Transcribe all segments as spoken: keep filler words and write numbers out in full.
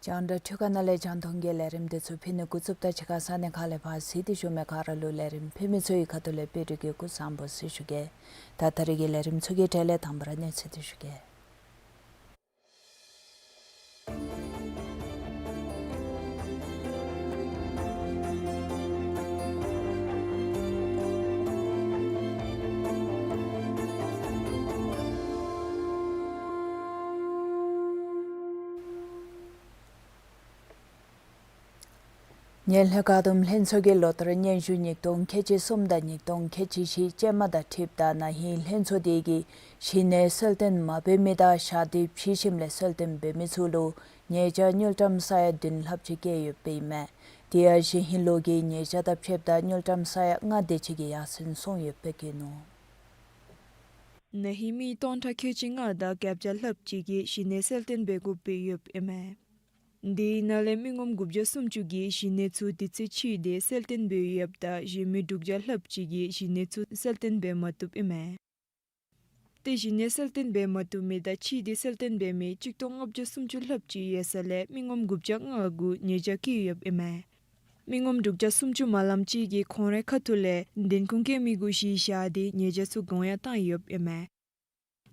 རྒྱང་བསྒྲགས་འཕྲུལ་ཁང་ནང་ལས་རྒྱང་མཐོང་གི་ལས་རིམ་འདི་ཚུ་ཕུལ་ནི་འགོ་བཙུགསཔ་ད་ཕྱི་ཁ་ས་གནས་ཁག་ལས་ཕར་གཟིགས་ཏེ་བཞུགས་མི་ག་ར་ལུ་ལས་རིམ་ཕུལ་མི་ཚུ་གི་ཁ་ཐུག་ལས་དཔལ་སྤྲུལ་གྱིས་སྐུ་གཟུགས་བཟང་པོ་ཟེར་ཞུ་གེ། ད་ད་རེས་ཀྱི་ལས་རིམ་ཚུ་གི་གྲས་ལས་དང་པ་ར་གནས་ཚུལ་འདི་ཞུ་གེ། ངན་ལྷད་བཀག་སྡོམ་ལྷན་ཚོགས་ཀྱིས་ལོ་བསྟར་སྙན་ཞུ་ཉིས་སྟོང་ཁལ་གཅིག་གསུམ་དང་ཉིས་སྟོང་ཁལ་གཅིག་བཞི་ཅན་མ་དང་འཁྲིལཝ་ད་ན་ཧིང་ལྷན་ཚོགས་དེ་གིས་གཞི་གནས་གསལ་སྟོན་མ་འབད་མི་དང་ཞག་དུས་ཕྱི་ཞིནམ་ལས་གསལ་སྟོན་འབད་མི་ཚུ་ལུ་ཉེས་བྱ་དངུལ་ཀྲམ་ས་ཡ་བདུན་ལྷགཔ་ཅིག་བཀལ་ཡོདཔ་ཨིན་མས། དེ་ཡང་གཞེས་ཧིང་ལོ་གི་ཉེས་བྱ་དང་ཕྱདཔ་ད་དངུལ་ཀྲམ་ས་ཡ་ལྔ་དེ་ཅིག་གི་ཡར་སེང་སོང་ཡོདཔ་བཀོད་ནུག། ན་ཧིང་མི་སྟོང་ཕྲག་ཁལ་གཅིག་ལྔ་དང་བརྒྱད་བརྒྱ་ལྷགཔ་ཅིག་གིས་གཞི་གནས་གསལ་སྟོན་འབད་དགོཔ་སྦེ་ཡོདཔ་ཨིན་མས། དེའི་ནང་ལས་མི་ངོམ་དགུ་བརྒྱ་སུམ་ཅུ་གིས་གཞི་གནས་ཚུ་དུས་ཚོད་ཕྱིས་ཏེ་གསལ་སྟོན་འབད་ཡོདཔ་ད་གཞན་མི་དྲུག་བརྒྱ་ལྷགཔ་ཅིག་གིས་གཞི་གནས་ཚུ་གསལ་སྟོན་འབད་མ་བཏུབ་ཨིན་མས། ཏེ་གཞི་གནས་གསལ་སྟོན་འབད་མ་བཏུབ་མི་དང་ཕྱིས་ཏེ་གསལ་སྟོན་འབད་མི་གཅིག་སྟོང་ལྔ་བརྒྱ་སུམ་ཅུ་ལྷགཔ་ཅིག་ཡོད་ས་ལས་མི་ངོམ་དགུ་བརྒྱ་ལྔ་གུ་ཉེས་བྱ་བཀལ་ཡོདཔ་ཨིན་མས། མི་ངོམ་དྲུག་བརྒྱ་སུམ་ཅུ་མ་ལངམ་ཅིག་གིས་ཁོང་རའི་ཁ་ཐུག་ལས་བདེན་ཁུངས་བཀལ་མི་གུ་གཞི་བཞག་སྟེ་ཉེས་བྱ་ཚུ་གོང་ཡང་བཏང་ཡོདཔ་ཨིན་མས།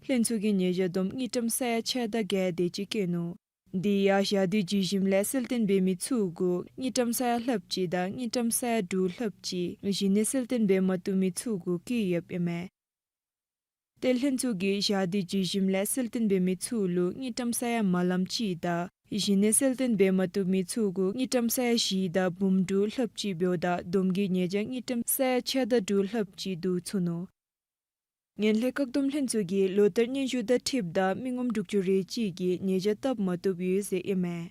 ལྷན་ཚོགས་ཀྱིས་ཉེས་བྱ་བསྡོམས་དངུལ་ཀྲམ་ས་ཡ་ཕྱེད་དང་བརྒྱད་དེ་ཅིག་བཀལ་ནུག། དེ་ཡང་ཞག་དུས་ཕྱི་ཞིནམ་ལས་གསལ་སྟོན་འབད་མི་ཚུ་གུ་དངུལ་ཀྲམ་ས་ཡ་ལྷགཔ་ཅིག་དང་དངུལ་ཀྲམ་ས་ཡ་དྲུག་ལྷགཔ་ཅིག་གཞི་གནས་གསལ་སྟོན་འབད་མ་བཏུབ་མི་ཚུ་གུ་བཀལ་ཡོདཔ་ཨིན་མས། ཏེ་ལྷན་ཚོགས་ཀྱིས་ཞག་དུས་ཕྱི་ཞིནམ་ལས་གསལ་སྟོན་འབད་མི་ཚུ་ལུ་དངུལ་ཀྲམ་ས་ཡ་མ་ལངམ་ཅིག་དང་གཞི་གནས་གསལ་སྟོན་འབད་མ་བཏུབ་མི་ཚུ་གུ་དངུལ་ཀྲམ་ས་ཡ་བཞི་དང་འབུམ་དྲུག་ལྷགཔ་ཅིག་འབདཝ་ད་བསྡོམས་ཀྱིས་ཉེས་བྱ་དངུལ་ཀྲམ་ས་ཡ་ཕྱེད་དང་དྲུག་ལྷགཔ་ཅིག་བསྡུ་ཚུགས་ནུག། ངན་ལྷད་བཀག་སྡོམ་ལྷན་ཚོགས་ཀྱིས་ལོ་བསྟར་སྙན་ཞུ་དང་འཁྲིལཝ་ད་མི་ངོམ་དྲུག་ཅུ་རེ་གཅིག་གིས་ཉེས་བྱ་བཏབ་མ་བཏུབ་ཡོད་ཟེར་ཨིན་མས།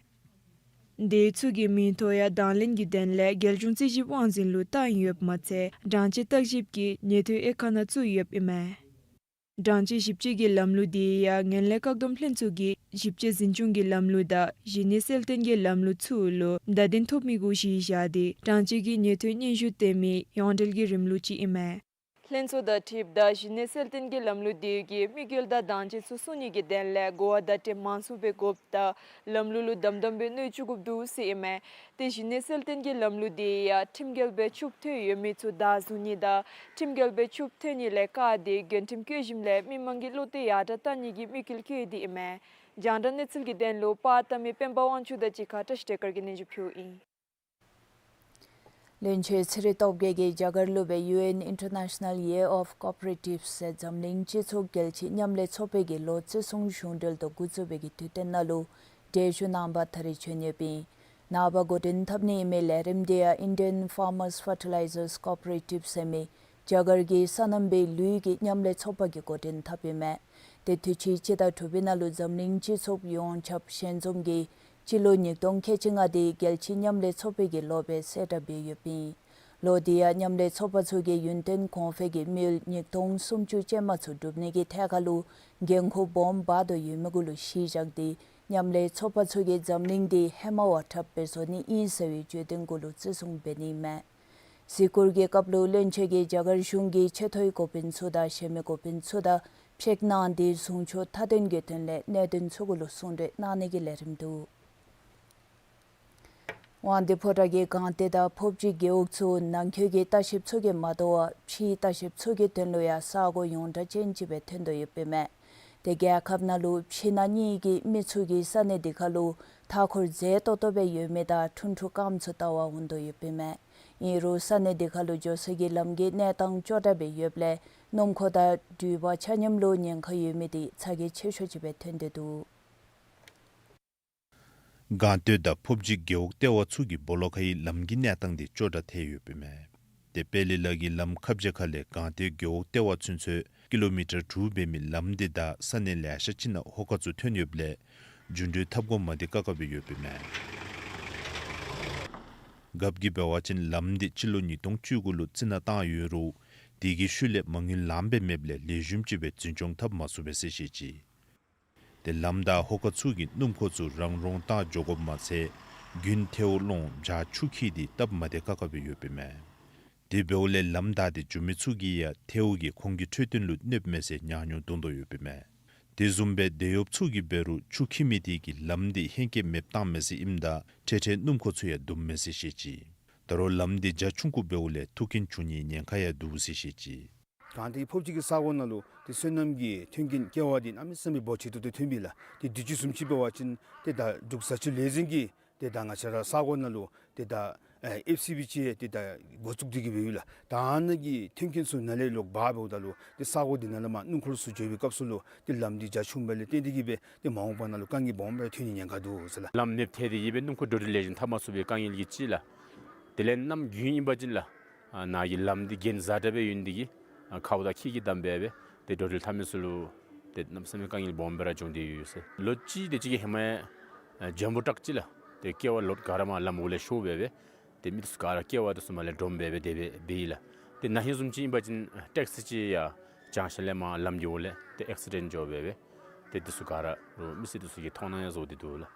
དེ་ཚུ་གི་མིང་ཐོ་ཡང་དང་ལེན་གྱི་དོན་ལས་རྒྱལ་གཞུང་རྩིས་ཞིབ་དབང་འཛིན་ལུ་བཏང་ཡོདཔ་མ་ཚད་དྲང་སྤྱོད་བརྟག་ཞིབ་ཀྱི་ཉེས་ཐོན་དབྱེ་ཁག་ནང་བཙུགས་ཡོདཔ་ཨིན་མས། དྲང་སྤྱོད་ཞིབ་དཔྱད་ཀྱི་ལམ་ལུགས་དེ་ཡང་ངན་ལྷད་བཀག་སྡོམ་ལྷན་ཚོགས་ཀྱི་ཞིབ་དཔྱད་འཛིན་སྐྱོང་གི་ལམ་ལུགས་དང་གཞི་གནས་གསལ་སྟོན་གྱི་ལམ་ལུགས་ཚུ་ལུ་བརྡ་དོན་ཐོབ་མི་གུ་གཞི་བཞག་སྟེ་དྲང་སྤྱོད་ཀྱི་ཉེས་ཐོན་སྙན་ཞུ་སྟོན་མི་ཡོངས་འབྲེལ་གྱི་རིམ་ལུགས་ཅིག་ཨིན་མས། ལྷན་ཚོགས་དང་འཁྲིལཝ་ད་གཞི་གནས་གསལ་སྟོན་གྱི་ལམ་ལུགས་དེ་གིས་དམིགས་ཡུལ་དང་དང་འཆར་ཚུ་སྲུང་ནི་གི་དོན་ལས་གོ་བ་བརྡ་སྤྲོད་མང་སུ་སྦེ་དགོཔ་དང་ལམ་ལུགས་ལུ་དམ་དམ་སྦེ་གནོད་བཅུག་དགོཔ་འདུག་ཟེར་ཨིན་མས། ཏེ་གཞི་གནས་གསལ་སྟོན་གྱི་ལམ་ལུགས་དེ་ཡང་ཁྲིམས་འགལ་སྦེ་ཕྱུགཔ་ཐོན་ཡོད་མི་ཚུ་བདའ་བཟུང་ནི་དང་ཁྲིམས་འགལ་སྦེ་ཕྱུགཔ་ཐོན་ནི་ལས་བཀག་སྟེ་འགན་ཁྲིམས་བཀོད་ཞིནམ་ལས་མི་མང་གི་བློ་གཏད་ཡར་དྲག་བཏང་ནི་གི་དམིགས་ཡུལ་བསྐྱེད་དེ་ཨིན་མས། རྒྱང་བསྒྲགས་གནས་ཚུལ་གྱི་དོན་ལུ་པར་བཏབ་མི་སྤེན་པ་དབང་ཕྱུག་དང་གཅིག་ཁར་བཀྲ་ཤིས་བདེ་དཀར་གྱིས་སྙན་ཞུ་ཕུལཝ་ཨིན། བློན་ཆེན་ཚེ་རིང་སྟོབས་རྒྱས་ཀྱིས་རྒྱ་གར་ལུ་སྦེ་ཡུ་ཨེན་International Year of Cooperatives ཟེར་འཛམ་གླིང་སྤྱི་ཚོགས་རྒྱལ་སྤྱི་མཉམ་ལས་ཚོགས་པའི་གི་ལོ་བརྩི་སྲུང་གཞུང་འབྲེལ་དུ་འགོ་བཙུགས་པའི་གི་དུས་སྟོན་ནང་ལུ་གྲལ་བཞུགས་གནང་པར་ད་རིས་བྱོན་ཡོདཔ་ཨིན། ནངས་པ་འགོ་འདྲེན་འཐབ་ནི་ཨིན་མི་ལས་རིམ་དེ་ཡང་Indian Farmers Fertilizers Cooperative ཟེར་མི་རྒྱ་གར་གྱི་སོ་ནམ་པའི་ལུད་ཀྱི་མཉམ་ལས་ཚོགས་པ་གིས་འགོ་འདྲེན་འཐབ་ཨིན་མས། ཏེ་དུས་ཅི་སྤྱི་ཟླ་དྲུག་པའི་ནང་ལུ་འཛམ་གླིང་སྤྱི་ཚོགས་ཡོངས་ཁྱབ་ཞལ་འཛོམས་ཀྱིས་སྤྱི་ལོ་ཉིས་སྟོང་ཁལ་གཅིག་ལྔ་དེ་རྒྱལ་སྤྱི་མཉམ་ལས་ཚོགས་པའི་གི་ལོ་སྦེ་གསལ་བསྒྲགས་འབད་ཡོདཔ་ཨིན། ལོ་དེ་ཡང་མཉམ་ལས་ཚོགས་པ་ཚུ་གིས་ཡུན་བརྟན་གོང་འཕེལ་གྱི་དམིགས་ཡུལ་ཉིས་སྟོང་སུམ་ཅུ་ཅན་མ་ཚུ་སྒྲུབ་ནི་གི་ཐད་ཁར་ལུ་འགན་ཁུར་སྦོམ་འབག་དོ་ཡོད་མི་གུ་ལུ་གཞི་བཞག་སྟེ་མཉམ་ལས་ཚོགས་པ་ཚུ་གིས་འཛམ་གླིང་འདི་ཧེ་མ་བ་དྲགཔ་སྦེ་བཟོ་ནི་ཨིན་ཟེར་བའི་བརྗོད་དོན་གུ་ལུ་བརྩི་སྲུང་འབད་ནི་ཨིན་མས། གཟིགས་སྐོར་གྱི་སྐབས་ལུ་བློན་ཆེན་གྱིས་རྒྱ་གར་གཞུང་གི་ཆེ་མཐོའི་འགོ་དཔོན་ཚུ་དང་གཞན་མི་འགོ་དཔོན་ཚུ་དང་ཕྱད་གནང་སྟེ་གཞུང་ཕྱོགས་མཐའ་དོན་གྱི་དོན་ལས་གནད་དོན་ཚུ་གུ་ལུ་གསུང་གྲོས་གནང་ནི་གི་ལས་རིམ་འདུག། དབང་འདུས་ཕོ་བྲང་གི་སྒང་སྟེང་དང་ཕོབ་སྦྱིས་རྒེད་འོག་ཚུ་ནང་འཁོད་ཀྱི་ལྟ་བཤལཔ་ཚུ་གིས་མ་དོ་བར་ཕྱིའི་ལྟ་བཤལཔ་ཚུ་གི་དོན་ལུ་ཡང་ས་གོ་ཡོངས་གྲགས་ཅན་ཅིག་སྦེ་ཐོན་དོ་ཡོདཔ་ཨིན་མས། ཏེ་རྒྱལ་ཁབ་ནང་ལུ་ཕྱི་ནང་གཉིས་ཀྱི་མི་ཚུ་གིས་ས་གནས་འདི་ཁར་ལུ་མཐའ་འཁོར་མཛེས་ཏོག་ཏོ་སྦེ་ཡོད་མི་དང་ཁྲུང་ཁྲུང་སྐམ་ཚུ་བལྟ་བར་འོང་དོ་ཡོདཔ་ཨིན་མས། ཨིན་རུང་ས་གནས་འདི་ཁར་ལུ་འགྱོ་སའི་གི་ལམ་གྱི་གནས་སྟངས་ཅོག་འཐདཔ་སྦེ་ཡོདཔ་ལས་སྣུམ་འཁོར་དང་འགྲུལ་པ་ཆ་མཉམ་ལུ་ཉེན་ཁ་ཡོད་མི་དེ་ཚ་གྱང་ཆེ་ཤོས་ཅིག་སྦེ་ཐོན་ཏེ་འདུག། སྒང་སྟོད་དང་ཕོབ་སྦྱིས་རྒེད་འོག་ལྟེ་བ་ཚུ་གི་སྦོ་ལོགས་ཁའི་ལམ་གྱི་གནས་སྟངས་དེ་སྐྱོ་དྲགས་ཐལ་ཡོདཔ་ཨིན་མས། ཏེ་དཔལ་ལེ་ལ་གི་ལམ་ཁ་བྱེ་ཁ་ལས་སྒང་སྟོད་རྒེད་འོག་ལྟེ་བ་ཚུན་ཚོད་ཀི་ལོ་མི་ཊར་དྲུག་འབད་མི་ལམ་དེ་དང་ས་གནས་ལེ་ཤ་ཅིག་ནང་ཧོ་ཀ་ཚུ་ཐོན་ཡོདཔ་ལས་རྒྱུན་འགྲུལ་འཐབ་དགོཔ་མ་བདེ་ཁག་ཁ་སྦེ་ཡོདཔ་ཨིན་མས། རྒཔོ་གིས་འབད་བ་ཅིན་ལམ་དེ་སྤྱི་ལོ་ཉིས་སྟོང་བཅུ་དགུ་ལུ་རྩི་ནག་བཏང་ཡོད་རུང་དེ་གི་ཤུལ་ལས་མ་དངུལ་ལངམ་སྦེ་མེདཔ་ལས་ལེགས་ཤོམ་ཅིག་སྦེ་འཛིན་སྐྱོང་འཐབ་མ་ཚུགས་པས་ཟེར་བཤད་ཅི། ཏེ་ལམ་དང་ཧོ་ཀ་ཚུ་གི་སྣུམ་འཁོར་ཚུ་རང་རོང་བཏང་འགྱོ་དགོཔ་མ་ཚད་དགུན་ཐལཝ་སློང་བྱག་ཆུ་འཁྱིལ་ཏེ་སྟབས་མ་བདེ་ཁག་ཁ་སྦེ་ཡོདཔ་ཨིན་མས། དེ་འབདཝ་ལས་ལམ་བདའ་སྟེ་འགྱོ་མི་ཚུ་གིས་ཡང་ཐལཝ་གིས་ཁོང་གི་འཕྲོད་བསྟེན་ལུ་གནོདཔ་མས་ཟེར་ཉག་ཉོག་འདོན་དོ་ཡོདཔ་ཨིན་མས། དེ་བཟུམ་སྦེ་དེད་གཡོགཔ་ཚུ་གིས་འབད་རུང་ཆུ་འཁྱིལ་མི་དེ་གིས་ལམ་དེ་ཧེང་སྐལ་མེདཔ་བཏངམ་མས་ཟེར་ཨིནམ་ད་འཕྲལ་འཕྲལ་སྣུམ་འཁོར་ཚུ་ཡང་བརྡུངམ་མས་ཟེར་བཤད་ཅི། ད་རུང་ལམ་དེ་རྒྱ་ཆུང་ཀུ་འབདཝ་ལས་ཐུག་རྐྱེན་འབྱུང་ནིའི་ཉེན་ཁ་ཡང་འདུག་ཟེར་བཤད་ཅི། སྒང་སྟོད་ཕོབ་སྦྱིས་ཀྱི་ས་གོ་ནང་ལུ་ཏེ་སོ་ནམ་གྱི་མཐུན་རྐྱེན་ཀེ་བ་འདི་གནམ་མེད་ས་མེད་འབོར་ཆེ་ཏོག་ཏོ་ཐོན་པས་ལགས། ཏེ་དུས་ཅི་བཟུམ་ཅིག་འབད་བ་ཅིན་ཏེ་ད་འབྲུག་བཟའ་ཆུ་ལས་འཛིན་གྱིས་ཏེ་ད་ང་བཅས་ར་ས་གོ་ནང་ལུ་ཏེ་ད་ཨེ་ཨེཕ་སི་བི་ཅིག་ཏེ་ད་འགོ་བཙུགས་ཏེ་གི་འབདཝ་ལགས། ད་ཨ་ནཱ་གི་མཐུན་རྐྱེན་ཚུ་ནཱ་ལས་ལོག་འབག་འབདཝ་ད་ལུ་ཏེ་ས་གོ་འདི་ནང་ལས་མར་སྣུམ་འཁོར་ཚུ་འགྱོ་བའི་སྐབས་སུ་ལུ་ཏེ་ལམ་འདི་རྒྱ་ཆུངམ་ལས་བརྟེན་ཏེ་གི་སྦེ་ཏེ་མ་འོངས་པ་ནང་ལུ་དཀའ་ངལ་སྦོམ་སྦེ་ཐོན་ནིའི་ཉེན་ཁ་འདུག་ཟེར་ལགས། ལམ་མེདཔ་ཐལ་ཏེ་གིས་སྦེ་སྣུམ་འཁོར་འགྲོ་འགྲུལ་ལེགས་ཤོམ་འཐབ་མ་ཚུགས་པའི་དཀའ་ངལ་གྱི་ཅིག་ལགས། དེ་ལས་གནམ་དགུན་ཨིན་པ་ཅིན་ལགས། ཨ་ནཱ་གི་ལམ་འདི་གྱེན་གཟར་དྲགས་སྦེ་ཡོད་ནི་དེ་གིས་ཨ་ཁཝ་དང་ཁྱི་གིས་བསྡམས་སྦེ་སྦེ་ཏེ་འགྲོ་འགྲུལ་འཐབ་མི་ཚུ་ལུ་ཏེ་གནམ་མེད་ས་མེད་དཀའ་ངལ་སྦོམ་སྦེ་ར་བྱུང་སྟེ་ཡོད་ཟེར། ལོ་གཅིག་དེ་ཅིག་གི་ཧེ་མ་ཡང་ཨ་ཇམ་བོ་ཊཱག་ཅིག་ལགས། ཏེ་ཀེ་བ་ལོཌ་ག་ར་མར་ལམ་འོག་ལས་ཤོར་སྦེ་སྦེ་ཏེ་མི་དེ་ཚུ་ག་ར་ཀེ་བ་དེ་ཚུ་མར་ལས་དྲོངམ་སྦེ་སྦེ་དེ་སྦེ་འབད་ཡི་ལགས། ཏེ་ན་ཧིང་བཟུམ་ཅིག་ཨིན་པ་ཅིན་ཨ་ཊེག་སི་ཅིག་ཡར་བརྐྱངས་ཞིནམ་ལས་མར་ལམ་གྱི་འོག་ལས་ཏེ་ཨེག་སི་ཌེནཊ་འགྱོ་སྦེ་སྦེ་ཏེ་དེ་ཚུ་ག་ར་ལུ་མི་སེར་དེ་ཚུ་གིས་མཐོང་སྣང་ཡང་བཟོ་སྟེ་འདུག་ལགས།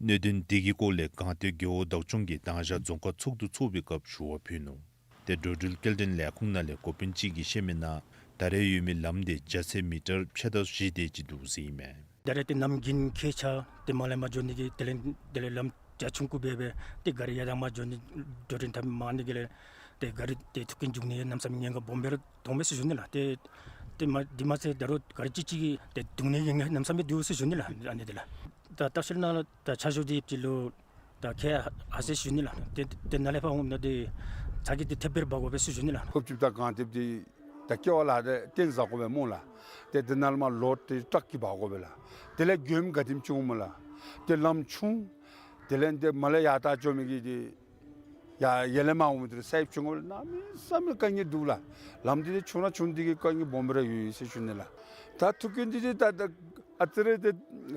གནད་དོན་དེ་གི་སྐོར་ལས་སྒང་སྟོད་རྒེད་འོག་བདག་སྐྱོང་གིས་དང་ཞག་རྫོང་ཁག་ཚོགས་འདུ་ཚོགས་པའི་སྐབས་ཞུ་བ་ཕུལ་ནུག། ཏེ་འགྲོ་འགྲུལ་སྐྱེལ་འདྲེན་ལས་ཁུངས་ནང་ལས་འགོ་དཔོན་ཅིག་གིས་བཤད་མི་ནང་ད་རེས་ཡོད་མི་ལམ་དེ་རྒྱ་ཚད་མི་ཊར་ཕྱེད་དང་བཞི་དེ་ཅིག་འདུག་ཟེར་ཨིན་མས། ད་རེས་ཏེ་གནམ་དགུན་ཁྱད་ཆགས་ཏེ་མར་ལས་མར་འགྱོ་ནི་གི་དེ་ལས་དེ་ལས་ལམ་རྒྱ་ཆུང་ཀུ་སྦེ་སྦེ་ཏེ་ག་རི་ཡར་དང་མར་འགྱོ་ནི་འགྲོ་འགྲུལ་འཐབ་མི་མང་ནི་གི་ལས་ཏེ་ག་རི་ཏེ་ཐུག་རྐྱེན་འབྱུང་ནི་གནམ་མེད་ས་མེད་ཉེན་ཁ་སྦོམ་སྦེ་ར་མཐོངམ་མས་ཟེར་ཞུ་ནི་ལགས། ཏེ་ཏེ་མ་དེ་མ་ཚད་ད་རུང་ག་རི་ཅིག་ཅིག་གིས་ཏེ་བརྡུང་ནི་གི་ཉེན་ཁ་གནམ་མེད་ས་མེད་འདུག་ཟེར་ཞུ་ནི་ལགས། ཨ་ནི་དེ་ལགས། ད་ལྟ་ཤུལ་ནང་ལུ་ད་ཆ་འཇོག་འདི་ཅིག་ལུ་ད་ཁེ་ཧ་ཟེར་ཞུ་ནི་ལགས། ཏེ་ཏེ་ནཱ་ལས་ཕར་འོངམ་ད་ཏེ་ཚ་གྱང་འདི་ཐེབས་སྦེ་འབག་དགོ་པས་ཟེར་ཞུ་ནི་ལགས། ཕོབ་སྦྱིས་དང་སྒང་སྟོད་འདི་ད་ཀེ་བ་ལཱ་འདི་བརྟན་བཟའ་དགོ་པས་སྨོ་ལགས། ཏེ་དེ་ནང་ལས་མར་ལོཌ་འདི་ཊཱག་གིས་འབག་དགོ་པས་ལགས། དེ་ལས་མགྱོནམ་ག་དེམ་ཅིག་འོངམ་མས་ལགས། ཏེ་ལམ་ཆུང་། དེ་ལས་ཏེ་མར་ལས་ཡར་ད་འགྱོ་མི་གི་འདི་ཡར་ཡར་ལས་མར་འོང་མི་འདི་ར་སའིཌ་ཆུང་ཀུ་ལས་གནམ་མེད་ས་མེད་དཀའ་ངལ་འདུག་ལགས། ལམ་འདི་ཏེ་ཆུང་ར་ཆུང་ནི་དེ་གིས་དཀའ་ངལ་སྦོམ་སྦེ་ར་ཡོད་ཡོད་ཟེར་ཞུ་ནི་ལགས། ད་ཐུག་རྐྱེན་འདི་ཏེ་ད་ད་ཨ་ཙི་རེ་ཏེ་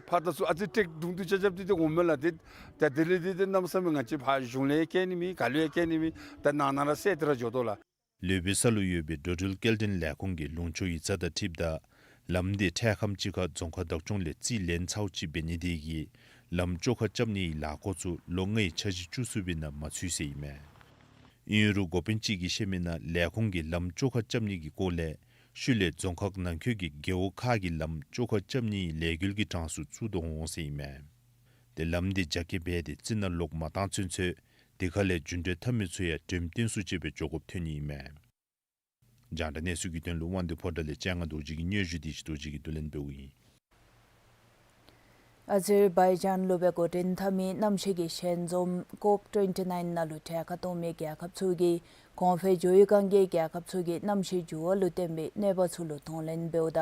ཕར་ད་ཚུར་ཨ་ཙི་ཊེཀ་བརྡུང་སྟེ་རྐྱབ་རྐྱབ་སྟེ་ཏེ་འོངམ་མས་ལགས། ཏེ་ད་དེ་ལས་ཏེ་ཏེ་གནམ་མེད་ས་མེད་ང་བཅས་ཕར་གཞུང་ལས་ཡང་བཀལ་ནི་མེད། ག་ལུ་ཡང་བཀལ་ནི་མེད། ད་ནང་ན་ར་བསད་དེ་ར་འགྱོ་དོ་ལགས། ལུས་པའི་ས་ལུ་ཡོད་པའི་འགྲོ་འགྲུལ་སྐྱེལ་འདྲེན་ལས་ཁུངས་ཀྱི་ལུང་ཕྱོགས་ཡིག་ཚང་དང་འཁྲིལཝ་ད་ལམ་འདི་འཕྲལ་ཁམས་ཅིག་ཁར་རྫོང་ཁག་བདག་སྐྱོང་ལས་རྩིས་ལེན་ཚརཝ་ཅིག་འབད་ནི་དེ་གིས་ལམ་བཅོ་ཁ་རྐྱབ་ནིའི་ལཱ་འགོ་ཚུ་ལོ་ལྔའི་འཆར་གཞི་བཅུ་གསུམ་པའི་ནང་མ་ཚུད་ཟེར་ཨིན་མས། ཨིན་རུང་འགོ་དཔོན་ཅིག་གིས་བཤད་མི་ནང་ལས་ཁུངས་ཀྱིས་ལམ་བཅོ་ཁ་རྐྱབ་ནི་གི་སྐོར་ལས་ཤུལ་ལས་རྫོང་ཁག་ནང་འཁོད་ཀྱི་རྒེད་འོག་ཁག་གི་ལམ་བཅོ་ཁ་རྐྱབ་ནིའི་ལས་འགུལ་གྱི་གྲངས་སུ་བཙུགས་དོ་འོང་ཟེར་ཨིན་མས། ཏེ་ལམ་འདི་རྒྱ་སྐྱེད་འབད་དེ་རྩི་ནག་ལོག་མ་བཏང་ཚུན་ཚོད་དེ་ཁ་ལས་རྒྱུན་འགྲུལ་འཐབ་མི་ཚུ་ཡང་འགྲེམས་སྟོན་ཚུ་ཅིག་སྦེ་འགྱོ་དགོཔ་ཐོན་ནི་ཨིན་མས། རྒྱང་བསྒྲགས་གནས་ཚུལ་གྱི་དོན་ལུ་དབང་འདུས་ཕོ་བྲང་ལས་སྤྱན་སྔ་རྡོ་རྗེ་གི་སྙན་ཞུ་འདི་ཞུ་རྡོ་རྗེ་གིས་བསྡུ་ལེན་འབདཝ་ཨིན། ཨ་ཛེར་བྷའི་ཇཱན་ལུ་སྦེ་འགོ་འདྲེན་འཐབ་མི་གནམ་གཤིས་ཀྱི་ཞལ་འཛོམས་ཀོབ་ཊུ་ཝེན་ཊི་ནའིན་ནང་ལུ་གྲལ་ཁར་གཏོགས་མི་རྒྱལ་ཁབ་ཚུ་གིས་གོང་འཕེལ་འགྱོ་བའི་སྒང་གི་རྒྱལ་ཁབ་ཚུ་གི་གནམ་གཤིས་འགྱུར་བ་ལུ་བརྟེན་པའི་གནོད་པ་ཚུ་ལུ་གདོང་ལེན་འབདཝ་ད་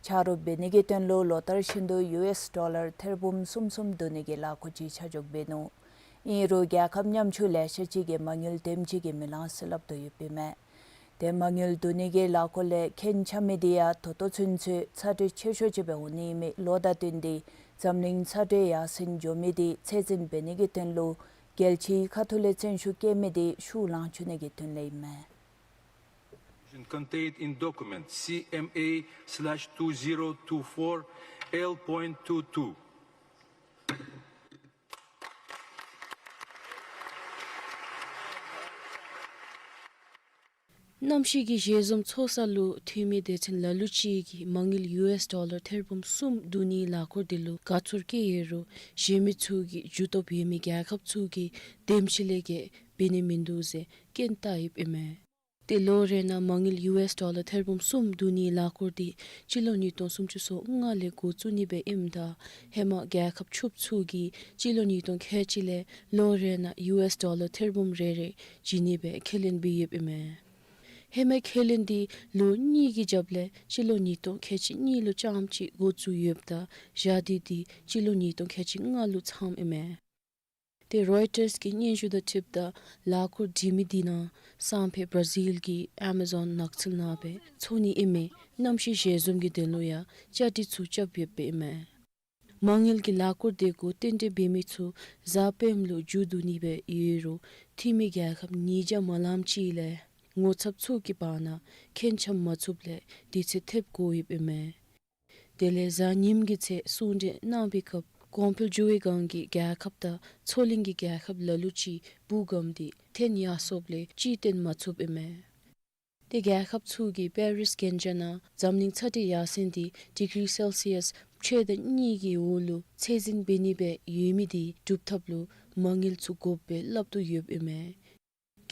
ཆ་རོགས་འབད་ནི་གི་དོན་ལུ་ལོ་ལྟར་བཞིན་དུ་ཡུ་ཨེསི་ཌོ་ལར་ཐེར་འབུམ་གསུམ་གསུམ་བསྡུ་ནི་གི་ལཱ་འགོ་ཅིག་ཆ་འཇོག་འབད་ནུག། ཨིན་རུང་རྒྱལ་ཁབ་ཉམ་ཆུང་ལེ་ཤ་ཅིག་གིས་མ་དངུལ་དེམ་ཅིག་གིས་མི་ལང་ཟེར་སླབ་དོ་ཡོདཔ་ཨིན་མས། ཏེ་མ་དངུལ་བསྡུ་ནི་གི་ལཱ་འགོ་ལས་ཁེངས་ཆ་མི་དེ་ཡང་ད་ལྟོ་ཚུན་ཚོད་ཚ་དྲོད་ཆེ་ཤོས་ཅིག་སྦེ་འོང་ནི་མས། ལོ་དང་བསྟུན་ཏེ་འཛམ་གླིང་ཚ་དྲོད་ཡར་སེང་འགྱོ་མི་དེ་ཚད་འཛིན་འབད་ནི་གི་དོན་ལུ་རྒྱལ་སྤྱིའི་ཁ་ཐུག་ལས་བཙན་ཤུགས་བསྐྱེད་མི་དེ་ཤུགས་ལང་བཅུག་ནི་གི་དོན་ལས་ཨིན་མས། Contained in document C M A slash two zero two four L point two two. གནམ་གཤིས་ཀྱི་ཞལ་འཛོམས་ཚོགས་ས་ལུ་འཐུས་མི་སྡེ་ཚན་ལ་ལུ་ཅིག་གིས་མ་དངུལ་ཡུ་ཨེསི་ཌོ་ལར་ཐེར་འབུམ་གསུམ་བསྡུ་ནིའི་ལཱ་འགོ་དེ་ལུ་དགའ་ཚོར་བསྐྱེད་ཡོད་རུང་གཞན་མི་ཚུ་གིས་རྒྱུ་སྟོབས་ཡོད་མི་རྒྱལ་ཁབ་ཚུ་གིས་དེམ་ཅིག་ལས་བརྒལ་འབད་ནི་མིན་འདུག་ཟེར་རྐྱེན་བཏགས་ཡོདཔ་ཨིན་མས། ཏེ་ལོ་རེ་ནང་མ་དངུལ་ཡུ་ཨེསི་ཌོ་ལར་ཐེར་འབུམ་གསུམ་བསྡུ་ནིའི་ལཱ་འགོ་དེ་སྤྱི་ལོ་ཉིས་སྟོང་སུམ་ཅུ་སོ་ལྔ་ལས་འགོ་བཙུགས་ནི་སྦེ་ཨིནམ་ད་ཧེ་མ་རྒྱལ་ཁབ་ཕྱུགཔོ་ཚུ་གིས་སྤྱི་ལོ་ཉིས་སྟོང་ཁལ་གཅིག་ལས་ལོ་རེ་ནང་ཡུ་ཨེསི་ཌོ་ལར་ཐེར་འབུམ་རེ་རེ་བྱིན་ནི་སྦེ་ཁས་ལེན་འབད་ཡོདཔ་ཨིན་མས། ཧེ་མའི་ཁས་ལེན་འདི་ལོ་གཉིས་ཀྱི་རྒྱབ་ལས་སྤྱི་ལོ་ཉིས་སྟོང་ཁལ་གཅིག་གཉིས་ལུ་རྐྱངམ་གཅིག་འགོ་བཙུགས་ཡོདཔ་ད་བཞག་སྟེ་འདི་སྤྱི་ལོ་ཉིས་སྟོང་ཁལ་གཅིག་ལྔ་ལུ་ཚངམ་ཨིན་མས། ཏེ་རོའི་ཊརསི་གི་སྙན་ཞུ་དང་འཁྲིལཝ་ད་ལཱ་འཁོར་འདྲི་མི་འདི་ནང་སང་ཕོད་བར་ཛིལ་གྱི་ཨེ་མ་ཛོན་ནགས་ཚལ་ནང་སྦེ་འཚོ་ནི་ཨིན་མི་གནམ་གཤིས་ཞལ་འཛོམས་ཀྱི་དོན་ལུ་ཡང་བཅའ་སྒྲིག་ཚུ་རྐྱབ་ཡོདཔ་ཨིན་མས། མ་དངུལ་གྱི་ལཱ་འཁོར་དེ་གུ་རྟེན་འབྲེལ་འབད་མི་ཚུ་གཟའ་སྤེནམ་ལུ་མཇུག་བསྡུ་ནི་སྦེ་ཡོད་རུང་འཐུས་མི་རྒྱལ་ཁབ་ཉིས་བརྒྱ་མ་ལངམ་ཅིག་ལས་ངོ་ཚབ་ཚུ་གི་བར་ན་ཁྱེན་འཆམ་མ་ཚུགསཔ་ལས་དུས་ཚོད་ཐེབས་དགོཔ་ཨིན་མས། དེ་ལས་གཟའ་ཉིམ་གྱི་ཚེ་གསུང་གྲོས་གནང་བའི་སྐབས་གོང་འཕེལ་འགྱུར་བའི་སྒང་གི་རྒྱལ་ཁབ་དང་མཚོ་གླིང་གི་རྒྱལ་ཁབ་ལ་ལུ་ཅིག་འབུ་སྒམ་སྟེ་ཐོན་ཡར་སོཔ་ལས་ཅིག་བཏོན་མ་ཚུགསཔ་ཨིན་མས། ཏེ་རྒྱལ་ཁབ་ཚུ་གིས་པེ་རིས་གན་རྒྱ་ནང་འཛམ་གླིང་ཚ་དྲོད་ཡར་སེང་འདི་ཌི་གི་རི་སེལ་སི་ཡས་ཕྱེད་དང་གཉིས་ཀྱི་འོག་ལུ་ཚད་འཛིན་འབད་ནི་སྦེ་ཡོད་མི་འདི་སྒྲུབ་ཐབས་ལུ་མ་དངུལ་ཚུ་དགོཔ་སྦེ་སླབ་སྟེ་ཡོདཔ་ཨིན་མས།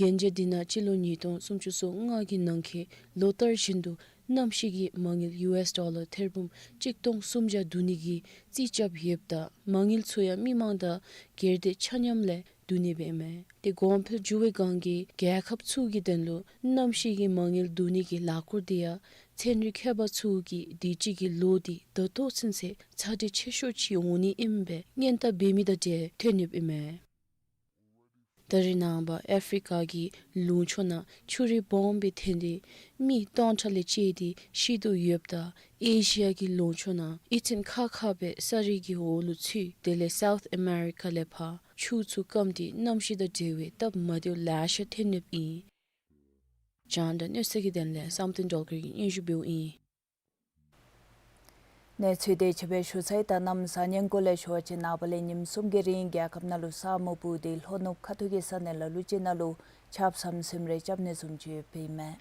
གན་རྒྱ་འདི་ནང་སྤྱི་ལོ་ཉིས་སྟོང་སུམ་ཅུ་སོ་ལྔ་གི་ནང་འཁོད་ལོ་ལྟར་བཞིན་དུ་གནམ་གཤིས་ཀྱི་མ་དངུལ་ཡུ་ཨེསི་ཌོ་ལར་ཐེར་འབུམ་གཅིག་སྟོང་སུམ་བརྒྱ་བསྡུ་ནི་གི་རྩིས་རྐྱབ་ཡོདཔ་ད་མ་དངུལ་ཚུ་ཡང་མི་མང་དང་སྒེར་སྡེ་ཆ་མཉམ་ལས་བསྡུ་ནི་སྦེ་ཨིན་མས། ཏེ་གོང་འཕེལ་འགྱུར་བའི་སྒང་གི་རྒྱལ་ཁབ་ཚུ་གི་དོན་ལུ་གནམ་གཤིས་ཀྱི་མ་དངུལ་བསྡུ་ནི་གི་ལཱ་འཁོར་འདི་ཡང་ཚན་རིག་མཁས་པ་ཚུ་གིས་དུས་ཅི་གི་ལོ་འདི་ད་ལྟོ་ཚུན་ཚོད་ཚ་དྲོད་ཆེ་ཤོས་ཅིག་འོང་ནི་ཨིནམ་སྦེ་སྔོན་བརྡ་འབད་མི་དང་འབྲེལ་ཐོན་ཡོདཔ་ཨིན་མས། ད་རེས་ནངས་པ་ཨེ་ཕི་རི་ཀ་གི་ལུང་ཕྱོགས་ནང་ཆུ་རུད་སྦོམ་སྦེ་ཐོན་ཏེ་མི་སྟོང་ཕྲག་ལས་བཅད་དེ་ཤི་དོ་ཡོདཔ་ད་ཨེ་ཤི་ཡ་གི་ལུང་ཕྱོགས་ནང་ཨི་ཐན་ཁ་ཁ་སྦེ་ས་རུད་ཀྱི་འོག་ལུ་ཚུད། དེ་ལས་སའུཐ་ཨ་མེ་རི་ཀ་ལས་ཕར་ཆུ་ཚུ་སྐམ་སྟེ་གནམ་གཤིས་དང་འབྲེལ་བའི་སྟབས་མ་བདེཝ་ལེ་ཤ་ཐོན་ཡོདཔ་ཨིན། རྒྱང་བསྒྲགས་གནས་ཚུལ་གྱི་དོན་ལས་བསམ་གཏན་སྒྲོལ་དཀར་གྱིས་སྙན་ཞུ་འབདཝ་ཨིན། གནས་ཚུལ་དེ་ཅིག་སྦེ་ཞུ་ཚར་ཡི། ད་གནམ་གཤིས་ཉེན་ཁ་ལས་ཞུ་བ་ཅིན་ནངས་པ་ལས་ཉིནམ་གསུམ་གྱི་རིང་རྒྱལ་ཁབ་ནང་ལུ་ས་སྨུག་སྤུབས་ཏེ་ལྷོ་ནུབ་ཁ་ཐུག་གི་ས་གནས་ལ་ལུ་ཅིག་ནང་ལུ་ཆརཔ་ཟམ་ཟིམ་རེ་རྐྱབ་ནི་བཟུམ་ཅིག་ཡོདཔ་ཨིན་མས།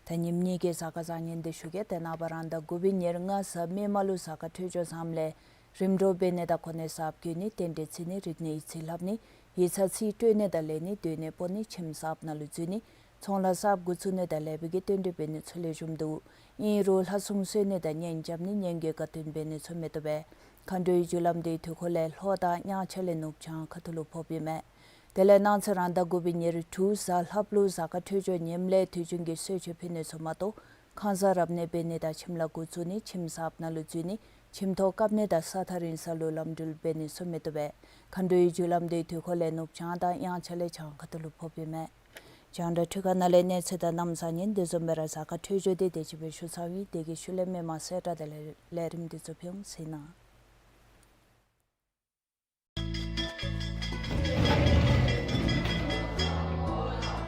ད་ཉིནམ་གཉིས་ཀྱི་གཟའ་སྐར་བཟང་ངན་དེ་ཞུ་གེ། ཏེ་ནངས་པ་རང་ཟླ་དགུ་པའི་ཉེར་ལྔ་གཟའ་མིག་དམར་ལུ་གཟའ་སྐར་འཕྲོད་སྦྱོར་བཟངམ་ལས་རིམ་གྲོ་འབད་ནི་དང་གོ་གནས་གསརཔ་བསྐོ་ནི་རྟེན་འབྲེལ་བརྩི་ནི་རིག་གནས་ཡིག་རྩིས་ལྷབ་ནི་ཡིག་ཚང་རྩིས་སྤྲོད་ནི་དང་ལེན་ནི་སྡོད་གནས་སྤོ་ནི་ཁྱིམ་གསརཔ་ནང་ལུ་འཛུལ་ནི་ཚོང་ལཱ་གསརཔ་འགོ་བཙུགས་ནི་དང་ལེགས་པའི་གི་རྟེན་འབྲེལ་འབད་ནི་ཚུ་ལེགས་ཤོམ་འདུག། ཨིན་རུང་ལྷ་སྲུང་གསོལ་ནི་དང་གཉེན་རྐྱབ་ནི་གཉེན་བརྒྱུད་དགའ་སྟོན་འབད་ནི་ཚུ་མི་བཏུབ་པས། མཁའ་འགྲོའི་རྒྱུ་ལམ་དེ་དུས་འཁོར་ལས་ལྷོ་དང་དབྱངས་འཆར་ལས་ནུབ་བྱང་ཁ་ཐུག་ལུ་ཕོགཔ་ཨིན་མས། དེ་ལས་གནངས་ཚེ་རང་ཟླ་དགུ་པའི་ཉེར་དྲུག་གཟའ་ལྷགཔ་ལུ་གཟའ་སྐར་འཕྲོད་སྦྱོར་ངནམ་ལས་དུས་རྒྱུན་གྱི་གསོལ་མཆོད་ཕུལ་ནི་ཚུ་མ་གཏོགས་ཁང་གསར་རབ་གནས་འབད་ནི་དང་ཁྱིམ་ལཱ་འགོ་བཙུགས་ནི་ཁྱིམ་གསརཔ་ནང་ལུ་འཛུལ་ནི་ཁྱིམ་ཐོག་བཀབ་ནི་དང་ས་ཐག་རིང་ས་ལུ་ལམ་འགྲུལ་འབད་ནི་ཚུ་མི་བཏུབ་པས། མཁའ་འགྲོའི་རྒྱུ་ལམ་དེ་དུས་འཁོར་ལས་ནུབ་བྱང་དང་དབྱངས་འཆར་ལས་བྱང་ཁ་ཐུག་ལུ་ཕོགཔ་ཨིན་མས། རྒྱང་བསྒྲགས་འཕྲུལ་ཁང་ནང་ལས་གནས་ཚུལ་དང་གནམ་གཤིས་ཉེན་ཁ་དེ་བཟུམ་སྦེ་ར་གཟའ་སྐར་འཕྲོད་སྦྱོར་དེ་དེ་ཅིག་སྦེ་ཞུ་ཚར་ཡི། དེ་གིས་ཤུལ་ལས་མི་མང་གསལ་བསྒྲགས་དང་ལས་ལས་རིམ་དེ་ཚུ་ཕུལ་འོང་ཟེར་ནི།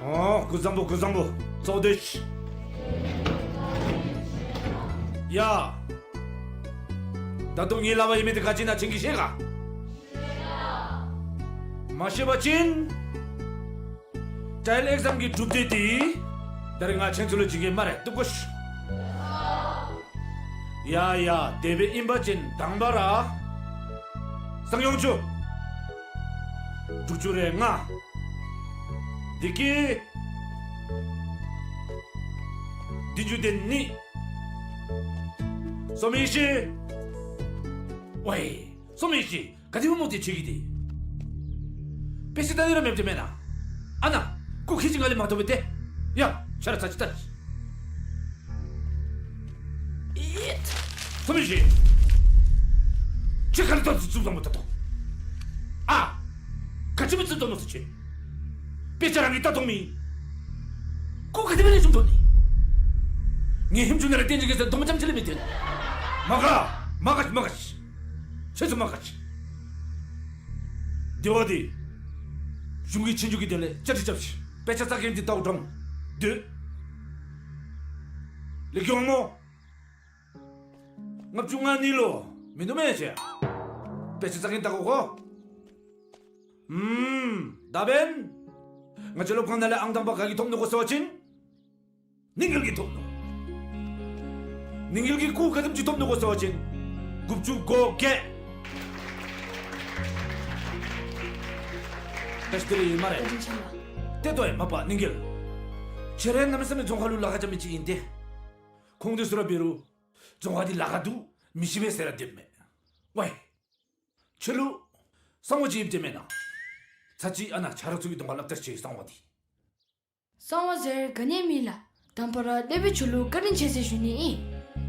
ཨོ་སྐུ་གཟུགས་བཟང་པོ། སྐུ་གཟུགས་བཟང་པོ། ཚོགས་སྡེ་ཡ། ད་ལྟོ་ངེའི་ལག་པར་ཡོད་མི་དེ་ག་ཅི་ཨིན་ན་ཁྱེད་ཀྱིས་ཤེས་ག། མ་ཤེས་པ་ཅིན་ཊ་ཡལ་ཨེག་ཛམ་གྱི་གྲུབ་འབྲས་དེ་ད་རེས་ང་ཁྱེད་ཚུ་ལུ་བྱིན་གེ་སྨ་རེ། བཏུབ་གོ་ཤིག། ཡ་ཡ། དེ་སྦེ་ཨིན་པ་ཅིན་དང་པ་ར་གསང་ཡོངས་ཆུ་དྲུག་ཅུ་རེ་ལྔ། དེ་གི་བདུན་ཅུ་དོན་གཉིས། སོ་མི་ཤི། ཝའི། སོ་མི་ཤི། ག་དེ་སྦེ་མོ་དེ་ཆེ་གི་དེ། དཔེ་ཆ་ལྟ་ནི་ར་མེདཔ་དེ་མེན་ན། ཨ་ནཱ། སྐུ་ཁྱེད་ཀྱིས་ང་ལས་མ་མཐོ་བས་ཏེ། ཡ། ཆ་ར་ཚ་ཅིག་ལྟ། ཨིད། སོ་མི་ཤི། ཁྱེད་ག་ལས་ལྟ་ཚུ་ཙུམ་ཙམ་མོ་ལྟ་དོ། ཨ། ག་ཅི་སྦེ་ཙུམ་ཙམ་མོ་ཟེར་ཆེ། དཔེ་ཆ་རང་གིས་ལྟ་དོ་མི། སྐུ་ག་དེ་སྦེ་ལེགས་ཤོམ་མཐོ་ནི། ངེའི་ཧིང་ཆུང་ནང་ར་བསྟན་ཅིག་གེ་ཟེར་སྡོམ་ཙམ་ཅིག་ལས་མི་སྟོན། མ་དགའ། མ་དགའ་མ་དགའ། ཁྱེད་ཚུ་མ་དགའ། དེ་བ་དེ་གཞུང་གིས་ཆོས་རྒྱུགས་ཀྱི་དོན་ལས་བཅའ་སྒྲིག་རྐྱབ་ཅི། དཔེ་ཆ་ལྟ་མཁན་དེ་ལྟཝ་དྲང་སྡོད། ལེགས་ཤོམ་མོ། ལྔ་བཅུ་ང་གཉིས་ལུ་མིན་འདུག་མེན་ན་ཁྱེད། དཔེ་ཆ་ལྟ་མཁན་ལྟ་དགོ་གོ། ཨུམ། ད་འབདན་ང་བཅས་སློབ་ཁང་ནང་ལས་ཨང་དང་པ་ག་གིས་ཐོབ་ནུག་གོ་ཟེར་བ་ཅིན་གླིང་རྒྱལ་གྱིས་ཐོབ་ནུག། གླིང་རྒྱལ་གྱིས་སྐུ་ག་དེམ་ཅིག་ཐོབ་ནུག་གོ་ཟེར་བ་ཅིན་དགུ་བཅུ་གོ་བརྒྱད། ད་ཅི་དེ་རེ་ཡོད་སྨ་རེ། བཀའ་དྲིན་ཆེ་ལགས། ཏེ་ལྟོས་མ་པ་གླིང་རྒྱལ། ཁྱེད་ར་གནམ་མེད་ས་མེད་རྫོང་ཁ་ལུ་ལཱ་ཁག་རྐྱབ་མི་ཅིག་ཨིན་ཏེ། ཁོང་དེ་ཚུ་ར་འབད་རུང་རྫོང་ཁ་འདི་ལཱ་ཁག་འདུག་མི་ཤེས་པས་ཟེར་ར་སྡོདཔ་མས། ཝའི། ཁྱོད་ལུ་གསང་བ་ཅིག་ཡོདཔ་ཅིག་མེན་ན། ཚར་ཅིག་ཨ་ནཱ་ཆ་རོགས་ཚུ་གི་གདོང་ཁར་སླབ་ད་ཅིག་གསང་བ་འདི། གསང་བ་ཟེར་ག་ནི་མེད་ལགས། དང་པ་ར་སློབ་དཔོན་ཚུ་ལུ་བཀའ་དྲིན་ཆེ་ཟེར་ཞུ་ནི་ཨིན།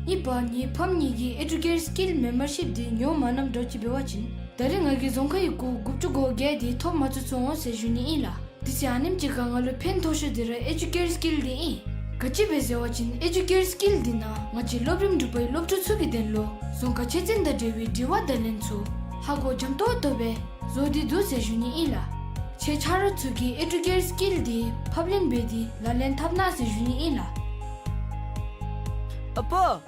ཨིན་པ་ངེའི་ཕམ་གཉིས་ཀྱིས་ཨེ་ཌུ་ཀེར་སི་ཀིལ་མེམ་བར་ཤིཔ་འདི་ཉོ་མ་གནངམ་འདྲཝ་ཅིག་འབད་བ་ཅིན་ད་རེས་ང་གིས་རྫོང་ཁ་གི་སྐུ་དགུ་བཅུ་གོ་བརྒྱད་འདི་ཐོབ་མ་ཚུགས་སོང་འོང་ཟེར་ཞུ་ནི་ཨིན་ལགས། དེ་ཚེ་ཨ་ནེམ་ཅིག་ཁར་ང་ལུ་ཕན་ཐོགས་ཤོས་འདི་ར་ཨེ་ཌུ་ཀེར་སི་ཀིལ་འདི་ཨིན། ག་ཅི་སྦེ་ཟེར་བ་ཅིན་ཨེ་ཌུ་ཀེར་སི་ཀིལ་འདི་ནང་ང་བཅས་སློབ་རིམ་དྲུག་པའི་སློབ་ཕྲུག་ཚུ་གི་དོན་ལུ་རྫོང་ཁ་ཆོས་ཚན་དང་འབྲེལ་བའི་དྲི་བ་དང་ལན་ཚུ་ཧ་གོ་འཇམ་ཏོང་ཏོ་སྦེ་བཟོ་སྟེ་འདུག་ཟེར་ཞུ་ནི་ཨིན་ལགས། ཁྱེད་ཆ་རོགས་ཚུ་གིས་ཨེ་ཌུ་ཀེར་སི་ཀིལ་འདི་ཕབ་ལེན་འབད་དེ་ལག་ལེན་འཐབ་གནང་ཟེར་ཞུ་ནི་ཨིན་ལགས། ཨ་པ།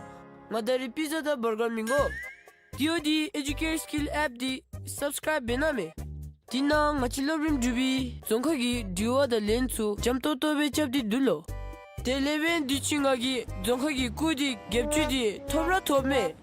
ང་ད་རིས་པི་ཛ་དང་བར་གར་མི་དགོ། དེ་འབདཝ་ད་ཨེ་ཌུ་ཀེར་སི་ཀིལ་ཨེཔ་འདི་སབ་སི་ཀརའིབ་འབད་གནང་མས། དེ་ནང་ང་བཅས་སློབ་རིམ་དྲུག་པའི་རྫོང་ཁ་གི་དྲི་བ་དང་ལན་ཚུ་འཇམ་ཏོང་ཏོ་སྦེ་རྐྱབ་སྟེ་འདུག་ལོ། དེ་ལས་འབདན་དུས་ཅི་ང་གིས་རྫོང་ཁ་གི་སྐུ་འདི་བརྒྱད་ཅུ་འདི་ཐོབ་ར་ཐོབ་མས།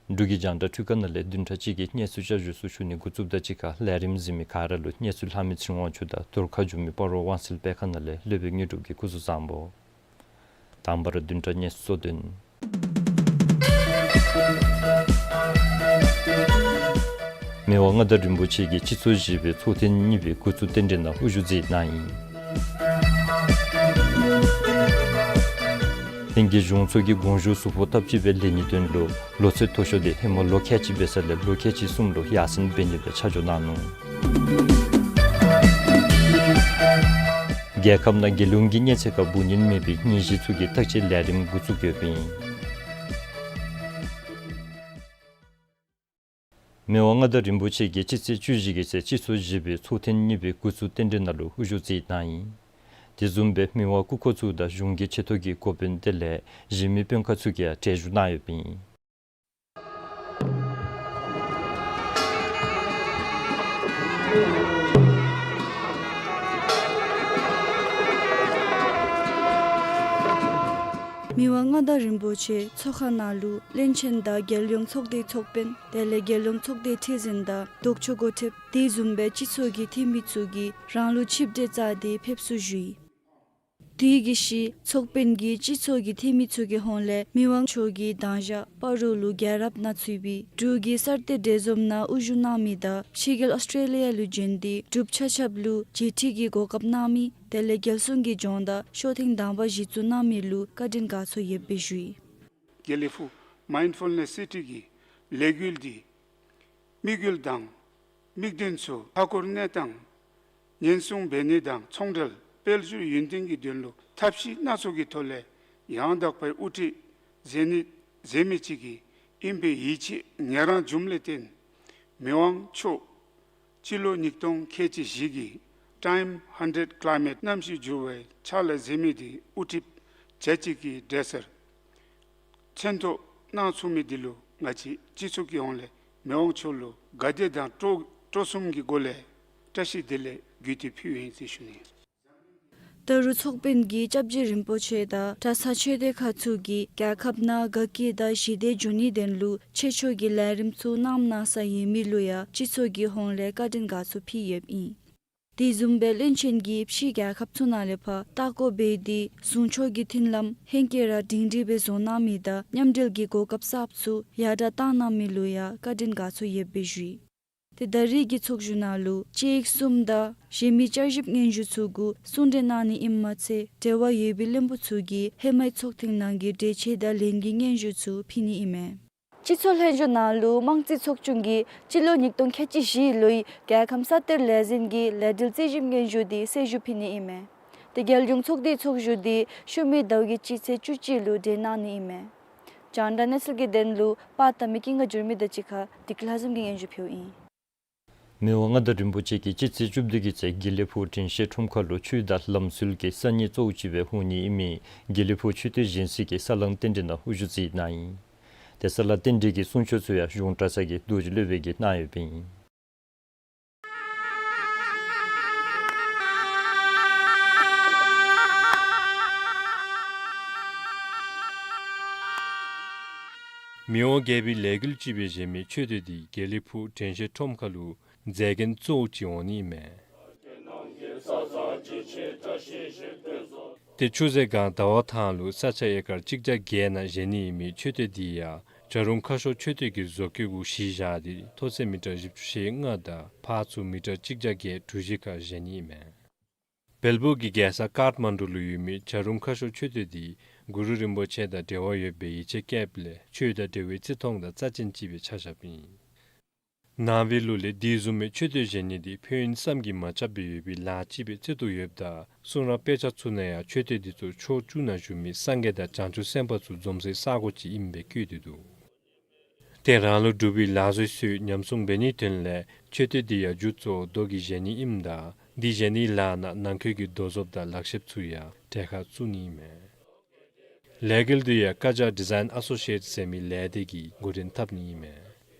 འབྲུག་གི་རྒྱང་བསྒྲགས་ཐོག་ཁ་ནང་ལས་བདུན་ཕྲག་གཅིག་གི་གནས་ཚུལ་བསྐྱར་ཞུ་ཚུ་ཞུ་ནི་འགོ་བཙུགསཔ་དང་གཅིག་ཁར་ལས་རིམ་གཟིགས་མི་ག་ར་ལུ་གནས་ཚུལ་ལྷག་མི་ཚེ་རིང་དབང་ཕྱུག་དང་རྡོར་ཁ་འགྱོ་མི་སྤ་རོ་དབང་གསལ་དཔེ་ཁང་ནང་ལས་སློབ་དཔོན་དངོས་གྲུབ་ཀྱིས་སྐུ་གཟུགས་བཟང་པོ། དང་པ་ར་བདུན་ཕྲག་གནས་ཚུལ་གཙོ་དོན། མི་དབང་མངའ་བདག་རིན་པོ་ཆེ་གིས་སྤྱི་ཚོགས་བཞི་པའི་ཚོགས་ཐེངས་གཉིས་པའི་འགོ་བཙུགས་རྟེན་འབྲེལ་ནང་དབུ་བཞུགས་མཛད་གནང་ཡི། དེང་གི་གཞུང་ཚོགས་ཀྱི་དགོངས་ཞུ་གཟུགས་པོ་སྟབས་གཅིག་སྦེ་ལེན་ནིའི་དོན་ལུ་ལོ་ཚོད་མཐོ་ཤོས་དེ་ཧེ་མ་ལོ་ཁལ་གཅིག་འབད་ས་ལས་ལོ་ཁལ་གཅིག་གསུམ་ལུ་ཡར་སེང་འབད་ནི་སྦེ་ཆ་འཇོག་གནང་ནུག། རྒྱལ་ཁབ་ནང་རྒྱལ་ཡོངས་ཀྱི་གཉན་ཚད་ཁར་འབུ་ཉེན་མེད་པའི་ནད་གཞི་ཚུ་གི་བརྟག་དཔྱད་ལས་རིམ་འགོ་བཙུགས་ཡོདཔ་ཨིན། མི་དབང་མངའ་བདག་རིན་པོ་ཆེ་གིས་སྤྱི་ཚེས་བཅུ་བཞི་གི་ཚེས་སྤྱི་ཚོགས་བཞི་པའི་ཚོགས་ཐེངས་གཉིས་པའི་འགོ་བཙུགས་རྟེན་འབྲེལ་ནང་ལུ་དབུ་བཞུགས་མཛད་གནང་ཡི། དེ་བཟུམ་སྦེ་མི་དབང་སྐུ་འཁོར་ཚུ་དང་གཞུང་གི་ཆེ་མཐོ་གི་འགོ་དཔོན་དེ་ལས་གཞན་མི་དཔོན་ཁག་ཚུ་གིས་ཡང་གྲལ་བཞུགས་གནང་ཡོདཔ་ཨིན། མི་དབང་མངའ་བདག་རིན་པོ་ཆེ་ཚོགས་ཁང་ནང་ལུ་བློན་ཆེན་དང་རྒྱལ་ཡོངས་ཚོགས་སྡེའི་ཚོགས་དཔོན་དེ་ལས་རྒྱལ་ཡོངས་ཚོགས་སྡེའི་ཁྲི་འཛིན་དང་ལྡོག་ཕྱོགས་འགོ་ཁྲིདཔ་དེ་བཟུམ་སྦེ་སྤྱི་ཚོགས་ཀྱི་འཐུས་མི་ཚུ་གིས་རང་ལུགས་ཆིབས་གྲལ་བཅའ་སྟེ་ཕེབས་བསུ་ཞུ་ཡི། དེ་གི་ཤུལ་ཚོགས་དཔོན་གྱིས་སྤྱི་ཚོགས་ཀྱི་འཐུས་མི་ཚུ་གི་ཧོངས་ལས་མི་དབང་མཆོག་གི་གདན་ཞབས་སྤ་རོ་ལུ་རྒྱལ་རབས་ནང་ཚུད་པའི་འབྲུག་གི་གསར་གཏོད་འབྲེལ་འཛོམས་ནང་དབུ་བཞུགས་གནང་མི་དང་ཕྱི་རྒྱལ་ཨོསི་ཊེ་ལི་ཡ་ལུ་བྱོན་ཏེ་འབྲུགཔ་ཆ་ཁྱབ་ལུ་མཇལ་ཕྲད་ཀྱི་གོ་སྐབས་གནང་མི་དེ་ལས་རྒྱལ་སྲུང་གི་ལྗོངས་བདག་ཤོག་ཐེངས་དང་པ་གཞི་བཙུགས་གནང་མི་ལུ་བཀའ་དྲིན་དགའ་ཚོར་ཡོདཔ་སྦེ་ཞུ་ཡི། དགེ་ལེགས་ཕུག་མའིནཌ་ཕུལ་ནེསི་སི་ཊི་གི་ལས་འགུལ་འདི་དམིགས་ཡུལ་དང་དམིགས་དོན་ཚུ་མཐའ་འཁོར་གནས་སྟངས་ཉེན་སྲུང་འབད་ནི་དང་ཚོང་འབྲེལ་དཔལ་འབྱོར་ཡུན་བརྟན་གྱི་དོན་ལུ་ཐབས་ཤེས་སྣ་ཚོགས་ཀྱི་ཐོག་ལས་ཡང་དག་པའི་དབུ་ཁྲིད་མཛད་ནི་མཛད་མི་ཅིག་ཨིན་པའི་ཡིད་ཆེས་ངལ་རངས་བྱུངམ་ལས་བརྟེན་མི་དབང་མཆོག་སྤྱི་ལོ་ཉིས་སྟོང་ཁལ་གཅིག་བཞི་གི་ཊའིམ་ཧཱན་ཌེཌ་ཀི་ལའི་མེཊ་གནམ་གཤིས་འགྱུར་བའི་ཕྱག་ལཱ་མཛད་མི་འདི་དབུ་ཁྲིད་བྱ་ཅིག་གི་གྲལ་སར་མཚན་ཐོ་གནང་ཚུགས་མི་འདི་ལུ་ང་བཅས་སྤྱི་ཚོགས་ཀྱི་ཧོངས་ལས་མི་དབང་མཆོག་ལུ་དགའ་དད་དང་སྤྲོ་སྤྲོ་གསུམ་གྱི་སྒོ་ལས་བཀྲ་ཤིས་བདེ་ལེགས་བརྒྱུད་དེ་ཕུལཝ་ཨིན་ཟེར་ཞུ་ནི། ད་རུང་ཚོགས་དཔོན་གྱིས་སྐྱབས་རྗེ་རིན་པོ་ཆེ་དང་གྲྭ་ཚང་ཆོས་སྡེ་ཁག་ཚུ་གིས་རྒྱལ་ཁབ་ནང་དགའ་སྐྱིད་དང་ཞི་བདེ་འབྱུང་ནིའི་དོན་ལུ་ཆེ་མཆོག་གི་ལས་རིམ་ཚུ་གནངམ་གནང་ས་ཡོད་མི་ལུ་ཡང་སྤྱི་ཚོགས་ཀྱི་ཧོངས་ལས་བཀའ་དྲིན་དགའ་ཚོར་ཕུལ་ཡོདཔ་ཨིན། དེ་བཟུམ་སྦེ་བློན་ཆེན་གྱིས་ཕྱི་རྒྱལ་ཁབ་ཚུ་ནང་ལས་ཕར་ལྟ་སྐོར་འབད་དེ་གཞུང་ཕྱོགས་ཀྱི་མཐུན་ལམ་ཧེང་སྐལ་ར་སྒྲིང་སྒྲིང་སྦེ་བཟོ་གནང་མི་དང་མཉམ་འབྲེལ་གྱི་གོ་སྐབས་གསརཔ་ཚུ་ཡར་དྲག་བཏང་གནང་མི་ལུ་ཡང་བཀའ་དྲིན་དགའ་ཚོར་ཡོདཔ་སྦེ་ཞུ་ཡི། ཏེ་ད་རིས་ཀྱི་ཚོགས་བཞུགས་ནང་ལུ་སྤྱི་ཡིག་གསུམ་དང་གཞན་མི་བསྐྱར་ཞིབ་སྙན་ཞུ་ཚུ་གུ་གསུང་གྲོས་གནང་ནི་ཨིནམ་མ་ཚད་འབྲེལ་བ་ཡོད་པའི་བློན་པོ་ཚུ་གིས་ཧེ་མའི་ཚོགས་ཐེངས་ནང་གི་གྲོས་ཆོད་དང་ལན་གྱི་སྙན་ཞུ་ཚུ་ཕུལ་ནི་ཨིན་མས། སྤྱི་ཚོགས་ལྷན་བཞུགས་ནང་ལུ་དམངས་རྩིས་ཚོགས་ཆུང་གིས་སྤྱི་ལོ་ཉིས་སྟོང་ཁལ་གཅིག་བཞི་ལོའི་རྒྱལ་ཁམས་ས་གཏེར་ལས་འཛིན་གྱི་ལས་འབྲེལ་རྩིས་ཞིབ་སྙན་ཞུ་འདི་གསལ་ཞུ་ཕུལ་ནི་ཨིན་མས། ཏེ་རྒྱལ་ཡོངས་ཚོགས་སྡེའི་ཚོགས་བཞུགས་འདི་ཤུལ་མའི་ཟླཝ་གི་སྤྱི་ཚེས་བཅུ་གཅིག་ལུ་གྲོལ་གནང་ནི་ཨིན་མས། རྒྱང་བསྒྲགས་གནས་ཚུལ་གྱི་དོན་ལུ་པར་བཏབ་མི་ཀུན་དགའ་འགྱུར་མེད་དང་གཅིག་ཁར་བདེ་སྐྱིད་ལྷ་འཛོམས་ཀྱིས་སྙན་ཞུ་ཕུལཝ་ཨིན། མི་དབང་མངའ་བདག་རིན་པོ་ཆེ་གིས་སྤྱི་ཚེས་བཅུ་བདུན་གྱི་ཚེ་དགེ་ལེགས་ཕུག་དྲན་ཤེས་ཁྲོམ་ཁ་ལུ་ཆོས་དང་ལམ་སྲོལ་གྱི་ས་གནས་གཙོ་བོ་ཅིག་སྦེ་འོང་ནི་ཨིན་མི་དགེ་ལེགས་ཕུག་ཆོས་སྡེ་གཞན་སའི་ས་ལང་རྟེན་འབྲེལ་ནང་དབུ་བཞུགས་མཛད་གནང་ཡི། ཏེ་ས་ལང་རྟེན་འབྲེལ་གྱི་གསུང་ཆོག་ཚུ་ཡང་གཞུང་གྲྭ་ཚང་གི་རྡོ་རྗེ་སློབ་དཔོན་གྱིས་གནང་ཡོདཔ་ཨིན། མི་དབང་རྒྱལ་པོའི་ལས་འགུལ་ཅིག་སྦེ་བཞེངས་མི་ཆོས་སྡེ་འདི་དགེ་ལེགས་ཕུག་དྲན་ཤེས་ཁྲོམ་ཁ་ལུ་མཛད་འགན་གཙོ་བོ་ཅིག་འོང་ནི་ཨིན་མས། ཏེ་ཆུ་ཟེ་སྒང་ཟླ་བ་ཐང་ལུ་ས་ཆ་ཨེ་ཀར་གཅིག་བརྒྱ་བརྒྱད་ནང་བཞེངས་ནི་ཨིན་མི་ཆོས་སྡེ་འདི་ཡང་བྱ་རུང་ཁ་ཤོར་ཆོས་སྡེ་གི་བཟོ་བཀོད་གུ་གཞི་བཞག་སྟེ་མཐོ་ཚད་མི་ཊར་བཞི་བཅུ་ཞེ་ལྔ་དང་འཕར་ཚུགས་མི་ཊར་གཅིག་བརྒྱ་བརྒྱད་གྲུ་བཞི་ཁར་བཞེངས་ནི་ཨིན་མས། བལ་པོ་གི་རྒྱལ་ས་ཀཱཐ་མན་ཌུ་ལུ་ཡོད་མི་བྱ་རུང་ཁ་ཤོར་ཆོས་སྡེ་འདི་གུ་རུ་རིན་པོ་ཆེ་དང་འབྲེལ་བ་ཡོད་པའི་ཡིད་ཆེས་བསྐྱེདཔ་ལས་ཆོས་དང་འབྲེལ་བའི་བརྩི་མཐོང་དང་རྩ་ཅན་ཅིག་སྦེ་ཆ་བཞགཔ་ཨིན། ནང་པའི་ལུགས་ལས་དེ་བཟུམ་མའི་ཆོས་སྡེ་བཞེངས་ནི་འདི་ཕན་ཡོན་བསམ་གྱིས་མ་ཁྱབ་པའི་ཡོད་པའི་ལཱ་ཅིག་སྦེ་བརྩི་དོ་ཡོདཔ་ད་གསུང་རབ་དཔེ་ཆ་ཚུ་ནང་ཡང་ཆོས་སྡེ་འདི་ཚུ་ཕྱོགས་བཅུ་ན་བཞུགས་མི་སངས་རྒྱས་དང་བྱང་ཆུབ་སེམས་དཔའ་ཚུ་འཛོམས་སའི་ས་གོ་ཅིག་ཨིནམ་སྦེ་བཀོད་དེ་འདུག། ཏེ་རང་ལུགས་འབྲུག་པའི་ལག་བཟོའི་སྲོལ་ཉམས་སྲུང་འབད་ནིའི་དོན་ལས་མཆོད་རྟེན་འདི་ཡང་མཇུག་གཙོ་བོ་རྡོ་གིས་བཞེངས་ནི་ཨིནམ་ད་འདི་བཞེངས་ནིའི་ལཱ་ནང་ནང་འཁོད་ཀྱི་རྡོ་བཟོཔ་དང་ལག་ཤེསཔ་ཚུ་ཡང་གྲལ་ཁར་བཙུགས་ནི་ཨིན་མས། ལས་འགུལ་འདི་ཡང་ཀ་ཇ་ཌི་ཛའིན་ཨ་སོ་ཤི་ཨེཊ་ཟེར་མི་ལས་སྡེ་གིས་འགོ་འདྲེན་འཐབ་ནི་ཨིན་མས།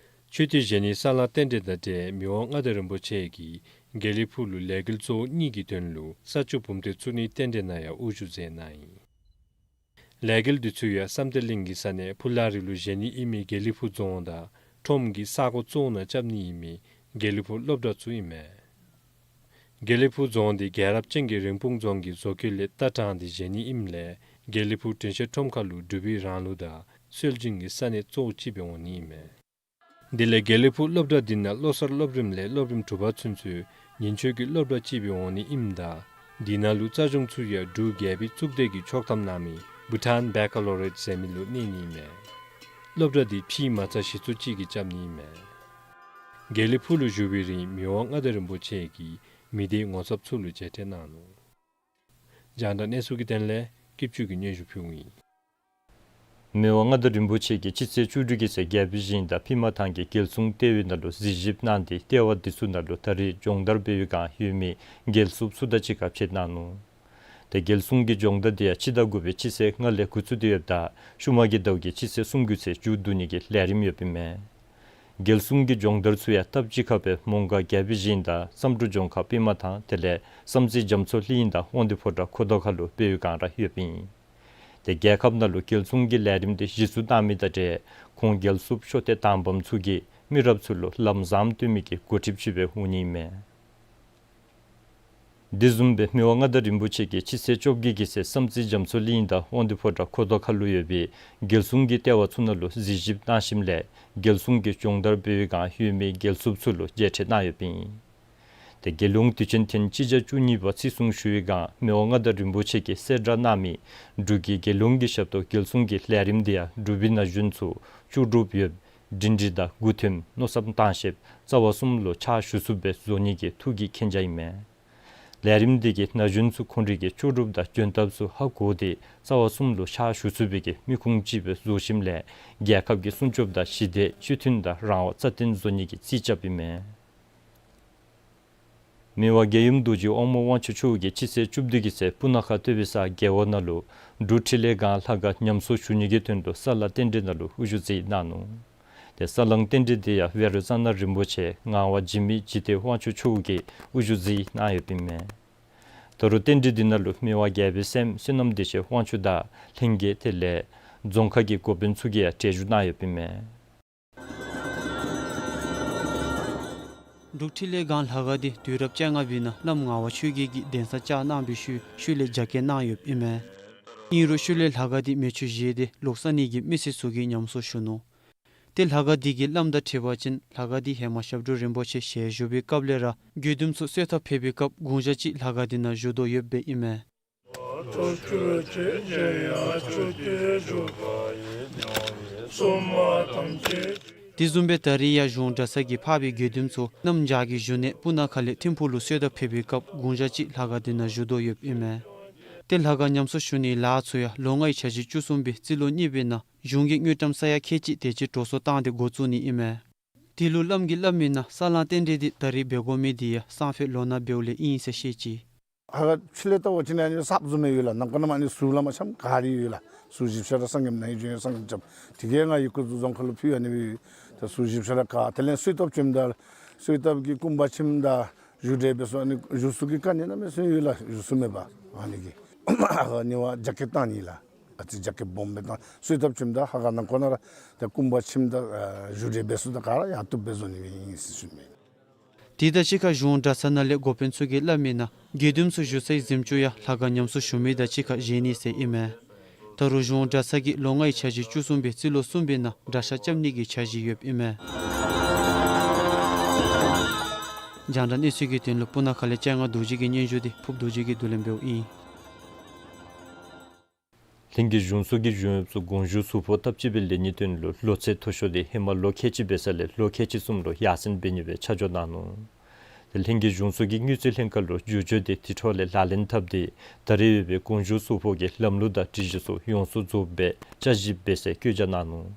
མཆོད་རྟེན་བཞེངས་ནིའི་ས་ལང་རྟེན་འབྲེལ་དང་འབྲེལ་མི་དབང་མངའ་བདག་རིན་པོ་ཆེ་གིས་དགེ་ལེགས་ཕུག་ལུ་ལས་འགུལ་གཙོ་བོ་གཉིས་ཀྱི་དོན་ལུ་ས་བཅུད་བུམ་ཐེལ་བཙུགས་ནིའི་རྟེན་འབྲེལ་ནང་ཡང་དབུ་བཞུགས་མཛད་གནང་ཡི། ལས་འགུལ་འདི་ཚུ་ཡང་བསམ་གཏན་གླིང་གི་ས་གནས་ཕུ་ལ་རི་ལུ་བཞེངས་ནི་ཨིན་མི་དགེ་ལེགས་ཕུག་རྫོང་དང་ཁྲོམ་གྱི་ས་གོ་གཙོ་བོ་ནང་རྐྱབ་ནི་ཨིན་མི་དགེ་ལེགས་ཕུག་སློབ་གྲྭ་ཚུ་ཨིན་མས། དགེ་ལེགས་ཕུག་རྫོང་འདི་རྒྱལ་རབས་ཅན་གྱི་རིན་སྤུངས་རྫོང་གི་བཟོ་བཀོད་ལས་ལྟ་སྟངས་འདི་བཞེངས་ནི་ཨིནམ་ལས་དགེ་ལེགས་ཕུག་དྲིན་ཆེན་ཁྲོམ་ཁ་ལུ་འབྲུག་པའི་རང་ལུགས་དང་སྲོལ་རྒྱུན་གྱི་ས་གནས་གཙོ་བོ་ཅིག་སྦེ་འོང་ནི་ཨིན་མས། དེ་ལས་དགེ་ལེགས་ཕུག་སློབ་གྲྭ་འདི་ནང་བློ་གསར་སློབ་རིམ་ལས་སློབ་རིམ་དྲུག་པ་ཚུན་ཚོད་ཉིན་ཆོས་ཀྱི་སློབ་གྲྭ་ཅིག་སྦེ་འོང་ནི་ཨིནམ་ད་འདི་ནང་ལུ་རྩ་གཞུང་ཚུ་ཡང་འབྲུག་རྒྱལ་པོའི་གཙུག་སྡེ་གིས་ཕྱོགས་བཏབ་གནང་མི་བྷུ་ཊཱན་བེ་ཀ་ལོ་རི་ཡེཊ་ཟེར་མི་ལུ་གནས་ནི་ཨིན་མས། སློབ་གྲྭ་འདི་ཕྱིའི་མ་རྩ་གཞི་བཙུགས་ཅིག་གིས་རྐྱབ་ནི་ཨིན་མས། དགེ་ལེགས་ཕུག་ལུ་བཞུགས་པའི་རིང་མི་དབང་མངའ་བདག་རིན་པོ་ཆེ་གིས་མི་སྡེའི་ངོ་ཚབ་ཚུ་ལུ་མཇལ་འཕྲད་གནང་ནུག། རྒྱང་བསྒྲགས་གནས་ཚུལ་གྱི་དོན་ལས་སྐྱིད་ཆུ་གིས་སྙན་ཞུ་ཕུལཝ་ཨིན། མི་དབང་མངའ་བདག་རིན་པོ་ཆེ་གིས་སྤྱི་ཚེས་བཅུ་དྲུག་གི་ཚེ་རྒྱལ་པོའི་ཞིང་དང་བི་མ་ཐང་གི་རྒྱལ་སྲུང་ལྟེ་བའི་ནང་ལུ་གཟིགས་ཞིབ་གནང་སྟེ་ལྟེ་བ་འདི་ཚུ་ནང་ལུ་ད་རེས་སྦྱོང་བརྡར་འབད་བའི་བསྒང་ཡོད་མི་རྒྱལ་སྲུངཔ་ཚུ་དང་གཅིག་ཁར་ཕྱད་གནང་ནུག། ཏེ་རྒྱལ་སྲུང་གི་སྦྱོང་བརྡར་འདི་ཡང་སྤྱི་ཟླ་དགུ་པའི་སྤྱི་ཚེས་ལྔ་ལས་འགོ་བཙུགས་ཏེ་ཡོདཔ་ད་ཤུལ་མ་གི་ཟླཝ་གི་སྤྱི་ཚེས་སུམ་ཅུ་ཚེ་མཇུག་བསྡུ་ནི་གི་ལས་རིམ་ཡོདཔ་ཨིན་མས། རྒྱལ་སྲུང་གི་སྦྱོང་བརྡར་ཚུ་ཡང་སྟབས་གཅིག་ཁར་སྦེ་མོང་སྒར་རྒྱལ་པོའི་ཞིང་དང་བསམ་གྲུབ་ལྗོངས་མཁར་བི་མ་ཐང་དེ་ལས་བསམ་རྩེ་རྒྱ་མཚོ་གླིང་དང་དབང་འདུས་ཕོ་བྲང་ཁོ་ཐང་ཁ་ལུ་འབད་བའི་བསྒང་ར་ཡོདཔ་ཨིན། ཏེ་རྒྱལ་ཁབ་ནང་ལུ་རྒྱལ་སྲུང་གི་ལས་རིམ་འདི་གཞི་བཙུགས་གནང་མི་དང་འབྲེལ་ཁོང་རྒྱལ་སྲུངཔ་ཤོ་ཐེངས་དང་པམ་ཚུ་གིས་མི་རབས་ཚུ་ལུ་ལམ་བཟང་སྟོན་མི་གི་འགོ་ཁྲིདཔ་ཅིག་སྦེ་འོང་ནི་ཨིན་མས། དེ་བཟུམ་སྦེ་མི་དབང་མངའ་བདག་རིན་པོ་ཆེ་གིས་སྤྱི་ཚེས་བཅོ་བརྒྱད་ཀྱི་ཚེ་བསམ་རྩེ་རྒྱ་མཚོ་གླིང་དང་དབང་འདུས་ཕོ་བྲང་ཁོ་ཐང་ཁ་ལུ་ཡོད་པའི་རྒྱལ་སྲུང་གི་ལྟེ་བ་ཚུ་ནང་ལུ་གཟིགས་ཞིབ་གནང་ཞིནམ་ལས་རྒྱལ་སྲུང་གི་སྦྱོང་བརྡར་འབད་བའི་བསྒང་ཡོད་མི་རྒྱལ་སྲུངཔ་ཚུ་ལུ་མཇལ་འཕྲད་གནང་ཡོདཔ་ཨིན། ཏེ་རྒྱལ་ཡོངས་དུས་ཆེན་ཐེངས་གཅིག་བརྒྱ་བཅུ་གཉིས་པ་བརྩི་སྲུང་ཞུ་བའི་བསྒང་མི་དབང་མངའ་བདག་རིན་པོ་ཆེ་གིས་གསལ་བསྒྲགས་གནང་མི་འབྲུག་གི་རྒྱལ་ཡོངས་ཀྱི་ཞབས་ཏོག་རྒྱལ་སྲུང་གི་ལས་རིམ་འདི་ཡང་འབྲུག་པའི་ན་གཞོན་ཚུ་ལྕོགས་གྲུབ་ཡོདཔ་འདྲེན་འདྲིས་དང་མགུ་འཐོམ་མནོ་བསམ་བཏང་ཤེསཔ་རྩ་བ་གསུམ་ལུ་ཕྱག་ཞུ་ཚུགསཔ་སྦེ་བཟོ་ནི་གི་ཐུགས་ཀྱི་མཁྱེན་རྒྱ་ཨིན་མས། ལས་རིམ་འདི་གིས་ན་གཞོན་ཚུ་ཁོང་རའི་གི་ལྕོགས་གྲུབ་དང་འཇོན་ཐབས་ཚུ་ཧ་གོ་སྟེ་རྩ་བ་གསུམ་ལུ་ཕྱག་ཞུ་ཚུགས་པའི་གི་མི་ཁུངས་ཅིག་སྦེ་བཟོ་ཞིནམ་ལས་རྒྱལ་ཁབ་ཀྱི་སྲུང་སྐྱོབ་དང་ཞི་བདེ་སྤྱི་མཐུན་དང་རང་དབང་རྩ་བརྟན་བཟོ་ནི་གི་རྩིས་རྐྱབ་ཨིན་མས། མི་དབང་རྒྱལ་ཡུམ་རྡོ་རྗེ་དབང་མོ་དབང་ཕྱུག་མཆོག་གིས་སྤྱི་ཚེས་བཅུ་བདུན་གྱི་ཚེ་སྤུ་ན་ཁ་སྟོད་པའི་ས་རྒེད་འོག་ནང་ལུ་འབྲུག་འཕྲིན་ལས་སྒང་ལྷ་ཁང་ཉམས་གསོ་ཞུ་ནི་གི་དོན་ལུ་ས་བསླང་རྟེན་འབྲེལ་ནང་ལུ་དབུ་བཞུགས་མཛད་གནང་ནུག། ཏེ་ས་བསླང་རྟེན་འབྲེལ་འདི་ཡང་བཻ་རོ་ཙ་ན་རིན་པོ་ཆེ་ངག་དབང་འཇིགས་མེད་འཇིག་རྟེན་དབང་ཕྱུག་མཆོག་གིས་དབུ་བཞུགས་མཛད་གནང་ཡོདཔ་ཨིན་མས། ད་རུང་རྟེན་འབྲེལ་འདི་ནང་ལུ་མི་དབང་རྒྱལ་པོའི་སྲསམོ་བསོད་ནམས་བདེ་ཆེན་དབང་ཕྱུག་དང་ལྷན་རྒྱས་དེ་ལས་རྫོང་ཁག་གི་འགོ་དཔོན་ཚུ་གིས་ཡང་གྲལ་བཞུགས་གནང་ཡོདཔ་ཨིན་མས། འབྲུག་འཕྲིན་ལས་སྒང་ལྷ་ཁང་འདི་དུས་རབས་བཅོ་ལྔ་པའི་ནང་བླམ་ངག་དབང་ཆོས་རྒྱལ་གྱིས་གདན་ས་བཅགས་གནང་བའི་ཤུལ་ཤུལ་ལས་རྒྱ་བསྐྱེད་གནང་ཡོདཔ་ཨིན་མས། ཨིན་རུང་ཤུལ་ལས་ལྷ་ཁང་འདི་མེ་མཆོད་བཞེས་ཏེ་ལོག་ས་གནས་ཀྱི་མི་སེར་ཚུ་གིས་ཉམས་གསོ་ཞུ་ནུག། ཏེ་ལྷ་ཁང་འདི་གི་བླམ་དང་འཁྲིལ་བ་ཅིན་ལྷ་ཁང་འདི་ཧེ་མ་ཞབས་དྲུང་རིན་པོ་ཆེ་ཞལ་བཞུགས་པའི་སྐབས་ལས་ར་དགེ་འདུནམ་ཚུ་གསོལ་ཐབ་ཕེབས་པའི་སྐབས་དགུང་ཞག་གཅིག་ལྷ་ཁང་འདི་ནང་བཞུགས་དོ་ཡོདཔ་ཨིན་མས། དེ་བཟུམ་སྦེ་ད་རིས་ཡང་གཞུང་གྲྭ་ཚང་གི་འཕགས་པའི་དགེ་འདུནམ་ཚུ་གནམ་བྱཱར་གྱི་བཞུགས་གནས་སྤུ་ན་ཁ་ལས་ཐིམ་ཕུག་ལུ་གསོལ་ཐབ་ཕེབས་པའི་སྐབས་དགུང་ཞག་གཅིག་ལྷ་ཁང་འདི་ནང་བཞུགས་དོ་ཡོདཔ་ཨིན་མས། ཏེ་ལྷ་ཁང་ཉམས་གསོ་ཞུ་ནིའི་ལཱ་ཚུ་ཡང་ལོ་ལྔའི་འཆར་གཞི་བཅུ་གསུམ་པའི་རྩིས་ལོ་གཉིས་པའི་ནང་གཞུང་གི་དངུལ་ཀྲམ་ས་ཡ་ཁལ་གཅིག་དེ་ཅིག་འགྲོ་སོང་བཏང་སྟེ་འགོ་བཙུགས་ནི་ཨིན་མས། དེ་ལུ་བླམ་གིས་སླབ་མིའི་ནང་ས་བསླང་རྟེན་འབྲེལ་འདི་ད་རིས་འབད་དགོ་མི་འདི་ཡང་སང་ཕོད་ལོ་ན་བལྟཝ་ལས་ཨིན་ཟེར་བཤད་ཅི། ཧ་ཁ་ཕྱི་ལས་བལྟ་བ་ཅིན་ཨ་ནི་གསརཔ་བཟོ་མི་ཡོད་ལགས། ནང་ཁོག་ནང་ཨ་ནི་ཟུར་ལས་མར་ཆམ་ག་ར་ཡོད་ལགས། ཟུར་བཞི་ཆ་ར་སངས་རྒྱས་ནང་ཡོད་ཟེར་སངས་རྒྱས་རྐྱབ། དེ་གིས་ང་ཡི་གུ་ཟུར་རྫོང་ཁ་ལུ་ཕུལ་ཨ་ནི་སྦེ་ད་ཟུར་བཞི་ཆ་ར་ག་དེ་ལས་གསོལ་ཐབ་བྱིནམ་ད་གསོལ་ཐབ་ཀྱི་སྐུ་འབག་བྱིནམ་ད་བཞུགས་གྲལ་འབད་ས་ཨ་ནི་བཞུགས་ས་གི་དཀའ་ངལ་གནམ་མེད་ས་མེད་ཡོད་ལགས། བཞུགས་ས་མེད་པར་ཨ་ནི་གི་ཨ་ནི་བ་རྒྱ་བསྐྱེད་བཏང་ནི་ལགས། ཨ་ཙི་རྒྱ་བསྐྱེད་སྦོམ་སྦེ་བཏང་། གསོལ་ཐབ་བྱིནམ་ད་ཧ་ཁ་ནང་ཁོག་ནང་ར་ད་སྐུ་འབག་བྱིནམ་ད་བཞུགས་གྲལ་འབད་ས་ད་ག་ར་ཡང་བཏུབ་སྦེ་བཟོ་ནི་སྦེ་ཨིན་ཟེར་ཞུ་ནི། དེ་དང་གཅིག་ཁར་གཞུང་གྲྭ་ཚང་ནང་ལས་འགོ་དཔོན་ཚུ་གིས་སླབ་མིའི་ནང་དགེ་འདུནམ་ཚུ་བཞུགས་སའི་གཟིམ་ཅུང་ཡང་ལྷ་ཁང་ཉམས་གསོ་ཞུ་མི་དང་གཅིག་ཁར་བཞེངས་ནི་ཟེར་ཨིན་མས། ད་རུང་གཞུང་གྲྭ་ཚང་གིས་ལོ་ལྔའི་འཆར་གཞི་བཅུ་གསུམ་པའི་རྩིས་ལོ་གསུམ་པའི་ནང་གྲྭ་ཤག་རྐྱབ་ནི་གི་འཆར་གཞི་ཡོདཔ་ཨིན་མས། རྒྱང་བསྒྲགས་གནས་ཚུལ་གྱི་དོན་ལུ་སྤུ་ན་ཁ་ལས་སྤྱན་སྔ་རྡོ་རྗེ་གིས་སྙན་ཞུ་འདི་ཕུབ་རྡོ་རྗེ་གིས་བསྡུ་ལེན་འབདཝ་ཨིན། ལྷན་རྒྱས་གཞུང་ཚོགས་ཀྱི་གཞུང་གཡོགཔ་ཚུ་དགོངས་ཞུ་ཟུར་ཕོགས་ཐབས་ཅིག་སྦེ་ལེན་ནིའི་དོན་ལུ་ལོ་ཚད་མཐོ་ཤོས་འདི་ཧེ་མ་ལོ་ཁལ་གཅིག་འབད་ས་ལས་ལོ་ཁལ་གཅིག་གསུམ་ལུ་ཡར་སེང་འབད་ནི་སྦེ་ཆ་འཇོག་གནང་ནུག། ཏེ་ལྷན་རྒྱས་གཞུང་ཚོགས་ཀྱི་དངུལ་རྩིས་ལྷན་ཁག་ལུ་བསྒྱུར་བཅོས་འདི་དེ་འཕྲོ་ལས་ལག་ལེན་འཐབ་སྟེ་ད་རེས་ཡོད་པའི་དགོངས་ཞུ་ཟུར་ཕོགས་ཀྱི་ལམ་ལུགས་དང་སྒྲིག་གཞི་ཚུ་ཡོངས་སུ་རྫོགསཔ་སྦེ་བསྐྱར་ཞིབ་འབད་སའི་བཀོད་རྒྱ་གནང་ནུག།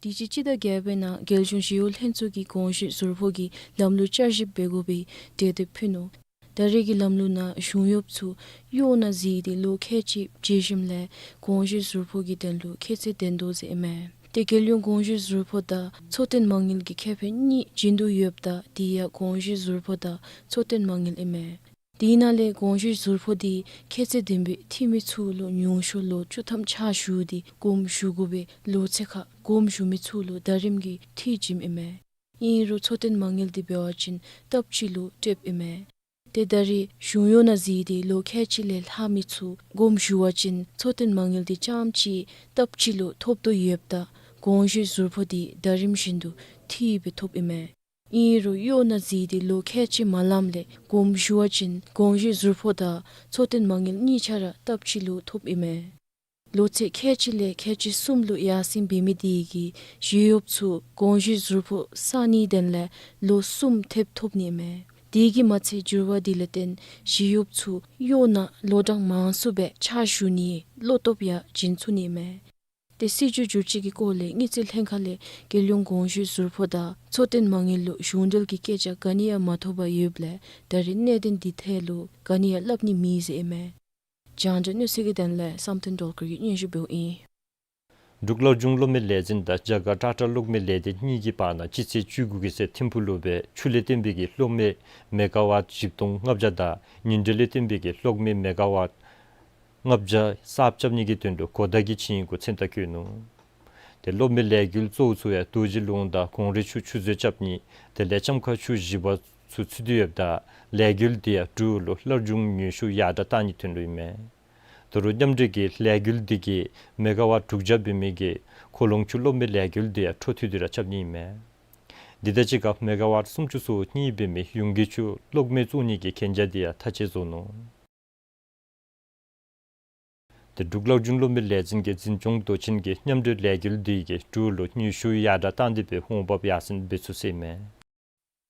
དུས་ཅི་སྤྱི་ཟླ་བརྒྱད་པའི་ནང་རྒྱལ་གཞུང་ཞི་གཡོག་ལྷན་ཚོགས་ཀྱིས་དགོངས་ཞུའི་ཟུར་ཕོགས་ཀྱི་ལམ་ལུགས་བསྐྱར་ཞིབ་འབད་དགོ་པའི་གྲོས་འདེབས་ཕུལ་ནུག། ད་རེས་ཀྱི་ལམ་ལུགས་ནང་གཞུང་གཡོགཔ་ཚུ་གཡོག་ནང་འཛུལ་ཏེ་ལོ་ཁལ་གཅིག་བརྒྱུད་ཞིནམ་ལས་དགོངས་ཞུའི་ཟུར་ཕོགས་ཀྱི་དོན་ལུ་ཁྱད་ཚད་ལྡན་དོ་ཟེར་ཨིན་མས། ཏེ་རྒྱལ་ཡོངས་དགོངས་ཞུའི་ཟུར་ཕོགས་དང་འཚོ་རྟེན་མ་དངུལ་གྱི་ཁེ་ཕན་གཉིས་བྱིན་དོ་ཡོདཔ་ད་དེ་ཡང་དགོངས་ཞུའི་ཟུར་ཕོགས་དང་འཚོ་རྟེན་མ་དངུལ་ཨིན་མས། དེ་ནང་ལས་དགོངས་བཞེད་ཟུར་ཕོག་འདི་ཁྱད་ཚད་ལྡན་པའི་འཐུས་མི་ཚུ་ལུ་ཉུང་ཤོས་ལོ་བཅུ་ཐམ་ཕྱག་ཞུ་སྟེ་དགོངསམ་ཞུ་དགོ་པའི་ལོ་ཚད་ཁར་དགོངསམ་ཞུ་མི་ཚུ་ལུ་ཟླ་རིམ་གྱིས་འཐུས་བྱིནམ་ཨིན་མས། ཨིན་རུང་འཚོ་རྟེན་མ་དངུལ་འདི་འབད་བ་ཅིན་སྟབས་གཅིག་ལུ་ཐོབ་ཨིན་མས། ཏེ་ད་རེས་གཞུང་གཡོག་ནང་འཛུལ་ཏེ་ལོ་ཁལ་གཅིག་ལས་ལྷག་མི་ཚུ་དགོངསམ་ཞུ་བ་ཅིན་འཚོ་རྟེན་མ་དངུལ་འདི་རྐྱངམ་གཅིག་སྟབས་གཅིག་ལུ་ཐོབ་དོ་ཡོདཔ་ད་དགོངས་བཞེས་ཟུར་ཕོག་འདི་ཟླ་རིམ་བཞིན་དུ་འཐུས་སྦེ་ཐོབ་ཨིན་མས། ཨིན་རུང་གཡོག་ནང་འཛུལ་ཏེ་ལོ་ཁལ་གཅིག་མ་ལངམ་ལས་དགོངསམ་ཞུ་བ་ཅིན་དགོངས་བཞེས་ཟུར་ཕོག་དང་འཚོ་རྟེན་མ་དངུལ་གཉིས་ཆ་ར་སྟབས་གཅིག་ལུ་ཐོབ་ཨིན་མས། ལོ་ཚད་ཁལ་གཅིག་ལས་ཁལ་གཅིག་གསུམ་ལུ་ཡར་སེང་འབད་མི་དེ་གིས་ཞི་གཡོགཔ་ཚུ་དགོངས་བཞེས་ཟུར་ཕོག་བསག་ནིའི་དོན་ལས་ལོ་གསུམ་ཐེབས་ཐོབ་ནི་མས། དེ་གིས་མ་ཚད་འགྱུར་བ་དེ་ལས་བརྟེན་ཞི་གཡོགཔ་ཚུ་གཡོག་ནང་ལོ་གྲངས་མང་སུ་སྦེ་ཕྱག་ཞུ་ནིའི་བློ་སྟོབས་ཡང་བྱིན་ཚུགས་ནི་མས། ཏེ་སྲིད་བྱུས་བསྒྱུར་བཅོས་ཀྱི་སྐོར་ལས་དངུལ་རྩིས་ལྷན་ཁག་ལས་རྒྱལ་ཡོངས་དགོངས་བཞེས་ཟུར་ཕོག་དང་འཚོ་རྟེན་མ་དངུལ་ལུ་གཞུང་འབྲེལ་གྱི་སྐད་ཆ་ག་ནི་ཡང་མ་ཐོབ་པར་ཡོདཔ་ལས་ད་རེས་གནད་དོན་འདི་ཐད་ལུ་ག་ནི་ཡང་སླབ་ནི་མེད་ཟེར་ཨིན་མས། རྒྱང་བསྒྲགས་གནས་ཚུལ་གྱི་དོན་ལས་བསམ་གཏན་སྒྲོལ་དཀར་གྱིས་སྙན་ཞུ་འབདཝ་ཨིན། འབྲུག་བླ་སྒྲུང་སློབ་མའི་ལས་འཛིན་དང་རྒྱ་གར་ཊ་ཊ་གློག་མེའི་ལས་སྡེ་གཉིས་ཀྱི་བར་ན་སྤྱི་ཚེས་བཅུ་དགུ་གི་ཚེ་ཐིམ་ཕུག་ལུ་སྦེ་ཆུ་ལས་བཏོན་པའི་གི་གློག་མེ་མེ་ག་ཝཊ་བཞི་སྟོང་ལྔ་བརྒྱ་དང་ཉིན་དྲོད་ལས་བཏོན་པའི་གི་གློག་མེ་མེ་ག་ཝཊ་ལྔ་བརྒྱ་གསརཔ་རྐྱབ་ནི་གི་དོན་ལུ་གོ་བརྡ་གི་ཆིངས་ཡིག་གུ་མཚན་རྟགས་བཀོད་ནུག། ཏེ་གློག་མེ་ལས་འགུལ་གཙོ་བོ་ཚུ་ཡང་རྡོ་རྗེ་ལུང་དང་གོང་རི་ཆུ་ཆུ་མཛོད་རྐྱབ་ནི་དེ་ལས་ལྕམ་མཁར་ཆུ་བཞི་པ་ཚུ་ཚུད་དེ་ཡོདཔ་ད་ལས་འགུལ་འདི་ཡང་འབྲུག་ལུ་སླར་འབྱུང་ནུས་ཤུགས་ཡར་དྲག་བཏང་ནིའི་དོན་ལུ་ཨིན་མས། ད་རུང་མཉམ་འབྲེལ་གྱི་ལས་འགུལ་འདི་གིས་མེ་ག་ཝཊ་དྲུག་བརྒྱ་འབད་མི་གི་ཁོ་ལོང་ཆུ་གློག་མེ་ལས་འགུལ་འདི་ཡང་འཕྲོ་མཐུད་དེ་ར་རྐྱབ་ནི་ཨིན་མས། འདི་དང་གཅིག་ཁར་མེ་ག་ཝཊ་སུམ་ཅུ་སོ་གཉིས་འབད་མི་ཡུང་གི་ཆུ་གློག་མེ་བཙུགས་ནི་གི་གན་རྒྱ་འདི་ཡང་ཐག་བཅད་བཟོ་ནུག། ཏེ་འབྲུག་བླ་སྒྲུང་སློབ་མའི་ལས་འཛིན་གྱི་འཛིན་སྐྱོང་མདོ་ཆེན་གྱིས་མཉམ་འབྲེལ་ལས་འགུལ་འདི་གིས་འབྲུག་ལུ་ནུས་ཤུགས་ཡར་དྲག་བཏང་སྟེ་སྦེ་འོང་འབབ་ཡར་སེང་འབད་ཚུགས་ཟེར་ཨིན་མས།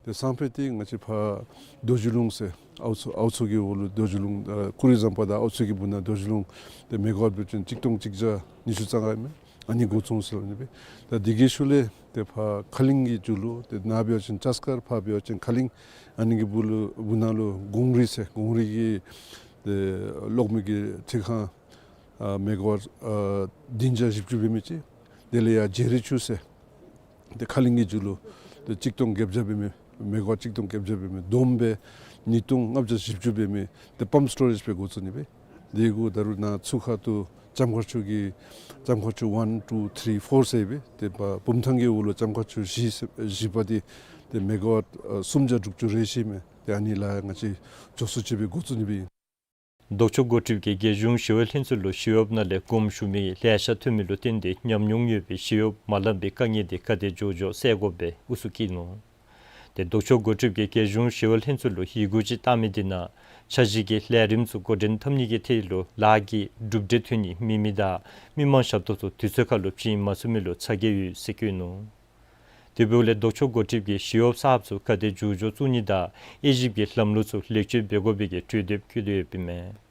ཏེ་སང་ཕོད་འདི་ང་བཅས་ཕར་རྡོ་རྗེ་ལུང་ཟེར་ཨའུ་མཚོ་ཨའུ་མཚོ་གི་འོག་ལུ་རྡོ་རྗེ་ལུང་ཨ་ཀུ་རི་ཟམ་པ་དང་ཨའུ་མཚོ་གི་སྦུག་ན་རྡོ་རྗེ་ལུང་ཏེ་མེ་ག་ཝཊ་འབད་བ་ཅིན་གཅིག་སྟོང་གཅིག་བརྒྱ་ཉི་ཤུ་རྩ་ལྔ་ཨིན་མས། ཨ་ནི་འགོ་བཙུགས་ཟེར་ཨིན་པས། ད་འདི་གི་ཤུལ་ལས་ཏེ་ཕར་ཁ་གླིང་གི་མཇུག་ལུ་ཏེ་ནཱ་འབད་བ་ཅིན་ཅཱསྐར་ཕར་འབད་བ་ཅིན་ཁ་གླིང་ཨ་ནི་གི་སྦུག་ལུ་སྦུག་ན་ལུ་གོང་རི་ཟེར་གོང་རི་གི་ཏེ་གློག་མེ་གི་འཕྲུལ་ཁང་ཨ་མེ་ག་ཝཊ་ཨ་བདུན་བརྒྱ་བཞི་བཅུ་འབད་མི་ཅིག། དེ་ལས་ཡར་བྱེ་རི་ཆུ་ཟེར་ཏེ་ཁ་གླིང་གི་མཇུག་ལུ་ཏེ་གཅིག་སྟོང་བརྒྱད་བརྒྱ་འབད་མི་མེ་ག་ཝཊ་གཅིག་སྟོང་བརྒྱད་བརྒྱ་འབད་མི་བསྡོམས་སྦེ་ཉིས་སྟོང་ལྔ་བརྒྱ་བཞི་བཅུ་འབད་མི་ཏེ་པམཔ་སི་ཊོ་རེཇ་སྦེ་འགོ་བཙུགས་ནི་སྦེ། དེ་གུ་ད་རུང་ནཱ་ཚུར་ཁ་ཐུག་ལྕམ་མཁར་ཆུ་གི་ལྕམ་མཁར་ཆུ་ཝན་ཊུ་ཐི་རི་ཕོར་ཟེར་སྦེ་ཏེ་ཕར་བུམ་ཐང་གི་འོག་ལུ་ལྕམ་མཁར་ཆུ་བཞི་ཟེར་བཞི་པ་འདི་ཏེ་མེ་ག་ཝཊ་ཨ་སུམ་བརྒྱ་དྲུག་ཅུ་རེ་བཞི་མས། ཏེ་ཨ་ནི་ལཱ་ཡང་ང་བཅས་མགྱོགས་སུ་ཅིག་སྦེ་འགོ་བཙུགས་ནི་སྦེ་ཨིན། ལྡོག་ཕྱོགས་འགོ་ཁྲིདཔ་གིས་རྒྱལ་གཞུང་ཞི་གཡོག་ལྷན་ཚོགས་ལུ་ཞི་གཡོགཔ་ནང་ལས་དགོངསམ་ཞུ་མི་ལེ་ཤ་ཐོན་མི་ལུ་བརྟེན་ཏེ་ཉམས་མྱོང་ཡོད་པའི་ཞི་གཡོགཔ་མ་ལངམ་པའི་དཀའ་ངལ་འདི་ག་དེ་མགྱོགས་མགྱོགས་སེལ་དགོ་པའི་ཨུ་ཚུགས་བསྐྱེད་ནུག། ཏེ་ལྡོག་ཕྱོགས་འགོ་ཁྲིདཔ་གིས་རྒྱལ་གཞུང་ཞི་གཡོག་ལྷན་ཚོགས་ལུ་ཡི་གུ་ཅིག་བཏང་མི་འདི་ནང་འཆར་གཞི་གི་ལས་རིམ་ཚུ་འགོ་འདྲེན་འཐབ་ནི་གི་ཐད་ལུ་ལཱ་གི་གྲུབ་འབྲས་ཐོན་ནི་མེད་མི་དང་མི་མང་ཞབས་ཏོག་ཚུ་དུས་ཚོད་ཁར་ལུ་བྱིན་མ་ཚུགས་མི་ལུ་ཚ་གྱང་ཡོད་ཟེར་བཀོད་ནུག། དེ་འབདཝ་ལས་ལྡོག་ཕྱོགས་འགོ་ཁྲིདཔ་གིས་ཞི་གཡོགཔ་གསརཔ་ཚུ་ག་དེ་མགྱོགས་མགྱོགས་བཙུགས་ནི་དང་དབྱེ་ཞིབ་ཀྱི་ལམ་ལུགས་ཚུ་ལེགས་བཅོས་འབད་དགོ་པའི་གི་གྲོས་འདེབས་བཀོད་དེ་ཡོདཔ་ཨིན་མས།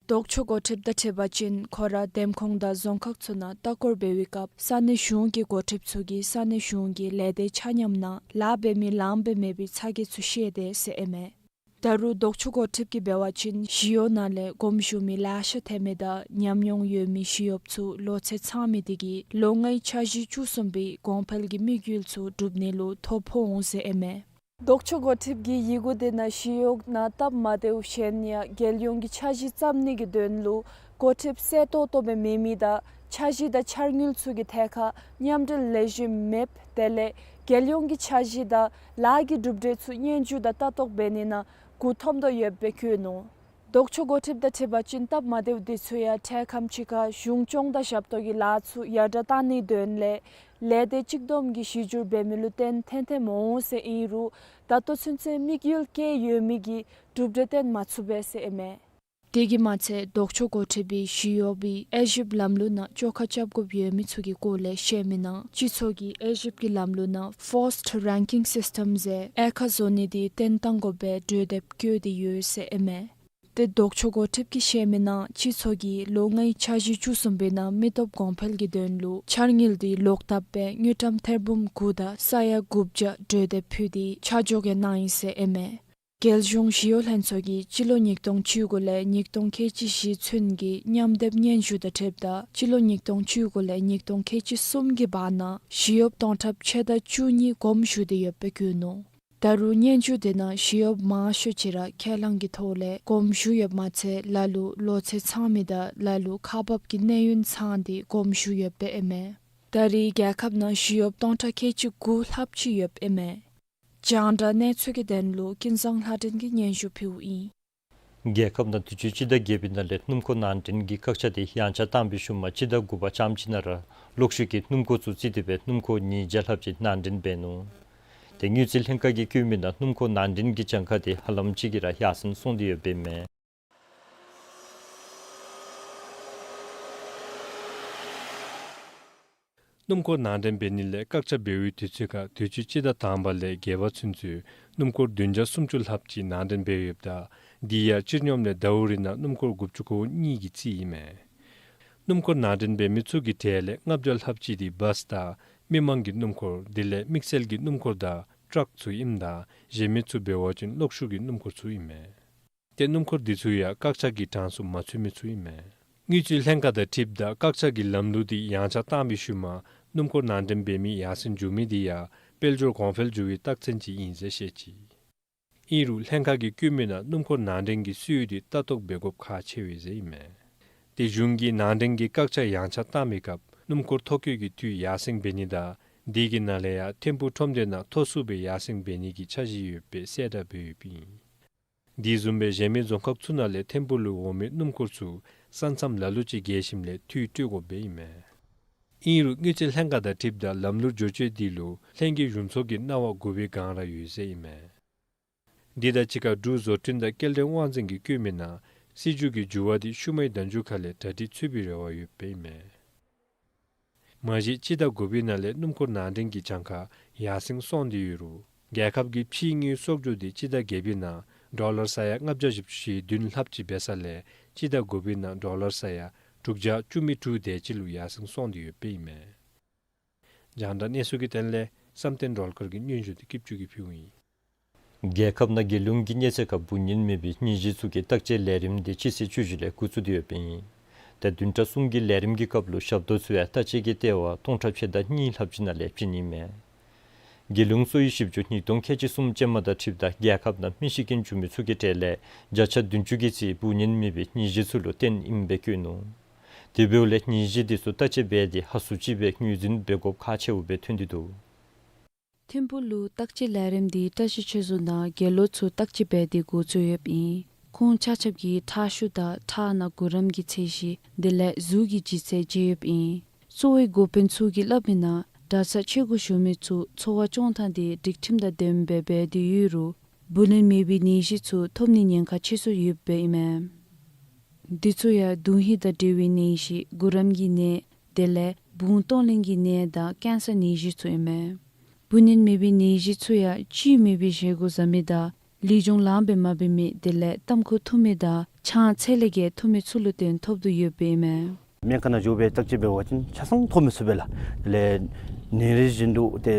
ལྡོག་ཕྱོགས་འགོ་ཁྲིདཔ་དང་འཁྲིལ་བ་ཅིན་ཁོ་ར་འདེམས་ཁོངས་དང་རྫོང་ཁག་ཚུ་ནང་ལྟ་སྐོར་འབད་བའི་སྐབས་ས་གནས་གཞུང་གི་འགོ་ཁྲིདཔ་ཚུ་གིས་ས་གནས་གཞུང་གི་ལས་སྡེ་ཆ་མཉམ་ནང་ལཱ་འབད་མི་ལངམ་སྦེ་མེད་པའི་ཚ་གྱང་ཚུ་བཤད་དེས་ཟེར་ཨིན་མས། ད་རུང་ལྡོག་ཕྱོགས་འགོ་ཁྲིདཔ་གིས་འབད་བ་ཅིན་ཞི་གཡོག་ནང་ལས་དགོངསམ་ཞུ་མི་ལེ་ཤ་ཐོན་མི་དང་ཉམས་མྱོང་ཡོད་མི་ཞི་གཡོགཔ་ཚུ་ལོ་ཚད་ཚང་མི་དེ་གིས་ལོ་ལྔའི་འཆར་གཞི་བཅུ་གསུམ་པའི་གོང་འཕེལ་གྱི་དམིགས་ཡུལ་ཚུ་སྒྲུབ་ནི་ལུ་ཐོ་ཕོག་འོང་ཟེར་ཨིན་མས། ལྡོག་ཕྱོགས་འགོ་ཁྲིདཔ་གི་ཡི་གུ་དེ་ནང་ཞི་གཡོག་ནང་སྟབས་མ་བདེཝ་གཞན་ཡང་རྒྱལ་ཡོངས་ཀྱི་འཆར་གཞི་བརྩམ་ནི་གི་དོན་ལུ་འགོ་ཁྲིདཔ་གསལ་ཏོག་ཏོ་སྦེ་མེད་མི་དང་འཆར་གཞི་དང་འཆར་དངུལ་ཚུ་གི་ཐད་ཁར་མཉམ་འབྲེལ་ལེགས་ཤོམ་མེདཔ་དེ་ལས་རྒྱལ་ཡོངས་ཀྱི་འཆར་གཞི་དང་ལཱ་གི་གྲུབ་འབྲས་ཚུ་སྙན་ཞུ་དང་ལྟ་རྟོག་འབད་ནི་ནང་མགུ་འཐོམ་དོ་ཡོདཔ་སྦེ་བཀོད་ནུག། ལྡོག་ཕྱོགས་འགོ་ཁྲིདཔ་དང་འཁྲིལ་བ་ཅིན་སྟབས་མ་བདེཝ་འདི་ཚུ་ཡང་འཕྲལ་ཁམས་ཅིག་ཁར་གཞུང་སྐྱོང་དང་ཞབས་ཏོག་གི་ལཱ་ཚུ་ཡར་དྲག་བཏང་ནིའི་དོན་ལས་ལས་སྡེ་གཅིག་བསྡོམས་ཀྱིས་གཞི་བསྒྱུར་འབད་མི་ལུ་བརྟེན་ཐོན་ཐོནམ་འོང་ཟེར་ཨིན་རུང་ད་ལྟོ་ཚུན་ཚོད་དམིགས་ཡུལ་བསྐྱེད་ཡོད་མི་གི་གྲུབ་འབྲས་བཏོན་མ་ཚུགས་པས་ཟེར་ཨིན་མས། དེ་གིས་མ་ཚད་ལྡོག་ཕྱོགས་འགོ་ཁྲིདཔ་གིས་ཞི་གཡོགཔ་གི་དབྱེ་ཞིབ་ལམ་ལུགས་ནང་བཅོ་ཁ་རྐྱབ་དགོཔ་ཡོད་མི་ཚུ་གི་སྐོར་ལས་བཤད་མི་ནང་སྤྱི་ཚོགས་ཀྱི་དབྱེ་ཞིབ་ཀྱི་ལམ་ལུགས་ནང་Forced Ranking System ཟེར་དབྱེ་ཁག་བཟོ་ནི་དེ་བཏོན་གཏང་དགོ་པའི་གྲོས་འདེབས་བཀོད་དེ་ཡོད་ཟེར་ཨིན་མས། ཏེ་ལྡོག་ཕྱོགས་འགོ་ཁྲིདཔ་གིས་བཤད་མི་ནང་སྤྱི་ཚོགས་ཀྱི་ལོ་ལྔའི་འཆར་གཞི་བཅུ་གསུམ་པའི་ནང་མི་སྟོབས་གོང་འཕེལ་གྱི་དོན་ལུ་འཆར་དངུལ་དེ་ལོག་བཏབ་སྦེ་དངུལ་ཀྲམ་ཐེར་འབུམ་དགུ་དང་ས་ཡ་དགུ་བརྒྱ་གྲོས་འདེབས་ཕུལ་ཏེ་ཆ་འཇོག་ཡང་གནང་ཡི་ཟེར་ཨིན་མས། རྒྱལ་གཞུང་ཞི་གཡོག་ལྷན་ཚོགས་ཀྱིས་སྤྱི་ལོ་ཉིས་སྟོང་བཅུ་དགུ་ལས་ཉིས་སྟོང་ཁལ་གཅིག་བཞི་ཚུན་གྱི་མཉམ་སྡེབ་སྙན་ཞུ་དང་འཁྲིལཝ་ད་སྤྱི་ལོ་ཉིས་སྟོང་བཅུ་དགུ་ལས་ཉིས་སྟོང་ཁལ་གཅིག་གསུམ་གྱི་བར་ན་ཞི་གཡོགཔ་སྟོང་ཕྲག་ཕྱེད་དང་བཅུ་གཉིས་དགོངསམ་ཞུ་སྟེ་ཡོདཔ་སྦེ་བཀོད་ནུག། ད་རུང་སྙན་ཞུ་དེ་ནང་ཞི་གཡོགཔ་མང་ཤོས་ཅིག་ར་ཁས་བླངས་ཀྱི་ཐོག་ལས་དགོངསམ་ཞུ་ཡོདཔ་མ་ཚད་ལ་ལུ་ལོ་ཚད་ཚང་མི་དང་ལ་ལུ་ཁག་འབགཔ་གི་གནས་ཡུན་ཚང་སྟེ་དགོངསམ་ཞུ་ཡོདཔ་སྦེ་ཨིན་མས། ད་རེས་རྒྱལ་ཁབ་ནང་ཞི་གཡོགཔ་སྟོང་ཕྲག་ཁལ་གཅིག་དགུ་ལྷགཔ་ཅིག་ཡོདཔ་ཨིན་མས། རྒྱང་བསྒྲགས་གནས་ཚུལ་གྱི་དོན་ལུ་ཀུན་བཟང་ལྷ་སྒྲོན་གྱིས་སྙན་ཞུ་ཕུལཝ་ཨིན། རྒྱལ་ཁབ་ནང་དུས་ཅི་སྤྱི་ཟླ་བརྒྱད་པའི་ནང་ལས་སྣུམ་འཁོར་ནང་འདྲེན་གྱི་བཀག་ཆ་དེ་ཡང་ཆ་བཏང་པའི་ཤུལ་མ་སྤྱི་ཟླ་དགུ་པ་ཙམ་ཅིག་ནང་ར་གློག་ཤུགས་ཀྱི་སྣུམ་འཁོར་ཚུ་རྩིས་ཏེ་སྦེ་སྣུམ་འཁོར་ཉིས་བརྒྱ་ལྷགཔ་ཅིག་ནང་འདྲེན་འབད་ནུག། དེ་དངུལ་རྩིས་ལྷན་ཁག་གིས་བཀོད་མི་ནང་སྣུམ་འཁོར་ནང་འདྲེན་གྱི་གྱངས་ཁ་དེ་ཧ་ལམ་ཅིག་གིས་ར་ཡར་སེང་སོང་སྟེ་ཡོདཔ་ཨིན་མས། སྣུམ་འཁོར་ནང་འདྲེན་འབད་ནི་ལས་བཀག་ཆ་འབད་བའི་དུས་ཚོད་ཁར་དུས་ཅི་སྤྱི་ཟླ་དང་པ་ལས་བརྒྱད་པ་ཚུན་ཚོད་སྣུམ་འཁོར་བདུན་བརྒྱ་སུམ་ཅུ་ལྷགཔ་ཅིག་ནང་འདྲེན་འབད་ཡོདཔ་ད་དེ་ཡང་སྤྱིར་སྙོམས་ལས་ཟླཝ་རེ་ནང་སྣུམ་འཁོར་དགུ་བཅུ་གོ་གཉིས་ཀྱི་རྩིས་ཨིན་མས། སྣུམ་འཁོར་ནང་འདྲེན་འབད་མི་ཚུ་གི་གྲས་ལས་ལྔ་བརྒྱ་ལྷགཔ་ཅིག་དེ་བཱསི་དང་མི་མང་གི་སྣུམ་འཁོར་དེ་ལས་དམིགས་བསལ་གྱི་སྣུམ་འཁོར་དང་ཊཱཀ་ཚུ་ཨིནམ་ད་གཞན་མི་ཚུ་འབད་བ་ཅིན་གློག་ཤུགས་ཀྱི་སྣུམ་འཁོར་ཚུ་ཨིན་མས། ཏེ་སྣུམ་འཁོར་འདི་ཚུ་ཡང་བཀག་ཆ་གི་གྲངས་སུ་མ་ཚུད་མི་ཚུ་ཨིན་མས། དངུལ་རྩིས་ལྷན་ཁག་དང་འཁྲིལཝ་ད་བཀག་ཆ་གི་ལམ་ལུགས་འདི་ཡང་ཆ་བཏང་པའི་ཤུལ་མ་སྣུམ་འཁོར་ནང་འདྲེན་འབད་མི་ཡར་སེང་འགྱོ་མི་འདི་ཡང་དཔལ་འབྱོར་གོང་འཕེལ་འགྱོ་བའི་རྟགས་མཚན་ཅིག་ཨིན་ཟེར་བཤད་ཅི། ཨིན་རུང་ལྷན་ཁག་གིས་བཀོད་མི་ནང་སྣུམ་འཁོར་ནང་འདྲེན་གྱི་སྲོལ་ཡོད་དེ་ལྟ་རྟོག་འབད་དགོཔ་ཁག་ཆེ་བས་ཟེར་ཨིན་མས། ཏེ་གཞུང་གིས་ནང་འདྲེན་གྱི་བཀག་ཆ་ཡང་ཆ་བཏང་མི་སྐབས་སྣུམ་འཁོར་ཐོ་བཀོད་ཀྱི་དུས་ཡར་སེང་འབད་ནི་དང་དེ་གི་ནང་ལས་ཡང་ཐིམ་ཕུག་ཁྲོམ་སྡེ་ནང་མཐོ་སུ་སྦེ་ཡར་སེང་འབད་ནི་གི་འཆར་གཞི་ཡོདཔ་སྦེ་གསལ་བསྒྲགས་འབད་ཡོདཔ་ཨིན། དེ་བཟུམ་སྦེ་གཞན་མི་རྫོང་ཁག་ཚུ་ནང་ལས་ཐིམ་ཕུག་ལུ་འོང་མི་སྣུམ་འཁོར་ཚུ་ས་མཚམས་ལ་ལུ་ཅིག་བརྒལ་ཞིནམ་ལས་འཐུས་སྤྲོད་དགོཔ་སྦེ་ཨིན་མས། ཨིན་རུང་དངུལ་རྩིས་ལྷན་ཁག་དང་འཁྲིལཝ་ད་ལམ་ལུགས་བསྒྱུར་བཅོས་འདི་ལུ་ལྷན་རྒྱས་གཞུང་ཚོགས་ཀྱི་གནང་བ་དགོ་པའི་སྒང་ར་ཡོད་ཟེར་ཨིན་མས། འདི་དང་གཅིག་ཁར་འབྲུག་བཟོ་སྐྲུན་དང་སྐྱེལ་འདྲེན་དབང་འཛིན་གྱིས་བཀོད་མི་ནང་སྲིད་བྱུས་ཀྱི་འགྱུར་བ་འདི་ཤུལ་མའི་ཟླ་མཇུག་ཁ་ལས་གྲ་སྒྲིག་ཚུད་པའི་རེ་བ་ཡོདཔ་ཨིན་མས། མ་གཞི་སྤྱི་ཟླ་དགུ་པའི་ནང་ལས་སྣུམ་འཁོར་ནང་འདྲེན་གྱི་གྱངས་ཁ་ཡར་སེང་སོང་སྟེ་ཡོད་རུང་རྒྱལ་ཁབ་ཀྱི་ཕྱིའི་དངུལ་གསོག་འཇོག་འདི་སྤྱི་ཟླ་བརྒྱད་པའི་ནང་ཌོ་ལར་ས་ཡ་ལྔ་བརྒྱ་བཞི་བཅུ་ཞེ་བདུན་ལྷགཔ་ཅིག་འབད་ས་ལས་སྤྱི་ཟླ་དགུ་པའི་ནང་ཌོ་ལར་ས་ཡ་དྲུག་བརྒྱ་བཅུ་མེད་དྲུག་དེ་ཅིག་ལུ་ཡར་སེང་སོང་སྟེ་ཡོདཔ་ཨིན་མས། རྒྱང་བསྒྲགས་གནས་ཚུལ་གྱི་དོན་ལས་བསམ་གཏན་སྒྲོལ་དཀར་གྱི་སྙན་ཞུ་འདི་སྐྱིད་ཆུ་གིས་ཕུལཝ་ཨིན། རྒྱལ་ཁབ་ནང་རྒྱལ་ཡོངས་ཀྱི་གནས་ཚད་ཁར་འབུ་གཉན་མེད་པའི་ནད་གཞི་ཚུ་གི་བརྟག་དཔྱད་ལས་རིམ་འདི་སྤྱི་ཚེས་བཅུ་བཞི་ལས་འགོ་བཙུགས་ཏེ་ཡོདཔ་ཨིན། ཏེ་བདུན་ཕྲག་གསུམ་གྱི་ལས་རིམ་གྱི་སྐབས་ལུ་ཞབས་ཏོག་ཚུ་ཡང་བརྟག་དཔྱད་ཀྱི་ལྟེ་བ་སྟོང་ཕྲག་ཕྱེད་དང་གཉིས་ལྷགཔ་ཅིག་ནང་ལས་བྱིན་ནི་མས། རྒྱལ་ཡོངས་གསོ་བའི་ཞིབ་འཇུག་ཉིས་སྟོང་ཁལ་གཅིག་གསུམ་ཅན་མ་དང་འཁྲིལཝ་ད་རྒྱལ་ཁབ་ནང་མི་ཤི་རྐྱེན་བྱུང་མི་ཚུ་གི་གྲས་ལས་བརྒྱ་ཆ་བདུན་ཅུ་གི་རྩིས་འབུ་གཉན་མེད་པའི་ནད་གཞི་ཚུ་ལུ་བརྟེན་ཨིནམ་སྦེ་བཀོད་ནུག། དེ་འབདཝ་ལས་ནད་གཞི་འདི་ཚུ་བརྟག་དཔྱད་འབད་དེ་ཧ་སུ་ཅིག་སྦེ་ངོས་འཛིན་འབད་དགོཔ་ཁག་ཆེཝ་སྦེ་ཐོན་ཏེ་འདུག། ཐིམ་ཕུག་ལུ་བརྟག་དཔྱད་ལས་རིམ་འདི་བཀྲ་ཤིས་ཆོས་རྫོང་ནང་དགེ་སློང་ཚུ་བརྟག་དཔྱད་འབད་དེ་འགོ་བཙུགས་ཡོདཔ་ཨིན། ཁོང་ཆ་ཁྱབ་ཀྱིས་ཁྲག་ཤུགས་དང་ཁྲག་ནང་གུ་རམ་གྱི་ཚད་གཞི་དེ་ལས་གཟུགས་ཀྱི་ལྗིད་ཚད་མཇལ་ཡོདཔ་ཨིན། གསོ་བའི་འགོ་དཔོན་ཚུ་གིས་སླབ་མི་ནང་གྲྭ་ཚང་ཆས་གོས་གྱོན་མི་ཚུ་འཚོ་བ་སྐྱོང་ཐངས་འདི་སྒྲིག་ཁྲིམས་དང་ལྡནམ་སྦེ་འབད་དེ་ཡོད་རུང་འབུ་གཉན་མེད་པའི་ནད་གཞི་ཚུ་ཐོབ་ནིའི་ཉེན་ཁ་ཆེ་སུ་ཡོདཔ་ཨིན་མས། འདི་ཚུ་ཡང་དོན་ཧིང་དང་འབྲེལ་བའི་ནད་གཞི་གུ་རམ་གྱི་ནད་དེ་ལས་བུང་གཏོང་ལེན་གྱི་ནད་དང་ཀེན་སར་ནད་གཞི་ཚུ་ཨིན་མས། འབུ་གཉན་མེད་པའི་ནད་གཞི་ཚུ་ཡང་བཅུད་མེད་པའི་བཞེས་སྒོ་བཟའ་མི་དང་ལུས་སྦྱོང་ལངམ་སྦེ་མ་འབད་མི་དེ་ལས་ཏམ་ཁུ་འཐུང་མི་དང་ཆང་ཚད་ལས་བརྒལ་འཐུང་མི་ཚུ་ལུ་བརྟེན་ཐོབ་དོ་ཡོདཔ་ཨིན་མས། སྨན་ཁང་ནང་འགྱོ་སྦེ་བརྟག་དཔྱད་འབད་བ་ཅིན་ཆ་ཚང་ཐོབ་མི་ཚུགས་པས་ལགས། དེ་ལས་ཉིན་རེ་བཞིན་དུ་ཏེ་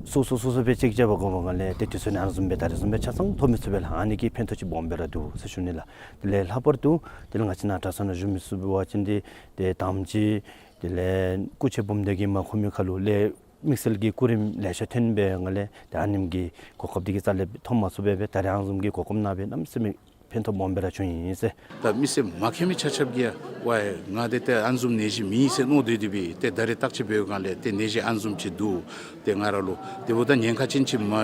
སོ་སོ་སོ་སོ་སྦེ་ཅེཀ་རྐྱབ་པའི་སྒང་ལས་ཏེ་དུས་ཚོད་ནང་བཟུམ་སྦེ་ད་རེས་བཟུམ་སྦེ་ཆ་ཚང་ཐོབ་མི་ཚུགས་པས་ལགས། ཨ་ནི་གིས་ཕན་ཐོགས་ཅིག་སྦོམ་སྦེ་ར་འདུག་ཟེར་ཞུ་ནི་ལགས། དེ་ལས་ལྷག་པར་དུ་དེ་ལས་ང་བཅས་ནཱ་གྲྭ་ཚང་ནང་བཞུགས་མི་ཚུ་འབད་བ་ཅིན་ཏེ་ཏེ་དམ་ཅིག་དེ་ལས་སྐུ་མཆེད་འབུམ་སྡེ་གིས་མ་ཁོམ་མི་ཁར་ལུ་ལས་དམིགས་བསལ་གྱི་སྐུ་རིམ་ལེ་ཤ་ཐོན་པའི་སྒང་ལས་ཏེ་ཨ་ནེམ་གྱི་གོ་སྐབས་འདི་གི་རྩ་ལས་ཐོབ་མ་ཚུགས་པས། ད་རེས་ཨ་ནི་བཟུམ་གྱི་གོ་སྐབས་གནང་བས་གནམ་མེད་ས་མེད་ཕན་ཐོགས་སྦོམ་སྦེ་ར་བྱུང་ཡི་ཟེར། ད་མི་སེར་མ་མཁྱེན་མི་ཆ་ཁྱབ་ཀྱིས་ཡང་ཝའི་ང་འདི་ཏེ་ཨ་ནི་བཟུམ་ནད་གཞི་མེད་ཟེར་མནོ་སྡོད་དེ་སྦེ་ཏེ་ད་རེས་བརྟག་དཔྱད་འབད་བའི་སྒང་ལས་ཏེ་ནད་གཞི་ཨ་ནི་བཟུམ་ཅིག་འདུག། ཏེ་ང་ར་ལུ་དེ་འབདཝ་ད་ཉེན་ཁ་ཅན་ཅིག་མ་ཨ་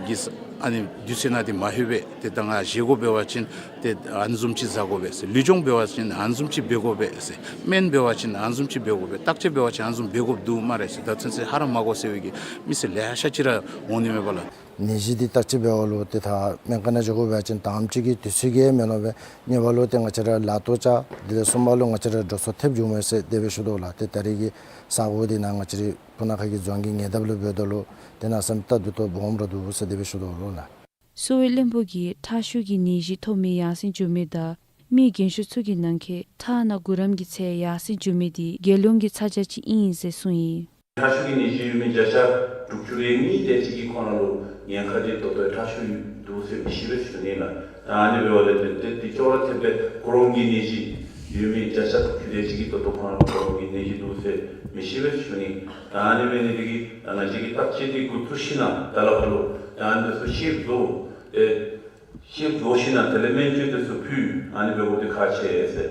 གི་ས་ཨ་ནི་དུས་ཚོད་ནང་འདི་མ་ལྷོད་པས། ཏེ་ད་ང་བཞེས་སྒོ་འབད་བ་ཅིན་ཏེ་ཨ་ནི་བཟུམ་ཅིག་བཟའ་དགོ་པས་ཟེར། ལུས་སྦྱོང་འབད་བ་ཅིན་ཨ་ནི་བཟུམ་ཅིག་འབད་དགོ་པས་ཟེར། སྨན་འབད་བ་ཅིན་ཨ་ནི་བཟུམ་ཅིག་འབད་དགོ་པས། བརྟག་དཔྱད་འབད་བ་ཅིན་ཨ་ནི་བཟུམ་འབད་དགོཔ་འདུག་སྨ་རེ་ཟེར། ད་ཚུན་ཚོད་ཧ་ར་མ་གོ་ཟེར་བའི་གི་མི་སེར་ལེ་ཤ་ཅིག་ར་འོང་ནི་མས་པ་ལགས། ནད་གཞི་འདི་བརྟག་དཔྱད་འབད་བ་ལུ་ཏེ་ད་སྨན་ཁང་ནང་འགྱོ་དགོ་པ་ཅིན་དང་པ་ཅིག་གི་དུས་ཚོད་ཀྱིས་མེན་ནོ་སྦེ་གཉིས་པ་ལུ་ཏེ་ང་བཅས་ར་ལཱ་ལྟོ་འཆའ། དེ་ལས་གསུམ་པ་ལུ་ང་བཅས་ར་འགྲོ་སོང་ཐེབས་འགྱོཝ་མས་ཟེར་དེ་སྦེ་ཞུ་དོ་ལགས། ཏེ་ད་རེས་ཀྱི་ས་གོ་འདི་ནང་ང་བཅས་ར་སྤུ་ན་ཁ་གི་རྫོང་གི་ཉེ་འདབས་ལུ་འབདཝ་ད་ལུ་ཏེ་གནམ་མེད་ས་མེད་ལྟ་འདི་ཏོ་སྦོམ་ར་འདུག་ཟེར་དེ་སྦེ་ཞུ་དོ་ལགས། གསོ་བའི་བློན་པོ་གིས་ཁྲག་ཤུགས་ཀྱི་ནད་གཞི་ཐོབ་མི་ཡར་སེང་འགྱོ་མི་དང་མི་རྒན་ཤོས་ཚུ་གི་ནང་འཁོད་ཁྲག་ནང་གུ་རམ་གྱི་ཚད་ཡར་སེང་འགྱོ་མི་འདི་རྒྱལ་ཡོངས་ཀྱི་ཚ་གྱང་ཅིག་ཨིན་ཟེར་གསུངས་ཡི། ཁྲག་ཤུགས་ཀྱི་ནད་གཞི་ཡོད་མི་བརྒྱ་ཆ་དྲུག་ཅུ་རེ་གཉིས་དེ་ཅིག་གི་ཁོང་ར་ལུ་ཉེན་ཁ་འདི་ད་ལྟོ་ཁྲག་ཤུགས་འདུག་ཟེར་མི་ཤེས་པས་ཟེར་ཞུ་ནི་ལགས། ད་ཨ་ནི་འབདཝ་ལས་ཏེ་ཏེ་འདི་ཅོག་ར་འཐདཔ་སྦེ་གོ་རོང་གི་ནད་གཞི་ ཡོད་མི་བརྒྱ་ཆ་དགུ་བཅུ་དེ་ཅིག་གིས་ད་ལྟོ་ཁོང་ར་ལུ་ནད་གཞི་འདུག་ཟེར་མི་ཤེས་པས་ཞུ་ནི། ད་ཨ་ནི་འབད་ནི་དེ་གིས་ད་ང་བཅས་ཀྱིས་བརྟག་དཔྱད་འདི་འགོ་བཙུགས་ཞིནམ་ད་ལས་ཕར་ལུ་ད་ཨ་ནི་འདི་ཚུ་ཤེསཔ་བཟོ་ཏེ་ཤེསཔ་བཟོ་ཞིནམ་དེ་ལས་སྨན་བཅོས་འདི་ཚུ་ཕུལ། ཨ་ནི་འབད་དགོཔ་འདི་ཁག་ཆེ་ཟེར།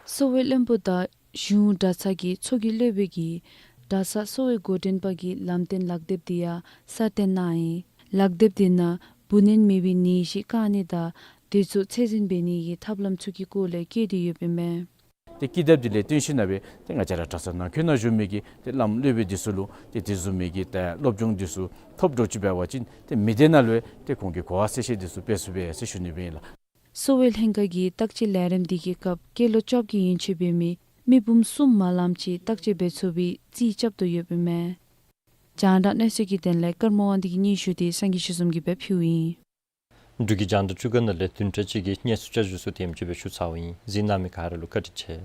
གསོ་བའི་བློན་པོ་དང་གཞུང་གྲྭ་ཚང་གི་ཚོགས་ཀྱི་སློབ་དཔོན་གྱིས་གྲྭ་ཚང་གསོ་བའི་འགོ་འདྲེན་པ་གི་ལམ་སྟོན་ལག་དེབ་འདི་ཡང་གསར་བཏོན་གནང་ཡི། ལག་དེབ་འདི་ནང་འབུ་སྣོན་མེད་པའི་ནད་གཞི་བཀག་ནི་དང་དེ་ཚུ་ཚད་འཛིན་འབད་ནི་གི་ཐབས་ལམ་ཚུ་གི་སྐོར་ལས་བཀོད་དེ་ཡོདཔ་ཨིན་མས། ཏེ་ཀི་དེབ་འདི་ལས་བརྟེན་ཞིནམ་སྦེ་ཏེ་ང་བཅས་ར་གྲྭ་ཚང་ནང་འཁོད་ནང་བཞུགས་མི་གི་ཏེ་བླམ་སློབ་དཔོན་འདི་ཚུ་ལུ་ཏེ་དེ་བཟུམ་མའི་གི་ཏེ་སློབ་སྦྱོང་འདི་ཚུ་ཐོབ་འགྱོ་ཅི་འབད་བ་ཅིན་ཏེ་མི་སྡེ་ནང་ལུ་ཏེ་ཁོང་གིས་གོ་བ་གསལ་བཤད་འདི་ཚུ་སྤེལ་ཚུགས་པས་ཟེར་ཞུ་ནི་ཨིན་ལགས། གསོ་བའི་ལྷན་ཁག་གི་བརྟག་དཔྱད་ལས་རིམ་འདི་གི་སྐབས་སྐྱེས་ལོ་བཅོ་བརྒྱད་ཡན་ཆད་འབད་མི་མི་འབུམ་གསུམ་མ་ལམ་ཅིག་བརྟག་དཔྱད་འབད་ཚུགས་པའི་རྩིས་རྐྱབ་དོ་ཡོདཔ་ཨིན་མས། རྒྱང་བསྒྲགས་གནས་ཚུལ་གྱི་དོན་ལས་ཀརྨ་དབང་འདུས་ཀྱི་སྙན་ཞུ་འདི་སངས་རྒྱས་ཆོས་འཛོམས་ཀྱིས་སྦེ་ཕུལཝ་ཨིན། འབྲུག་གི་རྒྱང་བསྒྲགས་ཁྲུས་ཁང་ནང་ལས་བདུན་ཕྲག་གཅིག་གི་གནས་ཚུལ་བསྐྱར་ཞུ་ཚུ་དེམ་ཅིག་སྦེ་ཞུ་ཚརཝ་ཨིན། གཟིགས་གནང་མི་ག་ར་ལུ་བཀའ་དྲིན་ཆེ།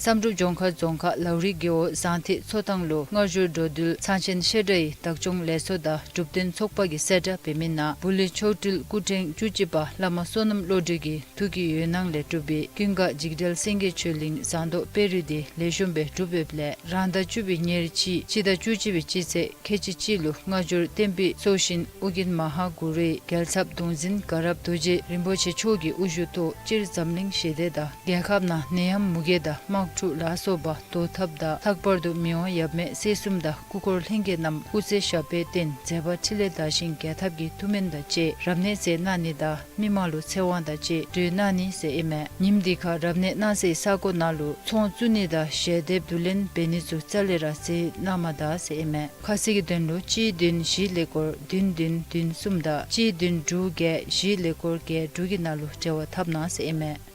བསམ་གྲུབ་ལྗོངས་མཁར་རྫོང་ཁག་ལའུ་རི་རྒེད་འོག་ཟངས་ཐིག་མཚོ་ཐང་ལུ་སྔ་འགྱུར་འགྲོ་འདུལ་ཚང་ཆེན་བཤད་གྲྭའི་བདག་སྐྱོང་ལས་ཚོགས་དང་སྒྲུབ་སྡེ་ཚོགས་པ་གིས་གསལ་བསྒྲགས་འབད་མི་ནང་བུ་ལི་མཆོག་སྤྲུལ་སྐུ་ཕྲེང་བཅུ་གཅིག་པ་བླ་མ་བསོད་ནམས་བློ་གྲོས་ཀྱི་ཐུགས་ཀྱི་འོད་སྣང་ལས་གྲུབ་པའི་ཀུན་དགའ་འཇིགས་བྲལ་སེང་གེ་ཆོས་གླིང་ཟངས་མདོག་དཔལ་རི་འདི་ལེགས་ཤོམ་སྦེ་གྲུབ་ཡོདཔ་ལས་རང་ཟླ་བཅུ་པའི་ཉེར་གཅིག་སྤྱི་ཟླ་བཅུ་གཅིག་པའི་སྤྱི་ཚེས་ཁལ་གཅིག་གཅིག་ལུ་སྔ་འགྱུར་བསྟན་པའི་སྲོག་ཤིང་ཨོ་རྒྱན་མ་ཧཱ་གུ་རུའི་རྒྱལ་ཚབ་གདུང་འཛིན་དགའ་རབ་རྡོ་རྗེ་རིན་པོ་ཆེ་མཆོག་གི་དབུ་བཞུགས་ཐོག་སྤྱིར་འཛམ་གླིང་ཞི་བདེ་དང་རྒྱལ་ཁབ་ནང་ནད་ཡམས་མུ་གེ་དང་དམག་འཁྲུག་ལ་སོགས་པ་བཟློག་ཐབས་དང་ལྷག་པར་དུ་མི་དབང་ཡབ་མེས་སྲས་གསུམ་དང་སྐུ་འཁོར་ལྷན་རྒྱས་རྣམས་སྐུ་ཚེ་ཞབས་པད་བརྟན་མཛད་པ་འཕྲིན་ལས་དར་ཞིང་རྒྱལ་ཐབས་ཀྱི་ཐུགས་སྨོན་དང་བཅས་རབ་གནས་མཛད་གནང་ནི་དང་མི་མང་ལུ་ཚེ་དབང་དང་བཅས་གྲོལ་གནང་ནི་ཟེར་ཨིན་མས། ཉིནམ་འདི་ཁར་རབ་གནས་གནང་སའི་ས་གོ་ནང་ལུ་ཚོང་བཙུགས་ནི་དང་ཞལ་འདེབས་བསྡུ་ལེན་འབད་ནི་ཚུ་རྩ་ལས་ར་མཛད་གནང་མ་ད་ཟེར་ཨིན་མས། ཁ་གསལ་གྱི་དོན་ལུ་གཅིག་བདུན་བཞི་ཀླད་ཀོར་བདུན་བདུན་བདུན་གསུམ་དང་གཅིག་བདུན་དྲུག་བརྒྱད་བཞི་ཀླད་ཀོར་བརྒྱད་དྲུག་གི་ནང་ལུ་འབྲེལ་བ་འཐབ་གནང་ཟེར་ཨིན་མས།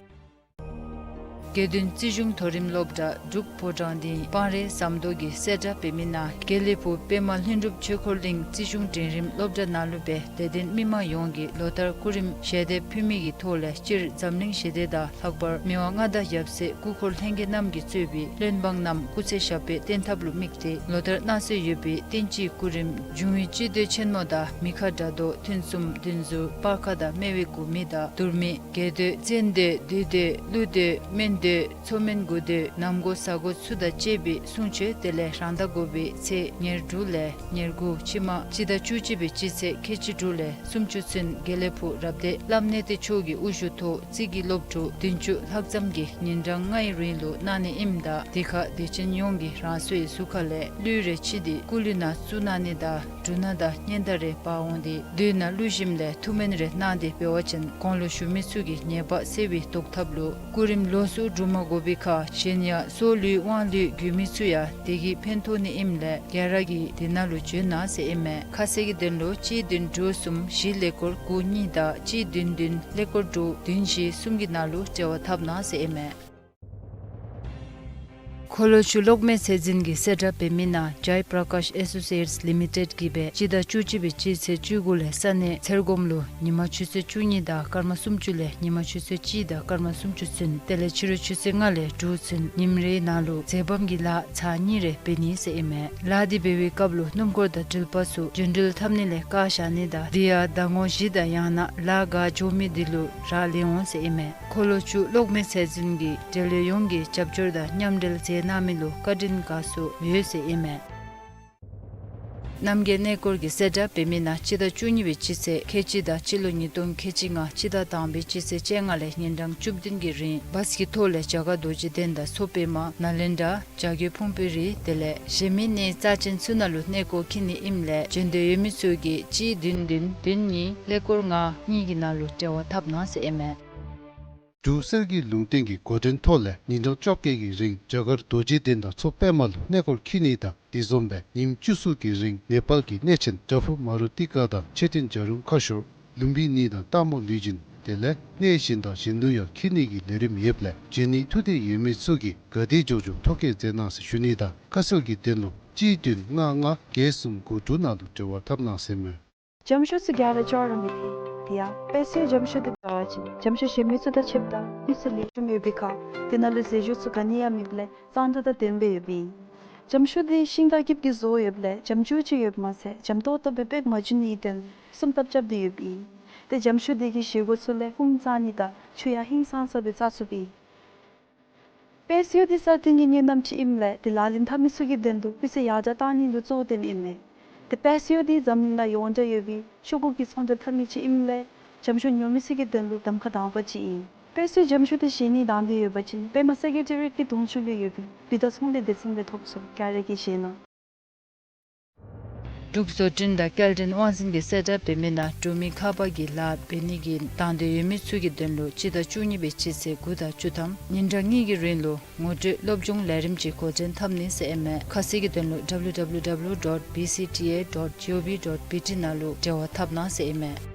དགེ་འདུན་རྩིས་གཞུང་མཐོ་རིམ་སློབ་གྲྭ་འབྲུག་ཕོ་བྲང་སྡིངས་སྤང་རི་ཟམ་མདོ་གིས་གསལ་བསྒྲགས་འབད་མི་ནང་དགེ་ལེགས་ཕུག་པདྨ་ལྷུན་གྲུབ་ཆོས་འཁོར་གླིང་རྩིས་གཞུང་འབྲིང་རིམ་སློབ་གྲྭ་ནང་ལུ་སྦེ་དད་ལྡན་མི་མང་ཡོངས་ཀྱིས་ལོ་ལྟར་སྐུ་རིམ་ཞལ་འདེབས་ཕུལ་མི་གི་ཐོག་ལས་སྤྱིར་འཛམ་གླིང་ཞི་བདེ་དང་ལྷག་པར་མི་དབང་མངའ་བདག་ཡབ་སྲས་སྐུ་འཁོར་ལྷན་རྒྱས་རྣམས་ཀྱིས་གཙོས་པའི་བློན་འབངས་རྣམས་སྐུ་ཚེ་ཞབས་པད་བརྟན་ཐབས་ལུ་དམིགས་ཏེ་ལོ་ལྟར་གནང་སྲོལ་ཡོད་པའི་བསྟན་སྤྱིའི་སྐུ་རིམ་འབྱུང་བའི་སྤྱི་མདོས་ཆེན་མོ་དང་མི་ཁ་དགྲ་བཟློག་ཐུན་གསུམ་བདུན་ཟུར་སྤར་ཁ་དང་སྨེ་བའི་དགུ་མི་དང་དུར་མི་རྒྱལ་མདོས་བཙན་མདོས་བདུད་མདོས་ཀླུ་མདོས་སྨན་མདོས་མཚོ་སྨན་དགུ་མདོས་ནམ་དགོ་གཟའ་དགོ་ཚུ་དང་བཅས་པའི་གསུང་ཆོས་དེ་ལས་རང་ཟླ་དགུ་པའི་ཚེས་ཉེར་དྲུག་ལས་ཉེར་དགུ་ཕྱི་མ་སྤྱི་ཟླ་བཅུ་གཅིག་པའི་སྤྱི་ཚེས་ཁལ་གཅིག་དྲུག་ལས་སུམ་ཅུ་ཚུན་དགེ་ལེགས་ཕུག་རབ་སྡེ་བླམ་གནས་བརྟན་མཆོག་གི་དབུ་བཞུགས་ཐོག་རྩིས་ཀྱི་སློབ་ཕྲུག་བདུན་ཅུ་ལྷག་ཙམ་གྱིས་ཉིན་གྲངས་ལྔའི་རིང་ལུ་གནང་ནི་ཨིནམ་ད་དེ་ཁར་དད་ཅན་ཡོངས་ཀྱིས་རང་སོའི་གཟུགས་ཁ་ལས་གླུད་རེ་ཕྱེ་སྟེ་སྐུ་གླུད་ནང་བཙུགས་གནང་ནི་དང་འབྲུ་སྣ་དང་སྙན་དར་རེ་འབག་འོང་སྟེ་མདུན་ན་གླུད་ཞིནམ་ལས་ཐུགས་སྨོན་རེ་གནང་སྟེ་འབད་བ་ཅིན་གོང་ལུ་བཞུགས་མི་ཚུ་གི་ཉེས་པ་སེལ་བའི་བཟློག་ཐབས་ལུ་སྐུ་རིམ་ལོགས་སུ་སྒྲུབ་མ་དགོ་པའི་ཁར་གཞན་ཡང་སྲོག་གླུད་དབང་གླུད་དགོ་མི་ཚུ་ཡང་དེ་གིས་ཕན་ཐོགས་ནི་ཨིནམ་ལས་ག་ར་གིས་དེ་ནང་ལུ་འབྱོན་གནང་ཟེར་ཨིན་མས། ཁ་གསལ་གྱི་དོན་ལུ་གཅིག་བདུན་དྲུག་གསུམ་བཞི་ཀླད་ཀོར་དགུ་གཉིས་དང་གཅིག་བདུན་བདུན་ཀླད་ཀོར་དྲུག་བདུན་བཞི་གསུམ་གྱི་ནང་ལུ་འབྲེལ་བ་འཐབ་གནང་ཟེར་ཨིན་མས། འཁོར་ལོ་བཅུ་གློག་མེ་ཚད་འཛིན་གྱིས་གསལ་བསྒྲགས་འབད་མི་ནང་Jai Prakash Associates Limited གིས་སྦེ་སྤྱི་ཟླ་བཅུ་གཅིག་པའི་སྤྱི་ཚེས་བཅུ་དགུ་ལས་ས་གནས་ཚེར་སྒོམ་ལུ་ཉིན་མ་ཆུ་ཚོད་བཅུ་གཉིས་དང་སྐར་མ་སུམ་ཅུ་ལས་ཉིན་མ་ཆུ་ཚོད་གཅིག་དང་སྐར་མ་སུམ་ཅུ་ཚུན་དེ་ལས་ཕྱི་རུ་ཆུ་ཚོད་ལྔ་ལས་དྲུག་ཚུན་ཉིནམ་རེའི་ནང་ལུ་འཛེམ་བམ་གྱི་ལཱ་ཚར་གཉིས་རེ་འབད་ནི་ཟེར་ཨིན་མས། ལཱ་འདི་འབད་བའི་སྐབས་ལུ་སྣུམ་འཁོར་དང་འགྲུལ་པ་ཚུ་རྒྱུན་འགྲུལ་འཐབ་ནི་ལས་བཀག་བཞག་ནི་དང་དེ་ཡང་ཟླ་ངོ་བཞི་དང་ཡང་ན་ལཱ་འགོ་འགྱོ་མི་འདི་ལུ་རག་ལས་འོང་ཟེར་ཨིན་མས། འཁོར་ལོ་བཅུ་གློག་མེ་ཚད་འཛིན་གྱིས་འབྲེལ་ཡོད་ཡོངས་ཀྱི་རྒྱབ་སྐྱོར་དང་མཉམ་འབྲེལ་མཛད་གནང་མི་ལུ་བཀའ་དྲིན་དགའ་ཚོར་ཡོད་ཟེར་ཨིན་མས། རྣམ་རྒྱལ་གནས་སྐོར་གྱིས་གསལ་བསྒྲགས་འབད་མི་ནང་སྤྱི་ཟླ་བཅུ་གཉིས་པའི་སྤྱི་ཚེས་ཁལ་གཅིག་དང་སྤྱི་ལོ་ཉིས་སྟོང་ཁལ་གཅིག་ལྔ་སྤྱི་ཟླ་དང་པའི་སྤྱི་ཚེས་བཅོ་ལྔ་ལས་ཉིན་གྲངས་བཅུ་བདུན་གྱི་རིང་བཱས་ཀྱི་ཐོག་ལས་རྒྱ་གར་རྡོ་རྗེ་གདན་དང་མཚོ་པདྨ་ནཱ་ལེནྡྲ་བྱ་རྒོད་ཕུང་པོའི་རི་དེ་ལས་གཞན་མི་གནས་རྩ་ཅན་ཚུ་ནང་ལུ་གནས་སྐོར་འཁྱིད་ནི་ཨིནམ་ལས་བྱོན་འདོད་ཡོད་མི་ཚུ་གིས་གཅིག་བདུན་བདུན་བདུན་གཉིས་ཀླད་ཀོར་ལྔ་གཉིས་ཀྱི་ནང་ལུ་འབྲེལ་བ་འཐབ་གནང་ཟེར་ཨིན་མས། འབྲུག་གསེར་གྱི་ལུང་བསྟན་གྱི་འགོ་འདྲེན་ཐོག་ལས་ཉིན་གྲངས་བཅོ་བརྒྱད་ཀྱི་རིང་རྒྱ་གར་རྡོ་རྗེ་གདན་དང་མཚོ་པདྨ་ལུ་གནས་སྐོར་འཁྱིད་ནི་དང་དེ་བཟུམ་སྦེ་ཉིནམ་བཅུ་གསུམ་གྱི་རིང་ནེ་པཱལ་གྱི་གནས་ཆེན་བྲག་ཕུག་མ་རུ་ཏི་ཀ་དང་མཆོད་རྟེན་བྱ་རུང་ཁ་ཤོར་ལུམ་བི་ནི་དང་སྟག་མོ་ལུས་སྦྱིན་དེ་ལས་གནས་གཞན་དང་གཞན་ལུ་ཡང་འཁྱིད་ནི་གི་ལས་རིམ་ཡོདཔ་ལས་བྱོན་ནི་ཐུགས་འདོད་ཡོད་མི་ཚུ་གིས་ག་དེ་མགྱོགས་མགྱོགས་ཐོ་བཀོད་མཛད་གནང་ཟེར་ཞུ་ནི་དང་ཁ་གསལ་གྱི་དོན་ལུ་གཅིག་བདུན་ལྔ་ལྔ་བརྒྱད་གསུམ་དགུ་དྲུག་ནང་ལུ་འབྲེལ་བ་འཐབ་གནང་ཟེར་མས། འཇམ་ཤོད་ཚུ་ག་ར་ཅོག་ར་མི་ཕིགས། དེ་ཡང་དཔལ་སྲིད་འཇམ་ཤོད་འདི་འབད་བ་ཅིན་འཇམ་ཤོད་གཞན་མི་ཚུ་དང་ཕྱདཔ་ད་དབུས་སུ་ལེགས་ཤོམ་ཡོད་པའི་ཁར་དེ་ནང་ལུ་ཟས་བཅུད་ཚུ་ག་ནི་ཡང་མེདཔ་ལས་གཙང་སྦྲ་དང་ལྡན་པའི་ཡོདཔ་ཨིན། འཇམ་ཤོད་འདི་ཤིང་དང་སྐྱིབས་ཀྱིས་བཟོ་ཡོདཔ་ལས་འཇམ་ཅུང་ཅིག་ཡོདཔ་མ་ཚད་འཇམ་ཏོག་ཏོ་སྦེ་པེག་མ་བྱུང་ནིའི་དོན་སྲུང་ཐབས་རྐྱབ་སྟེ་ཡོདཔ་ཨིན། ཏེ་འཇམ་ཤོད་འདི་གི་བཞེས་སྒོ་ཚུ་ལས་ཧཱུྃ་བཏང་ནི་དང་ཆུ་ཡང་ཧིང་སངས་ས་སྦེ་བཙག་ཚུགསཔ་ཨིན། དཔལ་སྲིད་འདི་ས་སྟེང་གི་གཉེན་རྣམས་ཅིག་ཨིནམ་ལས་དེ་ལག་ལེན་འཐབ་མི་ཚུ་གི་དོན་ལུ་དབུས་སུ་ཡར་དྲག་གཏང་ནི་ལུ་གཙོ་བོ་བཏོན་ཨིན་མས། དེ་དཔལ་སྲིད་འདི་འཛམ་གླིང་ནང་ཡོངས་གྲགས་ཡོད་པའི་ཤོག་གུ་གི་ཚོང་འབྲེལ་འཐབ་མི་ཅིག་ཨིནམ་ལས་འཇམ་ཤོད་ཉོ་མི་ཚུ་གི་དོན་ལུ་གདམ་ཁ་དང་པ་ཅིག་ཨིན། དཔལ་སྲིད་འཇམ་ཤོད་འདི་བཞེས་ནི་དང་འདོད་ཡོད་པ་ཅིན་པདྨ་སེ་ཀེ་ཊི་རི་ཡཊ་གི་གདོང་ཅུང་ལུ་ཡོད་པའི་བུདྡྷ་ཚོང་ལས་སྡེ་ཚན་ལས་ཐོབ་ཚུགས། ག་ར་གིས་བཞེས་གནང་། འབྲུག་བཟོ་སྐྲུན་དང་སྐྱེལ་འདྲེན་དབང་འཛིན་གྱིས་གསལ་བསྒྲགས་འབད་མི་ནང་འབྲུག་མི་ཁ་པར་གྱི་ལཱ་འབད་ནི་གི་དང་འདོད་ཡོད་མི་ཚུ་གི་དོན་ལུ་སྤྱི་ཟླ་བཅུ་གཉིས་པའི་སྤྱི་ཚེས་དགུ་དང་བཅུ་ཐམ་ཉིན་གྲངས་གཉིས་ཀྱི་རིང་ལུ་ངོ་སྤྲོད་སློབ་སྦྱོང་ལས་རིམ་ཅིག་འགོ་འདྲེན་འཐབ་ནི་ཟེར་ཨིན་མས། ཁ་གསལ་གྱི་དོན་ལུ་W W W dot B C T A dot gov dot B T ནང་ལུ་འབྲེལ་བ་འཐབ་གནང་ཟེར་ཨིན་མས།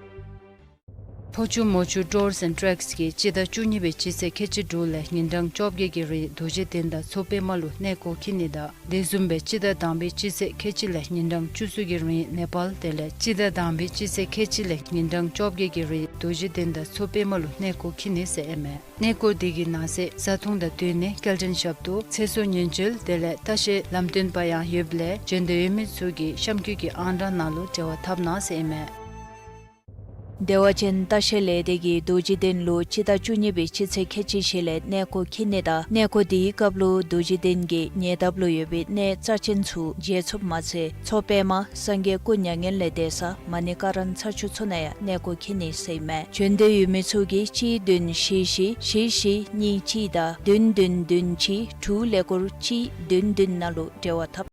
ཕོ་ཆུ་མོ་ཆུ་ཊུརསི་ཨེནཌ་ཊེཀསི་གིས་སྤྱི་ཟླ་བཅུ་གཉིས་པའི་སྤྱི་ཚེས་ཁལ་གཅིག་དྲུག་ལས་ཉིན་གྲངས་བཅོ་བརྒྱད་ཀྱི་རིང་རྡོ་རྗེ་གདན་དང་མཚོ་པདྨ་ལུ་གནས་སྐོར་འཁྱིད་ནི་དང་དེ་བཟུམ་སྦེ་སྤྱི་ཟླ་དང་པའི་སྤྱི་ཚེས་ཁལ་གཅིག་ལས་ཉིན་གྲངས་བཅུ་གསུམ་གྱི་རིང་ནེ་པཱལ་དེ་ལས་སྤྱི་ཟླ་དང་པའི་སྤྱི་ཚེས་ཁལ་གཅིག་ལས་ཉིན་གྲངས་བཅོ་བརྒྱད་ཀྱི་རིང་རྡོ་རྗེ་གདན་དང་མཚོ་པདྨ་ལུ་གནས་སྐོར་འཁྱིད་ནི་ཟེར་ཨིན་མས། གནས་སྐོར་དེ་གི་ནང་གསེས་བཟའ་འཐུང་དང་སྡོད་གནས་སྐྱེལ་འདྲེན་ཞབས་ཏོག་ཚེ་སྲོག་ཉེན་བཅོལ་དེ་ལས་ལྟ་བཤལ་ལམ་སྟོན་པ་ཡང་ཡོདཔ་ལས་བྱོན་འདོད་ཡོད་མི་ཚུ་གིས་གཤམ་འཁོད་ཀྱི་ཨང་གྲངས་ནང་ལུ་འབྲེལ་བ་འཐབ་གནང་ཟེར་ཨིན་མས། བདེ་བ་ཅན་ལྟ་བཤལ་ལས་སྡེ་གིས་རྡོ་རྗེ་གདན་ལུ་སྤྱི་ཟླ་བཅུ་གཉིས་པའི་སྤྱི་ཚེས་ཁལ་གཅིག་བཞེས་ལས་གནས་སྐོར་འཁྱིད་ནི་དང་གནས་སྐོར་དེའི་སྐབས་ལུ་རྡོ་རྗེ་གདན་གྱི་ཉེ་འདབས་ལུ་ཡོད་པའི་གནས་རྩ་ཅན་ཚུ་མཇལ་ཚུགསཔ་མ་ཚད་མཚོ་པདྨ་སངས་རྒྱས་སྐུ་མྱ་ངན་ལས་འདས་ས་མ་ཎི་ཀ་ར་ན་ཚ་ཆུ་མཚོ་ནང་ཡང་གནས་སྐོར་འཁྱིད་ནི་ཟེར་ཨིན་མས། བྱོན་འདོད་ཡོད་མི་ཚུ་གིས་གཅིག་བདུན་བཞི་བཞི་བཞི་བཞི་གཉིས་གཅིག་དང་བདུན་བདུན་བདུན་གཅིག་དྲུག་ཀླད་ཀོར་གཅིག་བདུན་བདུན་ནང་ལུ་འབྲེལ་བ་འཐབ།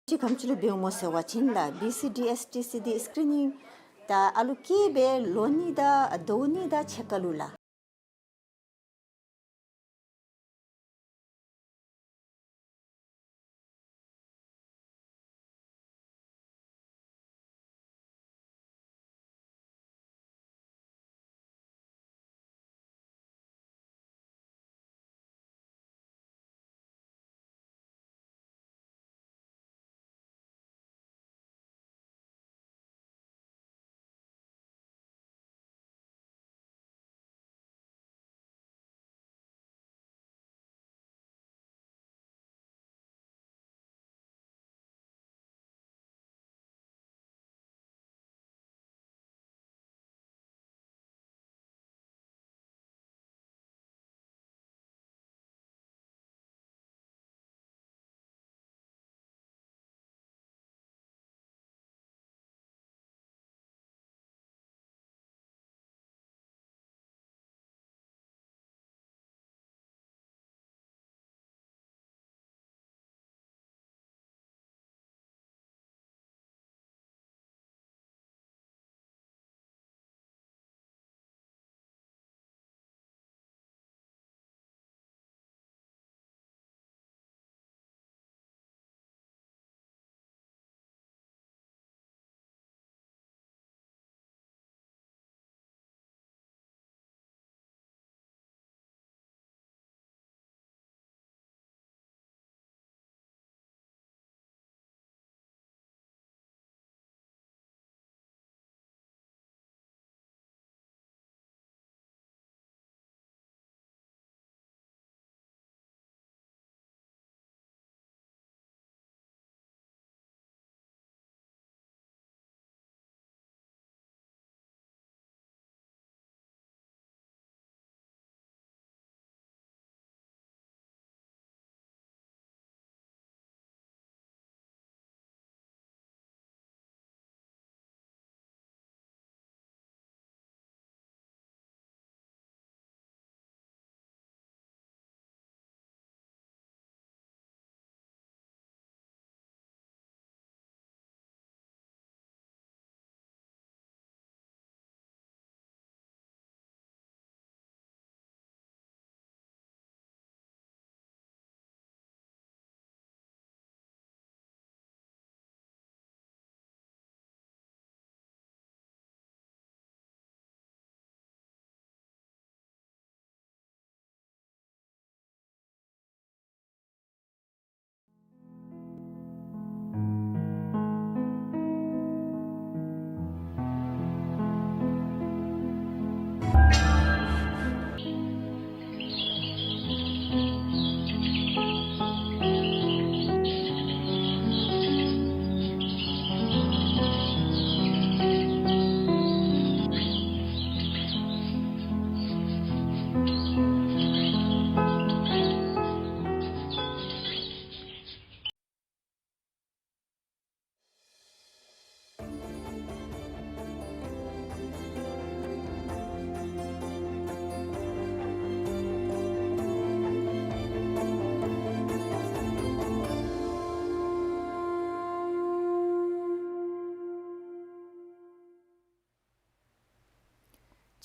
ཅིག་ག་དེམ་ཅིག་ལུ་འབདཝ་སྨོ་ཟེར་བ་ཅིན་ལགས་བི་སི་ཌི་ཨེསི་ཊི་སི་འདི་སི་ཀི་རི་ནིང་ད་ཨ་ལུ་སྐྱེས་པའི་ལོ་གཉིས་དང་ཟླཝ་གཉིས་དང་ཕྱེད་ཀ་ལུ་ལགས།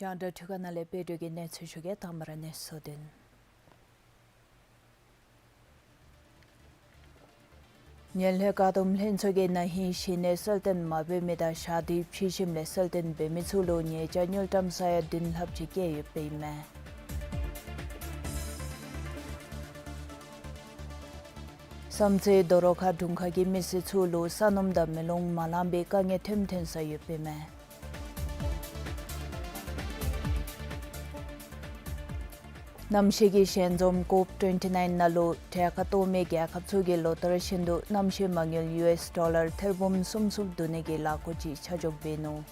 རྒྱང་བསྒྲགས་འཕྲུལ་ཁང་ནང་ལས་དཔལ་སྒྲོན་གྱིས་གནས་ཚུལ་ཞུ་གེ། དང་པ་ར་གནས་ཚུལ་དོན། ངན་ལྷད་བཀག་སྡོམ་ལྷན་ཚོགས་ཀྱིས་ན་ཧིང་གཞི་གནས་གསལ་སྟོན་མ་འབད་མི་དང་ཞག་དུས་ཕྱི་ཞིནམ་ལས་གསལ་སྟོན་འབད་མི་ཚུ་ལུ་ཉེས་བྱ་དངུལ་ཀྲམ་ས་ཡ་བདུན་ལྷགཔ་ཅིག་བཀལ་ཡོདཔ་ཨིན་མས། བསམ་རྩེ་རྡོ་རོག་ཁ་དྲུང་ཁག་གི་མི་སེར་ཚུ་ལུ་ས་སྣུམ་དང་མེ་ལོང་མ་ལང་པའི་དཀའ་ངལ་ཐོནམ་ཐོན་ས་ཡོདཔ་ཨིན་མས། གནམ་གཤིས་ཀྱི་ཞལ་འཛོམས་ཀོབ་ཊུན་ཊི་ནའིན་ནང་ལུ་གྲལ་ཁར་གཏོགས་མི་རྒྱལ་ཁབ་ཚུ་གིས་ལོ་ལྟར་བཞིན་དུ་གནམ་གཤིས་མ་དངུལ་ཡུ་ཨེསི་ཌོ་ལར་ཐེར་འབུམ་གསུམ་གསུམ་བསྡུ་ནི་གི་ལཱ་འགོ་ཅིག་ཆ་འཇོག་འབད་ནུག།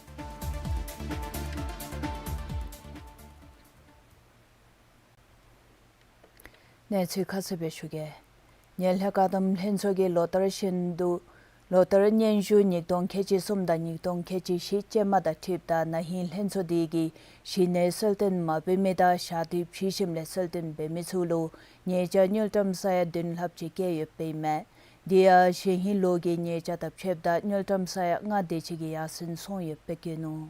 གནས་ཚུལ་ཁ་གསལ་སྦེ་ཞུ་གེ། ངན་ལྷད་བཀག་སྡོམ་ལྷན་ཚོགས་ཀྱིས་ལོ་ལྟར་བཞིན་དུ་ལོ་ལྟར་སྙན་ཞུ་ཉིས་སྟོང་ཁལ་གཅིག་གསུམ་དང་ཉིས་སྟོང་ཁལ་གཅིག་བཞི་ཅན་མ་དང་འཁྲིལཝ་ད་ན་ཧིང་ལྷན་ཚོགས་འདི་གིས་གཞི་གནས་གསལ་སྟོན་མ་འབད་མི་དང་ཞག་དུས་ཕྱི་ཞིནམ་ལས་གསལ་སྟོན་འབད་མི་ཚུ་ལུ་ཉེས་བྱ་དངུལ་ཀྲམ་ས་ཡ་བདུན་ལྷགཔ་ཅིག་བཀལ་ཡོདཔ་ཨིན་མས། དེ་ཡང་གཞེས་ཧིང་ལོ་གི་ཉེས་བྱ་དང་ཕྱདཔ་ད་དངུལ་ཀྲམ་ས་ཡ་ལྔ་དེ་ཅིག་གི་ཡར་སེང་སོང་ཡོདཔ་སྦེ་བཀོད་ནུག།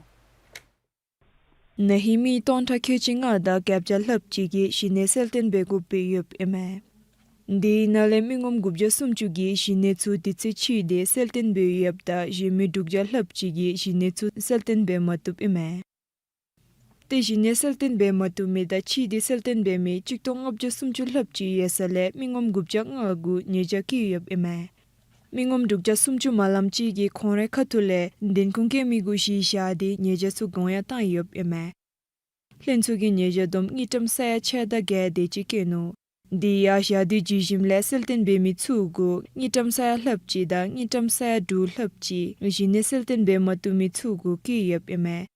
ན་ཧིང་མི་སྟོང་ཕྲག་ཁལ་གཅིག་ལྔ་དང་བརྒྱད་བརྒྱ་ལྷགཔ་ཅིག་གིས་གཞི་གནས་གསལ་སྟོན་འབད་དགོཔ་སྦེ་ཡོདཔ་ཨིན་མས། དེའི་ནང་ལས་མི་ངོམ་དགུ་བརྒྱ་སུམ་ཅུ་གིས་གཞི་གནས་ཚུ་དུས་ཚོད་ཕྱིས་ཏེ་གསལ་སྟོན་འབད་ཡོདཔ་ད་གཞན་མི་དྲུག་བརྒྱ་ལྷགཔ་ཅིག་གིས་གཞི་གནས་ཚུ་གསལ་སྟོན་འབད་མ་བཏུབ་ཨིན་མས། ཏེ་གཞི་གནས་གསལ་སྟོན་འབད་མ་བཏུབ་མི་དང་ཕྱིས་ཏེ་གསལ་སྟོན་འབད་མི་གཅིག་སྟོང་ལྔ་བརྒྱ་སུམ་ཅུ་ལྷགཔ་ཅིག་ཡོད་ས་ལས་མི་ངོམ་དགུ་བརྒྱ་ལྔ་གུ་ཉེས་བྱ་བཀལ་ཡོདཔ་ཨིན་མས། མི་ངོམ་དྲུག་བརྒྱ་སུམ་ཅུ་མ་ལམ་ཅིག་གིས་ཁོང་རའི་ཁ་ཐུག་ལས་བདེན་ཁུངས་བཀལ་མི་གུ་གཞི་བཞག་སྟེ་ཉེས་བྱ་ཚུ་དགོངས་ཡངས་བཏང་ཡོདཔ་ཨིན་མས། ལྷན་ཚོགས་ཀྱིས་ཉེས་བྱ་བསྡོམས་དངུལ་ཀྲམ་ས་ཡ་ཕྱེད་དང་བརྒྱད་དེ་ཅིག་བཀོད་ནུག། དེ་ཡང་ཞག་དུས་བརྗེ་ཞིནམ་ལས་གསལ་སྟོན་འབད་མི་ཚུ་གུ་དངུལ་ཀྲམ་ས་ཡ་ལྷགཔ་ཅིག་དང་དངུལ་ཀྲམ་ས་ཡ་དྲུག་ལྷགཔ་ཅིག་གཞི་གནས་གསལ་སྟོན་འབད་མ་བཏུབ་མི་ཚུ་གུ་བཀལ་ཡོདཔ་ཨིན་མས།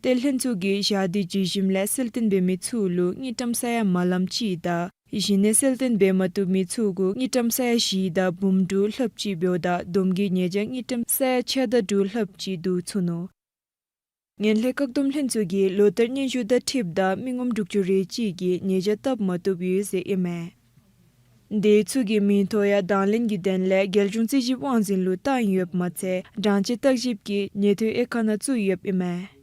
ཏེ་ལྷན་ཚོགས་ཀྱིས་ཞག་དུས་བརྗེ་ཞིནམ་ལས་གསལ་སྟོན་འབད་མི་ཚུ་ལུ་དངུལ་ཀྲམ་ས་ཡ་མ་ལམ་ཅིག་དང་གཞི་གནས་གསལ་སྟོན་འབད་མ་བཏུབ་མི་ཚུ་གུ་དངུལ་ཀྲམ་ས་ཡ་བཞི་དང་འབུམ་དྲུག་ལྷགཔ་ཅིག་འབདཝ་ད་བསྡོམས་ཀྱིས་ཉེས་བྱ་དངུལ་ཀྲམ་ས་ཡ་ཕྱེད་དང་དྲུག་ལྷགཔ་ཅིག་བསྡུ་ཚུགས་ནུག། ངན་ལྷད་བཀག་སྡོམ་ལྷན་ཚོགས་ཀྱིས་ལོ་ལྟར་སྙན་ཞུ་དང་འཁྲིལཝ་ད་མི་ངོམ་དྲུག་ཅུ་རེ་གཅིག་གིས་ཉེས་བྱ་བཏབ་མ་བཏུབ་ཡོད་ཟེར་ཨིན་མས། དེ་ཚུ་གི་མིང་ཐོ་ཡང་དང་ལེན་གྱི་དོན་ལས་རྒྱལ་གཞུང་རྩིས་ཞིབ་དབང་འཛིན་ལུ་བཏང་ཡོདཔ་མ་ཚད་དྲང་སྤྱོད་བརྟག་ཞིབ་ཀྱི་ཉེས་ཐོན་དབྱེ་ཁག་ནང་བཙུགས་ཡོདཔ་ཨིན་མས།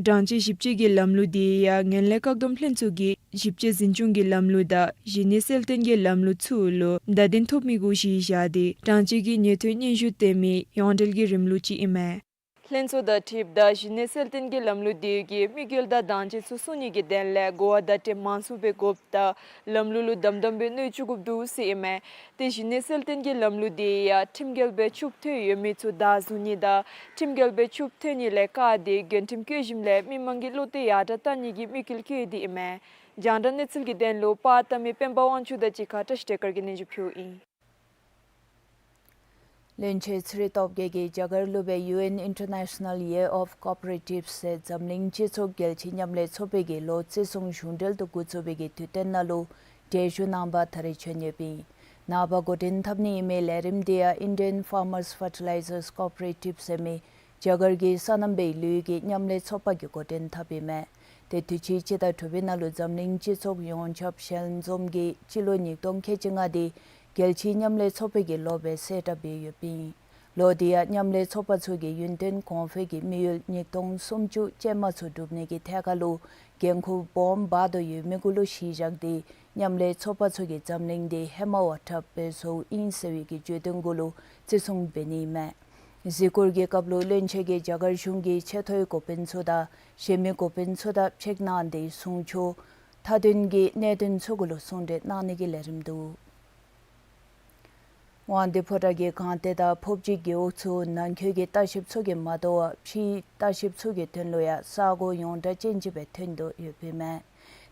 དྲང་སྤྱོད་ཞིབ་དཔྱད་ཀྱི་ལམ་ལུགས་དེ་ཡང་ངན་ལྷད་བཀག་སྡོམ་ལྷན་ཚོགས་ཀྱིས་ཞིབ་དཔྱད་འཛིན་སྐྱོང་གི་ལམ་ལུགས་དང་གཞི་གནས་གསལ་སྟོན་གྱི་ལམ་ལུགས་ཚུ་ལུ་བརྡ་དོན་ཐོབ་མི་གུ་གཞི་བཞག་སྟེ་དྲང་སྤྱོད་ཀྱི་ཉེས་ཐོན་སྙན་ཞུ་སྟོན་མི་ཡོངས་འབྲེལ་གྱི་རིམ་ལུགས་ཅིག་ཨིན་མས། ལྷན་ཚོགས་དང་འཁྲིལཝ་ད་གཞི་གནས་གསལ་སྟོན་གྱི་ལམ་ལུགས་དེ་གིས་དམིགས་ཡུལ་དང་དྲང་སྤྱོད་ཚུ་སྲུང་ནི་གི་དོན་ལས་གོ་བ་བརྡ་སྤྲོད་མང་སུ་སྦེ་དགོཔ་དང་ལམ་ལུགས་ལུ་དམ་དམ་སྦེ་གནོད་བཅུག་དགོཔ་འདུག་ཟེར་ཨིན་མས། ཏེ་གཞི་གནས་གསལ་སྟོན་གྱི་ལམ་ལུགས་དེ་ཡང་ཁྲིམས་འགལ་སྦེ་ཕྱུགཔ་ཐོན་ཡོད་མི་ཚུ་བདའ་བཟུང་ནི་དང་ཁྲིམས་འགལ་སྦེ་ཕྱུགཔ་ཐོན་ནི་ལས་བཀག་སྟེ་འགན་ཁྲིམས་བཀོད་ཞིནམ་ལས་མི་མང་གི་བློ་གཏད་ཡར་དྲག་བཏང་ནི་གི་དམིགས་ཡུལ་བསྐྱེད་དེ་ཨིན་མས། རྒྱང་བསྒྲགས་གནས་ཚུལ་གྱི་དོན་ལུ་པར་བཏབ་མི་སྤེན་པ་དབང་ཕྱུག་དང་གཅིག་ཁར་བཀྲ་ཤིས་བདེ་དཀར་གྱིས་སྙན་ཞུ་ཕུལཝ་ཨིན། བློན་ཆེན་ཚེ་རིང་སྟོབས་རྒྱས་ཀྱིས་རྒྱ་གར་ལུ་སྦེ་ཡུ་ཨེན་International Year of Cooperatives ཟེར་འཛམ་གླིང་སྤྱི་ཚོགས་རྒྱལ་སྤྱིའི་མཉམ་ལས་ཚོགས་པའི་གི་ལོ་བརྩི་སྲུང་གཞུང་འབྲེལ་དུ་འགོ་བཙུགས་པའི་གི་དུས་སྟོན་ནང་ལུ་གྲལ་བཞུགས་གནང་པར་ད་རེས་བྱོན་ཡོདཔ་ཨིན། ནངས་པ་འགོ་འདྲེན་འཐབ་ནི་ཨིན་མི་ལས་རིམ་དེ་ཡང་Indian Farmers Fertilizers Cooperative ཟེར་མི་རྒྱ་གར་གྱི་སོ་ནམ་པའི་ལུས་ཀྱི་མཉམ་ལས་ཚོགས་པ་གིས་འགོ་འདྲེན་འཐབ་ཨིན་མས། ཏེ་དུས་ཅི་སྤྱི་ཟླ་དྲུག་པའི་ནང་ལུ་འཛམ་གླིང་སྤྱི་ཚོགས་ཡོངས་ཁྱབ་ཞལ་འཛོམས་ཀྱིས་སྤྱི་ལོ་ཉིས་སྟོང་ཁལ་གཅིག་ལྔ་དེ་རྒྱལ་སྤྱིའི་མཉམ་ལས་ཚོགས་པའི་གི་ལོ་སྦེ་གསལ་བསྒྲགས་འབད་ཡོདཔ་ཨིན། ལོ་དེ་ཡང་མཉམ་ལས་ཚོགས་པ་ཚུ་གི་ཡུན་བརྟན་གོང་འཕེལ་གྱི་དམིགས་ཡུལ་ཉིས་སྟོང་སུམ་ཅུ་ཅན་མ་ཚུ་སྒྲུབ་ནི་གི་ཐད་ཁར་ལུ་འགན་ཁུར་སྦོམ་འབག་དོ་ཡོད་མི་གུ་ལུ་གཞི་བཞག་སྟེ་མཉམ་ལས་ཚོགས་པ་ཚུ་གིས་འཛམ་གླིང་འདི་ཧེ་མ་བ་འདྲཝ་སྦེ་བཟོཝ་ཨིན་ཟེར་བའི་གི་བརྗོད་དོན་གུ་ལུ་བརྩི་སྲུང་འབད་ནི་ཨིན་མས། གཟིགས་སྐོར་གྱི་སྐབས་ལུ་བློན་ཆེན་གྱིས་རྒྱ་གར་གཞུང་གི་ཆེ་མཐོའི་འགོ་དཔོན་ཚུ་དང་གཞན་མི་འགོ་དཔོན་ཚུ་དང་ཕྱད་གནང་སྟེ་གཞུང་ཕྱོགས་མཐའ་དོན་གྱི་གནད་དོན་ཚུ་གུ་ལུ་གསུང་གྲོས་གནང་ནི་གི་ལས་རིམ་འདུག། དབང་འདུས་ཕོ་བྲང་གི་སྒང་སྟེང་དང་ཕོབ་སྦྱིས་རྒེད་འོག་ཚུ་ནང་འཁོད་ཀྱི་ལྟ་བཤལཔ་ཚུ་གིས་མ་དོ་བར་ཕྱིའི་ལྟ་བཤལཔ་ཚུ་གི་དོན་ལུ་ཡང་ས་གོ་ཡོངས་གྲགས་ཅན་ཅིག་སྦེ་ཐོན་དོ་ཡོདཔ་ཨིན་མས།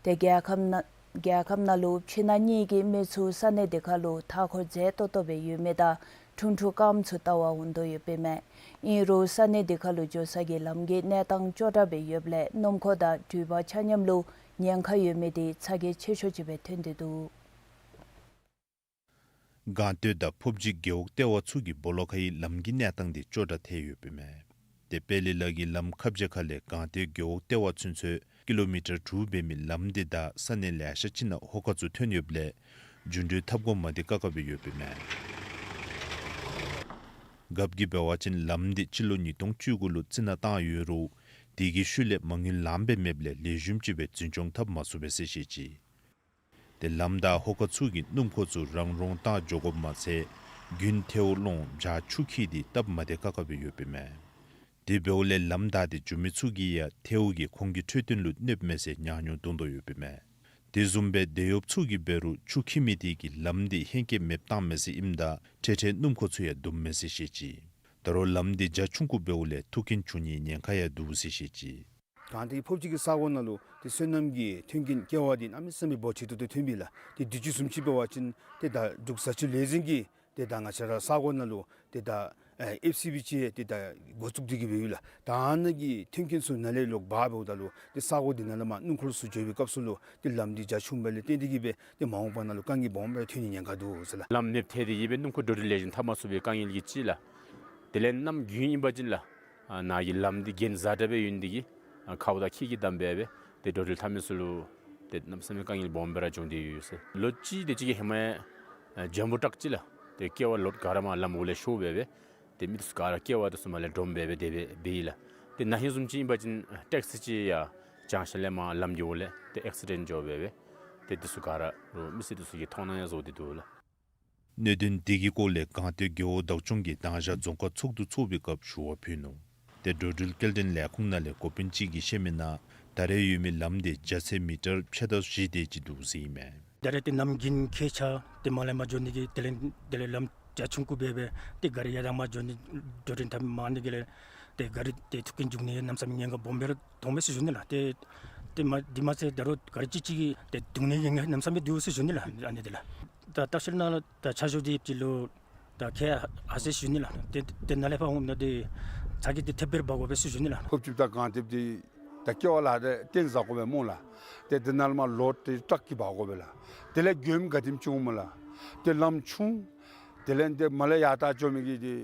ཏེ་རྒྱལ་ཁམས་ནང་རྒྱལ་ཁམས་ནང་ལུ་ཕྱི་ནང་གཉིས་ཀྱི་མི་ཚུ་ས་གནས་དེ་ཁར་ལུ་མཐའ་འཁོར་མཛེས་ཏོག་ཏོ་སྦེ་ཡོད་མི་དང་ཁྲུང་ཁྲུང་སྐམ་ཚུ་བལྟ་བར་འོང་དོ་ཡོདཔ་ཨིན་མས། ཨིན་རུང་ས་གནས་དེ་ཁར་ལུ་འགྱོ་ས་གི་ལམ་གྱི་གནས་སྟངས་སྐྱོ་དྲགས་སྦེ་ཡོདཔ་ལས་སྣུམ་འཁོར་དང་འགྲུལ་པ་ཆ་མཉམ་ལུ་ཉེན་ཁ་ཡོད་མི་དེ་ཚ་གྱང་ཆེ་ཤོས་ཅིག་སྦེ་ཐོན་ཏེ་འདུག། སྒང་སྟོད་དང་ཕོབ་སྦྱིས་རྒེད་འོག་ལྟེ་བ་ཚུ་གི་སྦོ་ལོགས་ཁའི་ལམ་གྱི་གནས་སྟངས་དེ་སྐྱོ་དྲགས་ཐལ་ཡོདཔ་ཨིན་མས། ཏེ་དཔལ་ལེ་ལ་གི་ལམ་ཁ་བྱེ་ཁ་ལས་སྒང་སྟོད་རྒེད་འོག་ལྟེ་བ་ཚུན་ཚོད་ཀི་ལོ་མི་ཊར་དྲུག་འབད་མི་ལམ་དེ་དང་ས་གནས་ལེ་ཤ་ཅིག་ནང་ཧོ་ཁ་ཚུ་ཐོན་ཡོདཔ་ལས་རྒྱུན་འགྲུལ་འཐབ་དགོ་མི་དེ་དཀའ་ཁག་སྦེ་ཡོདཔ་ཨིན་མས། རྒཔོ་གིས་འབད་བ་ཅིན་ལམ་དེ་སྤྱི་ལོ་ཉིས་སྟོང་བཅུ་དགུ་ལུ་རྩི་ནག་བཏང་ཡོད་རུང་དེ་གི་ཤུལ་ལས་མ་དངུལ་ལངམ་སྦེ་མེདཔ་ལས་ལེགས་ཤོམ་ཅིག་སྦེ་འཛིན་སྐྱོང་འཐབ་མ་ཚུགས་པས་ཟེར་བཤད་ཅི། ཏེ་ལམ་དང་ཧོ་ཁ་ཚུ་གིས་སྣུམ་འཁོར་ཚུ་རང་རོང་བཏང་འགྱོ་དགོཔ་མ་ཚད་དགུན་ཐལཝ་སློང་བྱག་ཆུ་འཁྱིལ་ཏེ་སྟབས་མ་བདེ་ཁག་ཁ་སྦེ་ཡོདཔ་ཨིན་མས། དེ་འབདཝ་ལས་ལམ་བདའ་སྟེ་འགྱོ་མི་ཚུ་གིས་ཡང་ཐལཝ་གིས་ཁོང་གི་འཕྲོད་བསྟེན་ལུ་གནོདཔ་མས་ཟེར་ཉམས་མྱོང་ཐོན་དོ་ཡོདཔ་ཨིན་མས། དེ་བཟུམ་སྦེ་དེད་གཡོགཔ་ཚུ་གིས་འབད་རུང་ཆུ་འཁྱིལ་མི་དེ་གིས་ལམ་དེ་ཧེང་སྐལ་མེདཔ་བཏངམ་མས་ཟེར་ཨིནམ་ད་འཕྲལ་འཕྲལ་སྣུམ་འཁོར་ཚུ་ཡང་བརྡུངམ་མས་ཟེར་བཤད་ཅི། ད་རུང་ལམ་དེ་རྒྱ་ཆུང་ཀུ་འབདཝ་ལས་ཐུག་རྐྱེན་འབྱུང་ནིའི་ཉེན་ཁ་ཡང་འདུག་ཟེར་བཤད་ཅི། གང་དེ་ཕོབ་སྦྱིས་ཀྱི་ས་གོ་ནང་ལུ་ཏེ་སོ་ནམ་གྱི་མཐུན་རྐྱེན་ཀེ་བ་དེ་གནམ་མེད་ས་མེད་འབོར་ཆེ་ཏོག་ཏོ་ཐོན་པས་ལགས། ཏེ་དུས་ཅི་བཟུམ་ཅིག་འབད་བ་ཅིན་ཏེ་ད་འབྲུག་བཟའ་ཆུ་ལས་འཛིན་གྱིས་ཏེ་ད་ང་བཅས་ར་ས་གོ་ནང་ལུ་ཏེ་ད་ཨེ་ཨེཕ་སི་བི་ཅིག་ཏེ་ད་འགོ་བཙུགས་ཏེ་གི་སྦེ་ཡོད་ལགས། ད་ནཱ་གི་མཐུན་རྐྱེན་ཚུ་ནཱ་ལས་ལོག་འབག་འབདཝ་ད་ལུ་ཏེ་ས་གོ་དེ་ནང་ལས་མར་སྣུམ་འཁོར་ཚུ་འགྱོ་བའི་སྐབས་སུ་ལུ་ཏེ་ལམ་འདི་རྒྱ་ཆུངམ་ལས་བརྟེན་ཏེ་གི་སྦེ་ཏེ་མ་འོངས་པ་ནང་ལུ་དཀའ་ངལ་སྦོམ་སྦེ་ཐོན་ནིའི་ཉེན་ཁ་འདུག་ཟེར་ལགས། ལམ་མེདཔ་ཐལ་ཏེ་གི་སྦེ་སྣུམ་འཁོར་འགྲོ་འགྲུལ་ལེགས་ཤོམ་འཐབ་མ་ཚུགས་པའི་དཀའ་ངལ་གྱི་ཅིག་ལགས། དེ་ལས་གནམ་དགུན་ཨིན་པ་ཅིན་ལགས། ཨ་ནཱ་གི་ལམ་འདི་གྱེན་བཟའ་དྲགས་སྦེ་ཡོད་ནི་དེ་གིས་ཨ་ཁཝ་དང་ཁྱི་གིས་བསྡམས་སྦེ་སྦེ་ཏེ་འགྲོ་འགྲུལ་འཐབ་མི་ཚུ་ལུ་ཏེ་གནམ་མེད་ས་མེད་དཀའ་ངལ་སྦོམ་སྦེ་ར་བྱུང་སྟེ་ཡོད་ཟེར། ལོ་གཅིག་དེ་ཅིག་གི་ཧེ་མ་ཨ་ཇམ་བོ་ཊག་ཅིག་ལགས། ཏེ་ཀེ་བ་ལོཌ་ག་ར་མར་ལམ་འོག་ལས་ཤོར་སྦེ་སྦེ་ཏེ་མི་འདི་ཚུ་ག་ར་ཀེ་བ་འདི་ཚུ་མར་ལས་དྲོངས་སྦེ་སྦེ་དེ་སྦེ་འབད་ཡི་ལགས། ཏེ་ན་ཧིང་བཟུམ་ཅིག་ཨིན་པ་ཅིན་ཊེག་སི་ཅིག་ཡར་བྱང་ཤར་ལས་མར་ལམ་གྱི་འོག་ལས་ཏེ་ཨེག་སི་ཌེནཊ་འགྱོ་སྦེ་སྦེ་ཏེ་འདི་ཚུ་ག་ར་རུང་མི་སེར་འདི་ཚུ་གིས་མཐོང་སྣང་ཡང་བཟོ་སྟེ་འདུག་ལགས། གནད་དོན་འདི་གི་སྐོར་ལས་སྒང་སྟེང་རྒེད་འོག་བདག་སྐྱོང་གིས་དང་ཞག་རྫོང་ཁག་ཚོགས་འདུ་ཚོགས་པའི་སྐབས་ཞུ་བ་ཕུལ་ནུག། ཏེ་འགྲོ་འགྲུལ་སྐྱེལ་འདྲེན་ལས་ཁུངས་ནང་ལས་འགོ་དཔོན་ཅིག་གིས་བཤད་མི་ནང་ད་རེས་ཡོད་མི་ལམ་དེ་རྒྱ་ཚད་མི་ཊར་ཕྱེད་དང་བཞི་དེ་ཅིག་འདུག་ཟེར་ཨིན་མས། ད་རེས་ཏེ་གནམ་དགུན་ཁྱེག་ཆགས་ཏེ་མར་ལས་མར་འགྱོ་ནི་གི་དེ་ལས་དེ་ལས་ལམ་རྒྱ་ཆུང་ཀུ་སྦེ་སྦེ་ཏེ་ག་རི་ཡར་དང་མར་འགྱོ་ནི་འགྲོ་གྲོན་འཐབ་མི་མང་ནི་གི་ལས་ཏེ་ག་རི་ཏེ་ཐུག་རྐྱེན་འབྱུང་ནི་གནམ་མེད་ས་མེད་ཉེན་ཁ་སྦོམ་སྦེ་ར་མཐོང་མས་ཟེར་ཞུ་ནི་ལགས། ཏེ་ཏེ་མ་འདི་མ་ཚད་ད་རུང་ག་རི་ཅིག་ཅིག་གིས་ཏེ་རྡུང་ནི་གི་གནམ་མེད་ས་མེད་འདུག་ཟེར་ཞུ་ནི་ལགས། ཨ་ནི་དེ་ལགས། ད་ལྟ་བཤལ་ནང་ལུ་ད་ཆ་ཤོག་འདི་ཅིག་ལུ་ད་ཁེ་ཧ་ཟེར་ཞུ་ནི་ལགས། ཏེ་ཏེ་ནཱ་ལས་ཕར་འོངམ་ད་ཏེ་ཚ་གྱང་འདི་ཐེབས་སྦེ་འབག་དགོ་པས་ཟེར་ཞུ་ནི་ལགས། ཕུབ་ཅིག་དང་གང་ཐེབས་འདི་ད་ཀེ་བ་ལགས་ཏེ་བཏོན་ཟ་དགོ་པས་སྨོ་ལགས། ཏེ་འདི་ནང་ལས་མར་ལོཌ་ཏེ་ཊག་གིས་འབག་དགོ་པས་ལགས། དེ་ལས་མགྱོནམ་ག་དེམ་ཅིག་འོང་སྨོ་ལགས། ཏེ་ལམ་ཆུང་། དེ་ལས་འདི་མར་ལས་ཡར་ད་འགྱོ་མི་གི་འདི་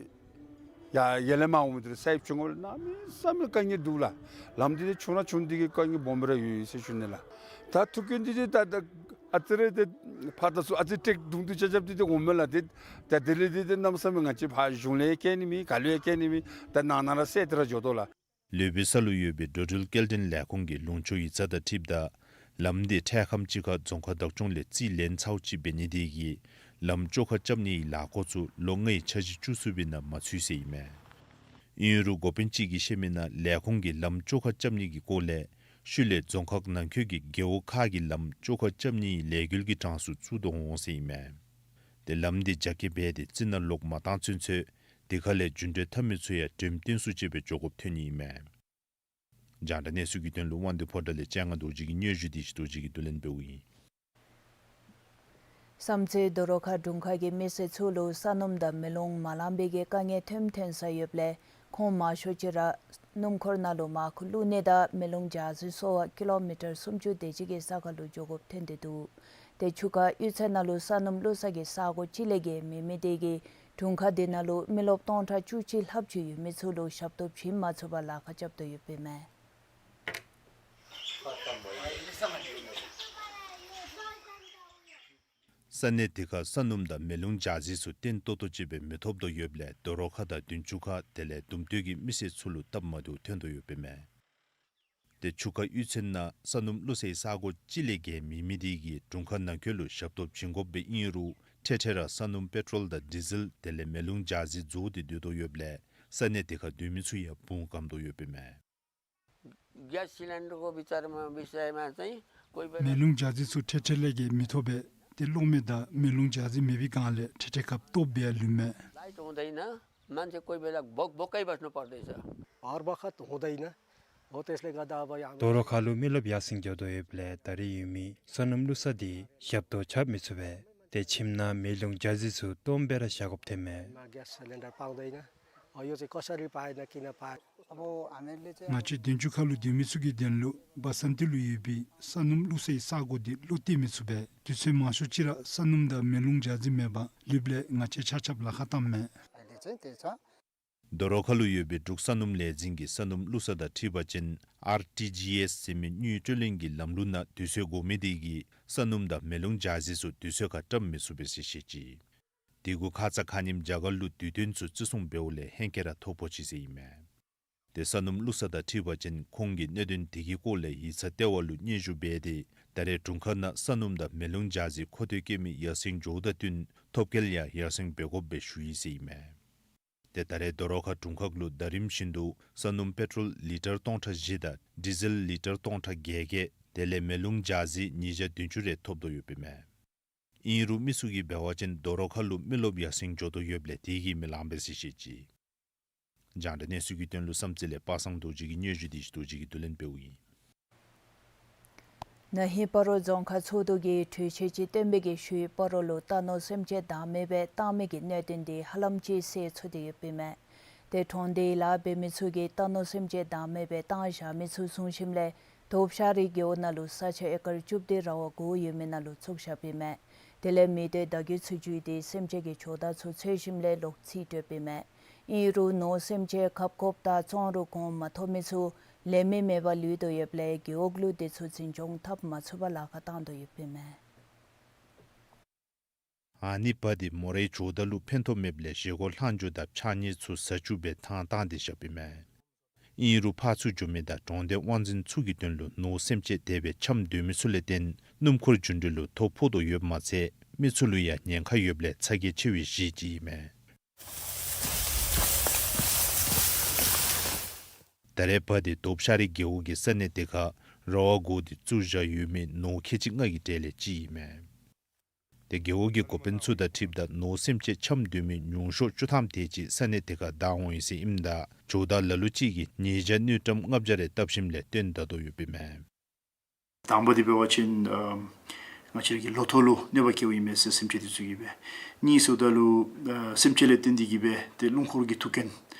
ཡར་ཡར་ལས་མར་འོང་མི་འདི་ར་སའིཌ་ཆུང་ཀུ་ལས་གནམ་མེད་ས་མེད་དཀའ་ངལ་འདུག་ལགས། ལམ་འདི་ཏེ་ཆུང་ར་ཆུང་འདི་གིས་དཀའ་ངལ་སྦོམ་སྦེ་ར་ཡོད་ཡོད་ཟེར་ཞུ་ནི་ལགས། ད་ཐུག་རྐྱེན་འདི་ཏེ་ད་ད་ཨ་ཙི་རེ་ཏེ་ཕར་ད་ཚུར་ཨ་ཙི་ཊེག་རྡུང་རྡུང་རྐྱབ་རྐྱབ་སྟེ་ཏེ་འོངམ་མས་ལགས། ཏེ་ད་དེ་ལས་ཏེ་ཏེ་གནམ་མེད་ས་མེད་ང་བཅས་ཕར་གཞུང་ལས་ཡང་བསྐྱལ་ནི་མེད། ག་ལུ་ཡང་བསྐྱལ་ནི་མེད། ད་ནང་ན་ར་བསད་དེ་ར་འགྱོ་དོ་ལགས། ལུས་པའི་ས་ལུ་ཡོད་པའི་འགྲོ་འགྲུལ་སྐྱེལ་འདྲེན་ལས་ཁུངས་ཀྱི་ལུང་ཕྱོགས་ཡིག་ཚང་དང་འཁྲིལཝ་ད་ལམ་འདི་འཕྲལ་ཁམས་ཅིག་ཁར་རྫོང་ཁག་བདག་སྐྱོང་ལས་རྩིས་ལེན་ཚརཝ་ཅིག་འབད་ནི་དེ་གིས་ལམ་བཅོ་ཁ་རྐྱབ་ནི་གི་ལཱ་འགོ་ཚུགས་ལོ་ལྔའི་འཆར་གཞི་བཅུ་གསུམ་པའི་ནང་མ་ཚུད་ཟེར་ཨིན་མས། ཨིན་རུང་འགོ་དཔོན་ཅིག་གིས་བཤད་མི་ནང་ལས་ཁུངས་ཀྱིས་ལམ་བཅོ་ཁ་རྐྱབ་ནི་གི་སྐོར་ལས་ཤུལ་ལས་རྫོང་ཁག་ནང་འཁོད་ཀྱི་རྒེད་འོག་ཁག་གི་ལམ་བཅོ་ཁ་རྐྱབ་ནི་ལས་འགུལ་གྱི་གྲངས་སུ་བཙུགས་དོ་འོང་ཟེར་ཨིན་མས། ཏེ་ལམ་འདི་རྒྱ་སྐྱེད་འབད་དེ་རྩི་ནག་ལོག་མ་བཏང་ཚུན་ཚོད་དེ་ཁ་ལས་རྒྱུན་འགྲུལ་འཐབ་མི་ཚུ་ཡང་འགྲེམས་སྟོན་ཚུ་ཅིག་སྦེ་འགྱོ་དགོཔ་ཐོན་ནི་ཨིན་མས། རྒྱང་བསྒྲགས་གནས་ཚུལ་གྱི་དོན་ལུ་དབང་འདུས་ཕོ་བྲང་ལས་ལྕང་སྒང་རྡོ་རྗེ་གི་སྙན་ཞུ་འདི་ཞུ་རྡོ་རྗེ་གིས་བསྡུ་ལེན་འབདཝ་ཨིན། བསམ་རྩེ་རྡོ་རོག་ཁ་དྲུང་ཁག་གིས་མི་སེར་ཚུ་ལུ་ས་སྣུམ་དང་མེ་རླུང་མ་ལང་པའི་གི་དཀའ་ངལ་ཐོནམ་ཐོན་ས་ཡོདཔ་ལས་ཁོང་མང་ཤོས་ཅིག་ར་སྣུམ་འཁོར་ནང་ལུ་མར་ཁུ་བླུག་ནི་དང་མེ་རླུང་འཇའ་ཟེར་སོང་བ་ཀི་ལོ་མི་ཊར་སུམ་ཅུ་དེ་ཅིག་གི་ས་ཁར་ལུ་འགྱོ་དགོཔ་ཐོན་ཏེ་འདུག། ཏེ་ཆུ་ཁ་གཡུས་ཚན་ནང་ལུ་ས་སྣུམ་བླུག་ས་གི་ས་གོ་གཅིག་ལས་བརྒལ་མེད་མི་དེ་གིས་དྲུང་ཁག་དེ་ནང་ལུ་མི་རློབས་སྟོང་ཕྲག་བཅུ་གཅིག་ལྷགཔ་ཅིག་ཡོད་མི་ཚུ་ལུ་ཞབས་ཏོག་བྱིན་མ་ཚུགས་པར་ལཱ་ཁག་རྐྱབ་དོ་ཡོདཔ་ཨིན་མས། ས་གནས་དེ་ཁར་ས་སྣུམ་དང་མེ་རླུང་འཇའ་ཟེར་ཚུ་བརྟན་ཏོག་ཏོ་ཅིག་སྦེ་མི་ཐོབ་དོ་ཡོདཔ་ལས་རྡོ་རོག་ཁ་དང་བདུན་ཅུ་ཁ་དེ་ལས་དུམ་གྲ་གི་མི་སེར་ཚུ་ལུ་སྟབས་མ་བདེཝ་ཐོན་དོ་ཡོདཔ་ཨིན་མས། ཏེ་ཆུ་ཁ་གཡུས་ཚན་ནང་ས་སྣུམ་བླུག་སའི་ས་གོ་གཅིག་ལས་བརྒལ་མེད་མི་དེ་གིས་དྲུང་ཁག་ནང་འཁོད་ལུ་ཞབས་ཏོག་བྱིན་དགོཔ་སྦེ་ཨིན་རུང་འཕྲལ་འཕྲལ་ར་ས་སྣུམ་པེ་ཊོལ་དང་ཌི་ཟེལ་དེ་ལས་མེ་རླུང་འཇའ་ཟེར་རྫོགས་ཏེ་སྡོད་དོ་ཡོདཔ་ལས་ས་གནས་དེ་ཁར་སྡོད་མི་ཚུ་ཡང་དཔུང་སྐམ་དོ་ཡོདཔ་ཨིན་མས། ग्यास सिलिन्डरको विचारमा विषयमा चाहिँ कोही बेला མེ་རླུང་འཇའ་ཟེར་ཚུ་འཕྲལ་འཕྲལ་ལས་བརྒལ་མི་ཐོབ་པས། ཏེ་གློག་མེ་དང་མེ་རླུང་འཇའ་ཟེར་མེད་པའི་སྒང་ལས་འཕྲལ་འཕྲལ་སྐབས་སྟོངམ་སྦེ་ཡང་ལུས་མས། लाइट हुँदैन, मान्छे कोही बेला भोक भोकै बस्नु पर्दैछ। हर बखत हुँदैन। हो, त्यसले गर्दा अब यहाँ རྡོ་རོག་ཁ་ལུ་མི་རློབས་ཡར་སེང་འགྱོ་དོ་ཡོདཔ་ལས་ད་རེས་ཡོད་མི་ས་སྣུམ་བླུག་ས་དེ་ཞབས་ཏོག་རྐྱབ་མི་ཚུགས་པས། ཏེ་ཁྱིམ་ནང་མེ་རླུང་འཇའ་ཟེར་ཚུ་སྟོངམ་སྦེ་ར་བཞག་དགོཔ་ཐོན་མས། मा ग्यास सिलिन्डर पाउँदैन। अ, यो चाहिँ कसरी पाएन, किन पाएन? अब हामीहरूले चाहिँ ང་བཅས་བདུན་ཅུ་ཁ་ལུ་སྡོད་མི་ཚུ་གི་དོན་ལུ་བ་སན་ཏི་ལུ་ཡོད་པའི་ས་སྣུམ་བླུག་སའི་ས་གོ་འདི་བློ་གཏད་མི་ཚུགས་པས། དུས་ཚོད་མང་ཤོས་ཅིག་ར་ས་སྣུམ་དང་མེ་རླུང་འཇའ་ཟེར་མེད་པར་ལུསཔ་ལས་ང་བཅས་ཆ་ཁྱབ་ལཱ་ཁག་བཏངམ་མས། རྡོ་རོག་ཁ་ལུ་ཡོད་པའི་འབྲུག་ས་སྣུམ་ལས་འཛིན་གྱིས་ས་སྣུམ་བླུག་ས་དང་འཁྲིལ་བ་ཅིན་ཨར་ཊི་ཇི་ཨེསི་ཟེར་མི་དངུལ་སྤྲོད་ལེན་གྱི་ལམ་ལུགས་ནང་དུས་ཚོད་འགོར་མི་དེ་གིས་ས་སྣུམ་དང་མེ་རླུང་འཇའ་ཟེར་ཚུ་དུས་ཚོད་ཁར་བཀྲམ་མི་ཚུགས་པས་ཟེར་བཤད་ཅི། དེ་གུ་ཁ་ཙ་ཁ་ཉིནམ་རྒྱ་གར་ལུ་དུས་སྟོན་ཚུ་བརྩི་སྲུང་འབདཝ་ལས་ཧེང་སྐལ་ར་ཐོབ་ཕོག་ཅི་ཟེར་ཨིན་མས། ཏེ་ས་སྣུམ་བླུག་ས་དང་འཁྲིལ་བ་ཅིན་ཁོང་གིས་གནད་དོན་དེ་གི་སྐོར་ལས་ཡིག་ཚང་ལྟེ་བ་ལུ་སྙན་ཞུ་འབད་དེ་ད་རེས་དྲུང་ཁག་ནང་ས་སྣུམ་དང་མེ་རླུང་འཇའ་ཟེར་མཁོ་འདོད་བསྐྱེད་མི་ཡར་སེང་འགྱོཝ་དང་བསྟུན་ཐོབ་སྐལ་ཡང་ཡར་སེང་འབད་དགོཔ་སྦེ་ཞུ་ཡི་ཟེར་ཨིན་མས། ཏེ་ད་རེས་རྡོ་རོག་ཁ་དྲུང་ཁག་ལུ་ཟླ་རིམ་བཞིན་དུ་ས་སྣུམ་པེ་ཊོལ་ལི་ཊར་སྟོང་ཕྲག་བཞི་དང་ཌི་ཟེལ་ལི་ཊར་སྟོང་ཕྲག་བརྒྱད་བརྒྱད་དེ་ལས་མེ་རླུང་འཇའ་ཟེར་ཉིས་བརྒྱ་བདུན་ཅུ་རེ་ཐོབ་དོ་ཡོདཔ་ཨིན་མས། ཨིན་རུང་མི་ཚུ་གིས་འབད་བ་ཅིན་རྡོ་རོག་ཁ་ལུ་མི་རློབས་ཡར་སེང་འགྱོ་དོ་ཡོདཔ་ལས་དེ་གིས་མི་ལང་པས་ཟེར་བཤད་ཅི། རྒྱང་བསྒྲགས་གནས་ཚུལ་གྱི་དོན་ལུ་བསམ་རྩེ་ལས་པ་སངས་རྡོ་རྗེ་གི་སྙན་ཞུ་འདི་རྡོ་རྗེ་གིས་བསྡུ་ལེན་འབདཝ་ཨིན། ན་ཧིང་སྤ་རོ་རྫོང་ཁག་ཚོགས་འདུ་གིས་གྲོས་ཆོད་ཅིག་བཏོན་པའི་གི་ཤུལ་སྤ་རོ་ལུ་རྟ་ནོར་སེམས་ཅན་བདག་མེད་སྦེ་བཏང་མི་གི་གནད་དོན་འདི་ཧ་ལམ་ཅིག་སེལ་ཚུགས་ཏེ་ཡོདཔ་ཨིན་མས། ཏེ་གྲོང་སྡེའི་ལཱ་འབད་མི་ཚུ་གིས་རྟ་ནོར་སེམས་ཅན་བདག་མེད་སྦེ་བཏང་བཞག་མི་ཚུ་བཟུང་ཞིནམ་ལས་དོ་ཤར་རི་རྒེད་འོག་ནང་ལུ་ས་ཆ་ཨེ་ཀར་བཅུ་བདུན་ར་བ་དགུ་ཡོད་མི་ནང་ལུ་བཙུགས་བཞགཔ་ཨིན་མས། དེ་ལས་མི་སྡེ་བརྡ་བརྒྱུད་ཚུ་བརྒྱུད་དེ་སེམས་ཅན་གྱི་ཇོ་བདག་ཚུ་འཚོལ་ཞིནམ་ལས་ལོག་རྩིས་སྤྲོདཔ་ཨིན་མས། ཨིན་རུང་ནོར་སེམས་ཅན་ཁབ་ཁོབ་དང་བཙོང་རུང་གོང་མ་ཐོབ་མི་ཚུ་ལེན་མི་མེད་པར་ལུས་དོ་ཡོདཔ་ལས་རྒེད་འོག་ལུ་དེ་ཚུ་འཛིན་སྐྱོང་འཐབ་མ་ཚུགས་པར་ལཱ་ཁག་བཏང་དོ་ཡོདཔ་ཨིན་མས། ཨ་ནི་བ་དེ་མོ་རའི་ཇོ་བདག་ལུ་ཕན་ཐོགས་མེདཔ་ལས་བཞེས་སྒོ་ལྷག་འགྱོ་དང་ཕྱགས་སྙིགས་ཚུ་ཟ་བཅུག་སྦེ་ཐང་བཏང་སྟེ་བཞགཔ་ཨིན་མས། ཨིན་རུང་ཕར་ཚུར་འགྱོ་མི་དང་གྲོང་སྡེ་དབང་འཛིན་ཚུ་གི་དོན་ལུ་ནོར་སེམས་ཅན་དེ་སྦེ་འཁྱམས་སྡོད་མི་ཚུ་ལས་བརྟེན་སྣུམ་འཁོར་རྒྱུ་འགྲུལ་ལུ་ཐོ་ཕོག་དོ་ཡོདཔ་མ་ཚད་མི་ཚུ་ལུ་ཡང་ཉེན་ཁ་ཡོདཔ་ལས་ཚ་གྱང་ཆེ་བའི་གཞི་ཅིག་ཨིན་མས། ད་རེས་བ་དེ་རྡོབ་ཤ་རི་རྒེད་འོག་གི་ས་གནས་དེ་ཁར་ར་བ་གོ་སྟེ་བཙུགས་བཞག་ཡོད་མི་ནོར་ཁལ་གཅིག་ལྔ་གི་གྲས་ལས་གཅིག་ཨིན་མས། དེ་རྒེད་འོག་གི་འགོ་དཔོན་ཚུ་དང་འཁྲིལཝ་ད་ནོར་སེམས་ཅན་འཁྱམས་སྡོད་མི་ཉུང་ཤོས་བཅུ་ཐམ་དེ་ཅིག་ས་གནས་དེ་ཁར་བདའ་འོང་ཡི་ཟེར་ཨིནམ་ད་ཇོ་བདག་ལ་ལུ་ཅིག་གིས་ཉེས་བྱ་དངུལ་ཀྲམ་ལྔ་བརྒྱ་རེ་བཏབ་ཞིནམ་ལས་བཏོན་ད་དོ་ཡོདཔ་ཨིན་མས། དང་པ་འདི་འབད་བ་ཅིན་ཨ་ང་བཅས་ར་གི་ལོ་ཐོག་ལུ་གནོད་པ་བཀལཝ་ཨིན་མས་ཟེར་སེམས་ཅན་འདི་ཚུ་གིས་སྦེ། གཉིས་ཟེརཝ་ད་ལུ་ཨ་སེམས་ཅན་ལས་བརྟེན་ཏེ་གིས་སྦེ་ཏེ་སྣུམ་འཁོར་གྱི་ཐུག་རྐྱེན་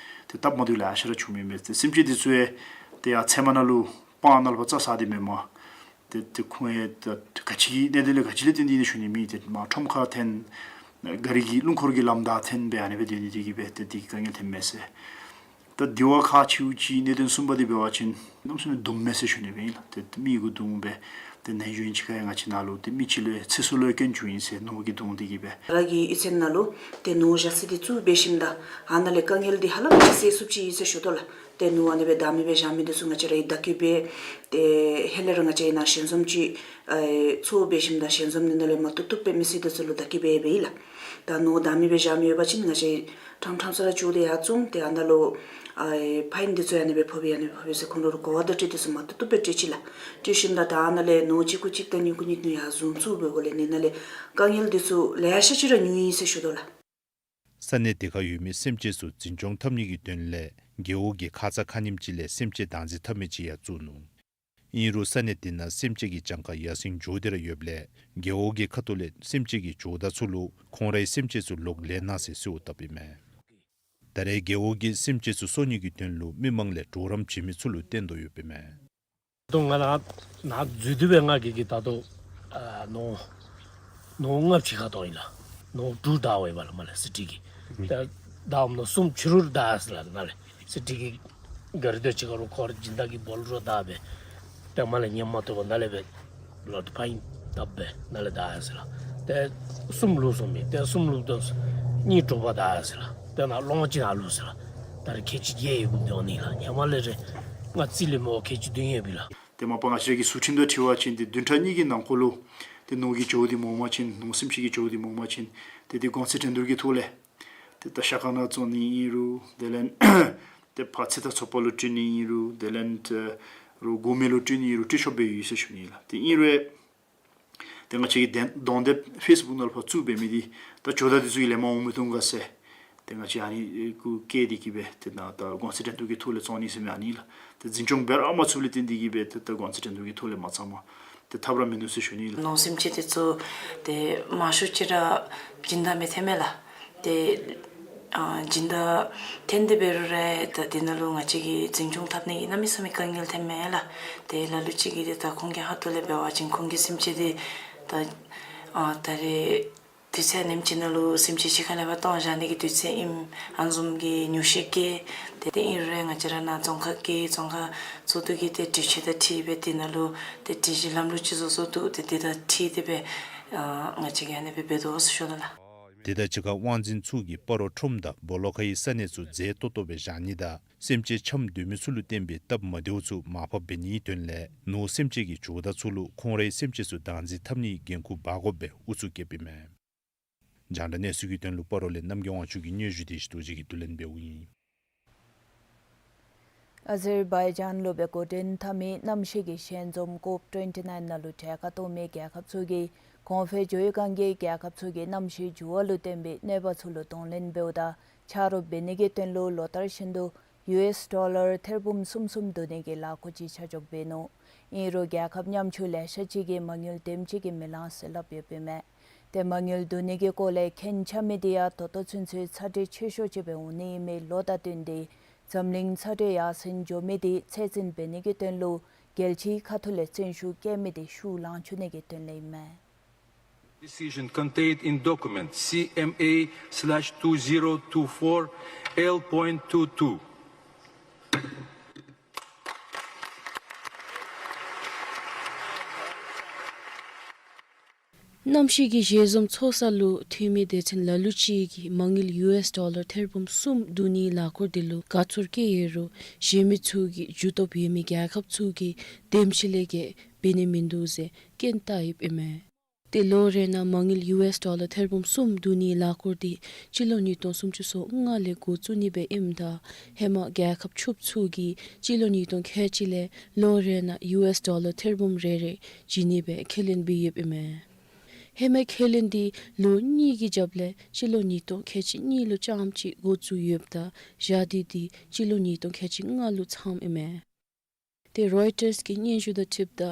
ཏེ་སྟབས་མ་བདེཝ་ལེ་ཤ་ར་བྱུངམ་ཨིན་མས། ཏེ་སེམས་ཅན་འདི་ཚུ་ཡང་ཏེ་ཡར་ཚལ་མ་ནང་ལུ་སྤང་ནང་ལུ་ཕར་རྩྭ་ཟ་སྟེ་མེན་མས། ཏེ་ཏེ་ཁོང་ཡང་ཏེ་ག་ཅི་གི་གནད་དོན་ལས་ག་ཅི་ལས་བརྟེན་ཏེ་ཨིན་ན་ཞུ་ནི་མེད། ཏེ་མར་ཁྲོམ་ཁར་འཐོན་ག་རི་གི་སྣུམ་འཁོར་གྱི་ལམ་བདའ་འཐོན་སྦེ་ཨ་ནི་སྦེ་སྡོད་ནི་འདི་གིས་སྦེ་ཏེ་འདི་གིས་དཀའ་ངལ་ཐོནམ་མས་ཟེར། ད་དེ་བ་ཁག་ཆེཝ་ཅིག་གནད་དོན་གསུམ་པ་འདི་འབད་བ་ཅིན་གནམ་མེད་ས་མེད་སྡུག་མས་ཟེར་ཞུ་ནི་སྦེ་ཨིན་ལགས། ཏེ་མི་གི་གདུང་སྦེ་ཏེ་ནན་ཞུ་ཨིན། ཅིག་ཁར་ཡང་ང་བཅས་ནང་ལུ་ཏེ་མི་ཅིག་ལུ་ཚེ་སྲོག་ལུ་སྐྱོན་བྱུང་ཡི་ཟེར་ནོར་གྱི་གདུང་འདི་གིས་སྦེ། རང་གི་གཡུས་ཚན་ནང་ལུ་ཏེ་ནོར་བཞག་ས་འདི་བཙུགས་འབད་ཞིནམ་ད་ཨ་ནཱ་ལས་དཀའ་ངལ་འདི་ཧ་ལམ་ཅིག་སེལ་ཚུགསཔ་ཅིག་ཨིན་ཟེར་ཞུ་དོ་ལགས། ཏེ་ནོར་ཨ་ནི་སྦེ་བདའ་མི་སྦེ་བཞག་མི་འདི་ཚུ་ང་བཅས་ར་གིས་བདའ་འཁྱིད་འབད་ཏེ་ཧེ་ལས་ར་ང་བཅས་ནཱ་ཞལ་འཛོམས་ཅིག་ཨེ་ཚོགས་འབད་ཞིནམ་ད་ཞལ་འཛོམས་འདི་ནང་ལས་མ་བཏུབ་བཏུབ་སྦེ་མི་སེར་འདི་ཚུ་ལུ་བདའ་འཁྱིད་འབད་འབདཝ་ཨིན་ལགས། ད་ནོར་བདའ་མི་སྦེ་བཞག་མི་ཡོད་པ་ཅིན་ང་བཅས་ཕྲང་ཕྲང་ས་ར་བཙུགས་ཏེ་ཡར་བཙུགས་ཏེ་ཨ་ནཱ་ལུ་ཨེ་ཕའིན་འདི་ཚུ་ཡང་ཨ་ནི་སྦེ་ཕོག་པས་ཨ་ནི་སྦེ་ཕོག་པས་ཟེར་ཁོང་ལུ་གོ་བ་བརྡ་སྤྲོད་འདི་ཚུ་མ་བཏུབ་བཏུབ་སྦེ་སྤྲོད་ཅི་ལགས། སྤྲོད་ཞིནམ་ད་ད་ཨ་ནཱ་ལས་ནོར་གཅིག་གུ་གཅིག་དང་གཉིས་གུ་གཉིས་ནང་ཡར་བཟུང་བཙུགས་འབད་འགོ་ལས་ནི་ནཱ་ལས་དཀའ་ངལ་འདི་ཚུ་ལེ་ཤ་ཅིག་ར་ཉུང་ཡི་ཟེར་ཞུ་དོ་ལགས། ས་གནས་དེ་ཁར་ཡོད་མི་སེམས་ཅན་ཚུ་འཛིན་སྐྱོང་འཐབ་ནི་གི་དོན་ལས་རྒེད་འོག་གི་ཁ་ཙ་ཁ་ཉིནམ་ཅིག་ལས་སེམས་ཅན་བདག་འཛིན་འཐབ་མི་ཅིག་ཡང་བཙུགས་ནུག། ཨིན་རུང་ས་གནས་དེ་ནང་སེམས་ཅན་གྱི་གྱངས་ཁ་ཡར་སེང་འགྱོ་སྟེ་ར་ཡོདཔ་ལས་རྒེད་འོག་གི་ཁ་ཐུག་ལས་སེམས་ཅན་གྱི་ཇོ་བདག་ཚུ་ལུ་ཁོང་རའི་སེམས་ཅན་ཚུ་ལོག་ལེན་གནང་ཟེར་གསོལཝ་བཏབ་ཨིན་མས། ད་རེས་རྒེད་འོག་གིས་སེམས་ཅན་ཚུ་གསོ་ནི་གི་དོན་ལུ་མི་མང་ལས་གྲོགས་རམ་བྱིན་མི་ཚུ་ལུ་བསྟན་དོ་ཡོདཔ་ཨིན་མས། ད་ང་ནཱ་ནཱ་འཛུལ་དོ་སྦེ་ང་གིས་གིས་ད་ལྟོ་ཨ་ནོར་ནོར་ལྔ་ཅིག་ཁ་ཐོན་ཡི་ལགས། ནོར་དྲུག་བདའ་བ་ཡོདཔ་ལགས་མ་ལས་སི་ཊི་གིས། ད་བདའཝ་ནོར་གསུམ་ཕྱི་རུ་བདའ་ཡི་ཟེར་ལགས། ནཱ་ལས་སི་ཊི་གིས་ག་རི་དོ་ཅིག་ཁར་ལུ་ཁོ་ར་སྦྱིན་བདག་གི་སྦོ་ལོ་ར་བདའ་སྦེ་ཏེ་མ་ལས་ཉན་མ་བཏུབ་པར་ནཱ་ལས་སྦེ་ལོག་ཕའིན་བཏབ་སྦེ་ནཱ་ལས་བདའ་ཡི་ཟེར་ལགས། ཏེ་གསུམ་ལུས་སོང་མི་ཏེ་གསུམ་ལུས་དོ་གཉིས་དྲོ་པ་བདའ་ཡི་ཟེར་ལགས། ཏེ་ནཱ་སློང་ཅིག་ནཱ་ལུས་ཟེར་ལགས། ད་རེས་ཁལ་གཅིག་བརྒྱད་ཡོདཔ་འདི་འོང་ནི་ལགས། ཧེ་མ་ལས་ར་ང་རྩིས་ལས་མི་དགོ་ཁལ་གཅིག་བདུན་ཡོདཔ་ཨིན་ལགས། ཏེ་མ་པ་ང་བཅས་ཀྱིས་ཟུར་ཁྲིམས་དང་འཁྲིལ་བ་ཅིན་ཏེ་བདུན་ཕྲག་གཉིས་ཀྱི་ནང་འཁོད་ལུ་ཏེ་ནོར་གྱི་ཇོ་བོ་འདི་མོ་མ་ཅིན་ནོར་སེམས་ཅན་གྱི་ཇོ་བོ་འདི་མོ་མ་ཅིན་ཏེ་ཏེ་གོང་ཚད་འགྲན་བསྡུར་གྱི་ཐོག་ལས་ཏེ་ད་ཤ་ཁང་ནང་བཙོང་ནི་ཨིན་རུང་དེ་ལས་ཏེ་ཕར་ཚེ་ཐར་ཚོགས་པ་ལུ་སྤྲོད་ནི་ཨིན་རུང་དེ་ལས་ཏེ་རུང་འགོ་མི་ལུ་སྤྲོད་ནི་ཨིན་རུང་སྤྲོད་ཆོགཔ་སྦེ་ཡོད་ཟེར་ཞུ་ནི་ལགས། ཏེ་ཨིན་རུང་ཏེ་ང་བཅས་ཀྱི་གདོང་གདོང་དེབ་ཕེསི་བུཀ་ནང་ལུ་ཕར་བཙུགས་འབད་མི་འདི་ད་ཇོ་བདག་འདི་ཚུ་གི་ལས་མར་འོང་མི་འདུག་ག་ཟེར། ཏེ་ང་བཅས་ཨ་ནི་གུ་བཀལ་ཏེ་གིས་སྦེ་ཏེ་ནཱ་ད་གོང་ཚད་འགྲན་བསྡུར་གྱི་ཐོག་ལས་བཙོང་ནི་ཟེར་མི་ཨ་ནི་ལགས། ཏེ་འཛིན་སྐྱོང་འབད་ར་མ་ཚུགསཔ་ལས་བརྟེན་ཏེ་གིས་སྦེ་ཏེ་ད་གོང་ཚད་འགྲན་བསྡུར་གྱི་ཐོག་ལས་མ་བཙངམ་ཏེ་ཐབས་ར་མིན་འདུག་ཟེར་ཞུ་ནི་ལགས། ནོར་སེམས་ཅན་འདི་ཚུ་ཏེ་མང་ཤོས་ཅིག་ར་སྦྱིན་བདག་མི་ཐོན་མས་ལགས། ཏེ་ཨ་སྦྱིན་བདག་ཐོན་ཏེ་འབད་རུང་ར་ད་འདི་ནང་ལུ་ང་བཅས་ཀྱིས་འཛིན་སྐྱོང་འཐབ་ནི་གི་གནམ་མེད་ས་མེད་དཀའ་ངལ་ཐོན་མས་ལགས། ཏེ་ལ་ལུ་ཅིག་གིས་ཏེ་ད་ཁོང་གི་ཧོངས་ལས་འབད་བ་ཅིན་ཁོང་གི་སེམས་ཅན་འདི་ད་ཨ་ད་རེས་དུས་ཚོད་ཉིནམ་གཅིག་ནང་ལུ་སེམས་ཅན་གཅིག་ཁར་ལས་ཕར་བཏོན་བཞག་ནི་གི་དུས་ཚོད་ཨིནམ་ཨ་ནི་བཟུམ་གྱི་ཉོགས་བཤད་བཀོད། ཏེ་ཏེ་ཨིན་རུང་ར་ང་བཅས་ར་ནཱ་རྫོང་ཁག་གི་རྫོང་ཁག་ཚོགས་འདུ་གི་ཏེ་དྲི་བཅོ་ད་དྲི་སྦེ་འདི་ནང་ལུ་ཏེ་དྲི་གཞི་ལམ་ལུགས་ཅིག་བཟོ་བཟོཝ་འདུག། ཏེ་འདི་དང་འཁྲིལ་ཏེ་སྦེ་ཨ་ང་བཅས་ཀྱིས་ཨ་ནི་སྦེ་འབད་དོ་ཟེར་ཞུ་ནི་ལགས། དེ་དང་གཅིག་ཁར་དབང་འཛིན་ཚུ་གིས་སྤ་རོ་ཁྲོམ་དང་སྦོ་ལོགས་ཁའི་ས་གནས་ཚུ་མཛེས་ཏོག་ཏོ་སྦེ་བཞག་ནི་དང་སེམས་ཅན་འཁྱམས་སྡོད་མི་ཚུ་ལུ་བརྟེན་པའི་སྟབས་མ་བདེཝ་ཚུ་མར་ཕབ་འབད་ནིའི་དོན་ལས་ནོར་སེམས་ཅན་གྱི་ཇོ་བདག་ཚུ་ལུ་ཁོང་རའི་སེམས་ཅན་ཚུ་བདག་འཛིན་འཐབ་ནིའི་འགན་ཁུར་འབག་དགོཔ་སྦེ་ཨུ་ཚུགས་བསྐྱེདཔ་ཨིན་མས། རྒྱང་བསྒྲགས་གནས་ཚུལ་གྱི་དོན་ལུ་སྤ་རོ་ལས་རྣམ་རྒྱལ་དབང་ཕྱུག་གི་སྙན་ཞུ་དེ་ཞི་རྡོ་རྗེ་གིས་བསྡུ་ལེན་འབདཝ་ཨིན། ཨ་ཛར་བའི་ཇཱན་ལུ་སྦེ་འགོ་འདྲེན་འཐབ་མི་གནམ་གཤིས་ཀྱི་ཞལ་འཛོམས་ཀོབ་ཊུ་ཝེན་ཊི་ནའིན་ནང་ལུ་གྲལ་ཁར་གཏོགས་མི་རྒྱལ་ཁབ་ཚུ་གིས་གོང་འཕེལ་འགྱོ་བའི་སྒང་གི་རྒྱལ་ཁབ་ཚུ་གིས་གནམ་གཤིས་འགྱུར་བ་ལུ་བརྟེན་པའི་གནོད་པ་ཚུ་ལུ་གདོང་ལེན་འབདཝ་ད་ཆ་རོགས་འབད་ནི་གི་དོན་ལུ་ལོ་ལྟར་བཞིན་དུ་ཡུ་ཨེསི་ཌོ་ལར་ཐེར་འབུམ་གསུམ་གསུམ་བསྡུ་ནི་གི་ལཱ་འགོ་ཅིག་ཆ་འཇོག་འབད་ནུག། ཨིན་རུང་རྒྱལ་ཁབ་ཉམ་ཆུང་ལེ་ཤ་ཅིག་གིས་མ་དངུལ་དེམ་ཅིག་གིས་མི་ལང་ཟེར་སླབ་ཡོདཔ་ཨིན་མས། ཏེ་མ་དངུལ་བསྡུ་ནི་གི་སྐོར་ལས་མཁྱེན་ཆ་མི་དེ་ཡང་ད་ལྟོ་ཚུན་ཚོད་ཚ་དྲོད་ཆེ་ཤོས་ཅིག་སྦེ་འོང་ནི་ཨིན་མི་ལོ་དང་བསྟུན་ཏེ་འཛམ་གླིང་ཚ་དྲོད་ཡར་སེང་འགྱོ་མི་དེ་ཚད་འཛིན་འབད་ནི་གི་དོན་ལུ་རྒྱལ་སྤྱིའི་ཁ་ཐུག་ལས་བརྩོན་ཤུགས་བསྐྱེད་མི་དེ་ཤུགས་ལང་བཅུག་ནི་གི་དོན་ལས་ཨིན་མས། Decision contained in document C M A slash two zero two four L point two two. གནམ་གཤིས་ཀྱི་ཞལ་འཛོམས་ཚོགས་ས་ལུ་འཐུས་མི་སྡེ་ཚན་ལ་ལུ་ཅིག་གིས་མ་དངུལ་ཡུ་ཨེས་ཌོ་ལར་ཐེར་འབུམ་གསུམ་བསྡུ་ནིའི་ལཱ་འཁོར་དེ་ལུ་དགའ་ཚོར་བསྐྱེད་ཡོད་རུང་གཞན་མི་ཚུ་གིས་ཇུས་གཏོགས་འབད་མི་རྒྱལ་ཁབ་ཚུ་གིས་དེམ་ཅིག་ལས་བརྒལ་འབད་ནི་མིན་འདུག་ཟེར་སྐྱོན་བཏགས་ཡོདཔ་ཨིན་མས། ཏེ་ལོ་རེ་ནང་མ་དངུལ་ཡུ་ཨེས་ཌོ་ལར་ཐེར་འབུམ་གསུམ་བསྡུ་ནིའི་ལཱ་འཁོར་དེ་སྤྱི་ལོ་ཉིས་སྟོང་སུམ་ཅུ་སོ་ལྔ་ལས་འགོ་བཙུགས་ནི་སྦེ་ཨིནམ་ད་ཧེ་མ་རྒྱལ་ཁབ་ཕྱུགཔོ་ཚུ་གིས་སྤྱི་ལོ་ཉིས་སྟོང་ཁལ་གཅིག་ལས་ལོ་རེ་ནང་ཡུ་ཨེས་ཌོ་ལར་ཐེར་འབུམ་རེ་རེ་བྱིན་ནི་སྦེ་ཁས་ལེན་འབད་ཡོདཔ་ཨིན་མས། ཧེ་མའི་ཁས་ལེན་དེ་ལོ་གཉིས་ཀྱི་རྒྱབ་ལས་སྤྱི་ལོ་ཉིས་སྟོང་ཁལ་གཅིག་གཉིས་ལུ་རྐྱངམ་གཅིག་འགོ་བཙུགས་ཡོདཔ་ད་ཞག་སྡིག་དེ་སྤྱི་ལོ་ཉིས་སྟོང་ཁལ་གཅིག་ལྔ་ལུ་ཚངམ་ཨིན་མས། ཏེ་རོའི་ཊརས་ཀྱི་སྙན་ཞུ་དང་འཁྲིལཝ་ད་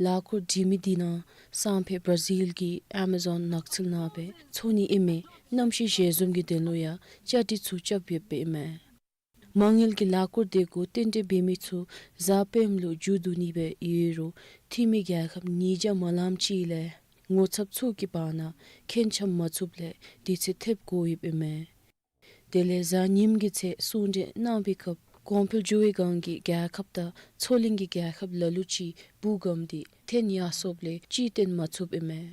ལཱ་འཁོར་འབྲི་མི་དེ་ནང་སང་ཕོད་བར་ཛིལ་གྱི་ཨེ་མ་ཛོན་ནགས་ཚལ་ནང་སྦེ་ཚོགས་ནི་ཨིན་མི་གནམ་གཤིས་ཞལ་འཛོམས་ཀྱི་དོན་ལུ་ཡང་བཅའ་སྒྲིག་ཚུ་རྐྱབ་ཡོདཔ་ཨིན་མས། མ་དངུལ་གྱི་ལཱ་འཁོར་དེ་གུ་རྟེན་འབྲེལ་འབད་མི་ཚུ་གཟའ་སྤེནམ་ལུ་མཇུག་བསྡུ་ནི་སྦེ་ཡོད་རུང་འཐུས་མི་རྒྱལ་ཁབ་ཉིས་བརྒྱ་མ་ལངམ་ཅིག་ལས་ངོ་ཚབ་ཚུ་གི་བར་ན་ཁྱད་འཆམ་མ་ཚུགསཔ་ལས་དུས་ཚོད་ཐེབས་དགོཔ་ཨིན་མས། དེ་ལས་གཟའ་ཉིམ་གྱི་ཚེ་གསུང་གྲོས་གནང་བའི་སྐབས་གོང་འཕེལ་འགྱུར་བའི་སྒང་གི་རྒྱལ་ཁབ་དང་མཚོ་གླིང་གི་རྒྱལ་ཁབ་ལ་ལུ་ཅིག་སྦུག་སྒམ་དེ་ཐོན་ཡར་སོཔ་ལས་ཅིག་ཐོན་མ་ཚུགསཔ་ཨིན་མས།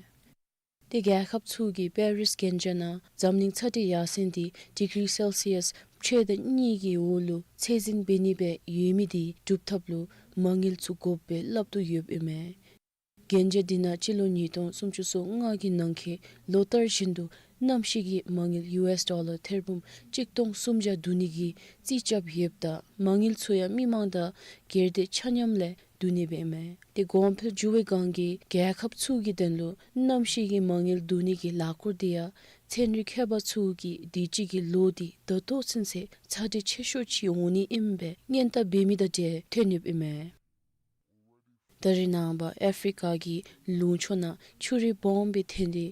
ཏེ་རྒྱལ་ཁབ་ཚུ་གིས་པེ་རིས་གན་རྒྱ་ནང་འཛམ་གླིང་ཚ་དྲོད་ཡར་སེང་དེ་ཌི་གི་རི་སེལ་སི་ཡས་ཕྱེད་དང་གཉིས་ཀྱི་འོག་ལུ་ཚད་འཛིན་འབད་ནི་སྦེ་ཡོད་མི་དེ་སྒྲུབ་ཐབས་ལུ་མ་དངུལ་ཚུ་དགོཔ་སྦེ་སླབ་དོ་ཡོདཔ་ཨིན་མས། གན་རྒྱ་དེ་ནང་སྤྱི་ལོ་ཉིས་སྟོང་སུམ་ཅུ་སོ་ལྔ་གི་ནང་འཁོད་ལོ་ལྟར་བཞིན་དུ་གནམ་གཤིས་ཀྱི་མ་དངུལ་ཡུ་ཨེས་ཌོ་ལར་ཐེར་འབུམ་གཅིག་སྟོང་སུམ་བརྒྱ་བསྡུ་ནི་གི་རྩིས་རྐྱབ་ཡོདཔ་ད་མ་དངུལ་ཚུ་ཡང་མི་མང་དང་སྒེར་སྡེ་ཆ་མཉམ་ལས་བསྡུ་ནི་སྦེ་ཨིན་མས། ཏེ་གོང་འཕེལ་འགྱུར་བའི་སྒང་གི་རྒྱལ་ཁབ་ཚུ་གི་དོན་ལུ་གནམ་གཤིས་ཀྱི་མ་དངུལ་བསྡུ་ནི་གི་ལཱ་འཁོར་དེ་ཡང་ཚན་རིག་མཁས་པ་ཚུ་གིས་དུས་ཅི་གི་ལོ་དེ་ད་ལྟོ་ཚུན་ཚོད་ཚ་དྲོད་ཆེ་ཤོས་ཅིག་འོང་ནི་ཨིནམ་སྦེ་སྔོན་བརྡ་འབད་མི་དང་འབྲེལ་ཐོན་ཡོདཔ་ཨིན་མས། ད་རེས་ནངས་པ་ཨེ་ཕི་རི་ཀ་གི་ལུང་ཕྱོགས་ནང་ཆུ་རུད་སྦོམ་སྦེ་ཐོན་ཏེ་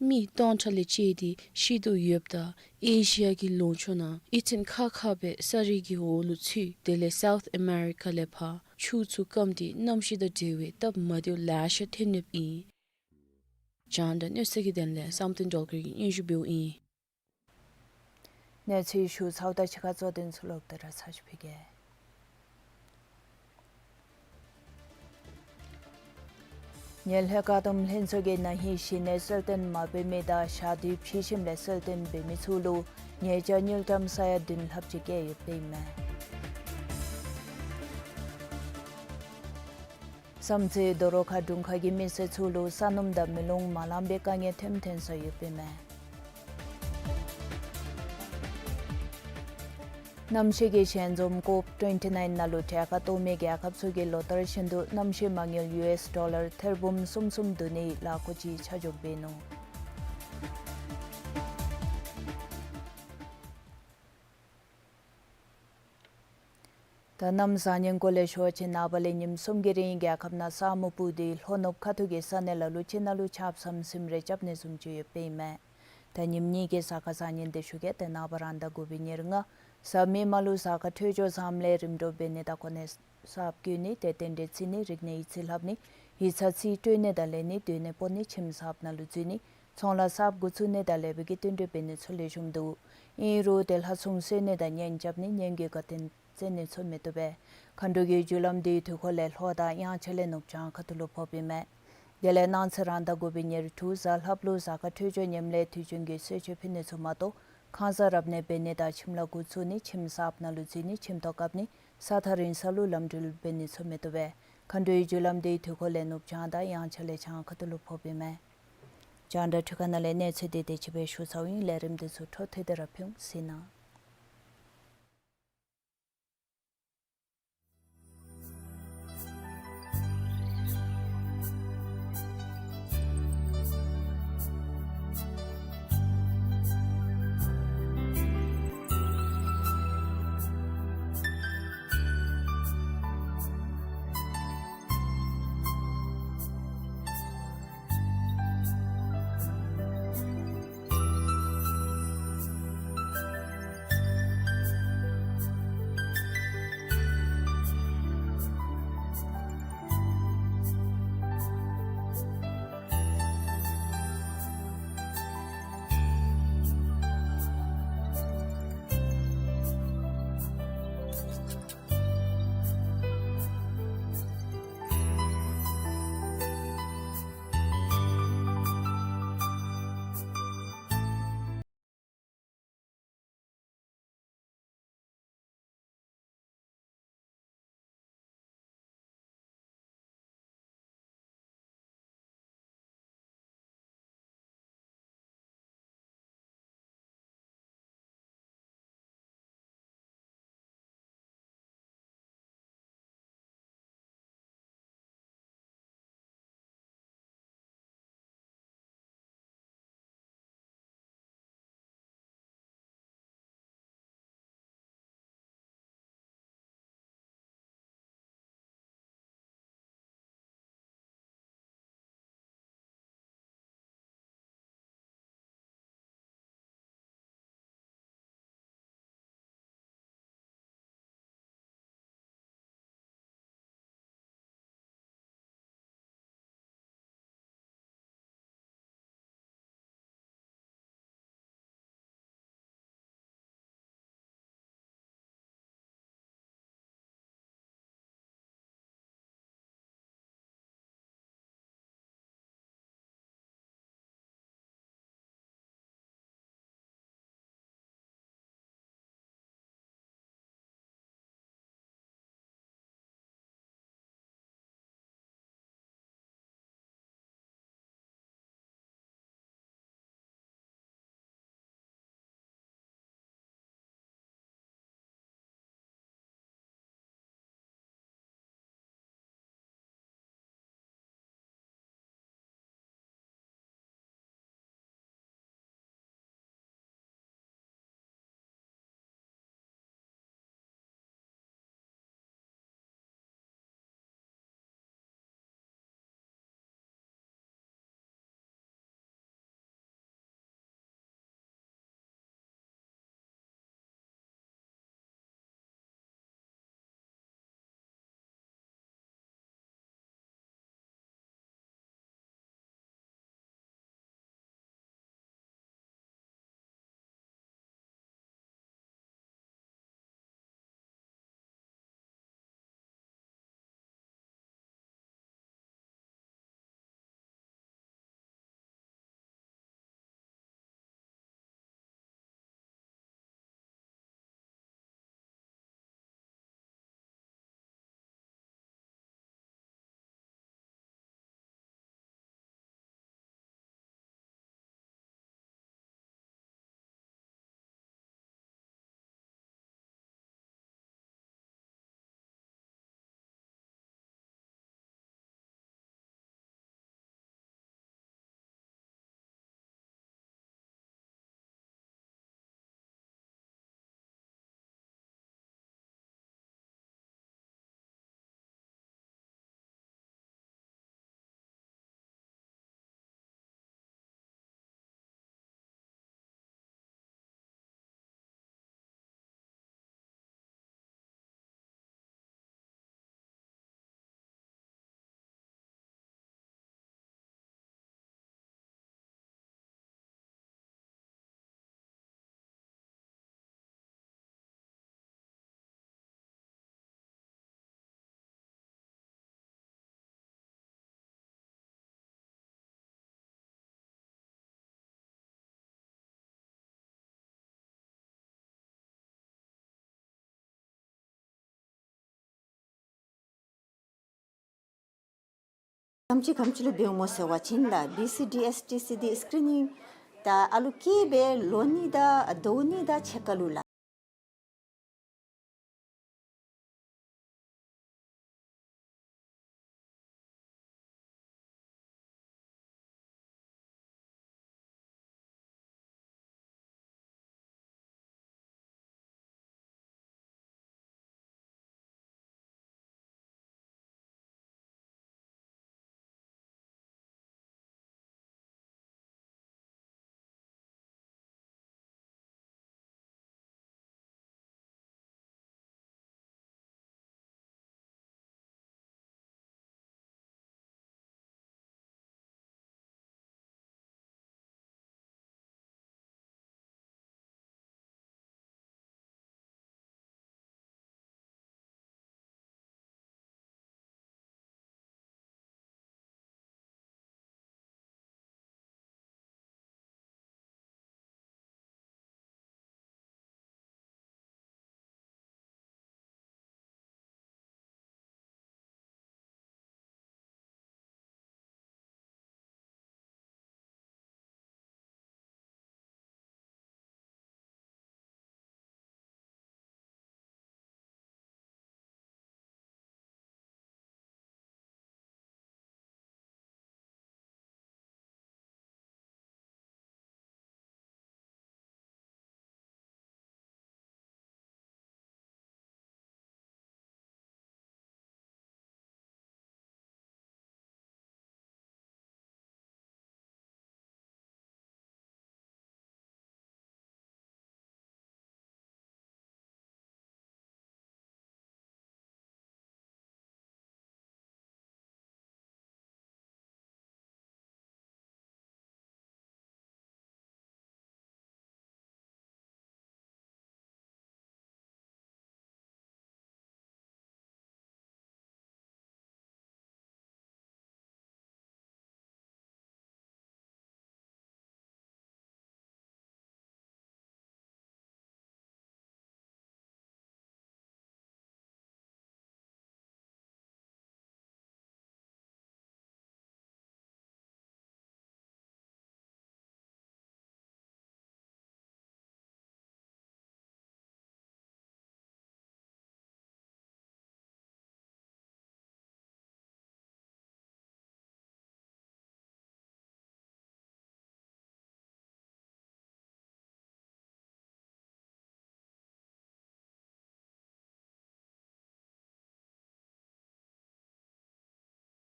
མི་སྟོང་ཕྲག་ལས་བཅད་དེ་ཤི་དོ་ཡོདཔ་ད་ཨེ་ཤི་ཡ་གི་ལུང་ཕྱོགས་ནང་ཨི་ཐན་ཁ་ཁ་སྦེ་ས་རུད་ཀྱི་འོག་ལུ་ཚུད། དེ་ལས་སའུཐ་ཨ་མེ་རི་ཀ་ལས་ཕར་ཆུ་ཚུ་སྐམ་སྟེ་གནམ་གཤིས་དང་འབྲེལ་བའི་སྟབས་མ་བདེཝ་ལེ་ཤ་ཐོན་ཡོདཔ་ཨིན། རྒྱང་བསྒྲགས་གནས་ཚུལ་གྱི་དོན་ལས་བསམ་གཏན་སྒྲོལ་དཀར་གྱིས་སྙན་ཞུ་འབདཝ་ཨིན། གནས་ཚུལ་ཞུ་ཚརཝ་ད་ཕྱི་ཁ་གཙོ་དོན་ཚུ་ལོག་སྟེ་ར་ཚར་ཅིག་ཕུལ་གེ། ངན་ལྷད་བཀག་སྡོམ་ལྷན་ཚོགས་ཀྱིས་ན་ཧིང་གཞི་གནས་གསལ་སྟོན་མ་འབད་མི་དང་ཞག་དུས་ཕྱིས་ཞིནམ་ལས་གསལ་སྟོན་འབད་མི་ཚུ་ལུ་ཉེས་བྱ་དངུལ་ཀྲམ་ས་ཡ་བདུན་ལྷགཔ་ཅིག་བཀལ་ཡོདཔ་ཨིན་མས། བསམ་རྩེ་རྡོ་རོ་ཁ་དྲུང་ཁག་གི་མི་སེར་ཚུ་ལུ་ས་སྣུམ་དང་མེ་རླུང་མ་ལང་པའི་དཀའ་ངལ་ཐོནམ་ཐོན་སོ་ཡོདཔ་ཨིན་མས། གནམ་གཤིས་ཀྱི་ཞལ་འཛོམས་ཀོབ་ཊུན་ཊི་ནའིན་ནང་ལུ་གྲལ་ཁར་གཏོགས་མི་རྒྱལ་ཁབ་ཚུ་གིས་ལོ་ལྟར་བཞིན་དུ་གནམ་གཤིས་མ་དངུལ་ཡུ་ཨེས་ཌོ་ལར་ཐེར་འབུམ་གསུམ་གསུམ་བསྡུ་ནིའི་ལཱ་འགོ་ཅིག་ཆ་འཇོག་འབད་ནུག། ད་གནམ་བཟང་ངན་སྐོར་ལས་ཞུ་བ་ཅིན་ནངས་པ་ལས་ཉིནམ་གསུམ་གྱི་རིང་རྒྱལ་ཁབ་ནང་ས་སྨུག་སྤུབས་ཏེ་ལྷོ་ནུབ་ཁ་ཐུག་གི་ས་གནས་ལ་ལུ་ཅིག་ནང་ལུ་ཆརཔ་ཟམ་ཟིམ་རེ་རྐྱབ་ནི་བཟུམ་ཅིག་ཡོདཔ་ཨིན་མས། ད་ཉིནམ་གཉིས་ཀྱི་གཟའ་སྐར་བཟང་ངན་དེ་ཞུ་གེ། ཏེ་ནངས་པ་རང་ཟླ་དགུ་པའི་ཉེར་ལྔ་གཟའ་མིག་དམར་ལུ་གཟའ་སྐར་འཕྲོད་སྦྱོར་བཟངམ་ལས་རིམ་གྲོ་འབད་ནི་དང་གོ་གནས་གསརཔ་བསྐོ་ནི་ཏེ་རྟེན་འབྲེལ་བརྩི་ནི་རིག་གནས་ཡིག་རྩིས་ལྷབ་ནི་ཡིག་ཚང་རྩིས་སྤྲོད་ནི་དང་ལེན་ནི་སྡོད་གནས་སྤོ་ནི་ཁྱིམ་གསརཔ་ནང་ལུ་འཛུལ་ནི་ཚོང་ལཱ་གསརཔ་འགོ་བཙུགས་ནི་དང་ལེགས་པའི་གི་བསྟུན་གྲོས་འབད་ནི་ཚུ་ལེགས་ཤོམ་འདུག། ཨིན་རུང་ཏེ་ལྷ་སྲུང་གསོལ་ནི་དང་གཉེན་རྐྱབ་ནི་གཉེན་གྱི་དགའ་སྟོན་བརྩི་ནི་ཚུ་མི་བཏུབ་པས། མཁའ་འགྲོ་གི་རྒྱུ་ལམ་དེའི་དུས་འཁོར་ལས་ལྷོ་དང་དབྱངས་འཆར་ལས་ནུབ་བྱང་ཁ་ཐུག་ལུ་ཕོགཔ་ཨིན་མས། དེ་ལས་གནངས་ཚེ་རང་ཟླ་དགུ་པའི་ཉེར་དྲུག་གཟའ་ལྷགཔ་ལུ་གཟའ་སྐར་འཕྲོད་སྦྱོར་ངནམ་ལས་དུས་རྒྱུན་གྱི་གསོལ་མཆོད་ཕུལ་ནི་ཚུ་མ་གཏོགས་ཁང་གསར་རབ་གནས་འབད་ནི་དང་ཁྱིམ་ལཱ་འགོ་བཙུགས་ནི་ཁྱིམ་གསརཔ་ནང་ལུ་འཛུལ་ནི་ཁྱིམ་ཐོག་བཀབ་ནི་ས་ཐག་རིང་ས་ལུ་ལམ་འགྲུལ་འབད་ནི་ཚུ་མི་བཏུབ་པས། མཁའ་འགྲོའི་རྒྱུ་ལམ་དེའི་དུས་འཁོར་ལས་ནུབ་བྱང་དང་དབྱངས་འཆར་ལས་བྱང་ཁ་ཐུག་ལུ་ཕོགཔ་ཨིན་མས། རྒྱང་བསྒྲགས་འཕྲུལ་ཁང་ནང་ལས་གནས་ཚུལ་དེ་དེ་ཅིག་སྦེ་ཞུ་ཚརཝ་ཨིན། ལས་རིམ་དེ་ཚུ་འཕྲོ་མཐུད་དེ་ར་ཕུལ་འོང་། གཟིགས་གནང་། ག་དེམ་ཅིག་ག་དེམ་ཅིག་ལུ་འབདཝ་སྨོ་ཟེར་བ་ཅིན་ལགས་བི་སི་ཌི་ཨེསི་ཊི་སི་འདི་སི་ཀི་རི་ནིང་ད་ཨ་ལུ་སྐྱེས་པའི་ལོ་གཉིས་དང་ཟླཝ་གཉིས་དང་ཕྱེད་ཀ་ལུ་ལགས།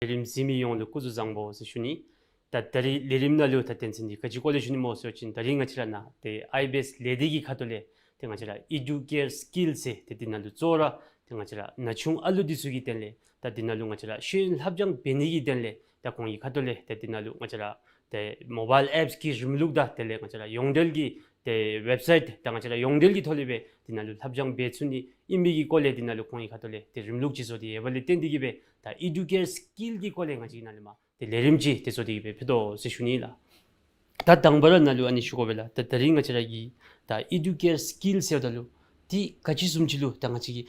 ལས་རིམ་གཟིགས་མི་ཡོངས་ལུ་སྐུ་གཟུགས་བཟང་པོ་ཟེར་ཞུ་ནི། ད་ད་རིས་ལས་རིམ་ནང་ལུ་ད་དོན་ཚན་འདི་ག་ཅི་སྐོར་ལས་ཞུ་ནི་སྨོ་ཟེར་བ་ཅིན་ད་རིས་ང་བཅས་ར་ནཱ་ཏེ་ཨའི་བི་ཨེསི་ལས་སྡེ་གི་ཁ་ཐུག་ལས་ཏེ་ང་བཅས་ར་ཨི་ཌུ་ཀེར་སི་ཀིལ་ཟེར་ཏེ་འདི་ནང་ལུ་གཙོ་བོ་ར་ཏེ་ང་བཅས་ར་ན་ཆུང་ཨ་ལུ་འདི་ཚུ་གི་དོན་ལས་ད་འདི་ནང་ལུ་ང་བཅས་ར་ཤེས་ཡོན་ལྷབ་སྦྱང་འབད་ནི་གི་དོན་ལས་ད་ཁོང་གི་ཁ་ཐུག་ལས་ད་འདི་ནང་ལུ་ང་བཅས་ར་ཏེ་མོ་བཱའིལ་ཨེཔསི་གི་རིམ་ལུགས་དང་དེ་ལས་ང་བཅས་ར་ཡོངས་འབྲེལ་གྱི་ཏེ་ཝེབ་སའིཊ་དང་ང་བཅས་ར་ཡོངས་འབྲེལ་གྱི་ཐོག་ལས་སྦེ་འདི་ནང་ལུ་ལྷབ་སྦྱང་འབད་ཚུགས་ནི་ཨིན་མི་གི་སྐོར་ལས་འདི་ནང་ལུ་ཁོང་གི་ཁ་ཐུག་ལས་ཏེ་རིམ་ལུགས་ཅིག་བཟོ་སྟེ་ཡོདཔ་ལས་བརྟེན་ཏེ་གིས་སྦེ་ད་ཨི་ཌུ་ཀེར་སི་ཀིལ་གྱི་སྐོར་ལས་ང་བཅས་ནཱ་ལས་མར་ཏེ་ལས་རིམ་ཅིག་ཏེ་བཟོ་སྟེ་གིས་སྦེ་ཕུལ་དོ་ཟེར་ཞུ་ནི་ལགས། ད་དང་པ་ར་ནཱ་ལུ་ཨ་ནི་ཞུ་དགོ་པས་ལགས། ད་ད་རིས་ང་བཅས་ར་གི་ད་ཨི་ཌུ་ཀེར་སི་ཀིལ་ཟེརཝ་ད་ལུ་འདི་ག་ཅི་བཟུམ་ཅིག་ལུ་ད་ང་བཅས་ཀྱིས་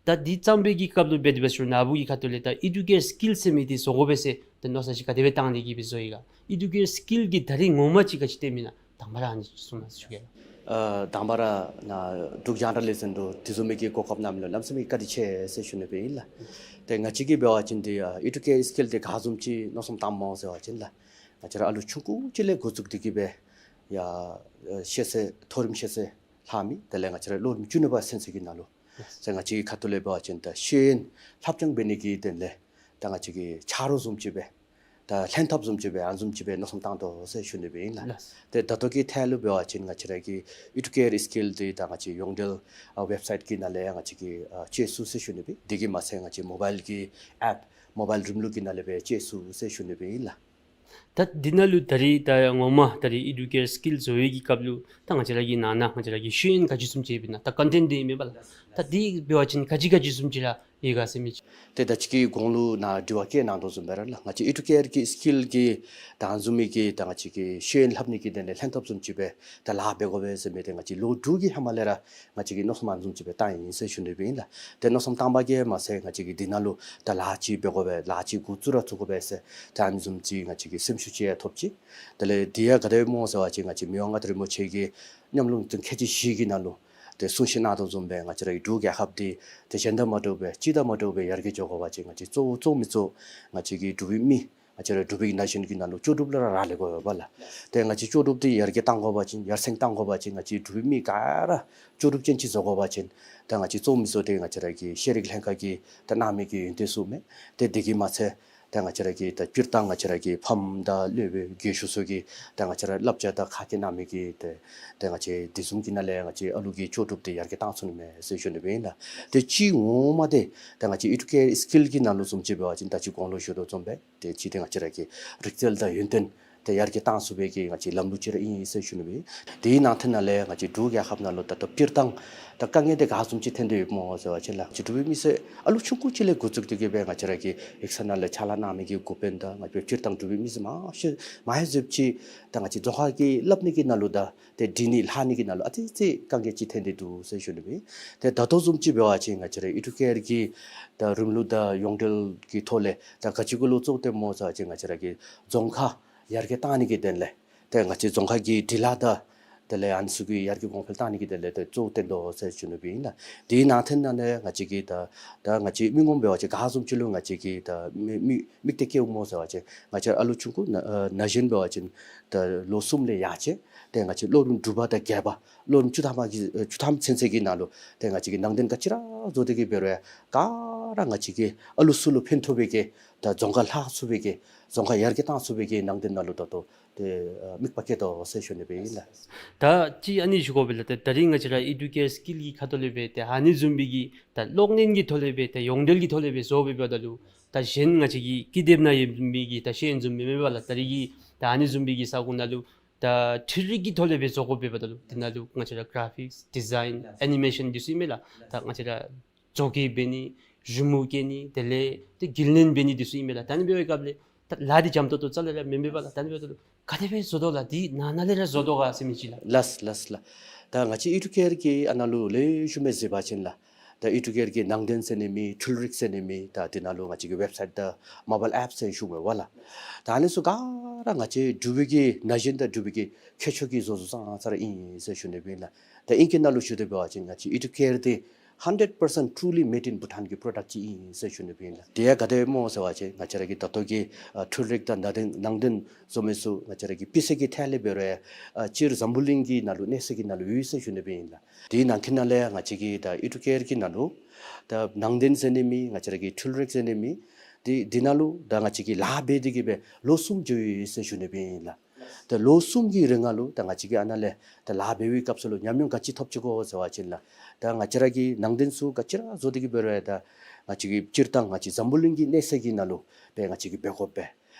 ད་འདི་བརྩམ་པའི་གི་སྐབས་ལུ་འབད་དེ་འབད་ཟེར་ན་ནཱ་བུ་གི་ཁ་ཐུག་ལས་ད་ཨི་ཌུ་ཀེར་སི་ཀིལ་ཟེར་མི་འདི་བཟོ་དགོ་པས་ཟེར་ད་མནོ་བསམ་ཅིག་ག་དེ་སྦེ་བཏང་སྟེ་གིས་སྦེ་བཟོ་ཡི་ག། ཨི་ཌུ་ཀེར་སི་ཀིལ་གྱི་ད་རིས་ངོ་མ་ཅིག་ག་ཅི་སྟོནམ་ཨིན་ན་དང་པ་ར་ཨ་ནི་གསུང་གནང་ཞུ་གེ་ལགས། ཨ་དང་པ་ར་ནཱ་འབྲུག་རྒྱང་བསྒྲགས་ལས་འཛིན་དུ་དེ་བཟུམ་མའི་གི་གོ་སྐབས་གནངམ་ལུ་གནམ་མེད་ས་མེད་བཀའ་དྲིན་ཆེ་ཟེར་ཞུ་ནི་སྦེ་ཨིན་ལགས། ཏེ་ང་བཅས་ཀྱིས་འབད་བ་ཅིན་འདི་ཨ་ཨི་ཌུ་ཀེར་སི་ཀིལ་འདི་ག་བཟུམ་ཅིག་མནོ་བསམ་བཏངམ་སྨོ་ཟེར་བ་ཅིན་ལགས། ང་བཅས་ར་ཨ་ལུ་ཆུང་ཀུ་ཅིག་ལས་འགོ་བཙུགས་ཏེ་གིས་སྦེ་ཡར་ཨ་ཤེས་ཚད་མཐོ་རིམ་ཤེས་ཚད་ལྷག་མི་དེ་ལས་ང་བཅས་ར་ལོ་རིམ་བཅུ་གཉིས་པ་ཚུན་ཚོད་ཀྱི་ནང་ལུ་ཟེར་ང་བཅས་ཀྱི་ཁ་ཐུག་ལས་འབད་བ་ཅིན་ད་ཤེས་ཡོན་ལྷབ་སྦྱང་འབད་ནི་གི་དོན་ལས་ད་ང་བཅས་ཀྱི་ཆ་རོགས་བཟུམ་ཅིག་སྦེ་ད་ལྷན་ཐབས་བཟུམ་ཅིག་སྦེ་ཨ་ནི་བཟུམ་ཅིག་སྦེ་མནོ་བསམ་བཏང་དོ་ཟེར་ཞུ་ནི་སྦེ་ཨིན་ལགས། ལགས། ཏེ་ད་ལྟོ་གི་ཐད་ལུ་འབད་བ་ཅིན་ང་བཅས་ར་གི་ཨི་ཌུ་ཀེར་སི་ཀིལ་འདི་ད་ང་བཅས་ཡོངས་འབྲེལ་ཨ་ཝེབ་སའིཊ་གི་ནང་ལས་ཡང་ང་བཅས་ཀྱིས་ཨ་སྤྱོད་ཚུགས་ཟེར་ཞུ་ནི་སྦེ། དེ་གིས་མ་ཚད་ང་བཅས་མོ་བཱའིལ་གྱི་ཨེཔ་མོ་བཱའིལ་རིམ་ལུགས་ཀྱི་ནང་ལས་སྦེ་སྤྱོད་ཚུགས་ཟེར་ཞུ་ནི་སྦེ་ཨིན་ལགས། ད་འདི་ནང་ལུ་ད་རིས་ད་ངོ་མ་ད་རིས་ཨི་ཌུ་ཀེར་སི་ཀིལ་བཟོ་བའི་གི་སྐབས་ལུ་ད་ང་བཅས་ར་གི་ནང་ན་ང་བཅས་ར་གི་ཤེས་ཡོན་ག་ཅི་བཟུམ་ཅིག་ཡོདཔ་ཨིན་ན་ད་ཀོན་ཊེནཊ་འདི་ཨིན་མས་པ་ལགས། ད་འདི་འབད་བ་ཅིན་ག་ཅི་ག་ཅི་བཟུམ་ཅིག་ར་ ཡི་ག་ཟེར་མི་ཅིག། ཏེ་ད་ཅི་གི་གོང་ལུ་ནཱ་དྲི་བ་བཀོད་གནང་དོ་བཟུམ་སྦེ་ར་ལགས། ང་བཅས་ཨི་ཊུ་ཀེར་གྱི་སི་ཀིལ་གྱི་ད་ཨ་ནི་བཟུམ་མའི་གི་ད་ང་བཅས་ཀྱི་ཤེས་ཡོན་ལྷབ་ནི་གི་དོན་ལས་ལྷན་ཐབས་བཟུམ་ཅིག་སྦེ་ད་ལཱ་འབད་དགོ་པས་ཟེར་མི་དེ་ང་བཅས་ལོ་དྲུག་གི་ཧེ་མ་ལས་ར་ང་བཅས་ཀྱིས་མནོ་བསམ་ཨ་ནི་བཟུམ་ཅིག་སྦེ་བཏང་ཡི་ཟེར་ཞུ་ནི་སྦེ་ཨིན་ལགས། ཏེ་མནོ་བསམ་བཏང་པ་གིས་མ་ཚད་ང་བཅས་ཀྱིས་འདི་ནང་ལུ་ད་ལཱ་ཅིག་འབད་དགོ་པས། ལཱ་ཅིག་འགོ་བཙུགས་ར་བཙུགས་དགོ་པས་ཟེར་ད་ཨ་ནི་བཟུམ་ཅིག་ང་བཅས་ཀྱིས་སེམས་ཤུགས་ཅིག་ཡང་ཐོབ་ཅི། དེ་ལས་འདི་ཡང་ག་དེ་སྦེ་སྨོ་ཟེར་བ་ཅིན་ང་བཅས་མི་དབང་མངའ་བདག་རིན་པོ་ཆེ་གི་ཉམས་མྱོང་དང་ཁྱད་ཆོས་བཞི་གི་ནང་ལུ་ཏེ་གསུང་བཤད་གནང་དོ་བཟུམ་སྦེ་ང་བཅས་ར་གི་འབྲུག་རྒྱལ་ཁབ་འདི་ཏེ་གཞན་དང་མ་འདྲཝ་སྦེ་སྤྱི་དང་མ་འདྲཝ་སྦེ་ཡར་རྒྱས་འགྱོ་དགོ་པ་ཅིན་ང་བཅས་གཙོ་བོ་གཙོ་མི་གཙོ་ང་བཅས་ཀྱི་འབྲུག་པའི་མི་ང་བཅས་ར་འབྲུག་པའི་ན་གཞོན་གྱི་ནང་ལུ་ལྕོགས་གྲུབ་ལུ་ར་རག་ལས་དགོ་པས་ལགས། ཏེ་ང་བཅས་ལྕོགས་གྲུབ་འདི་ཡར་རྒྱས་གཏང་དགོ་པ་ཅིན་ཡར་སེང་གཏང་དགོ་པ་ཅིན་ང་བཅས་འབྲུག་པའི་མི་ག་ར་ལྕོགས་གྲུབ་ཅན་ཅིག་བཟོ་དགོ་པ་ཅིན་ད་ང་བཅས་གཙོ་མི་གཙོ་འདི་ང་བཅས་ར་གི་ཤེས་རིག་ལྷན་ཁག་གིས་ད་གནང་མི་གི་ཡོན་ཏན་ཚུ་མས། ཏེ་འདི་གིས་མ་ཚད་ད་ང་བཅས་ར་གི་ད་སྤྱིར་བཏང་ང་བཅས་ར་གི་ཕམ་དང་སློབ་དཔོན་རྒན་ཤོས་ཚུ་གིས་ད་ང་བཅས་ར་བསླབ་བྱ་དང་ཁ་སྐད་གནང་མི་གི་ཏེ་ཏེ་ང་བཅས་འདི་བཟུམ་གྱི་ནང་ལས་ང་བཅས་ཨ་ལུ་གི་ལྕོགས་གྲུབ་འདི་ཡར་རྒྱས་གཏང་ཚུགས་ནི་མས་ཟེར་ཞུ་ནི་སྦེ་ཨིན་ལགས། ཏེ་གཅིག་ངོ་མ་འདི་ད་ང་བཅས་ཨི་ཊུ་ཀེར་སི་ཀིལ་གྱི་ནང་ལུ་བཟུམ་ཅིག་འབད་བ་ཅིན་ད་ཅི་གོང་ལུ་ཞུ་དོ་བཟུམ་སྦེ་ཏེ་གཅིག་འདི་ང་བཅས་ར་གི་རིག་རྩལ་དང་ཡོན་ཏན་ཏེ་ཡར་རྒྱས་གཏང་ཚུགས་པའི་གི་ང་བཅས་ལམ་ལུགས་ཅིག་ར་ཨིན་ཟེར་ཞུ་ནི་སྦེ། དེའི་ནང་དོན་ནང་ལས་ང་བཅས་འབྲུག་རྒྱལ་ཁབ་ནང་ལུ་ད་ལྟོ་སྤྱིར་བཏང་ད་དཀའ་ངལ་འདི་ག་བཟུམ་ཅིག་ཐོན་ཏེ་ཡོདཔ་སྨོ་ཟེར་བ་ཅིན་ལགས། ང་བཅས་འབྲུག་པའི་མི་སེར་ཨ་ལུ་ཆུང་ཀུ་ཅིག་ལས་འགོ་བཙུགས་ཏེ་གི་སྦེ་ང་བཅས་ར་གི་ཡིག་ཚང་ནང་ལས་ཕྱག་ལཱ་གནང་མི་གི་འགོ་དཔོན་དང་ང་བཅས་སྤྱིར་བཏང་འབྲུག་པའི་མི་སེར་མང་ཤོས་མང་ཤོས་ཅིག་ད་ང་བཅས་རྫོང་ཁ་གི་སླབ་ནི་གི་ནང་ལུ་དང་ཏེ་འབྲི་ནི་ལྷག་ནི་གི་ནང་ལུ་ཨ་ཙི་ཙི་དཀའ་ངལ་ཅིག་ཐོན་ཏེ་འདུག་ཟེར་ཞུ་ནི་སྦེ། ཏེ་ད་ལྟོ་བཟུམ་ཅིག་འབད་བ་ཅིན་ང་བཅས་ར་ཨི་ཊུ་ཀེར་གྱི་ད་རིམ་ལུགས་དང་ཡོངས་འབྲེལ་གྱི་ཐོག་ལས་ད་ག་ཅི་གུ་ལུ་གཙོ་བོ་བཏོནམ་སྨོ་ཟེར་བ་ཅིན་ང་བཅས་ར་གི་རྫོང་ཁ་ཡར་རྒྱས་གཏང་ནི་གི་དོན་ལས་ཏེ་ང་བཅས་རྫོང་ཁ་གི་འབྲི་ལྷག་དང་དེ་ལས་ཨ་ནི་ཚུ་གི་ཡར་རྒྱས་གོང་འཕེལ་གཏང་ནི་གི་དོན་ལས་ཏེ་གཙོ་བོ་བཏོན་དོ་ཟེར་ཞུ་ནི་སྦེ་ཨིན་ལགས། དེའི་ནང་དོན་ནང་ལས་ང་བཅས་ཀྱིས་ད་ད་ང་བཅས་མི་ངོམ་འབད་བ་ཅིན་ག་བཟུམ་ཅིག་ལུ་ང་བཅས་ཀྱིས་ད་མི་མི་དམིགས་གཏད་བསྐྱེདཔ་སྨོ་ཟེར་བ་ཅིན་ང་བཅས་ཨ་ལུ་ཆུང་ཀུ་ན་ཨ་ན་གཞོན་འབད་བ་ཅིན་ད་ལོ་གསུམ་ལས་ཡར་བཅད་ཏེ་ང་བཅས་སློབ་རིམ་དྲུག་པ་དང་བརྒྱད་པ་སློབ་རིམ་བཅུ་ཐམ་གྱི་ཨ་བཅུ་ཐམ་ཚུན་ཚོད་ཀྱི་ནང་ལུ་ཏེ་ང་བཅས་ཀྱིས་ནང་དོན་ག་ཅི་ར་བཟོ་སྟེ་གི་འབད་རུང་ག་ར་ང་བཅས་ཀྱི་ཨ་ལུ་ཚུ་ལུ་ཕན་ཐོགས་པའི་གི་ད་རྫོང་ཁ་ལྷག་ཚུགས་པའི་གི་རྫོང་ཁ་ཡར་རྒྱས་གཏང་ཚུགས་པའི་གི་ནང་དོན་ནང་ལུ་ད་ལྟོ་ཏེ་ཨ་དམིགས་པ་བསྐྱེད་དོ་ཟེར་ཞུ་ནི་སྦེ་ཨིན་ལགས། ད་ཅི་ཨ་ནི་ཞུ་དགོ་པས་ལགས། ད་ད་རིས་ང་བཅས་ར་ཨི་ཌུ་ཀེར་སི་ཀིལ་གྱི་ཁ་ཐུག་ལས་སྦེ་ཏེ་ཨ་ནི་བཟུམ་མའི་གི་ད་གློག་བརྙན་གྱི་ཐོག་ལས་སྦེ་ཏེ་ཡོངས་འབྲེལ་གྱི་ཐོག་ལས་སྦེ་བཟོ་སྦེ་འབདཝ་ད་ལུ་ད་གཞན་ང་བཅས་ཀྱི་ཀི་དེབ་ནང་ཡོད་མི་གི་ད་ཤེས་ཡོན་བཟུམ་མེན་མས་པ་ལགས། ད་རིས་ཀྱི་ད་ཨ་ནི་བཟུམ་མའི་གི་ས་གོ་ནང་ལུ་ད་འཕྲུལ་རིག་གི་ཐོག་ལས་སྦེ་བཟོ་དགོ་པས་འབདཝ་ད་ལུ་དེ་ནང་ལུ་ང་བཅས་ར་ག་ར་ཕིགསི་ཌི་ཛའིན་ཨེ་ནི་མེ་ཤཱན་འདི་ཚུ་ཨིན་མས་ལགས། ད་ང་བཅས་ར་བཟོ་བཀོད་འབད་ནི་རི་མོ་བཀལ་ནི་དེ་ལས་ཏེ་རྒྱུན་ལེན་འབད་ནི་འདི་ཚུ་ཨིན་མས་ལགས། ད་ཨ་ནི་འབད་བའི་སྐབས་ལས་ད་ལཱ་འདི་འཇམ་ཏོང་ཏོ་རྩ་ལས་ར་མེན་མས་པ་ལགས། ད་ཨ་ནི་འབདཝ་ད་ལུ་ག་དེ་སྦེ་བཟོ་དོ་ལགས། འདི་ནང་ན་ལས་ར་བཟོ་དོ་ག་ཟེར་མི་ཅིག་ལགས། ལགས་ལགས་ལགས། ད་ང་བཅས་ཨི་ཌུ་ཀེར་གྱི་ཨ་ནཱ་ལུ་ལེགས་ཤོམ་སྦེ་གཟིགས་པ་ཅིན་ལགས། ད་ཨི་ཌུ་ཀེར་གྱི་ནང་དོན་ཟེར་ནི་མེད་འཕྲུལ་རིག་ཟེར་ནི་མེད་ད་དེ་ནང་ལུ་ང་བཅས་ཀྱི་ཝེབ་སའིཊ་དང་མོ་བཱའིལ་ཨེཔ་ཟེར་ཞུ་དགོ་པས་ལགས། ད་ཨ་ནི་ཚུ་ག་ར་ང་བཅས་འབྲུག་པའི་གི་ན་གཞོན་དང་འབྲུག་པའི་གི་ཁྱད་ཆོས་ཀྱིས་བཟོ་བཟོཝ་ཙང་ཙང་ར་ཨིན་ཟེར་ཞུ་ནི་སྦེ་ཨིན་ལགས། ད་ཨིང་སྐད་ནང་ལུ་ཞུ་དོ་འབད་བ་ཅིན་ང་བཅས་ཨི་ཌུ་ཀེར་འདི་hundred percent truly made in Bhutan གྱི་པྲོ་ཌགཊ་ཅིག་ཨིན་ཟེར་ཞུ་ནི་སྦེ་ཨིན་ལགས། དེ་ཡང་ག་དེ་སྦེ་སྨོ་ཟེར་བ་ཅིན་ང་བཅས་ར་གི་ད་ལྟོ་གི་ཨ་འཕྲུལ་རིག་དང་ནང་དོན་ནང་དོན་བཟོ་མི་ཚུ་ང་བཅས་ར་གི་སྤུས་ཚད་ཀྱི་ཐད་ལས་འབད་རུང་ཨ་སྤྱིར་འཛམ་བུ་གླིང་གི་ནང་ལུ་གནས་ས་གི་ནང་ལུ་ཡོད་ཟེར་ཞུ་ནི་སྦེ་ཨིན་ལགས། དེའི་ནང་གི་ནང་ལས་ང་བཅས་ཀྱི་ད་ཨི་ཌུ་ཀེར་གྱི་ནང་ལུ་ད་ནང་དོན་ཟེར་ནི་མེད་ང་བཅས་ར་གི་འཕྲུལ་རིག་ཟེར་ནི་མེད་དེ་དེ་ནང་ལུ་ད་ང་བཅས་ཀྱིས་ལཱ་འབད་དེ་གི་སྦེ་ལོ་གསུམ་འགྱོ་ཡི་ཟེར་ཞུ་ནི་སྦེ་ཨིན་ལགས། ད་ལོ་གསུམ་གྱི་རིང་ལུ་ད་ང་བཅས་ཀྱིས་ཨ་ནཱ་ལས་ད་ལཱ་འབད་བའི་སྐབས་སུ་ལུ་ཉམས་མྱོང་ག་ཅི་ཐོབ་ཅི་གོ་ཟེར་བ་ཅིན་ལགས། ད་ང་བཅས་ར་གི་ནང་དོན་ཚུ་ག་ཅི་ར་བཟོ་སྟེ་གི་འབད་རུང་ད་ང་བཅས་ཀྱིས་སྤྱིར་བཏང་ང་བཅས་འཛམ་བུ་གླིང་གི་གནས་ས་གི་ནང་ལུ་སྦེ་ང་བཅས་ཀྱིས་འབད་དགོ་པས།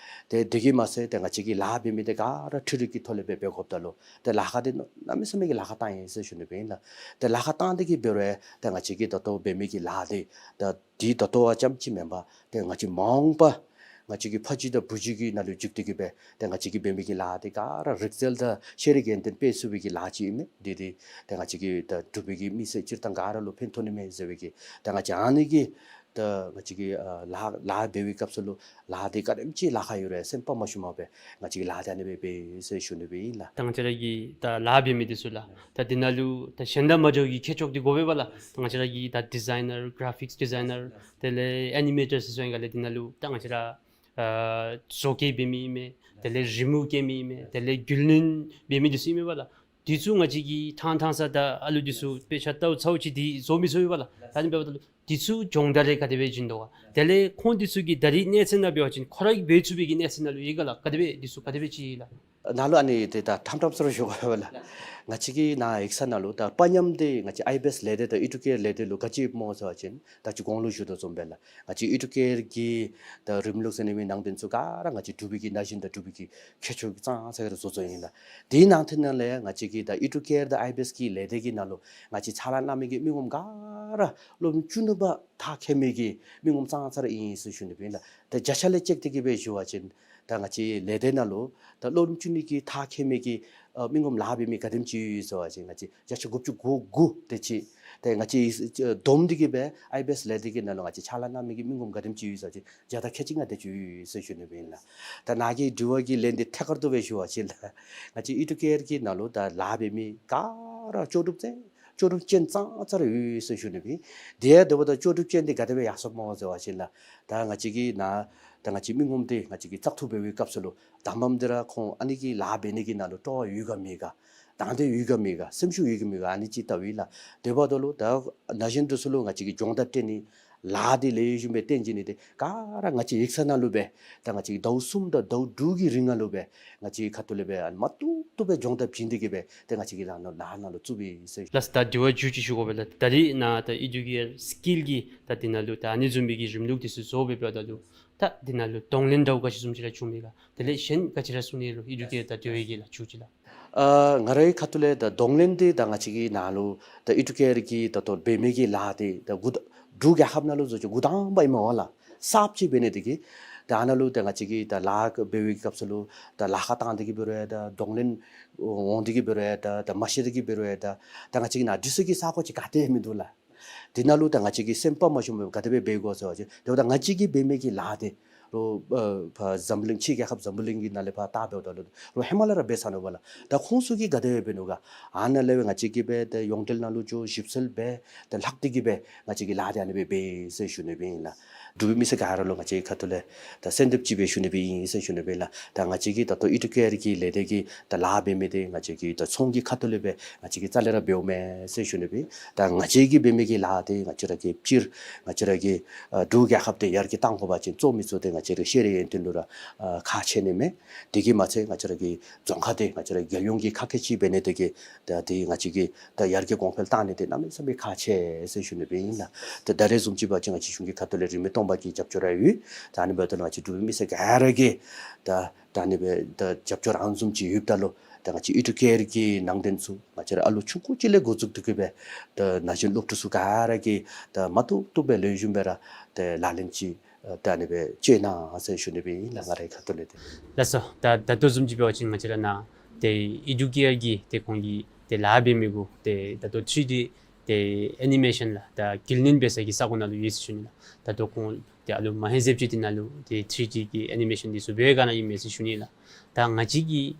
ཏེ་དེ་གིས་མ་ཚད་ཏེ་ང་བཅས་ཀྱིས་ལཱ་འབད་མི་འདི་ག་ར་འཕྲུལ་རིག་གི་ཐོག་ལས་སྦེ་འབད་དགོཔ་ད་ལུ་ཏེ་ལཱ་ཁག་འདི་གནམ་མེད་ས་མེད་ཀྱི་ལཱ་ཁག་བཏང་ཡི་ཟེར་ཞུ་ནི་སྦེ་ཨིན་ལགས། ཏེ་ལཱ་ཁག་བཏང་སྟེ་གི་འབད་རུང་ཏེ་ང་བཅས་ཀྱིས་ད་ལྟོ་འབད་མི་གི་ལཱ་འདི་ད་འདི་ད་ལྟོ་བ་ཙམ་ཅིག་མེན་པར་ཏེ་ང་བཅས་མ་འོངས་པ་ང་བཅས་ཀྱི་ཕ་ཇི་དང་བུ་ཇི་གི་ནང་ལུ་འཇུག་སྟེ་གི་སྦེ་ཏེ་ང་བཅས་ཀྱིས་འབད་མི་གི་ལཱ་འདི་ག་ར་རིག་རྩལ་དང་ཤེས་རིག་ཡོན་ཏན་སྤེལ་ཚུགས་པའི་གི་ལཱ་ཅིག་ཨིན་མས། འདི་འདི་ཏེ་ང་བཅས་ཀྱི་ད་འབྲུག་པའི་གི་མི་སེར་སྤྱིར་བཏང་ག་ར་ལུ་ཕན་ཐོགས་ནི་མས་ཟེར་བའི་གི་ཏེ་ང་བཅས་ཨ་ནི་གི་ད་ང་བཅས་ཀྱིས་ཨ་ལཱ་ལཱ་འབད་བའི་སྐབས་སུ་ལུ་ལཱ་འདི་ག་དེམ་ཅིག་ལཱ་ཁག་ཡོད་རུང་སེམས་པ་མ་ཞུམ་པར་སྦེ་ང་བཅས་ཀྱིས་ལཱ་འདི་ཨ་ནི་སྦེ་འབད་ཡི་ཟེར་ཞུ་ནི་སྦེ་ཨིན་ལགས། ད་ང་བཅས་ར་གི་ད་ལཱ་འབད་མི་འདི་ཚུ་ལགས། ད་འདི་ནང་ལུ་ད་གཞན་དང་མ་འདྲཝ་གི་ཁྱད་ཆོས་འདི་དགོ་པས་པ་ལགས། ད་ང་བཅས་ར་གི་ད་ཌི་ཛའི་ནར་གྷ་ར་ཕིགསི་ཌི་ཛའི་ནར་དེ་ལས་ཨེ་ནི་མེ་ཊར་ཟེར་སོང་ཡི་ག་ལགས། འདི་ནང་ལུ་ད་ང་བཅས་ར་ཨ་བཟོ་བཀོད་འབད་མི་ཨིན་མས། དེ་ལས་རི་མོ་བཀལ་མི་ཨིན་མས། དེ་ལས་རྒྱུན་ལེན་འབད་མི་འདི་ཚུ་ཨིན་མས་པ་ལགས། འདི་ཚུ་ང་བཅས་ཀྱིས་ཐང་ཐང་ས་ད་ཨ་ལུ་འདི་ཚུ་དཔེ་ཆ་ལྟཝ་ཚརཝ་ཅིག་འདི་བཟོ་མི་ཚུགས་པས་པ་ལགས། ད་ཨ་ནི་འབདཝ་ད་ལུ་འདི་ཚུ་སྦྱོང་བརྡར་རེ་ག་དེ་སྦེ་བྱིན་དོ་ག། དེ་ལས་ཁོང་འདི་ཚུ་གིས་ད་རིས་གནས་ཚད་ནང་འབད་བ་ཅིན་ཁོ་ར་གིས་འབད་ཚུགས་པའི་གི་གནས་ཚད་ནང་ལུ་ཡོད་ག་ལགས། ག་དེ་སྦེ་འདི་ཚུ་ག་དེ་སྦེ་ཅིག་ལགས། ནཱ་ལུ་ཨ་ནི་ཏེ་ད་ཐམ་ཐམ་ས་ར་ཞུ་དགོ་པས་ལགས། ང་བཅས་ཀྱི་ནཱ་ཡིག་ཚང་ནང་ལུ་ད་པ་ཉམ་འདི་ང་བཅས་ཨའི་བི་ཨེསི་ལས་སྡེ་དང་ཨི་ཌུ་ཀེར་ལས་སྡེ་ལུ་ག་ཅི་ཡོདཔ་སྨོ་ཟེར་བ་ཅིན་ད་ཅི་གོང་ལུ་ཞུ་དོ་བཟུམ་སྦེ་ལགས། ང་བཅས་ཨི་ཌུ་ཀེར་གྱི་ད་རིམ་ལུགས་ཟེར་ནི་མེན་ནང་དོན་ཚུ་ག་ར་ང་བཅས་འབྲུག་པའི་གི་ན་གཞོན་དང་འབྲུག་པའི་གི་ཁྱད་ཆོས་ཀྱིས་ཙང་ཙ་ར་བཟོ་བཟོཝ་ཨིན་ལགས། དེའི་ནང་དེ་ནང་ལས་ང་བཅས་ཀྱི་ད་ཨི་ཌུ་ཀེར་དང་ཨའི་བི་ཨེསི་གི་ལས་སྡེ་གི་ནང་ལུ་ང་བཅས་ཕྱག་ལཱ་གནང་མི་གི་མི་ངོམ་ག་ར་སློབ་རིམ་བཅུ་གཉིས་པ་མཐར་འཁྱོལ་མི་གི་མི་ངོམ་ཙང་ཙ་ར་ཨིན་ཟེར་ཞུ་ནི་སྦེ་ཨིན་ལགས། ད་བརྒྱ་ཆ་ལས་ཅིག་དེ་གིས་སྦེ་ཞུ་བ་ཅིན་ད་ང་བཅས་ལས་སྡེ་ནང་ལུ་ད་སློབ་རིམ་བཅུ་གཉིས་ཀྱི་མཐར་འཁྱོལ་མི་གི་ཨ་མི་ངོམ་ལཱ་འབད་མི་ག་དེམ་ཅིག་ཡོད་ཟེར་བ་ཅིན་ང་བཅས་བརྒྱ་ཆ་དགུ་བཅུ་གོ་དགུ་དེ་ཅིག། ཏེ་ང་བཅས་ཨ་བསྡོམས་ཏེ་གིས་སྦེ་ཨའི་བི་ཨེསི་ལས་སྡེ་གི་ནང་ལུ་ང་བཅས་ཕྱག་ལཱ་གནང་མི་གི་མི་ངོམ་ག་དེམ་ཅིག་ཡོད་ཟེར་བ་ཅིན་བརྒྱ་དང་ཁལ་གཅིག་ལྔ་དེ་ཅིག་ཡོད་ཟེར་ཞུ་ནི་སྦེ་ཨིན་ལགས། ད་ནཱ་གི་དྲི་བ་གི་ལན་འདི་ཐད་ཀར་དུ་སྦེ་ཞུ་བ་ཅིན་ལགས། ང་བཅས་ཨི་ཌུ་ཀེར་གྱི་ནང་ལུ་ད་ལཱ་འབད་མི་ག་ར་ལྕོགས་གྲུབ་ཅན་ལྕོགས་གྲུབ་ཅན་ཙང་ཙ་ར་ཡོད་ཟེར་ཞུ་ནི་སྦེ་ཨིན། དེ་ཡང་དེ་འབདཝ་ད་ལྕོགས་གྲུབ་ཅན་འདི་ག་དེ་སྦེ་ཡར་སོངམ་སྨོ་ཟེར་བ་ཅིན་ལགས། ད་ང་བཅས་ཀྱི་ནཱ་ད་ང་བཅས་མི་ངོམ་འདི་ང་བཅས་ཀྱིས་བཙག་འཐུ་འབད་བའི་སྐབས་སུ་ལུ་དང་པམ་འདི་ར་ཁོང་ཨ་ནི་གི་ལཱ་འབད་ནི་གི་ནང་ལུ་སྤྲོ་བ་ཡོད་ག་མེད་ག། དང་འདོད་ཡོད་ག་མེད་ག། སེམས་ཤུགས་ཡོད་ག་མེད་ག། ཨ་ནི་ཅིག་བལྟཝ་ཨིན་ལགས། དེ་འབདཝ་ད་ལུ་ད་ན་གཞོན་འདི་ཚུ་ལུ་ང་བཅས་ཀྱིས་སྦྱོང་བརྡར་སྤྲོད་ནི་ལཱ་འདི་ལེགས་ཤོམ་སྦེ་སྟོན་བྱིན་ནི་འདི་ག་ར་ང་བཅས་ཡིག་ཚང་ནང་ལུ་སྦེ་ད་ང་བཅས་ཀྱིས་ཟླཝ་གསུམ་དང་ཟླཝ་དྲུག་གི་རིང་ནང་ལུ་སྦེ་ང་བཅས་ཁ་ཐུག་ལས་སྦེ་ཨ་ནི་མ་བཏུབ་བཏུབ་སྦེ་སྦྱོང་བརྡར་བྱིན་ཏེ་གིས་སྦེ་ཏེ་ང་བཅས་ཀྱིས་ལཱ་ནང་ལཱ་ནང་ལུ་བཙུགས་པའི་ཟེར། ལགས་སོ། ད་དྲི་བ་མཇུག་ཅིག་ཞུ་དགོ་པས་ལགས། ད་རེས་ནཱ་ད་ཨི་ཌུ་ཀེར་སི་ཀིལ་གྱི་ད་དེ་ནང་ལུ་ད་ཨ་ནི་བཟུམ་མའི་གི་རིམ་ལུགས་དེ་ཚུ་བཟོ་སྦེ་འབདཝ་ད་ལུ་ད་དེ་ནང་ལུ་གདོང་ལེན་འདྲཝ་ག་ཅི་བཟུམ་ཅིག་ར་བྱུང་མས་ག། དེ་ལས་གཞན་ག་ཅི་ར་གསུང་ནི་ལོ་ཨི་ཌུ་ཀེར་ད་དེ་བའི་གི་ལགས་མཇུག་ཅིག་ལགས། ཨ་ང་རའི་ཁ་ཐུག་ལས་ད་གདོང་ལེན་འདི་ད་ང་བཅས་ཀྱི་ནཱ་ལུ་ད་ཨི་ཌུ་ཀེར་གྱི་ད་ལྟོ་འབད་མི་གི་ལཱ་འདི་ད་འགོ་ད་འབྲུག་རྒྱལ་ཁབ་ནང་ལུ་བཟོ་ཅིག་འགོ་དང་པ་ཨིན་མས་པ་ལགས། གསརཔ་ཅིག་འབད་ནི་དེ་གིས་ད་ཨ་ནཱ་ལུ་ད་ང་བཅས་ཀྱིས་ད་ལཱ་འབད་བའི་སྐབས་སུ་ལུ་ད་ལཱ་ཁག་བཏང་སྟེ་གིས་འབད་རུང་ཡང་ད་གདོང་ལེན་འོང་སྟེ་གིས་འབད་རུང་ཡང་ད་ད་མ་ཤེས་ཏེ་གིས་འབད་རུང་ཡང་ད་ད་ང་བཅས་ཀྱི་ནཱ་འདི་ཚུ་གི་ས་གོ་ཅིག་ག་ཏེ་མིན་འདུག་ལགས། དེ་ནང་ལུ་ད་ང་བཅས་ཀྱིས་སེམས་དཔའ་མ་ཤོང་པར་ག་དེ་སྦེ་འབད་དགོ་ཟེར་བ་ཅིན་དེ་འབདཝ་ད་ང་བཅས་ཀྱིས་འབད་མི་གི་ལཱ་འདི་རོགས་ཨ་ཕར་འཛམ་གླིང་ཕྱི་རྒྱལ་ཁབ་འཛམ་བུ་གླིང་གི་ནང་ལས་ཕར་བལྟ་འབདཝ་ད་ལུ་རོགས་ཧེ་མ་ལས་ར་འབད་ཚར་ནུག་པ་ལགས། ད་ཁོང་ཚུ་གིས་ག་དེ་སྦེ་འབད་ནུག་ག། ཨ་ནཱ་ལས་སྦེ་ང་བཅས་ཀྱིས་སྦེ་ད་ཡོངས་འབྲེལ་ནང་ལུ་འགྱོ་ཞིབ་འཚོལ་འབད་ད་ལྷག་སྟེ་གིས་སྦེ་ང་བཅས་ཀྱིས་ལཱ་འདི་ཨ་ནི་སྦེ་འབད་ཟེར་ཞུ་ནི་སྦེ་ཨིན་ལགས། འབྲུག་པའི་མི་སེར་ག་ར་ལུ་ང་བཅས་ཁ་ཐུག་ལས་ད་གསོལ་འདེབས་ཅིག་སྦེ་ཞུ་ནི་སྦེ་ཨིན་ཟེར་ཞུ་ནི་སྦེ་ཨིན་ལགས། ད་ང་བཅས་ཀྱིས་ད་ལྟོ་ཨི་ཌུ་ཀེར་གྱི་ལས་སྡེ་གི་ད་ལཱ་འབད་མི་འདི་ང་བཅས་ཀྱིས་ད་ཚོང་གི་ཁ་ཐུག་ལས་སྦེ་ང་བཅས་ཀྱིས་རྩ་ལས་ར་འབདཝ་མེན་ཟེར་ཞུ་ནི་སྦེ། ད་ང་བཅས་ཀྱིས་འབད་མི་གི་ལཱ་འདི་ང་བཅས་ར་གི་སྤྱིར་ང་བཅས་ར་གི་ཨ་འབྲུག་རྒྱལ་ཁབ་འདི་ཡར་རྒྱས་གཏང་དགོ་པ་ཅིན་གཙོ་མི་གཙོ་འདི་ང་བཅས་ར་ཤེས་རིག་ཡོན་ཏན་ལུ་ར་ཨ་ཁག་ཆེ་ནི་མས། དེ་གིས་མ་ཚད་ང་བཅས་ར་གི་རྫོང་ཁ་འདི་ང་བཅས་ར་རྒྱལ་ཡོངས་ཀྱི་ཁ་སྐད་ཅིག་འབད་ནི་དེ་གིས་ད་འདི་ང་བཅས་ཀྱིས་ད་ཡར་རྒྱས་གོང་འཕེལ་གཏང་ནི་འདི་གནམ་མེད་ས་མེད་ཁག་ཆེ་ཟེར་ཞུ་ནི་སྦེ་ཨིན་ལགས། ད་ད་རེས་བཟུམ་ཅིག་འབད་བ་ཅིན་ང་བཅས་གཞུང་གི་ཁ་ཐུག་ལས་རིན་མེད་སྟོང་པ་གི་རྒྱབ་སྐྱོར་ར་ཡོད། ད་ཨ་ནི་འབདཝ་ད་ལུ་ང་བཅས་འབྲུག་པའི་མི་སེར་ག་ར་གིས་ད་ད་ཨ་ནི་སྦེ་ད་རྒྱབ་སྐྱོར་ཨ་ནི་བཟུམ་ཅིག་ཡོདཔ་ད་ལུ་ད་ང་བཅས་ཨི་ཌུ་ཀེར་གྱི་ནང་དོན་ཚུ་ང་བཅས་ར་ཨ་ལུ་ཆུང་ཀུ་ཅིག་ལས་འགོ་བཙུགས་ཏེ་གིས་སྦེ་ད་ན་གཞོན་སློབ་ཕྲུག་ཚུ་ག་ར་གིས་ད་མ་བཏུབ་བཏུབ་སྦེ་ལེགས་ཤོམ་སྦེ་ར་ད་ལག་ལེན་ཅིག་ཨ་ད་ཨ་ནི་སྦེ་སྤྱོད་གནང་ཟེར་ཞུ་ནི་སྦེ་ཨིན་ལགས། ང་རའི་ཁ་ཐུག་ལས་ཏེ། ལགས་སོ། ད་ད་ལྟོ་བཟུམ་ཅིག་འབད་བ་ཅིན་ང་བཅས་ར་ནཱ་ཏེ་ཨི་ཌུ་ཀེར་གྱི་ཏེ་ཁོང་གི་ཏེ་ལཱ་འབད་མི་གུ་ཏེ་ད་ལྟོ་ཐི་རི་ཌི་ཏེ་ཨེ་ནི་མེ་ཤཱན་ལགས་ད་འགུལ་བསྣུན་འབད་ས་གི་ས་གོ་ནང་ལུ་ཡོད་ཟེར་ཞུ་ནི་ལགས། ད་ལྟོ་ཁོང་ཏེ་ཨ་ལུ་མ་ཧེ་ཟེབ་ཅིག་འདི་ནང་ལུ་ཏེ་ཐི་རི་ཌི་གི་ཨེ་ནི་མེ་ཤཱན་འདི་ཚུ་འབད་ག་ནི་ཨིན་མས་ཟེར་ཞུ་ནི་ལགས། ད་ང་བཅས་ཀྱིས་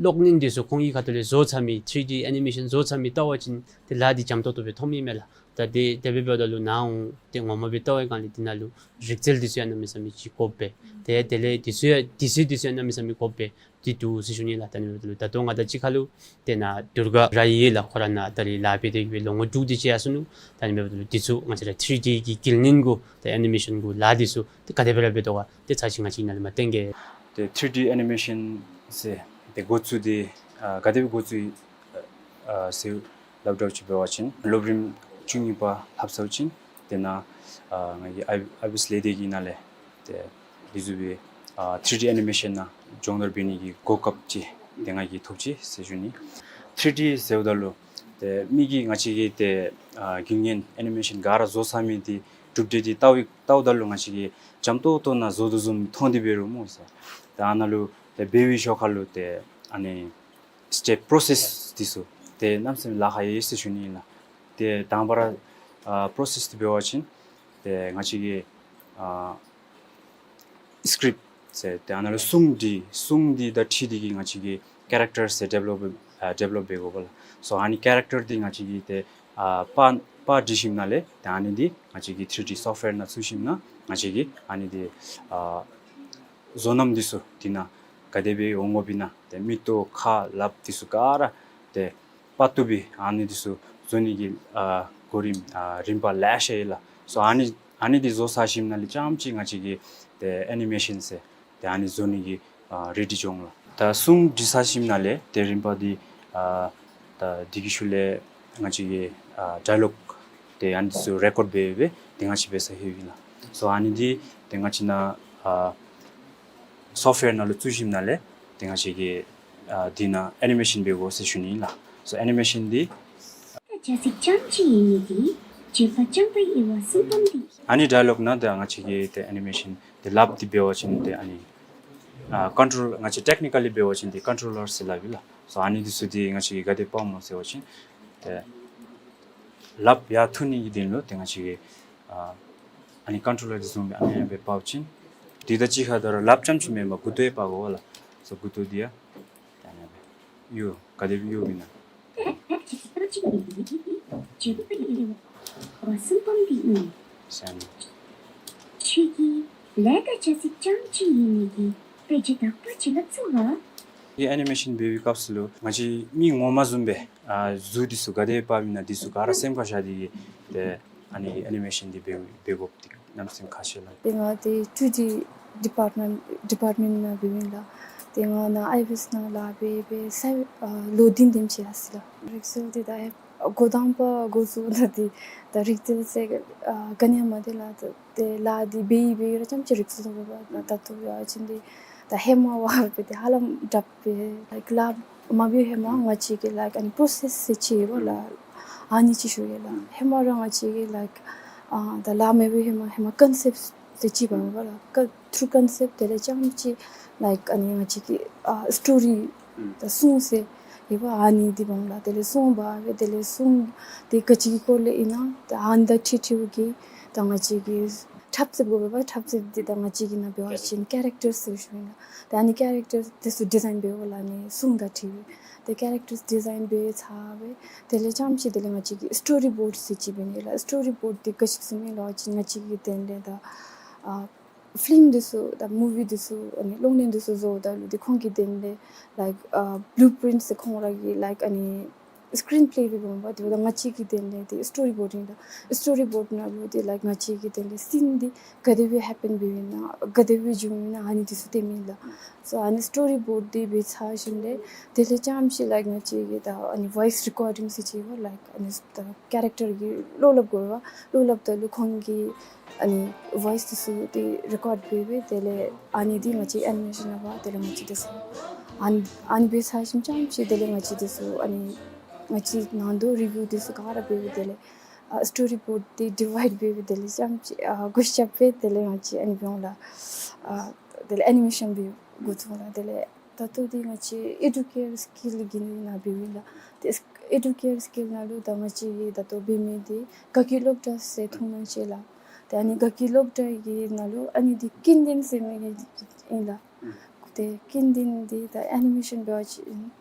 གློག་བརྙན་འདི་ཚུ་ཁོང་གི་ཁ་ཐུག་ལས་བཟོ་ཚར་མི་ཐི་རི་ཌི་ཨེ་ནི་མེ་ཤཱན་བཟོ་ཚར་མི་བལྟ་བ་ཅིན་ཏེ་ལཱ་འདི་འཇམ་ཏོང་ཏོ་སྦེ་མཐོངམ་ཨིན་མས་ལགས། ད་དེ་དེ་སྦེ་འབདཝ་ད་ལུ་ནཱ་འོང་ཏེ་ངོ་མ་སྦེ་བལྟ་བའི་སྒང་ལས་འདི་ནང་ལུ་རིག་རྩལ་འདི་ཚུ་ཡང་གནམ་མེད་ས་མེད་ཅིག་དགོཔ་སྦེ་ཏེ་དེ་ལས་འདི་ཚུ་ཡང་དུས་ཚོད་འདི་ཚུ་ཡང་གནམ་མེད་ས་མེད་དགོཔ་སྦེ་འདི་འདུག་ཟེར་ཞུ་ནི་ལགས། ད་ཨ་ནི་འབདཝ་ད་ལུ་ད་ལྟོ་ང་དང་གཅིག་ཁར་ལུ་ཏེ་ནཱ་དུར་ག་ར་ཡོད་ལགས། ཁོ་ར་ནཱ་ད་རེས་ལཱ་འབད་དེ་གི་སྦེ་ལོ་ངོ་དྲུག་དེ་ཅིག་ཡར་སོ་ནུག། ད་ཨ་ནི་འབདཝ་ད་ལུ་འདི་ཚུ་ང་བཅས་ར་ཐི་རི་ཌི་གི་འགུལ་བསྣུན་གུ་ཏེ་ཨེ་ནི་མེ་ཤཱན་གུ་ལཱ་འདི་ཚུ་ཏེ་ག་དེ་སྦེ་ར་འབད་དོ་ག་ཏེ་ཚར་ཅིག་ང་བཅས་ནཱ་ལས་མར་སྟོན་གེ། ཏེ་ཐི་རི་ཌི་ཨེ་ནི་མེ་ཤཱན་ཟེར་ཏེ་འགོ་བཙུགས་ཏེ་ཨ་ག་དེ་སྦེ་འགོ་བཙུགས་ཨ་ཟེར་སླབ་དྲགས་ཅིག་འབད་བ་ཅིན་སློབ་རིམ་བཅུ་གཉིས་པ་ལྷབ་ཚརཝ་ཅིག་ཏེ་ནཱ་ཨ་ང་གིས་ཨའི་ཨའི་བི་ཨེསི་ལས་སྡེ་གི་ནང་ལས་ཏེ་འདི་བཟུམ་སྦེ་ཨ་ཐི་རི་ཌི་ཨེ་ནི་མེ་ཤཱན་ནང་སྦྱོང་བརྡར་འབད་ནི་གི་གོ་སྐབས་ཅིག་ཏེ་ང་གིས་ཐོབ་ཅི་ཟེར་ཞུ་ནི། ཐི་རི་ཌི་ཟེརཝ་ད་ལུ་ཏེ་མི་གིས་ང་བཅས་ཀྱི་ཏེ་ཨ་རྒྱུན་ལྡན་ཨེ་ནི་མེ་ཤཱན་ག་ར་བཟོ་ཚར་མི་འདི་གྲུབ་འབྲས་འདི་བལྟཝ་བལྟཝ་ད་ལུ་ང་བཅས་ཀྱིས་འཇམ་ཏོང་ཏོ་ནང་བཟོ་དོ་བཟུམ་མཐོང་སྟེ་འབད་རུང་སྨོ་ཟེར། ད་ཨ་ནཱ་ལུ་ཏེ་འབད་བའི་ཞོར་ཁར་ལུ་ཏེ་ཨ་ནི་སི་ཊེབ་པྲོ་སེསི་འདི་ཚུ་ཏེ་གནམ་མེད་ས་མེད་ལཱ་ཁག་ཡོད་ཟེར་ཞུ་ནི་ཨིན་ལགས། ཏེ་དང་པ་ར་ཨ་པྲོ་སེསི་འདི་འབད་བ་ཅིན་ཏེ་ང་བཅས་ཀྱིས་ཨ་སི་ཀྲིཔ་ཟེར་ཏེ་ཨ་ནཱ་ལུ་སྲུང་འདི་སྲུང་འདི་དང་འཁྲིལ་ཏེ་གིས་ང་བཅས་ཀྱིས་ཀེ་རེག་ཊར་ཟེར་ཌི་བེ་ལོབ་ཨ་ཌི་བེ་ལོབ་འབད་དགོ་པས་ལགས། སོ་ཨ་ནི་ཀེ་རེག་ཊར་འདི་ང་བཅས་ཀྱིས་ཏེ་ཨ་པར་པར་སྒྲིག་ཞིནམ་ལས་ཏེ་ཨ་ནི་འདི་ང་བཅས་ཀྱིས་ཐི་རི་ཌི་སོཕཊ་ཝེར་ནང་བཙུགས་ཞིནམ་ལས་ང་བཅས་ཀྱིས་ཨ་ནི་འདི་ཨ་བཟོ་རྣམ་འདི་ཚུ་འདི་ནང་ག་དེ་སྦེ་འོང་དགོཔ་ཨིན་ན་ཏེ་མིག་ཏོ་ཁ་ལགཔ་འདི་ཚུ་ག་ར་ཏེ་པར་བཏུབ་པའི་ཨ་ནི་འདི་ཚུ་བཟོ་ནི་གི་ཨ་གོ་རིམ་ཨ་རིམ་པ་ལེ་ཤ་ཡོད་ལགས། སོ་ཨ་ནི་ཨ་ནི་འདི་བཟོ་ཚར་ཞིནམ་ལས་རྐྱངམ་ཅིག་ང་བཅས་ཀྱིས་ཏེ་ཨེ་ནི་མེ་ཤཱན་ཟེར་ཏེ་ཨ་ནི་བཟོ་ནི་གི་ཨ་རེ་ཌི་འགྱོ་འོང་ལགས། ད་སྲུང་འབྲི་ཚར་ཞིནམ་ལས་ཏེ་རིམ་པ་འདི་ཨ་ད་འདི་གི་ཤུལ་ལས་ང་བཅས་ཀྱིས་ཨ་ཌའི་ལོག་ཏེ་ཨ་ནི་ཚུ་རེ་ཀོཌ་འབད་སྦེ་ཏེ་ང་བཅས་འབད་ས་ལྷོད་ཡི་ལགས། སོ་ཨ་ནི་འདི་ཏེ་ང་བཅས་ནཱ་ཨ་སོཕཊ་ཝེར་ནང་ལུ་བཙུགས་ཞིནམ་ལས་ཏེ་ང་བཅས་ཀྱིས་ཨ་འདི་ནང་ཨེ་ནི་མེ་ཤཱན་འབད་དགོ་ཟེར་ཞུ་ནི་ཨིན་ལགས། སོ་ཨེ་ནི་མེ་ཤཱན་འདི་ཨ་ནི་ཌའི་ལོག་ནང་ཏེ་ང་བཅས་ཀྱིས་ཏེ་ཨ་ནི་མེ་ཤཱན་ཏེ་ལགཔ་འདི་འབད་བ་ཅིན་ཏེ་ཨ་ནི་ཨ་ཀོན་ཊོལ་ང་བཅས་ཊེཀ་ནི་ཀ་ལི་འབད་བ་ཅིན་ཏེ་ཀོན་ཊོ་ལར་ཟེར་སླབ་ཨིན་ལགས། སོ་ཨ་ནི་འདི་ཚུ་འདི་ང་བཅས་ཀྱིས་ག་དེ་འབག་འོང་ཟེར་བ་ཅིན་ཏེ་ལགཔ་ཡར་འཐུ་ནི་གི་དོན་ལུ་ཏེ་ང་བཅས་ཀྱིས་ཨ་ཨ་ནི་ཀོན་ཊོ་ལར་འདི་བཟུམ་སྦེ་ཨ་ནི་སྦེ་འབག་པ་ཅིན་འདི་དང་གཅིག་ཁར་ད་རུང་ལགཔ་རྐྱངམ་ཅིག་མེན་པར་མགུ་ཏོ་ཡང་འབག་དགོ་ལགས། སོ་མགུ་ཏོ་འདི་ཡང་ད་ཨ་ནི་སྦེ་གཡུག་ག་དེ་སྦེ་གཡུག་ཨིན་ན། ཨ་ནི་སྦེ་གཡུག་ཨིན་ན། ཁྱོད་ཀྱིས་ལས་ཀ་ཆ་ཚིག་རྐྱངམ་ཅིག་ཨིན་ནི་གི་དཔེ་ཆ་དག་པ་ཅིག་ལྷབ་ཚུགས་ག། ཨ་ནི་མེ་ཤཱན་འབད་བའི་སྐབས་སུ་ལུ་ང་བཅས་མི་ངོ་མ་བཟུམ་སྦེ་ཨ་གཟུགས་འདི་ཚུ་ག་དེ་སྦེ་འབག་ཨིན་ན་འདི་ཚུ་ག་ར་སེམས་ཁར་བཞག་སྟེ་གིས་ཏེ་ཨ་ནི་ཨ་ནི་མེ་ཤཱན་འདི་འབད་འབད་དགོཔ་འདི་གནམ་མེད་ས་མེད་ཁག་ཆེ་ལགས། ཏེ་ང་ཏེ་ཊུ་ཌི་ཌི་པཱརཊ་མེནཊ་ཌི་པཱརཊ་མེནཊ་ནང་འབདཝ་ཨིན་ལགས། ཏེ་ང་ནཱ་ཨའི་བི་ཨེསི་ནང་ལཱ་འབད་འབད་ས་ཨ་ལོ་བདུན་དེམ་ཅིག་ཡར་སོ་ཡི་ལགས། རིག་རྩལ་འདི་ད་ཨེ་འགོ་དང་པ་འགོ་བཙུགས་ད་འདི་ད་རིག་རྩལ་ཟེར་ཨ་ག་ནི་ཡང་མ་འདི་ལགས། ད་ཏེ་ལཱ་འདི་འབད་འབད་ར་རྐྱངམ་ཅིག་རིག་རྩལ་འདུག་པ། ད་ད་ལྟོ་ཡར་ཅིན་འདི་ད་ཧེ་མ་བ་འབད་དེ་ཧ་ལམ་དྲག་པས། ལའིཀ་ལཱ་མ་འབད་ཧེ་མ་ང་བཅས་ཀྱིས་ལའིཀ་ཨ་ནི་པོརོ་སེསི་ཟེར་ཅིག་ཡོད་པ་ལགས། ཨ་ནི་ཅིག་ཞུ་ཡི་ལགས། ཧེ་མ་ར་ང་བཅས་ཀྱིས་ལའིཀ་ཨ་ད་ལཱ་མ་འབད་ཧེ་མ་ཧེ་མ་ཀོན་སེཔཊ་ཟེར་ཅིག་འབདཝ་ལགས། ཀ་ཐུར་ཀོན་སེཔཊ། དེ་ལས་རྐྱངམ་ཅིག་ལའིཀ་ཨ་ནི་ང་བཅས་ཀྱི་ཨ་སི་ཊོ་རི་ད་སྲུང་ཟེར་ཡོད་པ་ཨ་ནི་འདི་འབདཝ་ལགས། དེ་ལས་སྲུང་འབད་སྦེ་དེ་ལས་སྲུང་འདི་ག་ཅི་གི་སྐོར་ལས་ཨིན་ན་ད་ཨ་ནི་དང་འཁྲིལ་འཁྲིལཝ་གི་ད་ང་བཅས་ཀྱིས་འཁྲབ་རྩེདཔ་དགོ་པས་པ། འཁྲབ་རྩེདཔ་འདི་ད་ང་བཅས་ཀྱི་ནང་འབད་བ་ཅིན་ཀེ་རེཀ་ཊར་ཟེར་ཞུཝ་ཨིན་ལགས། ད་ཨ་ནི་ཀེ་རེཀ་ཊར་འདི་ཚུ་ཌི་ཛའིན་འབདཝ་ལགས། ཨ་ནི་སྲུང་དང་འཁྲིལ་བའི་ཏེ་ཀེ་རེཀ་ཊར་ཌི་ཛའིན་འབད་ཚར་བའི་དེ་ལས་རྐྱངམ་ཅིག་དེ་ལས་ང་བཅས་ཀྱིས་སི་ཊོ་རི་བོརཌ་ཟེར་ཅིག་འབད་ནི་ལགས། སི་ཊོ་རི་བོརཌ་འདི་ག་ཅི་ཟེར་མི་ལོ་ཅིག་ང་བཅས་ཀྱི་དོན་ལས་ད་ཨ་ཕིལམ་འདི་ཚུ་ད་མུ་ཝི་འདི་ཚུ་ཨ་ནི་གློག་བརྙན་འདི་ཚུ་བཟོཝ་ད་ལུ་ཏེ་ཁོང་གི་དོན་ལས་ལའིཀ་ཨ་བླུ་པིརིནཊ་ཟེར་ཁོང་ར་གི་ལའིཀ་ཨ་ནི་སི་ཀིརིན་པེ་སྦེ་འབདཝ་པ་དེ་ད་ང་བཅས་ཀྱི་དོན་ལས་ཏེ་སི་ཊོ་རི་བོརཌ་ཨིན་ལགས། སི་ཊོ་རི་བོརཌ་ནང་ལུ་ཏེ་ལའིཀ་ང་བཅས་ཀྱི་དོན་ལས་སིན་འདི་ག་དེ་སྦེ་ཧེ་པེན་འབདཝ་ཨིན་ན་ག་དེ་སྦེ་བྱུངམ་ཨིན་ན་ཨ་ནི་འདི་ཚུ་སྟོནམ་ཨིན་ལགས། སོ་ཨ་ནི་སི་ཊོ་རི་བོརཌ་འདི་འབད་ཚར་ཞིནམ་ལས་དེ་ལས་རྐྱངམ་ཅིག་ལའིཀ་ང་བཅས་ཀྱིས་ད་ཨ་ནི་བོའིསི་རི་ཀོར་ཌིང་ཟེར་ཅིག་ཡོད་པ་ལགས། ཨ་ནི་ད་ཀེ་རེཀ་ཊར་གྱི་བློ་སླབ་དགོ་པས་པ། བློ་སླབ་ད་ལུ་ཁོང་གི་ཨ་ནི་བོའིསི་འདི་ཚུ་འདི་རི་ཀོཌ་འབད་སྦེ་དེ་ལས་ཨ་ནི་འདི་ང་བཅས་ཨེ་ནི་མེ་ཤཱན་ནང་འབག་དེ་ལས་ང་བཅས་འདི་ཚུ་ཨ་ནི་ཨ་ནི་འབད་ཚར་ཞིནམ་རྐྱངམ་ཅིག་དེ་ལས་ང་བཅས་འདི་ཚུ་ཨ་ནི་ང་བཅས་ནང་དོག་རི་བིའུ་འདི་ཚུ་ག་ར་འབད་སྦེ་དེ་ལས་ཨ་སི་ཊོ་རི་བོརཌ་འདི་ཌི་ཝའིཌ་འབད་སྦེ་དེ་ལས་རྐྱངམ་ཅིག་ཨ་གུ་ཤ་སྦེ་དེ་ལས་ང་བཅས་ཨ་ནི་འབདཝ་ལགས། ཨ་དེ་ལས་ཨེ་ནི་མེ་ཤཱན་འབད་འགོ་བཙུགས་ལགས། དེ་ལས་ད་ལྟོ་འདི་ང་བཅས་ཨེ་ཌུ་ཀེར་སི་ཀིལ་གྱི་ནང་འབདཝ་ཨིན་ལགས། ཏེ་ཨེ་ཌུ་ཀེར་སི་ཀིལ་ནང་ལུ་ད་ང་བཅས་ཀྱིས་ད་ལྟོ་འབད་མི་འདི་དགའ་སྐྱིད་སློབ་གྲྭ་ཟེར་མཐོང་སྣང་ཅིག་ལགས། ཏེ་ཨ་ནི་དགའ་སྐྱིད་སློབ་གྲྭ་གི་ནང་ལུ་ཨ་ནི་འདི་ཀུན་ལྡན་ཟེར་མི་གི་ཨིན་ལགས། ཏེ་ཀུན་ལྡན་འདི་ད་ཨེ་ནི་མེ་ཤཱན་འབད་བ་ཅིན་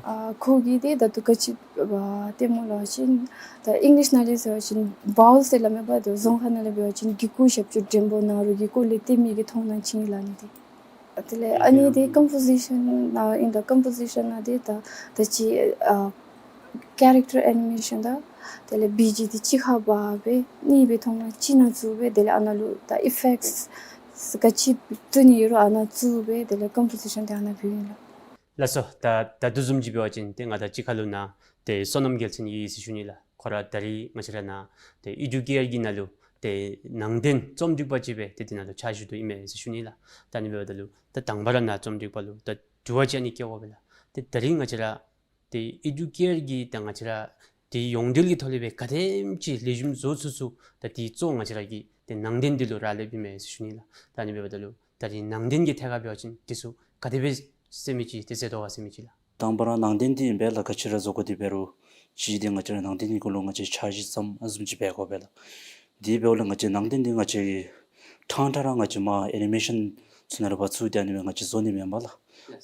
ཨ་ཁོ་གིས་འདི་ད་ལྟོ་ག་ཅི་འབད་སྟེ་སྨོ་ལབ་པ་ཅིན་ད་ཨིང་ལིཤ་ནང་ལས་ཟེར་བ་ཅིན་བའོལ་ཟེར་སླབ་མས་པ། ད་རྫོང་ཁ་ནང་ལས་འབད་བ་ཅིན་གི་གུ་ཞབས་ཀྱུ་འགྲེང་པོ་ན་རོ་གི་སྐོར་ལས་སྟོན་མི་གི་མཐོང་སྣང་ཅིག་ཨིན་ལགས་ཨ་ནི་འདི། དེ་ལས་ཨ་ནི་འདི་ཀམ་པོ་ཟི་ཤཱན་ནང་ཨིན་ད། ཀམ་པོ་ཟི་ཤཱན་ནང་འདི་ད་ད་ཅི་ཨ་ཀེ་རེཀ་ཊར་ཨེ་ནི་མེ་ཤཱན་དང་དེ་ལས་བི་ཇི་འདི་གཅིག་ཁར་འབག་སྦེ་གཉིས་སྦེ་མཐོང་སྣང་གཅིག་ནང་བཙུགས་སྦེ་དེ་ལས་ཨ་ནཱ་ལུ་ད་ཨི་ཕེཀཊ་ག་ཅི་བཙུགས་ནི་ཡོད་རུང་ཨ་ནཱ་བཙུགས་སྦེ་དེ་ལས་ཀམ་པོ་ཟི་ཤཱན་འདི་ཨ་ནཱ་འབདཝ་ཨིན་ལགས། ལགས་སོ། ད་ད་དེ་བཟུམ་ཅིག་འབད་བ་ཅིན་ཏེ་ང་དང་གཅིག་ཁར་ལུ་ནཱ་ཏེ་བསོད་ནམས་རྒྱལ་མཚན་ཡོད་ཟེར་ཞུ་ནི་ལགས། ཁོ་ར་ད་རིས་ང་བཅས་ར་ནཱ་ཏེ་ཨེ་ཌུ་ཀེར་གྱི་ནང་ལུ་ཏེ་ནང་རྟེན་རྩོམ་སྒྲིག་པ་ཅིག་སྦེ་ཏེ་འདི་ནང་ལུ་ཕྱག་ཞུ་དོ་ཨིན་མས་ཟེར་ཞུ་ནི་ལགས། ད་ཨ་ནི་འབདཝ་ད་ལུ་ད་དང་པ་ར་ནཱ་རྩོམ་སྒྲིག་པ་ལུ་ད་དྲི་བ་ཅིག་ཨ་ནི་བཀོད་པ་སྦེ་ལགས། ཏེ་ད་རིས་ང་བཅས་ར་ཏེ་ཨེ་ཌུ་ཀེར་གྱི་ད་ང་བཅས་ར་ཏེ་ཡོངས་འབྲེལ་གྱི་ཐོག་ལས་སྦེ་ག་དེམ་ཅིག་ལེགས་ཤོམ་བཟོ་ཚུགས་ཚུགས་ད་དེ་གཙོ་བོ་ང་བཅས་ར་གི་ཏེ་ནང་རྟེན་འདི་ལུ་རག་ལསཔ་ཨིན་མས་ཟེར་ཞུ་ནི་ལགས། ད་ཨ་ནི་འབདཝ་ད་ལུ་ད་རིས་ནང་རྟེན་གྱི་ཐད་ཁར་འབད་བ་ཅིན་དེ་ཚུ་ག་དེ་སྦེ་ཟེར་མི་ཅིག་ཏེ་ཟེར་དོ་ག་ཟེར་མི་ཅིག་ལགས། དང་པ་ར་ནང་རྟེན་འདི་ཨིན་པས་ལགས། ག་ཅི་ར་བཟོ་དགོ་དེ་འབད་རུང་གཅིག་འདི་ང་བཅས་ར་ནང་རྟེན་འདི་གུ་ལུ་ང་བཅས་འཆར་གཞི་བརྩམ་ཨ་བཟུམ་ཅིག་འབད་དགོ་པས་ལགས། དེ་འབདཝ་ལས་ང་བཅས་ནང་རྟེན་འདི་ང་བཅས་ཀྱིས་ཕྲང་ཕྲང་ར་ང་བཅས་མར་ཨེ་ནི་མེ་ཤཱན་ཚུ་ནང་ལུ་འབག་བཙུགས་ཏེ་ཨ་ནི་སྦེ་ང་བཅས་བཟོ་ནི་མེན་པ་ལགས།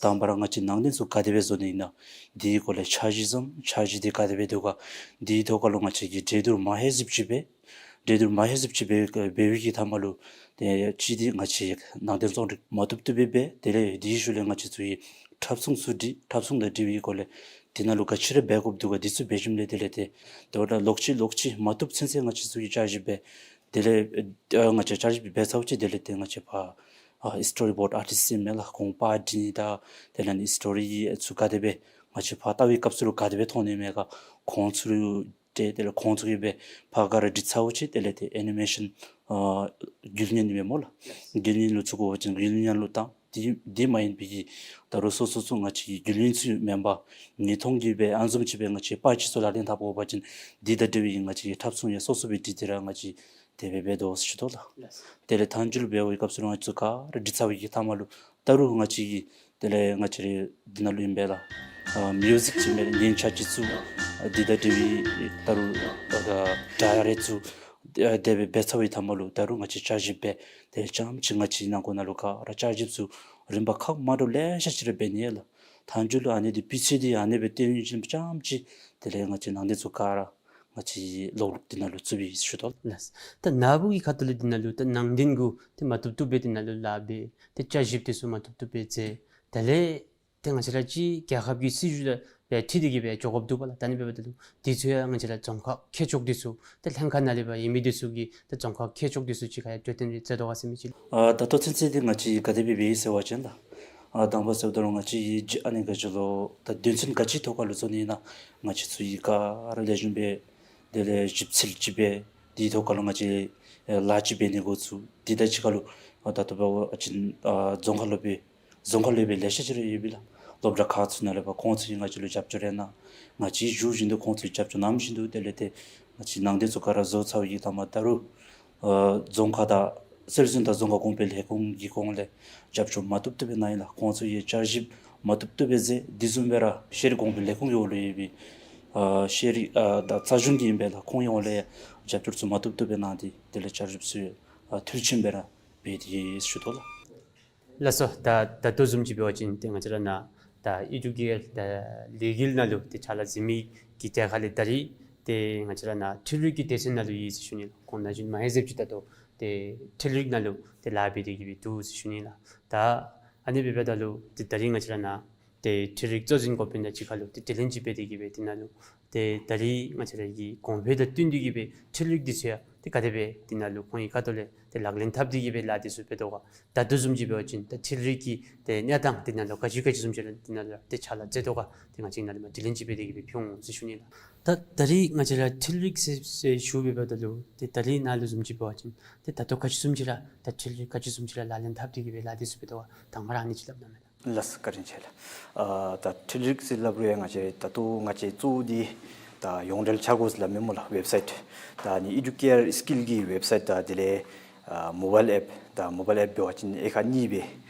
དང་པ་ར་ང་བཅས་ནང་རྟེན་ཚུ་ག་དེ་སྦེ་བཟོ་ནི་ཨིན་ན་དེའི་སྐོར་ལས་འཆར་གཞི་བརྩམ། འཆར་གཞི་འདི་ག་དེ་སྦེ་འདུག་ག། དེའི་ཐོག་ཁར་ལུ་ང་བཅས་ཀྱིས་གྲོས་བསྡུར་མ་ཧེ་ཟིབ་ཅིག་འབད། གྲོས་བསྡུར་མ་ཧེ་ཟིབ་ཅིག་འབད་འབད་བའི་གི་མཐའ་མ་ལུ་ཏེ་གཅིག་འདི་ང་བཅས་ནང་རྟེན་རྩོམ་སྒྲིག་མ་བཏུབ་བཏུབ་སྦེ་འབད། དེ་ལས་དེའི་ཤུལ་ལས་ང་བཅས་ཚུ་གིས་འཁྲབ་ཚོང་ཚུ་སྒྲིག། འཁྲབ་ཚོང་དང་འབྲེལ་བའི་སྐོར་ལས་དེ་ནང་ལུ་ག་ཅི་ར་འབད་དགོཔ་འདུག་ག་དེ་ཚུ་འབད་ཞིནམ་ལས་དེ་ལས་ཏེ་དོ་རུང་ལོག་ཅི་ལོག་ཅི་མ་བཏུབ་ཚུན་ཚོད་ང་བཅས་ཚུ་གིས་བསྐྱར་ཞིབ་འབད། དེ་ལས་ཨ་ང་བཅས་བསྐྱར་ཞིབ་འབད་ཚརཝ་ཅིག་དེ་ལས་ཏེ་ང་བཅས་ཕར་ ཨ་སི་ཊོ་རི་བོཌ་ཨར་ཊིསཊ་ཨིན་མས་ལགས། ཁོང་པར་འབྲི་ནི་དང་དེ་ལས་ཨ་ནི་སི་ཊོ་རི་ཚུ་ག་དེ་སྦེ་ང་བཅས་ཕར་ལྟ་བའི་སྐབས་སུ་ལུ་ག་དེ་སྦེ་མཐོང་ནི་མས་ག་ཁོང་ཚུ་ལུ་ཏེ་དེ་ལས་ཁོང་ཚུ་གིས་སྦེ་ཕར་ག་ར་བྲིས་ཚརཝ་ཅིག་དེ་ལས་ཏེ་ཨེ་ནི་མེ་ཤཱན་ཨ་རྒྱུ་ལེན་ཨིན་མས་སྨོ་ལགས། རྒྱུ་ལེན་ལུ་བཙུགས་དགོ་པ་ཅིན་རྒྱུ་ལེན་ནང་ལུ་བཏང་། དེ་དེ་མ་ཡིན་པའི་གི་ད་རུང་སོ་སོ་ཚུ་ང་བཅས་ཀྱི་རྒྱུ་ལེན་ཚུ་མེན་པར་ཉིས་སྟོང་གི་སྦེ་ཨ་ནི་བཟུམ་ཅིག་སྦེ་ང་བཅས་པར་ཅིག་ཚུ་ལག་ལེན་འཐབ་དགོ་པ་ཅིན་དེ་དང་འབྲེལ་བའི་ང་བཅས་ཀྱི་ཐབ་ཚང་ཡང་སོ་སོ་སྦེ་བྲིས་ཏེ་ར་ང་བཅས་དེ་སྦེ་འབད་དོ་ཟེར་ཞུ་དོ་ལགས། དེ་ལས་མཐའ་མཇུག་ལུ་འབད་བའི་སྐབས་སུ་ང་བཅས་ཚུ་ག་ར་བྲིས་ཚར་བའི་གི་མཐའ་མ་ལུ་ད་རུང་ང་བཅས་ཀྱི་དེ་ལས་ང་བཅས་རའི་འདི་ནང་ལུ་ཨིན་པས་ལགས། ཨ་མིའུ་ཟིག་ཅིག་ཨིན་པས་ལགས། ཉན་ཆ་ཅིག་ཚུ་ཨ་འདི་དང་འབྲེལ་བའི་ད་རུང་ཨ་ཌའི་རི་ཚུ་ཨ་དེ་སྦེ་འབད་ཚར་བའི་མཐའ་མ་ལུ་ད་རུང་ང་བཅས་བསྐྱར་ཞིབ་འབད། དེ་ལས་རྐྱངམ་ཅིག་ང་བཅས་ནང་འཁོད་ནང་ལུ་ག་ར་བསྐྱར་ཞིབ་ཚུ་རིམ་པ་ཁག་མ་འདྲཝ་ལེ་ཤ་ཅིག་ར་འབད་ནི་ཡོད་ལགས། མཐའ་མཇུག་ལུ་ཨ་ནི་འདི་སྤུས་ཚད་འདི་ཨ་ནི་སྦེ་བཏོན་ནི་ཅིག་རྐྱངམ་ཅིག་དེ་ལས་ང་བཅས་ནང་རྟེན་ཚུ་ག་ར་ང་བཅས་ཀློག་ལུགས་འདི་ནང་ལུ་བཙུགས་པས་ཟེར་ཞུ་དོ་ལགས། ད་ནཱ་བུ་གི་ཁ་ཐུག་ལས་འདི་ནང་ལུ་ད་ནང་རྟེན་གུ་ཏེ་མ་བཏུབ་བཏུབ་སྦེ་འདི་ནང་ལུ་ལཱ་འབད། ཏེ་བསྐྱར་ཞིབ་འདི་ཚུ་མ་བཏུབ་བཏུབ་སྦེ་མཛད། དེ་ལས་ཏེ་ང་བཅས་ར་ཅིག་རྒྱལ་ཁབ་ཀྱི་སྲིད་བྱུས་ལུ་སྦེ་འཁྲིལ་ཏེ་གི་སྦེ་འགྱོ་དགོཔ་འདུག་པ་ལགས། ད་ཨ་ནི་འབདཝ་ད་ལུ་འདི་ཚུ་ཡང་ང་བཅས་ར་རྫོང་ཁག་ཁྱད་ཆོས་འདི་ཚུ་ཏེ་ལྷན་ཁག་ནང་ལས་ཕར་ཡོད་མི་འདི་ཚུ་གིས་ཏེ་རྫོང་ཁག་ཁྱད་ཆོས་འདི་ཚུ་ཅིག་ཁར་ཡང་གྲོས་བསྟུན་རེ་མཛད་དོ་ག་ཟེར་མི་ཅིག་ལགས། ཨ་ད་ལྟོ་ཚུན་ཚོད་འདི་ང་བཅས་ག་དེ་སྦེ་འབད་ཡི་ཟེར་བ་ཅིན་ལགས། ཨ་དང་པ་ཟེརཝ་ད་ལུ་ང་བཅས་ཀྱིས་ཨ་ནི་ག་ཅི་ལོ་ད་དོན་ཚན་ག་ཅིའི་ཐོག་ཁར་ལུ་བཟོ་ནི་ཨིན་ན་ང་བཅས་ཚུ་གིས་ག་ར་ལེགས་ཤོམ་སྦེ་དེ་ལས་ཞིབ་འཚོལ་ཅིག་འབད། དེའི་ཐོག་ཁར་ལུ་ང་བཅས་ཨེ་ལཱ་ཅིག་འབད་ནི་འགོ་བཙུགས། དེ་དང་གཅིག་ཁར་ལུ་ཨ་ད་ལྟོ་འབད་བ་ཅིན་ཨ་རྫོང་ཁག་སློབ་དཔོན་རྫོང་ཁག་སློབ་དཔོན་ལེ་ཤ་ཅིག་ར་ཡོད་པས་ལགས། སློབ་གྲྭ་ཁག་ཚུ་ནང་ལས་ཕར་ཁོང་ཚུ་གིས་ང་བཅས་ལུ་རྒྱབ་སྐྱོར་རེ་གནང་། ང་བཅས་ཞུ་བཞིན་དུ་ཁོང་ཚུ་རྒྱབ་སྐྱོར་གནང་བཞིན་དུ་དེ་ལས་ཏེ་ང་བཅས་ནང་རྟེན་ཚུ་ག་ར་བཟོ་ཚར་བའི་གི་མཐའ་མ་ད་རུང་ཨ་རྫོང་ཁག་དང་སྲོལ་འཛིན་དང་རྫོང་ཁ་གོང་འཕེལ་ལས་ཁུངས་ཀྱི་ཁོང་ལས་རྒྱབ་སྐྱོར་མ་བཏུབ་བཏུབ་སྦེ་གནང་ཡི་ལགས། ཁོང་ཚུ་གིས་བསྐྱར་ཞིབ་མ་བཏུབ་བཏུབ་སྦེ་མཛད། དེ་བཟུམ་སྦེ་ར་ཤེས་རིག་གོང་འཕེལ་ལས་ཁུངས་ཀྱི་འོག་ལུ་ཡོད་པའི་ཨ་ཤེས་རིག་ཨ་དང་རྩ་གཞུང་གི་ཨིན་པས་ལགས། ཁོང་གི་འོག་ལས་རྒྱབ་སྐྱོར་ཚུ་མ་བཏུབ་བཏུབ་སྦེ་གནང་སྟེ་དེ་ལས་བསྐྱར་ཞིབ་ཚུ་ཨ་མཐུད་ཕྱིན་སྦེ་ར་འབད་དེ་ཡོད་ཟེར་ཞུ་དོ་ལགས། ལགས་སོ། ད་ད་ལྟོ་བཟུམ་ཅིག་འབད་བ་ཅིན་ཏེ་ང་བཅས་ར་ནཱ་ད་ཨི་ཌུ་ཀེ་ཡར་ད་ལས་འགུལ་ནང་ལུ་ཏེ་ཕྱག་ལཱ་མཛད་མི་གི་གྲས་ཁ་ལས་ད་རིས་ཏེ་ང་བཅས་ར་ནཱ་འཕྲུལ་རིག་གི་སྡེ་ཚན་ནང་ལུ་ཡོད་ཟེར་ཞུ་ནི་ལགས། ཁོང་ན་གཞོན་མ་ཧེ་ཟེར་ཅིག་ད་ལྟོ་ཏེ་འཕྲུལ་རིག་ནང་ལུ་ཏེ་ལཱ་འབད་དེ་གི་སྦེ་འདུག་ཟེར་ཞུ་ནི་ལགས། ད་ཨ་ནི་འབདཝ་ད་ལུ་ཏེ་ད་རིས་ང་བཅས་ར་ནཱ་ཏེ་འཕྲུལ་རིག་གཙོ་འཛིན་འགོ་དཔོན་དང་གཅིག་ཁར་ལུ་ཏེ་དྲི་ལན་ཅིག་འབད་དེ་གི་སྦེ་དེ་ནང་ལུ་ཏེ་ད་རིས་ང་བཅས་ར་གི་གོང་འཕེལ་དང་བསྟུན་ཏེ་གི་སྦེ་འཕྲུལ་རིག་འདི་ཚུ་ཡང་ཏེ་ག་དེ་སྦེ་དེ་ནང་ལུ་ཁོང་གི་ཁ་ཐུག་ལས་ཏེ་ལག་ལེན་འཐབ་སྟེ་གི་སྦེ་ལཱ་འདི་ཚུ་འབད་དོ་ག། ད་ལྟོ་བཟུམ་ཅིག་འབད་བ་ཅིན་ད་འཕྲུལ་རིག་གི་ཏེ་གནས་སྟངས་དེ་ནང་ལུ་ག་ཅི་ག་ཅི་བཟུམ་ཅིག་ར་དེ་ནང་ལུ་ཏེ་ཕྱག་ལཱ་མཛད་དོ་ག། ཏེ་ང་བཅས་ནཱ་ལས་མར་དྲི་ལན་ཅིག་འབད་དེ་གི་སྦེ་ཕུལ་འོང་ཟེར་ཞུ་ནི་ལགས། ད་ད་རིས་ང་བཅས་ར་འཕྲུལ་རིག་ཟེར་ཟེར་ཞུ་འབདཝ་ད་ལུ་ཏེ་ད་རིས་ནཱ་ལུ་བཟུམ་ཅིག་འབད་བ་ཅིན་ཏེ་ད་ལྟོ་ག་ཅི་བཟུམ་ཅིག་ར་ད་འཕྲུལ་རིག་ག་ཅི་བཟུམ་ཅིག་ར་ལག་ལེན་འཐབ་སྟེ་གི་སྦེ་ལཱ་འདི་ཚུ་འབད་དོ་ག། དང་པ་ར་ཨ་ནི་ཅིག་སླབ་གནང་མས་ལགས། ལགས་སོ། བཀའ་དྲིན་ཆེ་ལགས། ཨ་ད་འཕྲུལ་རིག་ཟེར་སླབ་རུང་ཡང་ང་བཅས་ད་ལྟོ་ང་བཅས་གཙོ་བོ་འདི་ད་ཡོངས་འབྲེལ་འཆར་སྒོ་ཟེར་སླབ་མས་སྨོ་ལགས། ཝེབ་སའིཊ་ད་ཨ་ནི་ཨི་ཌུ་ཀེ་ཡར་སི་ཀིལ་གྱི་ཝེབ་སའིཊ་དང་དེ་ལས་ཨ་མོ་བཱའིལ་ཨེཔ་ད་མོ་བཱའིལ་ཨེཔ་འབད་བ་ཅིན་དབྱེ་ཁག་གཉིས་སྦེ་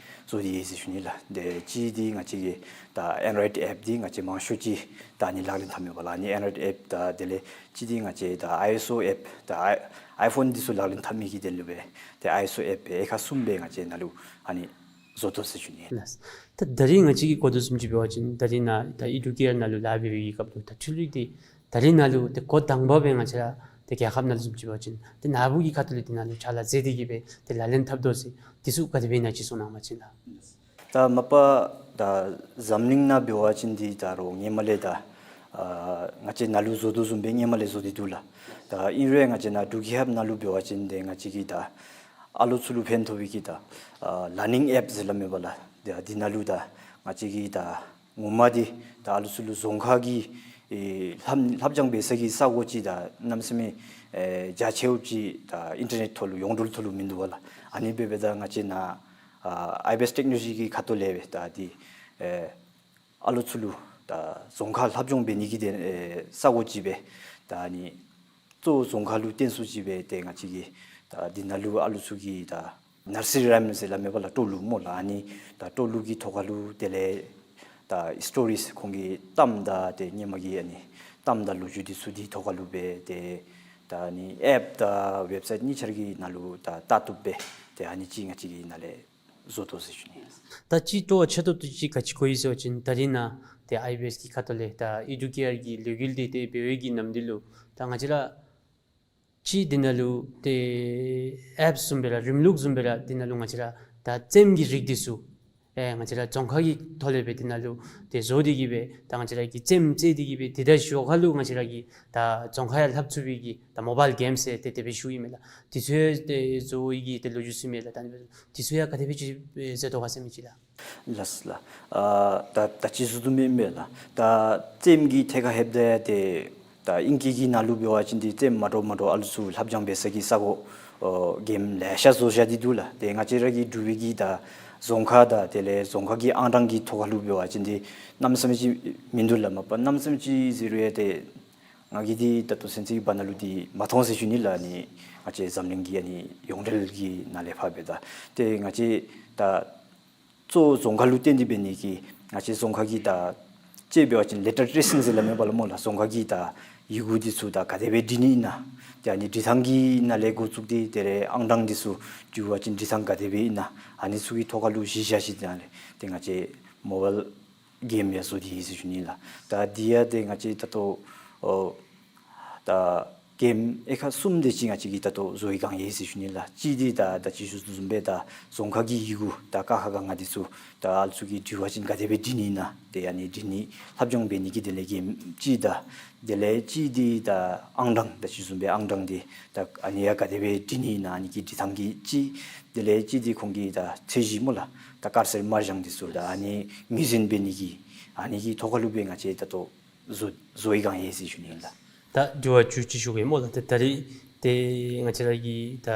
བཟོ་སྟེ་ཡོད་ཟེར་ཞུ་ནི་ལགས། ཏེ་གཅིག་འདི་ང་བཅས་ཀྱི་ད་ཨེན་ཌྲོའིཌ་ཨེཔ་འདི་ང་བཅས་མང་ཤོས་ཅིག་ད་ཨ་ནི་ལག་ལེན་འཐབ་མས་པ་ལགས། ཨ་ནི་ཨེན་ཌྲོའིཌ་ཨེཔ་དང་དེ་ལས་གཅིག་འདི་ང་བཅས་ད་ཨའི་ཨེསི་ཨོ་ཨེཔ་ད་ཨའི་ཨའི་ཕོན་འདི་ཚུ་ལག་ལེན་འཐབ་མི་གི་དོན་ལུ་སྦེ་ཏེ་ཨའི་ཨེསི་ཨོ་ཨེཔ་སྦེ་དབྱེ་ཁག་གསུམ་སྦེ་ང་བཅས་ནཱ་ལུ་ཨ་ནི་བཟོ་དོ་ཟེར་ཞུ་ནི། ལགས། ད་ད་རིས་ང་བཅས་ཀྱིས་གོ་དོ་བཟུམ་ཅིག་འབད་བ་ཅིན་ད་རིས་ནཱ་ད་ཨི་ཌུ་ཀེ་ཡར་ནང་ལུ་ལཱ་འབད་བའི་གི་སྐབས་ལུ་ད་འཕྲུལ་རིག་འདི་ད་རིས་ནཱ་ལུ་ཏེ་འགོ་དང་པ་སྦེ་ང་བཅས་ར་ཏེ་རྒྱལ་ཁབ་ནང་ལུ་བཟུམ་ཅིག་འབད་བ་ཅིན་ཏེ་ནཱ་བུ་གི་ཁ་ཐུག་ལས་དེ་ནང་ལུ་ཕྱག་ལཱ་མཛད་དེ་གི་སྦེ་ཏེ་ལག་ལེན་འཐབ་དོ་ཟེར་འདི་ཚུ་ག་དེ་སྦེ་ཨིན་ན་ཅིག་གསུང་གནང་བ་ཅིན་ལགས། ད་མ་པ་ད་འཛམ་གླིང་ནང་འབད་བ་ཅིན་འདི་ད་རུང་སྔོན་མ་ལས་ད་ཨ་ང་བཅས་ནཱ་ལུ་བཟོ་དོ་བཟུམ་སྦེ་སྔོན་མ་ལས་བཟོ་སྟེ་འདུག་ལགས། ད་ཨིན་རུང་ང་བཅས་ནཱ་འབྲུག་རྒྱལ་ཁབ་ནང་ལུ་འབད་བ་ཅིན་ཏེ་ང་བཅས་ཀྱིས་ད་ཨ་ལོ་ཚུ་ལུ་ཕན་ཐོགས་པའི་གི་ད་ཨ་ལར་ནིང་ཨེཔ་ཟེར་སླབ་མས་པ་ལགས། ཏེ་འདི་ནང་ལུ་ད་ང་བཅས་ཀྱིས་ད་ངོ་མ་འདི་ད་ཨ་ལོ་ཚུ་ལུ་རྫོང་ཁ་གི་ཨེ་ལྷབ་ལྷབ་སྦྱང་འབད་ས་གི་ས་གོ་ཅིག་ད་གནམ་མེད་ས་མེད་ཨེ་རྒྱ་ཆེཝ་ཅིག་ད་ཨིན་ཊར་ནེཊ་ཐོག་ལུ་ཡོངས་འབྲེལ་ཐོག་ལུ་མིན་འདུག་པ་ལགས། ཨ་ནི་འབདཝ་ད་ང་བཅས་ནཱ་ཨ་ཨའི་བི་ཨེསི་ཊེཀ་ནོ་ལོ་ཇི་གི་ཁ་ཐུག་ལས་སྦེ་ད་འདི་ཨེ་ཨ་ལོ་ཚུ་ལུ་ད་རྫོང་ཁ་ལྷབ་སྦྱང་འབད་ནི་གི་དོན་ཨེ་ས་གོ་ཅིག་སྦེ་ད་ཨ་ནི་གཙོ་བོ་རྫོང་ཁ་ལུ་བརྟེན་སུ་ཅིག་སྦེ་ཏེ་ང་བཅས་ཀྱིས་ད་འདི་ནང་ལུ་ཨ་ལོ་ཚུ་གི་ད་ནར་སི་རི་རའིམ་ཟེར་སླབ་མས་པ་ལགས། སྤྲོ་ལུགས་སྨོ་ལགས། ཨ་ནི་ད་སྤྲོ་ལུགས་ཀྱི་ཐོག་ཁ་ལུ་དེ་ལས་ད་སི་ཊོ་རིས་ཁོང་གི་གཏམ་དང་ཏེ་སྔོན་མ་གི་ཨ་ནི་གཏམ་དང་ལོ་རྒྱུས་འདི་ཚུ་འདི་ཐོག་ཁ་ལུ་སྦེ་ཏེ་ད་ཨ་ནི་ཨེཔ་དང་ཝེབ་སའིཊ་གཉིས་ཆ་ར་གི་ནང་ལུ་ད་ལྟ་བཏུབ་སྦེ་ཏེ་ཨ་ནི་ཅིག་ང་བཅས་ཀྱིས་ནཱ་ལས་བཟོ་དོ་ཟེར་ཞུ་ནི། ད་ཅིག་སྤྲོ་བ་ཆེ་ཏོག་ཏོ་ཅིག་ག་ཅི་གོ་ཡི་ཟེར་བ་ཅིན་ད་རིས་ནཱ་ཏེ་ཨའི་བི་ཨེསི་གི་ཁ་ཐུག་ལས་ད་ཨི་ཌུ་ཀེ་ཡར་གྱི་ལས་འགུལ་འདི་ཏེ་འབད་བའི་གི་ནམ་དུས་ལུ་ད་ང་བཅས་ར་ཅིག་འདི་ནང་ལུ་ཏེ་ཨེཔ་བཟུམ་སྦེ་ར་རིམ་ལུགས་བཟུམ་སྦེ་ར་འདི་ནང་ལུ་ང་བཅས་ར་ད་རྩེདམོ་གི་རིགས་འདི་ཚུ་ ཨེ་ང་བཅས་ར་རྫོང་ཁག་གི་ཐོག་ལས་སྦེ་དེ་ནང་ལུ་ཏེ་བཟོ་སྟེ་གི་སྦེ་ད་ང་བཅས་ར་གིས་རྩེདམོ་རྩེ་སྟེ་གི་སྦེ་དེ་དང་ཞོར་ཁ་ལུ་ང་བཅས་ར་གིས་ད་རྫོང་ཁ་ཡང་ལྷབ་ཚུགས་པའི་གི་ད་མོ་བཱའིལ་གེམ་ཟེར་ཏེ་དེ་སྦེ་ཞུཝ་ཨིན་མས་ལགས། དེ་ཚུ་ཡང་ཏེ་བཟོ་བའི་གི་ཏེ་ལོ་རྒྱུས་ཅིག་མས་ལགས། ད་ཨ་ནི་སྦེ་དེ་ཚུ་ཡང་ག་དེ་སྦེ་ཅིག་ཨེ་མཛད་དོ་ག་ཟེར་མི་ཅིག་ལགས། ལགས་ལགས། ཨ་ད་ད་ཅི་ཞུ་དོ་མེན་མས་ལགས། ད་རྩེདམོ་གི་ཐད་ཁར་ལྷོདཔ་ད་ཏེ་ད་ཨིང་སྐད་ཀྱི་ནང་ལུ་འབད་བ་ཅིན་འདི་རྩེདམོ་མ་འདྲཝ་མ་འདྲཝ་ཨ་ལུ་ཚུ་ལྷབ་སྦྱང་འབད་ས་གི་ས་གོ་ཨོ་གེམ་ལེ་ཤ་བཟོ་བཞག་སྟེ་འདུག་ལགས། ཏེ་ང་བཅས་ར་གི་འབྲུག་པའི་གི་ད་རྫོང་ཁག་དང་དེ་ལས་རྫོང་ཁག་གི་ཨང་གྲངས་ཀྱི་ཐོག་ཁར་ལུ་འབད་བ་ཅིན་འདི་གནམ་མེད་ས་མེད་ཅིག་མིན་འདུག་ལགས། མ་པ་གནམ་མེད་ས་མེད་ཅིག་ཟེར་རུང་ཡང་ཏེ་ང་གིས་འདི་ད་ལྟོ་ཚུན་ཚོད་ཀྱི་བར་ན་ལུ་འདི་མ་མཐོང་ཟེར་ཞུ་ནི་ལགས། ཨ་ནི་ང་བཅས་འཛམ་གླིང་གི་ཨ་ནི་ཡོངས་འབྲེལ་གྱི་ནང་ལས་ཕར་འབད་ད་ཏེ་ང་བཅས་ད་གཙོ་བོ་རྫོང་ཁག་ལུ་བརྟེན་ཏེ་འབད་ནི་གིས་ང་བཅས་རྫོང་ཁག་གི་ད་ཅིག་འབད་བ་ཅིན་ལེ་ཊར་ཊེ་སིང་ཟེར་སླབ་མས་པ་ལགས་སྨོ་ལགས། རྫོང་ཁག་གི་ད་ཡི་གུ་འདི་ཚུ་ད་ག་དེ་སྦེ་འབྲི་ནི་ཨིན་ན། ཏེ་ཨ་ནི་འབྲི་ཐངས་ཀྱི་ནང་ལས་འགོ་བཙུགས་ཏེ་དེ་ལས་ཨང་གྲངས་འདི་ཚུ་འབྲི་བ་ཅིན་འབྲི་ཐངས་ག་དེ་སྦེ་ཨིན་ན། ཨ་ནི་ཚུ་གི་ཐོག་ཁར་ལུ་གཞི་བཞག་ཞིནམ་ལས་ཏེ་ང་བཅས་མོ་བཱའིལ་གེམ་ཡང་བཟོ་སྟེ་ཡོད་ཟེར་ཞུ་ནི་ལགས། ད་འདི་ཡང་ཏེ་ང་བཅས་ད་ལྟོ་ཨོ་ད་གེམ་དབྱེ་ཁག་གསུམ་དེ་ཅིག་ང་བཅས་ཀྱིས་ད་ལྟོ་བཟོ་བའི་སྒང་ཡོད་ཟེར་ཞུ་ནི་ལགས། གཅིག་འདི་ད་ད་ཅི་ཞུ་དོ་བཟུམ་སྦེ་ད་རྫོང་ཁག་གི་ཡི་གུ་ད་ཀ་ཁ་ག་ང་འདི་ཚུ་ད་ཨ་ལུ་ཚུ་གིས་འབྲི་བ་ཅིན་ག་དེ་སྦེ་འབྲི་ནི་ཨིན་ན། ཏེ་ཨ་ནི་འབྲི་ནི་ལྷབ་སྦྱང་འབད་ནི་གི་དེ་ལས་གེམ་གཅིག་དང་དེ་ལས་གཅིག་འདི་ད་ཨང་གྲངས་ད་ཅི་ཞུ་དོ་བཟུམ་སྦེ་ཨང་གྲངས་འདི་ད་ཨ་ནི་ཡང་ག་དེ་སྦེ་འབྲི་ནི་ཨིན་ན་ཨ་ནི་གི་འབྲི་ཐངས་ཀྱི་གཅིག། དེ་ལས་གཅིག་འདི་ཁོང་གི་ད་ཚད་གཞི་སྨོ་ལགས། ད་དཀར་སེར་དམར་ལྗང་འདི་ཚུ་ད་ཨ་ནི་ངོས་འཛིན་འབད་ནི་གི་ཨ་ནི་གི་ཐོག་ཁར་ལུ་སྦེ་ང་བཅས་ད་ལྟོ་བཟོ་བཟོ་བའི་སྒང་ཡོད་ཟེར་ཞུ་ནི་ཨིན་ལགས། ད་དྲི་བ་བཅུ་གཅིག་ཞུ་གེ་སྨོ་ལགས། ད་ད་རིས་ཏེ་ང་བཅས་ར་གི་ད་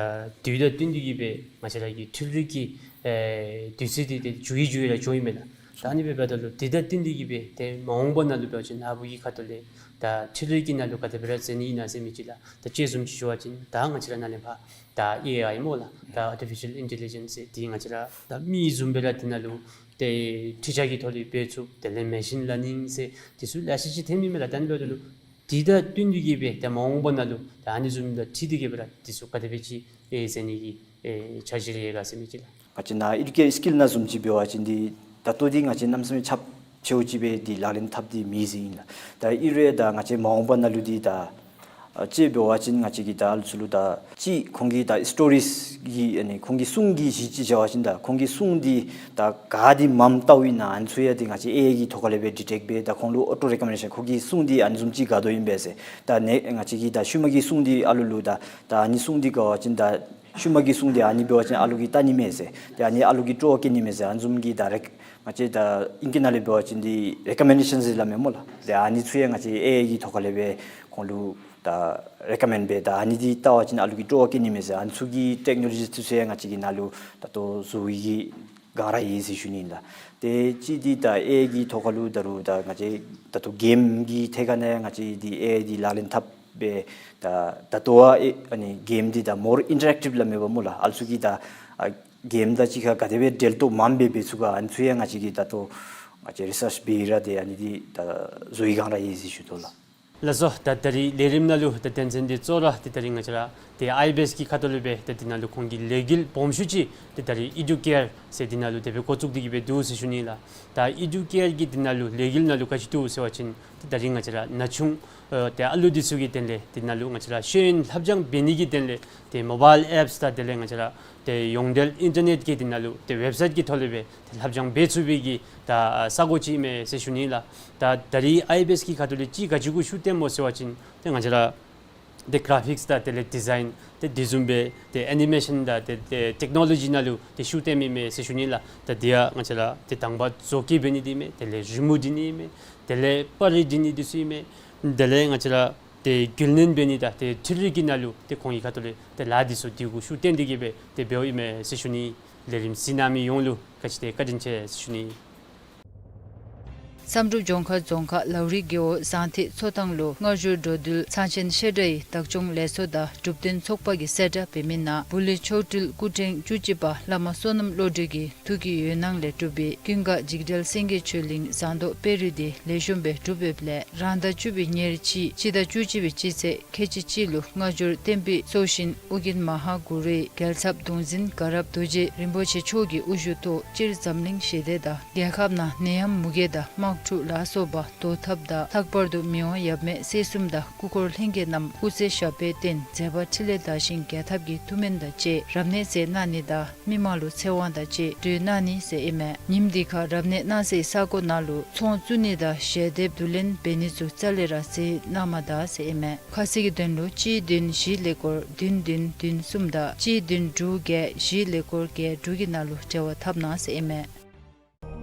དུས་དང་བསྟུན་ཏེ་གི་སྦེ་ང་བཅས་ར་གི་འཕྲུལ་རིག་གི་ཨེ་དུས་ཚོད་འདི་ཏེ་འགྱུར་ཡི་འགྱུར་ཡི་ར་འགྱོཝ་ཨིན་མས་ལགས། ད་ཨ་ནི་སྦེ་འབདཝ་ད་ལུ་དེ་དང་བསྟུན་ཏེ་གི་སྦེ་ཏེ་མ་འོངས་པ་ནང་ལུ་འབད་བ་ཅིན་ནཱ་བུ་གི་ཁ་ཐུག་ལས་ད་འཕྲུལ་རིག་གི་ནང་ལུ་ག་དེ་སྦེ་ར་འཛུལ་ནི་ཨིན་ན་ཟེར་མི་ཅིག་ལགས། ད་དཔྱེ་བཟུམ་ཅིག་ཞུ་བ་ཅིན་ད་ང་བཅས་ར་ནཱ་ལས་ཕར་ད་ཨེ་ཨའི་སྨོ་ལགས། ད་ཨར་ཊི་ཕི་ཤཱལ་ཨིན་ཊེ་ལི་ཇེནསི་ཟེར་འདི་ང་བཅས་ར་ད་མི་བཟུམ་སྦེ་ར་དེ་ནང་ལུ་ཏེ་འཕྲུལ་ཆས་ཀྱི་ཐོག་ལས་འབད་ཚུགས། དེ་ལས་མེ་ཤིན་ལར་ནིང་ཟེར་དེ་ཚུ་ལེ་ཤ་ཅིག་ཐོནམ་ཨིན་མས་ལགས། ད་ཨ་ནི་འབདཝ་ད་ལུ་དེ་དང་བསྟུན་ཏེ་གི་སྦེ་ཏེ་མ་འོངས་པ་ནང་ལུ་ད་ཨ་ནི་བཟུམ་དང་འཁྲིལ་ཏེ་གི་སྦེ་ར་དེ་ཚུ་ག་དེ་སྦེ་ཅིག་ཨེ་འཛུལ་ནི་གི་ཨེ་འཆར་གཞི་རེ་ཡོད་ག་ཟེར་མི་ཅིག་ལགས། ང་བཅས་ནཱ་ཨེ་ཌུ་ཀེ་སི་ཀིལ་ནང་བཟུམ་ཅིག་འབད་བ་ཅིན་འདི་ད་ལྟོ་འདི་ང་བཅས་གནམ་མེད་ས་མེད་ཁྱབ་ཆེཝ་ཅིག་སྦེ་འདི་ལག་ལེན་འཐབ་སྟེ་མེད་ཟེར་ཨིན་ལགས། ད་ཨིན་རུང་ད་ང་བཅས་མ་འོངས་པ་ནང་ལུ་འདི་ད་ཨ་དཔྱེ་འབད་བ་ཅིན་ང་བཅས་ཀྱིས་ད་ཨ་ལུ་ཚུ་ལུ་ད་ཅིག་ཁོང་གི་ད་སི་ཊོ་རིས་ཀྱི་ཨ་ནི་ཁོང་གི་སྲུང་འདི་གཞི་ཅིག་བཞག་པ་ཅིན་ད་ཁོང་གི་སྲུང་འདི་ད་ག་འདི་མངམ་བལྟཝ་ཨིན་ན་ཨ་ནི་ཚུ་ཡང་འདི་ང་བཅས་ཨེ་ཨའི་གི་ཐོག་ཁ་ལས་སྦེ་ཌི་ཊེཀཊ་འབད་ད་ཁོང་ལུ་ཨོ་ཊོ་རེ་ཀོ་མེན་ཌེ་ཤཱན་ཁོང་གི་སྲུང་འདི་ཨ་ནི་བཟུམ་ཅིག་དགའ་དོ་ཨིན་པས་ཟེར། ད་ནི་ང་བཅས་ཀྱིས་ད་ཤུལ་མ་གི་སྲུང་འདི་ཨ་ལུ་ལུ་ད་ད་ཨ་ནི་སྲུང་འདི་དགའ་བ་ཅིན་ད་ཤུལ་མ་གི་སྲུང་འདི་ཨ་ནི་འབད་བ་ཅིན་ཨ་ལུ་གིས་བལྟ་ནི་མས་ཟེར། ཏེ་ཨ་ནི་ཨ་ལུ་གིས་སྤྲོ་བ་བསྐྱེད་ནི་མས་ཟེར། ཨ་ནི་བཟུམ་གྱི་ད་རེ་ང་བཅས་ད་ཨིང་སྐད་ནང་ལས་འབད་བ་ཅིན་འདི་རེ་ཀོ་མེན་ཌེ་ཤཱན་ཟེར་སླབ་མས་སྨོ་ལགས། ཏེ་ཨ་ནི་ཚུ་ཡང་ང་བཅས་ཨེ་ཨའི་གི་ཐོག་ཁ་ལས་སྦེ་ཁོང་ལུ་ད་རེ་ཀོ་མེནཌ་འབད་ད་ཨ་ནི་འདི་བལྟ་བ་ཅིན་ཨ་ལུ་གིས་སྤྲོ་བ་བསྐྱེད་ནི་མས་ཟེར། ཨ་ནི་ཚུ་གི་ཊེཀ་ནོ་ལོ་ཇི་འདི་ཚུ་ཡང་ང་བཅས་ཀྱིས་ནཱ་ལུ་ད་ལྟོ་བཟོ་བའི་གི་སྒང་ར་ཡོད་ཟེར་ཞུ་ནི་ཨིན་ལགས། ཏེ་གཅིག་འདི་ད་ཨེ་ཨའི་གི་ཐོག་ཁ་ལུ་ད་རུང་ད་ང་བཅས་ད་ལྟོ་གེམ་གྱི་ཐད་ཁ་ནང་ང་བཅས་འདི་ཨེ་ཨའི་འདི་ལག་ལེན་འཐབ་སྦེ་ད་ད་ལྟོ་ཨ་ཨེ་ཨ་ནི་གེམ་འདི་ད་མོར་ཨིན་ཊ་རེཀ་ཊིབ་སླབ་མས་པ་སྨོ་ལགས། ཨ་ལུ་ཚུ་གིས་ད་ཨ་གེམ་དང་གཅིག་ཁར་ག་དེ་སྦེ་འབྲེལ་གཏོགས་མངམ་སྦེ་འབད་ཚུགས་ག་ཨ་ནི་ཚུ་ཡང་ང་བཅས་ཀྱིས་ད་ལྟོ་ང་བཅས་རི་སརཆ་འབད་ར་ཏེ་ཨ་ནི་འདི་ད་བཟོ་བའི་སྒང་ར་ཡོད་ཟེར་ཞུ་དོ་ལགས། ལགས་སོ། ད་ད་རིས་ལས་རིམ་ནང་ལུ་ད་དོན་ཚན་འདི་གཙོ་བོ་ར་ཏེ་ད་རིས་ང་བཅས་ར་ཏེ་ཨའི་བི་ཨེསི་གི་ཁ་ཐུག་ལས་སྦེ་ཏེ་འདི་ནང་ལུ་ཁོང་གི་ལས་འགུལ་སྦོམ་ཤོས་ཅིག་ཏེ་ད་རིས་ཨི་ཌུ་ཀེར་ཟེར་འདི་ནང་ལུ་དེ་སྦེ་འགོ་བཙུགས་ཏེ་གི་སྦེ་འདུག་ཟེར་ཞུ་ནི་ལགས། ད་ཨི་ཌུ་ཀེར་གྱི་འདི་ནང་ལུ་ལས་འགུལ་ནང་ལུ་ག་ཅི་འདུག་ཟེར་བ་ཅིན་ཏེ་ད་རིས་ང་བཅས་ར་ན་ཆུང་ཨེ་ཏེ་ཨ་ལུ་འདི་ཚུ་གི་དོན་ལས་འདི་ནང་ལུ་ང་བཅས་ར་ཤེས་ཡོན་ལྷབ་སྦྱང་འབད་ནི་གི་དོན་ལས་ཏེ་མོ་བཱའིལ་ཨེཔསི་དང་དེ་ལས་ང་བཅས་ར་ཏེ་ཡོངས་འབྲེལ་ཨིན་ཊར་ནེཊ་ཀྱི་འདི་ནང་ལུ་ཏེ་ཝེབ་སའིཊ་ཀྱི་ཐོག་ལས་སྦེ་ཏེ་ལྷབ་སྦྱང་འབད་ཚུགས་པའི་གི་ད་ས་གོ་ཅིག་ཨིན་མས་ཟེར་ཞུ་ནི་ལགས། ད་ད་རིས་ཨའི་བི་ཨེསི་གི་ཁ་ཐུག་ལས་ཅིག་ག་ཅི་གུ་ཤུགས་བཏོནམ་སྨོ་ཟེར་བ་ཅིན་ཏེ་ང་བཅས་ར་ཏེ་གར་ཕིཀསི་དང་དེ་ལས་ཌི་ཛའིན་ཏེ་དེ་བཟུམ་སྦེ་ཏེ་ཨེ་ནི་མེ་ཤཱན་དང་ཏེ་ཏེ་ཊེཀ་ནོ་ལོ་ཇི་ནང་ལུ་ཏེ་ཤུགས་བཏོནམ་ཨིན་མས་ཟེར་ཞུ་ནི་ལགས། ད་འདི་ཡང་ང་བཅས་ར་ཏེ་དང་པ་བཟོ་བཀོད་འབད་ནི་འདི་ཨིན་མས། དེ་ལས་རི་མོ་འབྲི་ནི་ཨིན་མས། དེ་ལས་པར་རིས་འབྲི་ནི་འདི་ཚུ་ཨིན་མས། དེ་ལས་ང་བཅས་ར་ཏེ་རྒྱུན་ལེན་འབད་ནི་དང་ཏེ་འཕྲུལ་རིག་གི་ནང་ལུ་ཏེ་ཁོང་གི་ཁ་ཐུག་ལས་ཏེ་ལཱ་འདི་ཚུ་འདི་གུ་ཤུགས་བཏོན་ཏེ་གི་སྦེ་ཏེ་འབདཝ་ཨིན་མས་ཟེར་ཞུ་ནི། ལས་རིམ་གཟིགས་གནང་མི་ཡོངས་ལུ་བཀའ་དྲིན་ཆེ་ཟེར་ཞུ་ནི། བསམ་གྲུབ་ལྗོངས་མཁར་རྫོང་ཁག་ལའུ་རི་རྒེད་འོག་ཟང་ཐིག་མཚོ་ཐང་ལུ་སྔ་འགྱུར་འགྲོ་འདུལ་ཚང་ཆེན་བཤད་གྲྭ་ཡི་བདག་སྐྱོང་ལས་ཚོགས་དང་སྒྲུབ་སྡེ་ཚོགས་པ་གིས་གསལ་བསྒྲགས་འབད་མི་ནང་བུ་ལི་མཆོག་སྤྲུལ་སྐུ་ཕྲེང་བཅུ་གཅིག་པ་བླ་མ་བསོད་ནམས་བློ་གྲོས་ཀྱི་ཐུགས་ཀྱི་འོད་སྣང་ལས་གྲུབ་པའི་ཀུན་དགའ་འཇིགས་བྲལ་སེང་གེ་ཆོས་གླིང་ཟངས་མདོག་དཔལ་རི་འདི་ལེགས་ཤོམ་སྦེ་གྲུབ་ཡོདཔ་ལས་རང་ཟླ་བཅུ་པའི་ཉེར་གཅིག་སྤྱི་ཟླ་བཅུ་གཅིག་པའི་སྤྱི་ཚེས་ཁལ་གཅིག་གཅིག་ལུ་སྔ་འགྱུར་བསྟན་པའི་སྲོག་ཤིང་ཨོ་རྒྱན་མ་ཧཱ་གུ་རུའི་རྒྱལ་ཚབ་གདུང་འཛིན་དགའ་རབ་རྡོ་རྗེ་རིན་པོ་ཆེ་མཆོག་གི་དབུ་བཞུགས་ཐོག་སྤྱིར་འཛམ་གླིང་ཞི་བདེ་དང་རྒྱལ་ཁབ་ནང་ནད་ཡམས་མུ་གེ་དང་དམག་ ཕྲུག་ལ་སོགས་པ་བཟློག་ཐབས་དང་། ལྷག་པར་དུ་མི་དབང་ཡབ་མེས་སྲས་གསུམ་དང་སྐུ་འཁོར་ལྷན་རྒྱས་རྣམས་སྐུ་ཚེ་ཞབས་པད་བརྟན་མཛད་པ་འཕྲིན་ལས་དར་ཞིང་རྒྱལ་ཐབས་ཀྱི་ཐུགས་སྨོན་དང་བཅས་རབ་གནས་མཛད་གནང་ནི་དང་མི་མང་ལུ་ཚེ་དབང་དང་བཅས་སྤྲོད་གནང་ནི་ཟེར་ཨིན་མས། ཉིནམ་འདི་ཁར་རབ་གནས་གནང་སའི་ས་གོ་ནང་ལུ་ཚོང་བཙུགས་ནི་དང་ཞལ་འདེབས་བསྡུ་ལེན་འབད་ནི་ཚུ་རྩ་ལས་ར་མཛད་གནང་མ་ད་ཟེར་ཨིན་མས། ཁ་གསལ་གྱི་དོན་ལུ་གཅིག་བདུན་བཞི་ཀླད་ཀོར་བདུན་བདུན་བདུན་གསུམ་དང་གཅིག་བདུན་དྲུག་བརྒྱད་བཞི་ཀླད་ཀོར་བརྒྱད་དྲུག་གི་ནང་ལུ་འབྲེལ་བ་འཐབ་གནང་ཟེར་ཨིན་མས།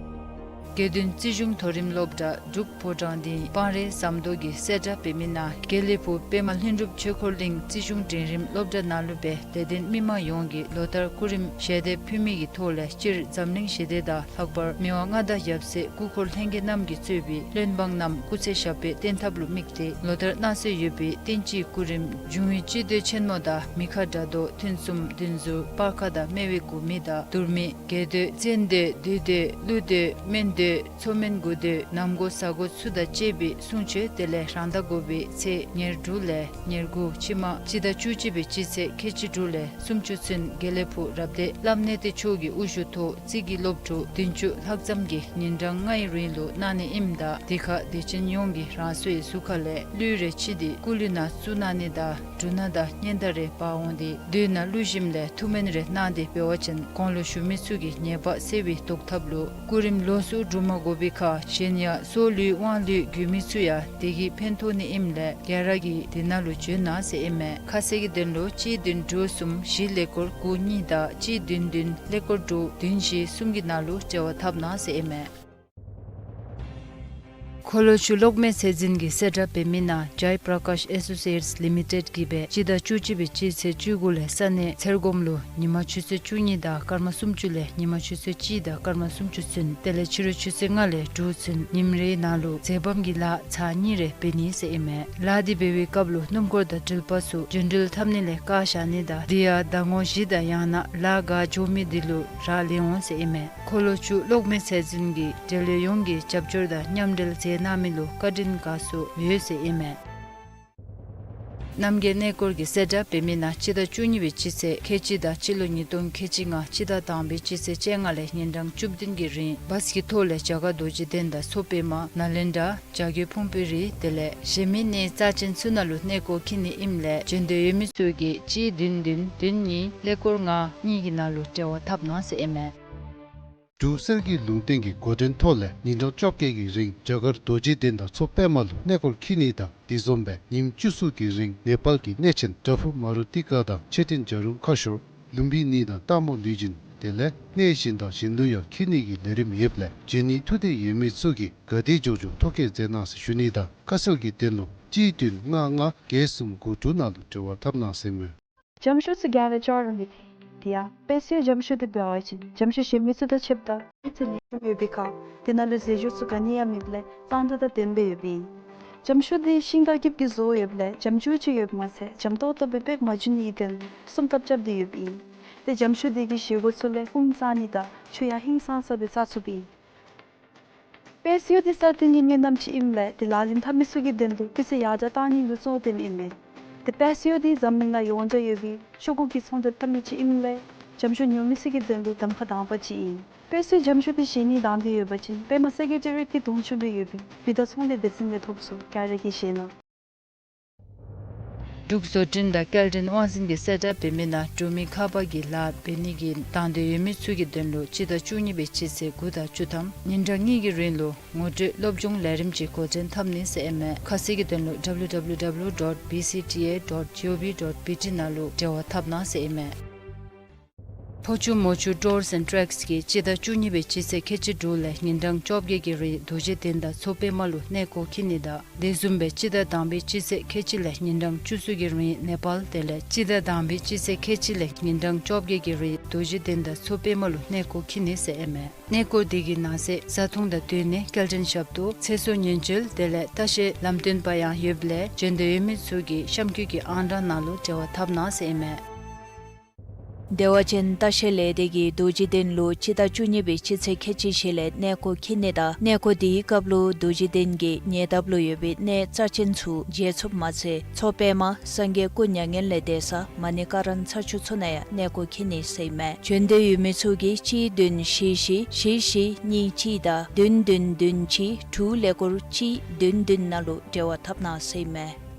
དགེ་འདུན་རྩིས་གཞུང་མཐོ་རིམ་སློབ་གྲྭ་འབྲུག་ཕོ་བྲང་སྡིངས་སྤང་རི་ཟམ་རྡོ་གིས་གསལ་བསྒྲགས་འབད་མི་ནང་དགེ་ལེགས་ཕུག་པདྨ་ལྷུན་གྲུབ་ཆོས་འཁོར་གླིང་རྩིས་གཞུང་འབྲིང་རིམ་སློབ་གྲྭ་ནང་ལུ་སྦེ་དད་ལྡན་མི་མང་ཡོངས་ཀྱིས་ལོ་ལྟར་སྐུ་རིམ་ཞལ་འདེབས་ཕུལ་མི་གི་ཐོག་ལས་སྤྱིར་འཛམ་གླིང་ཞི་བདེ་དང་ལྷག་པར་མི་དབང་མངའ་བདག་ཡབ་སྲས་སྐུ་འཁོར་ལྷན་རྒྱས་རྣམས་ཀྱིས་གཙོས་པའི་བློན་འབངས་རྣམས་སྐུ་ཚེ་ཞབས་པད་བརྟན་ཐབས་ལུ་དམིགས་ཏེ་ལོ་ལྟར་གནང་སྲོལ་ཡོད་པའི་བསྟན་སྤྱིའི་སྐུ་རིམ་འབྱུང་བའི་སྤྱི་མདོས་ཆེན་མོ་དང་མི་ཁ་དགྲ་བཟློག་ཐུན་གསུམ་བདུན་ཟུར་སྤར་ཁ་དང་སྨེ་བའི་དགུ་མི་དང་དུར་མི་རྒྱལ་མདོས་བཙན་མདོས་བདུད་མདོས་ཀླུ་མདོས་སྨན་མདོས་མཚོ་སྨན་དགུ་མདོས་ནམ་དགོ་གཟའ་དགོ་ཚུ་དང་བཅས་པའི་གསུང་ཆོས་དེ་ལས་རང་ཟླ་དགུ་པའི་ཚེས་ཉེར་དྲུག་ལས་ཉེར་དགུ་ཕྱི་མ་སྤྱི་ཟླ་བཅུ་གཅིག་པའི་སྤྱི་ཚེས་ཁལ་གཅིག་དྲུག་ལས་སུམ་ཅུ་ཚུན་དགེ་ལེགས་ཕུག་རབ་སྡེ་བླམ་གནས་བརྟན་མཆོག་གི་དབུ་བཞུགས་ཐོག་རྩིས་ཀྱི་སློབ་ཕྲུག་བདུན་ཅུ་ལྷག་ཙམ་གྱིས་ཉིན་གྲངས་ལྔའི་རིང་ལུ་གནང་ནི་ཨིནམ་ད་དེ་ཁར་དད་ཅན་ཡོངས་ཀྱིས་རང་སོའི་གཟུགས་ཁ་ལས་གླུད་རེ་ཕྱེ་སྟེ་སྐུ་གླུད་ནང་བཙུགས་གནང་ནི་དང་འབྲུ་སྣ་དང་སྙན་དར་རེ་འབག་འོང་སྟེ་མདོས་ནང་བླུགས་ཞིནམ་ལས་ཐུགས་སྨོན་རེ་གནང་སྟེ་འབད་བ་ཅིན་གོང་ལུ་ཞུ་མི་ཚུ་གི་ཉེས་པ་སེལ་བའི་བཟློག་ཐབས་ལུ་སྐུ་རིམ་ལོགས་སུ་སྒྲུབ་མ་དགོ་པའི་ཁར་གཞན་ཡང་སྲོག་བླུའི་དབང་བླུའི་རྒྱུས་མི་ཚུ་ཡང་དེ་གིས་ཕན་ཐོགས་ནི་ཨིནམ་ལས་ག་ར་གིས་དེ་ནང་ལུ་འབྱོན་གནང་ཟེར་ཨིན་མས། ཁ་གསལ་གྱི་དོན་ལུ་གཅིག་བདུན་དྲུག་གསུམ་བཞི་ཀླད་ཀོར་དགུ་གཉིས་དང་གཅིག་བདུན་བདུན་ཀླད་ཀོར་དྲུག་བདུན་བཞི་གསུམ་གྱི་ནང་ལུ་འབྲེལ་བ་འཐབ་གནང་ཟེར་ཨིན་མས། འཁོར་ལོ་ཆུ་གློག་མེ་ཚད་འཛིན་གྱིས་གསལ་བསྒྲགས་འབད་མི་ནང་Jai Prakash Associates Limited གིས་སྦེ་སྤྱི་ཟླ་བཅུ་གཅིག་པའི་སྤྱི་ཚེས་བཅུ་དགུ་ལས་ས་གནས་ཚེར་སྒོམ་ལུ་ཉིན་མ་ཆུ་ཚོད་བཅུ་གཉིས་དང་སྐར་མ་སུམ་ཅུ་ལས་ཉིན་མ་ཆུ་ཚོད་གཅིག་དང་སྐར་མ་སུམ་ཅུ་ཚུན་དེ་ལས་ཕྱི་རུ་ཆུ་ཚོད་ལྔ་ལས་དྲུག་ཚུན་ཉིནམ་རེའི་ནང་ལུ་འཛེམ་བམ་གྱི་ལཱ་ཚར་གཉིས་རེ་འབད་ནི་ཟེར་ཨིན་མས། ལཱ་འདི་འབད་བའི་སྐབས་ལུ་སྣུམ་འཁོར་དང་འགྲུལ་པ་ཚུ་རྒྱུན་འགྲུལ་འཐབ་ནི་ལས་བཀག་བཞག་ནི་དང་དེ་ཡང་ཟླ་ངོ་བཞི་དང་ཡང་ན་ལཱ་འགོ་འགྱོ་མི་དེ་ལུ་རག་ལས་འོང་ཟེར་ཨིན་མས། འཁོར་ལོ་ཆུ་གློག་མེ་ཚད་འཛིན་གྱིས་འབྲེལ་ཡོད་ཡོངས་ཀྱིས་རྒྱབ་སྐྱོར་དང་མཉམ་འབྲེལ་མཛད་གནང་མི་ལུ་བཀའ་དྲིན་དགའ་ཚོར་ཡོད་ཟེར་ཨིན་མས། རྣམ་རྒྱལ་གནས་སྐོར་གྱིས་གསལ་བསྒྲགས་འབད་མི་ནང་སྤྱི་ཟླ་བཅུ་གཉིས་པའི་སྤྱི་ཚེས་ཁལ་གཅིག་དང་སྤྱི་ལོ་ཉིས་སྟོང་ཁལ་གཅིག་ལྔ་སྤྱི་ཟླ་དང་པའི་སྤྱི་ཚེས་བཅོ་ལྔ་ལས་ཉིན་གྲངས་བཅུ་བདུན་གྱི་རིང་བཱས་ཀྱི་ཐོག་ལས་རྒྱ་གར་རྡོ་རྗེ་གདན་དང་མཚོ་པདྨ་ནཱ་ལེནྡྲ་བྱ་རྒོད་ཕུང་པོའི་རི་དེ་ལས་གཞན་མི་གནས་རྩ་ཅན་ཚུ་ནང་ལུ་གནས་སྐོར་འཁྱིད་ནི་ཨིནམ་ལས་བྱོན་འདོད་ཡོད་མི་ཚུ་གིས་གཅིག་བདུན་བདུན་བདུན་གཉིས་ཀླད་ཀོར་ལྔ་གཉིས་ཀྱི་ནང་ལུ་འབྲེལ་བ་འཐབ་གནང་ཟེར་ཨིན་མས། འབྲུག་གསེར་གྱི་ལུང་བསྟན་གྱི་འགོ་འདྲེན་ཐོག་ལས་ཉིན་གྲངས་བཅོ་བརྒྱད་ཀྱི་རིང་རྒྱ་གར་རྡོ་རྗེ་གདན་དང་མཚོ་པདྨ་ལུ་གནས་སྐོར་འཁྱིད་ནི་དང་དེ་བཟུམ་སྦེ་ཉིནམ་བཅུ་གསུམ་གྱི་རིང་ནེ་པཱལ་གྱི་གནས་ཆེན་བྲག་ཕུག་མ་རུ་ཏི་ཀ་དང་མཆོད་རྟེན་བྱ་རུང་ཁ་ཤོར་ལུམ་བི་ནི་དང་སྟག་མོ་ལུས་སྦྱིན་དེ་ལས་གནས་གཞན་དང་གཞན་ལུ་ཡང་འཁྱིད་ནི་གི་ལས་རིམ་ཡོདཔ་ལས་འབྱོན་ནི་ཐུགས་འདོད་ཡོད་མི་ཚུ་གིས་ག་དེ་མགྱོགས་མགྱོགས་ཐོ་བཀོད་མཛད་གནང་ཟེར་ཞུ་ནི་དང་ཁ་གསལ་གྱི་དོན་ལུ་གཅིག་བདུན་ལྔ་ལྔ་བརྒྱད་གསུམ་དགུ་དྲུག་ནང་ལུ་འབྲེལ་བ་འཐབ་གནང་ཟེར་མས། འཇམ་ཤོད་ཚུ་ག་ར་ཅོག་ར་མེད། དེ་ཡང་དཔལ་སྲིད་འཇམ་ཤོད་འདི་འབད་བ་ཅིན་འཇམ་ཤོད་གཞན་མི་ཚུ་དང་ཕྱདཔ་ད་ཨེ་ཙི་ལེགས་ཤོམ་ཡོད་པའི་ཁར་དེ་ནང་ལུ་རྫས་སྦྱོར་ཚུ་ག་ནི་ཡང་མེདཔ་ལས་གཙང་སྦྲ་དང་ལྡནམ་སྦེ་ཡོདཔ་ཨིན། འཇམ་ཤོད་འདི་ཤིང་དང་སྐྱིབས་ཀྱིས་བཟོ་ཡོདཔ་ལས་འཇམ་ཅུང་ཅིག་ཡོདཔ་མ་ཚད་འཇམ་ཏོག་ཏོ་སྦེ་པེག་མ་འགྱུར་ནིའི་དོན་ལུ་སྲུང་ཐབས་རྐྱབ་སྟེ་ཡོདཔ་ཨིན། ཏེ་འཇམ་ཤོད་འདི་གི་བཞེས་སྒོ་ཚུ་ལས་ཧཱུྃ་བསག་ནི་དང་ཆུ་ཡང་ཧིང་སངས་ས་སྦེ་བཙག་ཚུགསཔ་ཨིན། དཔལ་སྲིད་འདི་སྲ་བརྟན་གྱི་གནས་རྣམ་ཅིག་ཨིནམ་ལས་དེ་ལག་ལེན་འཐབ་མི་ཚུ་གི་དོན་ལུ་སྐུ་ཚེ་ཡར་དྲག་གཏང་ནི་ལུ་གཙོ་བོར་བཏོནམ་ཨིན་མས། དེ་དཔལ་སྲིད་འདི་འཛམ་གླིང་ནང་ཡོངས་གྲགས་ཡོད་པའི་ཤོག་གུ་གི་ཚོང་དོན་འཐབ་མི་ཅིག་ཨིནམ་ལས་འཇམ་ཤོད་ཉོ་མི་ཚུ་གི་དོན་ལུ་གདམ་ཁ་དང་པ་ཅིག་ཨིན། དཔལ་སྲིད་འཇམ་ཤོད་འདི་བཞེས་ནི་དང་འདོད་ཡོད་པ་ཅིན་པདྨ་སེ་ཀེ་ཊི་རི་ཡེཊ་གི་གདོང་ཕྱོགས་ལུ་ཡོད་པའི་བི་ཌ་ཚོང་ལས་སྡེ་ཚན་ལས་ཐོབ་ཚུགས། ག་ར་གིས་བཞེས་གནང་། འབྲུག་བཟོ་སྐྲུན་དང་སྐྱེལ་འདྲེན་དབང་འཛིན་གྱིས་གསལ་བསྒྲགས་འབད་མི་ནང་འབྲུག་མི་ཁ་པར་གྱི་ལཱ་འབད་ནི་གི་དང་འདོད་ཡོད་མི་ཚུ་གི་དོན་ལུ་སྤྱི་ཟླ་བཅུ་གཉིས་པའི་སྤྱི་ཚེས་དགུ་དང་བཅུ་ཐམ་ཉིན་གྲངས་གཉིས་ཀྱི་རིང་ལུ་ངོ་སྤྲོད་སློབ་སྦྱོང་ལས་རིམ་ཅིག་འགོ་འདྲེན་འཐབ་ནི་ཟེར་ཨིན་མས། ཁ་གསལ་གྱི་དོན་ལུ་W W W dot B C T A dot G O V dot B T ནང་ལུ་འབྲེལ་བ་འཐབ་གནང་ཟེར་ཨིན་མས། ཕོ་ཆུ་མོ་ཆུ་ཊུརསི་ཨེནཌ་ཊེགསི་གིས་སྤྱི་ཟླ་བཅུ་གཉིས་པའི་སྤྱི་ཚེས་ཁལ་གཅིག་དྲུག་ལས་ཉིན་གྲངས་བཅོ་བརྒྱད་ཀྱི་རིང་རྡོ་རྗེ་གདན་དང་མཚོ་པདྨ་ལུ་གནས་སྐོར་འཁྱིད་ནི་དང་དེ་བཟུམ་སྦེ་སྤྱི་ཟླ་དང་པའི་སྤྱི་ཚེས་ཁལ་གཅིག་ལས་ཉིན་གྲངས་བཅུ་གསུམ་གྱི་རིང་ནེ་པཱལ་དེ་ལས་སྤྱི་ཟླ་དང་པའི་སྤྱི་ཚེས་ཁལ་གཅིག་ལས་ཉིན་གྲངས་བཅོ་བརྒྱད་ཀྱི་རིང་རྡོ་རྗེ་གདན་དང་མཚོ་པདྨ་ལུ་གནས་སྐོར་འཁྱིད་ནི་ཟེར་ཨིན་མས། གནས་སྐོར་དེ་གི་ནང་གསེས་བཟའ་འཐུང་དང་སྡོད་གནས་སྐྱེལ་འདྲེན་ཞབས་ཏོག་ཚེ་སྲོག་ཉེན་བཅོལ་དེ་ལས་ལྟ་བཤལ་ལམ་སྟོན་པ་ཡང་ཡོདཔ་ལས་འབྱོན་འདོད་ཡོད་མི་ཚུ་གིས་གཤམ་འཁོད་ཀྱི་ཨང་གྲངས་ནང་ལུ་འབྲེལ་བ་འཐབ་གནང་ཟེར་ཨིན་མས། བདེ་བ་ཅན་ལྟ་བཤལ་ལས་སྡེ་གིས་རྡོ་རྗེ་གདན་ལུ་སྤྱི་ཟླ་བཅུ་གཉིས་པའི་སྤྱི་ཚེས་ཁལ་གཅིག་བཞི་ལས་གནས་སྐོར་འཁྱིད་ནི་དང་གནས་སྐོར་དེའི་སྐབས་ལུ་རྡོ་རྗེ་གདན་གྱི་ཉེ་འདབས་ལུ་ཡོད་པའི་གནས་རྩ་ཅན་ཚུ་མཇལ་ཚུགསཔ་མ་ཚད་མཚོ་པདྨ་སངས་རྒྱས་སྐུ་མྱ་ངན་ལས་འདས་ས་མ་ཎི་ཀ་ར་ཚ་ཆུ་ཚུ་ནང་ཡང་གནས་སྐོར་འཁྱིད་ནི་ཟེར་ཨིན་མས། བྱོན་འདོད་ཡོད་མི་ཚུ་གིས་གཅིག་བདུན་བཞི་བཞི་བཞི་བཞི་གཉིས་གཅིག་དང་བདུན་བདུན་བདུན་གཅིག་དྲུག་ཀླད་ཀོར་གཅིག་བདུན་བདུན་ནང་ལུ་འབྲེལ་བ་འཐབ་གནང་ཟེར་ཨིན་མས།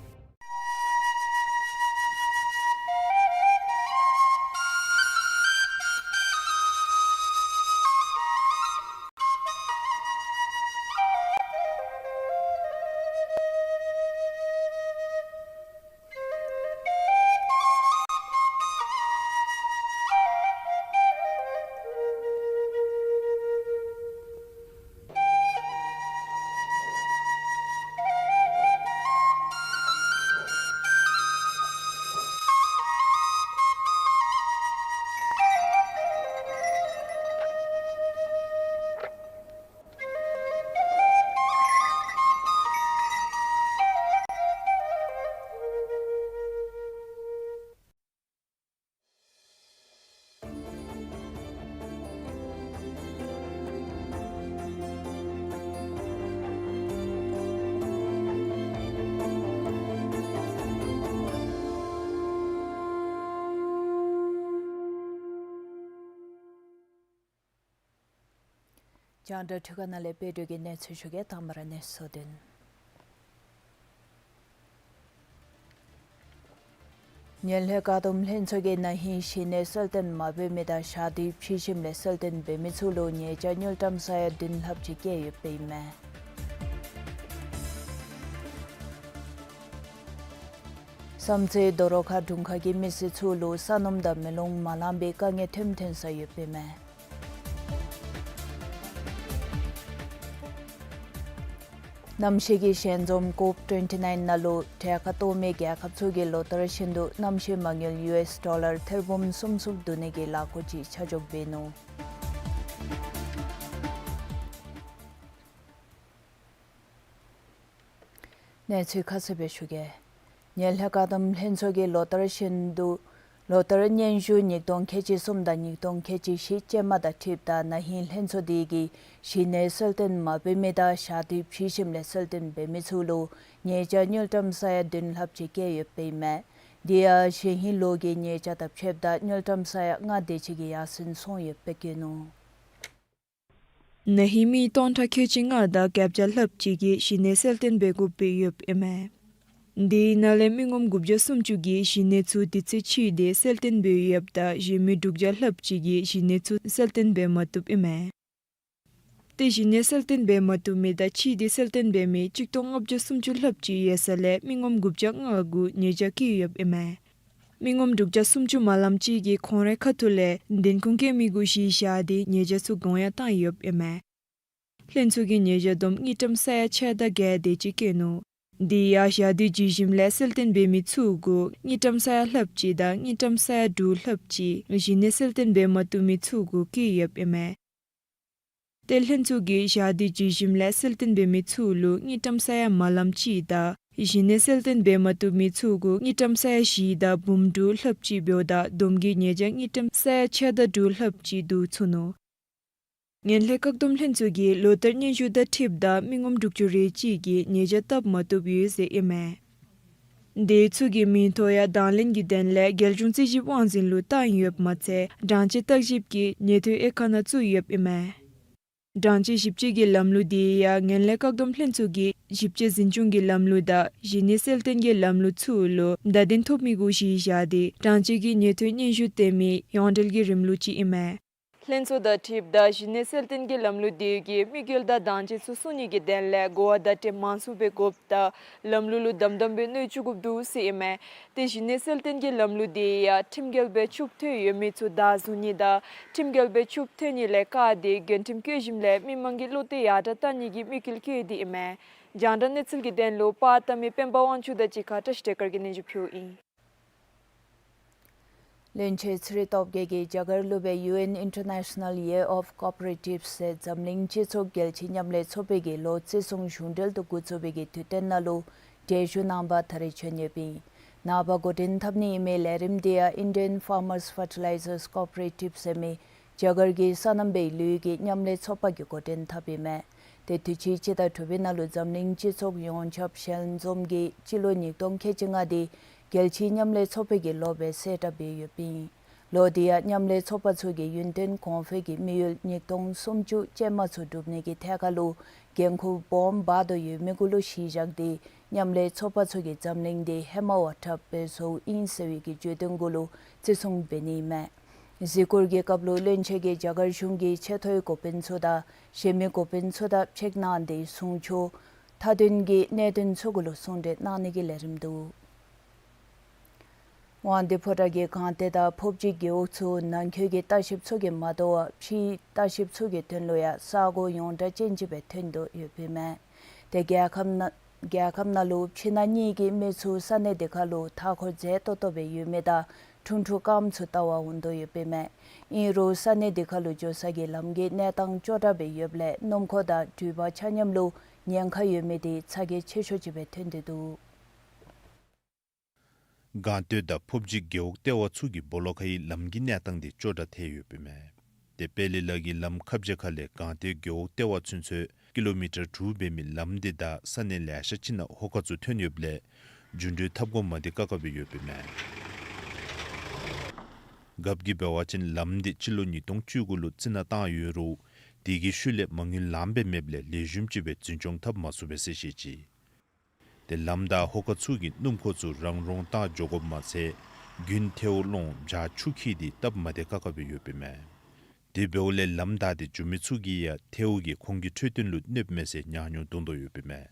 རྒྱང་བསྒྲགས་འཕྲུལ་ཁང་ནང་ལས་དཔལ་སྒྲོན་གྱིས་གནས་ཚུལ་ཞུ་གེ། དང་པ་ར་གནས་ཚུལ་དོན། ངན་ལྷད་བཀག་སྡོམ་ལྷན་ཚོགས་ཀྱིས་ན་ཧིང་གཞི་གནས་གསལ་སྟོན་མ་འབད་མི་དང་ཞག་དུས་ཕྱི་ཞིནམ་ལས་གསལ་སྟོན་འབད་མི་ཚུ་ལུ་ཉེས་བྱ་དངུལ་ཀྲམ་ས་ཡ་བདུན་ལྷགཔ་ཅིག་བཀལ་ཡོདཔ་ཨིན་མས། བསམ་རྩེ་རྡོ་རོག་ཁ་དྲུང་ཁག་གི་མི་སེར་ཚུ་ལུ་ས་སྣུམ་དང་མེ་ལོང་མ་ལང་པའི་དཀའ་ངལ་ཐོནམ་ཐོན་ས་ཡོདཔ་ཨིན་མས། གནམ་གཤིས་ཀྱི་ཞལ་འཛོམས་ཀོབ་ཊུ་ཝེན་ཊི་ནའིན་ནང་ལུ་གྲལ་ཁར་གཏོགས་མི་རྒྱལ་ཁབ་ཚུ་གིས་ལོ་ལྟར་བཞིན་དུ་གནམ་གཤིས་མ་དངུལ་ཡུ་ཨེསི་ཌོ་ལར་ཐེར་འབུམ་གསུམ་གསུམ་བསྡུ་ནི་གི་ལཱ་འགོ་ཅིག་ཆ་འཇོག་འབད་ནུག། གནས་ཚུལ་ཁ་གསལ་སྦེ་ཞུ་གེ། ངན་ལྷད་བཀག་སྡོམ་ལྷན་ཚོགས་ཀྱིས་ལོ་ལྟར་བཞིན་དུ་ལོ་ལྟར་སྙན་ཞུ་ཉིས་སྟོང་ཁལ་གཅིག་གསུམ་དང་ཉིས་སྟོང་ཁལ་གཅིག་བཞི་ཅན་མ་དང་འཁྲིལཝ་ད་ན་ཧིང་ལྷན་ཚོགས་དེ་གིས་གཞི་གནས་གསལ་སྟོན་མ་འབད་མི་དང་ཞག་དུས་ཕྱི་ཞིནམ་ལས་གསལ་སྟོན་འབད་མི་ཚུ་ལུ་ཉེས་བྱ་དངུལ་ཀྲམ་ས་ཡ་བདུན་ལྷགཔ་ཅིག་བཀལ་ཡོདཔ་ཨིན་མས། དེ་ཡང་གཞེས་ཧིང་ལོ་གི་ཉེས་བྱ་དང་ཕྱདཔ་ད་དངུལ་ཀྲམ་ས་ཡ་ལྔ་དེ་ཅིག་གིས་ཡར་སེང་སོང་ཡོདཔ་སྦེ་བཀོད་ནུག། ན་ཧིང་མི་སྟོང་ཕྲག་ཁལ་གཅིག་ལྔ་དང་བརྒྱད་བརྒྱ་ལྷགཔ་ཅིག་གིས་གཞི་གནས་གསལ་སྟོན་འབད་དགོཔ་སྦེ་ཡོདཔ་ཨིན་མས། དེའི་ནང་ལས་མི་ངོམ་དགུ་བརྒྱ་སུམ་ཅུ་གིས་གཞི་གནས་ཚུ་དུས་ཚོད་ཕྱིས་ཏེ་གསལ་སྟོན་འབད་ཡོདཔ་ད་གཞན་མི་དྲུག་བརྒྱ་ལྷགཔ་ཅིག་གིས་གཞི་གནས་ཚུ་གསལ་སྟོན་འབད་མ་བཏུབ་ཨིན་མས། ཏེ་གཞི་གནས་གསལ་སྟོན་འབད་མ་བཏུབ་མི་དང་ཕྱིས་ཏེ་གསལ་སྟོན་འབད་མི་གཅིག་སྟོང་ལྔ་བརྒྱ་སུམ་ཅུ་ལྷགཔ་ཅིག་ཡོད་ས་ལས་མི་ངོམ་དགུ་བརྒྱ་ལྔ་གུ་ཉེས་བྱ་བཀལ་ཡོདཔ་ཨིན་མས། མི་ངོམ་དྲུག་བརྒྱ་སུམ་ཅུ་མ་ལངམ་ཅིག་གིས་ཁོང་རའི་ཁ་ཐུག་ལས་བདེན་ཁུངས་བཀལ་མི་གུ་གཞི་བཞག་སྟེ་ཉེས་བྱ་ཚུ་བསྒོང་ཡར་བཏང་ཡོདཔ་ཨིན་མས། ལྷན་ཚོགས་ཀྱིས་ཉེས་བྱ་བསྡོམས་དངུལ་ཀྲམ་ས་ཡ་ཕྱེད་དང་བརྒྱད་དེ་ཅིག་བཀལ་ནུག། དེ་ཡང་ཞག་དུས་ཕྱི་ཞིནམ་ལས་གསལ་སྟོན་འབད་མི་ཚུ་གུ་དངུལ་ཀྲམ་ས་ཡ་ལྷགཔ་ཅིག་དང་དངུལ་ཀྲམ་ས་ཡ་དྲུག་ལྷགཔ་ཅིག་གཞི་གནས་གསལ་སྟོན་འབད་མ་བཏུབ་མི་ཚུ་གུ་བཀལ་ཡོདཔ་ཨིན་མས། ཏེ་ལྷན་ཚོགས་ཀྱིས་ཞག་དུས་ཕྱི་ཞིནམ་ལས་གསལ་སྟོན་འབད་མི་ཚུ་ལུ་དངུལ་ཀྲམ་ས་ཡ་མ་ལངམ་ཅིག་དང་གཞི་གནས་གསལ་སྟོན་འབད་མ་བཏུབ་མི་ཚུ་གུ་དངུལ་ཀྲམ་ས་ཡ་བཞི་དང་འབུམ་དྲུག་ལྷགཔ་ཅིག་འབདཝ་ད་བསྡོམས་ཀྱིས་ཉེས་བྱ་དངུལ་ཀྲམ་ས་ཡ་ཕྱེད་དང་དྲུག་ལྷགཔ་ཅིག་བསྡུ་ཚུགས་ནུག། ངན་ལྷད་བཀག་སྡོམ་ལྷན་ཚོགས་ཀྱིས་ལོ་ལྟར་སྙན་ཞུ་དང་འཁྲིལཝ་ད་མི་ངོམ་དྲུག་ཅུ་རེ་གཅིག་གིས་ཉེས་བྱ་བཏབ་མ་བཏུབ་ཡོད་ཟེར་ཨིན་མས། དེ་ཚུ་གི་མིང་ཐོ་ཡང་དང་ལེན་གྱི་དོན་ལས་རྒྱལ་གཞུང་རྩིས་ཞིབ་དབང་འཛིན་ལུ་བཏང་ཡོདཔ་མ་ཚད་གྲངས་ཅན་བརྟག་ཞིབ་ཀྱི་ཉེས་ཐོན་དབྱེ་ཁག་ནང་བཙུགས་ཡོདཔ་ཨིན་མས། གྲངས་ཅན་ཞིབ་དཔྱད་ཀྱི་ལམ་ལུགས་དེ་ཡང་ངན་ལྷད་བཀག་སྡོམ་ལྷན་ཚོགས་ཀྱི་ཞིབ་དཔྱད་འཛིན་སྐྱོང་གི་ལམ་ལུགས་དང་གཞི་གནས་གསལ་སྟོན་གྱི་ལམ་ལུགས་ཚུ་ལུ་བརྡ་དོན་ཐོབ་མི་གུ་གཞི་བཞག་སྟེ་གྲངས་ཅན་གྱི་ཉེས་ཐོན་སྙན་ཞུ་སྟོན་མི་ཡོངས་འབྲེལ་གྱི་རིམ་ལུགས་ཅིག་ཨིན་མས། ལྷན་ཚོགས་དང་འཁྲིལཝ་ད་གཞི་གནས་གསལ་སྟོན་གྱི་ལམ་ལུགས་དེ་གིས་དམིགས་ཡུལ་དང་གྲངས་ཅན་ཚུ་སྲུང་ནི་གི་དོན་ལས་གོ་བ་བརྡ་སྤྲོད་མང་སུ་སྦེ་དགོཔ་དང་ལམ་ལུགས་ལུ་དམ་དམ་སྦེ་གནོད་བཅུག་དགོཔ་འདུག་ཟེར་ཨིན་མས། ཏེ་གཞི་གནས་གསལ་སྟོན་གྱི་ལམ་ལུགས་དེ་ཡང་ཁྲིམས་འགལ་སྦེ་ཕྱུགཔོ་ཐོན་ཡོད་མི་ཚུ་བདའ་བཟུང་ནི་དང་ཁྲིམས་འགལ་སྦེ་ཕྱུགཔོ་ཐོན་ནི་ལས་བཀག་སྟེ་འགན་ཁྲིམས་བཀོད་ཞིནམ་ལས་མི་མང་གི་བློ་གཏད་ཡར་དྲག་བཏང་ནི་གི་དམིགས་ཡུལ་བསྐྱེད་དེ་ཨིན་མས། རྒྱང་བསྒྲགས་གནས་ཚུལ་གྱི་དོན་ལུ་པར་བཏབ་མི་སྤེན་པ་དབང་ཕྱུག་དང་གཅིག་ཁར་བཀྲ་ཤིས་བདེ་སྐར་གྱིས་སྙན་ཞུ་ཕུལཝ་ཨིན། བློན་ཆེན་ཚེ་རིང་སྟོབས་རྒྱས་ཀྱིས་རྒྱ་གར་ལུ་སྦེ་ཡུ་ཨེན་International Year of Cooperatives ཟེར་འཛམ་གླིང་སྤྱི་ཚོགས་རྒྱལ་སྤྱི་མཉམ་ལས་ཚོགས་པའི་གི་ལོ་བརྩི་སྲུང་གཞུང་འབྲེལ་དུ་འགོ་བཙུགས་པའི་གི་དུས་སྟོན་ནང་ལུ་གྲལ་བཞུགས་གནང་པར་ད་རེས་བྱོན་ཡོདཔ་ཨིན། ནངས་པ་འགོ་འདྲེན་འཐབ་ནི་ཨིན་མི་ལས་རིམ་འདི་ཡང་Indian Farmers Fertilizers Cooperative ཟེར་མི་རྒྱ་གར་གྱི་སོ་ནམ་པའི་ལུད་ཀྱི་མཉམ་ལས་ཚོགས་པ་གིས་འགོ་འདྲེན་འཐབ་ཨིན་མས། ཏེ་དུས་ཅི་སྤྱི་ཟླ་དྲུག་པའི་ནང་ལུ་འཛམ་གླིང་སྤྱི་ཚོགས་ཡོངས་ཁྱབ་ཞལ་འཛོམས་ཀྱིས་སྤྱི་ལོ་ཉིས་སྟོང་ཁལ་གཅིག་ལྔ་འདི་རྒྱལ་སྤྱིའི་མཉམ་ལས་ཚོགས་པའི་གི་ལོ་སྦེ་གསལ་བསྒྲགས་འབད་ཡོདཔ་ཨིན། ལོ་འདི་ཡང་མཉམ་ལས་ཚོགས་པ་ཚུ་གིས་ཡུན་བརྟན་གོང་འཕེལ་གྱི་དམིགས་ཡུལ་ཉིས་སྟོང་སུམ་ཅུ་ཅན་མ་ཚུ་སྒྲུབ་ནི་གི་ཐད་ཁར་ལུ་འགན་ཁུར་སྦོམ་འབག་དོ་ཡོད་མི་གུ་ལུ་གཞི་བཞག་སྟེ་མཉམ་ལས་ཚོགས་པ་ཚུ་གིས་འཛམ་གླིང་འདི་ཧེ་མ་བ་དྲགཔ་སྦེ་བཟོཝ་ཨིན་ཟེར་བའི་གི་བརྗོད་དོན་གུ་ལུ་བརྩི་སྲུང་འབད་ནི་ཨིན་མས། གཟིགས་སྐོར་གྱི་སྐབས་ལུ་བློན་ཆེན་གྱིས་རྒྱ་གར་གཞུང་གི་ཆེ་མཐོའི་འགོ་དཔོན་ཚུ་དང་གཞན་མི་འགོ་དཔོན་ཚུ་དང་ཕྱེད་གནང་སྟེ་གསུང་ཆོས་མཐའ་དོན་གྱི་གནད་དོན་ཚུ་གུ་ལུ་གསུང་གྲོས་གནང་ནི་གི་ལས་རིམ་འདུག། དབང་འདུས་ཕོ་བྲང་གི་སྒང་སྟེང་དང་ཕོབ་སྦྱིས་རྒེད་འོག་ཚུ་ནང་འཁོད་ཀྱི་ལྟ་བཤལཔ་ཚུ་གིས་མ་དོ་བར་ཕྱིའི་ལྟ་བཤལཔ་ཚུ་གི་དོན་ལུ་ཡང་ས་གོ་ཡོངས་གྲགས་ཅན་ཅིག་སྦེ་ཐོན་དོ་ཡོདཔ་ཨིན་མས། ཏེ་རྒྱལ་ཁབ་ནང་རྒྱལ་ཁབ་ནང་ལུ་ཕྱི་ནང་གཉིས་ཀྱི་མི་ཚུ་ས་གནས་འདི་ཁར་ལུ་མཐའ་འཁོར་མཛེས་ཏོག་ཏོ་སྦེ་ཡོད་མི་དང་ཁྲུང་ཁྲུང་སྐམ་ཚུ་བལྟ་བར་འོང་དོ་ཡོདཔ་ཨིན་མས། ཨིན་རུང་ས་གནས་འདི་ཁར་ལུ་འགྱོ་ས་གི་ལམ་གྱི་གནས་སྟངས་སྐྱོ་དྲགས་སྦེ་ཡོདཔ་ལས་སྣུམ་འཁོར་དང་འགྲུལ་པ་ཆ་མཉམ་ལུ་ཉེན་ཁ་ཡོད་མི་འདི་ཚ་གྱང་ཆེ་ཤོས་ཅིག་སྦེ་ཐོན་ཏེ་འདུག། སྒང་སྟོད་དང་ཕོབ་སྦྱིས་རྒེད་འོག་ལྟེ་བ་ཚུ་གི་སྦོ་ལོགས་ཁའི་ལམ་གྱི་གནས་སྟངས་འདི་སྐྱོ་དྲགས་ཐལ་ཡོདཔ་ཨིན་མས། ཏེ་དཔལ་ལེ་ལ་གི་ལམ་ཁ་བརྒྱ་ཁ་ལས་སྒང་སྟོད་རྒེད་འོག་ལྟེ་བ་ཚུན་ཚོད་ཀི་ལོ་མི་ཊར་དྲུག་འབད་མི་ལམ་འདི་བདའ་ས་གནས་ལེ་ཤ་ཅིག་ནང་ཧོ་ཁ་ཚུ་ཐོན་ཡོདཔ་ལས་རྒྱུན་འགྲུལ་འཐབ་དགོ་མི་འདི་དཀའ་ཁག་སྦེ་ཡོདཔ་ཨིན་མས། རྒཔོ་གིས་འབད་བ་ཅིན་ལམ་འདི་སྤྱི་ལོ་ཉིས་སྟོང་བཅུ་དགུ་ལུ་རྩི་ནག་བཏང་ཡོད་རུང་དེ་གི་ཤུལ་ལས་མ་དངུལ་ལངམ་སྦེ་མེདཔ་ལས་ལེགས་ཤོམ་ཅིག་སྦེ་འཛིན་སྐྱོང་འཐབ་མ་ཚུགས་པས་ཟེར་བཤད་ཅི། ཏེ་ལམ་བདའ་ཧོ་ཁ་ཚུ་གིས་སྣུམ་འཁོར་ཚུ་རང་རོང་བཏང་འགྱོ་དགོཔ་མ་ཚད་དགུན་ཐལཝ་སློང་བྱག་ཆུ་འཁྱིལ་ཏེ་སྟབས་མ་བདེ་ཁག་ཁ་སྦེ་ཡོདཔ་ཨིན་མས། དེ་འབདཝ་ལས་ལམ་བདའ་སྟེ་འགྱོ་མི་ཚུ་གིས་ཡང་ཐལཝ་གིས་ཁོང་གི་འཕྲོད་བསྟེན་ལུ་གནོདཔ་མས་ཟེར་ཉག་ཉོག་འདོན་དོ་ཡོདཔ་ཨིན་མས།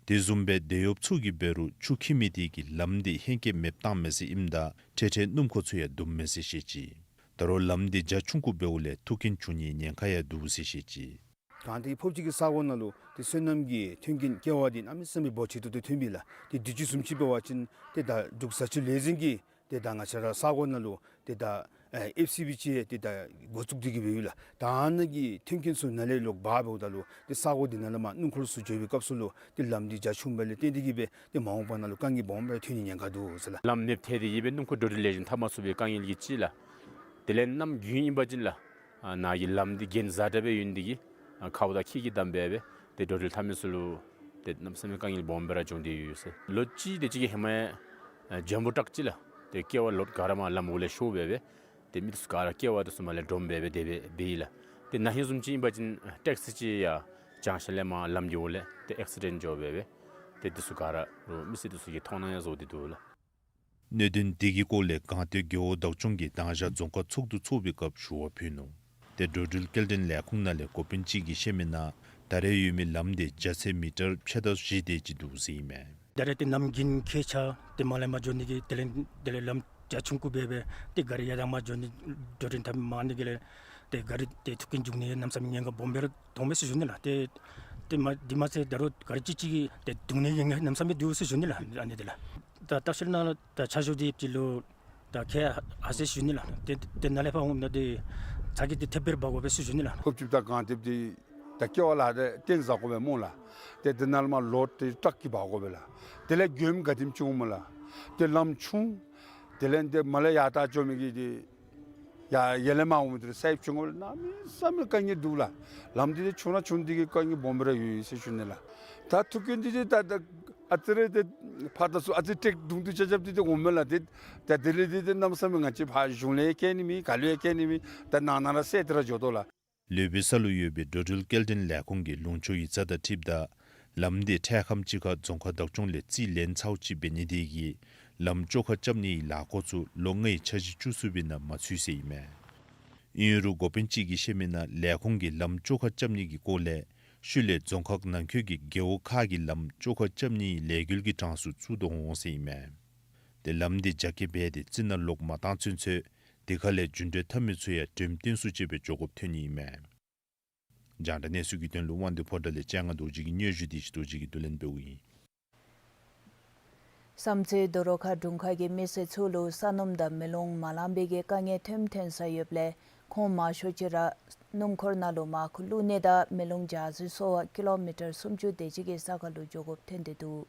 དེ་བཟུམ་སྦེ་དེད་གཡོགཔ་ཚུ་གིས་འབད་རུང་ཆུ་འཁྱིལ་མི་དེ་གིས་ལམ་འདི་ཧེང་སྐལ་མེདཔ་བཏངམ་མས་ཟེར་ཨིནམ་ད་འཕྲལ་འཕྲལ་སྣུམ་འཁོར་ཚུ་ཡང་བརྡུངམ་མས་ཟེར་བཤད་ཅི། ད་རུང་ལམ་འདི་རྒྱ་ཆུང་ཀུ་འབདཝ་ལས་ཐུག་རྐྱེན་འབྱུང་ནིའི་ཉེན་ཁ་ཡང་འདུག་ཟེར་བཤད་ཅི། སྒང་སྟེང་ཕོབ་སྦྱིས་ཀྱི་ས་གོ་ནང་ལུ་ཏེ་སོ་ནམ་གྱི་མཐུན་རྐྱེན་ཀེ་བ་འདི་གནམ་མེད་ས་མེད་འབོར་ཆེ་ཏོག་ཏོ་ཐོན་པས་ལགས། ཏེ་དུས་ཅི་བཟུམ་ཅིག་འབད་བ་ཅིན་ཏེ་ད་འབྲུག་བཟའ་ཆུ་ལས་འཛིན་གྱིས་ཏེ་ད་ང་བཅས་ར་ས་གོ་ནང་ལུ་ཏེ་ད་ཨེ་ཨེཕ་སི་བི་ཅིག་ཏེ་ད་འགོ་བཙུགས་ཏེ་གི་སྦེ་ཡོད་ལགས། ད་ཨ་ནི་གི་མཐུན་རྐྱེན་ཚུ་ནཱ་ལས་ལོག་འབག་འབདཝ་ད་ལུ་ཏེ་ས་གོ་འདི་ནང་ལས་མར་སྣུམ་འཁོར་ཚུ་འགྱོ་བའི་སྐབས་སུ་ལུ་ཏེ་ལམ་འདི་རྒྱ་ཆུང་བ་ལས་བརྟེན་ཏེ་གི་སྦེ་ཏེ་མ་འོངས་པ་ནང་ལུ་དཀའ་ངལ་སྦོམ་སྦེ་ཐོན་ནིའི་ཉེན་ཁ་འདུག་ཟེར་ལགས། ལམ་མེདཔ་ཐལ་ཏེ་གི་སྦེ་སྣུམ་འཁོར་འགྲོ་འགྲུལ་ལེགས་ཤོམ་འཐབ་མ་ཚུགས་པའི་དཀའ་ངལ་གྱི་གཅིག་ལགས། དེ་ལས་གནམ་དགུན་ཨིན་པ་ཅིན་ལགས་ཨ་ནཱ་གི་ལམ་འདི་གྱེན་གཟར་དྲགས་སྦེ་ཡོད་ནི་དེ་གིས་ཨ་ཁཝ་དང་ཁྱི་གིས་བསྡམས་སྦེ་སྦེ་ཏེ་འགྲོ་འགྲུལ་འཐབ་མི་ཚུ་ལུ་ཏེ་གནམ་མེད་ས་མེད་དཀའ་ངལ་སྦོམ་སྦེ་ར་བྱུང་སྟེ་ཡོད་ཟེར། ལོ་གཅིག་དེ་ཅིག་གི་ཧེ་མ་ཡང་ཨ་ཇམ་བོ་ཊག་ཅིག་ལགས་ཏེ་ཀེ་བ་ལོཌ་ག་ར་མར་ལམ་འོག་ལས་ཤོར་སྦེ་སྦེ་ཏེ་མི་འདི་ཚུ་ག་ར་ཀེ་བ་འདི་ཚུ་མར་ལས་དྲོངས་སྦེ་སྦེ་དེ་སྦེ་སྦེ་ཡི་ལགས། ཏེ་ན་ཧིང་བཟུམ་ཅིག་ཨིན་པ་ཅིན་ཊེག་སི་ཅིག་ཡང་བྱང་ཤར་ལས་མར་ལམ་གྱི་འོག་ལས་ཏེ་ཨེག་སི་ཌེནཊ་འགྱོ་སྦེ་སྦེ་ཏེ་འདི་ཚུ་ག་ར་རུང་མི་སེར་འདི་ཚུ་གིས་མཐོང་སྣང་ཡང་བཟོ་སྟེ་འདུག་ལགས། གནད་དོན་དེ་གི་སྐོར་ལས་སྒང་སྟོད་རྒེད་འོག་བདག་སྐྱོང་གིས་དང་ཞག་རྫོང་ཁག་ཚོགས་འདུ་ཚོགས་པའི་སྐབས་ཞུ་བ་ཕུལ་ནུག། ཏེ་འགྲོ་འགྲུལ་སྐྱེལ་འདྲེན་ལས་ཁུངས་ནང་ལས་འགོ་དཔོན་ཅིག་གིས་བཤད་མི་ནང་ད་རེས་ཡོད་མི་ལམ་འདི་རྒྱ་ཚད་མི་ཊར་ཕྱེད་དང་བཞི་དེ་ཅིག་འདུག་ཟེར་ཨིན་མས། ད་རེས་ཏེ་གནམ་དགུན་ཁྱེགས་ཆགས་ཏེ་མར་ལས་མར་འགྱོ་ནི་གི་དེ་ལས་དེ་ལས་ལམ་རྒྱ་ཆུང་ཀུ་སྦེ་སྦེ་ཏེ་ག་ར་ཡར་དང་མར་འགྱོ་ནི་འགྲོ་འགྲུལ་འཐབ་མི་མང་ནི་གི་ལས་ཏེ་ག་ར་ཏེ་ཐུག་རྐྱེན་འབྱུང་ནི་གནམ་མེད་ས་མེད་ཉེན་ཁ་སྦོམ་སྦེ་ར་མཐོངམ་མས་ཟེར་ཞུ་ནི་ལགས། ཏེ་ཏེ་མ་དེ་མ་ཚད་ད་རུང་ག་ར་ཅིག་ཅིག་གིས་ཏེ་བརྡུང་ནིའི་ཉེན་ཁ་གནམ་མེད་ས་མེད་འདུག་ཟེར་ཞུ་ནི་ལགས། ཨ་ནི་དེ་ལགས། ད་ལྟ་བཤལ་ནང་ལུ་ད་ཆ་ཤོག་འདི་ཅིག་ལུ་ད་ཁེ་ཧ་ཟེར་ཞུ་ནི་ལགས། ཏེ་ཏེ་ནཱ་ལས་ཕར་འོངམ་ད་ཏེ་ཚ་གྱང་འདི་ཐེབས་སྦེ་ར་འབག་དགོ་པས་ཟེར་ཞུ་ནི་ལགས། ཕོབ་སྦྱིས་དང་སྒང་སྟོད་འདི་ད་ཀེ་བ་ལས་ཏེ་བརྟན་བཟའ་དགོ་པས་སྨོ་ལགས། ཏེ་དེ་ནང་ལས་མར་ལོཌ་ཏེ་ཊག་གིས་འབག་དགོ་པས་ལགས། དེ་ལས་མགྱོནམ་ག་དེམ་ཅིག་འོང་སྨོ་ལགས། ཏེ་ལམ་ཆུང་། དེ་ལས་ཏེ་མར་ལས་ཡར་ད་འགྱོ་མི་གི་འདི་ཡར་ཡར་ལས་མར་འོང་མི་འདི་ལུ་ས་ཡིབ་བྱུང་དགོ་པས་ལགས། གནམ་མེད་ས་མེད་དཀའ་ངལ་འདུག་ལགས། ལམ་འདི་ཏེ་ཆུང་ར་ཆུང་འདི་གིས་དཀའ་ངལ་སྦོམ་སྦེ་ར་ཡོད་ཡོད་ཟེར་ཞུ་ནི་ལགས། ད་ཐུག་རྐྱེན་འདི་ཏེ་ད་ད་ཨ་ཙི་རེ་ཏེ་ཕར་ད་ཚུར་ཨ་ཙི་ཊེཀ་བརྡུང་སྟེ་རྐྱབ་རྐྱབ་སྟེ་ཏེ་འོངམ་མས་ལགས། ཏེ་ད་དེ་ལས་ཏེ་ཏེ་གནམ་མེད་ས་མེད་ང་བཅས་ཕར་གཞུང་ལས་ཡང་བསྐྱལ་ནི་མེད། ག་ལུ་ཡང་བསྐྱལ་ནི་མེད། ད་ནང་ན་ར་བསད་དེ་ར་འགྱོ་དོ་ལགས། ལུས་པའི་ས་ལུ་ཡོད་པའི་འགྲོ་འགྲུལ་སྐྱེལ་འདྲེན་ལས་ཁུངས་ཀྱི་ལུང་ཕྱོགས་ཡིག་ཚང་དང་འཁྲིལཝ་ད་ལམ་འདི་འཕྲལ་ཁམས་ཅིག་ཁར་རྫོང་ཁག་བདག་སྐྱོང་ལས་རྩིས་ལེན་ཚརཝ་ཅིག་འབད་ནི་དེ་གིས་ལམ་བཅོ་ཁ་རྐྱབ་ནིའི་ལཱ་འགོ་ཚུགས་ལོ་ལྔའི་འཆར་གཞི་བཅུ་གསུམ་པའི་ནང་མ་ཚུད་ཟེར་ཨིན་མས། ཨིན་རུང་འགོ་དཔོན་ཅིག་གིས་བཤད་མི་ནང་ལས་ཁུངས་ཀྱིས་ལམ་བཅོ་ཁ་རྐྱབ་ནི་གི་སྐོར་ལས་ཤུལ་ལས་རྫོང་ཁག་ནང་འཁོད་ཀྱི་རྒེད་འོག་ཁག་གི་ལམ་བཅོ་ཁ་རྐྱབ་ནིའི་ལས་འགུལ་གྱི་གྲངས་སུ་བཙུགས་དོ་འོང་ཟེར་ཨིན་མས། ཏེ་ལམ་འདི་རྒྱ་སྐྱེད་འབད་དེ་རྩི་ནག་ལོག་མ་བཏང་ཚུན་ཚོད་དེ་ཁ་ལས་རྒྱུན་འགྲུལ་འཐབ་མི་ཚུ་ཡང་འགྲེམས་སྟོན་ཚུ་ཅིག་སྦེ་འགྱོ་དགོཔ་ཐོན་ནི་ཨིན་མས། རྒྱང་བསྒྲགས་གནས་ཚུལ་གྱི་དོན་ལུ་དབང་འདུས་ཕོ་བྲང་ལས་ལྕང་ང་རྡོ་རྗེ་གིས་སྙན་ཞུ་དེ་ཅིག་རྡོ་རྗེ་གིས་བསྡུ་ལེན་འབདཝ་ཨིན། བསམ་རྩེ་རྡོ་རོག་ཁ་དྲུང་ཁག་གི་མི་སེར་ཚུ་ལུ་ས་སྣུམ་དང་མེ་ལོང་མ་ལང་པའི་གི་དཀའ་ངལ་ཐོནམ་ཐོན་ས་ཡོདཔ་ལས་ཁོང་མང་ཤོས་ཅིག་ར་སྣུམ་འཁོར་ནང་ལུ་མར་ཁུ་བླུག་ནི་དང་མེ་ལོང་རྒྱགས་ཟོལ་སོང་བར་ཀི་ལོ་མི་ཊར་སུམ་ཅུ་དེ་ཅིག་གི་ས་ཁར་ལུ་འགྱོ་དགོཔ་ཐོན་ཏེ་འདུག།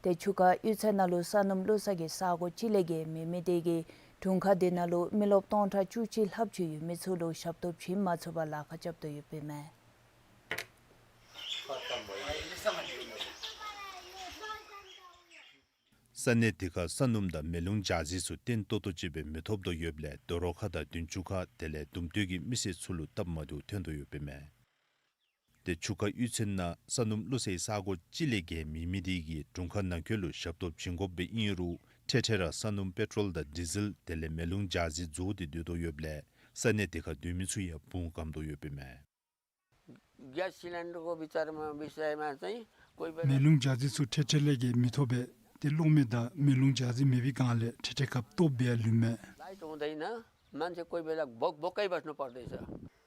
ཏེ་ཆུ་ཁ་གཡུས་ཚན་ནང་ལུ་ས་སྣུམ་བླུག་ས་གི་ས་གོ་གཅིག་ལས་བརྒལ་མེད་མི་དེ་གིས་དྲུང་ཁག་དེ་ནང་ལུ་མི་རློབས་སྟོང་ཕྲག་བཅུ་གཅིག་ལྷགཔ་ཅིག་ཡོད་མི་ཚུ་ལུ་ཞབས་ཏོག་བྱིན་མ་ཚུགས་པར་ལཱ་ཁག་རྐྱབ་དོ་ཡོདཔ་ཨིན་མས། ས་གནས་དེ་ཁར་ས་སྣུམ་དང་མེ་རླུང་འཇའ་ཟེར་ཚུ་བརྟན་ཏོག་ཏོ་ཅིག་སྦེ་མི་ཐོབ་དོ་ཡོདཔ་ལས་དོ་རུང་ཁ་དང་བདུན་ཅུ་ཁ་དེ་ལས་དུམ་གྲ་གི་མི་སེར་ཚུ་ལུ་སྟབས་མ་བདེཝ་ཐོན་དོ་ཡོདཔ་ཨིན་མས། ཏེ་ཆུ་ཁ་གཡུས་ཚན་ནང་ས་སྣུམ་བླུག་སའི་ས་གོ་གཅིག་ལས་བརྒལ་མེད་མི་དེ་གིས་དྲུང་ཁག་ནང་འཁོད་ལུ་ཞབས་ཏོག་བྱིན་དགོཔ་སྦེ་ཨིན་རུང་ཐེངས་ཐེངས་ར་ས་སྣུམ་པེ་ཊོལ་དང་ཌི་ཟེལ་དེ་ལས་མེ་རླུང་འཇའ་ཟེར་རྫོགས་ཏེ་སྡོད་དོ་ཡོདཔ་ལས་ས་གནས་དེ་ཁར་སྡོད་མི་ཚུ་ཡང་བུང་སྐམ་དོ་ཡོདཔ་ཨིན་མས། ग्यास सिलिन्डरको विचारमा विषयमा चाहिँ कोही बेला མེ་རླུང་འཇའ་ཟེར་ཚུ་ཐེངས་ཐེངས་ལས་བརྒལ་མི་ཐོབ་པས། ཏེ་གློག་མེ་དང་མེ་རླུང་འཇའ་ཟེར་མེད་པའི་སྒང་ལས་ཐེངས་ཐེངས་སྐབས་ལྟོཝ་འབད་ཡང་ལུས་མས། लाइट हुँदैन, मान्छे कोही बेला भोक भोकै बस्नु पर्दैछ।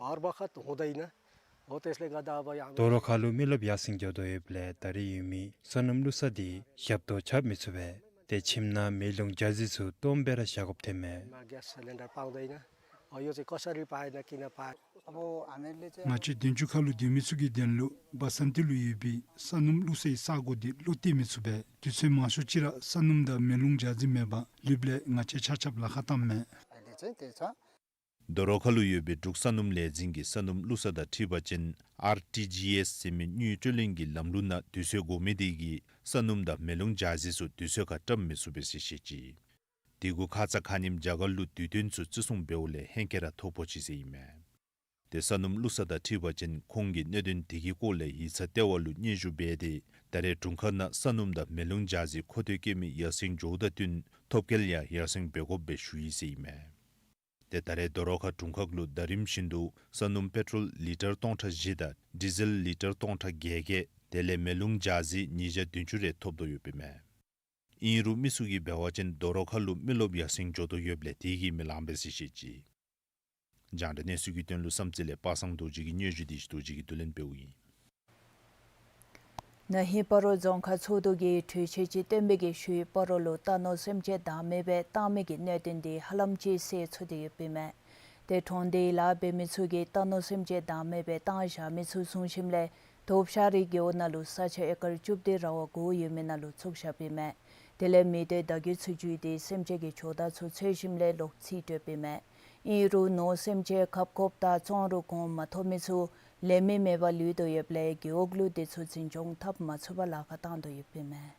हर बखत हुँदैन हो, त्यसले गर्दा अब यहाँ དོ་རུང་ཁ་ལུ་མི་རློབས་ཡར་སེང་འགྱོ་དོ་ཡོདཔ་ལས་ད་རེས་ཡོད་མི་ས་སྣུམ་བླུག་ས་དེ་ཞབས་ཏོག་རྐྱབ་མི་ཚུགས་པས། ཏེ་ཁྱིམ་ནང་མེ་རླུང་འཇའ་ཟེར་ཚུ་སྟོངམ་སྦེ་ར་བཞག་དགོཔ་ཐོན་མས། ग्यास सिलिन्डर पाउँदैन। यो चाहिँ कसरी पाएन, किन पाएन? अब हामीले चाहिँ ང་བཅས་བདུན་ཅུ་ཁ་ལུ་སྡོད་མི་ཚུ་གི་དོན་ལུ་བ་སན་ཏི་ལུ་ཡོད་པའི་ས་སྣུམ་བླུག་སའི་ས་གོ་དེ་བློ་གཏད་མི་ཚུགས་པས། དུས་ཚོད་མང་ཤོས་ཅིག་ར་ས་སྣུམ་དང་མེ་རླུང་འཇའ་ཟེར་མེད་པར་ལུསཔ་ལས་ང་བཅས་ཆ་ཁྱབ་ལཱ་ཁག་བཏངམ་མས། अहिले चाहिँ त्यही छ। དོ་རུང་ཁ་ལུ་ཡོད་པའི་འབྲུག་ས་སྣུམ་ལས་འཛིན་གྱིས་ས་སྣུམ་བླུག་ས་དང་འཁྲིལ་བ་ཅིན་ཨར་ཊི་ཇི་ཨེསི་ཟེར་མི་དངུལ་སྤྲོད་ལེན་གྱི་ལམ་ལུགས་ནང་དུས་ཚོད་འགོར་མི་དེ་གིས་ས་སྣུམ་དང་མེ་རླུང་འཇའ་ཟེར་ཚུ་དུས་ཚོད་ཁར་བཀྲམ་མི་ཚུགས་པས་ཟེར་བཤད་ཅི། དེ་གུ་ཁ་ཙ་ཁ་ཉིནམ་རྒྱ་གར་ལུ་དུས་སྟོན་ཚུ་བརྩི་སྲུང་འབདཝ་ལས་ཧེང་སྐལ་ར་ཐོ་ཕོག་ཅི་ཟེར་ཨིན་མས། ཏེ་ས་སྣུམ་བླུག་ས་དང་འཁྲིལ་བ་ཅིན་ཁོང་གིས་གནད་དོན་དེ་གི་སྐོར་ལས་ཡིག་ཚང་ལྟེ་བ་ལུ་སྙན་ཞུ་འབད་དེ་ད་རེས་དྲུང་ཁག་ནང་ས་སྣུམ་དང་མེ་རླུང་འཇའ་ཟེར་མཁོ་འདོད་བསྐྱེད་མི་ཡར་སེང་འགྱོཝ་དང་བསྟུན་ཐོབ་སྐལ་ཡང་ཡར་སེང་འབད་དགོཔ་སྦེ་ཞུ་ཡི་ཟེར་ཨིན་མས། ཏེ་ད་རེས་དོ་རུང་ཁ་དྲུང་ཁག་ལུ་ཟླ་རིམ་བཞིན་དུ་ས་སྣུམ་པེ་ཊོལ་ལི་ཊར་སྟོང་ཕྲག་བཞི་དང་ཌི་ཟེལ་ལི་ཊར་སྟོང་ཕྲག་བརྒྱད་བརྒྱད་དེ་ལས་མེ་རླུང་འཇའ་ཟེར་ཉིས་བརྒྱ་བདུན་ཅུ་རེ་ཐོབ་དོ་ཡོདཔ་ཨིན་མས། ཨིན་རུང་མི་ཚུ་གིས་འབད་བ་ཅིན་དོ་རུང་ཁ་ལུ་མི་རློབས་ཡར་སེང་འགྱོ་དོ་ཡོདཔ་ལས་དེ་གིས་མི་ལང་པས་ཟེར་བཤད་ཅི། རྒྱང་བསྒྲགས་གནས་ཚུལ་གྱི་དོན་ལུ་བསམ་རྩེ་ལས་པ་སངས་རྡོ་རྗེ་གི་སྙན་ཞུ་དེ་ཞིག་རྡོ་རྗེ་གིས་བསྡུ་ལེན་འབདཝ་ཨིན། ན་ཧིང་སྤ་རོ་རྫོང་ཁག་ཚོགས་འདུ་གིས་གྲོས་ཆོད་ཅིག་བཏོན་པའི་གི་ཤུལ་སྤ་རོ་ལུ་རྟ་ནོར་སེམས་ཅན་བདག་མེད་སྦེ་བཏང་མི་གི་གནད་དོན་དེ་ཧ་ལམ་ཅིག་སེལ་ཚུགས་ཏེ་ཡོདཔ་ཨིན་མས། ཏེ་གྲོང་སྡེའི་ལཱ་འབད་མི་ཚུ་གིས་རྟ་ནོར་སེམས་ཅན་བདག་མེད་སྦེ་བཏང་བཞག་མི་ཚུ་བཟུང་ཞིནམ་ལས་དོབ་ཤ་རི་རྒེད་འོག་ནང་ལུ་ས་ཆ་ཨེ་ཀར་བཅུ་བདུན་ར་བ་དགུ་ཡོད་མི་ནང་ལུ་བཙུགས་བཞགཔ་ཨིན་མས། དེ་ལས་མི་སྡེ་བརྡ་བརྒྱུད་ཚུ་བརྒྱུད་དེ་སེམས་ཅན་གྱི་ཇོ་བདག་ཚུ་འཚོལ་ཞིནམ་ལས་ལོག་རྩིས་སྤྲོདཔ་ཨིན་མས། ཨིན་རུང་ནོར་སེམས་ཅན་ཁབ་ཁོབ་དང་བཙོང་རུང་གོང་མ་ཐོབ་མི་ཚུ་ལེན་མི་མེད་པར་ལུས་དོ་ཡོདཔ་ལས་རྒེད་འོག་ལུ་དེ་ཚུ་འཛིན་སྐྱོང་འཐབ་མ་ཚུགས་པར་ལཱ་ཁག་བཏང་དོ་ཡོདཔ་ཨིན་མས།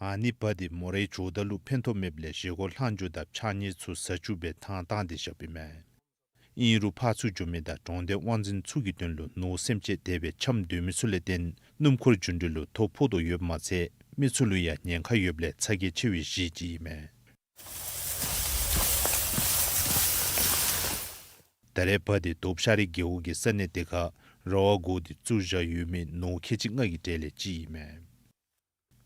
ཨ་ནི་བ་དེ་མོ་རའི་ཇོ་བདག་ལུ་ཕན་ཐོགས་མེདཔ་ལས་བཞེས་སྒོ་ལྷག་འགྱོ་དང་ཕྱགས་སྙིགས་ཚུ་བཟའ་བཅུག་སྦེ་ཐང་བཏང་སྟེ་བཞགཔ་ཨིན་མས། ཨིན་རུང་ཕར་ཚུར་འགྱོ་མི་དང་གྲོང་སྡེ་དབང་འཛིན་ཚུ་གི་དོན་ལུ་ནོར་སེམས་ཅན་དེ་སྦེ་འཁྱམས་སྡོད་མི་ཚུ་ལས་བརྟེན་སྣུམ་འཁོར་རྒྱུ་འགྲུལ་ལུ་ཐོ་ཕོག་དོ་ཡོདཔ་མ་ཚད་མི་ཚུ་ལུ་ཡང་ཉེན་ཁ་ཡོདཔ་ལས་ཚ་གྱང་ཆེ་བའི་གཞི་ཅིག་ཨིན་མས། ད་རེས་བ་དེ་དོབ་ཤ་རི་རྒེད་འོག་གི་ས་གནས་དེ་ཁར་ར་བ་དགུ་དེ་བཙུགས་བཞག་ཡོད་མི་ནོར་ཁལ་གཅིག་ལྔ་གི་གྲས་ལས་གཅིག་ཨིན་མས།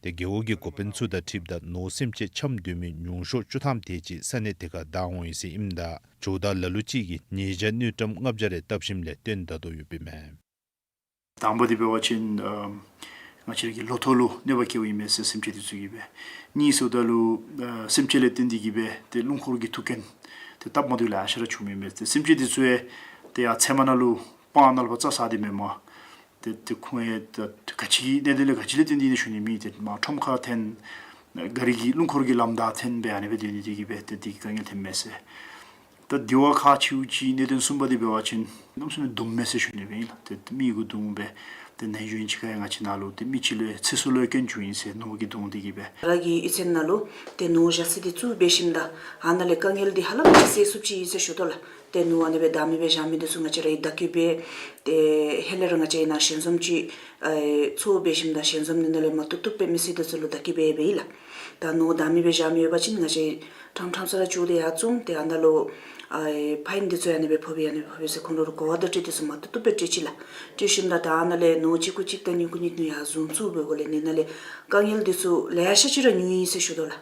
དེ་རྒེད་འོག་གི་འགོ་དཔོན་ཚུ་དང་འཁྲིལཝ་ད་ནོར་སེམས་ཅན་འཁྱམས་སྡོད་མི་ཉུང་ཤོས་བཅུ་ཐམ་དེ་ཅིག་ས་གནས་དེ་ཁར་བདའ་འོང་ཡི་ཟེར་ཨིནམ་ད་ཇོ་བདག་ལ་ལུ་ཅིག་གིས་ཉེས་བྱ་དངུལ་ཀྲམ་ལྔ་བརྒྱ་རེ་བཏབ་ཞིནམ་ལས་བཏོན་ད་དོ་ཡོདཔ་ཨིན་མས། དང་པ་དེ་འབད་བ་ཅིན་ང་བཅས་ར་གི་ལོ་ཐོག་ལུ་གནོད་པ་བཀལཝ་ཨིན་མས་ཟེར་སེམས་ཅན་དེ་ཚུ་གིས་སྦེ། གཉིས་སོ་ད་ལུ་སེམས་ཅན་ལས་བརྟེན་ཏེ་གིས་སྦེ་ཏེ་སྣུམ་འཁོར་གྱི་ཐུག་རྐྱེན་དེ་སྟབས་མ་བདེཝ་ལེ་ཤ་ར་བྱུངམ་ཨིན་མས། ཏེ་སེམས་ཅན་དེ་ཚུ་ཡང་ཏེ་ཡར་ཚལ་མ་ནང་ལུ་སྤང་ནང་ལུ་ཕར་རྩྭ་ཟ་སྟེ་མེན་པར་ཏེ་ཏེ་ཁོང་ཡང་ཏེ་ག་ཅི་གི་གནད་དོན་ལས་ག་ཅི་ལས་བརྟེན་ཏེ་ཨིན་ན་ཞུ་ནི་མེད། ཏེ་མར་ཁྲོམ་ཁར་འཐོན་ག་རི་གི་སྣུམ་འཁོར་གྱི་ལམ་བདའ་འཐོན་སྦེ་ཨ་ནི་སྦེ་སྡོད་ནི་དེ་གིས་སྦེ་ཏེ་དེ་གིས་དཀའ་ངལ་ཐོནམ་མས་ཟེར། ད་དེ་བ་ཁག་ཆེཝ་ཅིག་གནད་དོན་གསུམ་པ་དེ་འབད་བ་ཅིན་གནམ་མེད་ས་མེད་རྡུངམ་མས་ཟེར་ཞུ་ནི་སྦེ་ཨིན་ལགས། ཏེ་མི་གུ་རྡུང་སྦེ་ཏེ་ན་ཧིང་གཞེས་ནིང་ཅིག་ཁར་ཡང་ང་བཅས་ནང་ལུ་ཏེ་མི་གཅིག་ལུ་ཚེ་སྲོག་ལུ་སྐྱོན་བྱུང་ཡི་ཟེར་ནོར་གྱིས་རྡུངམ་དེ་གིས་སྦེ། ར་གི་གཡུས་ཚན་ནང་ལུ་ཏེ་ནོར་བཞག་ས་དེ་བཙུགས་འབད་ཞིནམ་ད་ཨ་ནཱ་ལས་དཀའ་ངལ་དེ་ཧ་ལམ་ཅིག་སེལ་ཚུགསཔ་ཅིག་ཨིན་ཟེར་ཞུ་དོ་ལགས། ཏེ་ནོར་ཨ་ནི་སྦེ་བདའ་མི་སྦེ་བཞག་མི་དེ་ཚུ་ང་བཅས་ར་གིས་བདག་སྐྱོང་འབད་ཏེ་ཧེ་ལས་ར་ང་བཅས་ནཱ་ཞལ་འཛོམས་ཅིག་ཨེ་ཚོགས་འབད་ཞིནམ་ད་ཞལ་འཛོམས་འདི་ནང་ལས་མ་བཏུབ་བཏུབ་སྦེ་མི་སེར་དེ་ཚུ་ལུ་བདག་སྐྱོང་འབད་འབདཝ་ཨིན་ལགས། ད་ནོར་བདའ་མི་སྦེ་བཞག་མི་ཡོད་པ་ཅིན་ང་བཅས་ཕྲང་ཕྲང་ས་ར་བཅུག་སྟེ་ཡར་བཙུགས་ཏེ་ཨ་ནཱ་ལུ་ཨེ་ཕའིན་དེ་ཚུ་ཨ་ནི་སྦེ་ཕོག་པས་ཨ་ནི་སྦེ་ཕོག་པས་ཟེར་ཁོང་ལུ་གོ་བ་བརྡ་སྤྲོད་དེ་ཚུ་མ་བཏུབ་བཏུབ་སྦེ་སྤྲོད་ཅི་ལགས། སྤྲོད་ཞིནམ་ད་ད་ཨ་ནཱ་ལས་ནོར་གཅིག་གུ་གཅིག་དང་གཉིས་གུ་གཉིས་གུ་ཡར་བཟུང་བཙུགས་འབདཝ་ལས་ནི་ནཱ་ལས་དཀའ་ངལ་དེ་ཚུ་ལེ་ཤ་ཅིག་ར་ཉུང་ཡི་ཟེར་ཞུ་དོ་ལགས།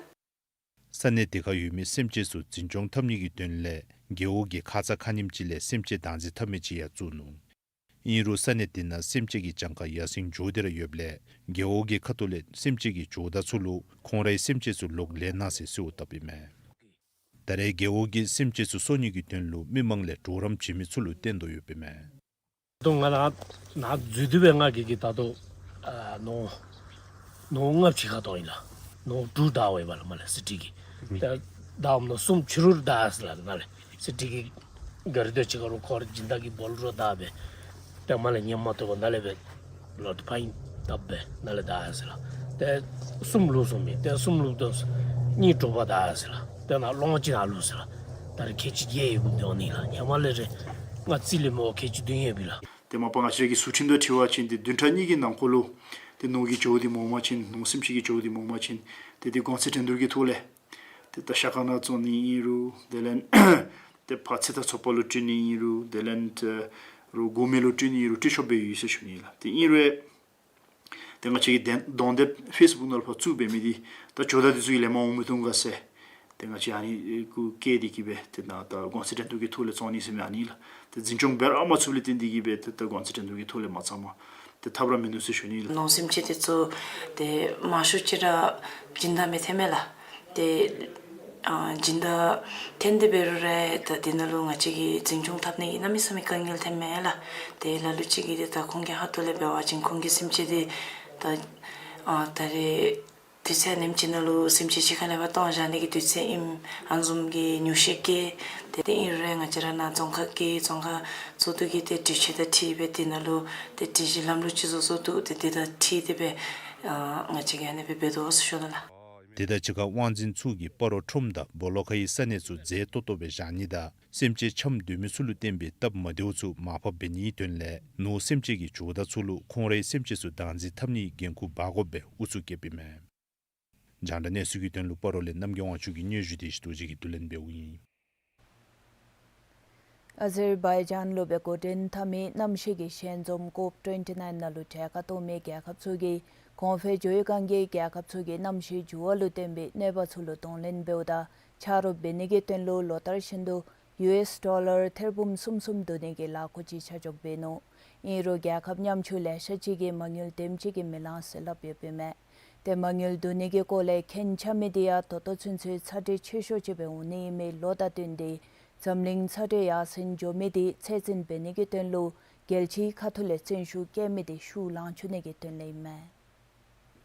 ས་གནས་དེ་ཁར་ཡོད་མི་སེམས་ཅན་ཚུ་འཛིན་སྐྱོང་འཐབ་ནི་གི་དོན་ལས་རྒེད་འོག་གིས་ཁ་ཙ་ཁ་ཉིནམ་ཅིག་ལས་སེམས་ཅན་བདག་འཛིན་འཐབ་མི་ཅིག་ཡང་བཙུགས་ནུག། ཨིན་རུང་ས་གནས་དེ་ནང་སེམས་ཅན་གྱི་གྱངས་ཁ་ཡར་སེང་འགྱོ་སྟེ་ར་ཡོདཔ་ལས་རྒེད་འོག་གི་ཁ་ཐུག་ལས་སེམས་ཅན་གྱི་ཇོ་བདག་ཚུ་ལུ་ཁོང་རའི་སེམས་ཅན་ཚུ་ལོག་ལེན་གནང་ཟེར་གསོལཝ་བཏབཔ་ཨིན་མས། ད་རེས་རྒེད་འོག་གིས་སེམས་ཅན་ཚུ་གསོ་ནི་གི་དོན་ལུ་མི་མང་ལས་གྲོགས་རམ་བྱིན་མི་ཚུ་ལུ་བསྟན་དོ་ཡོདཔ་ཨིན་མས། ད་ང་ནཱ་ནཱ་འཛུལ་ཏེ་སྦེ་ང་གིས་གིས་ད་ལྟོ་ཨ་ནོར་ ནོར་ལྔ་ཕྱི་ཁར་བཏང་ཡི་ལགས། ནོར་དྲུག་བདའ་འོང་ཡི་པ་ལགས་མ་ལས་སི་ཊི་གིས། ད་བདའ་འོངམ་ད་གསུམ་ཕྱི་རུ་བདའ་ཡི་ལགས། ནཱ་ལས་སི་ཊི་གི་ག་རི་དེ་ཅིག་ཁར་ལུ་ཁོ་ར་སྦྱིན་བདག་གི་སྦོ་ལོ་རེ་བདའ་སྦེ་ཏེ་མ་ལས་ཉན་མ་བཏུབ་པར་ནཱ་ལས་སྦེ་ལོག་ཕར་ཨིན་བཏབ་སྦེ་ནཱ་ལས་བདའ་ཡི་ལགས། ཏེ་གསུམ་ལུས་སོང་མི་ཏེ་གསུམ་ལུསཔ་ད་གཉིས་དྲོ་པ་བདའ་ཡི་ལགས། ཏེ་ནཱ་སློང་ཅིག་ནཱ་ལུས་ཡི་ལགས། ད་རེས་ཁལ་གཅིག་བརྒྱད་ཡོདཔ་འདི་འོང་ནི་ལགས། ཧེ་མ་ལས་རེ་ང་རྩིས་ལས་མེད་པར་ཁལ་གཅིག་བདུན་ཡོད་པས་ལགས། ཏེ་མ་པ་ང་བཅས་ཀྱིས་ཟུར་ཁྲིམས་དང་འཁྲིལ་བ་ཅིན་ཏེ་བདུན་ཕྲག་གཉིས་ཀྱི་ནང་འཁོད་ལུ་ཏེ་ནོར་གྱི་འགྱོཝ་འདི་མེད་པ་ཅིན་ནོར་སེམས་ཅན་གྱི་འགྱོཝ་འདི་མེད་པ་ཅིན་ཏེ་འདི་གོང་ཚད་འགྲན་བསྡུར་གྱི་ཐོག་ལས་ཏེ་ད་ཤ་ཁང་ནང་བཙོང་ནི་ཨིན་རུང་དེ་ལས་ཏེ་ཕར་ཚེ་ཐར་ཚོགས་པ་ལུ་སྤྲོད་ནི་ཨིན་རུང་དེ་ལས་ཏེ་རོགས་འགོ་མི་ལུ་སྤྲོད་ནི་ཨིན་རུང་སྤྲོད་ཆོགཔ་སྦེ་ཡོད་ཟེར་ཞུ་ནི་ལགས། ཏེ་ཨིན་རུང་ཏེ་ང་བཅས་ཀྱིས་གདན་གདོང་དེབ་ཕེསི་བུཀ་ནང་ལུ་ཕར་བཙུགས་འབད་མི་འདི་ད་ཇོ་བདག་འདི་ཚུ་གིས་ལེན་པར་འོང་མི་འདུག་ག་ཟེར་ཏེ་ང་བཅས་ཨ་ནི་གུ་བཀལ་ཏེ་གིས་སྦེ་ཏེ་ནཱ་ད་གོང་ཚད་འགྲན་བསྡུར་གྱི་ཐོག་ལས་བཙོང་ནི་ཟེར་མི་ཨ་ནི་ལགས། ཏེ་འཛིན་སྐྱོང་འབད་ར་མ་ཚུགསཔ་ལས་བརྟེན་ཏེ་གིས་སྦེ་ཏེ་ད་གོང་ཚད་འགྲན་བསྡུར་གྱི་ཐོག་ལས་མ་བཙངམ་ཏེ་ཐབས་ར་མིན་འདུག་ཟེར་ཞུ་ནི་ལགས། ནོར་སེམས་ཅན་དེ་ཚུ་ཏེ་མང་ཤོས་ཅིག་ར་སྦྱིན་བདག་མི་ཐོན་མས་ལགས། ཏེ་ཨ་སྦྱིན་བདག་ཐོན་ཏེ་འབད་རུང་ར་ད་འདི་ནང་ལུ་ང་བཅས་ཀྱིས་འཛིན་སྐྱོང་འཐབ་ནི་གི་གནམ་མེད་ས་མེད་དཀའ་ངལ་ཐོན་མས་ལགས། ཏེ་ལ་ལུ་ཅིག་གིས་ཏེ་ད་ཁོང་གི་ཁ་ཐུག་ལས་འབད་བ་ཅིན་ཁོང་གི་སེམས་ཅན་འདི་ད་ཨ་ད་རེས་དུས་ཚོད་ཉིནམ་གཅིག་ནང་ལུ་སེམས་ཅན་གཅིག་ཁ་ལས་ཕར་བཏོན་བཞག་ནི་གི་དུས་ཚོད་ཨིནམ་ཨ་ནི་བཟུམ་གྱི་ཉོགས་བཤད་བཀོད། ཏེ་དེ་ཨིན་རུང་ང་བཅས་ར་ནཱ་རྫོང་ཁག་གི་རྫོང་ཁག་ཚོགས་འདུ་གི་ཏེ་གྲོས་ཆོད་དང་འཁྲིལ་སྦེ་དེ་ནང་ལུ་ཏེ་སྒྲིག་གཞི་ལམ་ལུགས་ཅིག་བཟོ་བཟོཝ་འདུག། ཏེ་དེ་དང་འཁྲིལ་ཏེ་སྦེ་ཨ་ང་བཅས་ཀྱིས་ཨ་ནི་སྦེ་འབད་དོ་ཟེར་ཞུ་ནི་ལགས། དེ་དང་གཅིག་ཁར་དབང་འཛིན་ཚུ་གིས་སྤ་རོ་ཁྲོམ་དང་སྦོ་ལོགས་ཁའི་ས་གནས་ཚུ་མཛེས་ཏོག་ཏོ་སྦེ་བཞག་ནི་དང་སེམས་ཅན་འཁྱམས་སྡོད་མི་ཚུ་ལུ་བརྟེན་པའི་སྟབས་མ་བདེཝ་ཚུ་མར་ཕབ་འབད་ནིའི་དོན་ལས་ནོར་སེམས་ཅན་གྱི་ཇོ་བདག་ཚུ་ལུ་ཁོང་རའི་སེམས་ཅན་ཚུ་བདག་འཛིན་འཐབ་ནིའི་འགན་ཁུར་འབག་དགོཔ་སྦེ་ཨུ་ཚུགས་བསྐྱེདཔ་ཨིན་མས། རྒྱང་བསྒྲགས་གནས་ཚུལ་གྱི་དོན་ལུ་སྤ་རོ་ལས་རྣམ་རྒྱལ་དབང་ཕྱུག་གི་སྙན་ཞུ་དེ་ཞི་རྡོ་རྗེ་གིས་བསྡུ་ལེན་འབདཝ་ཨིན། ཨ་ཟེར་བའི་ཇཱན་ལུ་སྦེ་འགོ་འདྲེན་འཐབ་མི་གནམ་གཤིས་ཀྱི་ཞལ་འཛོམས་ཀོབ་ཊུ་ཝེན་ཊི་ནའིན་ནང་ལུ་གྲལ་ཁར་གཏོགས་མི་རྒྱལ་ཁབ་ཚུ་གིས་གོང་འཕེལ་འགྱོ་བའི་སྒང་གི་རྒྱལ་ཁབ་ཚུ་གིས་གནམ་གཤིས་འགྱུར་བ་ལུ་བརྟེན་པའི་གནོད་པ་ཚུ་ལུ་གདོང་ལེན་འབདཝ་དང་ཆ་རོགས་འབད་ནི་གི་དོན་ལུ་ལོ་ལྟར་བཞིན་དུ་ཡུ་ཨེསི་ཌོ་ལར་ཐེར་འབུམ་གསུམ་གསུམ་བསྡུ་ནི་གི་ལཱ་འགོ་ཅིག་ཆ་འཇོག་འབད་ནུག། ཨིན་རུང་རྒྱལ་ཁབ་ཉམ་ཆུང་ལེ་ཤ་ཅིག་གིས་མ་དངུལ་དེམ་ཅིག་གིས་མི་ལང་ཟེར་སླབ་ཡོདཔ་ཨིན་མས། ཏེ་མ་དངུལ་བསྡུ་ནི་གི་སྐོར་ལས་མཁྱེན་ཆ་མི་འདི་ཡང་ད་ལྟོ་ཚུན་ཚོད་ཚ་དྲོད་ཆེ་ཤོས་ཅིག་སྦེ་འོང་ནི་ཨིན་མི་ལོ་དང་བསྟུན་ཏེ་འཛམ་གླིང་ཚ་དྲོད་ཡར་སེང་འགྱོ་མི་འདི་ཚད་འཛིན་འབད་ནི་གི་དོན་ལུ་རྒྱལ་སྤྱིའི་ཁ་ཐུག་ལས་བརྩོན་ཤུགས་བསྐྱེད་མི་འདི་ཤུགས་ལང་བཅུག་ནི་གི་དོན་ལས་ཨིན་མས།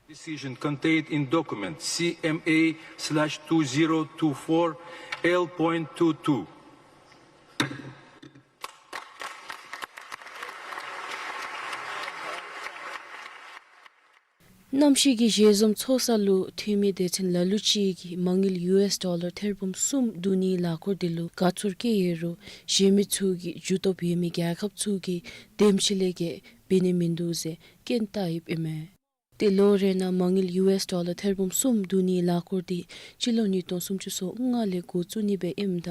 Decision contained in document C M A slash two zero two four L point two two. གནམ་གཤིས་ཀྱི་ཞལ་འཛོམས་ཚོགས་ས་ལུ་འཐུས་མི་སྡེ་ཚན་ལ་ལུ་ཅིག་གིས་མ་དངུལ་ཡུ་ཨེསི་ཌོ་ལར་ཐེར་འབུམ་གསུམ་བསྡུ་ནིའི་ལཱ་འཁོར་དེ་ལུ་དགའ་ཚོར་བསྐྱེད་ཡོད་རུང་གཞན་མི་ཚུ་གིས་རྒྱུ་སྟོབས་ཡོད་མི་རྒྱལ་ཁབ་ཚུ་གིས་དེམ་ཅིག་ལས་བརྒལ་འབད་ནི་མིན་འདུག་ཟེར་རྐྱེན་བལྟ་ཡོདཔ་ཨིན་མས། ཏེ་ལོ་རེ་ནང་མ་དངུལ་ཡུ་ཨེསི་ཌོ་ལར་ཐེར་འབུམ་གསུམ་བསྡུ་ནིའི་ལཱ་འཁོར་འདི་སྤྱི་ལོ་ཉིས་སྟོང་སུམ་ཅུ་སོ་ལྔ་ལས་འགོ་བཙུགས་ནི་སྦེ་ཨིནམ་ད་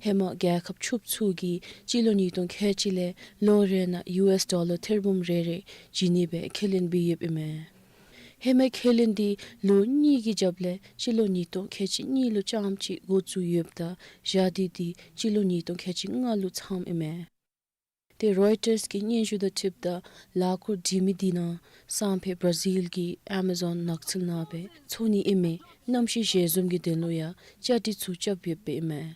ཧེ་མ་རྒྱལ་ཁབ་ཕྱུགཔོ་ཚུ་གིས་སྤྱི་ལོ་ཉིས་སྟོང་ཁལ་གཅིག་ལས་ལོ་རེ་ནང་ཡུ་ཨེསི་ཌོ་ལར་ཐེར་འབུམ་རེ་རེ་བྱིན་ནི་སྦེ་ཁས་ལེན་འབད་ཡོདཔ་ཨིན་མས། ཧེ་མའི་ཁས་ལེན་འདི་ལོ་གཉིས་ཀྱི་རྒྱབ་ལས་སྤྱི་ལོ་ཉིས་སྟོང་ཁལ་གཅིག་གཉིས་ལུ་རྐྱངམ་ཅིག་འགོ་བཙུགས་ཡོདཔ་ད་ཞ་དེ་འདི་སྤྱི་ལོ་ཉིས་སྟོང་ཁལ་གཅིག་ལྔ་ལུ་ཚངམ་ཨིན་མས། ཏེ་རོའི་ཊརསི་གི་སྙན་ཞུ་དང་འཁྲིལཝ་ད་ལཱ་འཁོར་འབྲི་མི་འདི་ནང་སང་ཕོད་བར་ཛིལ་གྱི་ཨེ་མ་ཛོན་ནགས་ཚལ་ནང་སྦེ་འཚོ་ནི་ཨིན་མི་གནམ་གཤིས་ཞལ་འཛོམས་ཀྱི་དོན་ལུ་ཡང་བཅའ་སྒྲིག་ཚུ་རྐྱབ་ཡོདཔ་ཨིན་མས།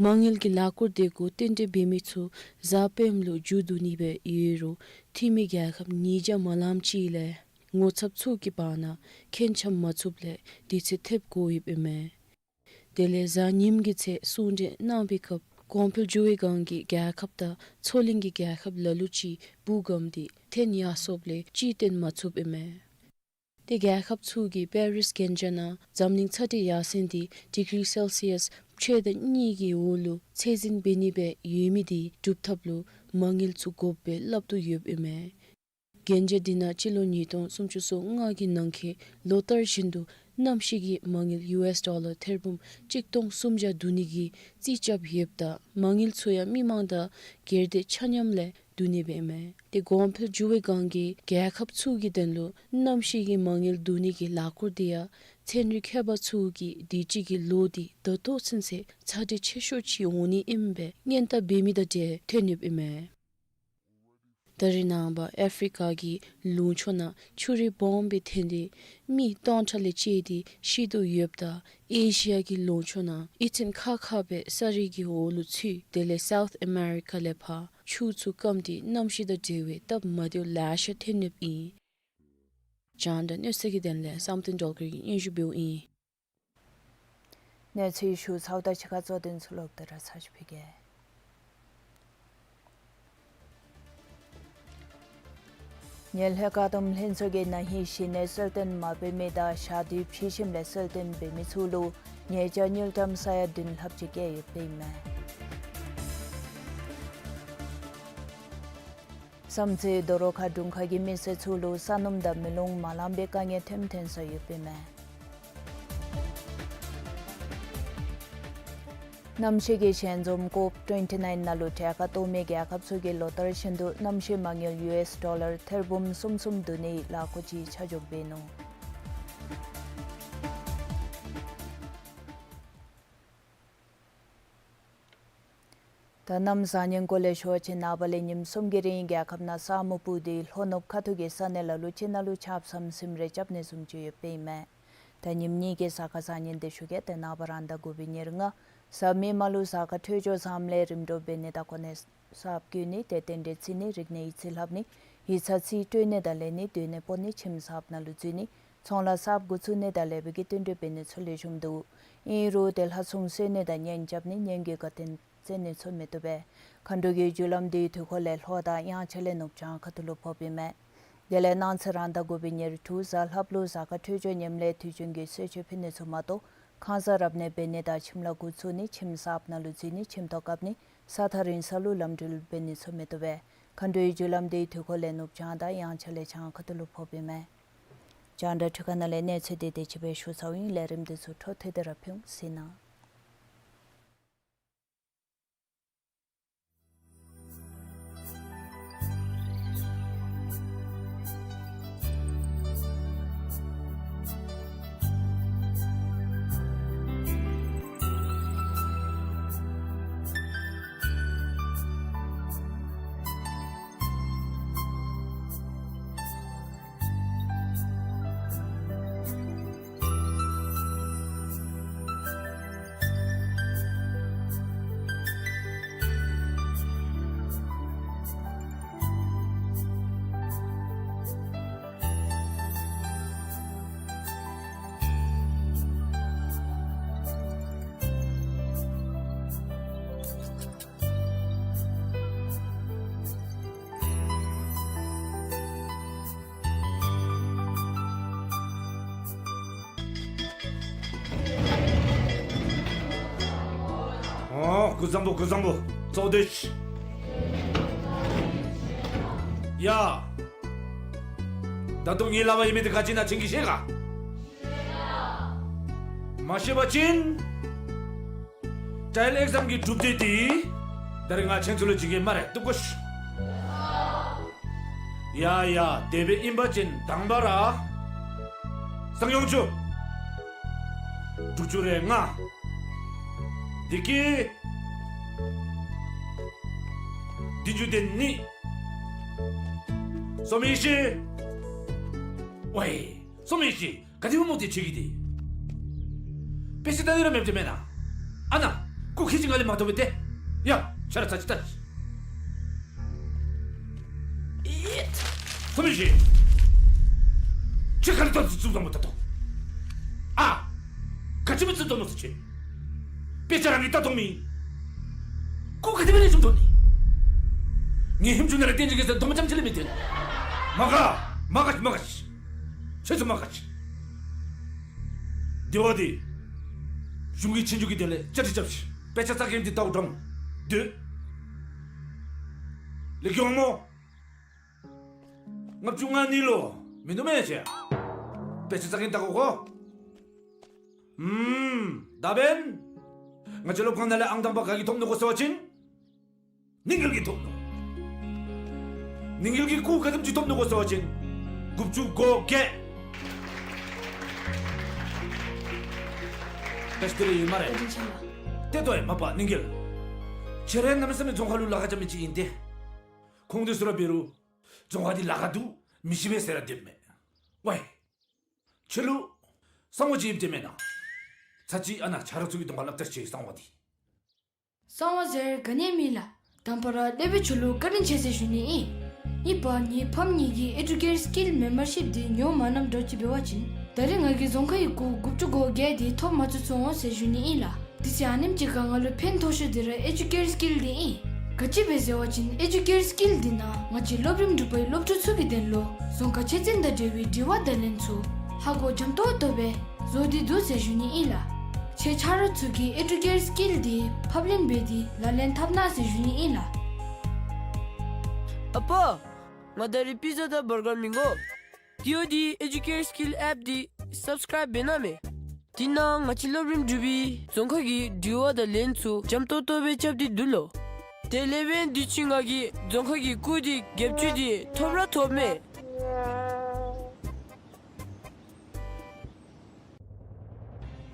མ་དངུལ་གྱི་ལཱ་འཁོར་དེ་གུ་རྟེན་འབྲེལ་འབད་མི་ཚུ་གཟའ་སྤེནམ་ལུ་མཇུག་བསྡུ་ནི་སྦེ་ཡོད་རུང་འཐུས་མི་རྒྱལ་ཁབ་ཉིས་བརྒྱ་མ་ལངམ་ཅིག་ལས་ངོ་ཚབ་ཚུ་གི་བར་ན་མཁྱེན་ཆ་མ་ཚུགསཔ་ལས་དུས་ཚོད་ཐེབས་དགོ་ཡོདཔ་ཨིན་མས། དེ་ལས་གཟའ་ཉིམ་གྱི་ཚེ་གསུང་གྲོས་གནང་བའི་སྐབས་གོང་འཕེལ་འགྱོ་བའི་སྒང་གི་རྒྱལ་ཁབ་དང་མཚོ་གླིང་གི་རྒྱལ་ཁབ་ལ་ལུ་ཅིག་འབུ་སྒམ་སྟེ་ཐོན་ཡར་སོཔ་ལས་ཅིག་བཏོན་མ་ཚུགསཔ་ཨིན་མས། ཏེ་རྒྱལ་ཁབ་ཚུ་གིས་པེ་རིས་གན་རྒྱ་ནང་འཛམ་གླིང་ཚ་དྲོད་ཡར་སེང་འདི་ཌིག་རི་སེལ་སི་ཡས་ཕྱེད་དང་གཉིས་ཀྱི་འོག་ལུ་ཚད་འཛིན་འབད་ནི་སྦེ་ཡོད་མི་འདི་སྒྲུབ་ཐབས་ལུ་མ་དངུལ་ཚུ་དགོཔ་སྦེ་སླབ་དོ་ཡོདཔ་ཨིན་མས། གན་རྒྱ་འདི་ནང་སྤྱི་ལོ་ཉིས་སྟོང་སུམ་ཅུ་སོ་ལྔ་གི་ནང་འཁོད་ལོ་ལྟར་བཞིན་དུ་གནམ་གཤིས་ཀྱི་མ་དངུལ་ཡུ་ཨེསི་ཌོ་ལར་ཐེར་འབུམ་གཅིག་སྟོང་སུམ་བརྒྱ་བསྡུ་ནི་གི་རྩིས་རྐྱབ་ཡོདཔ་ད་མ་དངུལ་ཚུ་ཡང་མི་མང་དང་སྒེར་སྡེ་ཆ་མཉམ་ལས་བསྡུ་ནི་སྦེ་ཨིན་མས། ཏེ་གོང་འཕེལ་འགྱོ་བའི་སྒང་གི་རྒྱལ་ཁབ་ཚུ་གི་དོན་ལུ་གནམ་གཤིས་ཀྱི་མ་དངུལ་བསྡུ་ནི་གི་ལཱ་འཁོར་འདི་ཡང་ཚན་རིག་མཁས་པ་ཚུ་གིས་དུས་ཅི་གི་ལོ་འདི་ད་ལྟོ་ཚུན་ཚོད་ཚ་དྲོད་ཆེ་ཤོས་ཅིག་འོང་ནི་ཨིནམ་སྦེ་སྔོན་བརྡ་འབད་མི་དང་འབྲེལ་ཐོན་ཡོདཔ་ཨིན་མས། ད་རེས་ནངས་པ་ཨེ་ཕི་རི་ཀ་གི་ལུང་ཕྱོགས་ནང་ཆུ་རུད་སྦོམ་སྦེ་ཐོན་ཏེ་མི་སྟོང་ཕྲག་ལས་བཅད་དེ་ཤི་དོ་ཡོདཔ་ད་ཨེ་ཤི་ཡ་གི་ལུང་ཕྱོགས་ནང་ཨི་ཙིན་ཁག་ཁ་སྦེ་ས་རུད་ཀྱི་འོག་ལུ་ཚུད། དེ་ལས་སའུཐ་ཨ་མེ་རི་ཀ་ལས་ཕར་ཆུ་ཚུ་སྐམ་སྟེ་གནམ་གཤིས་དང་འབྲེལ་བའི་སྟབས་མ་བདེཝ་ལེ་ཤ་ཐོན་ཡོདཔ་ཨིན། རྒྱང་བསྒྲགས་གནས་ཚུལ་གྱི་དོན་ལས་བསམ་གཏན་སྒྲོལ་དཀར་གྱིས་སྙན་ཞུ་འབདཝ་ཨིན། གནས་ཚུལ་ཞུ་ཚརཝ་ད་ཕྱི་ཁར་གཙོ་དོན་ཚུ་ལོག་སྟེ་ར་ཚར་ཞུ་ཕུལ་གེ། ངེ་ལྷོ་བཀག་སྡོམ་ལྷན་ཚོགས་ཀྱིས་ན་ཧིང་གཞི་ནས་གསོལ་སྟོན་མ་འབད་མི་དང་ཞག་དུས་ཕྱི་ཁྱིམ་ལས་གསོལ་སྟོན་འབད་མི་ཚུ་ལུ་ཉེས་བྱ་དངུལ་ཀྲམ་ས་ཡ་བདུན་ལྷགཔ་ཅིག་བཀལ་ཡོདཔ་ཨིན་མས། བསམ་རྩེ་རྡོ་རོག་ཁ་དྲུང་ཁག་གིས་མི་སེར་ཚུ་ལུ་ས་སྣུམ་དང་མེ་རླུང་མ་ལང་པའི་དཀའ་ངལ་ཐོནམ་ཐོན་སོ་ཡོདཔ་ཨིན་མས། གནམ་གཤིས་ཀྱི་ཞལ་འཛོམས་ཀོབ་ཊུ་ཝེན་ཊི་ནའིན་ནང་ལུ་གྲལ་ཁར་གཏོགས་མི་རྒྱལ་ཁབ་ཚུ་གིས་ལོ་ལྟར་བཞིན་དུ་གནམ་གཤིས་མ་དངུལ་ཡུ་ཨེསི་ཌོ་ལར་ཐེར་འབུམ་གསུམ་གསུམ་བསྡུ་ནིའི་ལས་འགུལ་ཅིག་ཆ་འཇོག་འབད་ནུག། ད་གནམ་བཟང་ངན་སྐོར་ལས་ཞུ་བ་ཅིན་ནངས་པ་ལས་ཉིནམ་གསུམ་གྱི་རིང་རྒྱལ་ཁབ་ནང་ས་སྨུག་སྤུབས་ཏེ་ལྷོ་ནུབ་ཁ་ཐུག་གི་ས་གནས་ལ་ལུ་ཅིག་ནང་ལུ་ཆརཔ་ཟམ་ཟིམ་རེ་རྐྱབ་ནི་བཟུམ་ཅིག་ཡོདཔ་ཨིན་མས། ད་ཉིནམ་གཉིས་ཀྱི་གཟའ་སྐར་བཟང་ངན་དེ་ཞུ་གེ། ཏེ་ནངས་པ་རང་ཟླ་དགུ་པའི་ཉེར་ལྔ་གཟའ་མིག་དམར་ལུ་གཟའ་སྐར་འཕྲོད་སྦྱོར་བཟངམ་ལས་རིམ་གྲོ་འབད་ནི་དང་གོ་གནས་གསརཔ་བསྐོ་ནི་ཏེ་རྟེན་འབྲེལ་བརྩི་ནི་རིག་གནས་ཡིག་རྩིས་ལྷབ་ནི་ཡིག་ཚང་རྩིས་སྤྲོད་ནི་དང་ལེན་ནི་སྡོད་གནས་སྤོ་ནི་ཁྱིམ་གསརཔ་ནང་ལུ་འཛུལ་ནི་ཚོང་ལཱ་གསརཔ་འགོ་བཙུགས་ནི་དང་ལེགས་པའི་གི་བསྟུན་གྲོས་འབད་ནི་ཚུ་ལེགས་ཤོམ་འདུག། ཨིན་རུང་ཏེ་ལྷ་སྲུང་གསོལ་ནི་དང་གཉེན་རྐྱབ་ནི་གཉེན་གྱི་དགའ་སྟོན་སྩལ་ནི་ཚུ་མི་བཏུབ་པས། མཁའ་འགྲོ་གི་རྒྱུ་ལམ་འདི་དུས་འཁོར་ལས་ལྷོ་དང་དབྱངས་འཆར་ལས་ནུབ་བྱང་ཁ་ཐུག་ལུ་ཕོགཔ་ཨིན་མས། དེ་ལས་གནངས་ཚེ་རང་ཟླ་དགུ་པའི་ཉེར་དྲུག་གཟའ་ལྷགཔ་ལུ་གཟའ་སྐར་འཕྲོད་སྦྱོར་ངནམ་ལས་དུས་རྒྱུན་གྱི་གསོལ་མཆོད་ཕུལ་ནི་ཚུ་མ་གཏོགས་ཁང་གསར་རབ་གནས་འབད་ནི་དང་ཁྱིམ་ལཱ་འགོ་བཙུགས་ནི་ཁྱིམ་གསརཔ་ནང་ལུ་འཛུལ་ནི་ཁྱིམ་ཐོག་བཀབ་ནི་ས་ཐག་རིང་ས་ལུ་ལམ་འགྲུལ་འབད་ནི་ཚུ་མི་བཏུབ་པས། མཁའ་འགྲོའི་རྒྱུ་ལམ་འདི་དུས་འཁོར་ལས་ནུབ་བྱང་དང་དབྱངས་འཆར་ལས་བྱང་ཁ་ཐུག་ལུ་ཕོགཔ་ཨིན་མས། རྒྱང་བསྒྲགས་འཕྲུལ་ཁང་ནང་ལས་གནས་ཚུལ་འདི་དེ་ཅིག་སྦེ་ཞུ་ཚརཝ་ཨིན། ལས་རིམ་འདི་ཚུ་འཕྲོ་མཐུད་དེ་ར་ཕུལ་ཟེར་ན། ཨོ། སྐུ་གཟུགས་བཟང་པོ། སྐུ་གཟུགས་བཟང་པོ། ཚོགས་སྡེ། ཡ། ད་ལྟོ་ངེའི་ལག་པར་ཡོད་མི་འདི་ག་ཅི་ཨིན་ན་ཁྱེད་ཀྱིས་ཤེས་ག། མ་ཤེས་པ་ཅིན་ཊ་ཡལ་ཨེག་ཛམ་གྱི་གྲུབ་འབྲས་འདི་ད་རིས་ང་ཁྱེད་ཚུ་ལུ་བྱིན་གེ་སྨ་རེ། བཏུབ་གོ་ཤིག། ཡ་ཡ། དེ་སྦེ་ཨིན་པ་ཅིན་དང་པ་ར་གསང་ཡོངས་ཆུ་དྲུག་ཅུ་རེ་ལྔ། དེ་གི་བདུན་ཅུ་དོན་གཉིས། སོ་མི་ཤེས། ཝའི་སོ་མི་ཤེས། ག་དེ་སྦེ་སྨོ་ཏེ་ཁྱེད་ཀྱིས་ཏེ། དཔེ་ཆ་ལྟ་ནི་ར་མེདཔ་ཅིག་མེན་ན། ཨ་ནཱ་ཁོ་ཁྱེད་ཀྱིས་ང་ལས་མ་མཐོ་བས་ཏེ། ཡ་ཤ་ར་ཚ་ཅིག་ལྟ་ཅིག། ཨེ། སོ་མི་ཤེས། ཁྱེད་ག་ལས་ཏེ་སྐུ་གཟུགས་བཟང་པོ་ལྟ་དོ། ཨ། ག་ཅི་སྦེ་བརྩི་དོ་མནོ་ཟེར་ཁྱེད། དཔེ་ཆ་རང་གིས་ལྟ་མཐོང་མི། ཁོ་ག་དེ་སྦེ་ལེགས་ཤོམ་མཐོང་ནི། ངེའི་ཧེམ་ཆུང་ནང་ལས་བསྟན་ཅིག་གེ་ཟེར་དོ་མ་ཙམ་ཅིག་ལས་མི་སྟོན། མ་དགའ། མ་དགའ་མ་དགའ། ཁྱེད་ཚུ་མ་དགའ་ཅིག། དེ་བ་དེ་གཞུང་གི་ཆོས་རྒྱུགས་ཀྱི་དོན་ལས་བཅའ་སྒྲིག་རྐྱབ་ཤིག། དཔེ་ཆ་ཚ་གྱང་འདི་ལྟཝ་འདྲཝ་འདུག། ལེགས་ཀྱི་འོང་སྨོ། ལྔ་བཅུ་ང་གཉིས་ལུ་མིན་འདུག་མེན་ན་ཁྱེད། དཔེ་ཆ་ཚ་གྱང་ལྟ་དགོ་གོ། ཨུམ། ད་འབདན་ང་བཅས་སློབ་ཁང་ནང་ལས་ཨང་དང་པ་ག་གིས་ཐོབ་ནུག་གོ་ཟེར་བ་ཅིན་ནིང་འགེལ་གྱིས་ཐོབ་ནུག། ནིང་འགེལ་གྱིས་སྐུགས་ག་དེམ་ཅིག་ཐོབ་ནུག་གོ་ཟེར་བ་ཅིན་དགུ་བཅུ་གོ་བརྒྱད། ད་ཅི་དེ་རེ་ཨིན་སྨ་རེ། བཀའ་དྲིན་ཆེ་ལགས། ཏེ་ལྟོས་ཡ་མ་པ་ནིང་འགེལ། ཁྱེད་ར་གནམ་མེད་ས་མེད་རྫོང་ཁ་ལུ་ལཱ་ཁག་རྐྱབ་མི་ཅིག་ཨིན་ཏེ། ཁོང་དེ་ཚུ་ར་འབད་རུང་རྫོང་ཁ་འདི་ལཱ་ཁག་འདུག་མི་ཤེས་པས་ཟེར་ར་སྡོདཔ་མས། ཝའི། ཁྱོད་ལུ་གསང་བ་ཅིག་ཡོདཔ་ཅིག་མེན་ན། ཚར་ཅིག་ཨ་ནཱ་ཆ་རོགས་ཚུ་གི་གདོང་ཁར་སླབ་ད་ཤིག་གསང་བ་འདི། གསང་བ་ཟེར་ག་ནི་ཡང་མེད་ལགས། དང་པ་ར་སློབ་དཔོན་ཁྱོད་ལུ་བཀའ་དྲིན་ཆེ་ཟེར་ཞུ་ནི་ཨིན། ཨིན་པ་ངེའི་ཕམ་གཉིས་ཀྱིས་ཨེ་ཌུ་ཀེར་སི་ཀིལ་མེམ་བར་ཤིཔ་འདི་ཉོ་མ་གནངམ་འདྲཝ་ཅིག་འབད་བ་ཅིན་ད་རིས་ང་གིས་རྫོང་ཁ་གི་གུར་དགུ་བཅུ་གོ་བརྒྱད་འདི་ཐོབ་མ་ཚུགས་སོང་ཟེར་ཞུ་ནི་ཨིན་ལགས། དེ་ཚེ་ཨ་ནེམ་ཅིག་ཁར་ང་ལུ་ཕན་ཐོགས་ཤོས་འདི་ར་ཨེ་ཌུ་ཀེར་སི་ཀིལ་འདི་ཨིན། ག་ཅི་སྦེ་ཟེར་བ་ཅིན་ཨེ་ཌུ་ཀེར་སི་ཀིལ་འདི་ནང་ང་བཅས་སློབ་རིམ་དྲུག་པའི་སློབ་ཕྲུག་ཚུ་གི་དོན་ལུ་རྫོང་ཁ་ཆོས་ཚན་དང་འབྲེལ་བའི་དྲི་བ་དང་ལན་ཚུ་ཧ་གོ་འཇམ་ཏོང་ཏོ་སྦེ་བཟོ་སྟེ་འདུག་ཟེར་ཞུ་ནི་ཨིན་ལགས། ཁྱེད་ཆ་རོགས་ཚུ་གིས་ཨེ་ཌུ་ཀེར་སི་ཀིལ་འདི་ཕབ་ལེན་འབད་དེ་ལག་ལེན་འཐབ་གནང་ཟེར་ཞུ་ནི་ཨིན་ལགས། ཨ་པ། ང་ད་རིས་པི་ཛ་དང་བར་གར་མི་དགོ། དེ་འབདཝ་ད་ཨེ་ཌུ་ཀེར་སི་ཀིལ་ཨེཔ་འདི་སབ་སི་ཀརའིབ་འབད་གནང་མས། དེ་ནང་ང་བཅས་སློབ་རིམ་དྲུག་པའི་རྫོང་ཁ་གི་དྲི་བ་དང་ལན་ཚུ་འཇམ་ཏོང་ཏོ་སྦེ་རྐྱབ་སྟེ་འདུག་ལོ། དེ་ལས་འབདན་དུས་ཅི་ང་གིས་རྫོང་ཁ་གི་སྐུགས་དེ་བརྒྱད་ཅུ་དེ་ཐོབ་ར་ཐོབ་མས།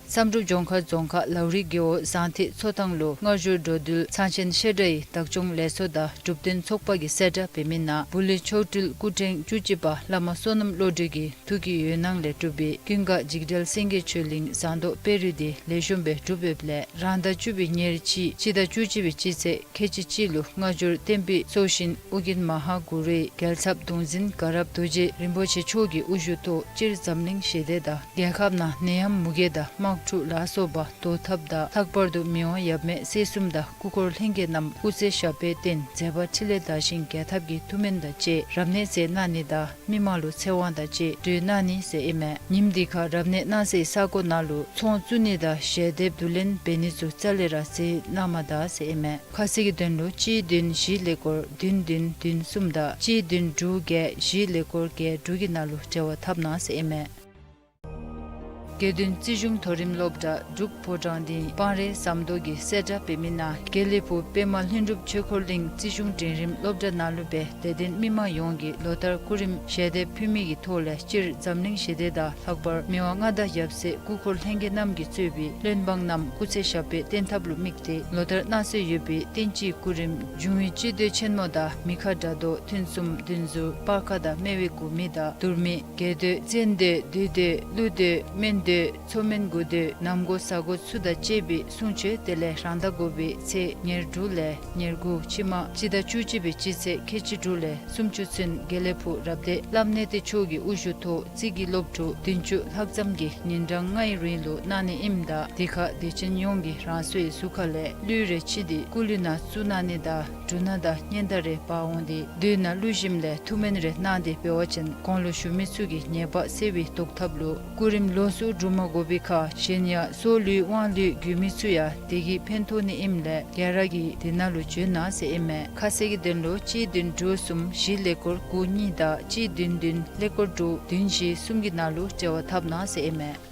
བསམ་གྲུབ་ལྗོངས་མཁར་རྫོང་ཁག་ལའུ་རི་རྒེད་འོག་ཟངས་ཐིག་མཚོ་ཐང་ལུ་སྔ་འགྱུར་འགྲོ་འདུལ་ཚང་ཆེན་བཤད་གྲྭའི་བདག་སྐྱོང་ལས་ཚོགས་དང་འབྲུབ་སྟོན་ཚོགས་པ་གིས་གསལ་བསྒྲགས་འབད་མི་ནང་བུ་ལི་མཆོག་སྤྲུལ་སྐུ་ཕྲེང་བཅུ་གཅིག་པ་བླ་མ་བསོད་ནམས་བློ་གྲོས་ཀྱི་ཐུགས་ཀྱི་འོད་སྣང་ལས་གྲུབ་པའི་ཀུན་དགའ་འཇིགས་བྲལ་སེང་གེ་ཆོས་གླིང་ཟངས་མདོག་དཔལ་རི་འདི་ལེགས་ཤོམ་སྦེ་གྲུབ་ཡོདཔ་ལས་རང་ཟླ་བཅུ་པའི་ཉེར་གཅིག་སྤྱི་ཟླ་བཅུ་གཅིག་པའི་སྤྱི་ཚེས་ཁལ་གཅིག་གཅིག་ལུ་སྔ་འགྱུར་བསྟན་པའི་སྲོག་ཤིང་ཨོ་རྒྱན་མ་ཧཱ་གུ་རུའི་རྒྱལ་ཚབ་གདུང་འཛིན་དགའ་རབ་རྡོ་རྗེ་རིན་པོ་ཆེ་མཆོག་གི་དབུ་བཞུགས་ཐོག་སྤྱིར་འཛམ་གླིང་ཞི་བདེ་དང་རྒྱལ་ཁབ་ནང་ནད་ཡམས་མུ་གེ་དང་དམག་འཁྲུག་ལ་སོགས་པ་བཟློག་ཐབས་དང་ལྷག་པར་དུ་མི་དབང་ཡབ་མེས་སྲས་གསུམ་དང་སྐུ་འཁོར་ལྷན་རྒྱས་རྣམས་སྐུ་ཚེ་ཞབས་པད་བརྟན་མཛད་པ་འཕྲིན་ལས་དར་ཞིང་རྒྱས་ཐབས་ཀྱི་ཐུགས་སྨོན་དང་བཅས་རབ་གནས་མཛད་གནང་ནི་དང་མི་མང་ལུ་ཚེ་དབང་དང་བཅས་གྲོལ་གནང་ནི་ཟེར་ཨིན་མས། ཉིནམ་འདི་ཁར་རབ་གནས་གནང་སའི་ས་གོ་ནང་ལུ་ཚོང་བཙུགས་ནི་དང་ཞལ་འདེབས་བསྡུ་ལེན་འབད་ནི་ཚུ་རྩ་ལས་ར་མཛད་གནང་མ་ད་ཟེར་ཨིན་མས། ཁ་གསལ་གྱི་དོན་ལུ་གཅིག་བདུན་བཞི་ཀླད་ཀོར་བདུན་བདུན་བདུན་གསུམ་དང་གཅིག་བདུན་དྲུག་བརྒྱད་བཞི་ཀླད་ཀོར་བརྒྱད་དྲུག་གི་ནང་ལུ་འབྲེལ་བ་འཐབ་གནང་ཟེར་ཨིན་མས། དགེ་འདུན་རྩིས་གཞུང་མཐོ་རིམ་སློབ་གྲྭ་འབྲུག་ཕོ་བྲང་སྡིངས་སྤང་རི་ཟམ་མདོ་གིས་གསལ་བསྒྲགས་འབད་མི་ནང་དགེ་ལེགས་ཕུག་པདྨ་ལྷུན་གྲུབ་ཆོས་འཁོར་གླིང་རྩིས་གཞུང་འབྲིང་རིམ་སློབ་གྲྭ་ནང་ལུ་སྦེ་དད་ལྡན་མི་མང་ཡོངས་ཀྱིས་ལོ་ལྟར་སྐུ་རིམ་ཞལ་འདེབས་ཕུལ་མི་གི་ཐོག་ལས་སྤྱིར་འཛམ་གླིང་ཞི་བདེ་དང་ལྷག་པར་མི་དབང་མངའ་བདག་ཡབ་སྲས་སྐུ་འཁོར་ལྷན་རྒྱས་རྣམས་ཀྱིས་གཙོས་པའི་བློན་འབངས་རྣམས་སྐུ་ཚེ་ཞབས་པད་བརྟན་ཐབས་ལུ་དམིགས་ཏེ་ལོ་ལྟར་གནང་སྲོལ་ཡོད་པའི་རྟེན་སྤྱིའི་སྐུ་རིམ་འབྱུང་བའི་སྤྱི་མདོས་ཆེན་མོ་དང་མི་ཁ་དགྲ་བཟློག་ཐུན་གསུམ་བདུན་ཟུར་སྤར་ཁ་དང་སྨེ་བའི་དགུ་མི་དང་དུར་མི་རྒྱས་མདོས་བཙན་མདོས་བདུད་མདོས་ཀླུ་མདོས་སྨན་མདོས་མཚོ་སྨན་དགུ་མདོས་ནམ་དགོ་གཟའ་དགོ་ཚུ་དང་བཅས་པའི་གསུང་ཆོག་དེ་ལས་རང་ཟླ་དགུ་པའི་ཚེས་ཉེར་དྲུག་ལས་ཉེར་དགུ་ཕྱི་མ་སྤྱི་ཟླ་བཅུ་གཅིག་པའི་སྤྱི་ཚེས་ཁལ་གཅིག་དྲུག་ལས་སུམ་ཅུ་ཚུན་དགེ་ལེགས་ཕུག་རབ་སྡེ་བླམ་གནས་བརྟན་མཆོག་གི་དབུ་བཞུགས་ཐོག་རྩིས་ཀྱི་སློབ་ཕྲུག་བདུན་ཅུ་ལྷག་ཙམ་གྱིས་ཉིན་གྲངས་ལྔའི་རིང་ལུ་གནང་ནི་ཨིནམ་ད་དེ་ཁར་དད་ཅན་ཡོངས་ཀྱིས་རང་སོའི་གཟུགས་ཁ་ལས་གླུད་རེ་ཕྱིས་ཏེ་སྐུ་གླུད་ནང་བཙུགས་གནང་ནི་དང་འབྲུ་སྣ་དང་སྙན་དར་རེ་འབག་འོང་སྟེ་མདོས་ནང་བླུགས་ཞིནམ་ལས་ཐུགས་སྨོན་རེ་གནང་སྟེ་འབད་བ་ཅིན་གོང་ལུ་ཞུ་མི་ཚུ་གི་ཉེས་པ་སེལ་བའི་བཟློག་ཐབས་ལུ་སྐུ་རིམ་ལོགས་སུ་སྒྲུབ་མ་དགོ་པའི་ཁར་གཞན་ཡང་སྲོག་ལུས་དབང་ལུས་དགོ་མི་ཚུ་ཡང་དེ་གིས་ཕན་ཐོགས་ནི་ཨིནམ་ལས་ག་ར་གིས་དེ་ནང་ལུ་འབྱོན་གནང་ཟེར་ཨིན་མས། ཁ་གསལ་གྱི་དོན་ལུ་གཅིག་བདུན་དྲུག་གསུམ་བཞི་ཀླད་ཀོར་དགུ་གཉིས་དང་གཅིག་བདུན་བདུན་ཀླད་ཀོར་དྲུག་བདུན་བཞི་གསུམ་གྱི་ནང་ལུ་འབྲེལ་བ་འཐབ་གནང་ཟེར་ཨིན་མས།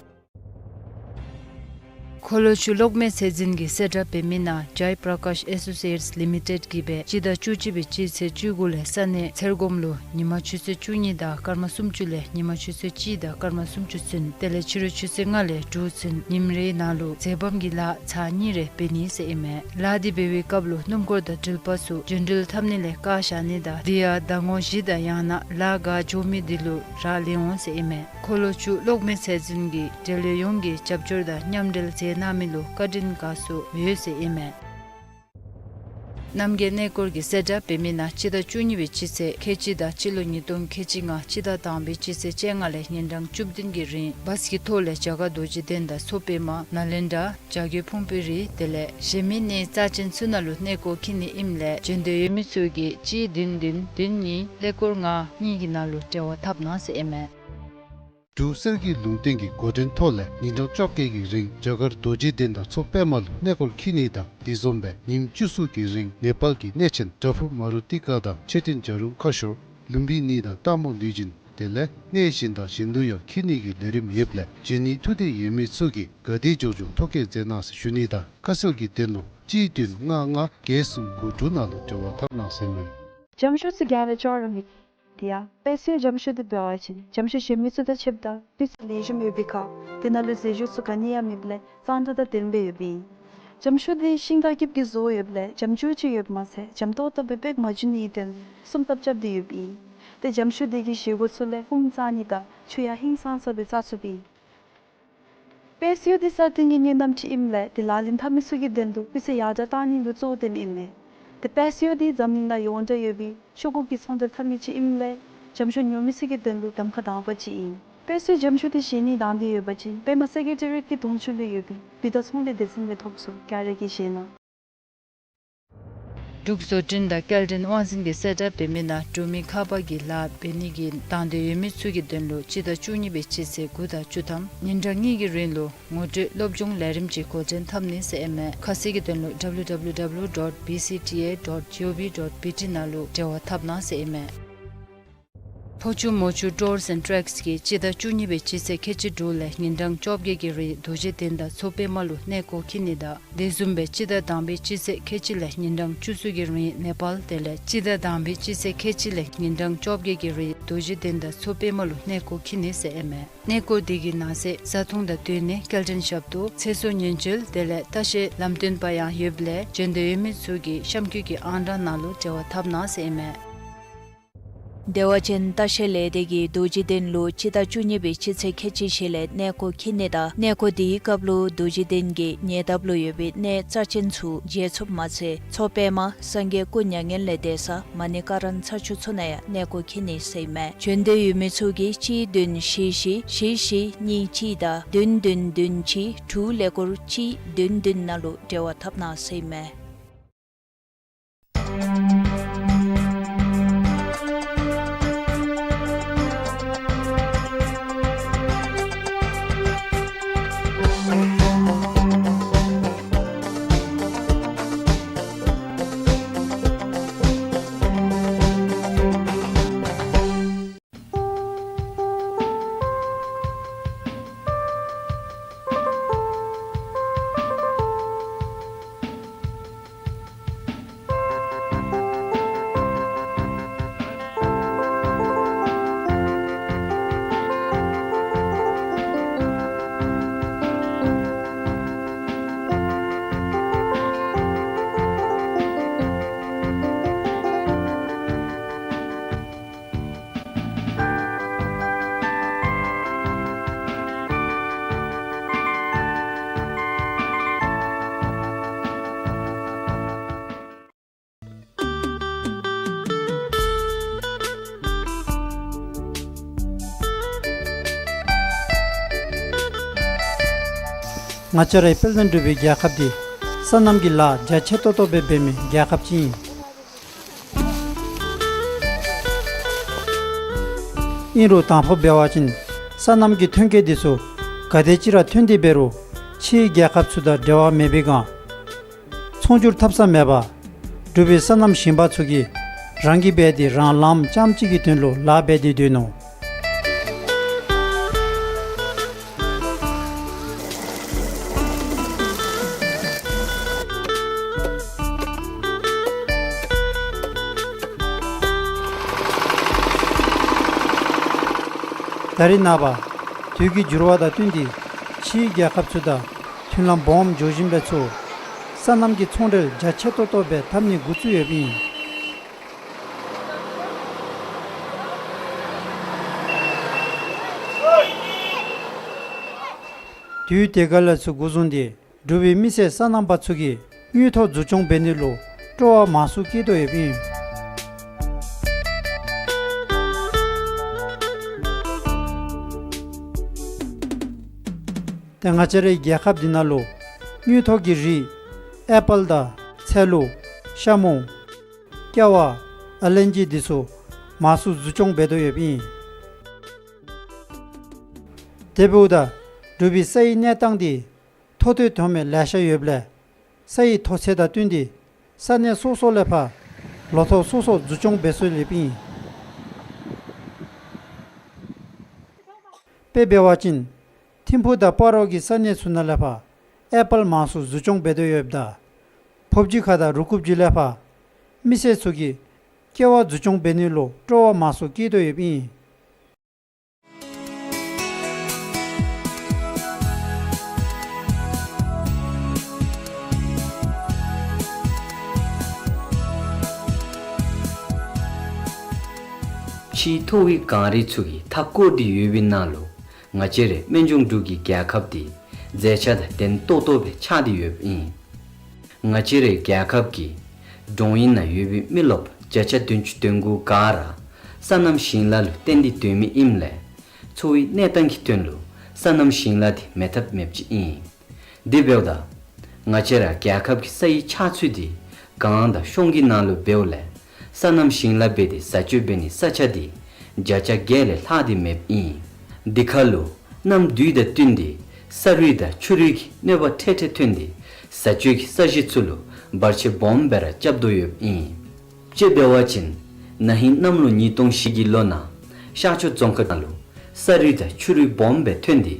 འཁོར་ལོ་ཆུ་གློག་མེ་ཚད་འཛིན་གྱིས་གསལ་བསྒྲགས་འབད་མི་ནང་ཇའི་པྲ་ཀཱཤ་ཨེ་སོ་སི་ཨེཊ་ལི་མི་ཊེཌ་ཀྱིས་སྦེ་སྤྱི་ཟླ་བཅུ་གཅིག་པའི་སྤྱི་ཚེས་བཅུ་དགུ་ལས་ས་གནས་ཚེར་སྒོམ་ལུ་ཉིན་མ་ཆུ་ཚོད་བཅུ་གཉིས་དང་སྐར་མ་སུམ་ཅུ་ལས་ཉིན་མ་ཆུ་ཚོད་གཅིག་དང་སྐར་མ་སུམ་ཅུ་ཚུན་དེ་ལས་ཕྱི་རུ་ཆུ་ཚོད་ལྔ་ལས་དྲུག་ཚུན་ཉིནམ་རེའི་ནང་ལུ་འཛེམ་བམ་གྱི་ལཱ་ཚར་གཉིས་རེ་འབད་ནི་ཟེར་ཨིན་མས། ལཱ་འདི་འབད་བའི་སྐབས་ལུ་སྣུམ་འཁོར་དང་འགྲུལ་པ་ཚུ་འགྲུལ་འཁོར་འཐབ་ནི་ལས་བཀག་བཞག་ནི་དང་དེ་ཡང་ཟླ་ངོ་བཞི་དང་ཡང་ན་ལཱ་འགོ་འགྱོ་མི་འདི་ལུ་རག་ལས་འོང་ཟེར་ཨིན་མས། འཁོར་ལོ་ཆུ་གློག་མེ་ཚད་འཛིན་གྱིས་འབྲེལ་ཡོད་ཡོངས་ཀྱིས་རྒྱབ་སྐྱོར་དང་མཉམ་འབྲེལ་མཛད་གནང་མི་ལུ་བཀའ་དྲིན་དགའ་ཚོར་ཡོད་ཟེར་ཨིན་མས། རྣམ་རྒྱལ་གནས་སྐོར་གྱིས་གསལ་བསྒྲགས་འབད་མི་ནང་སྤྱི་ཟླ་བཅུ་གཉིས་པའི་སྤྱི་ཚེས་ཁལ་གཅིག་དང་སྤྱི་ལོ་ཉིས་སྟོང་ཁལ་གཅིག་ལྔ་སྤྱི་ཟླ་དང་པའི་སྤྱི་ཚེས་བཅོ་ལྔ་ལས་ཉིན་གྲངས་བཅུ་བདུན་གྱི་རིང་བཱས་ཀྱི་ཐོག་ལས་རྒྱ་གར་རྡོ་རྗེ་གདན་དང་མཚོ་པདྨ་ནཱ་ལེནྡྲ་བྱ་རྒོད་ཕུང་པོའི་རི་དེ་ལས་གཞན་མི་གནས་རྩ་ཅན་ཚུ་ནང་ལུ་གནས་སྐོར་འཁྱིད་ནི་ཨིནམ་ལས་འབྱོན་འདོད་ཡོད་མི་ཚུ་གིས་གཅིག་བདུན་བདུན་བདུན་གཉིས་ཀླད་ཀོར་ལྔ་གཉིས་ཀྱི་ནང་ལུ་འབྲེལ་བ་འཐབ་གནང་ཟེར་ཨིན་མས། འབྲུག་གསེར་གྱི་ལུང་བསྟན་གྱི་འགོ་འདྲེན་ཐོག་ལས་ཉིན་གྲངས་བཅོ་བརྒྱད་ཀྱི་རིང་རྒྱ་གར་རྡོ་རྗེ་གདན་དང་མཚོ་པདྨ་ལུ་གནས་སྐོར་འཁྱིད་ནི་དང་དེ་བཟུམ་སྦེ་ཉིནམ་བཅུ་གསུམ་གྱི་རིང་ནེ་པཱལ་གྱི་གནས་ཆེན་བྲག་ཕུག་མ་རུ་ཏི་ཀ་དང་མཆོད་རྟེན་བྱ་རུང་ཁ་ཤོར་ལུམ་བི་ནི་དང་སྟག་མོ་ལུས་སྦྱིན་དེ་ལས་གནས་གཞན་དང་གཞན་ལུ་ཡང་འཁྱིད་ནི་གི་ལས་རིམ་ཡོདཔ་ལས་འབྱོན་ནི་ཐུགས་འདོད་ཡོད་མི་ཚུ་གིས་ག་དེ་མགྱོགས་མགྱོགས་ཐོ་བཀོད་མཛད་གནང་ཟེར་ཞུ་ནི་དང་ཁ་གསལ་གྱི་དོན་ལུ་གཅིག་བདུན་ལྔ་ལྔ་བརྒྱད་གསུམ་དགུ་དྲུག་ནང་ལུ་འབྲེལ་བ་འཐབ་གནང་ཟེར་ཨིན་མས། འཇམ་ཤོས་ཚུ་ག་ར་ཅོག་ར་མེད། དེ་ཡང་དཔེ་སྲོལ་འཇམ་ཤོས་འདི་འབད་བ་ཅིན་འཇམ་ཤོས་གཞན་མི་ཚུ་དང་ཕྱདཔ་ད་སྤུས་ཚད་ལེགས་ཤོམ་ཡོད་པའི་ཁར་དེ་ནང་ལུ་རྫས་སྦྱོར་ཚུ་ག་ནི་ཡང་མེདཔ་ལས་གཙང་སྦྲ་དང་ལྡནམ་སྦེ་ཡོདཔ་ཨིན། འཇམ་ཤོས་འདི་ཤིང་དང་སྐྱིབས་ཀྱིས་བཟོ་ཡོདཔ་ལས་འཇམ་ཅུང་ཅིག་ཡོདཔ་མ་ཚད་འཇམ་ཏོག་ཏོ་སྦེ་པེག་མ་འགྱོ་ནི་ཨིན། དེ་ལས་སྲུང་ཐབས་རྐྱབ་སྟེ་ཡོདཔ་ཨིན། ཏེ་འཇམ་ཤོས་འདི་གི་བཞེས་སྒོ་ཚུ་ལས་ཧཱུྃ་བཏང་ནི་དང་ཆུ་ཡང་ཧིང་སངས་ས་སྦེ་བཙག་ཚུགསཔ་ཨིན། དཔེ་སྲོལ་འདི་སྲ་བརྟན་གྱི་གནས་རྟེན་ཅིག་ཨིནམ་ལས་དེ་ལག་ལེན་འཐབ་མི་ཚུ་གི་དོན་དུ་སྤུས་ཚད་ཡར་དྲག་གཏང་ནི་ལུ་གཙོ་བོ་བཏོནམ་ཨིན་མས། ཏེ་དཔལ་འབྱོར་འདི་འཛམ་གླིང་ནང་ཡོངས་གྲགས་ཡོད་པའི་ཤོག་གུ་གི་ཚོང་རྒྱག་ཐབས་མེད་ཅིག་ཨིནམ་ལས་འཇམ་ཤོག་ཉོ་མི་ཚུ་གི་དོན་ལུ་གདམ་ཁ་དང་པ་ཅིག་ཨིན། དཔལ་འབྱོར་འཇམ་ཤོག་འདི་བཞེས་ནི་དང་འདོད་ཡོད་པ་ཅིན་པདྨ་སེ་ཀེ་ཊ་རིཊ་ཀྱི་གདོང་ཅུ་ལུ་ཡོད་པའི་བི་ཏ་ཚོང་ལས་སྡེ་ཚན་ལས་ཐོབ་ཚུགས། ག་ར་གིས་བཞེས་གནང་། འབྲུག་བཟོ་སྐྲུན་དང་སྐྱེལ་འདྲེན་དབང་འཛིན་གྱི་གསལ་བསྒྲགས་འབད་མི་ནང་འབྲུག་མི་ཁ་པར་གྱི་ལཱ་འབད་ནི་གི་དང་འདོད་ཡོད་མི་ཚུ་གི་དོན་ལུ་སྤྱི་ཟླ་བཅུ་གཉིས་པའི་སྤྱི་ཚེས་དགུ་དང་བཅུ་ཐམ་ཉིན་གྲངས་གཉིས་ཀྱི་རིང་ལུ་ངོ་སྤྲོད་སློབ་སྦྱོང་ལས་རིམ་ཅིག་འགོ་འདྲེན་འཐབ་ནི་ཟེར་ཨིན་མས། ཁ་གསལ་གྱི་དོན་ལུ་W W W dot B C T A dot G O V dot B T ནང་ལུ་འབྲེལ་བ་འཐབ་གནང་ཟེར་ཨིན་མས། ཕོ་ཆུ་མོ་ཆུ་ཊུརསི་ཨེནཌ་ཊེགསི་གིས་སྤྱི་ཟླ་བཅུ་གཉིས་པའི་སྤྱི་ཚེས་ཁལ་གཅིག་དྲུག་ལས་ཉིན་གྲངས་བཅོ་བརྒྱད་ཀྱི་རིང་རྡོ་རྗེ་གདན་དང་མཚོ་པདྨ་ལུ་གནས་སྐོར་འཁྱིད་ནི་དང་དེ་བཟུམ་སྦེ་སྤྱི་ཟླ་དང་པའི་སྤྱི་ཚེས་ཁལ་གཅིག་ལས་ཉིན་གྲངས་བཅུ་གསུམ་གྱི་རིང་ནེ་པཱལ་དེ་ལས་སྤྱི་ཟླ་དང་པའི་སྤྱི་ཚེས་ཁལ་གཅིག་ལས་ཉིན་གྲངས་བཅོ་བརྒྱད་ཀྱི་རིང་རྡོ་རྗེ་གདན་དང་མཚོ་པདྨ་ལུ་གནས་སྐོར་འཁྱིད་ནི་ཟེར་ཨིན་མས། གནས་སྐོར་དེ་གི་ནང་གསེས་བཟའ་འཐུང་དང་སྡོད་གནས་སྐྱེལ་འདྲེན་ཞབས་ཏོག་ཚེ་སྲོག་ཉེན་བཅོལ་དེ་ལས་ལྟ་བཤལ་ལམ་སྟོན་པ་ཡང་ཡོདཔ་ལས་འབྱོན་འདོད་ཡོད་མི་ཚུ་གིས་གཤམ་འཁོད་ཀྱི་ཨང་གྲངས་ནང་ལུ་འབྲེལ་བ་འཐབ་གནང་ཟེར་ཨིན་མས། བདེ་བ་ཅན་ལྟ་བཤལ་ལས་སྡེ་གིས་རྡོ་རྗེ་གདན་ལུ་སྤྱི་ཟླ་བཅུ་གཉིས་པའི་སྤྱི་ཚེས་ཁལ་གཅིག་བཞེས་ལས་གནས་སྐོར་འཁྱིད་ནི་དང་གནས་སྐོར་དེའི་སྐབས་ལུ་རྡོ་རྗེ་གདན་གྱི་ཉེ་འདབས་ལུ་ཡོད་པའི་གནས་རྩ་ཆེན་ཚུ་མཇལ་ཚུགསཔ་མ་ཚད་མཚོ་པདྨ་སངས་རྒྱས་སྐུ་མྱ་ངན་ལས་འདས་ས་མ་ཎི་ཀ་ར་ན་ཚ་ཆུ་ཚོད་ནང་ཡང་གནས་སྐོར་འཁྱིད་ནི་ཟེར་ཨིན་མས། འབྱོན་འདོད་ཡོད་མི་ཚུ་གིས་གཅིག་བདུན་བཞི་བཞི་བཞི་བཞི་གཉིས་གཅིག་དང་བདུན་བདུན་བདུན་གཅིག་དྲུག་ཀླད་ཀོར་གཅིག་བདུན་བདུན་ནང་ལུ་འབྲེལ་བ་འཐབ་གནང་ཟེར་ཨིན་མས། ང་བཅས་རའི་དཔལ་ལྡན་འབྲུག་པའི་རྒྱལ་ཁབ་འདི་སོ་ནམ་གྱི་ལཱ་རྒྱ་ཆེ་ཏོག་ཏོ་སྦེ་འབད་མི་རྒྱལ་ཁབ་ཅིག་ཨིན། ཨིན་རུང་དང་ཕུ་འབད་བ་ཅིན་སོ་ནམ་གྱི་ཐོན་སྐྱེད་འདི་ཚུ་ག་དེ་ཅིག་ར་ཐོན་ཏེ་འབད་རུང་ཕྱིའི་རྒྱལ་ཁབ་ཚུ་དང་འབྲེལ་བ་མེད་པའི་སྒང་ཚོང་སྒྱུར་འཐབ་ས་མེད་པར་འབྲུག་པའི་སོ་ནམ་ཞིང་པ་ཚུ་གིས་རང་གིས་འབད་དེ་རང་ལངམ་རྐྱངམ་གཅིག་གི་དོན་ལུ་ལཱ་འབད་དེ་སྡོད་ནུག། ད་རེས་ནངས་པ་དུས་ཀྱི་འགྱུར་བ་དང་བསྟུན་ཏེ་ཕྱིའི་རྒྱལ་ཁབ་ཚུ་དང་མཐུན་ལམ་སྦོམ་འགྱོ་བཞིན་པའི་ཚུ་སོ་ནམ་གྱི་ཚོང་འབྲེལ་རྒྱ་ཆེ་ཏོག་ཏོ་སྦེ་འཐབ་ནི་འགོ་བཙུགས་ཡོདཔ་ཨིན། དུས་དེ་ག་ལས་ཚུར་འགོ་བཟུང་སྟེ་འབྲུག་པའི་མི་སེར་སོ་ནམ་པ་ཚུ་གིས་དངུལ་ཐོག་འཛུགས་སྐྱོང་འབད་ནི་ལུ་སྤྲོ་བ་མང་སུ་བསྐྱེད་དོ་ཡོདཔ་ཨིན། ཏེ་ང་བཅས་རའི་རྒྱལ་ཁབ་འདི་ནང་ལུ་དངུལ་ཐོག་གི་རིགས་ཨེ་པཱལ་དང་ཚལ་ལུ་ཤ་མོང་ཀེ་བ་ཨ་ལན་ཇི་འདི་ཚུ་མང་སུ་འཛུགས་སྐྱོང་འབད་དོ་ཡོདཔ་ཨིན། དེ་འབདཝ་ད་འབྲུག་པའི་སའི་གནས་སྟངས་འདི་མཐོ་དོད་མཐོ་དམན་ལེ་ཤ་ཡོདཔ་ལས་སའི་མཐོ་ཚད་དང་བསྟུན་ཏེ་ས་གནས་སོ་སོ་ལས་ཕར་ལོ་ཐོག་སོ་སོ་འཛུགས་སྐྱོང་འབད་སྲོལ་ཡོདཔ་ཨིན། དཔེ་འབད་བ་ཅིན་ཐིམ་ཕུག་དང་སྤ་རོ་གི་ས་གནས་ཚུ་ནང་ལས་ཕར་ཨེ་པཱལ་མང་སུ་འཛུགས་སྐྱོང་འབད་དོ་ཡོདཔ་ད་ཕོབ་སྦྱི་ཁ་དང་རུ་ཀུབ་སྦྱི་ལས་ཕར་མི་སེར་ཚུ་གིས་ཀེ་བ་འཛུགས་སྐྱོང་འབད་ནི་ལུ་སྤྲོ་བ་མང་སུ་བསྐྱེད་དོ་ཡོདཔ་ཨིན། ཕྱིའི་མཐོ་བའི་གངས་རི་ཚུ་གིས་མཐའ་བསྐོར་ཏེ་ཡོད་པའི་ནང་ལུ་ང་བཅས་རའི་སྨན་ལྗོངས་འབྲུག་གི་རྒྱལ་ཁབ་འདི་མཛེས་ཆ་དང་ལྡན་ཏོག་ཏོ་སྦེ་ཆགས་ཏེ་ཡོདཔ་ཨིན། ང་བཅས་རའི་རྒྱལ་ཁབ་ཀྱི་ འབྲོང་གཡུས་ནང་ཡོད་པའི་མི་རློབས་བརྒྱ་ཆ་བདུན་ཅུ་དོན་དགུ་ག་ར་སོ་ནམ་ཞིང་ལཱ་ལུ་བརྟེན་ཏེ་སྡོད་མི་ཨིནམ་ལས་འཚོ་བའི་གནས་སྟངས་ཀྱི་དོན་ལུ་སོ་ནམ་ཞིང་ལཱ་འདི་མེད་ཐབས་མེདཔ་ཅིག་ཨིན། དེ་འབདཝ་ད་ང་བཅས་ར་རྒྱལ་ཁབ་ཀྱི་ས་ཡི་ཆགས་ཚུལ་འདི་གངས་དང་གཤོང་གི་ནང་ལུ་འབདཝ་ལས་སོ་ནམ་ཞིང་ལཱ་འབད་དེ་བཟའ་སྤྱོད་འབད་ནིའི་ས་ཆ་འདི་བརྒྱ་ཆ་བརྒྱད་ལས་ལྷག་སྟེ་མེདཔ་ཨིན། དེ་ཁར་ལུ་གནམ་དུས་དང་བསྟུན་ཏེ་ས་རུད་དང་ཆུ་རུད་ཀྱི་གནོད་པ་འཕྲལ་འཕྲལ་ཐོན་ཏེ་བཟའ་སྤྱོད་ཀྱི་ས་གཞི་ཚུ་ལུ་བར་ཆད་སྦོམ་སྦེ་ར་རྐྱབ་དོ་ཡོདཔ་ཨིན། དཔྱེ་འབད་བ་ཅིན་ན་ཧིང་གནམ་ལོ་ཉིས་སྟོང་བཞི་གི་ལོ་ནང་ཤར་ཕྱོགས་རྫོང་ཁག་ནང་ལུ་ས་རུད་དང་ཆུ་རུད་སྦོམ་སྦེ་ཐོན་ཏེ་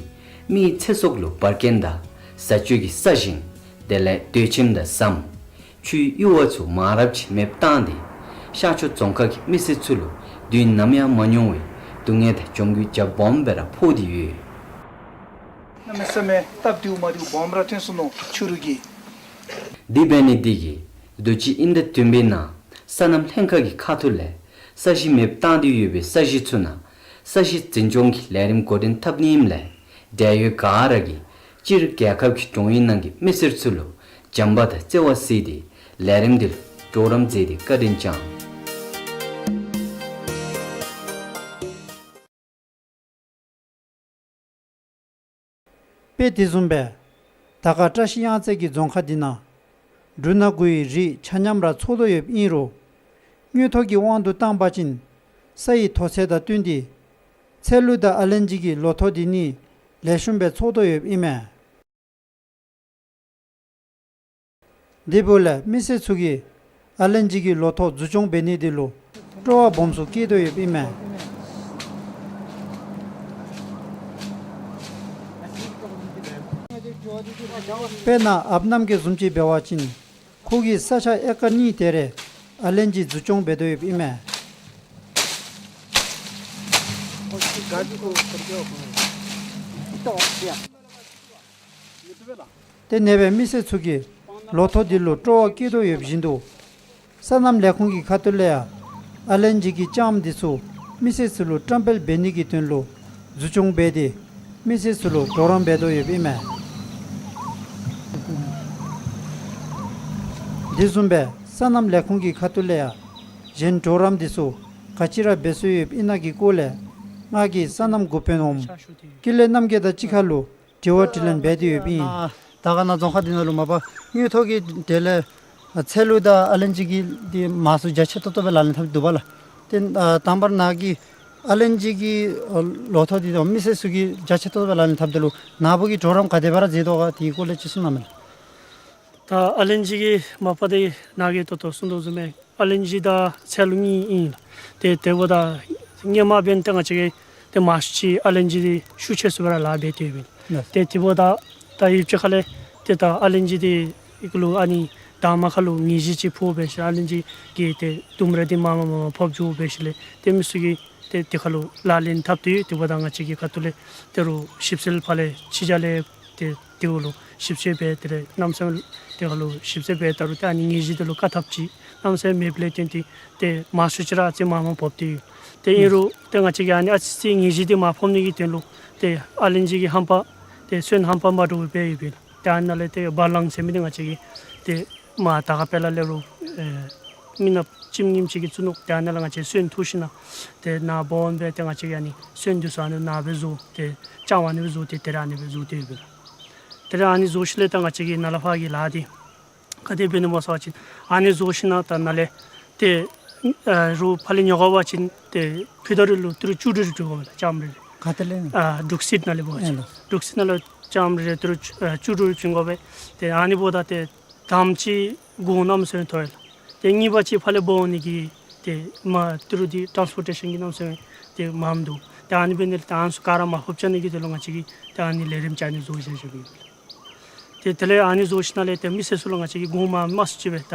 མིའི་ཚེ་སྲོག་ལུ་འབར་གས་དང་བཟའ་སྤྱོད་ཀྱི་ས་ཞིང་དེ་ལས་སྡོད་ཁྱིམ་དང་ཟམ་ཆུའི་གཡུར་བ་ཚུ་མང་རབས་ཅིག་མེདཔ་བཏང་སྟེ་ཤར་ཕྱོགས་རྫོང་ཁག་གི་མི་སེར་ཚུ་ལུ་དུས་ནམ་ཡང་མ་མྱོང་བའི་སྡུག་བསྔལ་དང་གྱོང་གུད་རྒྱ་སྦོམ་སྦེ་ར་ཕོག་སྟེ་ཡོད། གནམ་མེད་ས་མེད་སྟབས་བདེཝ་མ་བདེཝ་སྦོམ་ར་ཐོན་སོ་ནུག་ཆུ་རུད་ཀྱིས། དེ་འབད་ནི་དེ་གིས་དུས་ཅི་ཨིན་ཟླ་བདུན་པའི་ནང་སོ་ནམ་ལྷན་ཁག་གི་ཁ་ཐུག་ལས་ས་གཞི་མེདཔ་བཏང་སྟེ་ཡོད་པའི་ས་གཞི་ཚུ་ནང་ས་གཞི་འཛིན་སྐྱོང་གི་ལས་རིམ་འགོ་འདྲེན་འཐབ་ནི་ཨིནམ་ལས་འབྲེལ་ཡོད་ག་ར་གིས་སྤྱིར་རྒྱལ་ཁབ་ཀྱི་འབྲོང་གཡུས་ནང་གི་མི་སེར་ཚུ་ལུ་བྱམས་པ་དང་བརྩེ་བ་གཟིགས་ཏེ་ལས་རིམ་འདི་ལུ་གྲོགས་རམ་མཛད་དེ་བཀའ་དྲིན་བསྐྱང་། དཔེ་དེ་བཟུམ་སྦེ་དར་དཀར་བཀྲ་ཤིས་གཡང་རྩེ་གི་རྫོང་ཁག་འདི་ནང་འབྲུ་སྣ་དགུའི་རིགས་ཆ་མཉམ་ར་ཚོགས་དོ་ཡོདཔ་ཨིན་རུང་དངུལ་ཐོག་གི་དབང་དུ་བཏང་པ་ཅིན་ས་ཡི་དོ་ཚད་དང་བསྟུན་ཏེ་ཚལ་ལུ་དང་ཨ་ལན་ཇི་གི་ལོ་ཐོག་འདི་གཉིས་ལེགས་ཤོམ་སྦེ་ཚོགས་དོ་ཡོདཔ་ཨིན་མས། དེ་འབདཝ་ལས་མི་སེར་ཚུ་གིས་ཨ་ལན་ཇི་གི་ལོ་ཐོག་འཛུགས་སྐྱོང་འབད་ནི་དེ་ལུ་སྤྲོ་བ་སྦོམ་སུ་བསྐྱེད་དོ་ཡོདཔ་ཨིན་མས། དཔེར་ན་ཨཔ་རྣམ་རྒྱལ་བཟུམ་ཅིག་འབད་བ་ཅིན་ཁོ་གིས་ས་ཆ་ཨེ་ཀར་གཉིས་དེ་རེ་ཨ་ལན་ཇི་འཛུགས་སྐྱོང་འབད་དོ་ཡོདཔ་ཨིན་མས། དེ་ནང་སྦེ་མི་སེར་ཚུ་གིས་ལོ་ཐོག་འདི་ལུ་སྤྲོ་བ་བསྐྱེད་དོ་ཡོདཔ་བཞིན་དུ་སོ་ནམ་ལས་ཁུངས་ཀྱི་ཁ་ཐུག་ལས་ཡང་ཨ་ལན་ཇི་གི་ལྕངམ་འདི་ཚུ་མི་སེར་ཚུ་ལུ་བཀྲམ་སྤེལ་འབད་ནི་གི་དོན་ལུ་འཛུགས་སྐྱོང་འབད་དེ་མི་སེར་ཚུ་ལུ་གྲོགས་རམ་འབད་དོ་ཡོདཔ་ཨིན་མས། དེ་བཟུམ་སྦེ་སོ་ནམ་ལས་ཁུངས་ཀྱི་ཁ་ཐུག་ལས་ཡང་གཞན་གྲོགས་རམ་འདི་ཚུ་ག་ཅི་ར་འབད་སྲོལ་ཡོདཔ་ཨིན་ན་གི་སྐོར་ལས་ང་གིས་སོ་ནམ་འགོ་དཔོན་འོགམ་ཀུན་ལེགས་རྣམ་རྒྱལ་དང་གཅིག་ཁར་ལུ་དྲི་བ་དྲིས་ལན་འབད་དེ་ཡོདཔ་ཨིན། ད་ག་ནཱ་རྫོང་ཁག་འདི་ནང་ལུ་མ་པ་དངུལ་ཐོག་གི་དེ་ལས་ཚལ་ལུ་དང་ཨ་ལན་ཇི་གི་འདི་མང་སུ་རྒྱ་ཆེ་ཏོག་ཏོ་སྦེ་ལག་ལེན་འཐབ་འདུག་པ་ལགས། ཏེ་ཨ་དང་པ་ར་ནཱ་གི་ཨ་ལན་ཇི་གི་ཨ་ལོ་ཐོག་འདི་དང་མི་སེར་ཚུ་གིས་རྒྱ་ཆེ་ཏོག་ཏོ་སྦེ་ལག་ལེན་འཐབ་དོ་ལོ། ནཱ་བུ་གིས་གྲོགས་རམ་ག་དེ་སྦེ་ར་མཛད་དོ་ག་དེའི་སྐོར་ལས་ཅིག་གསུང་གནང་མས་ལགས། ད་ཨ་ལན་ཇི་གི་མ་པ་འདི་ནཱ་གིས་ཏོག་ཏོ་གསུང་དོ་བཟུམ་སྦེ་ཨ་ལན་ཇི་དང་ཚལ་ལུ་གཉིས་ཨིན་ལགས། ཏེ་དེ་འབདཝ་ད་སྔོན་མ་འབདན་ཏེ་ང་བཅས་ཀྱིས་ཏེ་མང་ཤོས་ཅིག་ཨ་ལན་ཇི་འདི་ཤུགས་ཆེ་སུ་སྦེ་ར་ལཱ་འབད་དེ་ཡོདཔ་ཨིན། ལགས། ཏེ་དེ་འབདཝ་ད་ད་ཡུདཔ་ཅིག་ཁ་ལས་ཏེ་ད་ཨ་ལན་ཇི་འདི་ཨི་གུ་ལུ་ཨ་ནི་དང་མ་ཁ་ལུ་ནད་གཞི་ཅིག་ཕོག་འབད་ཞིནམ་ཨ་ལན་ཇི་གི་ཏེ་ལྡུམ་ར་འདི་མར་མར་མར་མར་ཕབ་འགྱོ་འབད་ཞིནམ་ལས་ཏེ་མི་ཚུ་གིས་ཏེ་དེ་ཁ་ལུ་ལག་ལེན་འཐབ་སྟེ་ཡོད། དེ་འབདཝ་ད་ང་བཅས་ཀྱི་ཁ་ཐུག་ལས་དེ་རུ་ཞིབ་འཚོལ་ཕར་ལས་ཕྱི་རྒྱལ་ལས་ཏེ་དེ་གུ་ལུ་ཞིབ་འཚོལ་འབད་དེ་རེ་གནམ་མེད་ས་མེད་དེ་ཁ་ལུ་ཞིབ་འཚོལ་འབད་ད་རུང་ཏེ་ཨ་ནི་ནད་གཞི་འདི་ལུ་བཀག་ཐབས་ཅིག་གནམ་མེད་ས་མེད་མེདཔ་ལས་བརྟེན་ཏེ་ཏེ་མང་ཤོས་ཅིག་ར་ཨ་ཙི་མར་མར་ཕབ་སྟེ་ཡོད། ཏེ་ཨིན་རུང་ཏེ་ང་བཅས་ཀྱིས་ཨ་ནི་ཨ་ཙི་ཙི་ནད་གཞི་འདི་མར་ཕབ་ནི་གི་དོན་ལུ་ཏེ་ཨ་ལན་ཇི་གི་ཧམ་པ་ཏེ་སོན་ཧམ་པ་མ་འདྲཝ་སྦེ་ཡོདཔ་ཨིན། ཏེ་ཨ་ནཱ་ལས་ཏེ་བ་ལང་ཟེར་མི་འདི་ང་བཅས་ཀྱིས་ཏེ་མར་དར་དཀར་དཔལ་ལ་ལས་རུང་ཨེ་མི་ནགཔ་ལྕིམ་ངེམ་ཅིག་གིས་བཙུགས་ནུག། ཏེ་ཨ་ནཱ་ལས་ང་བཅས་སོན་འཐུ་ཞིནམ་ཏེ་ནཱ་སྦོམ་སྦེ་ཏེ་ང་བཅས་ཀྱིས་ཨ་ནི་སོན་འདི་ཚུ་ཨ་ནི་ནཱ་སྦེ་བཟོ་སྟེ་ལྕངམ་ཨ་ནི་སྦེ་བཟོ་སྟེ་དེ་ར་ཨ་ནི་སྦེ་བཟོ་སྟེ་ཡོདཔ་ཨིན། དེ་ར་ཨ་ནི་བཟོ་ཞིནམ་ལས་ད་ང་བཅས་ཀྱི་ནཱ་ལས་ཕར་གྱི་ལཱ་འདི་ག་དེ་འབད་ནི་སྨོ་ཟེར་བ་ཅིན་ཨ་ནི་བཟོ་ཞིནམ་ད་ནཱ་ལས་ཏེ་ཨ་རུང་ཕར་ལས་ཉོ་དགོ་པ་ཅིན་ཏེ་ཕུད་རྡོག་རེ་ལུ་ཏི་རུ་བཅུ་དྲུག་རེ་བྱིན་དགོ་པས་ལགས། ལྕངམ་རེ་རེ། ག་ཏེ་ལས། ཨ་འབྲུག་སིཌ་ནང་ལས་འབད་བ་ཅིན། ཨེ་ལགས། འབྲུག་སིཌ་ནང་ལས་ལྕངམ་རེ་རེ་ཏི་རུ་བཅུ་ཨ་བཅུ་དྲུག་རེ་བྱིན་དགོ་པས། ཏེ་ཨ་ནི་འབདཝ་ད་ཏེ་དང་པ་ཅིག་གོང་གནམ་མེད་ས་མེད་མཐོ་ཡི་ལགས། ཏེ་གཉིས་པ་ཅིག་ཕར་ལས་འབག་འོང་ནི་གི་ཏེ་མར་ཏི་རུ་འདི་ཊཱནསི་པོར་ཊེ་ཤཱན་གྱི་གནམ་མེད་ས་མེད་ཏེ་མངམ་འདུག། ཏེ་ཨ་ནི་འབད་ནི་ལས་ད་ཨ་ནི་ཚུ་ག་ར་མར་ཕབ་བཅུག་ནི་གི་དོན་ལུ་ང་བཅས་ཀྱིས་ཏེ་ཨ་ནི་ལས་རིམ་ཅིག་ཨ་ནི་བཟོ་བཞག་བཞགཔ་ཨིན། ཏེ་དེ་ལས་ཨ་ནི་བཟོ་ཞིནམ་ལས་ཏེ་མི་སེར་ཚུ་ལུ་ང་བཅས་ཀྱིས་གོང་མ་མང་སུ་ཅིག་སྦེ་ད་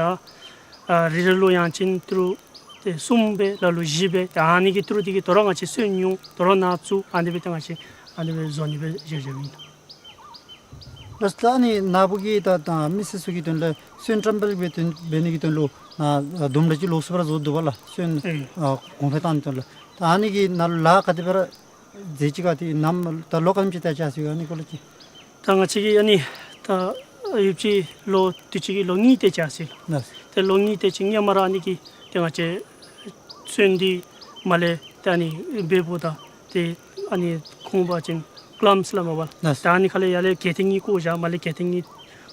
ཨ་རེ་རེ་ལུ་ཡང་ཅིན་ཏི་རུ་ཏེ་གསུམ་སྦེ་ལ་ལུ་བཞི་སྦེ་ཏེ་ཨ་ནི་གི་ཏི་རུ་འདི་གིས་དོ་རུང་ང་བཅས་སོན་ཉུང་དོ་རུང་ནཱ་བཙུགས་ཨ་ནི་སྦེ་ཏེ་ང་བཅས་ཨ་ནི་སྦེ་བཟོ་ནི་སྦེ་བཞག་བཞགཔ་ཨིན། ལགས། ད་ཨ་ནི་ནཱ་བུ་གིས་ད་ད་མི་སེར་ཚུ་གི་དོན་ལས་སོན་བཀྲམ་སྤེལ་འབད་དོན་འབད་ནི་གི་དོན་ལུ་ནཱ་ལྡུམ་ར་ཅིག་ལོགས་སུ་སྦེ་ར་བཟོ་འདུག་པ་ལགས། སོན་ཨེ་ཨ་གོང་འཕེལ་བཏང་ནི་དོན་ལུ། ད་ཨ་ནི་གི་ནང་ལུ་ལཱ་ག་དེ་སྦེ་ར་མཛད་ཅི་ག་ཏེ་ནམ་ད་ལོ་ག་དེམ་ཅིག་ཏེ་བཅག་ཅི་ག་ཨ་ནི་སྐོར་ལས་ཅིག། ད་ང་བཅས་ཀྱིས་ཨ་ནི་ད་ཡུདཔ་ཅིག་ལོ་དུས་ཅི་གི་ལོ་གཉིས་ཏེ་བཅག་ཅི་ལགས། ལགས། ཏེ་ལོ་གཉིས་དེ་ཅིག་སྔོན་མ་ར་ཨ་ནི་གི་ཏེ་ང་བཅས་སོན་འདི་མར་ལས་ཏེ་ཨ་ནི་འབད་འབདཝ་ད་ཏེ་ཨ་ནི་ཁོང་འབད་བ་ཅིན་ཀ་ལམས་སླབ་མས་པ་ལགས། ལགས། ཏེ་ཨ་ནི་ཁ་ལས་ཡར་ལས་གྱེས་ཏེ་གཉིས་བཀོ་བཞག། མར་ལས་གྱེས་ཏེ་གཉིས་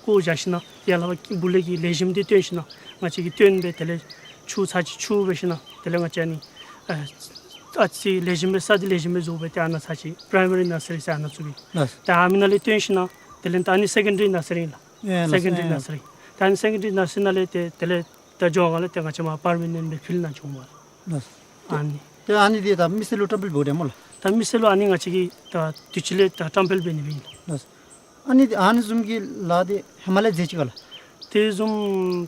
བཀོ་བཞག་ཞིནམ་ལས་ཡར་ལས་སྦུག་ལས་ཀྱི་ལེགས་ཤོམ་འདི་བཏོན་ཞིནམ་ལས་ང་བཅས་ཀྱིས་བཏོན་སྦེ་དེ་ལས་ཆུ་ཚར་ཅིག་ཆུ་འབད་ཞིནམ་ལས་དེ་ལས་ང་བཅས་ཨ་ནི་ཨ་ཨ་ཙི་ལེགས་ཤོམ་སྦེ་ས་འདི་ལེགས་ཤོམ་སྦེ་བཟོ་སྦེ་ཏེ་ཨ་ནཱ་ཚར་ཅིག་པ་རའི་མ་རི་ནར་སི་རི་ཟེར་ཨ་ནཱ་བཙུགས་པས། ལགས། ཏེ་ཨ་མི་ནང་ལས་བཏོན་ཞིནམ་ལས་དེ་ལས་ད་ཨ་ནི་སེ་ཀེན་ཌ་རི་ནར་སི་རི་ཨིན་ལགས། ཨེ་ལགས། སེ་ཀེན་ཌ་རི་ཨེ་ནར་སི་རི། ད་ཨ་ནི་སེ་ཀེན་ཌ་རི་ནར་སི་རི་ནང་ལས་ཏེ་དེ་ལས་ད་འགྱོ་སྒང་ལས་ཏེ་ང་བཅས་མར་པར་མ་ནེནཊ་སྦེ་ཕུལ་ནི་བྱུང་པ་ལགས། ལགས། ཨ་ནི་ཏེ་ཨ་ནི་འདི་ད་མི་སེར་ལུ་བཀྲམ་སྤེལ་འབདཝ་ད་སྨོ་ལགས། ད་མི་སེར་ལུ་ཨ་ནི་ང་བཅས་ཀྱིས་ད་དུས་ཅི་ལས་ད་བཀྲམ་སྤེལ་འབད་ནི་སྦེ་ཨིན་ལགས། ཨ་ནི་ཨ་ནི་བཟུམ་གྱི་ལཱ་འདི་ཧེ་མ་ལས་མཛད་ཅི་ག་ལགས། དེ་བཟུམ་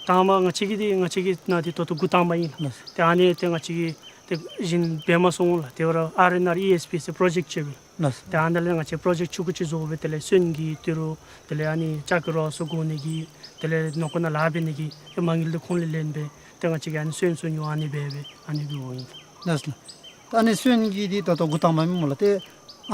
དང་པ་ང་བཅས་ཀྱིས་འདི་ང་བཅས་ཀྱི་ནང་འདི་ད་ལྟོ་འགོ་དང་པ་ཨིན་ལགས། ལགས། ཏེ་ཨ་ནི་ཏེ་ང་བཅས་ཀྱིས་ཏེ་གཞན་འབད་མ་ཚུགས་འོང་ལགས། དེ་བར་ཨར་ཨེན་ཨར་ཨི་ཨེསི་པི་ཟེར་པྲོ་ཇེཀཊ་ཅིག་ཡོད་པས། ལགས། ཏེ་ཨ་ནཱ་ལས་ང་བཅས་པྲོ་ཇེཀཊ་ཆུང་ཀུ་ཅིག་བཟོ་སྦེ་དེ་ལས་སོན་གྱི་ཏི་རུ་དེ་ལས་ཨ་ནི་ལྕགས་ཀྱི་རོ་སོགས་བཀོ་ནི་གི་དེ་ལས་ནང་འཁོད་ནང་ལཱ་འབད་ནི་གི་ཏེ་མ་དངུལ་འདི་ཁོང་ལས་ལེན་སྦེ་ཏེ་ང་བཅས་ཀྱིས་ཨ་ནི་སོན་ཚུ་ཉོ་ཨ་ནི་འབད་སྦེ་ཨ་ནི་འབདཝ་ཨིན། ལགས་སོ། ད་ཨ་ནི་སོན་གྱི་འདི་ད་ལྟོ་འགོ་དང་པ་ཨིན་སྨོ་ལགས། ཏེ་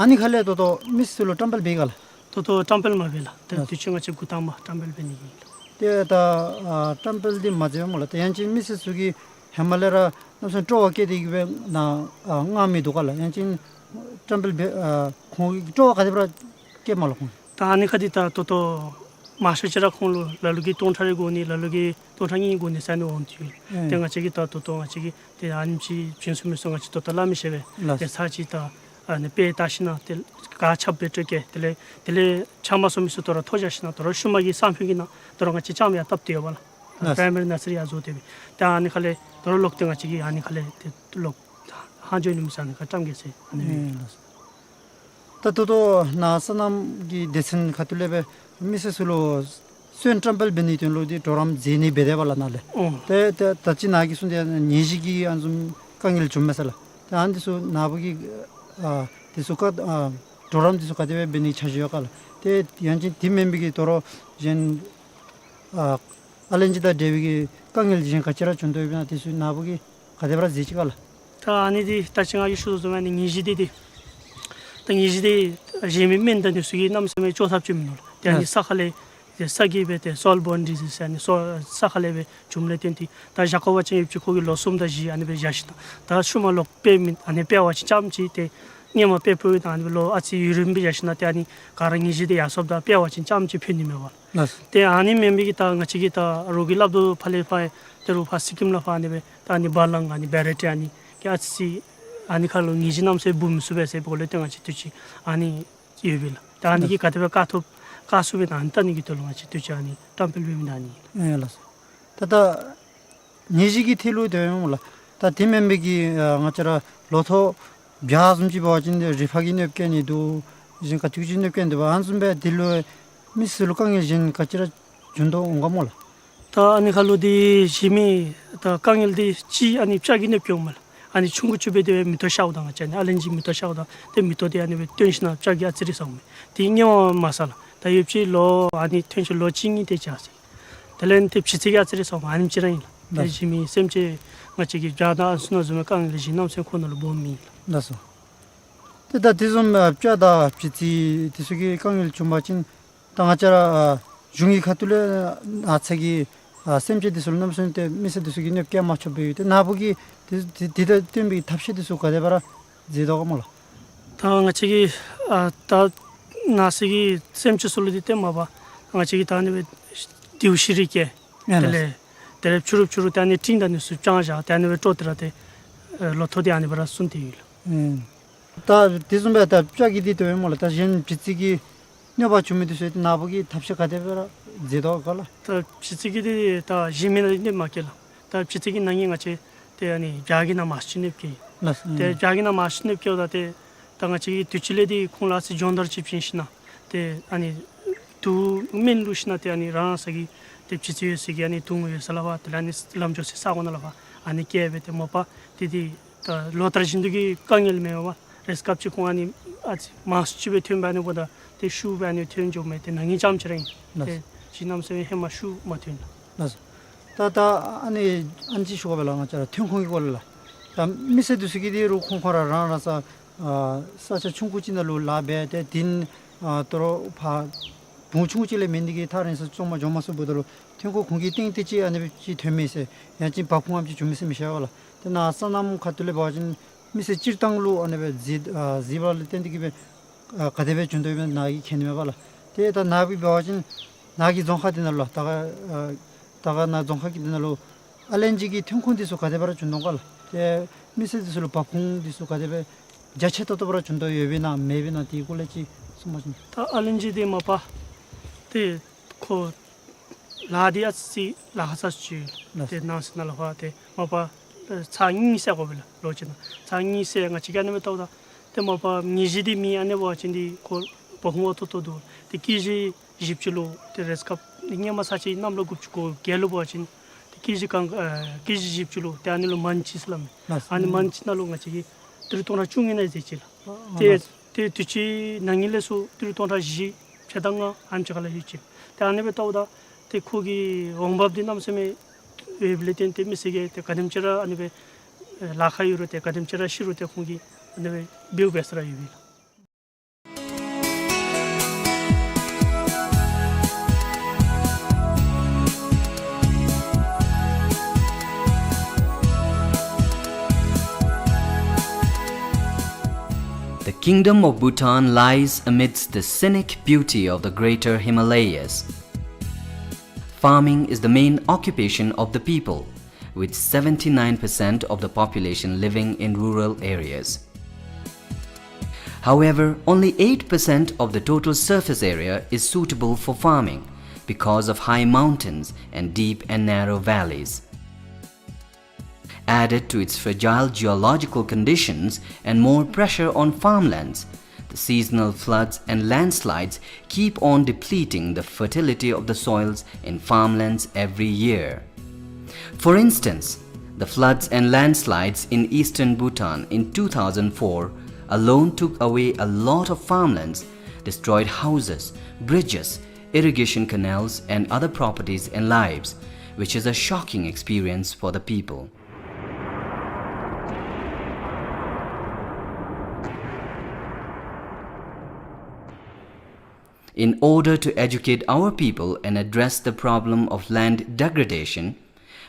ཨ་ནི་ཁ་ལས་ད་ལྟོ་མི་སེར་ཚུ་ལུ་བཀྲམ་སྤེལ་འབད་ག་ལགས། ད་ལྟོ་བཀྲམ་སྤེལ་མ་འབད་ལགས། ད་ལགས། དུས་ཅི་ང་བཅས་འགོ་དང་པ་བཀྲམ་སྤེལ་འབད་ནི་ཨིན་ལགས། ཏེ་ད་ཨ་བཀྲམ་སྤེལ་འདི་མ་མཛད་པས་སྨོ་ལགས། ཏེ་ཡང་ཅིན་མི་སེར་ཚུ་གིས་ཧེ་མ་ལས་ར་གནམ་མེད་ས་མེད་སྤྲོ་བ་བསྐྱེད་དེ་གི་སྦེ་ནཱ་ཨ་མངགས་མི་འདུག་ག་ལགས། ཡང་ཅིན་བཀྲམ་སྤེལ་འབད་ཨ་ཁོང་གིས་སྤྲོ་བ་ག་དེ་སྦེ་ར་བསྐྱེདཔ་སྨོ་ལགས་ཁོང་། ད་ཨ་ནི་ཁ་འདི་ད་ད་ལྟོ་མང་ཤོས་ཅིག་ར་ཁོང་ལུ་ལ་ལུ་གིས་སྟོང་ཕྲག་རེ་དགོ་ནི། ལ་ལུ་གིས་སྟོང་ཕྲག་གཉིས་དགོ་ནི་ཟེར་ཨ་ནི་འོང་དོ་ཡོད། ཨེ། ཏེ་ང་བཅས་ཀྱིས་ད་ད་ལྟོ་ང་བཅས་ཀྱིས་ཏེ་ཨ་ནེམ་ཅིག་བྱིན་ཚུགས་མི་ཚུགས་ང་བཅས་ད་ལྟོ་སླབ་མི་ཤེས་པས། ལགས། ཏེ་ཚར་ཅིག་ད་ཨ་ནི་དཔེ་བལྟ་ཞིནམ་ལས་ཏེ་ག་ཁྱབ་སྦེ་སྤྲོད་གེ། དེ་ལས་དེ་ལས་ཆ་མ་སོང་མི་ཚུ་ད་རུང་ཐོ་བཞག་ཞིནམ་ལས་ད་རུང་ཤུལ་མ་གི་སང་ཕོད་ཀྱི་ནང་ད་རུང་ང་བཅས་རྐྱངམ་ཡང་བཏབ་སྟེ་ཡོད་པས་ལགས། ལགས། པྲའི་མ་རི་ནར་སི་རི་ཡང་བཟོ་སྟེ་སྦེ། ཏེ་ཨ་ནི་ཁ་ལས་ད་རུང་ལོག་སྟེ་ང་བཅས་ཀྱིས་ཨ་ནི་ཁ་ལས་ཏེ་ལོག་ཧང་ཇོ་ནི་མི་ས་ནི་ཁ་བཀྲམ་གེ་ཟེར་ཨ་ནི་སྦེ། ཨེ་ལགས་སོ། ད་ད་ལྟོ་ནཱ་སོ་ནམ་གྱི་སྡེ་ཚན་ཁ་ཐུག་ལས་སྦེ་མི་སེར་ཚུ་ལུ་སོན་བཀྲམ་སྤེལ་འབད་ནིའི་དོན་ལུ་འདི་གྲོགས་རམ་མཛད་ནི་འབད་དེས་པ་ལགས་ནཱ་ལས། ཨོ། ཏེ་ཏེ་ད་ཅི་ནཱ་གིས་གསུངས་ཏེ་ནད་གཞི་གིས་ཨ་ནི་བཟུམ་དཀའ་ངལ་བྱུངམ་མས་ཟེར་ལགས། ཏེ་ཨ་ནི་འདི་ཚུ་ནཱ་བུ་གིས་ཨ་འདི་ཚུ་ག་ཨ་གྲོགས་རམ་འདི་ཚུ་ག་དེ་སྦེ་འབད་ནིའི་འཆར་གཞི་ཡོད་ག་ལགས། ཏེ་ཡང་ཅིན་དེ་མེན་པའི་གི་ད་རུང་གཞན་ཨ་ཨ་ལན་ཅི་དང་འབྲེལ་བའི་གི་དཀའ་ངལ་གཞན་ག་ཅི་ར་བྱུང་དོ་ཡོདཔ་ཨིན་ན་འདི་ཚུ་ནཱ་བུ་གིས་ག་དེ་སྦེ་ར་མཛད་ཅི་ག་ལགས། ད་ཨ་ནི་འདི་ད་ཅི་ང་གིས་ཞུ་དོ་བཟུམ་ཨ་ནི་ནད་གཞི་འདི་འདི་ད་ནད་གཞི་འདི་གཞན་མི་སྨན་དང་འདི་ཚུ་གིས་གནམ་མེད་ས་མེད་བཅོ་ཐབས་ཅིག་མིན་ནུག་ལགས། ཏེ་ཨ་ནི་ལགས། ས་ཁ་ལས་ཏེ་ས་གིས་སྦེ་ཏེ་སོའིལ་བོརན་ཌི་ཟིསི་ཟེར་ཨ་ནི་སོ་ས་ཁ་ལས་སྦེ་བྱུངམ་ལས་བརྟེན་ཏེ་ད་བཞག་དགོ་པ་ཅིན་ཡོདཔ་ཅིག་ཁོ་གིས་ལོ་གསུམ་དང་བཞི་ཨ་ནི་སྦེ་བཞག་ཞིནམ་ད་ཤུལ་མ་ལོག་སྤེལ་མི་ཨ་ནི་སྤེལ་བ་ཅིན་རྐྱངམ་ཅིག་ཏེ་སྔོན་མ་སྤེལ་སྤེལཝ་ད་ཨ་ནི་སྦེ་ལོག་ཨ་ཙི་ཡུན་རིངམོ་སྦེ་བཞག་ཞིནམ་ཏེ་ཨ་ནི་ག་ར་ནད་གཞི་འདི་ཡར་སོངམ་ད་སྤེལ་བ་ཅིན་རྐྱངམ་ཅིག་ཕན་ནི་མས་པ། ལགས། ཏེ་ཨ་ནི་མེན་པའི་གི་ད་ང་བཅས་ཀྱིས་ད་རོགས་ཀྱིས་སླབ་དོ་ཕར་ལས་ཕར་ཏེ་རོགས་ཕར་སི་ཀིམ་ལས་ཕར་ཨ་ནི་སྦེ་ད་ཨ་ནི་བ་ལང་ཨ་ནི་བེ་རེ་ཊི་ཨ་ནི་གི་ཨ་ཙི་ཨ་ནི་ཁ་ལུ་ནད་གཞི་གནམ་མེད་ས་མེད་འབུ་མི་ཚུགས་པས་ཟེར་བའི་སྐོར་ལས་ཏེ་ང་བཅས་དུས་ཅི་ཨ་ནི་ཡོད་པས་ལགས། ད་ཨ་ནི་གིས་ལགས། ག་དེ་སྦེ་བཀག་ཐུབ་བཀག་ཚུགས་པས་ན་ཨ་ནི་ལྟ་ནི་གི་དོན་ལུ་ང་བཅས་དུས་ཅི་ཨ་ནི་བཀྲམ་སྤེལ་འབད་མི་ད་ཨ་ནི་ཨིན། ཨེ་ལགས་སོ། ད་ད་ནད་གཞི་གི་ཐད་ལུ་དེ་སྦེ་སྨོ་ལགས། ད་དེ་མེན་པའི་གི་ཨ་ང་བཅས་ར་ལོ་ཐོག་བྱཱ་བཟུམ་ཅིག་འབད་བ་ཅིན་རིག་པ་གིས་གནོདཔ་བཀལ་ནི་འདུག། གཞན་ག་ཅི་ག་ཅི་གནོདཔ་བཀལ་ནི་འདུག་པ། ཨ་ནི་བཟུམ་སྦེ་འདི་ལུ་མི་སེར་ལུ་དཀའ་ངལ་གཞན་ག་ཅི་ར་བྱུང་དོ་འོང་ག་སྨོ་ལགས། ད་ཨ་ནི་ཁ་ལུ་འདི་གཞན་མི་ད་དཀའ་ངལ་འདི་ཅིག་ཨ་ནི་བྱཱ་གིས་གནོདཔ་བཀལཝ་སྨོ་ལགས། ཨ་ནི་ཆུང་ཀུ་ཅིག་སྦེ་དེ་སྦེ་མེ་ཏོག་ཤརཝ་ད་ང་བཅས་ཨ་ནི་ཨ་ལན་ཅི་མེ་ཏོག་ཤརཝ་ད་ཏེ་མེ་ཏོག་འདི་ཨ་ནི་སྦེ་བཏོན་ཞིནམ་བྱཱ་གིས་ཨ་ཙི་རེ་ཟཝ་མས། དེ་སྔོན་མ་མ་ཟ་ལགས། ད་ཡོདཔ་ཅིག་ལོ་ཨ་ནི་ཐོན་ཅི་ལོ་གཅིག་གཉིས་དེ་ཅིག་ཟ་ཅི། དེ་ལས་ཏེ་བྱི་ཙི་གིས་ཨ་ཙི་རེ་ཟཝ་མས། ཨ་ནེམ་ཅིག་ར་ཨིན་ལགས། ལགས། ཏེ་གཞན་མི་སེམས་ཅན་ང་བཅས་ཀྱི་བྱཱ་དང་ཨ་ནི་ཚུ་ནང་བཟུམ་མའི་དཀའ་ངལ་གཞན་གནམ་མེད་ས་མེད་ཁོ་ན་ལུ་སྦོམ་མེད་ལགས། ལགས་སོ། ཏེ་ད་དེ་བཟུམ་ཨ་བྱཱ་དང་བྱི་ཙི་དེ་ཚུ་གིས་དཀའ་ངལ་བྱུང་པ་ཅིན་ད་ང་བཅས་ར་ཨ་གཞུང་གི་ཁ་ཐུག་ལས་ཨ་ང་བཅས་ཀྱི་ཨ་སེམས་ཅན་དེ་ཚུ་ལུ་གནམ་མེད་ས་མེད་ཏེ་མི་སེར་དེ་ཚུ་གིས་གནོདཔ་བཀལ་མ་ཆོགཔ་སྦེ་ཡོད། ཏེ་ནཱ་བུ་གིས་དེ་དེ་དེ་དང་བསྟུན་པའི་ཐབས་ཤེས་དེ་ཚུ་ག་དེ་སྦེ་ར་མཛད་དོ་ག་སྨོ་ལགས། ད་ང་བཅས་ཀྱིས་ཨ་ད་ནང་གསེས་ཀྱི་སེམས་ཅན་ཚུ་ལུ་འདི་ཏེ་མ་པ་ང་བཅས་ཀྱིས་ད་ཨ་ནི་སྦེ་དེའུ་ཤི་རིལ་བཀལ། ཨེ་དེ་ལགས། ལས་དེ་ལས་ཕྱི་རུ་ཕྱི་རུ་ཏེ་ཨ་ནི་སྤྲིན་དང་ཨ་ནི་ཚུ་དཔྱང་བཞག། ཏེ་ཨ་ནི་སྦེ་སྤྲོ་སྟེ་ར་ཏེ་ཨེ་ལོ་ཐོག་འདི་ཨ་ནི་སྦེ་ར་སོན་ཏེ་ཡོད་ལགས། ཨེ་ད་དེ་བཟུམ་སྦེ་ད་བྱཱ་གི་འདི་དེ་སྦེ་སྨོ་ལགས། ད་གཞན་བྱི་ཙི་གིས་གནོད་པ་བྱུང་མི་དེ་ཚུ་ནཱ་བུ་གིས་ཐབས་ཤེས་ག་དེ་སྦེ་ར་མཛད་དོ་ག་ལགས། ད་བྱི་ཙི་གིས་འདི་ད་གཞན་མི་ནང་གནོདཔ་མ་བཀལ་ལགས། ད་བྱི་ཙི་གི་ནང་གི་ང་བཅས་ཏེ་ཨ་ནི་བྱཱ་གི་ནང་མང་ཤོས་ཅིག་གནོདཔ་བཀལ་ཡི། ལགས། ཏེ་བྱཱ་གི་ནང་མང་ཤོས་གནོདཔ་བཀལཝ་ད་ཏེ་ད་ང་བཅས་ཀྱིས་དུས་ཅི་ལས་འདི་ཁོང་ལུ་ཨ་ཙི་སྦྱོང་བརྡར་ཅིག་བྱིན་ཞིནམ་ཏེ་ཨ་ནི་དུག་སྨན་བླུགས་ཞིནམ་ཏེ་ཨ་ནི་རང་རང་སོ་གི་ཏེ་བྱི་ཙི་ཡོད་ས་གི་ཨ་ནི་དུག་ཡོད་ས་ལུ་ཕར་དེ་ལས་ཨ་ནི་ལམ་འགྱོ་སའི་ས་གོ་ནང་ལུ་ཕར་ཨ་ནི་བཀལ་སྦེ་ཏེ་མ་པ་ཏེ་འདི་ད་ལོ་ལྟར་བཞིན་དུ་གི་དཀའ་ངལ་མེད་པ་རེས་སྐབས་ཅིག་ཁོང་ཨ་ནི་ཨ་ཙི་མང་ཤོས་ཅིག་སྦེ་ཐོན་པ་ཨ་ནི་འབདཝ་ད་ཏེ་ཤུགས་སྦེ་ཨ་ནི་ཐོན་འགྱོཝ་མས། ཏེ་ནང་གི་རྐྱངམ་ཅིག་ར་ཨིན། ལགས། ཏེ་གཞན་གནམ་མེད་ས་མེད་ཧེ་མ་ཤུགས་མ་ཐོན་ལགས། ལགས་སོ། ད་ད་ཨ་ནི་ཨ་ནི་ཅིག་ཞུ་དགོ་པས་ལགས། ང་བཅས་ར་ཐོན་ཁུངས་ཀྱི་སྐོར་ལས་ལགས། ད་མི་སེར་དེ་ཚུ་གིས་འདི་རུང་ཁོང་ཁོང་ར་རང་རང་ས་ཨ་ས་ཆ་ཆུང་ཀུ་ཅིག་ནང་ལུ་ལཱ་འབད་དེ་དེ་ནང་ཨ་དོ་རུང་ཕར་ བུང་ཆུང་ཅིག་ལས་མེན་ནི་གི་ཐག་རིང་སར་བཙོང་མ་འགྱོ་མ་ཚུགསཔ་ད་ལུ་ཐོན་ཁུངས་ཁོང་གི་སྟེང་དེ་ཅིག་ཨ་ནི་སྦེ་ཅིག་ཐོན་མས་ཟེར། ཡང་ཅིན་བ་ཕུང་ཨམ་ཅིག་བྱུང་མས་ཟེར་མི་ཤེས་པས་ལགས། ཏེ་ནཱ་སོ་ནམ་ཁ་ཐུག་ལས་འབད་བ་ཅིན་མི་སེར་སྤྱིར་བཏང་ལུ་ཨ་ནི་སྦེ་གཟིགས་ཨ་གཟིགས་པ་ལུ་བརྟེན་ཏེ་གིས་སྦེ་ཨ་ག་དེ་སྦེ་བྱུང་དོ་ཡོདཔ་ནཱ་གིས་མཁྱེན་ནི་མས་པ་ལགས། ཏེ་ད་ནཱ་སྦེ་འབད་བ་ཅིན་ནཱ་གི་རྫོང་ཁག་འདི་ནང་ལུ་ད་ག་ཨ་ད་ག་ནཱ་རྫོང་ཁག་གི་འདི་ནང་ལུ་ཨ་ལན་ཅི་གི་ཐོན་ཁུངས་འདི་ཚུ་ག་དེ་སྦེ་ར་བྱུང་དོ་ག་ལགས། ཏེ་མི་སེར་འདི་ཚུ་ལུ་བ་ཕུང་འདི་ཚུ་ག་དེ་སྦེ་རྒྱ་ཆེ་ཏོག་ཏོ་སྦེ་ར་བྱུང་དོ་ཡོདཔ་ཨིན་ན་མེདཔ་ཨིན་ན་དེའི་སྐོར་ལས་ཅིག་གསུང་པ་ཅིན། ད་ཨ་ལན་ཅི་འདི་མ་པ་ཏེ་ཁོ་ལཱ་འདི་ཨ་ཙི་ལཱ་ཁག་ས་ཅིག་ལགས། ཏེ་ནང་སེམས་ནང་ལུ་ཧ་ཏེ་མ་པ་ཚར་གཉིས་བསལ་དགོ་པས་ལགས། ལོ་གཅིག་ནང་ཚར་གཉིས་བསལ། ང་བཅས་ཀྱིས་ཨ་ནི་སྦེ་བལྟཝ་ད་ཏེ་མ་པ་ཉིས་བཞི་འདི་མེན། ཨ་ནི་འབད་བ་ཅིན་འདི་ཁོ་བ་ཧུང་བ་ཏོག་ཏོ་འདུག། ཏེ་ཀེ་ཇི་བཞི་བཅུ་ལུ་ཏེ་རེས་སྐབས་ཧེ་མ་ས་ཅིག་གནམ་ལོ་དགུ་བཅུ་གོ་བརྒྱད་ལུ་འབད་བ་ཅིན་ཏེ་ཀེ་ཇི་གང་ཨ་ཀེ་ཇི་བཞི་བཅུ་ལུ་ཏེ་ཨ་ནི་ལུ་མན་ཅི་ཟེར་སླབ་མས། ལགས། ཨ་ནི་མན་ཅི་ནང་ལུ་ང་བཅས་ཀྱིས་ཏི་རུ་སྟོང་ཕྲག་བཅུ་གཉིས་ནང་ཟེར་ཅི་ལགས། ཨ་ཏེ་ལགས། ཏེ་དུས་ཅི་ནང་ཉིད་ལས་སུ་ཏི་རུ་སྟོང་ཕྲག་བཞི་ཕྱེད་དང་ལྔ་ཨ་ནེམ་ཅིག་ཁ་ལུ་ཡོད་ཅི། ཏེ་ཨ་ནི་སྦེ་བལྟཝ་ད་ཏེ་ཁོ་གི་འོང་འབབ་འདི་གནམ་མེད་ས་མེད་ཡོདཔ་ལས་བརྟེན་ཏེ་མི་སེར་གྱིས་ཏེ་ག་དེམ་ཅིག་ར་ཨ་ནི་སྦེ་ཨེ་ལཱ་ཁག་ཡོད་རུང་ཏེ་ག་དེམ་ཅིག་ར་ཤི་རུང་ཏེ་ཁོང་གིས་ཨ་ནི་སྦེ་འབདཝ་འབད་ས་ར་ཡོད་པས་ལགས། The Kingdom of Bhutan lies amidst the scenic beauty of the Greater Himalayas. Farming is the main occupation of the people, with seventy-nine percent of the population living in rural areas. However, only eight percent of the total surface area is suitable for farming because of high mountains and deep and narrow valleys. Added to its fragile geological conditions and more pressure on farmlands, the seasonal floods and landslides keep on depleting the fertility of the soils in farmlands every year. For instance, the floods and landslides in eastern Bhutan in two thousand four alone took away a lot of farmlands, destroyed houses, bridges, irrigation canals, and other properties and lives, which is a shocking experience for the people. In order to educate our people and address the problem of land degradation,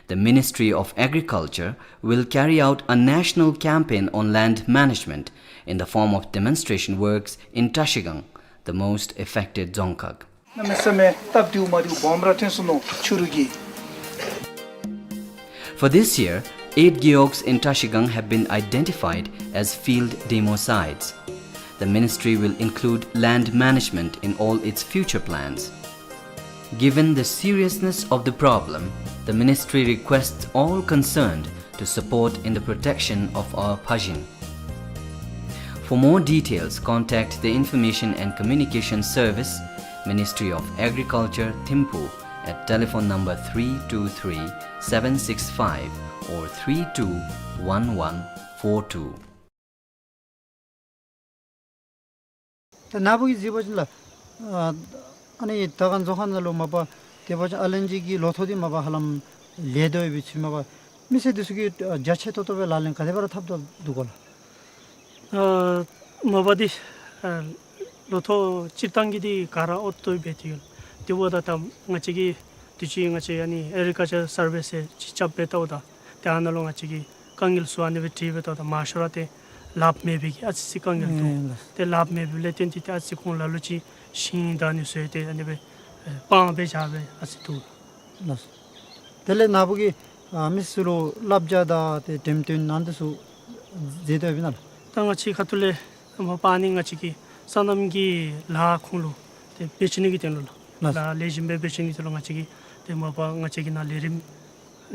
the Ministry of Agriculture will carry out a national campaign on land management in the form of demonstration works in Trashigang, the most affected Dzongkhag. གནམ་མེད་ས་མེད་སྟབས་བདེཝ་མ་བདེཝ་སྦོམ་ར་ཐོན་སོ་ནུག་ཆུ་རུད་ཀྱིས། For this year, eight gewogs in Trashigang have been identified as field demo sites. The ministry will include land management in all its future plans. Given the seriousness of the problem, the ministry requests all concerned to support in the protection of our Phajin. For more details, contact the Information and Communication Service, Ministry of Agriculture, Thimphu, at telephone number three two three, seven six five or three two one one four two. ད་ནཱ་བུ་གིས་གཟིགས་པ་ཅིན་ལགས། ཨ་ཨ་ནི་ད་ག་རྫོང་ཁག་ནང་ལུ་མ་པ་དེ་འབད་བ་ཅིན་ཨ་ལན་ཅི་གི་ལོ་ཐོག་འདི་མ་པ་ཧ་ལམ་ལེགས་དོ་ཡོད་པའི་ཚུལ་མ་པ་མི་སེར་འདི་ཚུ་གིས་ཨ་རྒྱ་ཆེ་ཏོག་ཏོ་སྦེ་ལག་ལེན་ག་དེ་སྦེ་ར་འཐབ་དོ་འདུག་ག་ལགས། ཨ་མ་པ་འདི་ཨ་ལོ་ཐོག་སྤྱིར་བཏང་གི་འདི་ག་ར་ཨོ་ཏོ་སྦེ་ཏེ་ཡོད། དེ་འབདཝ་ད་ད་ང་བཅས་ཀྱིས་དུས་ཅི་ང་བཅས་ཨ་ནི་ཨེ་གི་རི་ཀལ་ཅར་སར་ཝེ་ཟེར་ཅིག་རྐྱབ་སྦེ་བལྟཝ་ད་ཏེ་ཨ་ནཱ་ལུ་ང་བཅས་ཀྱིས་དཀའ་ངལ་ཚུ་ཨ་ནི་སྦེ་དྲིས་སྦེ་བལྟཝ་ད་མང་ཤོས་ར་ཏེ་ལགཔ་མེད་པའི་གི་ཨ་ཙི་ཙི་དཀའ་ངལ་འདུག། ཨེ་ལགས། ཏེ་ལགཔ་མེད་པའི་ལས་བརྟེན་ཏེ་ཏེ་ཨ་ཙི་ཁོང་ལ་ལུ་ཅིག་ཤིང་དང་ཨ་ནི་ཚུ་ཏེ་ཨ་ནི་སྦེ་ཨེ་སྤང་སྦེ་བཞག་སྦེ་ཨ་ཙི་འདུག། ལགས། དེ་ལས་ནཱ་བུ་གིས་ཨ་མི་སེར་ལུ་བསླབ་བྱ་དང་ཏེ་འགྲེམས་སྟོན་ཨ་ནི་འདི་ཚུ་མཛད་དོ་ཡོདཔ་ཨིན་ན་ལགས། ད་ང་བཅས་ཁ་ཐུག་ལས་མ་པ་ཨ་ནི་ང་བཅས་ཀྱིས་སོ་ནམ་གྱི་ལཱ་ཁོང་ལུ་ཏེ་འབད་བཅུག་ནི་གི་དོན་ལུ་ལགས། ལགས། ལཱ་ལེགས་ཤོམ་སྦེ་འབད་བཅུག་ནི་གི་དོན་ལུ་ང་བཅས་ཀྱིས་ཏེ་མ་པ་ང་བཅས་ཀྱི་ནཱ་ལས་རིམ་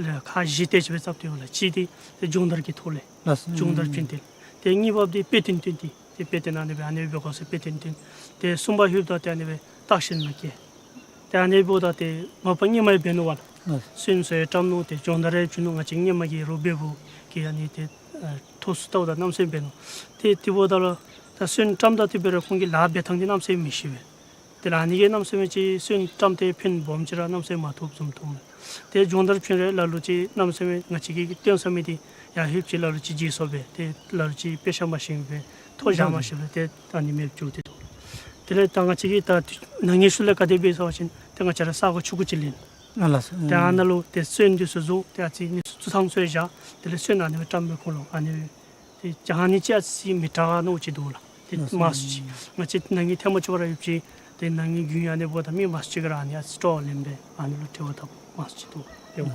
ལཱ་ཁག་བཞི་དེ་ཅིག་སྦེ་བརྩམས་ཏེ་ཡོད་ལགས། གཅིག་འདི་ཏེ་སྦྱོང་བརྡར་གྱི་ཐོག་ལས། ལགས། སྦྱོང་བརྡར་བྱིན་ཏེ། ཏེ་གཉིས་པ་འདི་དཔེ་སྟོན་སྟོན་ཏེ། ཏེ་དཔེ་སྟོན་ཨ་ནི་སྦེ་ཨ་ནི་སྦེ་འབད་དགོ་ཟེར་དཔེ་སྟོན་སྟོན། ཏེ་གསུམ་པ་ལྷོདཔ་ད་ཏེ་ཨ་ནི་སྦེ་བརྟག་ཞིབ་ནང་བསྐྱལ། ཏེ་ཨ་ནི་འབདཝ་ད་ཏེ་མ་པ་སྔོན་མ་ཡང་འབད་ནུག་པ་ལགས། ཨ་སོན་ཚུ་ཡང་བཀྲམ་ནུག། ཏེ་སྦྱོང་བརྡར་ཡང་བྱིན་ནུག། ང་བཅས་སྔོན་མ་གི་རོགས་འབད་བ་གི་ཨ་ནི་ཏེ་ཨ་ཐོག་སུ་བལྟཝ་ད་གནམ་མེད་ས་མེད་འབད་ནུག། ཏེ་དེ་འབདཝ་ད་ལུ་ད་སོན་བཀྲམ་ད་དེ་འབད་རུང་ཁོང་གིས་ལཱ་འབད་ཐངས་འདི་གནམ་མེད་ས་མེད་མི་ཤེས་པས། ཏེ་ཨ་ནི་གིས་གནམ་མེད་ས་མེད་ཅིག་སོན་བཀྲམ་སྟེ་ཕན་སྦོམ་ཅིག་ར་གནམ་མེད་ས་མེད་མ་ཐོབ་བཟུམ་མཐོངམ་མས། ཏེ་སྦྱོང་བརྡར་བྱིན་རུང་ལ་ལུ་ཅིག་གནམ་མེད་ས་མེད་ང་བཅས་ཀྱིས་སྟོན་ས་མི་འདི་ཡར་ལྷོདཔ་ཅིག་ལ་ལུ་ཅིག་བརྗེད་སོང་པས། ཏེ་ལ་ལུ་ཅིག་དཔེ་ཆ་མ་ཤེས་པས། ཐོ་བཞག་མ་ཤེས་པས། ཏེ་ཨ་ནི་མེདཔ་བཅུག་སྟེ་འདུག། ཏེ་ དེ་ལས་ད་ང་བཅས་ཀྱིས་ད་ནང་གི་ཤུལ་ལས་ག་དེ་སྦེ་ཟེར་བ་ཅིན་ཏེ་ང་བཅས་ར་ས་གོ་ཆུང་ཀུ་ཅིག་ལེན། ཨ་ལགས་སོ། ཏེ་ཨ་ནཱ་ལུ་ཏེ་སོན་འདི་ཚུ་བཟོ། ཏེ་ཨ་ཙི་ནི་ཚུ་ཚང་ཚུ་བཞག། དེ་ལས་སོན་ཨ་ནི་སྦེ་བཀྲམ་སྦེ་ཁོང་ལུ་ཨ་ནི་སྦེ་ཏེ་ཅ་ཧ་ནི་ཅིག་ཨ་ཙི་མི་དྲག་ནོ་ཅིག་འདུག་ལགས། ཏེ་ལགས་སོ། མང་སུ་ཅིག་ང་བཅས་ནང་གི་ཐེངས་མ་གཅིག་ར་ཡོད་ཅི། ཏེ་ནང་གི་རྒྱུན་ཨ་ནི་འབདཝ་ད་མི་མང་སུ་ཅིག་ར་ཨ་ནི་ཨ་ཙི་སྤྲོ་བ་ལེན་སྦེ་ཨ་ནི་ལུ་འབྲེལ་བ་འཐབ་མང་སུ་ཅིག་འདུག་ལགས།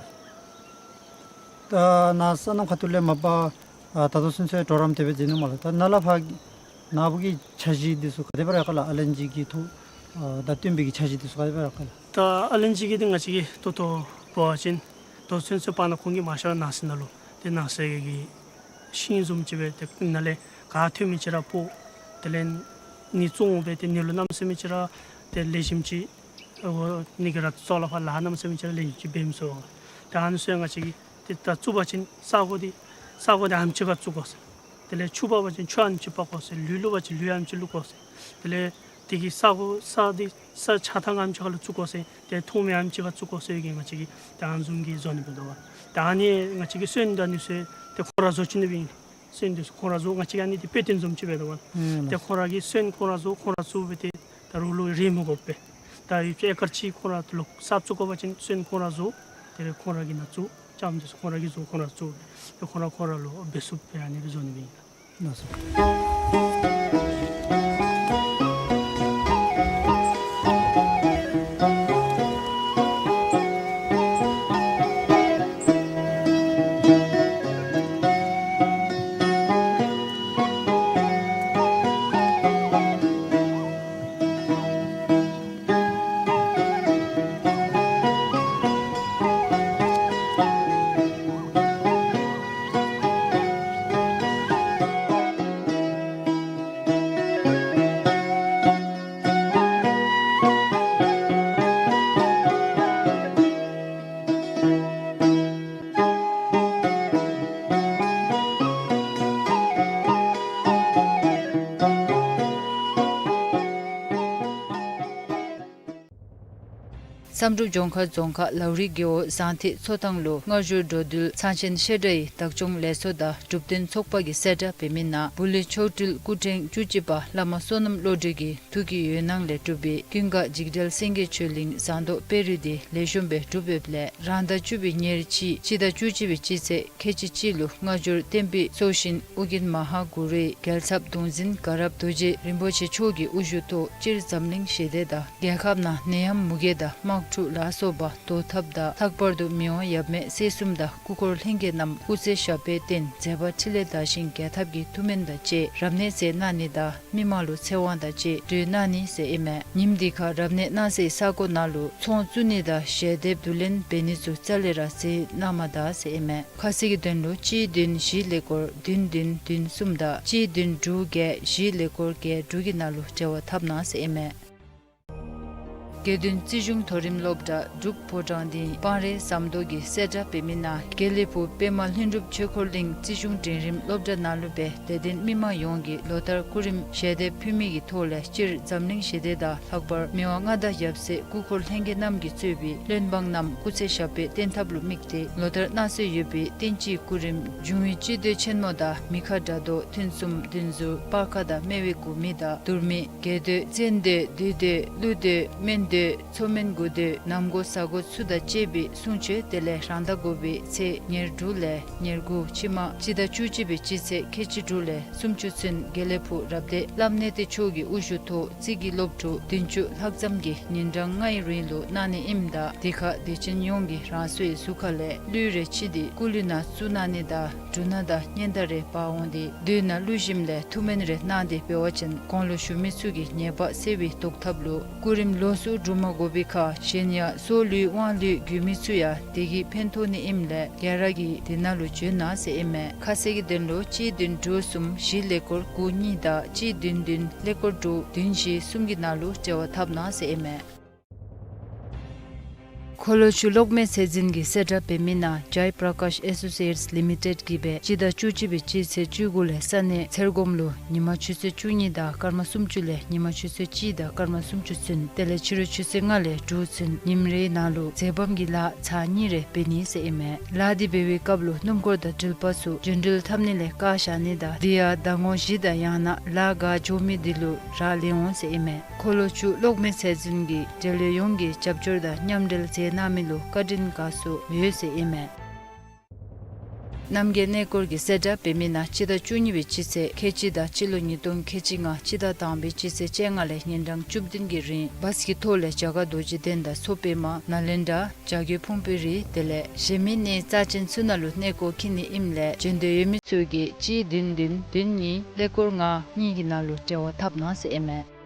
ད་ནཱ་སོ་ནམ་ཁ་ཐུག་ལས་མ་པ་ཨ་ད་ལྟོ་ཚུན་ཚོད་གྲོགས་རམ་དེ་སྦེ་མཛད་ནུག་མས་ལགས། ད་ནཱ་ལས་ཕར་ནཱ་བུ་གི་འཆར་གཞི་འདི་ཚུ་ག་དེ་སྦེ་ར་ཡོད་ག་ལགས། ཨ་ལན་ཅི་གི་ཐུགས་ཨ་ད་བཏོན་པའི་གི་འཆར་གཞི་འདི་ཚུ་ག་དེ་སྦེ་ར་ཡོད་ག་ལགས། ད་ཨ་ལན་ཅི་གི་འདི་ང་བཅས་ཀྱིས་ད་ལྟོ་འབད་བ་ཅིན་ད་ལྟོ་ཚུན་ཚོད་པ་ནཱ་ཁོང་གིས་མ་ཤར་ནང་ཟེར་ནང་ལུ་ཏེ་ནང་ཟེར་གི་ཤིང་བཟུམ་ཅིག་སྦེ་ཏེ་ནཱ་ལས་ག་ཐོན་མི་ཅིག་ར་སྤོ། དེ་ལས་ནི་བཙོང་སྦེ་ཏེ་ནི་ལུ་གནམ་མེད་ས་མེད་ཅིག་ར་ཏེ་ལེགས་ཤོམ་ཅིག་ཨོ་ནི་གི་ར་བཙོང་ལ་ཕར་ལ་གནམ་མེད་ས་མེད་ཅིག་ར་ལེགས་ཤོམ་ཅིག་འབད་མི་ཚུགས། ཏེ་ཨ་ནི་ཚུ་ཡང་ང་བཅས་ཀྱིས་ཏེ་ད་བཙུགས་པ་ཅིན་ས་གོ་འདི་ས་གོ་འདི་ཨ་ནེམ་ཅིག་ཁར་བཙུགས་དགོ་ཟེར། དེ་ལས་ཆུ་འབག་པ་ཅིན་ཆུ་ཨ་ནེམ་ཅིག་འབག་དགོ་ཟེར། ལུད་བླུག་པ་ཅིན་ལུད་ཨ་ནེམ་ཅིག་བླུག་དགོ་ཟེར། དེ་ལས་དེ་གི་ས་གོ་ས་འདི་ས་ཆགས་ཐངས་ཨ་ནེམ་ཅིག་ཁར་ལུ་བཙུགས་དགོ་ཟེར། ཏེ་མཐོང་མི་ཨ་ནེམ་ཅིག་ཁར་བཙུགས་དགོ་ཟེར་གྱི་ང་བཅས་ཀྱིས་ཏེ་ཨ་ནི་བཟུམ་གྱི་བཟོ་ནི་འབད་དོ་བ། ཏེ་ཨ་ནི་ང་བཅས་ཀྱིས་སོན་ད་ནི་ཚུ་ཏེ་ཁོང་ར་བཟོ་བཅུག་ནི་འབད་ཨིན། སོན་འདི་ཚུ་ཁོང་ར་བཟོ། ང་བཅས་ཀྱིས་ཨ་ནི་འདི་དཔེ་སྟོན་བཟུམ་ཅིག་འབད་དོ་བ། ཨུམ། ཏེ་ཁོང་ར་གིས་སོན་ཁོང་ར་བཟོ། ཁོང་ར་བཙུགས་སྦེ་ཏེ་ད་རོགས་ལུ་རེ་མི་དགོ་པས། ད་ཡུདཔ་ཅིག་ཨེ་ཀར་གཅིག་ཁོང་ར་ལོག་ས་བཙུགས་དགོ་པ་ཅིན་སོན་ཁོང་ར་བཟོ། དེ་ལས་ཁོང་ར་གིས་ནཱ་བཙུགས། ལྕངམ་འདི་ཚུ་ཁོང་ར་གིས་བཟོ། ཁོང་ར་བཙུགས། ཏེ་ཁོང་ར་ཁོང་ར་ལུ་འབད་ཚུགསཔ་སྦེ་ཨ་ནི་སྦེ་བཟོ་ནི་འབད་ཨིན། ལགས་སོ། བསམ་གྲུབ་ལྗོངས་མཁར་རྫོང་ཁག་ལའུ་རི་རྒེད་འོག་ཟངས་ཐིག་མཚོ་ཐང་ལུ་སྔ་འགྱུར་འགྲོ་འདུལ་ཚང་ཆེན་བཤད་གྲྭ་ཡི་བདག་སྐྱོང་ལས་ཚོགས་དང་འབྲུག་བསྟན་ཚོགས་པ་གིས་གསལ་བསྒྲགས་འབད་མི་ནང་བུ་ལི་མཆོག་སྤྲུལ་སྐུ་ཕྲེང་བཅུ་གཅིག་པ་བླ་མ་བསོད་ནམས་བློ་གྲོས་ཀྱིས་ཐུགས་ཀྱི་འོད་སྣང་ལས་གྲུབ་པའི་ཀུན་དགའ་འཇིགས་བྲལ་སེང་གེ་ཆོས་གླིང་ཟངས་མདོག་དཔལ་རི་འདི་ལེགས་ཤོམ་སྦེ་གྲུབ་ཡོདཔ་ལས་རང་ཟླ་བཅུ་པའི་ཉེར་གཅིག་སྤྱི་ཟླ་བཅུ་གཅིག་པའི་སྤྱི་ཚེས་ཁལ་གཅིག་གཅིག་ལུ་སྔ་འགྱུར་གཏན་དཔེ་སྲོག་ཤིང་ཨོ་རྒྱན་མ་ཧཱ་གུ་རུའི་རྒྱལ་ཚབ་གདུང་འཛིན་དགའ་རབ་རྡོ་རྗེ་རིན་པོ་ཆེ་མཆོག་གི་དབུ་བཞུགས་ཐོག་སྤྱིར་འཛམ་གླིང་ཞི་བདེ་དང་རྒྱལ་ཁབ་ནང་ནད་ཡམས་མུ་གེ་དང་དམག་འཁྲུག་ལ་སོགས་པ་བཟློག་ཐབས་དང་ལྷག་པར་དུ་མི་དབང་ཡབ་མེས་སྲས་གསུམ་དང་སྐུ་འཁོར་ལྷན་རྒྱས་རྣམས་སྐུ་ཚེ་ཞབས་པད་བརྟན་མཛད་པ་འཕྲིན་ལས་དར་ཞིང་རྒྱལ་ཐབས་ཀྱི་ཐུགས་སྨོན་དང་བཅས་རབ་གནས་མཛད་གནང་ནི་དང་མི་མང་ལུ་ཚེ་དབང་དང་བཅས་གྲོལ་གནང་ནི་ཟེར་ཨིན་མས། ཉིནམ་འདི་ཁར་རབ་གནས་གནང་སའི་ས་གོ་ནང་ལུ་ཚོང་བཙུགས་ནི་དང་ཞལ་འདེབས་བསྡུ་ལེན་འབད་ནི་ཚུ་རྩ་ལས་ར་མཛད་གནང་མ་ད་ཟེར་ཨིན་མས། ཁ་གསལ་གྱི་དོན་ལུ་གཅིག་བདུན་བཞི་ཀླད་ཀོར་བདུན་བདུན་བདུན་གསུམ་དང་གཅིག་བདུན་དྲུག་བརྒྱད་བཞི་ཀླད་ཀོར་བརྒྱད་དྲུག་གི་ནང་ལུ་འབྲེལ་བ་འཐབ་གནང་ཟེར་ཨིན་མས། དགེ་འདུན་རྩིས་གཞུང་མཐོ་རིམ་སློབ་གྲྭ་འབྲུག་ཕོ་བྲང་སྡིངས་སྤང་རི་ཟམ་མདོ་གིས་གསལ་བསྒྲགས་འབད་མི་ནང་དགེ་ལེགས་ཕུག་པདྨ་ལྷུན་གྲུབ་ཆོས་འཁོར་གླིང་རྩིས་གཞུང་འབྲིང་རིམ་སློབ་གྲྭ་ནང་ལུ་སྦེ་དད་ལྡན་མི་མང་ཡོངས་ཀྱིས་ལོ་ལྟར་སྐུ་རིམ་ཞལ་འདེབས་ཕུལ་མི་གི་ཐོག་ལས་སྤྱིར་འཛམ་གླིང་ཞི་བདེ་དང་ལྷག་པར་མི་དབང་མངའ་བདག་ཡབ་སྲས་སྐུ་འཁོར་ལྷན་རྒྱས་རྣམས་ཀྱིས་གཙོས་པའི་བློན་འབངས་རྣམས་སྐུ་ཚེ་ཞབས་པད་བརྟན་ཐབས་ལུ་དམིགས་ཏེ་ལོ་ལྟར་གནང་སྲོལ་ཡོད་པའི་བསྟན་སྤྱིའི་སྐུ་རིམ་འབྱུང་བའི་སྤྱི་མདོས་ཆེན་མོ་དང་མི་ཁ་དགྲ་བཟློག་ཐུན་གསུམ་བདུན་ཟུར་སྤར་ཁ་དང་སྨེ་བའི་དགུ་མི་དང་དུར་མི་རྒྱལ་མདོས་བཙན་མདོས་བདུད་མདོས་ཀླུ་མདོས་སྨན་མདོས་མཚོ་སྨན་དགུ་མདོས་ནམ་མགོ་གཟའ་མགོ་ཚུ་དང་བཅས་པའི་གསུང་ཆོག་དེ་ལས་རང་ཟླ་དགུ་པའི་ཚེས་ཉེར་དྲུག་ལས་ཉེར་དགུ་ཕྱི་མ་སྤྱི་ཟླ་བཅུ་གཅིག་པའི་སྤྱི་ཚེས་ཁལ་གཅིག་དྲུག་ལས་སུམ་ཅུ་ཚུན་དགེ་ལེགས་ཕུག་རབ་སྡེ་བླམ་གནས་བརྟན་མཆོག་གི་དབུ་བཞུགས་ཐོག་རྩིས་ཀྱི་སློབ་ཕྲུག་བདུན་ཅུ་ལྷག་ཙམ་གྱིས་ཉིན་གྲངས་ལྔའི་རིང་ལུ་གནང་ནི་ཨིནམ་ད་དེ་ཁར་དད་ཅན་ཡོངས་ཀྱིས་རང་སོའི་གཟུགས་ཁ་ལས་གླུད་རེ་ཕྱིས་ཏེ་སྐུ་གླུད་ནང་བཙུགས་གནང་ནི་དང་འབྲུ་སྣ་དང་སྙན་དར་རེ་འབག་འོང་སྟེ་མདོས་ནང་བླུགས་ཞིནམ་ལས་ཐུགས་སྨོན་རེ་གནང་སྟེ་འབད་བ་ཅིན་གོང་ལུ་ཞུ་མི་ཚུ་གི་ཉེས་པ་སེལ་བའི་བཟློག་ཐབས་ལུ་སྐུ་རིམ་ལོགས་སུ་སྒྲུབ་མ་དགོ་པའི་ཁར་གཞན་ཡང་སྲོག་གླུད་དབང་གླུད་དགོས་མི་ཚུ་ཡང་དེ་གིས་ཕན་ཐོགས་ནི་ཨིནམ་ལས་ག་ར་གིས་དེ་ནང་ལུ་འབྱོན་གནང་ཟེར་ཨིན་མས། ཁ་གསལ་གྱི་དོན་ལུ་གཅིག་བདུན་དྲུག་གསུམ་བཞི་ཀླད་ཀོར་དགུ་གཉིས་དང་གཅིག་བདུན་བདུན་ཀླད་ཀོར་དྲུག་བདུན་བཞི་གསུམ་གྱི་ནང་ལུ་འབྲེལ་བ་འཐབ་གནང་ཟེར་ཨིན་མས། འཁོར་ལོ་ཆུ་གློག་མེ་ཚད་འཛིན་གྱིས་གསལ་བསྒྲགས་འབད་མི་ནང་Jai Prakash Associates Limited གིས་སྦེ་སྤྱི་ཟླ་བཅུ་གཅིག་པའི་སྤྱི་ཚེས་བཅུ་དགུ་ལས་ས་གནས་ཚེར་སྒོམ་ལུ་ཉིན་མ་ཆུ་ཚོད་བཅུ་གཉིས་དང་སྐར་མ་སུམ་ཅུ་ལས་ཉིན་མ་ཆུ་ཚོད་གཅིག་དང་སྐར་མ་སུམ་ཅུ་ཚུན་དེ་ལས་ཕྱི་རུ་ཆུ་ཚོད་ལྔ་ལས་དྲུག་ཚུན་ཉིནམ་རེའི་ནང་ལུ་འཛེམ་བམ་གྱི་ལཱ་ཚར་གཉིས་རེ་འབད་ནི་ཟེར་ཨིན་མས། ལཱ་འདི་འབད་བའི་སྐབས་ལུ་སྣུམ་འཁོར་དང་འགྲུལ་པ་ཚུ་རྒྱུན་འགྲུལ་འཐབ་ནི་ལས་བཀག་བཞག་ནི་དང་དེ་ཡང་ཟླ་ངོ་བཞི་དང་ཡང་ན་ལཱ་འགོ་འགྱོ་མི་འདི་ལུ་རག་ལས་འོང་ཟེར་ཨིན་མས། འཁོར་ལོ་ཆུ་གློག་མེ་ཚད་འཛིན་གྱིས་འབྲེལ་ཡོད་ཡོངས་ཀྱི་རྒྱབ་སྐྱོར་དང་མཉམ་འབྲེལ་མཛད་གནང་མི་ལུ་བཀའ་དྲིན་དགའ་ཚོར་ཡོད་ཟེར་ཨིན་མས། རྣམ་རྒྱལ་གནས་སྐོར་གྱིས་གསལ་བསྒྲགས་འབད་མི་ནང་སྤྱི་ཟླ་བཅུ་གཉིས་པའི་སྤྱི་ཚེས་ཁལ་གཅིག་དང་སྤྱི་ལོ་ཉིས་སྟོང་ཁལ་གཅིག་ལྔ་སྤྱི་ཟླ་དང་པའི་སྤྱི་ཚེས་བཅོ་ལྔ་ལས་ཉིན་གྲངས་བཅུ་བདུན་གྱི་རིང་བཱས་ཀྱི་ཐོག་ལས་རྒྱ་གར་རྡོ་རྗེ་གདན་དང་མཚོ་པདྨ་ནཱ་ལེནྡྲ་བྱ་རྒོད་ཕུང་པོའི་རི་དེ་ལས་གཞན་མི་གནས་རྩ་ཅན་ཚུ་ནང་ལུ་གནས་སྐོར་འཁྱིད་ནི་ཨིནམ་ལས་འབྱོན་འདོད་ཡོད་མི་ཚུ་གིས་གཅིག་བདུན་བདུན་བདུན་གཉིས་ཀླད་ཀོར་ལྔ་གཉིས་ཀྱི་ནང་ལུ་འབྲེལ་བ་འཐབ་གནང་ཟེར་ཨིན་མས།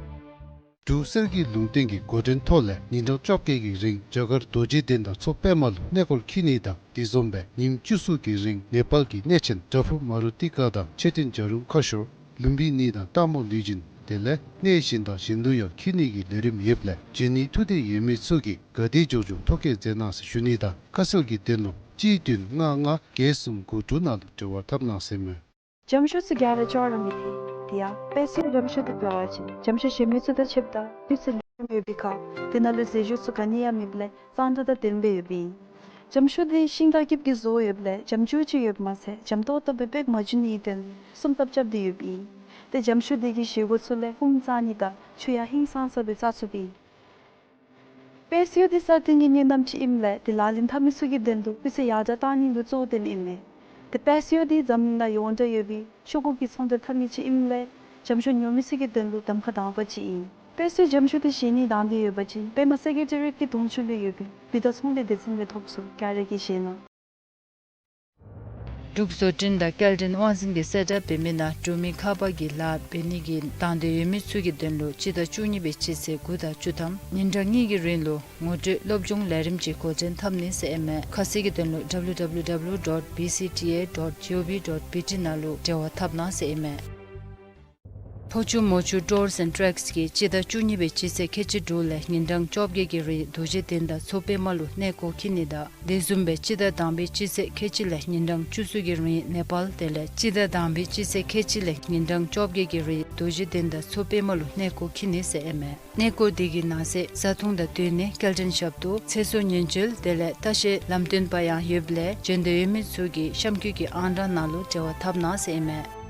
འབྲུག་གསེར་གྱི་ལུང་བསྟན་གྱི་འགོ་འདྲེན་ཐོག་ལས་ཉིན་གྲངས་བཅོ་བརྒྱད་ཀྱི་རིང་རྒྱ་གར་རྡོ་རྗེ་གདན་དང་མཚོ་པདྨ་ལུ་གནས་སྐོར་འཁྱིད་ནི་དང་དེ་བཟུམ་སྦེ་ཉིནམ་བཅུ་གསུམ་གྱི་རིང་ནེ་པཱལ་གྱི་གནས་ཆེན་བྲག་ཕུག་མ་རུ་ཏི་ཀ་དང་མཆོད་རྟེན་བྱ་རུང་ཁ་ཤོར་ལུམ་བི་ནི་དང་སྟག་མོ་ལུས་སྦྱིན་དེ་ལས་གནས་གཞན་དང་གཞན་ལུ་ཡང་འཁྱིད་ནི་གི་ལས་རིམ་ཡོདཔ་ལས་འབྱོན་ནི་ཐུགས་འདོད་ཡོད་མི་ཚུ་གིས་ག་དེ་མགྱོགས་མགྱོགས་ཐོ་བཀོད་མཛད་གནང་ཟེར་ཞུ་ནི་དང་ཁ་གསལ་གྱི་དོན་ལུ་གཅིག་བདུན་ལྔ་ལྔ་བརྒྱད་གསུམ་དགུ་དྲུག་ནང་ལུ་འབྲེལ་བ་འཐབ་གནང་ཟེར་མས། འཇམ་ཤོག་ཚུ་ག་ར་ཅོག་ར་མི་ཐེག། དེ་ཡང་དཔེ་སྲིད་འཇམ་ཤོག་འདི་འབད་བ་ཅིན་འཇམ་ཤོག་གཞན་མི་ཚུ་དང་ཕྱདཔ་ད་དུས་ཚོད་ལེགས་ཤོམ་ཡོད་པའི་ཁར་དེ་ནང་ལུ་ཟས་བཅུད་ཚུ་ག་ནི་ཡང་མེདཔ་ལས་གཙང་སྦྲ་དང་ལྡནམ་སྦེ་ཡོདཔ་ཨིན། འཇམ་ཤོག་འདི་ཤིང་དང་སྐྱིབས་ཀྱིས་བཟོ་ཡོདཔ་ལས་འཇམ་ཅུག་ཅིག་ཡོདཔ་མ་ཚད་འཇམ་ཏོག་ཏོ་སྦེ་པེག་མ་འགྱོ་ནིའི་དོན་ལུ་སྲུང་ཐབས་རྐྱབ་སྟེ་ཡོདཔ་ཨིན། ཏེ་འཇམ་ཤོག་འདི་གིས་བཞེས་སྒོ་ཚུ་ལས་ཧཱུྃ་བཏང་ནི་དང་ཆུ་ཡང་ཧིང་སངས་ས་སྦེ་བཙག་ཚུགསཔ་ཨིན། དཔེ་སྲིད་འདི་གསར་བཏོན་གྱི་གཉེན་རྣམ་ཅིག་ཨིནམ་ལས་དེ་ལག་ལེན་འཐབ་མི་ཚུ་གི་དོན་ལུ་སྤུས་ཚད་ཡར་དྲགས་གཏང་ནི་ལུ་གཙོ་བོ་བཏོནམ་ཨིན་མས། ཏེ་དཔེ་སྲིད་འདི་འཛམ་གླིང་ནང་ཡོངས་གྲགས་ཡོད་པའི་ཤོག་གུ་གི་ཚོང་འབྲེལ་འཐབ་མི་ཅིག་ཨིནམ་ལས་འཇམ་ཤོག་ཉོ་མི་ཚུ་གི་དོན་ལུ་གདམ་ཁ་དང་པ་ཅིག་ཨིན། དཔེ་སྲིད་འཇམ་ཤོག་འདི་བཞེས་ནི་དང་འདོད་ཡོད་པ་ཅིན་པདྨ་སེ་ཀེ་ཊ་རི་ཡེཊ་ཀྱི་གདོང་ཕྱོགས་ལུ་ཡོད་པའི་བུདྡྷ་ཚོང་ལས་སྡེ་ཚན་ལས་ཐོབ་ཚུགས། ག་ར་གིས་བཞེས་གནང་། འབྲུག་བཟོ་སྐྲུན་དང་སྐྱེལ་འདྲེན་དབང་འཛིན་གྱིས་གསལ་བསྒྲགས་འབད་མི་ནང་འབྲུག་མི་ཁ་པར་གྱི་ལཱ་འབད་ནི་གི་དང་འདོད་ཡོད་མི་ཚུ་གི་དོན་ལུ་སྤྱི་ཟླ་བཅུ་གཉིས་པའི་སྤྱི་ཚེས་དགུ་དང་བཅུ་ཐམ་ཉིན་གྲངས་གཉིས་ཀྱི་རིང་ལུ་ངོ་སྤྲོད་སློབ་སྦྱོང་ལས་རིམ་ཅིག་འགོ་འདྲེན་འཐབ་ནི་ཟེར་ཨིན་མས། ཁ་གསལ་གྱི་དོན་ལུ་W W W dot B C T A dot G O V dot B T ནང་ལུ་འབྲེལ་བ་འཐབ་གནང་ཟེར་ཨིན་མས། ཕོ་ཆུ་མོ་ཆུ་Tours and Treks གིས་སྤྱི་ཟླ་བཅུ་གཉིས་པའི་སྤྱི་ཚེས་ཁལ་གཅིག་དྲུག་ལས་ཉིན་གྲངས་བཅོ་བརྒྱད་ཀྱི་རིང་རྡོ་རྗེ་གདན་དང་མཚོ་པདྨ་ལུ་གནས་སྐོར་འཁྱིད་ནི་དང་དེ་བཟུམ་སྦེ་སྤྱི་ཟླ་དང་པའི་སྤྱི་ཚེས་ཁལ་གཅིག་ལས་ཉིན་གྲངས་བཅུ་གསུམ་གྱི་རིང་ནེ་པཱལ་དེ་ལས་སྤྱི་ཟླ་དང་པའི་སྤྱི་ཚེས་ཁལ་གཅིག་ལས་ཉིན་གྲངས་བཅོ་བརྒྱད་ཀྱི་རིང་རྡོ་རྗེ་གདན་དང་མཚོ་པདྨ་ལུ་གནས་སྐོར་འཁྱིད་ནི་ཟེར་ཨིན་མས། གནས་སྐོར་དེ་གི་ནང་གསེས་བཟའ་འཐུང་དང་སྡོད་གནས་སྐྱེལ་འདྲེན་ཞབས་ཏོག་ཚེ་སྲོག་ཉེན་བཅོལ་དེ་ལས་ལྟ་བཤལ་ལམ་སྟོན་པ་ཡང་ཡོདཔ་ལས་འབྱོན་འདོད་ཡོད་མི་ཚུ་གིས་གཤམ་འཁོད་ཀྱི་ཨང་གྲངས་ནང་ལུ་འབྲེལ་བ་འཐབ་གནང་ཟེར་ཨིན་མས།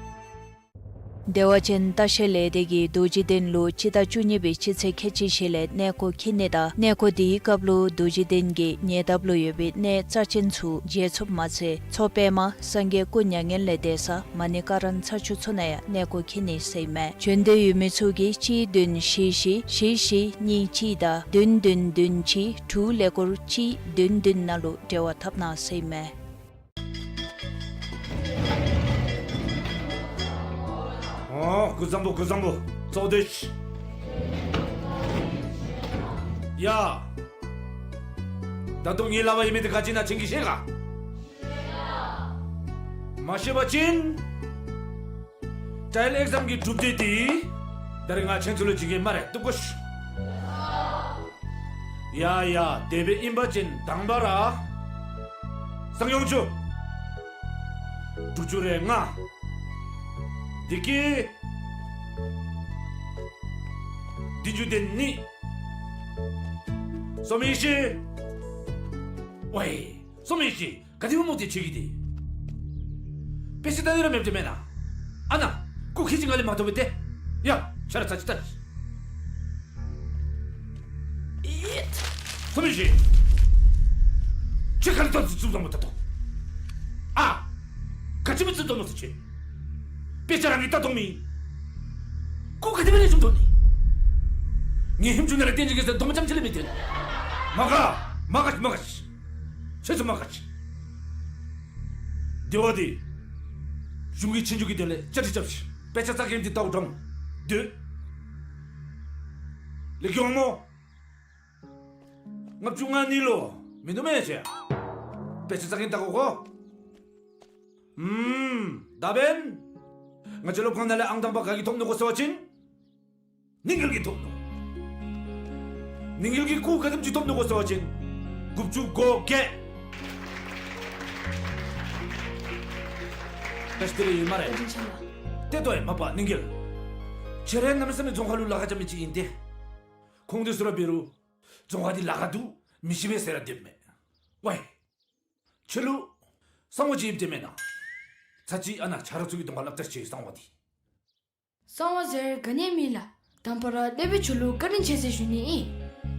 བདེ་བ་ཅན་ལྟ་བཤལ་ལས་སྡེ་གིས་རྡོ་རྗེ་གདན་ལུ་སྤྱི་ཟླ་བཅུ་གཉིས་པའི་སྤྱི་ཚེས་ཁལ་གཅིག་བཞེས་ལས་གནས་སྐོར་འཁྱིད་ནི་དང་གནས་སྐོར་དེའི་སྐབས་ལུ་རྡོ་རྗེ་གདན་གྱི་ཉེ་འདབས་ལུ་ཡོད་པའི་གནས་རྩ་ཅན་ཚུ་མཇལ་ཚུགསཔ་མ་ཚད་མཚོ་པདྨ་སངས་རྒྱས་སྐུ་མྱ་ངན་ལས་འདས་ས་མ་ཎི་ཀ་རན་ཚར་ཅུ་ཚུ་ནང་ཡང་གནས་སྐོར་འཁྱིད་ནི་ཟེར་ཨིན་མས། འབྱོན་འདོད་ཡོད་མི་ཚུ་གིས་གཅིག་བདུན་བཞི་བཞི་བཞི་བཞི་གཉིས་གཅིག་དང་བདུན་བདུན་བདུན་གཅིག་དྲུག་ཀླད་ཀོར་གཅིག་བདུན་བདུན་ནང་ལུ་འབྲེལ་བ་འཐབ་གནང་ཟེར་ཨིན་མས། ཨོ། སྐུ་གཟུགས་བཟང་པོ། སྐུ་གཟུགས་བཟང་པོ། གཙོ་བོ་དེ། ཡ། ད་དུང་ངེའི་ལག་པར་ཡོད་མི་དེ་ག་ཅི་ཨིན་ན་ཁྱེད་ཀྱིས་ཤེས་ག། མ་ཤེས་པ་ཅིན་ཊ་ཡལ་ཨེག་ཛམ་གྱི་གྲུབ་འབྲས་དེ་ད་རེས་ང་ཁྱེད་ཚུ་ལུ་བྱིན་གེ་སྨ་རེ། བཏུབ་གོ་ཤིག། ཡ་ཡ། དེ་སྦེ་ཨིན་པ་ཅིན་དང་པ་ར་སང་ཡོང་ཆུ་དྲུག་ཅུ་རེ་ལྔ། དེ་གི་བདུན་ཅུ་དོན་གཉིས། སོ་མི་ཤི། ཝའི། སོ་མི་ཤི། ག་དེ་སྦེ་མོ་དེ་ཁྱོད་ཀྱིས་དེ། དཔེ་ཆ་ལྟ་ནི་ར་མེདཔ་དེ་མེན་ན། ཨ་ན། སྐུ་ཁྱེད་ཀྱིས་ང་ལས་མ་མཐོ་བས་ཏེ། ཡ། ཆ་ར་ཚ་ཅིག་ལྟ། ཨེ། སོ་མི་ཤི། ཁྱོད་ག་ལས་ལྟ་ཚུ་ཙུམ་ཙམ་མོ་ལྟ་དོ། ཨ། ག་ཅི་སྦེ་ཙུམ་ཙམ་མོ་ལྟ་ཁྱོད། དཔེ་ཆ་རང་གིས་ལྟ་མཐོང་མི། སྐུ་ག་དེ་སྦེ་ལེགས་ཤོམ་མཐོང་ནི། ངེའི་ཧིང་ཆུང་ནང་ལས་བསྟན་ཅིག་གེ་ཟེར་དོ་མ་ཙམ་ཅིག་ལས་མི་བཏོན། མ་དགའ། མ་དགའ་མ་དགའ། ཁྱེད་ཚུ་མ་དགའ། དེ་བ་དེ། གཞུང་གིས་ཆོས་རྒྱུགས་ཀྱི་དོན་ལས་བཅའ་སྒྲིག་རྐྱབ་ཅི། དཔེ་ཆ་ལྟ་མཁན་དེ་ལྟཝ་འདྲཝ་མོ་སྡོད། ལེགས་ཀྱི་འོང་མོ། ལྔ་བཅུ་ང་གཉིས་ལུ་མིན་འདུག་མེན་ན་ཁྱེད། དཔེ་ཆ་ལྟ་མཁན་ལྟ་དགོ་གོ། ཨུམ། ད་འབདན། ང་བཅས་སློབ་ཁང་ནང་ལས་ཨང་དང་པ་ག་གིས་ཐོབ་ནུག་གོ་ཟེར་བ་ཅིན། ནིང་འགེལ་གྱིས་ཐོབ་ནུག། ནིང་འགེལ་གྱིས་སྐུ་ག་དེམ་ཅིག་ཐོབ་ནུག་གོ་ཟེར་བ་ཅིན། དགུ་བཅུ་གོ་བརྒྱད། བཀྲ་ཤིས་བདེ་ལེགས་ཡོད་སྨ་རེ། བཀའ་དྲིན་ཆེ་ལགས། ཏེ་ལྟོ་ཡེ་མ་པ་ནིང་གེལ། ཁྱེད་ར་གནམ་མེད་ས་མེད་རྫོང་ཁ་ལུ་ལཱ་ཁག་རྐྱབ་མི་ཅིག་ཨིན་ཏེ། ཁོང་དེ་ཚུ་ར་འབད་རུང་རྫོང་ཁ་འདི་ལཱ་ཁག་འདུག་མི་ཤེས་པས་ཟེར་ར་སྡོདཔ་མས། ཝའི། ཁྱོད་ལུ་གསང་བ་ཅིག་ཡོདཔ་འདྲས་མེན་ན། ཚར་གཅིག་ཨ་ནཱ་ཆ་རོགས་ཚུ་གི་གདོང་ཁར་སླབ་ད་ཤིག་གསང་བ་འདི། གསང་བ་ཟེར་ག་ནི་ཡང་མེད་ལགས། དང་པ་ར་སློབ་དཔོན་ཁྱོད་ལུ་བཀའ་དྲིན་ཆེ་ཟེར་ཞུ་ནི་ཨིན།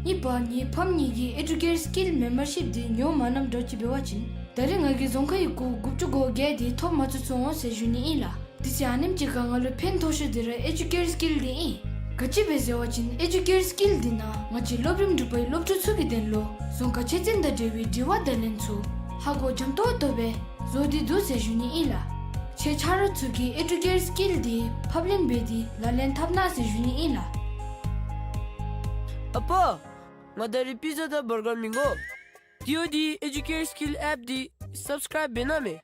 གཉིས་པ་ངེའི་ཕམ་གཉིས་ཀྱི་ཨེ་ཌུ་ཀེར་སི་ཀིལཌ་མེམ་བར་ཤིཔ་འདི་ཉོ་མ་གནངམ་འདྲཝ་ཅིག་འབད་བ་ཅིན་ད་རེས་ང་གིས་རྫོང་ཁ་གི་གུར་དགུ་བཅུ་གོ་བརྒྱད་འདི་ཐོབ་མ་ཚུགས་ཚུགས་འོང་ཟེར་ཞུ་ནི་ཨིན་ལགས། དེ་ཚེ་ཨ་ནེམ་ཅིག་ཁར་ང་ལུ་ཕན་ཐོགས་ཤོས་འདི་ར་ཨེ་ཌུ་ཀེར་སི་ཀིལཌ་འདི་ཨིན། ག་ཅི་སྦེ་ཟེར་བ་ཅིན་ཨེ་ཌུ་ཀེར་སི་ཀིལཌ་འདི་ནང་ང་བཅས་སློབ་རིམ་དྲུག་པའི་སློབ་ཕྲུག་ཚུ་གི་དོན་ལུ་རྫོང་ཁ་ཆོས་ཚན་དང་འབྲེལ་བའི་དྲི་བ་དང་ལན་ཚུ་ཧ་གོ་འཇམ་ཏོང་ཏོ་སྦེ་བཟོ་སྟེ་འདུག་ཟེར་ཞུ་ནི་ཨིན་ལགས། ཁྱེད་ཆ་རོགས་ཚུ་གིས་ཨེ་ཌུ་ཀེར་སི་ཀིལཌ་འདི་ཕབ་ལེན་འབད་དེ་ལག་ལེན་འཐབ་གནང་ཟེར་ཞུ་ནི་ཨིན་ལགས། ཨ་པ། ང་ད་རིས་པི་ཛ་དང་བར་གར་མི་དགོ། དེ་འབདཝ་ད་ཨེ་ཌུ་ཀེར་སི་ཀིལཌ་ཨེཔ་འདི་སབ་སི་ཀརའིབ་འབད་གནང་མས།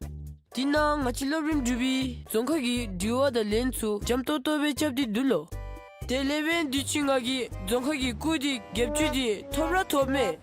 དེ་ནང་ང་བཅས་སློབ་རིམ་དྲུག་པའི་རྫོང་ཁ་གི་དྲི་བ་དང་ལན་ཚུ་འཇམ་ཏོང་ཏོ་སྦེ་རྐྱབ་སྟེ་འདུག་ལོ། དེ་ལས་འབདན་དུས་ཅི་ང་གིས་རྫོང་ཁ་གི་གུར་འདི་བརྒྱད་ཅུ་འདི་ཐོབ་ར་ཐོབ་མས།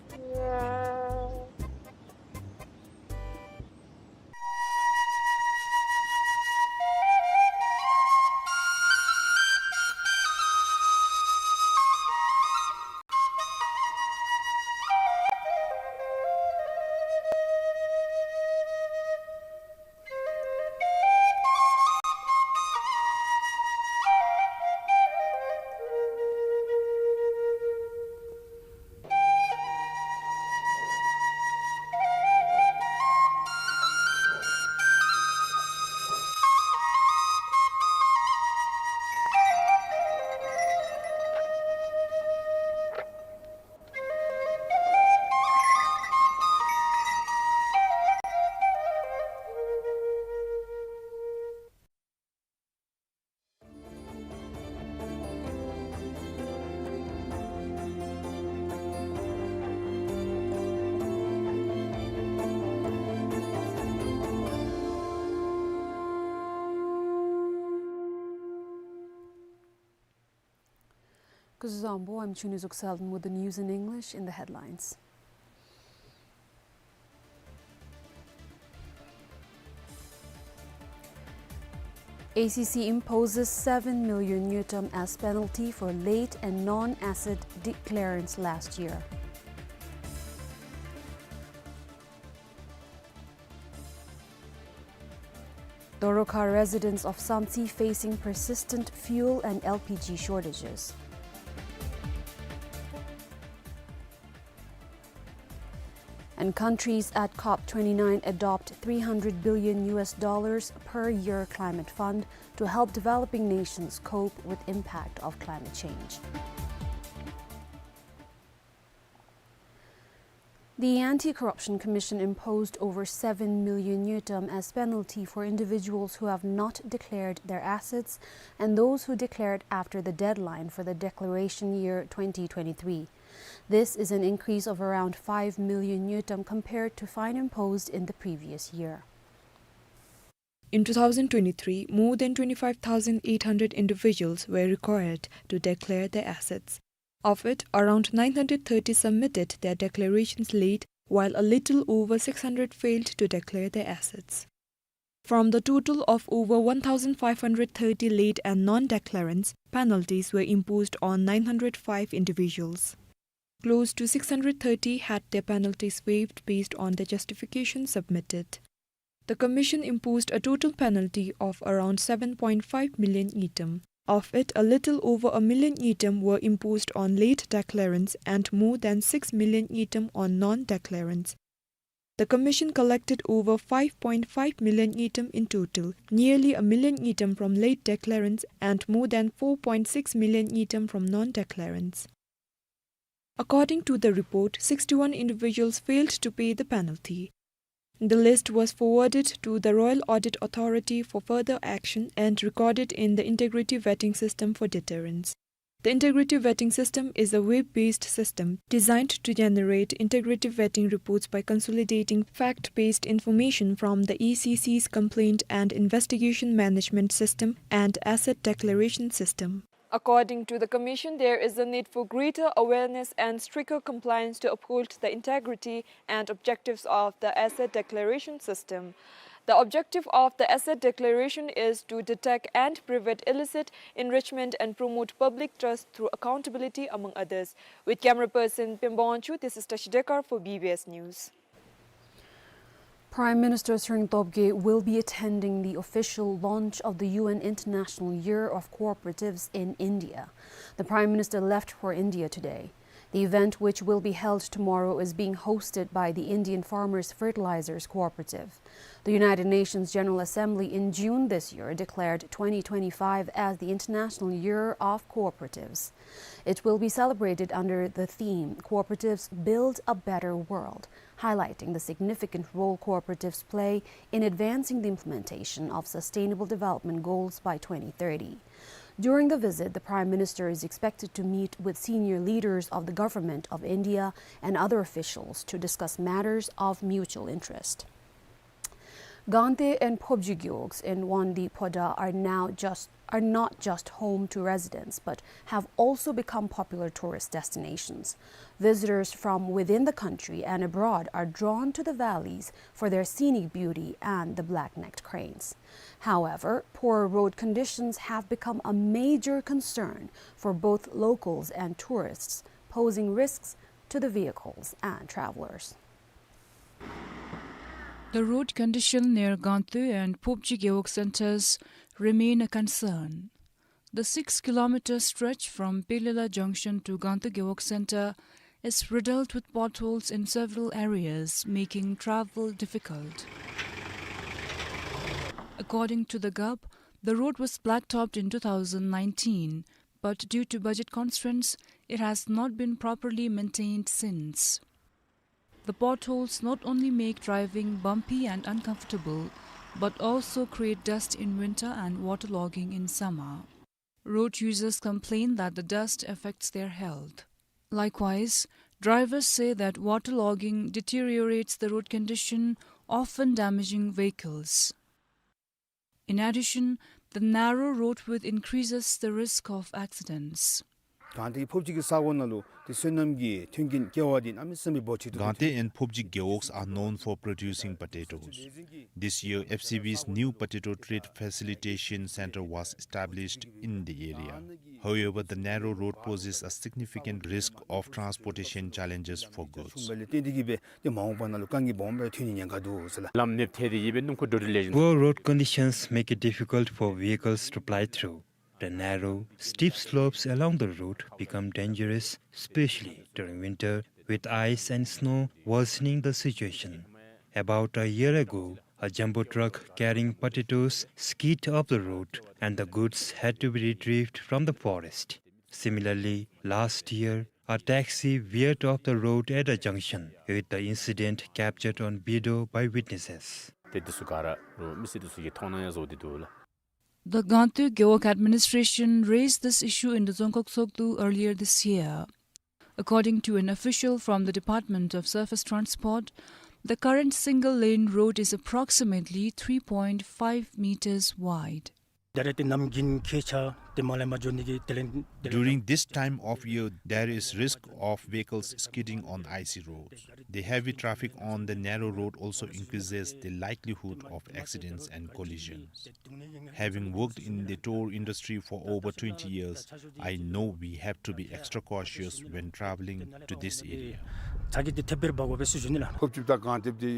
Kuzuzangpo, I'm Chunizuk Selden with the news in English in the headlines. A C C imposes seven million ngultrum as penalty for late and non-asset declarants last year. Doroka residents of Samtse facing persistent fuel and L P G shortages. And countries at COP twenty-nine adopt three hundred billion U S dollars per year climate fund to help developing nations cope with impact of climate change. The Anti-Corruption Commission imposed over seven million ngultrum as penalty for individuals who have not declared their assets and those who declared after the deadline for the declaration year twenty twenty-three. This is an increase of around five million ngultrum compared to fine imposed in the previous year. In two thousand twenty-three, more than twenty-five thousand eight hundred individuals were required to declare their assets. Of it, around nine hundred thirty submitted their declarations late, while a little over six hundred failed to declare their assets. From the total of over one thousand five hundred thirty late and non-declarants, penalties were imposed on nine hundred five individuals. Close to six hundred thirty had their penalties waived based on the justification submitted. The Commission imposed a total penalty of around seven point five million ngultrum. Of it, a little over a million ngultrum were imposed on late declarants and more than six million ngultrum on non-declarants. The Commission collected over five point five million ngultrum in total, nearly a million ngultrum from late declarants and more than four point six million ngultrum from non-declarants. According to the report, sixty-one individuals failed to pay the penalty. The list was forwarded to the Royal Audit Authority for further action and recorded in the Integrity Vetting System for deterrence. The Integrity Vetting System is a web-based system designed to generate integrity vetting reports by consolidating fact-based information from the E C C's Complaint and Investigation Management System and Asset Declaration System. According to the Commission, there is a need for greater awareness and stricter compliance to uphold the integrity and objectives of the asset declaration system. The objective of the asset declaration is to detect and prevent illicit enrichment and promote public trust through accountability, among others. With camera person Pemba Wangchuk, this is Tashi Dekar for B B S News. Prime Minister Tshering Tobgay will be attending the official launch of the U N International Year of Cooperatives in India. The Prime Minister left for India today. The event, which will be held tomorrow, is being hosted by the Indian Farmers Fertilizers Cooperative. The United Nations General Assembly in June this year declared twenty twenty-five as the International Year of Cooperatives. It will be celebrated under the theme, "Cooperatives Build a Better World," highlighting the significant role cooperatives play in advancing the implementation of Sustainable Development Goals by twenty thirty. During the visit, the Prime Minister is expected to meet with senior leaders of the Government of India and other officials to discuss matters of mutual interest. Gangte and Phobji gewogs in Wangdue Phodrang are now just, are not just home to residents, but have also become popular tourist destinations. Visitors from within the country and abroad are drawn to the valleys for their scenic beauty and the black-necked cranes. However, poor road conditions have become a major concern for both locals and tourists, posing risks to the vehicles and travelers. The road condition near Gangte and Phobji gewog centers remain a concern. The six kilometer stretch from Pelila Junction to Gangte Gewog Center is riddled with potholes in several areas, making travel difficult. According to the G O B, the road was blacktopped in two thousand nineteen, but due to budget constraints, it has not been properly maintained since. The potholes not only make driving bumpy and uncomfortable, but also create dust in winter and waterlogging in summer. Road users complain that the dust affects their health. Likewise, drivers say that waterlogging deteriorates the road condition, often damaging vehicles. In addition, the narrow road width increases the risk of accidents. གངས་ཏེ་ཕོབ་སྦྱིས་ཀྱི་ས་གོ་ནང་ལུ་དེ་སོ་ནམ་གྱི་མཐུན་རྐྱེན་སྐལ་བ་འདི་གནམ་མེད་ས་མེད་འབོར་ཆེ་འདུག། Gangte and Phobji gewogs are known for producing potatoes. This year, F C B's new potato trade facilitation center was established in the area. However, the narrow road poses a significant risk of transportation challenges for goods. ལམ་མེདཔ་ཐལ་ཏེ་ཡོད་པའི་སྣུམ་འཁོར་འགྲོ་འགྲུལ་ལེགས་ཤོམ། Poor road conditions make it difficult for vehicles to ply through. The narrow, steep slopes along the road become dangerous, especially during winter, with ice and snow worsening the situation. About a year ago, a jumbo truck carrying potatoes skid off the road and the goods had to be retrieved from the forest. Similarly, last year, a taxi veered off the road at a junction, with the incident captured on video by witnesses. ཏེ་འདི་ཚུ་ག་ར་ལུ་མི་སེར་འདི་ཚུ་གིས་མཐོང་སྣང་ཡང་བཟོ་སྟེ་འདུག་ལགས། The Gangte Gewog administration raised this issue in the Dzongkhag Tshogdu earlier this year. According to an official from the Department of Surface Transport, the current single-lane road is approximately three point five meters wide. ད་རེས་ཏེ་གནམ་དགུན་ཁྱད་ཆར་ཏེ་མ་ལེགསཔ་འགྱོ་ནི་གི་དེ་ལས་དེ་ལས། During this time of year, there is risk of vehicles skidding on icy roads. The heavy traffic on the narrow road also increases the likelihood of accidents and collisions. Having worked in the tour industry for over twenty years, I know we have to be extra cautious when traveling to this area. ཚ་གྱང་འདི་ཐེབས་སྦེ་འབག་དགོ་པའི་སྲིད་བྱུས་ཨིན་ལགས། ཕོབ་སྦྱིས་དང་གངས་ཏེ་འདི་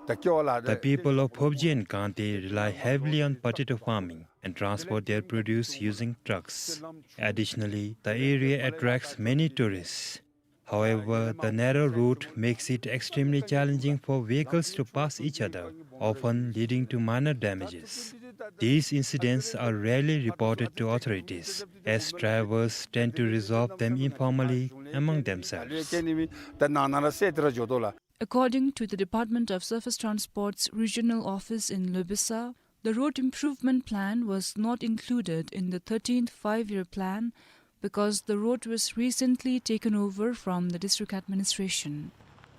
ད་སྐྱེ་བ་ལ། The people of Phobji and Gangte rely heavily on potato farming and transport their produce using trucks. Additionally, the area attracts many tourists. However, the narrow route makes it extremely challenging for vehicles to pass each other, often leading to minor damages. These incidents are rarely reported to authorities, as drivers tend to resolve them informally among themselves. According to the Department of Surface Transport's regional office in Lobesa, the road improvement plan was not included in the thirteenth five-year plan because the road was recently taken over from the district administration.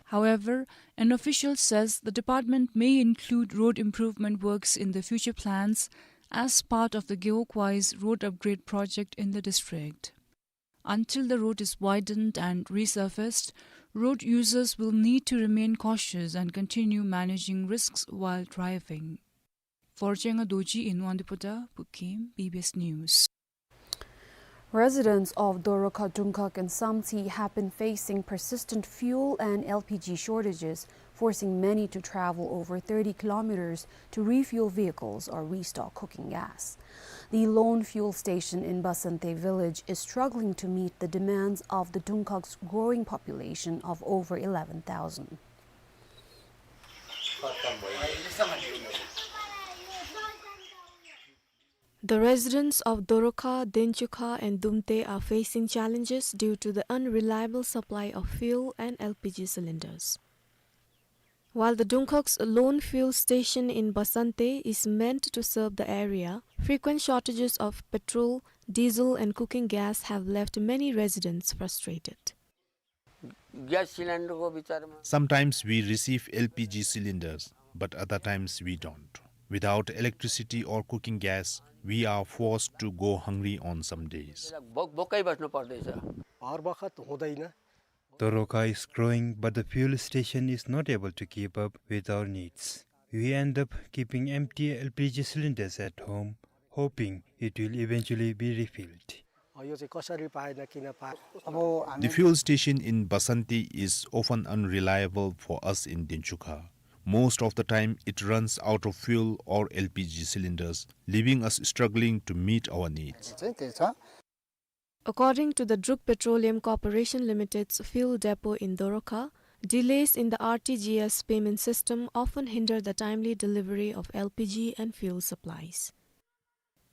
However, an official says the department may include road improvement works in the future plans as part of the Gewog-wise road upgrade project in the district. Until the road is widened and resurfaced, road users will need to remain cautious and continue managing risks while driving. For Chenga Dorji in Wangdue Phodrang, Bukkim, B B S News. Residents of Dorokha, Dungkhag and Samtse have been facing persistent fuel and L P G shortages, forcing many to travel over thirty kilometers to refuel vehicles or restock cooking gas. The lone fuel station in Basante village is struggling to meet the demands of the Dungkhag's growing population of over eleven thousand. The residents of Dorokha, Denchukha and Dumte are facing challenges due to the unreliable supply of fuel and L P G cylinders. While the Dungkhag's lone fuel station in Basante is meant to serve the area, frequent shortages of petrol, diesel and cooking gas have left many residents frustrated. Sometimes we receive L P G cylinders, but other times we don't. Without electricity or cooking gas, we are forced to go hungry on some days. Dorokha is growing, but the fuel station is not able to keep up with our needs. We end up keeping empty L P G cylinders at home, hoping it will eventually be refilled. The fuel station in Basante is often unreliable for us in Denchukha. Most of the time, it runs out of fuel or L P G cylinders, leaving us struggling to meet our needs. According to the Druk Petroleum Corporation Limited's fuel depot in Dorokha, delays in the R T G S payment system often hinder the timely delivery of L P G and fuel supplies.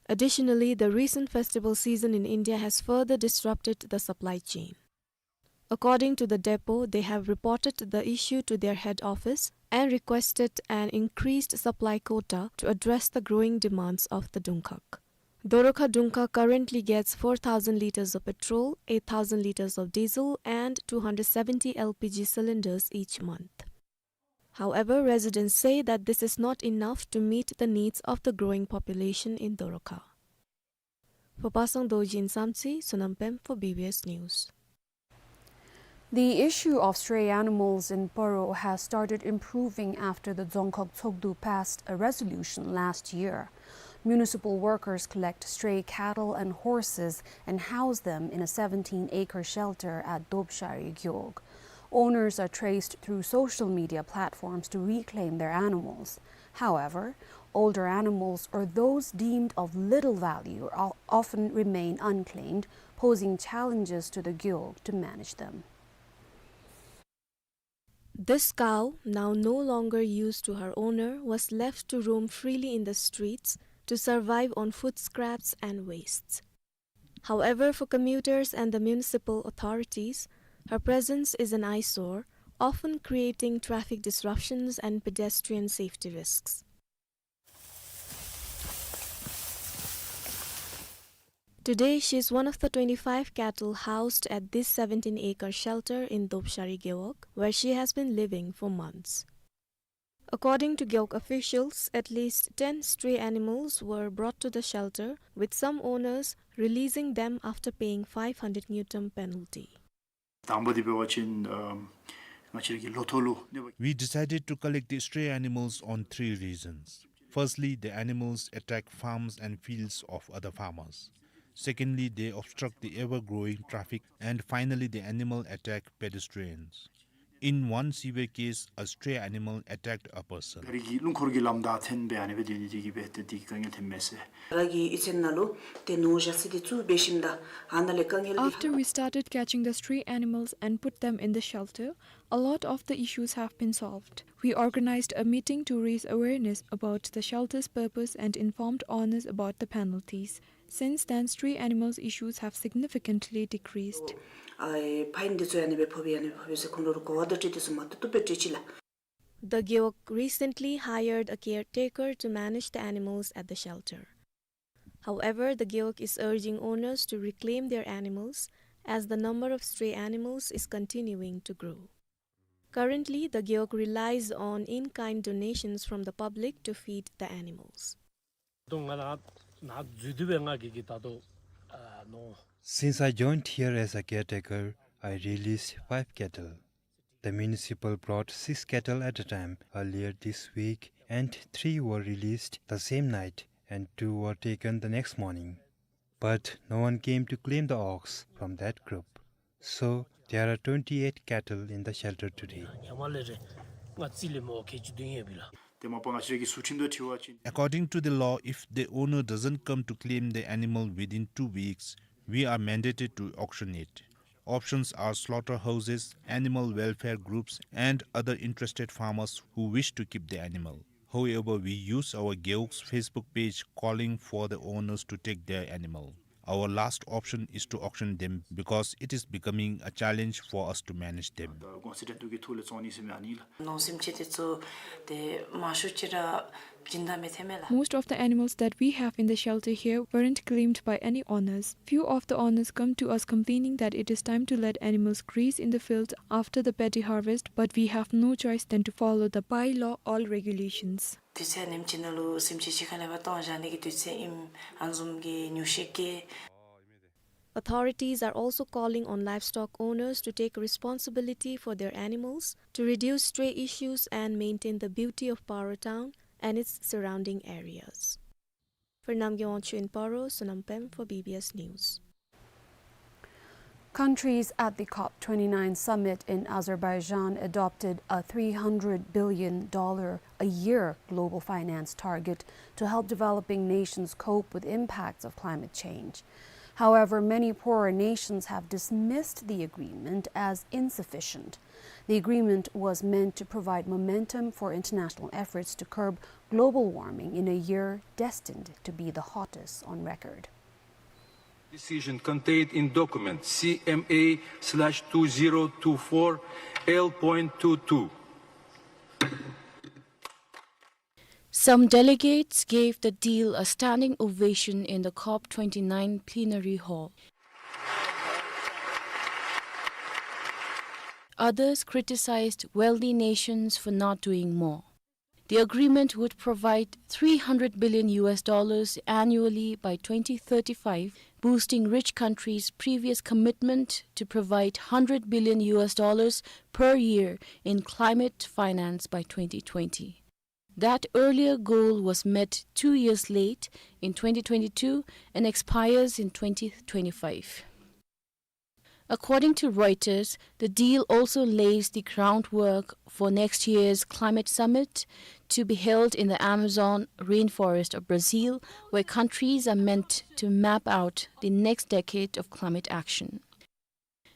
Additionally, the recent festival season in India has further disrupted the supply chain. According to the depot, they have reported the issue to their head office and requested an increased supply quota to address the growing demands of the Dungkhag. Dorokha Dungkhag currently gets four thousand liters of petrol, eight thousand liters of diesel, and two hundred seventy L P G cylinders each month. However, residents say that this is not enough to meet the needs of the growing population in Dorokha. For Pasang Dorji in Samtse, Sonam Pem for B B S News. The issue of stray animals in Paro has started improving after the Dzongkhag Tshogdu passed a resolution last year. Municipal workers collect stray cattle and horses and house them in a seventeen-acre shelter at Dobshari Gewog. Owners are traced through social media platforms to reclaim their animals. However, older animals or those deemed of little value o-, often remain unclaimed, posing challenges to the Gewog to manage them. This cow, now no longer used to her owner, was left to roam freely in the streets to survive on food scraps and wastes. However, for commuters and the municipal authorities, her presence is an eyesore, often creating traffic disruptions and pedestrian safety risks. Today, she is one of the twenty-five cattle housed at this seventeen-acre shelter in Dobshari Gewog, where she has been living for months. According to Gewog officials, at least ten stray animals were brought to the shelter, with some owners releasing them after paying five hundred ngultrum penalty. དང་པོ་འདི་འབད་བ་ཅིན་ང་བཅས་ཀྱི་ལོ་ཐོག་ལུ་གནོད་པ། We decided to collect the stray animals on three reasons. Firstly, the animals attack farms and fields of other farmers. Secondly, they obstruct the ever-growing traffic. And finally, the animal attack pedestrians. In one severe case, a stray animal attacked a person. ག་རི་གི་རླུང་འཁོར་གྱི་ལམ་བདའ་འཐེན་འབད་ཨ་ནི་སྦེ་སྡོད་ནི་དེ་གིས་འབད་ཏེ་དེ་གིས་དཀའ་ངལ་ཐོན་མས་ཟེར། ར་གི་གཡུས་ཚན་ནང་ལུ་ཏེ་ནོར་བཞག་ས་དེ་ཚུ་འབད་ཞིནམ་ད་ཨ་ནཱ་ལས་དཀའ་ངལ། After we started catching the stray animals and put them in the shelter, a lot of the issues have been solved. We organized a meeting to raise awareness about the shelter's purpose and informed owners about the penalties. Since then, stray animals issues have significantly decreased. ཨ་ཕའིན་འདི་ཚུ་ཨ་ནི་སྦེ་ཕོག་པས་ཨ་ནི་སྦེ་ཕོག་པས་ཟེར་ཁོང་ལུ་གོ་བ་བརྡ་སྤྲོད་དེ་ཚུ་མ་ཏོག་ཏོ་སྦེ་སྤྲོད་ཅི་ལགས། The Gewog recently hired a caretaker to manage the animals at the shelter. However, the Gewog is urging owners to reclaim their animals as the number of stray animals is continuing to grow. Currently, the Gewog relies on in-kind donations from the public to feed the animals. ད་ང་ནཱ་ནཱ་འཛུལ་དོ་སྦེ་ང་གིས་གིས་ད་ལྟོ་ཨ་ནོ། Since I joined here as a caretaker, I released five cattle. The municipal brought six cattle at a time earlier this week, and three were released the same night, and two were taken the next morning. But no one came to claim the ox from that group. So, there are twenty-eight cattle in the shelter today. ཉམས་ལེ་རེ་ང་རྩིས་ལེན་མོ་ཁེ་ཅི་དུང་ཡོད་པི་ལ། ཏེ་མ་པ་ང་བཅས་ཀྱི་སུ་ཁྲིམས་དང་འཁྲིལ་བ་ཅིན། According to the law, if the owner doesn't come to claim the animal within two weeks, we are mandated to auction it. Options are slaughterhouses, animal welfare groups, and other interested farmers who wish to keep the animal. However, we use our Gewok's Facebook page calling for the owners to take their animal. Our last option is to auction them because it is becoming a challenge for us to manage them. ད་གོང་ས་སྤྱི་འཐུས་ཀྱི་ཐུགས་ལས་བརྩོན་ནི་ཟེར་མི་ཨ་ནི་ལགས། ནོར་སེམས་ཅན་དེ་ཚུ་ཏེ་མང་ཤོས་ཅིག་ར་སྦྱིན་བདག་མི་ཐོན་མས་ལགས། Most of the animals that we have in the shelter here weren't claimed by any owners. Few of the owners come to us complaining that it is time to let animals graze in the field after the paddy harvest, but we have no choice than to follow the bylaw or regulations. དུས་ཚོད་ཨ་ནེམ་ཅིག་ནང་ལུ་སེམས་ཅན་ཅིག་ཁ་ལས་ཕར་བཏོན་བཞག་ནི་གི་དུས་ཚོད་ཨིནམ་ཨ་ནི་བཟུམ་གྱི་ཉུང་ཤས་ཀྱིས། Authorities are also calling on livestock owners to take responsibility for their animals, to reduce stray issues and maintain the beauty of Paro town and its surrounding areas. For Namgay Wangchuk in Paro, Sonam Pem for B B S News. Countries at the COP twenty-nine summit in Azerbaijan adopted a three hundred billion dollar a year global finance target to help developing nations cope with impacts of climate change. However, many poorer nations have dismissed the agreement as insufficient. The agreement was meant to provide momentum for international efforts to curb global warming in a year destined to be the hottest on record. Decision contained in document C M A slash two zero two four L point two two. Some delegates gave the deal a standing ovation in the COP twenty-nine plenary hall. Others criticized wealthy nations for not doing more. The agreement would provide three hundred billion U S dollars annually by twenty thirty-five, boosting rich countries' previous commitment to provide hundred billion U S dollars per year in climate finance by twenty twenty. That earlier goal was met two years late in twenty twenty-two and expires in twenty twenty-five. According to Reuters, the deal also lays the groundwork for next year's climate summit to be held in the Amazon rainforest of Brazil, where countries are meant to map out the next decade of climate action.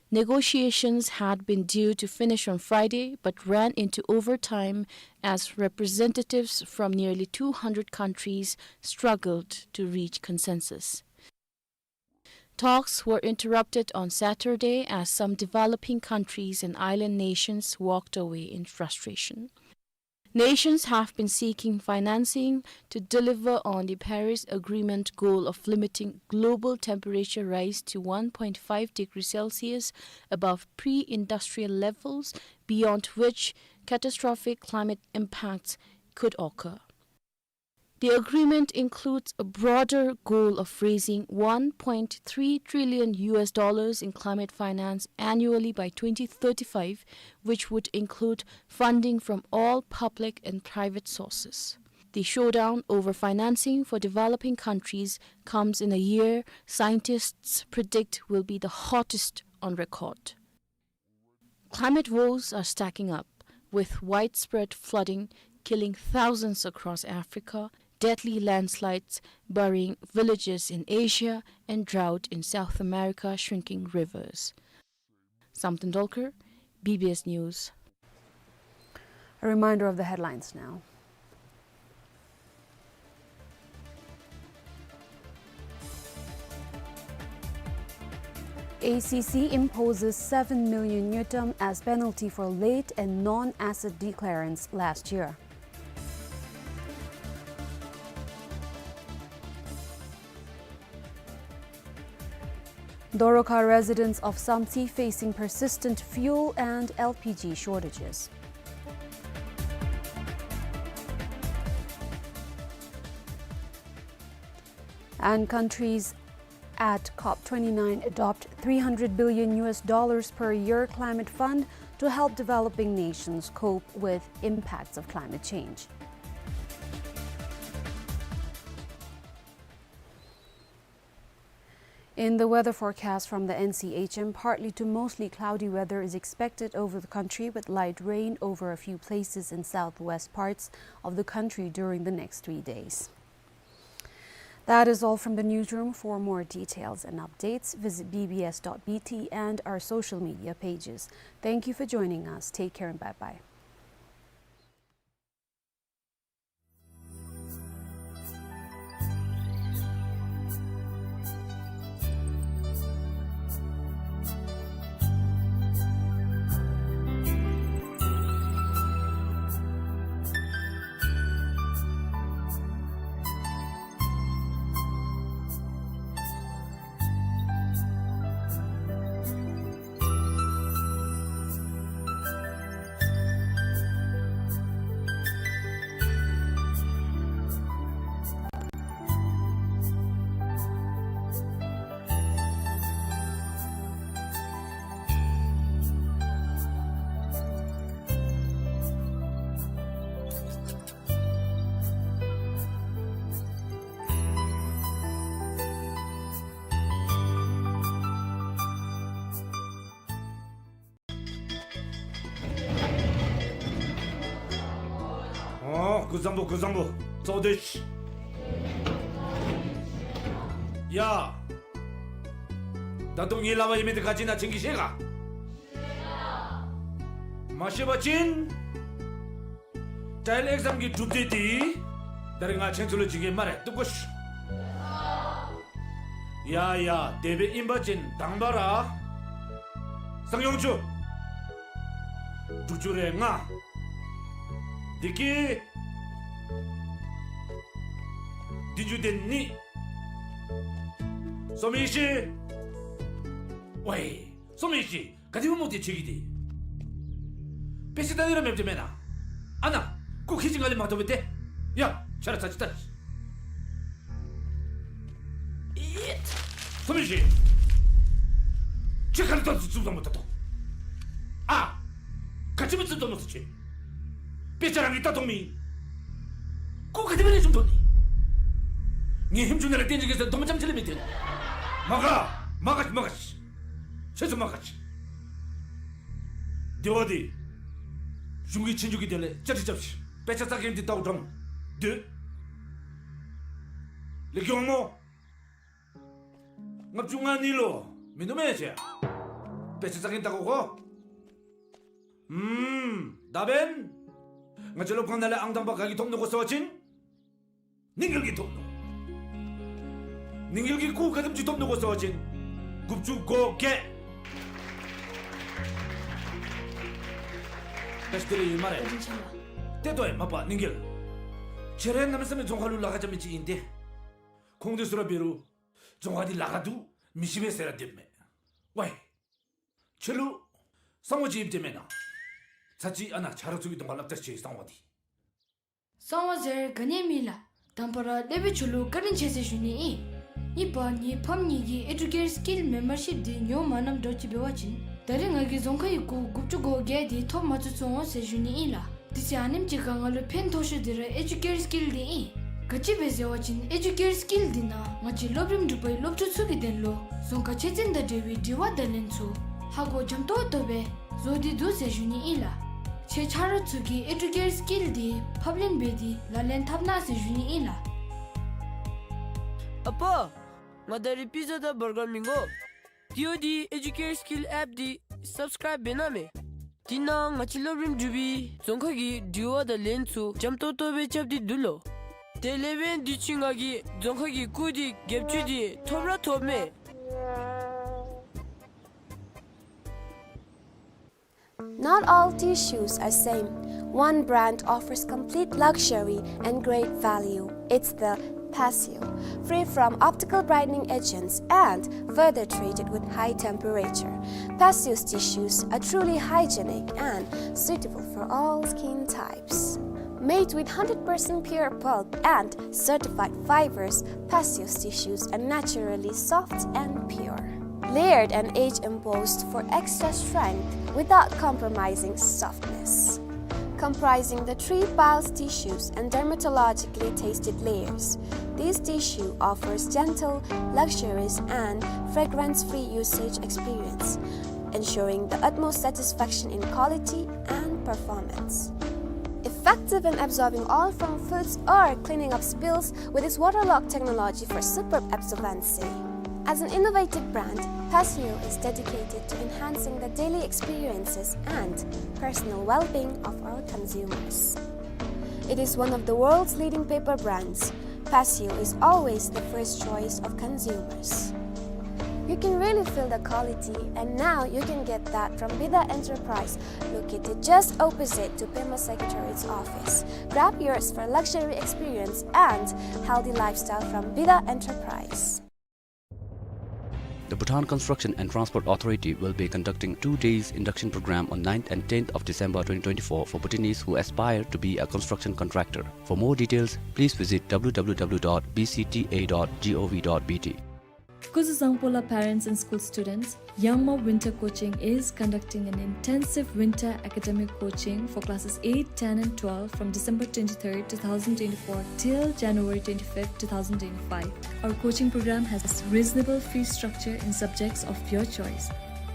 Negotiations had been due to finish on Friday, but ran into overtime as representatives from nearly two hundred countries struggled to reach consensus. Talks were interrupted on Saturday as some developing countries and island nations walked away in frustration. Nations have been seeking financing to deliver on the Paris Agreement goal of limiting global temperature rise to one point five degrees Celsius above pre-industrial levels, beyond which catastrophic climate impacts could occur. The agreement includes a broader goal of raising one point three trillion U S dollars in climate finance annually by twenty thirty-five, which would include funding from all public and private sources. The showdown over financing for developing countries comes in a year scientists predict will be the hottest on record. Climate woes are stacking up, with widespread flooding killing thousands across Africa, deadly landslides burying villages in Asia, and drought in South America shrinking rivers. Samten Dolkar, B B S News. A reminder of the headlines now. A C C imposes seven million ngultrum as penalty for late and non-asset declarants last year. Doroka residents of Samtse facing persistent fuel and L P G shortages. And countries at COP twenty-nine adopt three hundred billion U S dollars per year climate fund to help developing nations cope with impacts of climate change. In the weather forecast from the N C H M, partly to mostly cloudy weather is expected over the country, with light rain over a few places in southwest parts of the country during the next three days. That is all from the newsroom. For more details and updates, visit B B S dot B T and our social media pages. Thank you for joining us. Take care and bye-bye. ཨོ། སྐུ་གཟུགས་བཟང་པོ། སྐུ་གཟུགས་བཟང་པོ། གཙོ་བོ་དེ། ཡ། ད་དུང་ངེའི་ལག་པར་ཡོད་མི་དེ་ག་ཅི་ཨིན་ན་ཁྱེད་ཀྱིས་ཤེས་ག། མ་ཤེས་པ་ཅིན། ཊའེལ་ཨེག་ཛམ་གྱི་གྲུབ་འབྲས་དེ་ད་རིས་ང་ཁྱེད་ཚུ་ལུ་བྱིན་གེ་སྨ་རེ། བཏུབ་གོ་ཤིག། ཡ་ཡ། དེ་སྦེ་ཨིན་པ་ཅིན་དང་པ་ར་གསང་ཡོང་ཅུ། དྲུག་ཅུ་རེ་ལྔ། དེ་གི་བདུན་ཅུ་དོན་གཉིས། སོ་མི་ཤི། ཝའི། སོ་མི་ཤི། ག་དེ་སྦེ་མོ་དེ་ཁྱེད་ཀྱིས་དེ། དཔེ་ཆ་ལྟ་ནི་ར་མེདཔ་དེ་མེན་ན། ཨ་ན། སྐུ་ཁྱེད་ཀྱིས་ང་ལས་མ་ཐོབ་པས་ཏེ། ཡ། ཆ་ར་ཚ་ཅིག་ལྟ། ཨིད། སོ་མི་ཤི། ཁྱེད་ག་ལས་ད་རྩུབ་རྩུབ་བཟང་པོ་ལྟ་དོ། ཨ། ག་ཅི་སྦེ་རྩུབ་རྩུབ་བཟང་པོ་ཟེར་ཁྱེད། དཔེ་ཆ་རང་གིས་ལྟ་དོ་མི། སྐུ་ག་དེ་སྦེ་ལེགས་ཤོམ་ཐོབ་ནི། ངེའི་ཧེམ་ཆུང་ནང་ལས་བསྟན་ཅིག་གེ་ཟེར་སྡོམ་པ་རྐྱངམ་ཅིག་ལས་མི་སྟོན། མ་དགའ། མ་དགའ་ཤིག། མ་དགའ་ཤིག། ཁྱེད་ཚུ་མ་དགའ་ཤིག། དེ་བ་དེ། གཞུང་གི་ཆོས་རྒྱུགས་ཀྱི་དོན་ལས་བཅའ་སྒྲིག་རྐྱབ་ཤིག། དཔེ་ཆ་ཚགས་ཀྱི་དེ་ལྟཝ་དྲང་སྡོད། ལེགས་ཤོམ་སྨོ། ལྔ་བཅུ་ང་གཉིས་ལུ་མིན་འདུག་མེན་ན་ཁྱེད། དཔེ་ཆ་ཚགས་ཀྱི་ལྟ་དགོ་གོ། ཨུམ། ད་འབདན་ང་བཅས་སློབ་ཁང་ནང་ལས་ཨང་དང་པ་ག་གིས་ཐོབ་ནུག་གོ་ཟེར་བ་ཅིན། ནིང་འགེལ་གྱིས་ཐོབ་ནུག། ནིང་འགེལ་གྱིས་སྐུ་ག་དེམ་ཅིག་ཐོབ་ནུག་གོ་ཟེར་བ་ཅིན། དགུ་བཅུ་གོ་བརྒྱད། ད་ཅི་དེ་རེ་ཡོད་སྨ་རེ། བཀའ་དྲིན་ཆེ་ལགས། ཏེ་ལྟོ་ཡ་མ་པ་ནིང་འགེལ། ཁྱེད་ར་གནམ་མེད་ས་མེད་རྫོང་ཁ་ལུ་ལཱ་ཁག་རྐྱབ་མི་ཅིག་ཨིན་ཏེ། ཁོང་དེ་ཚུ་ར་འབད་རུང་རྫོང་ཁ་འདི་ལཱ་ཁག་འདུག་མི་ཤེས་པས་ཟེར་ར་སྡོདཔ་མས། ཝའི། ཁྱོད་ལུ་གསང་བ་ཅིག་ཡོདཔ་དེ་མེན་ན། ཚར་ཅིག་ཨ་ན་ཆ་རོགས་ཚུ་གི་གདོང་ཁར་སླབ་ད་ཤེས་གསང་བ་འདི། གསང་བ་ཟེར་ག་ནི་མེད་ལགས། དང་པ་ར་སློབ་དཔོན་ཁྱོད་ལུ་བཀའ་དྲིན་ཆེ་ཟེར་ཞུ་ནི་ཨིན། གཉིས་པ་ངེའི་ཕམ་གཉིས་ཀྱི་ཨེ་ཌུ་ཀེར་སི་ཀིལ་མེམ་བར་ཤིབ་འདི་ཉོ་མ་གནངམ་འདྲཝ་ཅིག་འབད་བ་ཅིན་ད་རེས་ང་གིས་རྫོང་ཁའི་སྐུ་དགུ་བཅུ་གོ་བརྒྱད་འདི་ཐོབ་མ་ཚུགས་སོང་ཟེར་ཞུ་ནི་ཨིན་ལགས། དེ་ཚེ་ཨ་ནེམ་ཅིག་ཁར་ང་ལུ་ཕན་ཐོགས་ཤོས་འདི་ར་ཨེ་ཌུ་ཀེར་སི་ཀིལ་འདི་ཨིན། ག་ཅི་སྦེ་ཟེར་བ་ཅིན་ཨེ་ཌུ་ཀེར་སི་ཀིལ་འདི་ནང་ང་བཅས་སློབ་རིམ་དྲུག་པའི་སློབ་ཕྲུག་ཚུ་གི་དོན་ལུ་རྫོང་ཁ་ཆོས་ཚན་དང་འབྲེལ་བའི་དྲི་བ་དང་ལན་ཚུ་ཧ་གོ་འཇམ་ཏོང་ཏོ་སྦེ་བཟོ་སྟེ་འདུག་ཟེར་ཞུ་ནི་ཨིན་ལགས། ཁྱེད་ཆ་རོགས་ཚུ་གིས་ཨེ་ཌུ་ཀེར་སི་ཀིལ་འདི་ཕབ་ལེན་འབད་དེ་ལག་ལེན་འཐབ་གནང་ཟེར་ཞུ་ནི་ཨིན་ལགས། ཨ་པ། ང་ད་རིས་པི་ཛ་དང་བར་གར་མི་དགོ། དེ་འོ་དེ་ཨེ་ཌུ་ཀེར་སི་ཀིལ་ཨེཔ་འདི་སབ་སི་ཀརའིབ་འབད་གནང་མས། དེ་ནང་ང་བཅས་སློབ་རིམ་དྲུག་པའི་རྫོང་ཁ་གི་དྲི་བ་དང་ལན་ཚུ་འཇམ་ཏོང་ཏོ་སྦེ་རྐྱབ་སྟེ་འདུག་ལོ། དེ་ལས་འབདན་དུས་ཅི་ང་གིས་རྫོང་ཁ་གི་སྐུ་འདི་བརྒྱད་ཅུ་འདི་ཐོབ་ར་ཐོབ་མས། Not all tissues are same. One brand offers complete luxury and great value. It's the Passio, free from optical brightening agents and further treated with high temperature. Passio's tissues are truly hygienic and suitable for all skin types. Made with hundred percent pure pulp and certified fibers, Pasio's tissues are naturally soft and pure. Layered and age embossed for extra strength without compromising softness. Comprising the three piles tissues and dermatologically tested layers, this tissue offers gentle, luxurious, and fragrance-free usage experience, ensuring the utmost satisfaction in quality and performance. Effective in absorbing oil from foods or cleaning up spills with its waterlock technology for superb absorbency. As an innovative brand, Pasio is dedicated to enhancing the daily experiences and personal well-being of our consumers. It is one of the world's leading paper brands. Pasio is always the first choice of consumers. You can really feel the quality, and now you can get that from Bida Enterprise, located just opposite to Pema Secretariat's office. Grab yours for luxury experience and healthy lifestyle from Bida Enterprise. The Bhutan Construction and Transport Authority will be conducting two days induction program on ninth and tenth of December twenty twenty-four for Bhutanese who aspire to be a construction contractor. For more details, please visit W W W dot B C T A dot gov dot B T. Kuzuzangpo la parents and school students, Yangma Winter Coaching is conducting an intensive winter academic coaching for classes eight, ten and twelve from December twenty-third, two thousand twenty-four till January twenty-fifth, two thousand twenty-five. Our coaching program has reasonable fee structure in subjects of your choice.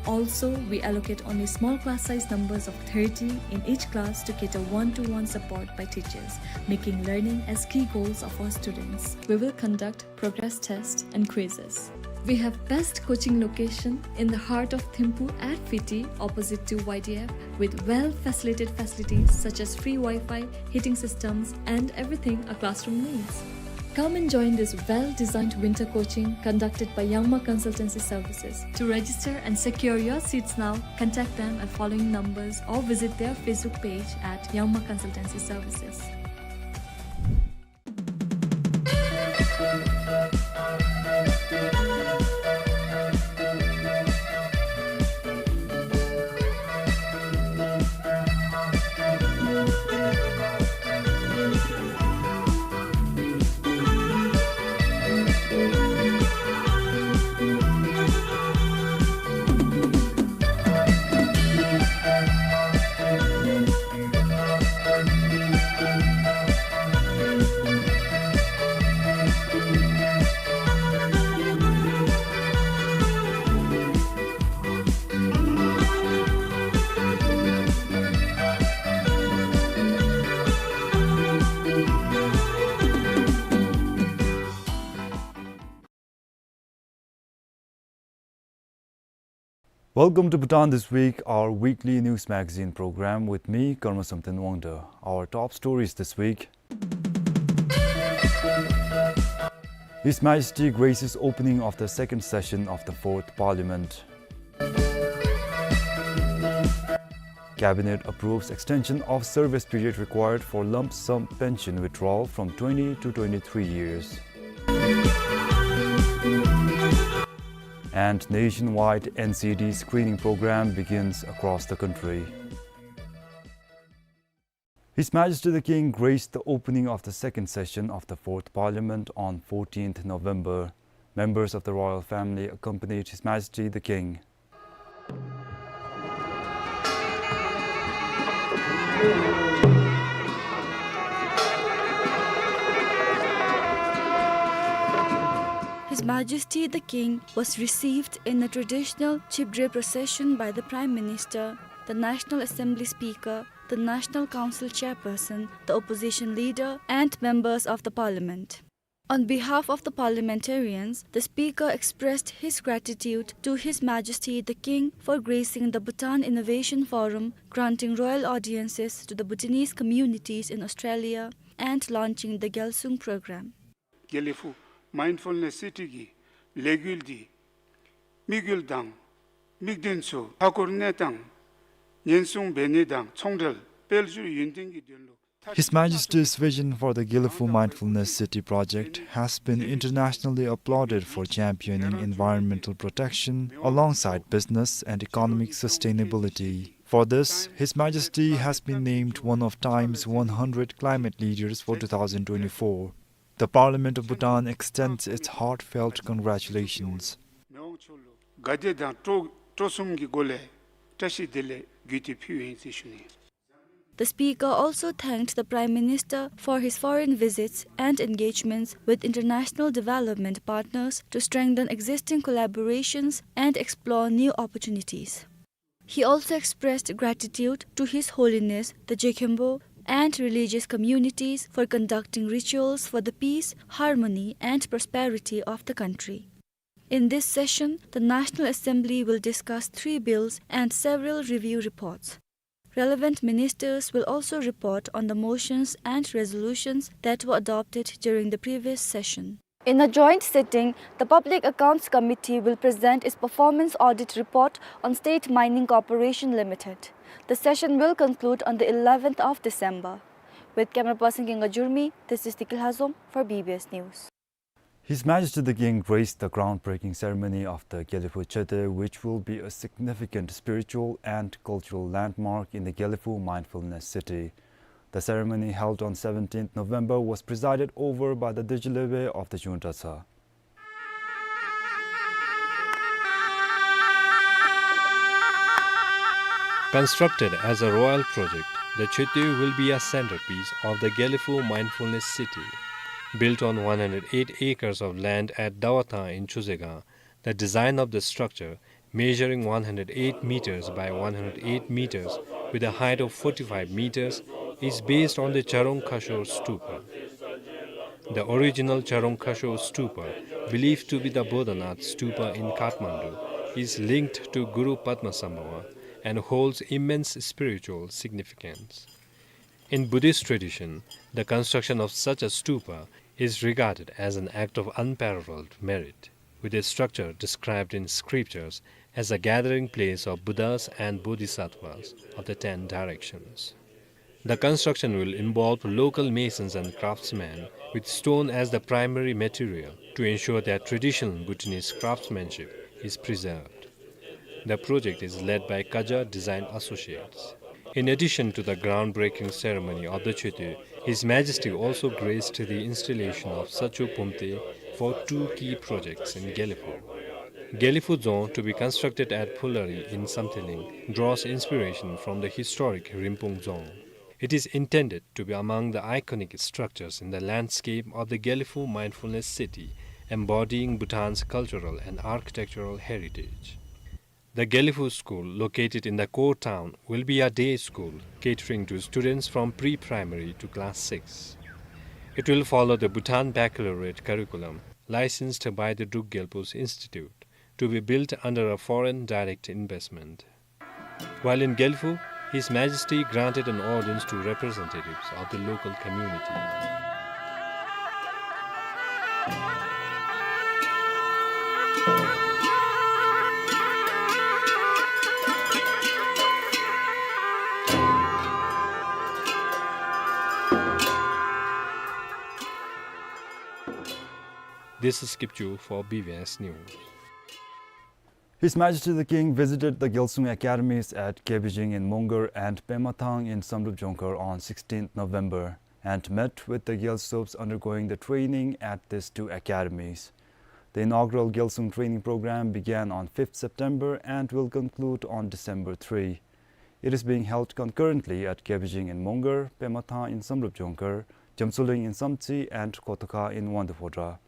Also, we allocate only small class size numbers of thirty in each class to cater one-to-one support by teachers, making learning as key goals of our students. We will conduct progress test and quizzes. We have best coaching location in the heart of Thimphu at Fiti, opposite to Y D F, with well-facilitated facilities such as free Wi-Fi, heating systems, and everything a classroom needs. Come and join this well-designed winter coaching conducted by Yangma Consultancy Services. To register and secure your seats now, contact them at following numbers or visit their Facebook page at Yangma Consultancy Services. Welcome to Bhutan This Week, our weekly news magazine program with me, Karma Samten Wangda. Our top stories this week. His Majesty graces opening of the second session of the Fourth Parliament. Cabinet approves extension of service period required for lump sum pension withdrawal from twenty to twenty-three years. And nationwide N C D screening program begins across the country. His Majesty the King graced the opening of the second session of the Fourth Parliament on fourteenth November. Members of the royal family accompanied His Majesty the King. His Majesty the King was received in a traditional Chibre procession by the Prime Minister, the National Assembly Speaker, the National Council Chairperson, the Opposition Leader, and members of the Parliament. On behalf of the parliamentarians, the Speaker expressed his gratitude to His Majesty the King for gracing the Bhutan Innovation Forum, granting royal audiences to the Bhutanese communities in Australia, and launching the Gyalsung program. དགེ་ལེགས་ཕུག་མའིནཌ་ཕུལ་ནེསི་སི་ཊི་གི་ལས་འགུལ་འདི་དམིགས་ཡུལ་དང་དམིགས་འདུན་ཚུ་མཐའ་འཁོར་ནི་དང་ཉེན་སྲུང་འབད་ནི་དང་ཚོང་འབྲེལ་དཔལ་འབྱོར་ཡུན་བརྟན་གྱི་དོན་ལུ། His Majesty's vision for the Gelephu Mindfulness City project has been internationally applauded for championing environmental protection alongside business and economic sustainability. For this, His Majesty has been named one of Time's one hundred climate leaders for two thousand twenty-four. The Parliament of Bhutan extends its heartfelt congratulations. མི་དབང་མཆོག་ལུ་དགའ་བདེ་དང་སྤྲོ་སྤྲོ་གསུམ་གྱི་སྒོ་ལས་བཀྲ་ཤིས་བདེ་ལེགས་བརྒྱུད་དེ་ཕུལཝ་ཨིན་ཟེར་ཞུ་ནི། The speaker also thanked the Prime Minister for his foreign visits and engagements with international development partners to strengthen existing collaborations and explore new opportunities. He also expressed gratitude to His Holiness the Jekhembo and religious communities for conducting rituals for the peace, harmony, and prosperity of the country. In this session, the National Assembly will discuss three bills and several review reports. Relevant ministers will also report on the motions and resolutions that were adopted during the previous session. In a joint sitting, the Public Accounts Committee will present its performance audit report on State Mining Corporation Limited. The session will conclude on the eleventh of December. With camera person Kinga Jurmi, this is Tikil Hazom for B B S News. His Majesty the King graced the groundbreaking ceremony of the Gelephu Chete, which will be a significant spiritual and cultural landmark in the Gelephu Mindfulness City. The ceremony, held on seventeenth November, was presided over by the Degyi Lewe of the Jungdratsa. Constructed as a royal project, the Chete will be a centerpiece of the Gelephu Mindfulness City. Built on one hundred eight acres of land at Dawatang in Chozegang, the design of the structure, measuring one hundred eight meters by one hundred eight meters with a height of forty-five meters, is based on the Charong Khashor Stupa. The original Charong Khashor Stupa, believed to be the Bodhanath Stupa in Kathmandu, is linked to Guru Padmasambhava and holds immense spiritual significance. In Buddhist tradition, the construction of such a stupa is regarded as an act of unparalleled merit, with the structure described in scriptures as a gathering place of Buddhas and Bodhisattvas of the ten directions. The construction will involve local masons and craftsmen with stone as the primary material to ensure that traditional Bhutanese craftsmanship is preserved. The project is led by Kaja Design Associates. In addition to the groundbreaking ceremony of the Chete, His Majesty also graced the installation of Sacho Phomte for two key projects in Gelephu. Gelephu Dzong, to be constructed at Phulari in Samthiling, draws inspiration from the historic Rinpung Dzong. It is intended to be among the iconic structures in the landscape of the Gelephu Mindfulness City, embodying Bhutan's cultural and architectural heritage. The Gelephu School, located in the core town, will be a day school catering to students from pre-primary to class six. It will follow the Bhutan Baccalaureate curriculum, licensed by the Druk Gyalpo's Institute, to be built under a foreign direct investment. While in Gelephu, His Majesty granted an audience to representatives of the local community. This is Kipchu for B B S News. His Majesty the King visited the Gyalsung Academies at Gebijing in Mongar and Pemathang in Samdrup Jongkhar on sixteenth November and met with the Gyalsups undergoing the training at these two academies. The inaugural Gyalsung training program began on fifth September and will conclude on December three. It is being held concurrently at Gebijing in Mongar, Pemathang in Samdrup Jongkhar, Jamtsoling in Samtse, and Kotokha in Wangdue Phodrang.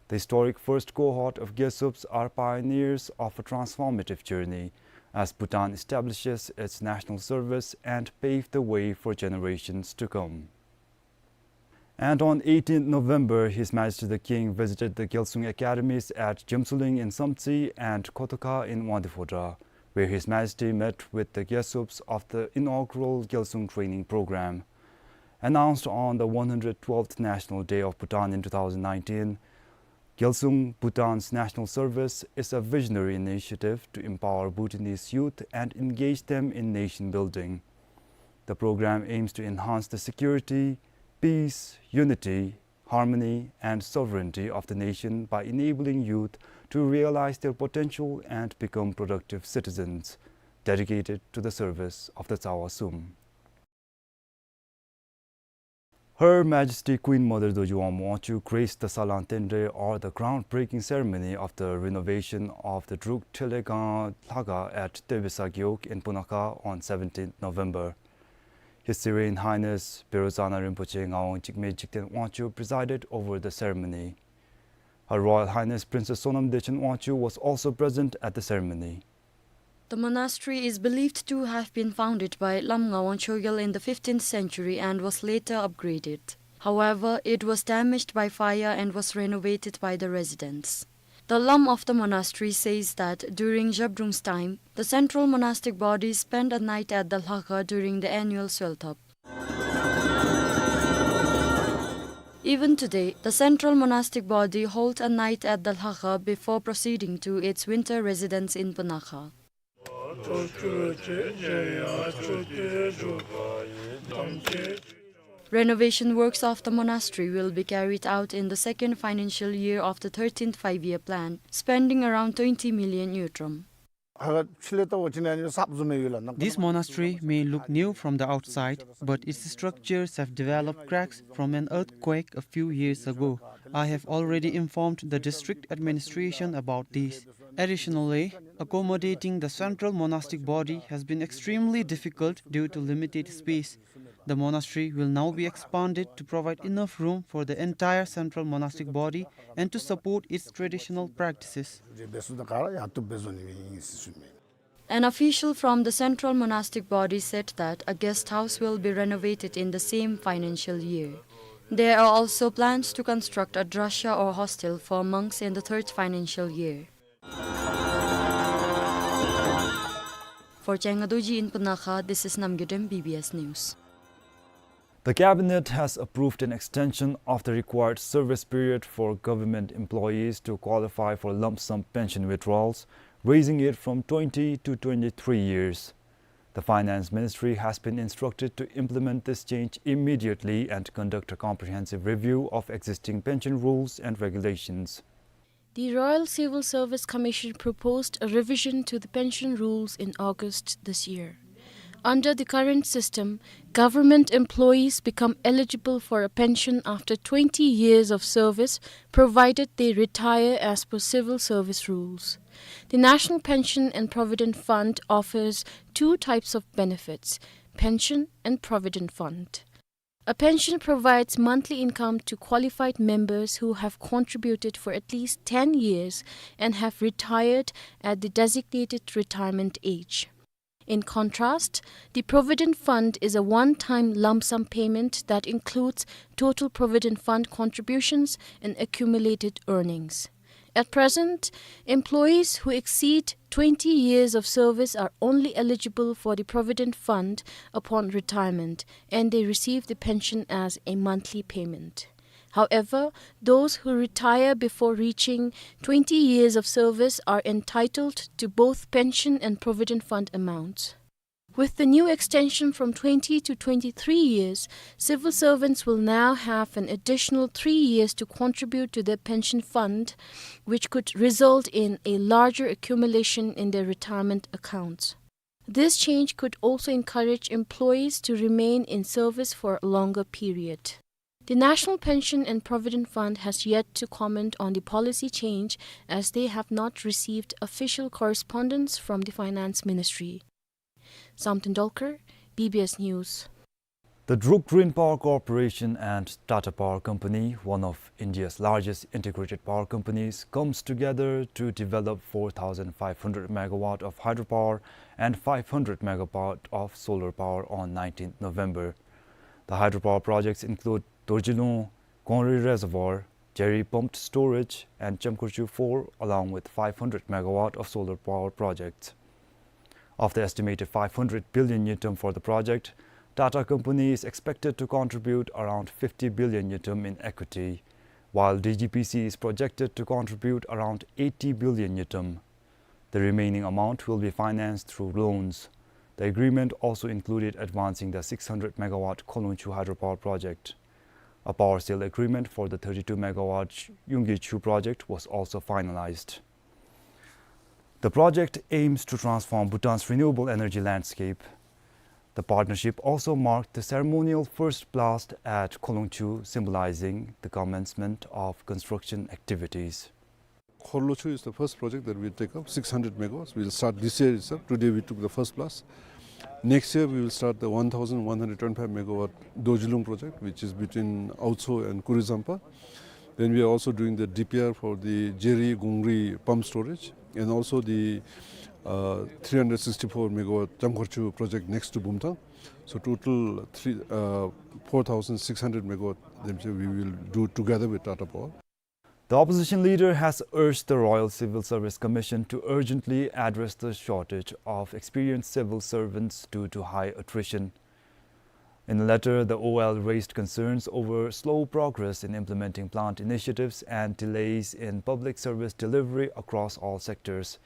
The historic first cohort of Gyalsups are pioneers of a transformative journey as Bhutan establishes its national service and pave the way for generations to come. And on eighteenth November, His Majesty the King visited the Gyalsung Academies at Jamtsoling in Samtse and Kotokha in Wangdue Phodrang, where His Majesty met with the Gyalsups of the inaugural Gyalsung training program. Announced on the one hundred twelfth National Day of Bhutan in two thousand nineteen, Gyalsung, Bhutan's national service, is a visionary initiative to empower Bhutanese youth and engage them in nation building. The program aims to enhance the security, peace, unity, harmony, and sovereignty of the nation by enabling youth to realize their potential and become productive citizens. dedicated to the service of the Tsawa Sum. Her Majesty Queen Mother Dorji Wangmo Wangchuck graced the Salang Tenri at the groundbreaking ceremony of the renovation of the Druk Threlkhan Lhakha at Tebesa Gewog in Punakha on seventeenth November. His Serene Highness Bero Tsangna Rinpoche Ngawang Jigme Jigten Wangchuck presided over the ceremony. Her Royal Highness Princess Sonam Dechen Wangchuck was also present at the ceremony. The monastery is believed to have been founded by Lam Ngawang Chogyal in the fifteenth century and was later upgraded. However, it was damaged by fire and was renovated by the residents. The Lam of the monastery says that during Zhabdrung's time, the central monastic body spent a night at the Lhakha during the annual Swelthap. Even today, the central monastic body hold a night at the Lhakha before proceeding to its winter residence in Punakha. Renovation works of the monastery will be carried out in the second financial year of the thirteenth Five-Year Plan, spending around twenty million ngultrum. This monastery may look new from the outside, but its structures have developed cracks from an earthquake a few years ago. I have already informed the district administration about this. Additionally, accommodating the central monastic body has been extremely difficult due to limited space. The monastery will now be expanded to provide enough room for the entire central monastic body and to support its traditional practices. An official from the central monastic body said that a guest house will be renovated in the same financial year. There are also plans to construct a drasha or hostel for monks in the third financial year. For Chenga Dorji in Punakha, this is Namgay Dem, B B S News. The Cabinet has approved an extension of the required service period for government employees to qualify for lump sum pension withdrawals, raising it from twenty to twenty-three years. The Finance Ministry has been instructed to implement this change immediately and conduct a comprehensive review of existing pension rules and regulations. The Royal Civil Service Commission proposed a revision to the pension rules in August this year. Under the current system, government employees become eligible for a pension after twenty years of service, provided they retire as per civil service rules. The National Pension and Provident Fund offers two types of benefits, pension and provident fund. A pension provides monthly income to qualified members who have contributed for at least ten years and have retired at the designated retirement age. In contrast, the Provident Fund is a one-time lump sum payment that includes total Provident Fund contributions and accumulated earnings. At present, employees who exceed twenty years of service are only eligible for the Provident Fund upon retirement, and they receive the pension as a monthly payment. However, those who retire before reaching twenty years of service are entitled to both pension and Provident Fund amounts. With the new extension from twenty to twenty-three years, civil servants will now have an additional three years to contribute to their pension fund, which could result in a larger accumulation in their retirement accounts. This change could also encourage employees to remain in service for a longer period. The National Pension and Provident Fund has yet to comment on the policy change, as they have not received official correspondence from the Finance Ministry. Samten Dolkar, B B S News. The Druk Green Power Corporation and Tata Power Company, one of India's largest integrated power companies, comes together to develop four thousand five hundred megawatt of hydropower and five hundred megawatt of solar power on nineteenth November. The hydropower projects include Dorjilung Gongri Reservoir, Jeri Pumped Storage, and Chemkhurchu four, along with five hundred megawatt of solar power projects. Of the estimated five hundred billion ngultrum for the project, Tata Company is expected to contribute around fifty billion ngultrum in equity, while D G P C is projected to contribute around eighty billion ngultrum. The remaining amount will be financed through loans. The agreement also included advancing the six hundred megawatt Kholungchu hydropower project. A power sale agreement for the thirty-two megawatt Yungkichu project was also finalized. The project aims to transform Bhutan's renewable energy landscape. The partnership also marked the ceremonial first blast at Kholongchu, symbolizing the commencement of construction activities. Kholongchu is the first project that we take up, six hundred megawatts. We'll start this year itself. Today we took the first blast. Next year we will start the one thousand one hundred twenty-five megawatt Dorjilung project, which is between Aotso and Kurizampa. Then we are also doing the D P R for the Jeri Gungri pump storage and also the, uh, three hundred sixty-four megawatt Chamkhorchu project next to Bumthang. So total three, uh, four thousand six hundred megawatt, them say we will do together with Tata Power. The opposition leader has urged the Royal Civil Service Commission to urgently address the shortage of experienced civil servants due to high attrition. In the letter, the O L raised concerns over slow progress in implementing planned initiatives and delays in public service delivery across all sectors.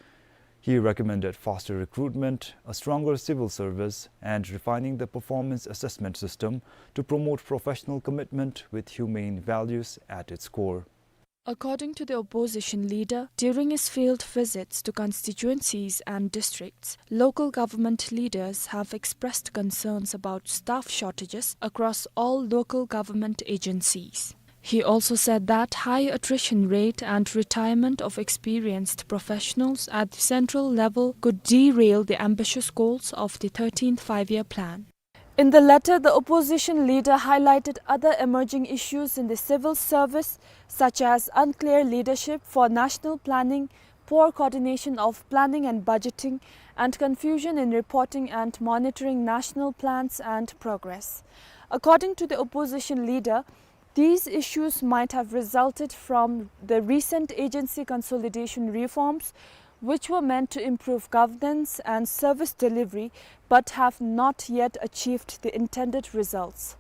He recommended faster recruitment, a stronger civil service, and refining the performance assessment system to promote professional commitment with humane values at its core. According to the opposition leader, during his field visits to constituencies and districts, local government leaders have expressed concerns about staff shortages across all local government agencies. He also said that high attrition rate and retirement of experienced professionals at the central level could derail the ambitious goals of the thirteenth Five-Year Plan. In the letter, the opposition leader highlighted other emerging issues in the civil service, such as unclear leadership for national planning, poor coordination of planning and budgeting, and confusion in reporting and monitoring national plans and progress. According to the opposition leader, these issues might have resulted from the recent agency consolidation reforms, which were meant to improve governance and service delivery, but have not yet achieved the intended results.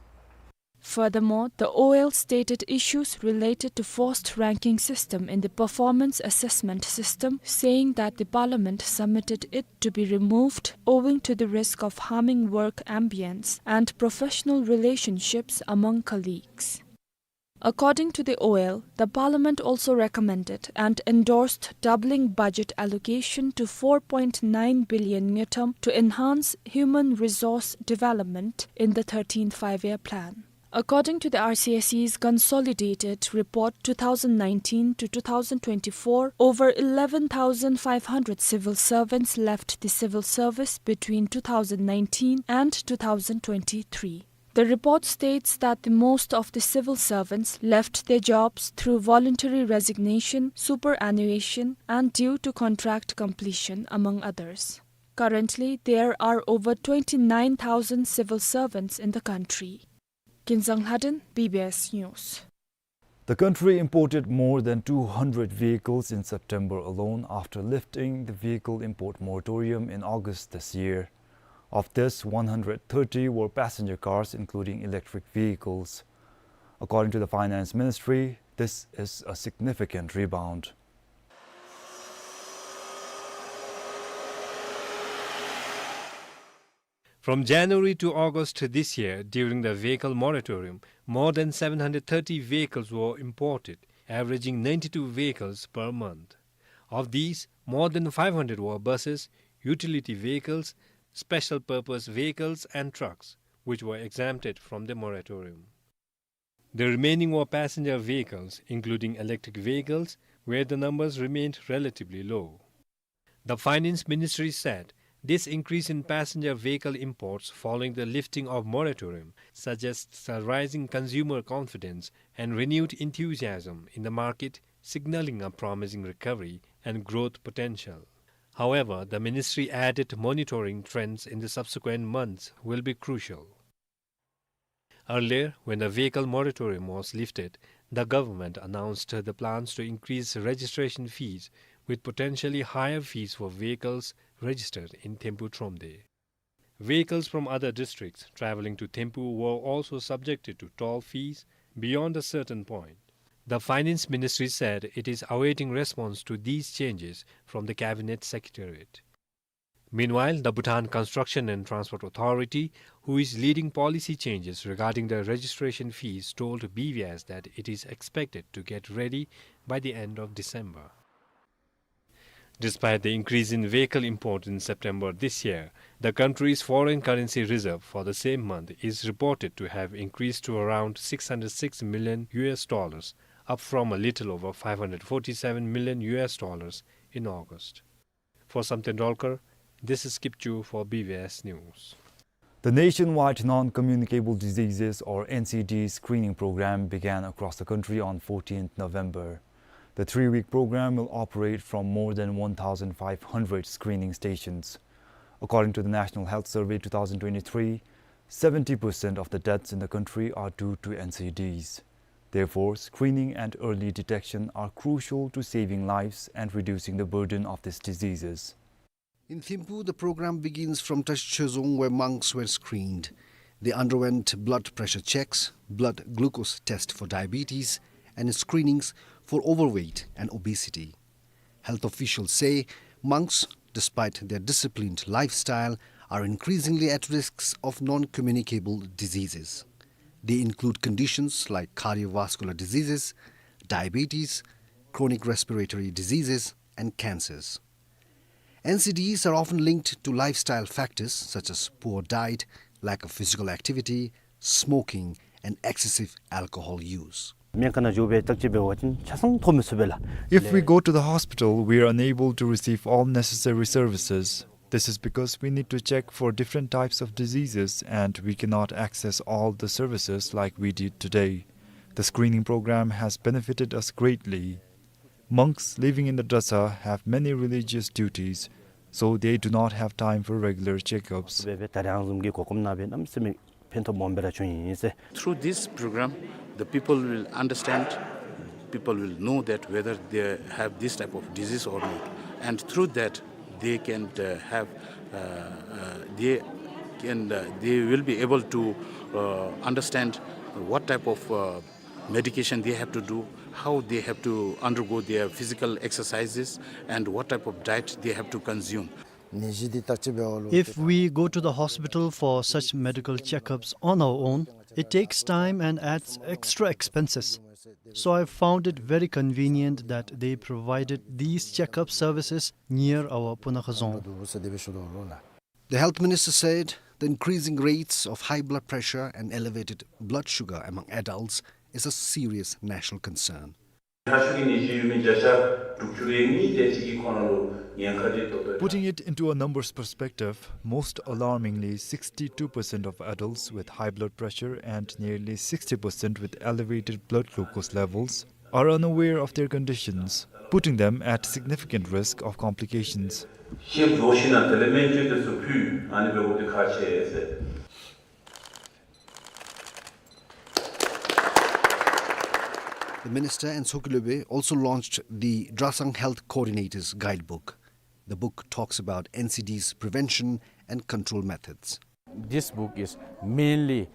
Furthermore, the O L stated issues related to forced ranking system in the performance assessment system, saying that the parliament submitted it to be removed owing to the risk of harming work ambience and professional relationships among colleagues. According to the O L, the parliament also recommended and endorsed doubling budget allocation to four point nine billion ngultrum to enhance human resource development in the thirteenth Five-Year Plan. According to the R C S E's consolidated report two thousand nineteen to two thousand twenty-four, over eleven thousand five hundred civil servants left the civil service between two thousand nineteen and two thousand twenty-three. The report states that the most of the civil servants left their jobs through voluntary resignation, superannuation, and due to contract completion, among others. Currently, there are over twenty-nine thousand civil servants in the country. Kinzang Lhaden, B B S News. The country imported more than two hundred vehicles in September alone after lifting the vehicle import moratorium in August this year. Of this, one hundred thirty were passenger cars, including electric vehicles. According to the Finance Ministry, this is a significant rebound. From January to August this year, during the vehicle moratorium, more than seven hundred thirty vehicles were imported, averaging ninety-two vehicles per month. Of these, more than five hundred were buses, utility vehicles, special purpose vehicles and trucks, which were exempted from the moratorium. The remaining were passenger vehicles, including electric vehicles, where the numbers remained relatively low. The Finance Ministry said this increase in passenger vehicle imports following the lifting of moratorium suggests a rising consumer confidence and renewed enthusiasm in the market, signaling a promising recovery and growth potential. However, the ministry added monitoring trends in the subsequent months will be crucial. Earlier, when the vehicle moratorium was lifted, the government announced the plans to increase registration fees, with potentially higher fees for vehicles registered in Thimphu Thromde. Vehicles from other districts travelling to Thimphu were also subjected to toll fees beyond a certain point. The Finance Ministry said it is awaiting response to these changes from the Cabinet Secretariat. Meanwhile, the Bhutan Construction and Transport Authority, who is leading policy changes regarding the registration fees, told B B S that it is expected to get ready by the end of December. Despite the increase in vehicle import in September this year, the country's foreign currency reserve for the same month is reported to have increased to around six hundred six million U S dollars, up from a little over five hundred forty-seven million U S dollars in August. For Samten Dolkar, this is Kipchu for B B S News. The Nationwide Non-Communicable Diseases, or N C D, screening program began across the country on fourteenth November. The three-week program will operate from more than one thousand five hundred screening stations. According to the National Health Survey two thousand twenty-three, seventy percent of the deaths in the country are due to N C Ds. Therefore, screening and early detection are crucial to saving lives and reducing the burden of these diseases. In Thimphu, the program begins from Tashechhe Dzong, where monks were screened. They underwent blood pressure checks, blood glucose test for diabetes, and screenings for overweight and obesity. Health officials say monks, despite their disciplined lifestyle, are increasingly at risks of non-communicable diseases. They include conditions like cardiovascular diseases, diabetes, chronic respiratory diseases, and cancers. N C Ds are often linked to lifestyle factors such as poor diet, lack of physical activity, smoking, and excessive alcohol use. སྨན་ཁང་ནང་འགྱོ་སྦེ་བརྟག་དཔྱད་འབད་བ་ཅིན་ཆ་ཚང་ཐོབ་མི་ཚུགས་པས་ལགས། If we go to the hospital, we are unable to receive all necessary services. This is because we need to check for different types of diseases and we cannot access all the services like we did today. The screening program has benefited us greatly. Monks living in the Drasa have many religious duties, so they do not have time for regular checkups. སྦེ་སྦེ་ད་རང་བཟུམ་གྱི་གོ་སྐོམ་ན་སྦེ་གནམ་མེད་ས་མེད་ཕན་ཐོགས་སྦོམ་སྦེ་ར་བྱུང་ཡི་ཟེར། Through this program, the people will understand, people will know that whether they have this type of disease or not. And through that, they can, uh, have, uh, uh, they can, uh, they will be able to, uh, understand what type of, uh, medication they have to do, how they have to undergo their physical exercises, and what type of diet they have to consume. If we go to the hospital for such medical checkups on our own, it takes time and adds extra expenses. So I found it very convenient that they provided these checkup services near our Punakha Dzong. The health minister said the increasing rates of high blood pressure and elevated blood sugar among adults is a serious national concern. Putting it into a numbers perspective, most alarmingly, sixty-two percent of adults with high blood pressure and nearly sixty percent with elevated blood glucose levels are unaware of their conditions, putting them at significant risk of complications. ཤེས་རྫོགས་ཤིང་ན་དེ་ལས་སྨན་བཅོས་དེ་ཚུ་ཕུལ་ཨ་ནི་འབད་དགོཔ་དེ་ཁག་ཆེ་ཟེར། The minister and Tshogkyu Lobey also launched the Drasang Health Coordinators Guidebook. The book talks about N C Ds prevention and control methods. This book is mainly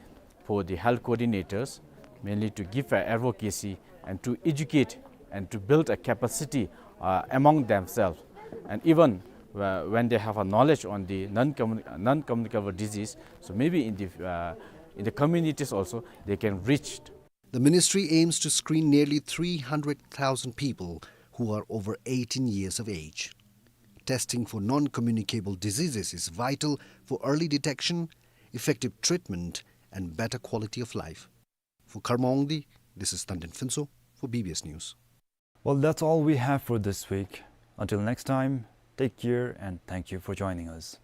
for the health coordinators, mainly to give a advocacy and to educate and to build a capacity, uh, among themselves. And even, uh, when they have a knowledge on the non-commun-, non-communicable disease, so maybe in the, uh, in the communities also, they can reach. The ministry aims to screen nearly three hundred thousand people who are over eighteen years of age. Testing for non-communicable diseases is vital for early detection, effective treatment, and better quality of life. For Karma Wangdi, this is Tanden Phuntsho for B B S News. Well, that's all we have for this week. Until next time, take care and thank you for joining us.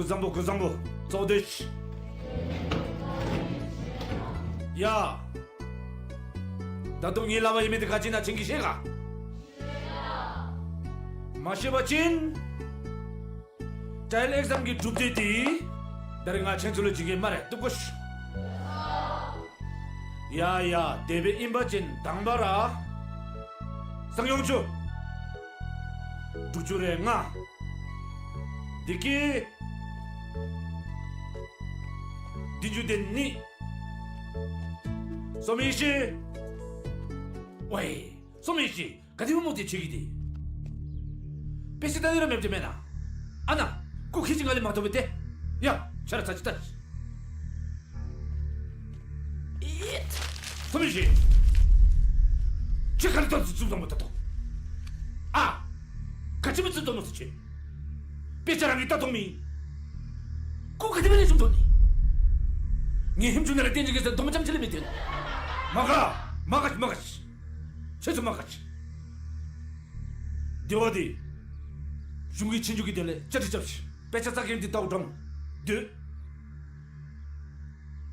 བཟང་པོ་སྐུ་བཟང་པོ་གཙོ་བོ་དེ་ཤི། ཡ། ད་དུང་ངེའི་ལག་པར་ཡོད་མི་དེ་ག་ཅི་ཨིན་ན་ཁྱེད་ཀྱིས་ཤེས་ག། མ་ཤེས་པ་ཅིན་ཊའི་ལེན་ཨེག་ཛམ་གྱི་གྲུབ་འབྲས་དེ་ད་རིས་ང་ཁྱེད་ཚུ་ལུ་བྱིན་གེ་སྨ་རེ། བཏུབ་གོ་ཤིག། ཡ་ཡ། དེ་སྦེ་ཨིན་པ་ཅིན་དང་པ་ར་སང་ཡོང་ཆུ་དྲུག་ཅུ་རེ་ལྔ། དེ་གི་བདུན་ཅུ་དོན་གཉིས། སོ་མི་ཤི། ཝའི། སོ་མི་ཤི། ག་དེ་སྦེ་མོ་དེ་ཁྱེད་ཀྱིས་དེ། དཔེ་ཆ་ལྟ་ནི་ར་མེདཔ་དེ་མེན་ན། ཨ་ན། སྐུ་ཁྱེད་ཀྱིས་ང་ལས་མ་མཐོང་པས་ཏེ། ཡ། ཆ་ར་ཚར་ཅིག་ལྟ་ཅིག། ཨེ། སོ་མི་ཤི། ཁྱེད་ག་ལས་ལྟ་ཚུགས་ཚུགས་དོ་མོ་ལྟ་དོ། ཨ། ག་ཅི་སྦེ་ཚུགས་དོ་མོ་ཟེར་ཁྱེད། དཔེ་ཆ་རང་གིས་ལྟ་དོ་མི། སྐུ་ག་དེ་སྦེ་ལེགས་ཤོམ་མཐོང་ནི། ངེའི་ཧེམ་ཆུང་ནང་ལས་སྟོན་ཅིག་གེ་ཟེར་དོ་མོ་ཙམ་ཅིག་ལས་མི་སྟོན། མ་དགའ། མ་དགའ་ཤིག། མ་དགའ་ཤིག། ཁྱེད་ཚུ་མ་དགའ་ཤིག། དེ་བ་དེ་གཞུང་གི་ཆོས་རྒྱུགས་ཀྱི་དོན་ལས་བཅའ་སྒྲིག་རྐྱབ་ཤིག། དཔེ་ཆ་ཚགས་ཀྱི་འདི་ལྟཝ་དྲང་སྡོད།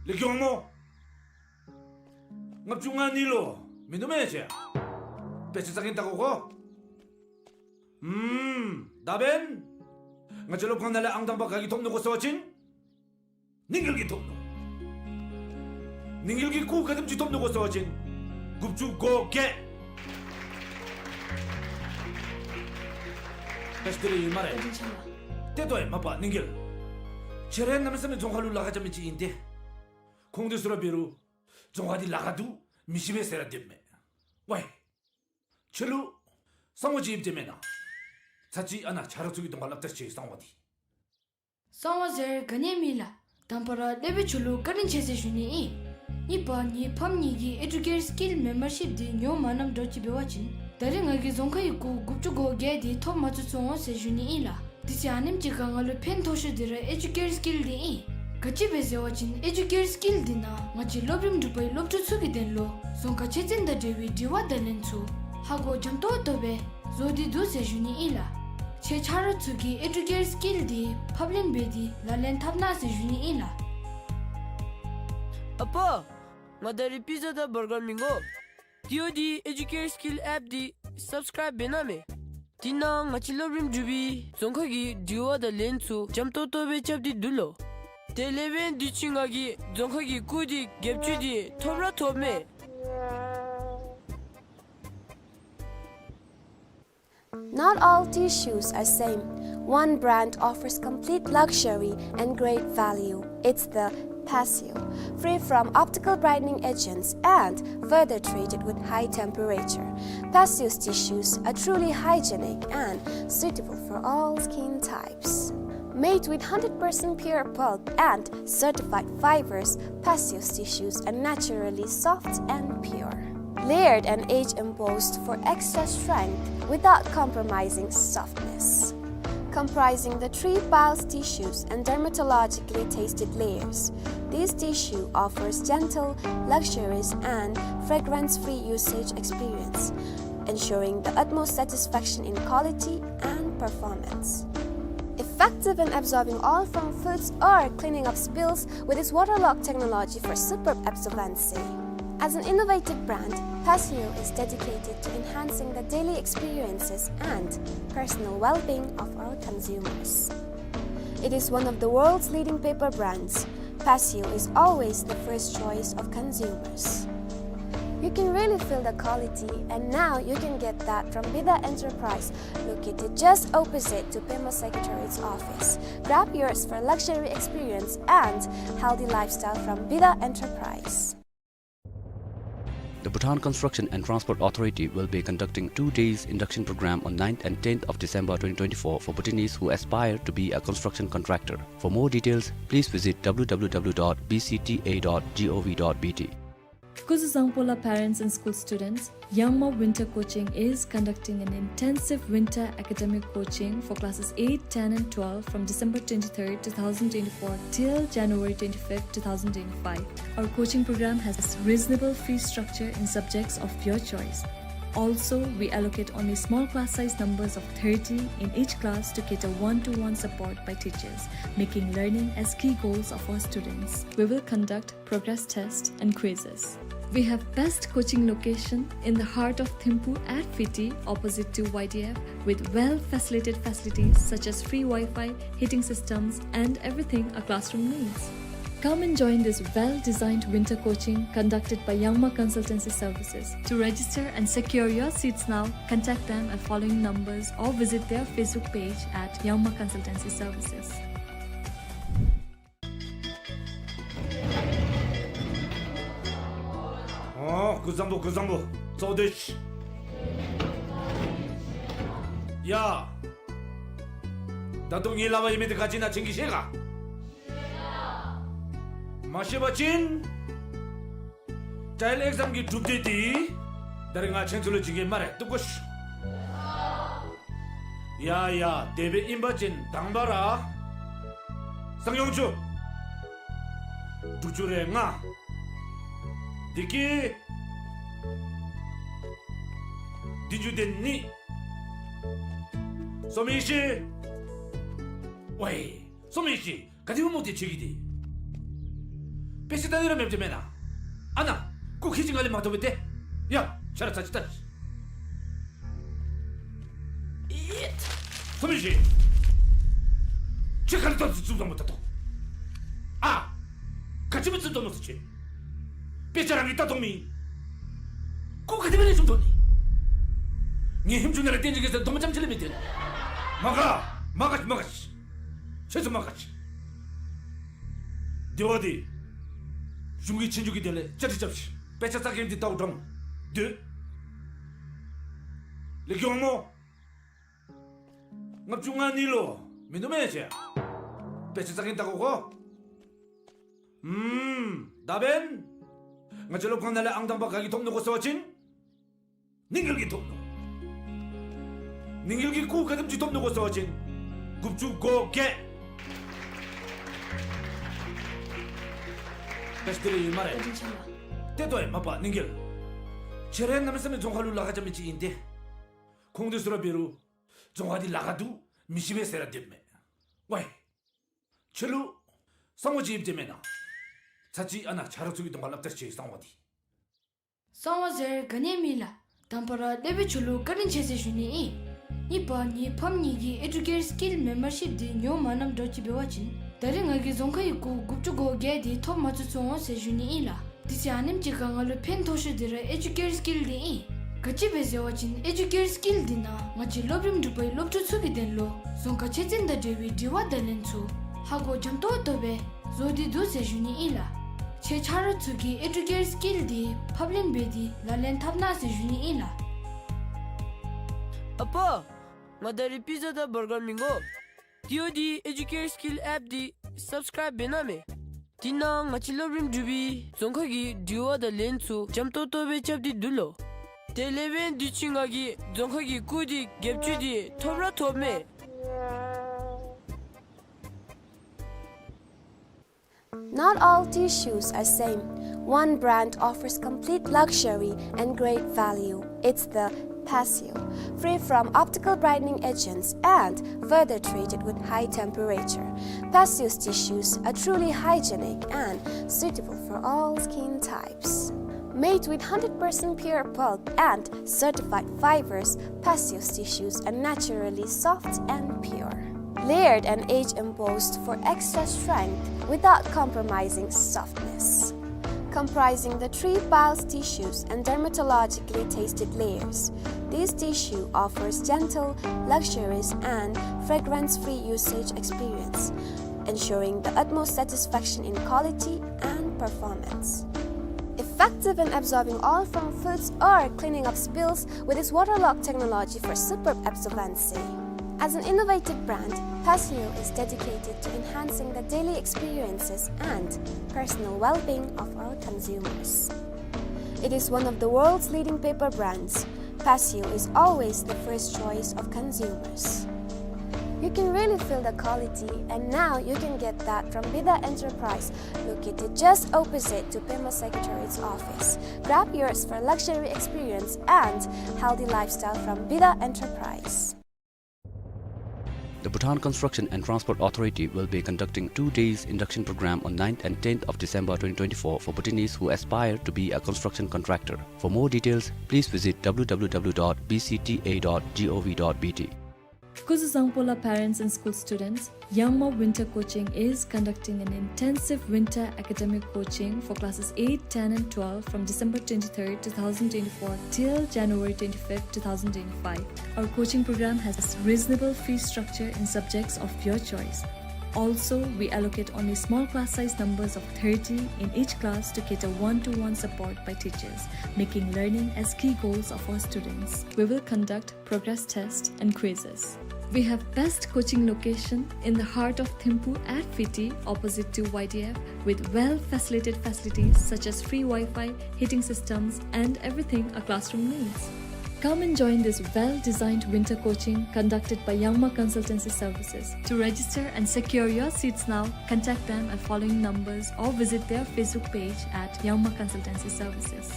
ལེགས་ཤོམ་སྨོ། ལྔ་བཅུ་ང་གཉིས་ལུ་མིན་འདུག་མེན་ན་ཁྱེད། དཔེ་ཆ་ཚགས་ཀྱི་ལྟ་དགོ་གོ། ཨུམ། ད་འབདན་ང་བཅས་སློབ་ཁང་ནང་ལས་ཨང་དང་པ་ག་གིས་ཐོབ་ནུག་གོ་ཟེར་བ་ཅིན་ནིང་འགེལ་གྱིས་ཐོབ་ནུག། ནིང་འགེལ་གྱིས་སྐུ་ག་དེམ་ཅིག་ཐོབ་ནུག་གོ་ཟེར་བ་ཅིན་དགུ་བཅུ་གོ་བརྒྱད། ད་ཤི་དེ་རེ་ཨིན་སྨ་རེ། བཀའ་དྲིན་ཆེ་ལགས། ཏེ་ལྟོ་ཡང་མ་པ་ནིང་འགེལ། ཁྱེད་ར་གནམ་མེད་ས་མེད་རྫོང་ཁ་ལུ་ལཱ་ཁག་རྐྱབ་མི་ཅིག་ཨིན་ཏེ། ཁོང་དེ་ཚུ་ར་འབད་རུང་རྫོང་ཁ་འདི་ལཱ་ཁག་འདུག་མི་ཤེས་པས་ཟེར་ར་སྡོདཔ་མས། ཝའི། ཁྱོད་ལུ་གསང་བ་ཅིག་ཡོདཔ་དེ་མེན་ན། ཚར་ཅིག་ཨ་ན་ཆ་རོགས་ཚུ་གི་གདོང་ཁར་སླབ་ད་ཤིག་གསང་བ་འདི། གསང་བ་ཟེར་ག་ནི་ཡང་མེད་ལགས། དང་པ་ར་སློབ་དཔོན་ཁྱོད་ལུ་བཀའ་དྲིན་ཆེ་ཟེར་ཞུ་ནི་ཨིན། གཉིས་པ་ངེའི་ཕམ་གཉིས་ཀྱི་ཨེ་ཌུ་ཀེར་སི་ཀིལ་མེམ་བར་ཤིཔ་འདི་ཉོ་མ་གནངམ་འདྲཝ་ཅིག་འབད་བ་ཅིན་ད་རིས་ང་གིས་རྫོང་ཁ་གི་སྐུ་དགུ་བཅུ་གོ་བརྒྱད་འདི་ཐོབ་མ་ཚུགས་སོང་ཟེར་ཞུ་ནི་ཨིན་ལགས། དེ་ཚེ་ཨ་ནེམ་ཅིག་ཁར་ང་ལུ་ཕན་ཐོགས་ཤོས་འདི་ར་ཨེ་ཌུ་ཀེར་སི་ཀིལ་འདི་ཨིན། ག་ཅི་སྦེ་ཟེར་བ་ཅིན་ཨེ་ཌུ་ཀེར་སི་ཀིལ་འདི་ནང་ང་བཅས་སློབ་རིམ་དྲུག་པའི་སློབ་ཕྲུག་ཚུ་གི་དོན་ལུ་རྫོང་ཁ་ཆོས་ཚན་དང་འབྲེལ་བའི་དྲི་བ་དང་ལན་ཚུ་ཧ་གོ་འཇམ་ཏོང་ཏོ་སྦེ་བཟོ་སྟེ་འདུག་ཟེར་ཞུ་ནི་ཨིན་ལགས། ཁྱེད་ཆ་རོགས་ཚུ་གིས་ཨེ་ཌུ་ཀེར་སི་ཀིལ་འདི་ཕབ་ལེན་འབད་དེ་ལག་ལེན་འཐབ་གནང་ཟེར་ཞུ་ནི་ཨིན་ལགས། ཨ་པ། ང་ད་རིས་པི་ཛ་དང་བར་གར་མི་དགོ། དེ་འབདཝ་ད་ཨེ་ཌུ་ཀེར་སི་ཀིལ་ཨེཔ་འདི་སབ་སི་ཀ་རའིབ་འབད་གནང་མས། དེ་ནང་ང་བཅས་སློབ་རིམ་དྲུག་པའི་རྫོང་ཁ་གི་དྲི་བ་དང་ལན་ཚུ་འཇམ་ཏོང་ཏོ་སྦེ་རྐྱབ་སྟེ་འདུག་ལོ། དེ་ལས་འབདན་དུས་ཅི་ང་གིས་རྫོང་ཁ་གི་སྐུ་འདི་བརྒྱད་ཅུ་འདི་ཐོབ་ར་ཐོབ་མས། Not all tissues are same. One brand offers complete luxury and great value. It's the Passio, free from optical brightening agents and further treated with high temperature. Passio's tissues are truly hygienic and suitable for all skin types. Made with hundred percent pure pulp and certified fibers, Passio's tissues are naturally soft and pure. Layered and age embossed for extra strength without compromising softness. Comprising the three piles tissues and dermatologically tested layers, this tissue offers gentle, luxurious, and fragrance-free usage experience, ensuring the utmost satisfaction in quality and performance. Effective in absorbing oil from foods or cleaning up spills with its waterlock technology for superb absorbency. As an innovative brand, Passio is dedicated to enhancing the daily experiences and personal well-being of our consumers. It is one of the world's leading paper brands. Passio is always the first choice of consumers. You can really feel the quality, and now you can get that from Bida Enterprise, located just opposite to Pema Secretariat's office. Grab yours for luxury experience and healthy lifestyle from Bida Enterprise. The Bhutan Construction and Transport Authority will be conducting two days induction program on ninth and tenth of December twenty twenty-four for Bhutanese who aspire to be a construction contractor. For more details, please visit W W W dot B C T A dot gov dot B T. Kuzuzangpola parents and school students, Yangma Winter Coaching is conducting an intensive winter academic coaching for classes eight, ten and twelve from December twenty-third, two thousand twenty-four till January twenty-fifth, two thousand twenty-five. Our coaching program has reasonable fee structure in subjects of your choice. Also, we allocate only small class size numbers of thirty in each class to cater one-to-one support by teachers, making learning as key goals of our students. We will conduct progress tests and quizzes. We have best coaching location in the heart of Thimphu at Fiti, opposite to Y D F, with well-facilitated facilities such as free Wi-Fi, heating systems, and everything a classroom needs. Come and join this well-designed winter coaching conducted by Yangma Consultancy Services. To register and secure your seats now, contact them at following numbers or visit their Facebook page at Yangma Consultancy Services. ཨོ། སྐུ་གཟུགས་བཟང་པོ། སྐུ་གཟུགས་བཟང་པོ། ཚོགས་སྡེ། ཡ། ད་དུང་ངེའི་ལག་པར་ཡོད་མི་དེ་ག་ཅི་ཨིན་ན་ཁྱེད་ཀྱིས་ཤེས་ག། མ་ཤེས་པ་ཅིན་ཊ་ཡལ་ཨེག་ཛམ་གྱི་གྲུབ་འབྲས་དེ་ད་རེས་ང་ཁྱེད་ཚུ་ལུ་བྱིན་གེ་སྨ་རེ། བཏུབ་གོ་ཤིག། ཡ་ཡ། དེ་སྦེ་ཨིན་པ་ཅིན་དང་པ་ར་གསང་ཡོངས་ཆུ་དྲུག་ཅུ་རེ་ལྔ། དེ་གི་བདུན་ཅུ་དོན་གཉིས། སོ་མི་ཤི། ཝའི། སོ་མི་ཤི། ག་དེ་སྦེ་མོ་དེ་ཁྱོད་ཀྱིས་དེ། དཔེ་ཆ་ལྟ་ནི་ར་མེདཔ་དེ་མེན་ན། ཨ་ན། སྐུ་ཁྱེད་ཀྱིས་ང་ལས་མ་མཐོ་བས་ཏེ། ཡ། ཆ་ར་ཚ་ཅིག་ལྟ། ཨིད། སོ་མི་ཤི། ཁྱོད་ག་ལས་ལྟ་ཚུ་ཚུ་ལ་མོ་ལྟ་དོ། ཨ། ག་ཅི་སྦེ་ཚུ་དོ་མོ་ཚུ་ཁྱོད། དཔེ་ཆ་རང་གིས་ལྟ་མཐོ་མི། སྐུ་ག་དེ་སྦེ་ལེགས་ཤོམ་མཐོ་ནི། ངེའི་ཧེམ་ཆུང་ནང་ལས་བསྟན་ཅིག་གེ་ཟེར་དོ་མོ་ཙམ་ཅིག་ལས་མི་སྟོན། མ་ག། མ་ག་ཅི་མ་ག་ཅི། ཁྱེད་ཚུ་མ་ག་ཅི། དེ་བ་དེ། གཞུང་གི་ཆོས་རྒྱུགས་ཀྱི་དོན་ལས་བཅའ་སྒྲིག་རྐྱབ་ཤིག། དཔེ་ཆ་རྩ་འགེངས་ཏེ་ལྟཝ་དྲང་སྡོད། ལེགས་ཀྱི་དབང་མོ། ལྔ་བཅུ་ང་གཉིས་ལུ་མིན་འདུག་མེན་ན་ཁྱེད། དཔེ་ཆ་རྩ་འགེངས་ལྟ་དགོ་གོ། ཨུམ། ད་འབདན་ང་བཅས་སློབ་ཁང་ནང་ལས་ཨང་དང་པ་ག་གིས་ཐོབ་ནུག་གོ་ཟེར་བ་ཅིན། ནིང་འགེལ་གྱིས་ཐོབ་ནུག། ནིང་འགེལ་གྱིས་སྐུ་ག་དེམ་ཅིག་ཐོབ་ནུག་གོ་ཟེར་བ་ཅིན། དགུ་བཅུ་གོ་བརྒྱད། ད་ཅི་དེ་རེ་ཡོད་སྨ་རེ། བཀའ་དྲིན་ཆེ་ལགས། ཏེ་ལྟོ་ཡང་མ་པ་ནིང་འགེལ། ཁྱེད་ར་གནམ་མེད་ས་མེད་རྫོང་ཁ་ལུ་ལཱ་ཁག་རྐྱབ་མི་ཅིག་ཨིན་ཏེ། ཁོང་དེ་ཚུ་ར་འབད་རུང་རྫོང་ཁ་འདི་ལཱ་ཁག་འདུག་མི་ཤེས་པས་ཟེར་ར་སྡོདཔ་མས། ཝའི། ཁྱོད་ལུ་གསང་བ་ཅིག་ཡོདཔ་འདི་མེན་ན། ཚར་གཅིག་ཨ་ན་ཆ་རོགས་ཚུ་གི་གདོང་ཁར་སླབ་ད་ཤིག་གསང་བ་འདི། གསང་བ་ཟེར་ག་ནི་ཡང་མེད་ལགས། དང་པ་ར་དེ་སྦེ་ཁྱོད་ལུ་བཀའ་དྲིན་ཆེ་ཟེར་ཞུ་ནི་ཨིན། གཉིས་པ་ངེའི་ཕམ་གཉིས་ཀྱི་ཨེ་ཌུ་ཀེར་སི་ཀིལ་མེམ་བར་ཤིཔ་འདི་ཉོ་མ་གནངམ་འདྲཝ་ཅིག་འབད་བ་ཅིན་ད་རེས་ང་གིས་རྫོང་ཁའི་སྐུ་དགུ་བཅུ་གོ་བརྒྱད་འདི་ཐོབ་མ་ཚུགས་ཚུགས་འོང་ཟེར་ཞུ་ནི་ཨིན་ལགས། དེ་ཚེ་ཨ་ནེམ་ཅིག་ཁར་ང་ལུ་ཕན་ཐོགས་ཤོས་འདི་ར་ཨེ་ཌུ་ཀེར་སི་ཀིལ་འདི་ཨིན། ག་ཅི་སྦེ་ཟེར་བ་ཅིན་ཨེ་ཌུ་ཀེར་སི་ཀིལ་འདི་ནང་ང་བཅས་སློབ་རིམ་དྲུག་པའི་སློབ་ཕྲུག་ཚུ་གི་དོན་ལུ་རྫོང་ཁ་ཆོས་ཚན་དང་འབྲེལ་བའི་དྲི་བ་དང་ལན་ཚུ་ཧ་གོ་འཇམ་ཏོང་ཏོ་སྦེ་བཟོ་སྟེ་འདུག་ཟེར་ཞུ་ནི་ཨིན་ལགས། ཁྱེད་ཆ་རོགས་ཚུ་གིས་ཨེ་ཌུ་ཀེར་སི་ཀིལ་འདི་ཕབ་ལེན་འབད་དེ་ལག་ལེན་འཐབ་གནང་ཟེར་ཞུ་ནི་ཨིན་ལགས། ཨ་པ། ང་ད་རིས་པི་ཛ་དང་བར་གར་མི་དགོ། དེ་འོ་དེ་ཨེ་ཌུ་ཀེར་སི་ཀིལ་ཨེཔ་འདི་སབ་སི་ཀརའིབ་འབད་གནང་མས། དེ་ནང་ང་བཅས་སློབ་རིམ་དྲུག་པའི་རྫོང་ཁ་གི་དྲི་བ་དང་ལན་ཚུ་འཇམ་ཏོང་ཏོ་སྦེ་རྐྱབ་སྟེ་འདུག་ལོ། དེ་ལས་འབདན་དུས་ཅི་ང་གིས་རྫོང་ཁ་གི་སྐུ་འདི་བརྒྱད་ཅུ་འདི་ཐོབ་ར་ཐོབ་མས། Not all tissues are same. One brand offers complete luxury and great value. It's the Passio, free from optical brightening agents and further treated with high temperature. Passio's tissues are truly hygienic and suitable for all skin types. Made with hundred percent pure pulp and certified fibers, Passio's tissues are naturally soft and pure. Layered and age embossed for extra strength without compromising softness. Comprising the three piles tissues and dermatologically tested layers, this tissue offers gentle, luxurious, and fragrance-free usage experience, ensuring the utmost satisfaction in quality and performance. Effective in absorbing oil from foods or cleaning up spills with its waterlock technology for superb absorbency. As an innovative brand, Passio is dedicated to enhancing the daily experiences and personal well-being of our consumers. It is one of the world's leading paper brands. Passio is always the first choice of consumers. You can really feel the quality, and now you can get that from Bida Enterprise, located just opposite to Pema Secretariat's office. Grab yours for luxury experience and healthy lifestyle from Bida Enterprise. The Bhutan Construction and Transport Authority will be conducting two days induction program on ninth and tenth of December twenty twenty-four for Bhutanese who aspire to be a construction contractor. For more details, please visit W W W dot B C T A dot gov dot B T. Kuzu Zangpo la parents and school students, Yangma Winter Coaching is conducting an intensive winter academic coaching for classes eight, ten and twelve from December twenty-third, two thousand twenty-four till January twenty-fifth, two thousand twenty-five. Our coaching program has reasonable fee structure in subjects of your choice. Also, we allocate only small class size numbers of thirty in each class to cater one-to-one support by teachers, making learning as key goals of our students. We will conduct progress tests and quizzes. We have best coaching location in the heart of Thimphu at Fiti, opposite to Y D F, with well-facilitated facilities such as free Wi-Fi, heating systems, and everything a classroom needs. Come and join this well-designed winter coaching conducted by Yangma Consultancy Services. To register and secure your seats now, contact them at following numbers or visit their Facebook page at Yangma Consultancy Services.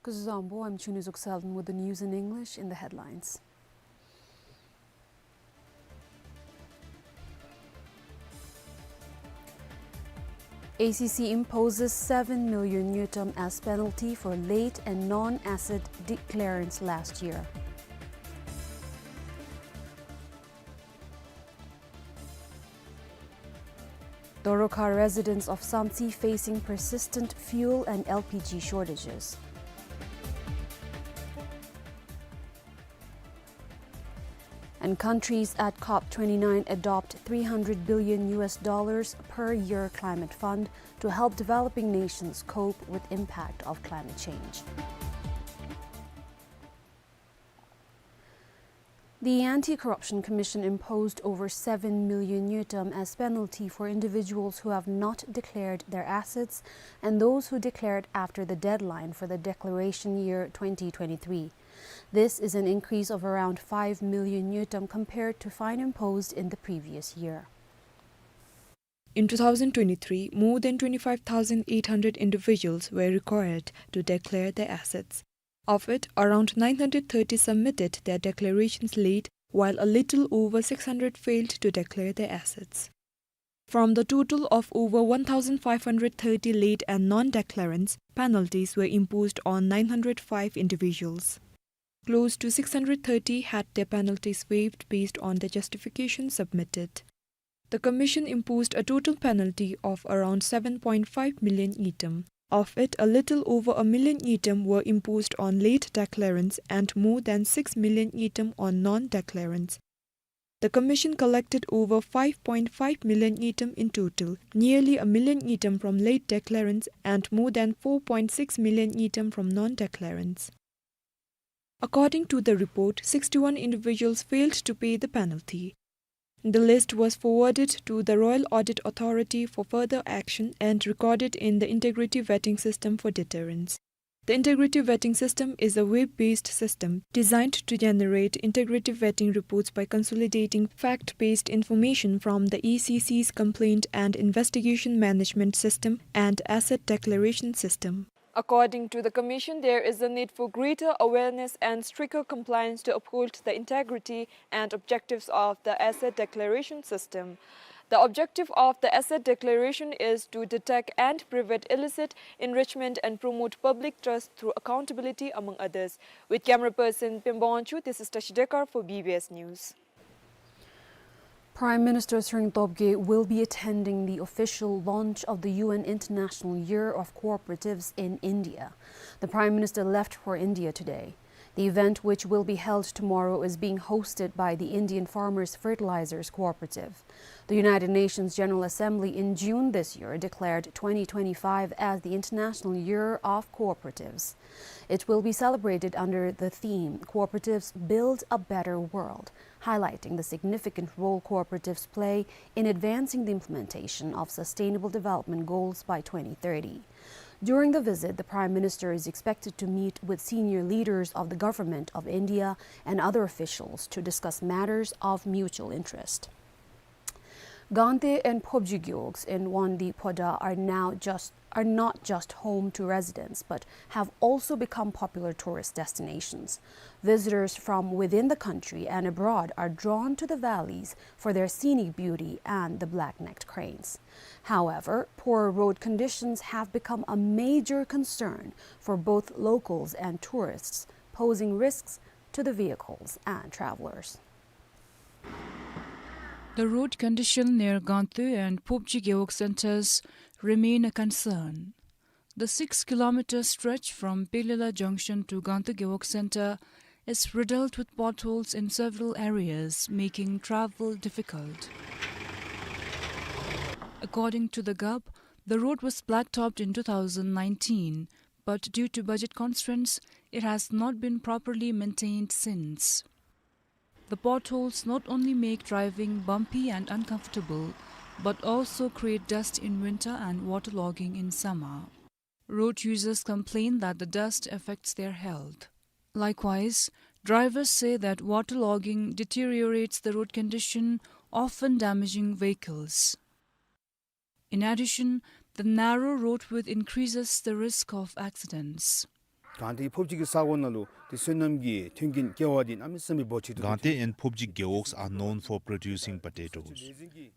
Kuzu Zangpo, I'm Chuni Zuksalden with the news in English in the headlines. A C C imposes seven million ngultrum as penalty for late and non-asset declarants last year. Dorokha residents of Samtse facing persistent fuel and L P G shortages. And countries at COP twenty-nine adopt three hundred billion U S dollars per year climate fund to help developing nations cope with impact of climate change. The Anti-Corruption Commission imposed over seven million ngultrum as penalty for individuals who have not declared their assets and those who declared after the deadline for the declaration year twenty twenty-three. This is an increase of around five million ngultrum compared to fine imposed in the previous year. In two thousand twenty-three, more than twenty-five thousand eight hundred individuals were required to declare their assets. Of it, around nine hundred thirty submitted their declarations late, while a little over six hundred failed to declare their assets. From the total of over one thousand five hundred thirty late and non-declarants, penalties were imposed on nine hundred five individuals. Close to six hundred thirty had their penalties waived based on their justification submitted. The commission imposed a total penalty of around seven point five million ngultrum. Of it, a little over a million ngultrum were imposed on late declarants and more than six million ngultrum on non-declarants. The commission collected over five point five million ngultrum in total, nearly a million ngultrum from late declarants and more than four point six million ngultrum from non-declarants. According to the report, sixty-one individuals failed to pay the penalty. The list was forwarded to the Royal Audit Authority for further action and recorded in the Integrity Vetting System for deterrence. The Integrity Vetting System is a web-based system designed to generate integrity vetting reports by consolidating fact-based information from the E C C's Complaint and Investigation Management System and Asset Declaration System. According to the Commission, there is a need for greater awareness and stricter compliance to uphold the integrity and objectives of the asset declaration system. The objective of the asset declaration is to detect and prevent illicit enrichment and promote public trust through accountability, among others. With camera person Pembong Chu, this is Tashi Dekar for B B S News. Prime Minister Tshering Tobgay will be attending the official launch of the U N International Year of Cooperatives in India. The Prime Minister left for India today. The event, which will be held tomorrow, is being hosted by the Indian Farmers Fertilizers Cooperative. The United Nations General Assembly in June this year declared twenty twenty-five as the International Year of Cooperatives. It will be celebrated under the theme, "Cooperatives Build a Better World," highlighting the significant role cooperatives play in advancing the implementation of Sustainable Development Goals by twenty thirty. During the visit, the Prime Minister is expected to meet with senior leaders of the Government of India and other officials to discuss matters of mutual interest. Gangte and Phobji Gewogs in Wangdue Phodrang are now just, are not just home to residents, but have also become popular tourist destinations. Visitors from within the country and abroad are drawn to the valleys for their scenic beauty and the black-necked cranes. However, poor road conditions have become a major concern for both locals and tourists, posing risks to the vehicles and travelers. The road condition near Gangte and Phobji Gewog centers remain a concern. The six-kilometer stretch from Pelila Junction to Gangte Gewog Center is riddled with potholes in several areas, making travel difficult. According to the G U P, the road was blacktopped in two thousand nineteen, but due to budget constraints, it has not been properly maintained since. The potholes not only make driving bumpy and uncomfortable, but also create dust in winter and waterlogging in summer. Road users complain that the dust affects their health. Likewise, drivers say that waterlogging deteriorates the road condition, often damaging vehicles. In addition, the narrow road width increases the risk of accidents. གངས་ཏེ་ཕོབ་སྦྱིས་ཀྱི་ས་གོ་ནང་ལུ་ཏེ་སོ་ནམ་གྱི་མཐུན་རྐྱེན་དཀྱལ་བ་འདི་གནམ་མེད་ས་མེད་འབོར་ཆེ་ཏོག་ཏོ། Gangte and Phobji gewogs are known for producing potatoes.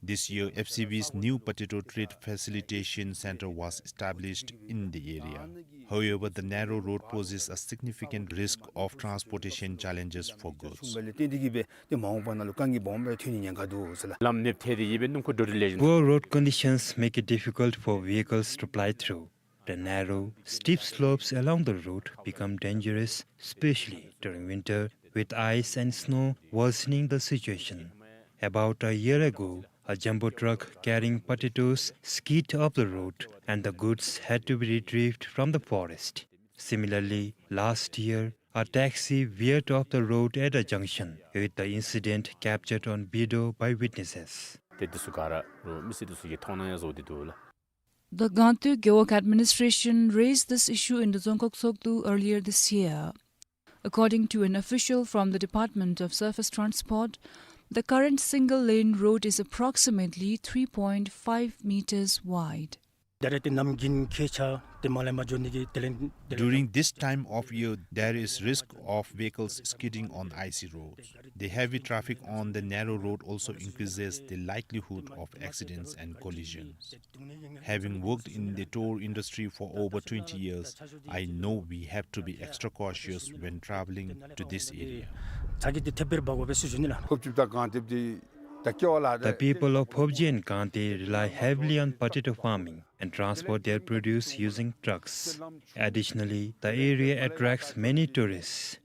This year, F C B's new potato trade facilitation center was established in the area. However, the narrow road poses a significant risk of transportation challenges for goods. ཏེ་འདི་གིས་སྦེ་ཏེ་མ་འོངས་པ་ནང་ལུ་དཀའ་ངལ་སྦོམ་སྦེ་ཐོན་ནིའི་ཉེན་ཁ་འདུག་ཟེར་ལགས། ལམ་གནོདཔ་ཐེབས་ཏེ་ཡོད་པའི་སྣུམ་འཁོར་འགྲོ་འགྲུལ་ལེགས་ཤོམ། Poor road conditions make it difficult for vehicles to ply through. The narrow, steep slopes along the road become dangerous, especially during winter, with ice and snow worsening the situation. About a year ago, a jumbo truck carrying potatoes skid off the road and the goods had to be retrieved from the forest. Similarly, last year, a taxi veered off the road at a junction, with the incident captured on video by witnesses. ཏེ་འདི་ཚུ་ག་ར་རོགས་མི་སེར་འདི་ཚུ་གིས་མཐོང་སྣང་ཡང་བཟོ་སྟེ་འདུག་ལགས། The Gangte Gewog administration raised this issue in the Dzongkhag Tsokdu earlier this year. According to an official from the Department of Surface Transport, the current single-lane road is approximately three point five meters wide. ད་རེས་ཏེ་གནམ་དགུན་ཁྱད་ཆར་ཏེ་མ་ལེན་པར་འགྱོ་ནི་གི་དེ་ལས་དེ་ལས། During this time of year, there is risk of vehicles skidding on icy roads. The heavy traffic on the narrow road also increases the likelihood of accidents and collisions. Having worked in the tour industry for over twenty years, I know we have to be extra cautious when traveling to this area. ཚ་གྱང་འདི་ཐེབས་སྦེ་འབག་དགོ་པས་ཟེར་ཞུ་ནི་ལགས། ཕོབ་སྦྱིས་དང་གངས་ཏེ་འདི་ད་སྐྱེ་བ་ལ། The people of Phobji and Gangte rely heavily on potato farming and transport their produce using trucks. Additionally, the area attracts many tourists.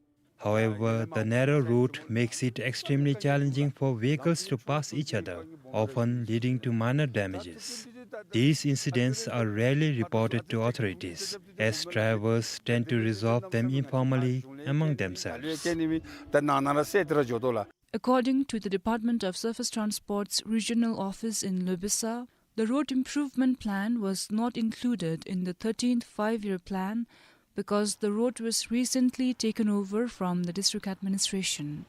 However, the narrow route makes it extremely challenging for vehicles to pass each other, often leading to minor damages. These incidents are rarely reported to authorities, as drivers tend to resolve them informally among themselves. According to the Department of Surface Transport's regional office in Lobesa, the road improvement plan was not included in the thirteenth five-year plan because the road was recently taken over from the district administration.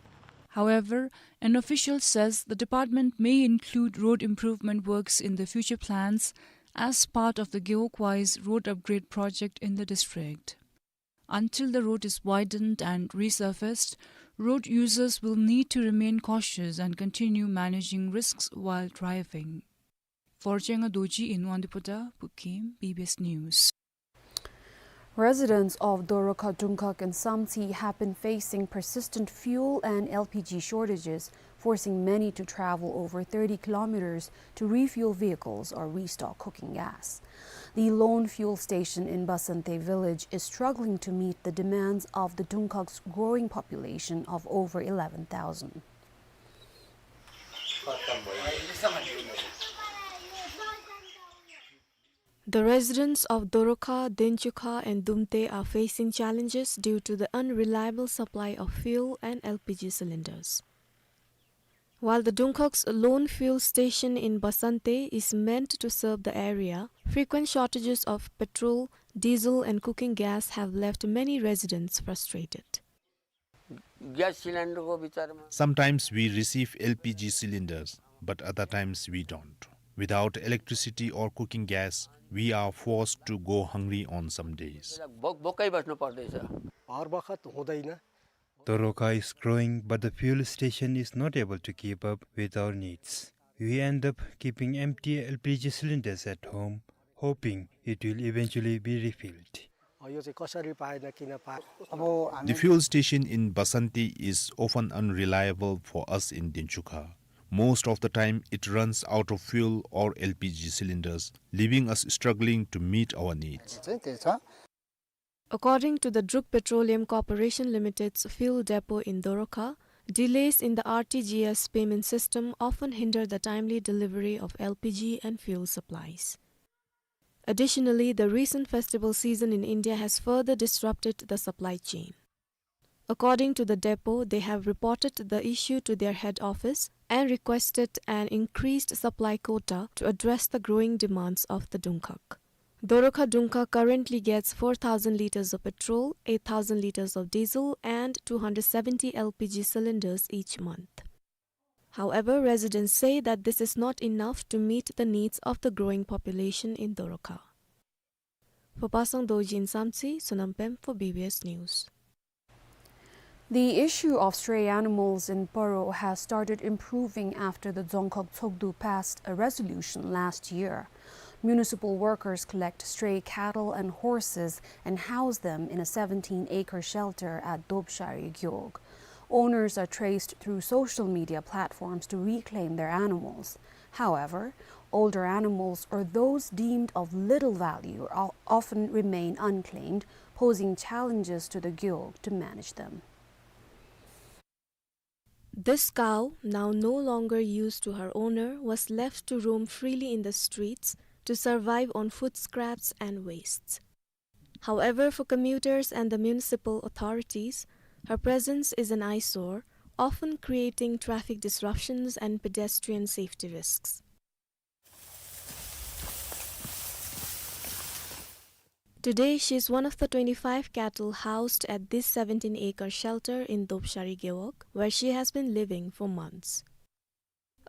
However, an official says the department may include road improvement works in the future plans as part of the Gewog-wise road upgrade project in the district. Until the road is widened and resurfaced, road users will need to remain cautious and continue managing risks while driving. For Chenga Dorji in Wangdue Phodrang, Phukim, B B S News. Residents of Dorokha, Dungkhag and Samtse have been facing persistent fuel and L P G shortages, forcing many to travel over thirty kilometers to refuel vehicles or restock cooking gas. The lone fuel station in Basante village is struggling to meet the demands of the Dungkhag's growing population of over eleven thousand. The residents of Dorokha, Denchukha and Dumte are facing challenges due to the unreliable supply of fuel and L P G cylinders. While the Dungkhag's lone fuel station in Basante is meant to serve the area, frequent shortages of petrol, diesel and cooking gas have left many residents frustrated. Sometimes we receive L P G cylinders, but other times we don't. Without electricity or cooking gas, we are forced to go hungry on some days. Dorokha is growing, but the fuel station is not able to keep up with our needs. We end up keeping empty L P G cylinders at home, hoping it will eventually be refilled. The fuel station in Basante is often unreliable for us in Denchukha. Most of the time, it runs out of fuel or L P G cylinders, leaving us struggling to meet our needs. According to the Druk Petroleum Corporation Limited's fuel depot in Dorokha, delays in the R T G S payment system often hinder the timely delivery of L P G and fuel supplies. Additionally, the recent festival season in India has further disrupted the supply chain. According to the depot, they have reported the issue to their head office and requested an increased supply quota to address the growing demands of the Dungkhag. Dorokha Dungkhag currently gets four thousand liters of petrol, eight thousand liters of diesel, and two hundred seventy L P G cylinders each month. However, residents say that this is not enough to meet the needs of the growing population in Dorokha. For Pasang Dorji in Samtse, Sonam Pem for B B S News. The issue of stray animals in Paro has started improving after the Dzongkhag Tshogdu passed a resolution last year. Municipal workers collect stray cattle and horses and house them in a seventeen-acre shelter at Dobshari Gewog. Owners are traced through social media platforms to reclaim their animals. However, older animals or those deemed of little value o-, often remain unclaimed, posing challenges to the Gewog to manage them. This cow, now no longer used to her owner, was left to roam freely in the streets to survive on food scraps and wastes. However, for commuters and the municipal authorities, her presence is an eyesore, often creating traffic disruptions and pedestrian safety risks. Today, she is one of the twenty-five cattle housed at this seventeen-acre shelter in Dobshari Gewog, where she has been living for months.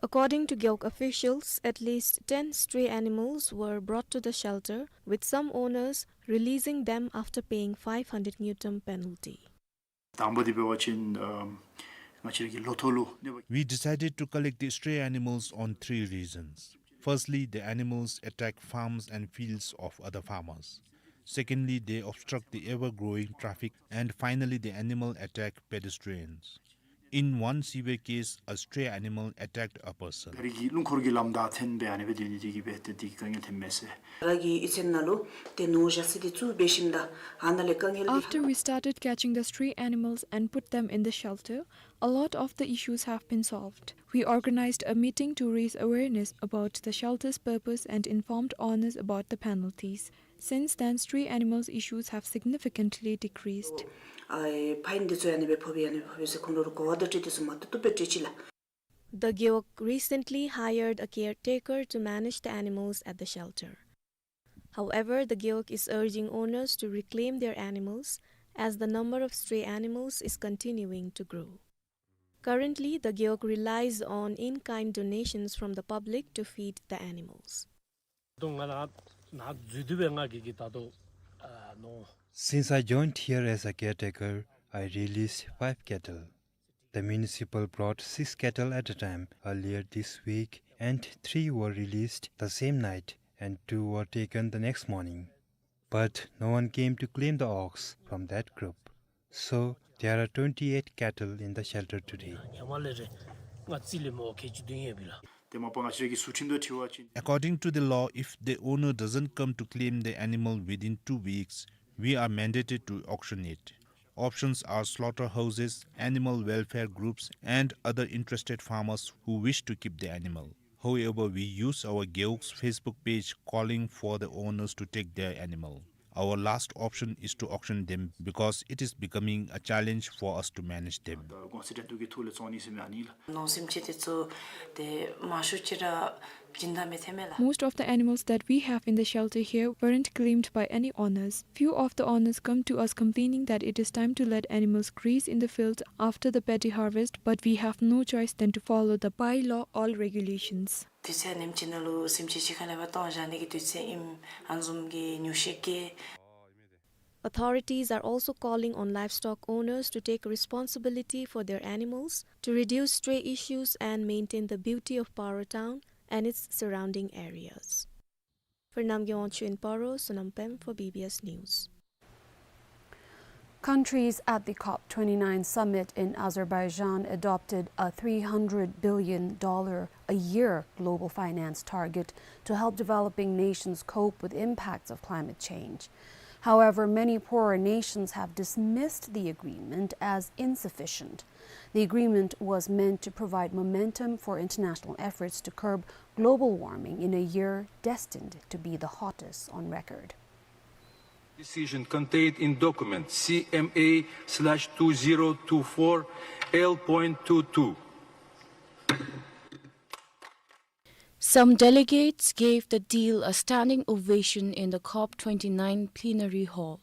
According to Gewog officials, at least ten stray animals were brought to the shelter, with some owners releasing them after paying five hundred ngultrum penalty. དང་པོ་འདི་འབད་བ་ཅིན་ཨམ་ང་བཅས་ར་གི་ལོ་ཐོག་ལུ་གནོད་པ། We decided to collect the stray animals on three reasons. Firstly, the animals attack farms and fields of other farmers. Secondly, they obstruct the ever-growing traffic. And finally, the animal attack pedestrians. In one severe case, a stray animal attacked a person. རི་གི་རླུང་འཁོར་གྱི་ལམ་བདའ་འཐེན་སྦེ་ཨ་ནི་སྦེ་སྡོད་ནི་དེ་གིས་སྦེ་ཏེ་དེ་གི་དཀའ་ངལ་ཐོན་མས་ཟེར། ར་གི་གཡུས་ཚན་ནང་ལུ་ཏེ་ནོར་བཞག་ས་དེ་ཚུ་འབད་ཞིནམ་ད་ཨ་ནཱ་ལས་དཀའ་ངལ་འདི། After we started catching the stray animals and put them in the shelter, a lot of the issues have been solved. We organized a meeting to raise awareness about the shelter's purpose and informed owners about the penalties. Since then, stray animals issues have significantly decreased. ཨ་ཕའིན་འདི་ཚུ་ཨ་ནི་སྦེ་ཕོག་པས་ཨ་ནི་སྦེ་ཕོག་པས་ཟེར་ཁོང་ར་གོ་བ་བརྡ་སྤྲོད་དེ་ཚུ་མ་བཏུབ་བཏུབ་སྦེ་སྤྲོད་ཅི་ལགས། The Gewog recently hired a caretaker to manage the animals at the shelter. However, the Gewog is urging owners to reclaim their animals as the number of stray animals is continuing to grow. Currently, the Gewog relies on in-kind donations from the public to feed the animals. ད་ང་ནཱ་ནཱ་འཛུལ་དོ་བའི་ང་གིས་ཀྱི་ད་ལྟོ་ཨ་ནོར། Since I joined here as a caretaker, I released five cattle. The municipal brought six cattle at a time earlier this week, and three were released the same night, and two were taken the next morning. But no one came to claim the ox from that group. So, there are twenty-eight cattle in the shelter today. ཉི་མ་ལས་རེ་ང་རྩིས་ལས་མོ་ཁལ་གཅིག་བདུན་ཡོད་པས་ལགས། ཏེ་མ་པ་ང་བཅས་ཀྱིས་ཟུར་ཁྲིམས་དང་འཁྲིལ་བ་ཅིན། According to the law, if the owner doesn't come to claim the animal within two weeks, we are mandated to auction it. Options are slaughterhouses, animal welfare groups, and other interested farmers who wish to keep the animal. However, we use our Gewog's Facebook page calling for the owners to take their animal. Our last option is to auction them because it is becoming a challenge for us to manage them. ད་དགོངས་ཚུལ་འགྲན་བསྡུར་གྱི་ཐོག་ལས་བཙོང་ནི་ཟེར་མི་ཨ་ནི་ལགས། ནོར་སེམས་ཅན་དེ་ཚུ་ཏེ་མང་ཤོས་ཅིག་ར་སྦྱིན་བདག་མི་ཐོན་མས་ལགས། Most of the animals that we have in the shelter here weren't claimed by any owners. Few of the owners come to us complaining that it is time to let animals graze in the field after the paddy harvest, but we have no choice than to follow the bylaw or regulations. དུས་ཚོད་ཨ་ནེམ་ཅིག་ནང་ལུ་སེམས་ཅན་གཅིག་ཁ་ལས་ཕར་བཏོན་བཞག་ནི་གི་དུས་ཚོད་ཨིནམ་ཨ་ནི་བཟུམ་གྱི་ཉུང་ཤས་ཀྱིས། Authorities are also calling on livestock owners to take responsibility for their animals to reduce stray issues and maintain the beauty of Paro town and its surrounding areas. For Namgay Wangchuk in Paro, Sonam Pem for B B S News. Countries at the COP twenty-nine summit in Azerbaijan adopted a three hundred billion dollar a year global finance target to help developing nations cope with impacts of climate change. However, many poorer nations have dismissed the agreement as insufficient. The agreement was meant to provide momentum for international efforts to curb global warming in a year destined to be the hottest on record. Decision contained in document C M A slash two zero two four L point two two. Some delegates gave the deal a standing ovation in the COP twenty-nine plenary hall.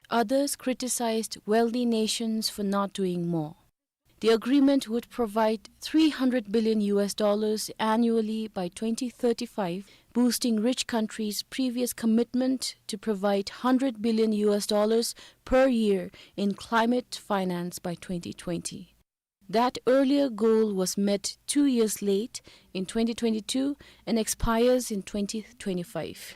Others criticized wealthy nations for not doing more. The agreement would provide three hundred billion U S dollars annually by twenty thirty-five, boosting rich countries' previous commitment to provide hundred billion U S dollars per year in climate finance by twenty twenty. That earlier goal was met two years late in twenty twenty-two and expires in twenty twenty-five.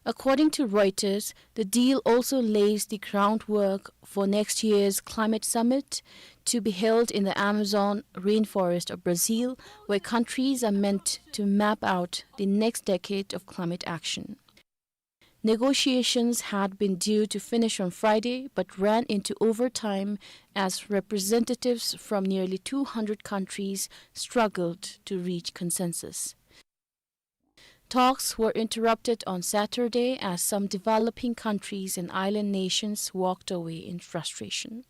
According to Reuters, the deal also lays the groundwork for next year's climate summit to be held in the Amazon rainforest of Brazil, where countries are meant to map out the next decade of climate action. Negotiations had been due to finish on Friday, but ran into overtime as representatives from nearly two hundred countries struggled to reach consensus. Talks were interrupted on Saturday as some developing countries and island nations walked away in frustration.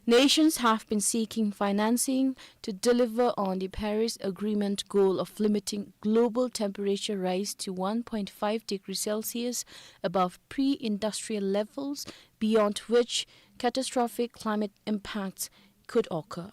Nations have been seeking financing to deliver on the Paris Agreement goal of limiting global temperature rise to one point five degrees Celsius above pre-industrial levels, beyond which catastrophic climate impacts could occur.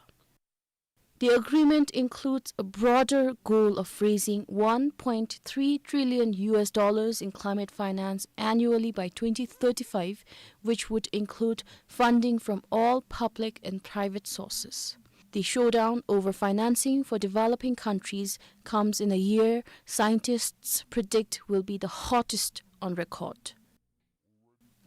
The agreement includes a broader goal of raising one point three trillion U S dollars in climate finance annually by twenty thirty-five, which would include funding from all public and private sources. The showdown over financing for developing countries comes in a year scientists predict will be the hottest on record.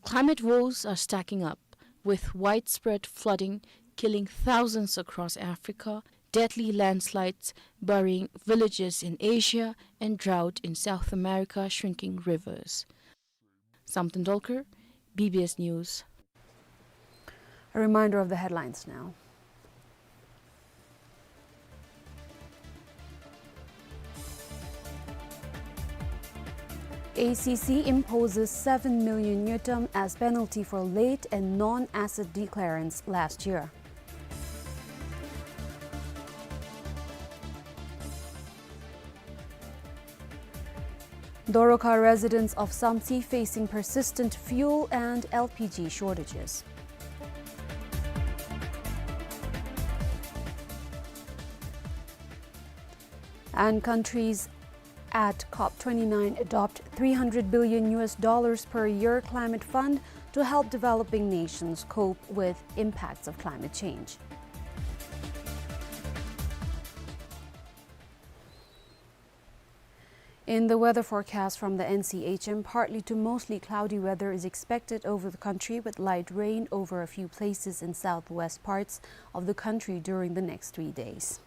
Climate woes are stacking up, with widespread flooding killing thousands across Africa, deadly landslides burying villages in Asia, and drought in South America shrinking rivers. Samten Dolkar, B B S News. A reminder of the headlines now. A C C imposes seven million ngultrum as penalty for late and non-asset declarants last year. Doroka residents of Samtse facing persistent fuel and L P G shortages. And countries at COP twenty-nine adopt three hundred billion U S dollars per year climate fund to help developing nations cope with impacts of climate change. In the weather forecast from the N C H M, partly to mostly cloudy weather is expected over the country, with light rain over a few places in southwest parts of the country during the next three days.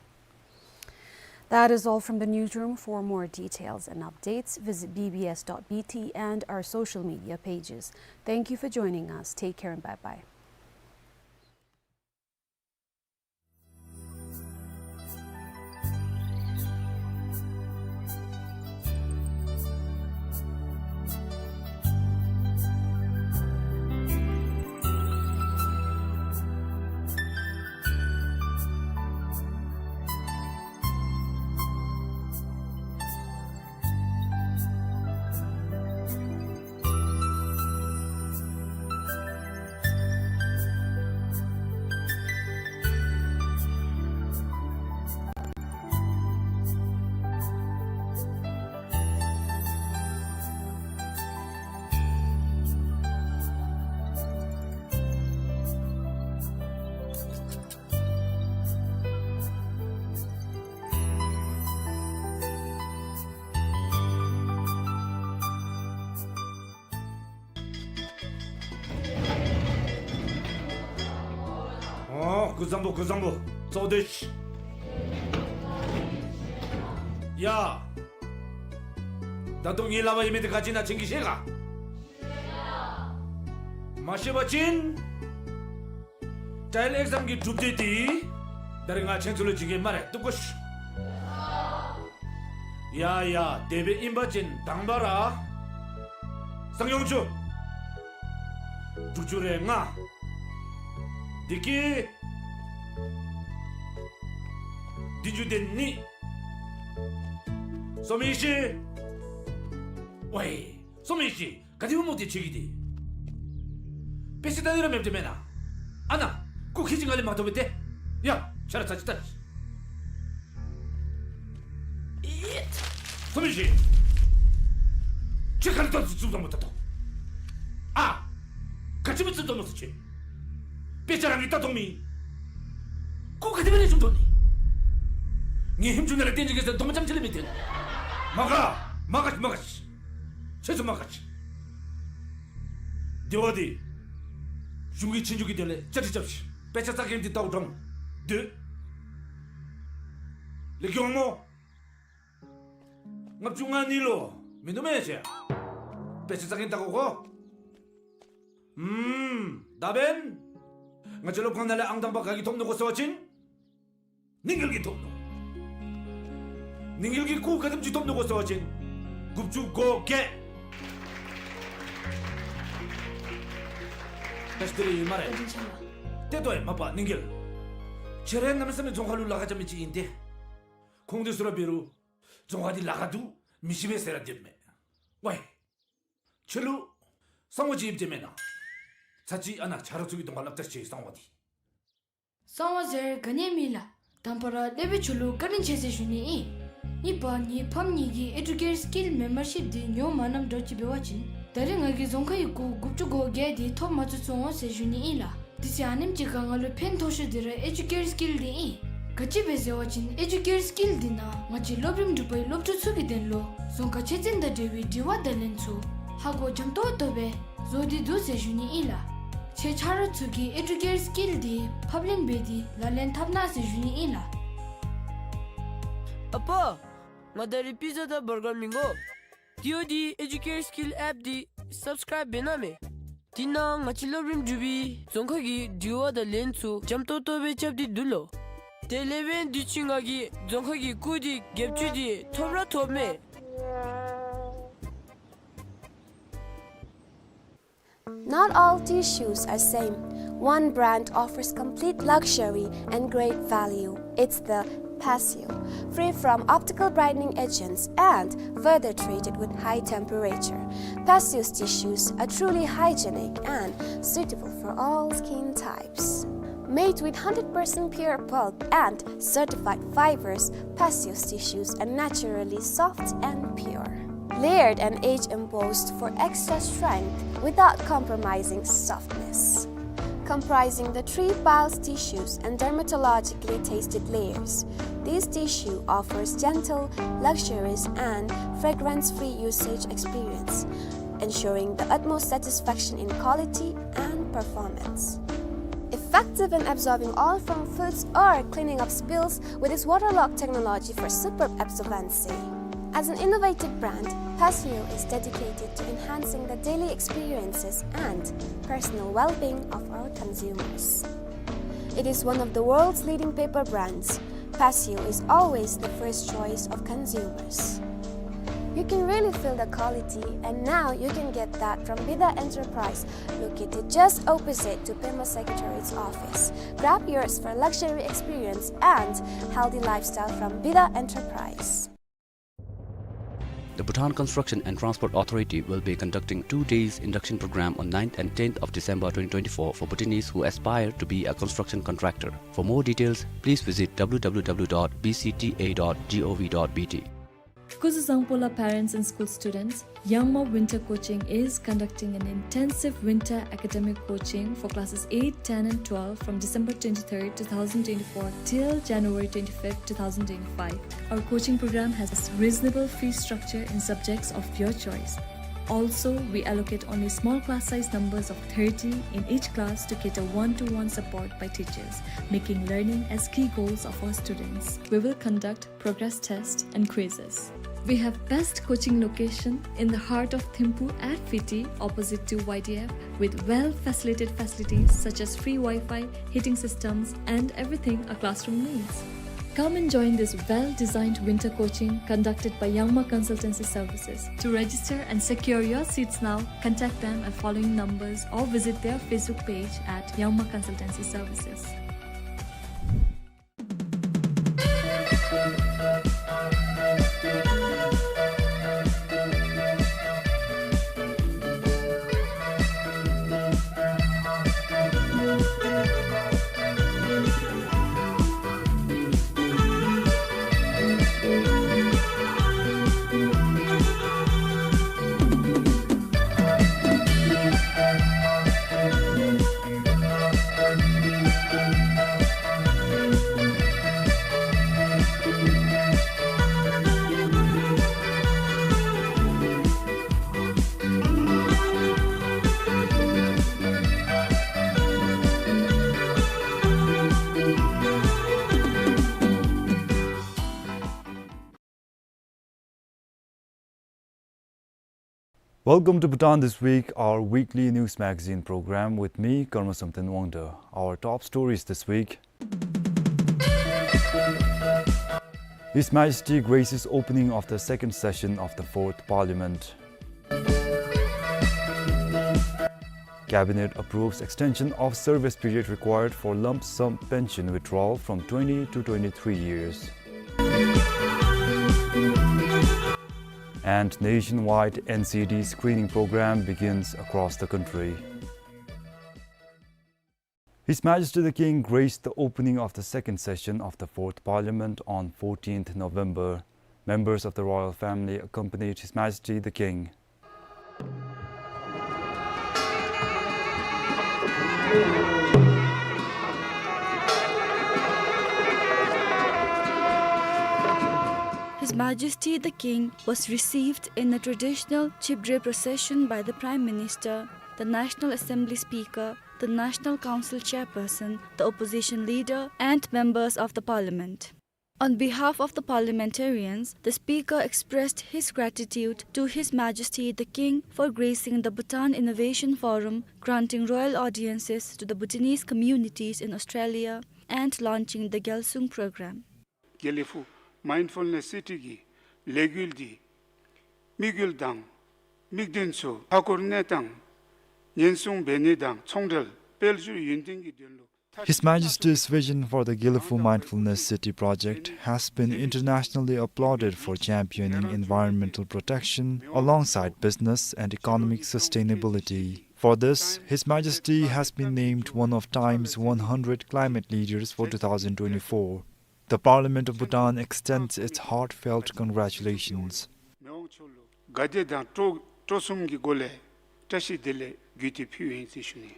That is all from the newsroom. For more details and updates, visit B B S dot B T and our social media pages. Thank you for joining us. Take care and bye-bye. ཨོ། སྐུ་གཟུགས་བཟང་པོ། སྐུ་གཟུགས་བཟང་པོ། ཚོགས་སྡེ། ཡ། ད་དུང་ངེའི་ལག་པར་ཡོད་མི་འདི་ག་ཅི་ཨིན་ན་ཁྱེད་ཀྱིས་ཤེས་ག། མ་ཤེས་པ་ཅིན། ཊའེལ་ཨེག་ཛམ་གྱི་གྲུབ་འབྲས་འདི་ད་རིས་ང་ཁྱེད་ཚུ་ལུ་བྱིན་གེ་སྨ་རེ། བཏུབ་གོ་ཤིག། ཡ་ཡ། དེ་སྦེ་ཨིན་པ་ཅིན་དང་པ་ར་གསང་ཡོངས་ཅུ། དྲུག་ཅུ་རེ་ལྔ། བདེ་སྐྱིད། བདུན་ཅུ་དོན་གཉིས། སོ་མི་ཤི། ཝའི། སོ་མི་ཤི། ག་དེ་སྦེ་མོ་དེ་ཆེ་གི་དེ། དཔེ་ཆ་ལྟ་ནི་ར་མེདཔ་དེ་མེན་ན། ཨ་ན། སྐུ་ཁྱེད་ཀྱིས་ང་ལས་མ་ཐོབ་པས་ཏེ། ཡ། ཆ་ར་ཚ་ཅིག་ལྟ། ཨིད། སོ་མི་ཤི། ཁྱོད་ག་ནི་ད་བཙུགས་བཙུགསཔ་བཟང་པོ་ད་ལྟོ། ཨ། ག་ཅི་སྦེ་བཙུགས་བཙུགསཔ་བཟང་པོ་ཟེར་ཁྱོད། དཔེ་ཆ་རང་གིས་ལྟ་མཐོང་མི། སྐུ་ག་དེ་སྦེ་ལེགས་ཤོམ་ཐོབ་ནི། ངེའི་ཧེམ་ཆུང་ནང་ལས་བསྟན་ཅིག་གེ་ཟེར་རྡོག་མ་རྐྱངམ་ཅིག་ལས་མི་བཏོན། མ་དགའ། མ་དགའ་ཤིག། མ་དགའ་ཤིག། ཁྱེད་ཚུ་མ་དགའ་ཤིག། དེ་བ་དེ་གཞུང་གི་ཆོས་རྒྱུགས་ཀྱི་དོན་ལས་བཅའ་སྒྲིག་རྐྱབ་ཤིག། དཔེ་ཆ་ལྟ་མཁན་འདི་ལྟ་བུ་འགྲངས་སྡོད། ལེགས་ཀྱི་འོང་མོ། ལྔ་བཅུ་ང་གཉིས་ལུ་མིན་འདུག་མེན་ན་ཅིག། དཔེ་ཆ་ལྟ་མཁན་ལྟ་དགོ་གོ། ཨུམ། ད་འབདན་ང་བཅས་སློབ་ཁང་ནང་ལས་ཨང་དང་པ་ག་གིས་ཐོབ་ནུག་གོ་ཟེར་བ་ཅིན། ནིང་འགེལ་གྱིས་ཐོབ་ནུག། ནིང་འགེལ་གྱིས་སྐུ་ག་དེམ་ཅིག་ཐོབ་ནུག་གོ་ཟེར་བ་ཅིན། དགུ་བཅུ་གོ་བརྒྱད། ད་ཅི་དེ་རེ་ཡོད་སྨ་རེ། བཀའ་དྲིན་ཆེ་ལགས། ཏེ་ལྟོས་མ་པ་ནིང་འགེལ། ཁྱེད་ར་གནམ་མེད་ས་མེད་རྫོང་ཁ་ལུ་ལཱ་ཁག་རྐྱབ་མི་ཅིག་ཨིན་ཏེ། ཁོང་དེ་ཚུ་ར་འབད་རུང་རྫོང་ཁ་འདི་ལཱ་ཁག་འདུག་མི་ཤེས་པས་ཟེར་ར་སྡོདཔ་མས། ཝའི། ཁྱོད་ལུ་གསང་བ་ཅིག་ཡོདཔ་འདི་མེན་ན། ཚར་གཅིག་ཨ་ནཱ་ཆ་རོགས་ཚུ་གི་གདོང་ཁར་སླབ་ད་ཤིག་གསང་བ་འདི། གསང་བ་ཟེར་ག་ནི་ཡང་མེད་ལགས། དང་པ་ར་ལེགས་པའི་ཆོས་ལུ་བཀའ་དྲིན་ཆེ་ཟེར་ཞུ་ནི་ཨིན། གཉིས་པ་ངེའི་ཕམ་གཉིས་ཀྱིས་ཨེ་ཌུ་ཀེར་སི་ཀིལ་མེམ་བར་ཤིཔ་འདི་ཉོ་མ་གནངམ་འདྲཝ་ཅིག་འབད་བ་ཅིན་ད་རིས་ང་གིས་རྫོང་ཁའི་སྐུ་དགུ་བཅུ་གོ་བརྒྱད་འདི་ཐོབ་མ་ཚུགས་སོང་ཟེར་ཞུ་ནི་ཨིན་ལགས། དེ་ཚེ་ཨ་ནེམ་ཅིག་ཁར་ང་ལུ་ཕན་ཐོགས་ཤོས་འདི་ར་ཨེ་ཌུ་ཀེར་སི་ཀིལ་འདི་ཨིན། ག་ཅི་སྦེ་ཟེར་བ་ཅིན་ཨེ་ཌུ་ཀེར་སི་ཀིལ་འདི་ནང་ང་བཅས་སློབ་རིམ་དྲུག་པའི་སློབ་ཕྲུག་ཚུ་གི་དོན་ལུ་རྫོང་ཁ་ཆོས་ཚན་དང་འབྲེལ་བའི་དྲི་བ་དང་ལན་ཚུ་ཧ་གོ་འཇམ་ཏོང་ཏོ་སྦེ་ བཟོ་སྟེ་འདུག་ཟེར་ཞུ་ནི་ཨིན་ལགས། ཁྱེད་ཆ་རོགས་ཚུ་གིས་ཨེ་ཌུ་ཀེར་སི་ཀིལ་འདི་ཕབ་ལེན་འབད་དེ་ལག་ལེན་འཐབ་གནང་ཟེར་ཞུ་ནི་ཨིན་ལགས། ཨ་པ། ང་ད་རིས་པི་ཛ་དང་བར་གར་མི་དགོ། དེ་འབདཝ་ད་ཨེ་ཌུ་ཀེར་སི་ཀིལ་ཨེཔ་འདི་སབ་སི་ཀརའིབ་འབད་གནང་མས། དེ་ནང་ང་བཅས་སློབ་རིམ་དྲུག་པའི་རྫོང་ཁ་གི་དྲི་བ་དང་ལན་ཚུ་འཇམ་ཏོང་ཏོ་སྦེ་རྐྱབ་སྟེ་འདུག་ལོ། དེ་ལས་འབདན་དུས་ཅི་ང་གིས་རྫོང་ཁ་གི་སྐུ་དེ་རྒྱབ་སྐྱོར་དེ་ཐོབ་ར་ཐོབ་མས། Not all tissues are same. One brand offers complete luxury and great value. It's the Passio, free from optical brightening agents and further treated with high temperature. Passio's tissues are truly hygienic and suitable for all skin types. Made with hundred percent pure pulp and certified fibers, Passio's tissues are naturally soft and pure. Layered and age embossed for extra strength without compromising softness. Comprising the three piles tissues and dermatologically tested layers, this tissue offers gentle, luxurious, and fragrance-free usage experience, ensuring the utmost satisfaction in quality and performance. Effective in absorbing oil from foods or cleaning up spills with its waterlock technology for superb absorbency. As an innovative brand, Passio is dedicated to enhancing the daily experiences and personal well-being of our consumers. It is one of the world's leading paper brands. Passio is always the first choice of consumers. You can really feel the quality, and now you can get that from Bida Enterprise, located just opposite to Pema Secretariat's office. Grab yours for luxury experience and healthy lifestyle from Bida Enterprise. The Bhutan Construction and Transport Authority will be conducting two days induction program on ninth and tenth of December twenty twenty-four for Bhutanese who aspire to be a construction contractor. For more details, please visit W W W dot B C T A dot gov dot B T. Kuzuzangpo la parents and school students, Yangma Winter Coaching is conducting an intensive winter academic coaching for classes eight, ten and twelve from December twenty-third, two thousand twenty-four till January twenty-fifth, two thousand twenty-five. Our coaching program has reasonable fee structure in subjects of your choice. Also, we allocate only small class size numbers of thirty in each class to cater one-to-one support by teachers, making learning as key goals of our students. We will conduct progress test and quizzes. We have best coaching location in the heart of Thimphu at Fiti, opposite to Y D F, with well-facilitated facilities such as free Wi-Fi, heating systems, and everything a classroom needs. Come and join this well-designed winter coaching conducted by Yangma Consultancy Services. To register and secure your seats now, contact them at following numbers or visit their Facebook page at Yangma Consultancy Services. Welcome to Bhutan This Week, our weekly news magazine program with me, Karma Samten Wangda. Our top stories this week. His Majesty graces opening of the second session of the Fourth Parliament. Cabinet approves extension of service period required for lump sum pension withdrawal from twenty to twenty-three years. And nationwide N C D screening program begins across the country. His Majesty the King graced the opening of the second session of the Fourth Parliament on fourteenth November. Members of the royal family accompanied His Majesty the King. His Majesty the King was received in a traditional Chibdre procession by the Prime Minister, the National Assembly Speaker, the National Council Chairperson, the opposition leader, and members of the parliament. On behalf of the parliamentarians, the speaker expressed his gratitude to His Majesty the King for gracing the Bhutan Innovation Forum, granting royal audiences to the Bhutanese communities in Australia, and launching the Gyalsung program. དགེ་ལེགས་ཕུག་མའིནཌ་ཕུལ་ནེསི་སི་ཊི་གི་ལས་འགུལ་འདི་དམིགས་ཡུལ་དང་དམིགས་དོན་ཚུ་མཐའ་འཁོར་གནས་སྟངས་ཉེན་སྲུང་འབད་ནི་དང་ཚོང་འབྲེལ་དཔལ་འབྱོར་ཡུན་བརྟན་གྱི་དོན་ལུ། His Majesty's vision for the Gyalefugh Mindfulness City project has been internationally applauded for championing environmental protection alongside business and economic sustainability. For this, His Majesty has been named one of Time's one hundred climate leaders for two thousand twenty-four. The Parliament of Bhutan extends its heartfelt congratulations. མི་དབང་མཆོག་ལུ་དགའ་བདེ་དང་སྤྲོ་སྤྲོ་གསུམ་གྱི་སྒོ་ལས་བཀྲ་ཤིས་བདེ་ལེགས་བརྒྱུད་དེ་ཕུལཝ་ཨིན་ཟེར་ཞུ་ནི།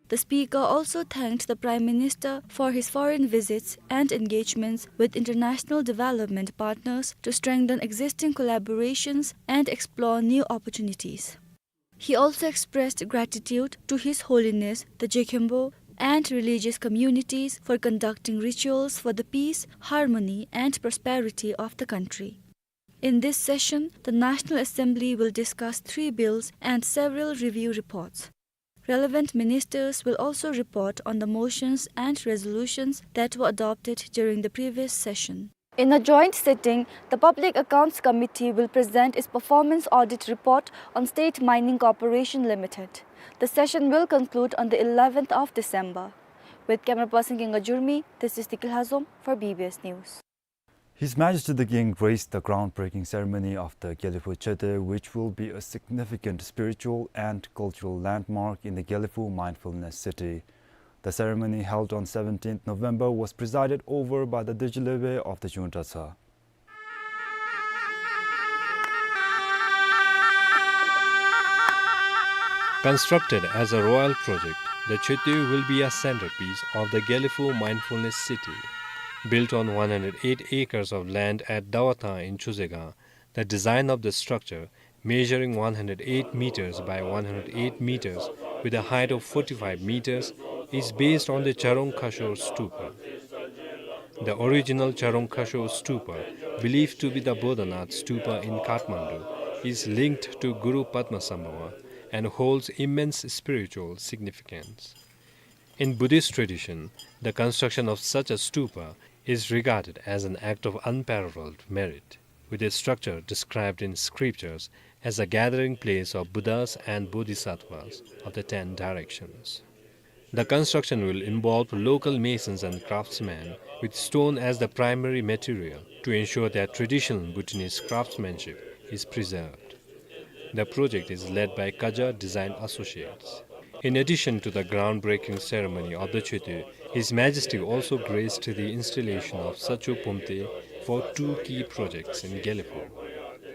The speaker also thanked the Prime Minister for his foreign visits and engagements with international development partners to strengthen existing collaborations and explore new opportunities. He also expressed gratitude to His Holiness the Je Khenpo and religious communities for conducting rituals for the peace, harmony, and prosperity of the country. In this session, the National Assembly will discuss three bills and several review reports. Relevant ministers will also report on the motions and resolutions that were adopted during the previous session. In a joint sitting, the Public Accounts Committee will present its performance audit report on State Mining Corporation Limited. The session will conclude on the eleventh of December. With camera person Kinga Jurmi, this is Diki Lhazom for B B S News. His Majesty the King graced the groundbreaking ceremony of the Gyalefugh Chede, which will be a significant spiritual and cultural landmark in the Gyalefugh Mindfulness City. The ceremony, held on seventeenth November, was presided over by the Degyi Lewe of the Junta Tsa. Constructed as a royal project, the Chede will be a centerpiece of the Gyalefugh Mindfulness City. Built on one hundred eight acres of land at Dawathang in Chuzehgang, the design of the structure, measuring one hundred eight meters by one hundred eight meters with a height of forty-five meters, is based on the Charong Khashog Stupa. The original Charong Khashog Stupa, believed to be the Bodhanath Stupa in Kathmandu, is linked to Guru Padmasambhava and holds immense spiritual significance. In Buddhist tradition, the construction of such a stupa is regarded as an act of unparalleled merit, with the structure described in scriptures as a gathering place of Buddhas and Bodhisattvas of the ten directions. The construction will involve local masons and craftsmen with stone as the primary material to ensure that traditional Bhutanese craftsmanship is preserved. The project is led by Kaja Design Associates. In addition to the groundbreaking ceremony of the Chede, His Majesty also graced the installation of Sacho Phomte for two key projects in Gyalefugh.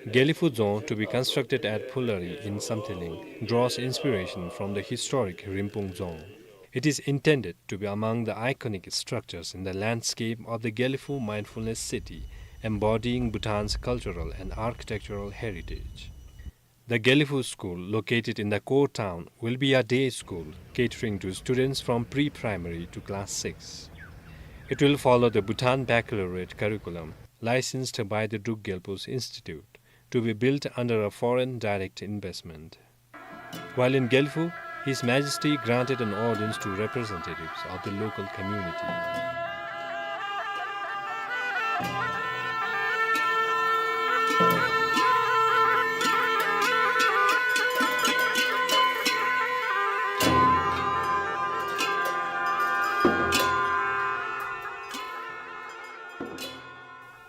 Gyalefugh Dzong, to be constructed at Phulari in Samthiling, draws inspiration from the historic Rinpung Dzong. It is intended to be among the iconic structures in the landscape of the Gyalefugh Mindfulness City, embodying Bhutan's cultural and architectural heritage. The Gyalefugh School, located in the core town, will be a day school catering to students from pre-primary to class six. It will follow the Bhutan Baccalaureate curriculum, licensed by the Druk Gyalpo's Institute, to be built under a foreign direct investment. While in Gyalefugh, His Majesty granted an audience to representatives of the local community.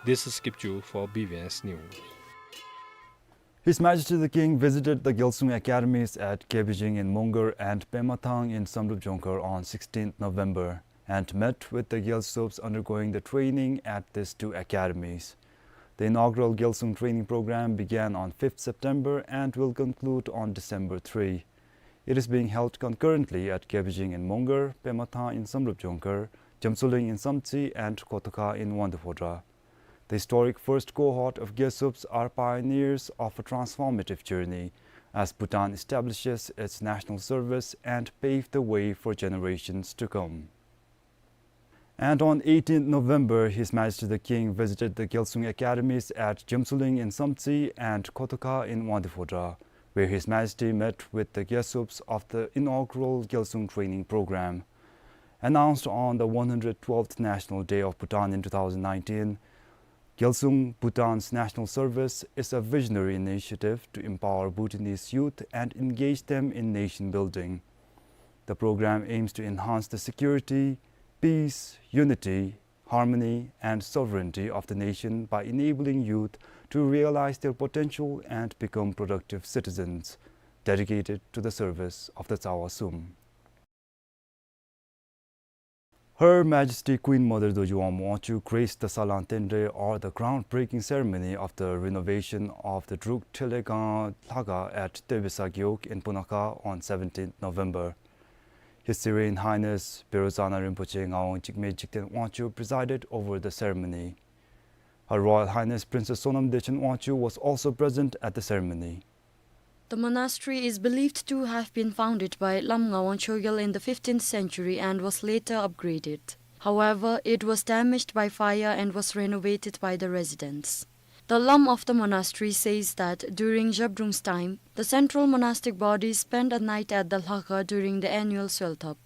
This is Kipchu for B B S News. His Majesty the King visited the Gyalsung Academies at Gebijing in Mongar and Pemathang in Samdrup Jongkhar on sixteenth November and met with the Gyalsops undergoing the training at these two academies. The inaugural Gyalsung training program began on fifth September and will conclude on December three. It is being held concurrently at Gebijing in Mongar, Pemathang in Samdrup Jongkhar, Jamtsoling in Samtse, and Kotokha in Wangdue Phodrang. The historic first cohort of Gyalsops are pioneers of a transformative journey as Bhutan establishes its national service and pave the way for generations to come. And on eighteenth November, His Majesty the King visited the Gyalsung Academies at Jemtsuling in Samtse and Kotokha in Wangdue Phodrang, where His Majesty met with the Gyalsubs of the inaugural Gyalsung Training Program. Announced on the one hundred twelfth National Day of Bhutan in two thousand nineteen, Gyalsung, Bhutan's national service, is a visionary initiative to empower Bhutanese youth and engage them in nation building. The program aims to enhance the security, peace, unity, harmony, and sovereignty of the nation by enabling youth to realize their potential and become productive citizens dedicated to the service of the Tsawa Sum. Her Majesty Queen Mother Dorji Wangmo Wangchuck graced the Salang Tendre, or the groundbreaking ceremony of the renovation of the Druk Threlakang Lhakha at Tebesa Gewog in Punakha on seventeenth November. His Serene Highness Bero Tsangna Rinpoche Ngawang Jigme Jigten Wangchuck presided over the ceremony. Her Royal Highness Princess Sonam Dechen Wangchuck was also present at the ceremony. The monastery is believed to have been founded by Lam Ngawang Chogyal in the fifteenth century and was later upgraded. However, it was damaged by fire and was renovated by the residents. The Lam of the monastery says that during Zhabdrung's time, the central monastic body spent a night at the Lhakha during the annual Suelthap.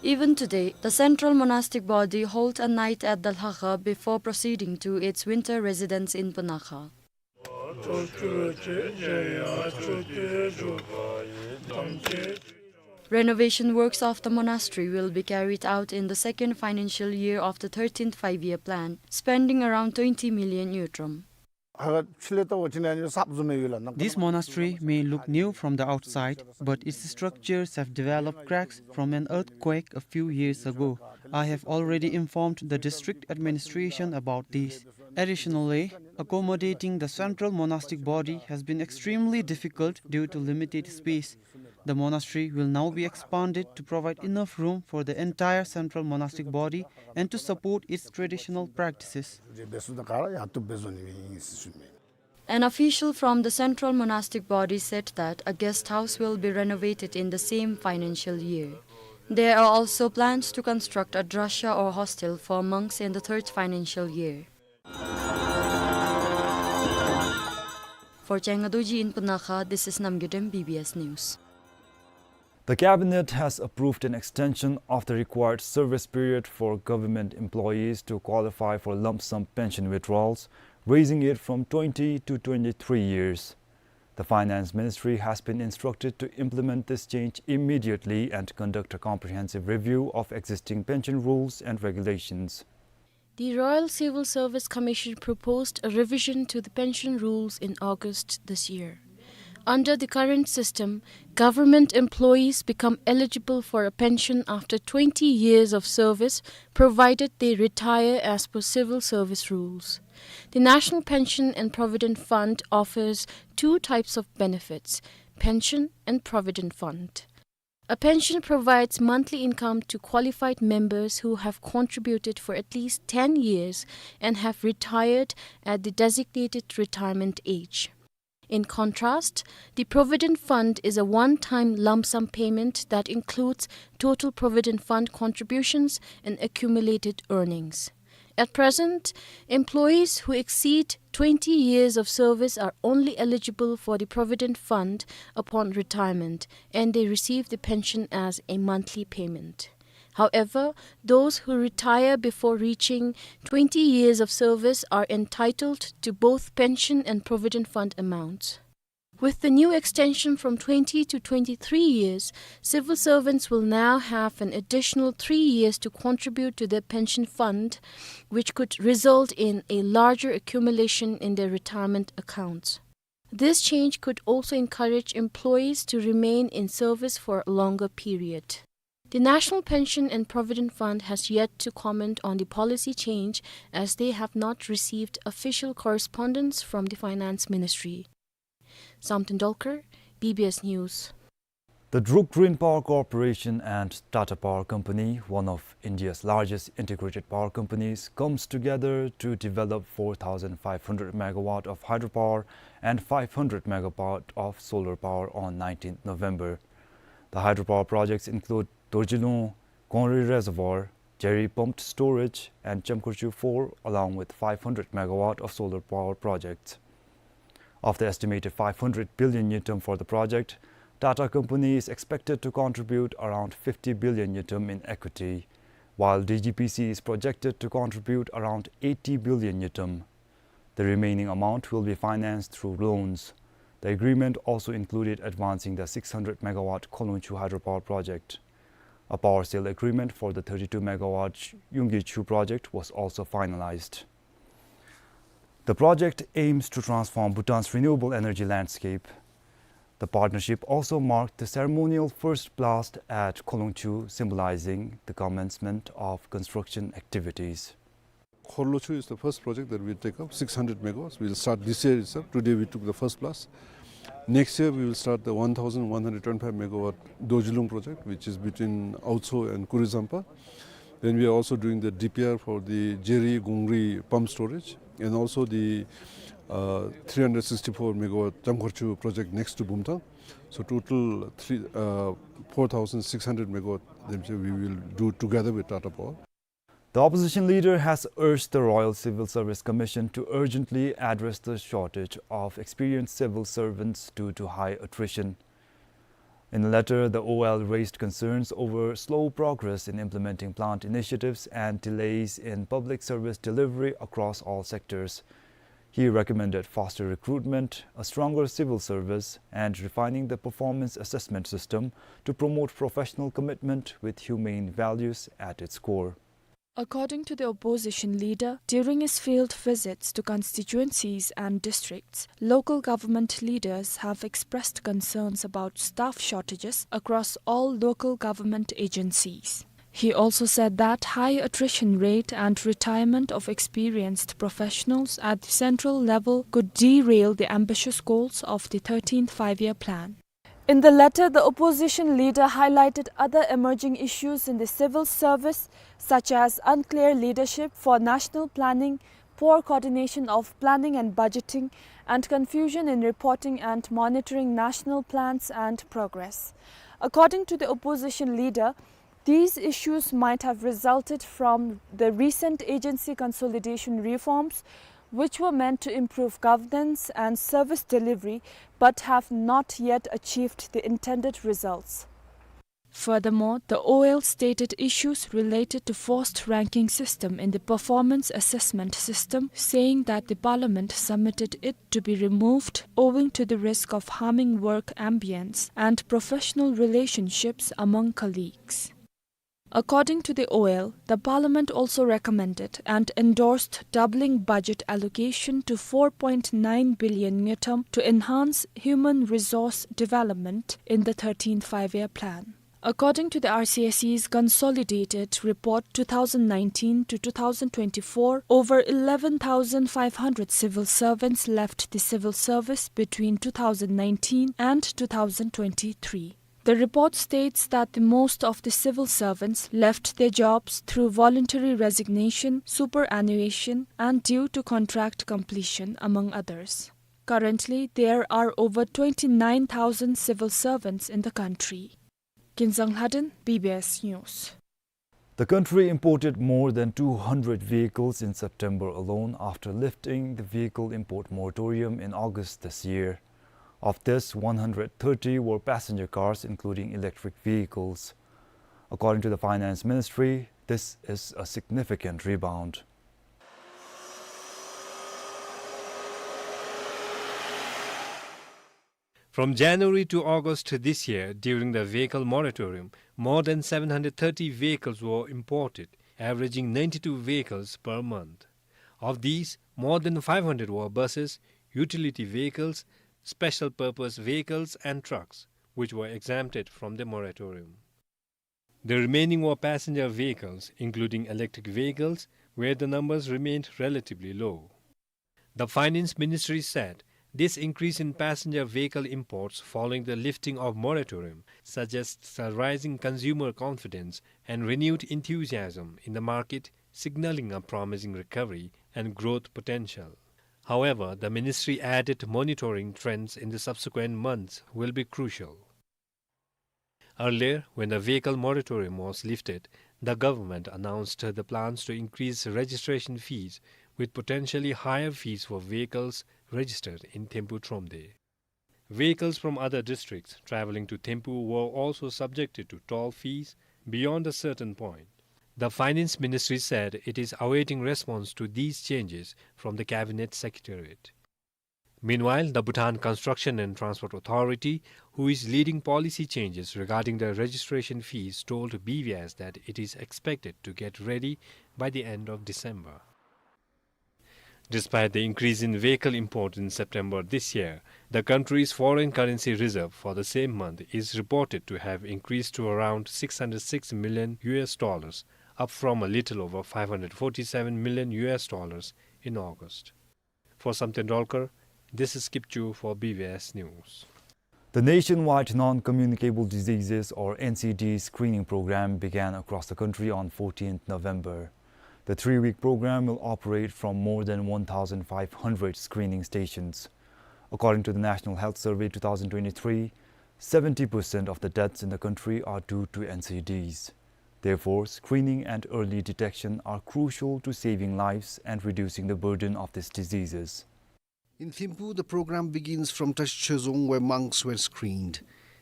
Even today, the central monastic body hold a night at the Lhakha before proceeding to its winter residence in Punakha. Renovation works of the monastery will be carried out in the second financial year of the thirteenth five-year plan, spending around twenty million ngultrum. This monastery may look new from the outside, but its structures have developed cracks from an earthquake a few years ago. I have already informed the district administration about this. Additionally, accommodating the central monastic body has been extremely difficult due to limited space. The monastery will now be expanded to provide enough room for the entire central monastic body and to support its traditional practices. An official from the central monastic body said that a guest house will be renovated in the same financial year. There are also plans to construct a drasha or hostel for monks in the third financial year. For Chenga Dorji in Punakha, this is Namgay Dem, B B S News. The Cabinet has approved an extension of the required service period for government employees to qualify for lump sum pension withdrawals, raising it from twenty to twenty-three years. The Finance Ministry has been instructed to implement this change immediately and conduct a comprehensive review of existing pension rules and regulations. The Royal Civil Service Commission proposed a revision to the pension rules in August this year. Under the current system, government employees become eligible for a pension after twenty years of service, provided they retire as per civil service rules. The National Pension and Provident Fund offers two types of benefits, pension and provident fund. A pension provides monthly income to qualified members who have contributed for at least ten years and have retired at the designated retirement age. In contrast, the Provident Fund is a one-time lump sum payment that includes total Provident Fund contributions and accumulated earnings. At present, employees who exceed twenty years of service are only eligible for the Provident Fund upon retirement, and they receive the pension as a monthly payment. However, those who retire before reaching twenty years of service are entitled to both pension and Provident Fund amounts. With the new extension from twenty to twenty-three years, civil servants will now have an additional three years to contribute to their pension fund, which could result in a larger accumulation in their retirement accounts. This change could also encourage employees to remain in service for a longer period. The National Pension and Provident Fund has yet to comment on the policy change, as they have not received official correspondence from the Finance Ministry. Samten Dolkar, B B S News. The Druk Green Power Corporation and Tata Power Company, one of India's largest integrated power companies, comes together to develop four thousand five hundred megawatt of hydropower and five hundred megawatt of solar power on nineteenth November. The hydropower projects include Dorjilung Gongri Reservoir, Jeri Pumped Storage, and Chamkhorchu four, along with five hundred megawatt of solar power projects. Of the estimated five hundred billion ngultrum for the project, Tata Company is expected to contribute around fifty billion ngultrum in equity, while D G P C is projected to contribute around eighty billion ngultrum. The remaining amount will be financed through loans. The agreement also included advancing the six hundred megawatt Kholongchu hydropower project. A power sale agreement for the thirty-two megawatt Yungkichu project was also finalized. The project aims to transform Bhutan's renewable energy landscape. The partnership also marked the ceremonial first blast at Kholongchu, symbolizing the commencement of construction activities. Kholongchu is the first project that we take up, six hundred megawatts. We'll start this year itself. Today we took the first blast. Next year we will start the one thousand one hundred twenty-five megawatt Dorjilung project, which is between Aotso and Kurizampa. Then we are also doing the D P R for the Jeri Gongri pump storage and also the, uh, three hundred sixty-four megawatt Chamkhorchu project next to Bumthang. So total three, uh, four thousand six hundred megawatt we will do together with Tata Power. The opposition leader has urged the Royal Civil Service Commission to urgently address the shortage of experienced civil servants due to high attrition. In a letter, the O L raised concerns over slow progress in implementing planned initiatives and delays in public service delivery across all sectors. He recommended faster recruitment, a stronger civil service, and refining the performance assessment system to promote professional commitment with humane values at its core. According to the opposition leader, during his field visits to constituencies and districts, local government leaders have expressed concerns about staff shortages across all local government agencies. He also said that high attrition rate and retirement of experienced professionals at the central level could derail the ambitious goals of the thirteenth Five-Year Plan. In the letter, the opposition leader highlighted other emerging issues in the civil service, such as unclear leadership for national planning, poor coordination of planning and budgeting, and confusion in reporting and monitoring national plans and progress. According to the opposition leader, these issues might have resulted from the recent agency consolidation reforms, which were meant to improve governance and service delivery, but have not yet achieved the intended results. Furthermore, the O L stated issues related to forced ranking system in the performance assessment system, saying that the parliament submitted it to be removed owing to the risk of harming work ambience and professional relationships among colleagues. According to the O L, the parliament also recommended and endorsed doubling budget allocation to four point nine billion ngultrum to enhance human resource development in the thirteenth Five-Year Plan. According to the R C S E's consolidated report two thousand nineteen to two thousand twenty-four, over eleven thousand five hundred civil servants left the civil service between two thousand nineteen and two thousand twenty-three. The report states that the most of the civil servants left their jobs through voluntary resignation, superannuation, and due to contract completion, among others. Currently, there are over twenty-nine thousand civil servants in the country. Kinzang Lhaden, B B S News. The country imported more than two hundred vehicles in September alone after lifting the vehicle import moratorium in August this year. Of this, one hundred thirty were passenger cars, including electric vehicles. According to the Finance Ministry, this is a significant rebound. From January to August this year, during the vehicle moratorium, more than seven hundred thirty vehicles were imported, averaging ninety-two vehicles per month. Of these, more than five hundred were buses, utility vehicles, special purpose vehicles and trucks, which were exempted from the moratorium. The remaining were passenger vehicles, including electric vehicles, where the numbers remained relatively low. The Finance Ministry said This increase in passenger vehicle imports following the lifting of moratorium suggests a rising consumer confidence and renewed enthusiasm in the market, signaling a promising recovery and growth potential. However, the ministry added monitoring trends in the subsequent months will be crucial. Earlier, when the vehicle moratorium was lifted, the government announced the plans to increase registration fees, with potentially higher fees for vehicles registered in Thimphu Thromde. Vehicles from other districts traveling to Thimphu were also subjected to toll fees beyond a certain point. The Finance Ministry said it is awaiting response to these changes from the Cabinet Secretariat. Meanwhile, the Bhutan Construction and Transport Authority, who is leading policy changes regarding the registration fees, told B V S that it is expected to get ready by the end of December. Despite the increase in vehicle import in September this year, the country's foreign currency reserve for the same month is reported to have increased to around six hundred six million U S dollars, up from a little over five hundred forty-seven million U S dollars in August. For Sam Tendolkar, this is Kipchu for B V S News. The nationwide non-communicable diseases, or N C D, screening program began across the country on fourteenth November. The three-week program will operate from more than one thousand five hundred screening stations. According to the National Health Survey two thousand twenty-three, seventy percent of the deaths in the country are due to N C Ds. Therefore, screening and early detection are crucial to saving lives and reducing the burden of these diseases. In Thimphu, the program begins from Trashishozong, where monks were screened.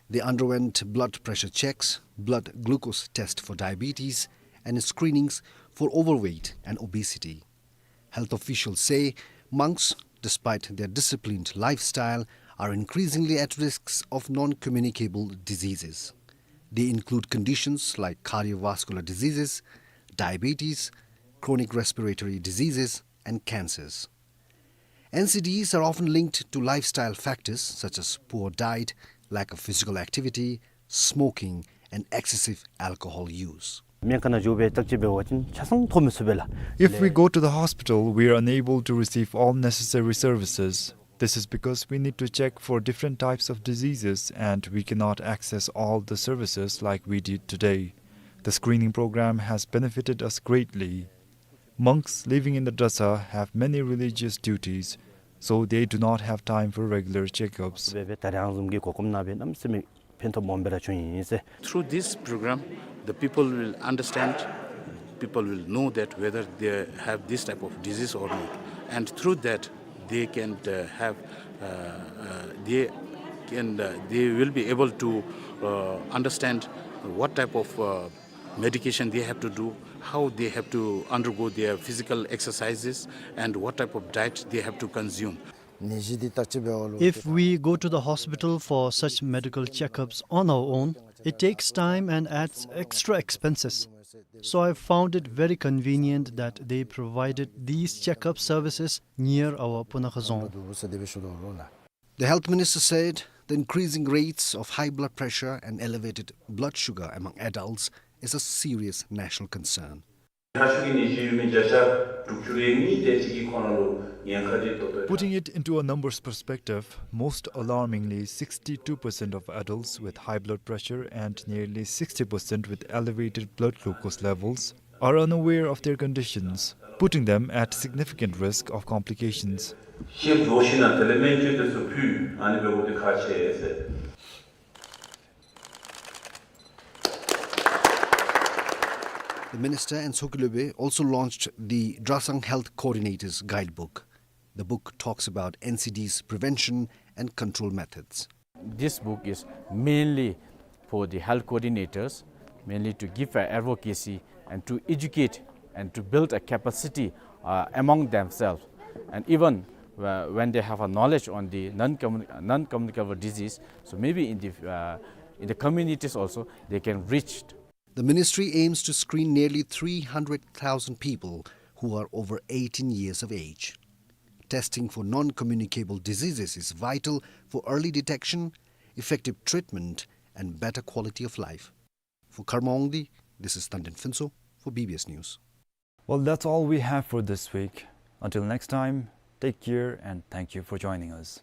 They underwent blood pressure checks, blood glucose test for diabetes, and screenings for overweight and obesity. Health officials say monks, despite their disciplined lifestyle, are increasingly at risks of non-communicable diseases. They include conditions like cardiovascular diseases, diabetes, chronic respiratory diseases, and cancers. N C Ds are often linked to lifestyle factors such as poor diet, lack of physical activity, smoking, and excessive alcohol use. སྨན་ཁང་ནང་འགྱོ་སྦེ་བརྟག་དཔྱད་འབད་བ་ཅིན་ཆ་ཚང་ཐོབ་མི་ཚུགས་པས་ལགས། If we go to the hospital, we are unable to receive all necessary services. This is because we need to check for different types of diseases and we cannot access all the services like we did today. The screening program has benefited us greatly. Monks living in the Drasa have many religious duties, so they do not have time for regular checkups. སྦེ་སྦེ་ད་རང་བཟུམ་གྱི་གོ་སྐོམ་ན་སྦེ་གནམ་མེད་ས་མེད་ཕན་ཐོགས་སྦོམ་སྦེ་ར་བྱུང་ཡི་ཟེར། Through this program, the people will understand, people will know that whether they have this type of disease or not. And through that, they can, uh, have, uh, uh, they can, uh, they will be able to, uh, understand what type of, uh, medication they have to do, how they have to undergo their physical exercises, and what type of diet they have to consume. If we go to the hospital for such medical checkups on our own, it takes time and adds extra expenses. So I found it very convenient that they provided these checkup services near our Punakha zone. The health minister said the increasing rates of high blood pressure and elevated blood sugar among adults is a serious national concern. Putting it into a numbers perspective, most alarmingly, sixty-two percent of adults with high blood pressure and nearly sixty percent with elevated blood glucose levels are unaware of their conditions, putting them at significant risk of complications. The minister and Sokhyi Lobey also launched the Drasang Health Coordinators Guidebook. The book talks about N C Ds prevention and control methods. This book is mainly for the health coordinators, mainly to give a advocacy and to educate and to build a capacity, uh, among themselves. And even, uh, when they have a knowledge on the non-commu-, non-communicable disease, so maybe in the, uh, in the communities also, they can reach. The ministry aims to screen nearly three hundred thousand people who are over eighteen years of age. Testing for non-communicable diseases is vital for early detection, effective treatment, and better quality of life. For Karma Wangdi, this is Tanden Phuntsho for B B S News. Well, that's all we have for this week. Until next time, take care and thank you for joining us.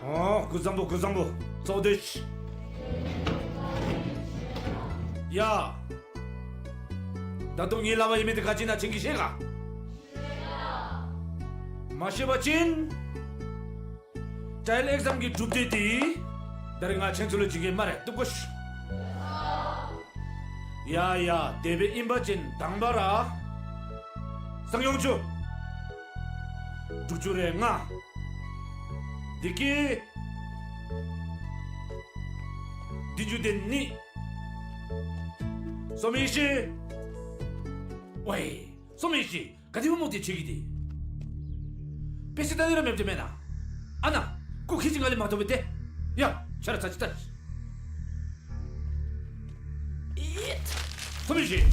ཨོ། སྐུ་གཟུགས་བཟང་པོ། སྐུ་གཟུགས་བཟང་པོ། ཚོགས་སྡེ། ཡ། ད་དུང་ངེའི་ལག་པར་ཡོད་མི་དེ་ག་ཅི་ཨིན་ན་ཁྱེད་ཀྱིས་ཤེས་ག། མ་ཤེས་པ་ཅིན་ཊའི་ལེགས་ཨེག་ཛམ་གྱི་གྲུབ་འབྲས་དེ་ད་རིས་ང་ཁྱེད་ཚུ་ལུ་བྱིན་གེ་སྨ་རེ། བཏུབ་གོ་ཤིག། ཡ་ཡ། དེ་སྦེ་ཨིན་པ་ཅིན་དང་པ་ར་གསང་ཡོངས་བཅུ། དྲུག་ཅུ་རེ་ལྔ། དེ་གི་བདུན་ཅུ་དོན་གཉིས། སོ་མི་བཞི། ཝའི། སོ་མི་བཞི། ག་དེ་སྦེ་མོ་དེ་ཆེ་གི་དེ། དཔེ་ཆ་ལྟ་ནི་ར་མེདཔ་དེ་མེན་ན། ཨ་ན། སྐུ་ཁྱེད་ཀྱིས་ང་ལས་མ་མཐོ་བས་ཏེ། ཡ། ཆ་ར་ཚ་ཅིག་ལྟ་ཅིག། ཨིད། སོ་མི་བཞི།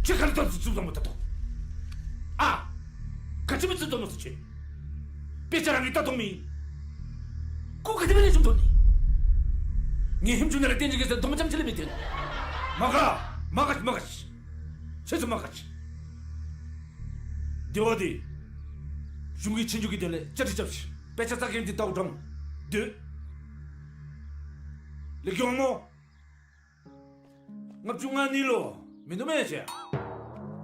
ཁྱེད་ག་ལས་ལྟ་ཚུ་ཙུམ་ཙམ་མོ་ལྟ་དོ། ཨ། ག་ཅི་སྦེ་ཙུམ་ཙམ་མོ་ཟེར་ཅི། དཔེ་ཆ་རང་གིས་ལྟ་མཐོང་མི། སྐུ་ག་དེ་སྦེ་ལེགས་ཤོམ་མཐོང་ནི། ངེའི་ཧེམ་ཆུང་ནང་ལས་སྟོན་ཅི་གེ་ཟེར་གདོང་པ་རྐྱངམ་ཅིག་ལས་མི་སྟོན། མ་དགའ། མ་དགའ་མ་དགའ། ཁྱེད་ཚུ་མ་དགའ། དེ་བ་དེ་གཞུང་གི་ཆོས་རྒྱུགས་ཀྱི་དོན་ལས་བཅའ་སྒྲིག་རྐྱབ་ཤིག། དཔེ་ཆ་ལྟ་མཁན་དེ་ལྟཝ་དྲང་སྡོད། ལེགས་ཤོམ་མོ། ལྔ་བཅུ་ང་གཉིས་ལུ་མིན་འདུག་མེན་ན་ཁྱེད།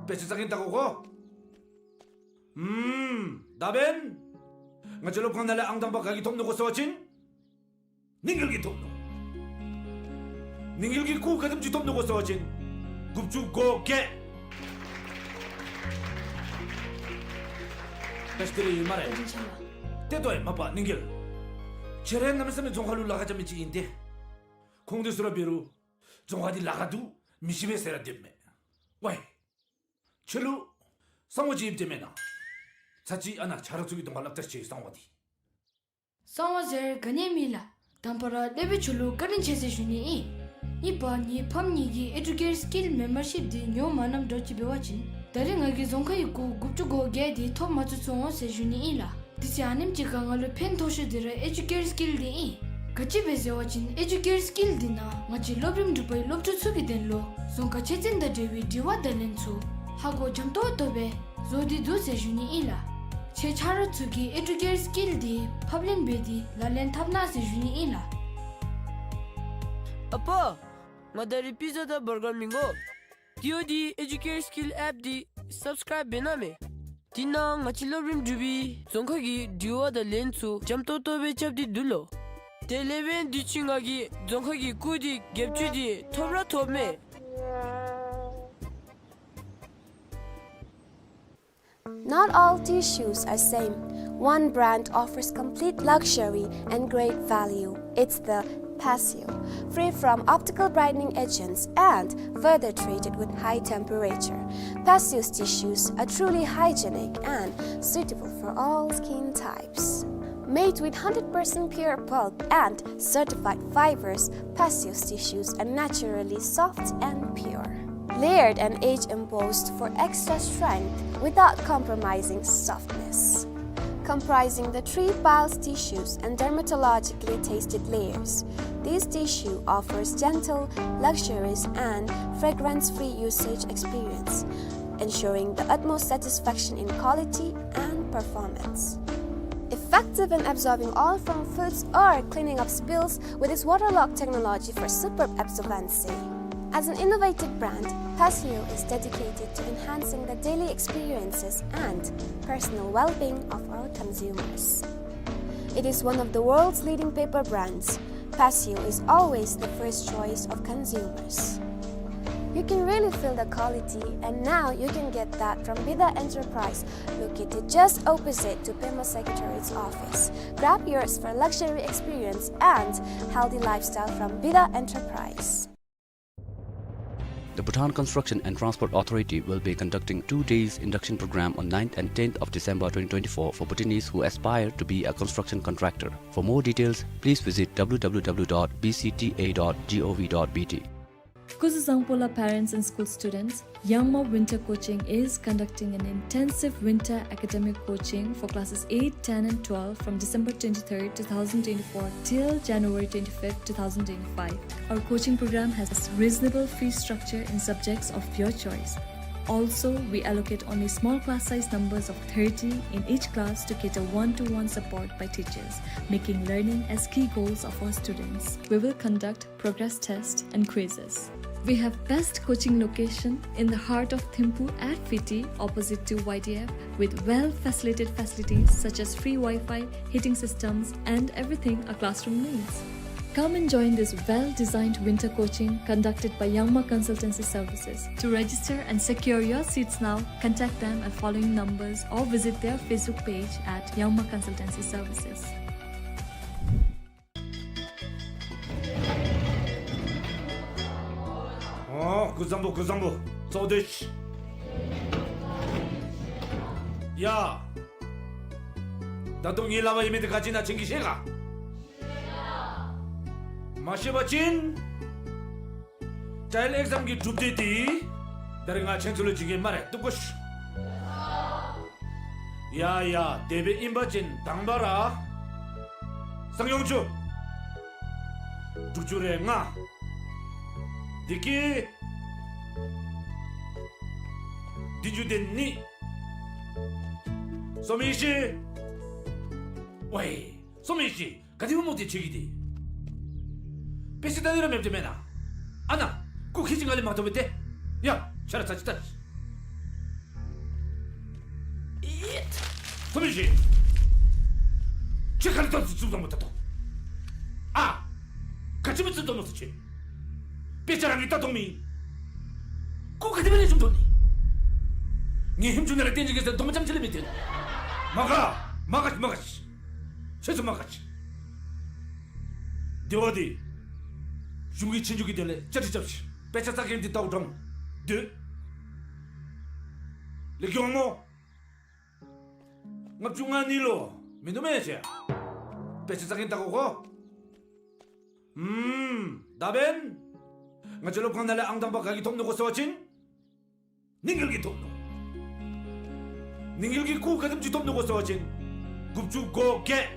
དཔེ་ཆ་ལྟ་མཁན་ལྟ་དགོ་གོ། ཨུམ། ད་འབདན་ང་བཅས་སློབ་ཁང་ནང་ལས་ཨང་དང་པ་ག་གིས་ཐོབ་ནུག་གོ་ཟེར་བ་ཅིན་ནིང་གེལ་གྱིས་ཐོབ་ནུག། ནིང་གེལ་གྱིས་སྐུ་ག་དེམ་ཅིག་ཐོབ་ནུག་གོ་ཟེར་བ་ཅིན་དགུ་བཅུ་གོ་བརྒྱད། ད་ཤི་ཏེ་རེ་ཡོད་སྨ་རེ། བཀའ་དྲིན་ཆེ་ལགས། ཏེ་ལྟོས་མ་པ་ནིང་གེལ། ཁྱེད་ར་གནམ་མེད་ས་མེད་རྫོང་ཁ་ལུ་ལཱ་ཁག་རྐྱབ་མི་ཅིག་ཨིན་ཏེ། ཁོང་དེ་ཚུ་ར་འབད་རུང་རྫོང་ཁ་འདི་ལཱ་ཁག་འདུག་མི་ཤེས་པས་ཟེར་ར་སྡོདཔ་མས། ཝའི། ཁྱོད་ལུ་གསང་བ་ཅིག་ཡོདཔ་དེ་མེན་ན། ཚར་ཅིག་ཨ་ན་ཆ་རོགས་ཚུ་གི་གདོང་ཁར་སླབ་ད་ཤིག། གསང་བ་འདི། གསང་བ་ཟེར་ག་ནི་མེད་ལགས། དང་པ་ར་སློབ་དཔོན་ཁྱོད་ལུ་བཀའ་དྲིན་ཆེ་ཟེར་ཞུ་ནི་ཨིན། གཉིས་པ་ངེའི་ཕམ་གཉིས་ཀྱིས་ཨེ་ཌུ་ཀེར་སི་ཀིལ་མེམ་བར་ཤིཔ་འདི་ཉོ་མ་གནངམ་འདྲཝ་ཅིག་འབད་བ་ཅིན་ད་རིས་ང་གིས་རྫོང་ཁ་གི་སྐུ་དགུ་བཅུ་གོ་བརྒྱད་འདི་ཐོབ་མ་ཚུགས་སོང་ཟེར་ཞུ་ནི་ཨིན་ལགས། དུས་ཚོད་ཨ་ནེམ་ཅིག་ཁར་ང་ལུ་ཕན་ཐོགས་ཤོས་འདི་ར་ཨེ་ཌུ་ཀེར་སི་ཀིལ་འདི་ཨིན། ག་ཅི་སྦེ་ཟེར་བ་ཅིན་ཨེ་ཌུ་ཀེར་སི་ཀིལ་འདི་ནང་ང་བཅས་སློབ་རིམ་དྲུག་པའི་སློབ་ཕྲུག་ཚུ་གི་དོན་ལུ་རྫོང་ཁ་ཆོས་ཚན་དང་འབྲེལ་བའི་དྲི་བ་དང་ལན་ཚུ་ཧ་གོ་འཇམ་ཏོང་ཏོ་སྦེ་བཟོ་སྟེ་འདུག་ཟེར་ཞུ་ནི་ཨིན་ལགས། ཁྱེད་ཆ་རོགས་ཚུ་གིས་ཨེ་ཌུ་ཀེར་སི་ཀིལ་འདི་ཕབ་ལེན་འབད་དེ་ལག་ལེན་འཐབ་གནང་ཟེར་ཞུ་ནི་ཨིན་ལགས། ཨ་པ། ང་ད་རིས་པི་ཛ་དང་བར་གར་མི་དགོ། དེ་འབདཝ་ད་ཨེ་ཌུ་ཀེར་སི་ཀིལ་ཨེཔ་འདི་སབ་སི་ཀརའིབ་འབད་གནང་མས། དེ་ནང་ང་བཅས་སློབ་རིམ་དྲུག་པའི་རྫོང་ཁ་གི་དྲི་བ་དང་ལན་ཚུ་འཇམ་ཏོང་ཏོ་སྦེ་རྐྱབ་སྟེ་འདུག་ལོ། དེ་ལས་འབདན་དུས་ཅི་ང་གིས་རྫོང་ཁ་གི་སྐུ་འདི་བརྒྱད་ཅུ་འདི་ཐོབ་ར་ཐོབ་མས། Not all tissues are same. One brand offers complete luxury and great value. It's the Passio, free from optical brightening agents and further treated with high temperature. Passio's tissues are truly hygienic and suitable for all skin types. Made with hundred percent pure pulp and certified fibers, Passio's tissues are naturally soft and pure. Layered and age-embossed for extra strength without compromising softness. Comprising the three piles tissues and dermatologically tested layers, this tissue offers gentle, luxurious, and fragrance-free usage experience, ensuring the utmost satisfaction in quality and performance. Effective in absorbing oil from foods or cleaning up spills with its waterlock technology for superb absorbency. As an innovative brand, Passio is dedicated to enhancing the daily experiences and personal well-being of our consumers. It is one of the world's leading paper brands, Paseo is always the first choice of consumers. You can really feel the quality, and now you can get that from Bida Enterprise, located just opposite to Pema Secretariat's office. Grab yours for luxury experience and healthy lifestyle from Bida Enterprise. The Bhutan Construction and Transport Authority will be conducting two days induction program on ninth and tenth of December twenty twenty-four for Bhutanese who aspire to be a construction contractor. For more details, please visit W W W dot B C T A dot gov dot B T. Kuzuzangpola parents and school students, Yangma Winter Coaching is conducting an intensive winter academic coaching for classes eight, ten and twelve from December twenty-third, two thousand twenty-four till January twenty-fifth, two thousand twenty-five. Our coaching program has reasonable fee structure in subjects of your choice. Also, we allocate only small class size numbers of thirty in each class to cater one-to-one support by teachers, making learning as key goals of our students. We will conduct progress test and quizzes. We have best coaching location in the heart of Thimphu at Fiti, opposite to Y D F, with well-facilitated facilities such as free Wi-Fi, heating systems, and everything a classroom needs. Come and join this well-designed winter coaching conducted by Yangma Consultancy Services. To register and secure your seats now, contact them at following numbers or visit their Facebook page at Yangma Consultancy Services. ཨོ། ཀུན་བཟང་པོ། ཀུན་བཟང་པོ། ཚོགས་སྡེ། ཡ། ད་དུང་ངེའི་ལག་པར་ཡོད་མི་འདི་ག་ཅི་ཨིན་ན་ཁྱེད་ཀྱིས་ཤེས་ག། མ་ཤེས་པ་ཅིན་ཊ་ཡལ་ཨེག་ཛམ་གྱི་གྲུབ་འབྲས་འདི་ད་རིས་ང་ཁྱེད་ཚུ་ལུ་བྱིན་གེ་སྨ་རེ། བཏུབ་གོ་ཤིག། ཡ་ཡ། དེ་སྦེ་ཨིན་པ་ཅིན་དང་པ་ར་སང་ཡོང་ཅུ། དྲུག་ཅུ་རེ་ལྔ། དེ་གི་བདུན་ཅུ་དོན་གཉིས། སོ་མི་ཤི། ཝའི། སོ་མི་ཤི། ག་དེ་སྦེ་མོ་དེ་ཆེ་གི་དེ། དཔེ་ཆ་ད་དེ་ར་མེདཔ་དེ་མེན་ན། ཨ་ན། སྐུ་ཁྱེད་ཀྱིས་ང་ལས་མ་ཐོབ་པས་ཏེ། ཡ། ཆ་ར་ཚ་ཅིག་ལྟ། ཨིད། སོ་མི་ཤི། ཁྱེད་ག་ལས་ད་ཙུམ་ཙུམ་མོ་ལྟ་དོ། ཨ། ག་ཅི་སྦེ་ཙུམ་ཙུམ་མོ་ཟེར་ཅི། དཔེ་ཆ་རང་གིས་ལྟ་མཐོང་མི། སྐུ་ག་དེ་སྦེ་ལེགས་ཤོམ་ཐོབ་ནི། ངེའི་ཧེམ་ཆུང་ནང་ལས་བསྟན་ཅིག་གེ་ཟེར་དོ་མ་ཙམ་ཅིག་ལས་མི་བཏོན། མ་དགའ། མ་དགའ་ཤིག། མ་དགའ་ཤིག། ཁྱེད་ཚུ་མ་དགའ་ཤིག། དེ་བ་དེ་གཞུང་གི་ཆོས་རྒྱུགས་ཀྱི་དོན་ལས་བཅའ་སྒྲིག་རྐྱབ་ཤིག། དཔེ་ཆ་ལྟ་མཁན་འདི་ལྟ་བུ་དྲང་སྡོད། ལེགས་ཡོང་མོ། ལྔ་བཅུ་ང་གཉིས་ལུ་མིན་འདུག་མེན་ན་ཁྱེད། དཔེ་ཆ་ལྟ་མཁན་ལྟ་དགོ་གོ། ཨུམ། ད་འབདན་ང་བཅས་སློབ་ཁང་ནང་ལས་ཨང་དང་པ་ག་གིས་ཐོབ་ནུག་གོ་ཟེར་བ་ཅིན་ནིང་གེལ་གྱིས་ཐོབ་ནུག། ནིང་གེལ་གྱིས་སྐུ་ག་དེམ་ཅིག་ཐོབ་ནུག་གོ་ཟེར་བ་ཅིན་དགུ་བཅུ་གོ་བརྒྱད།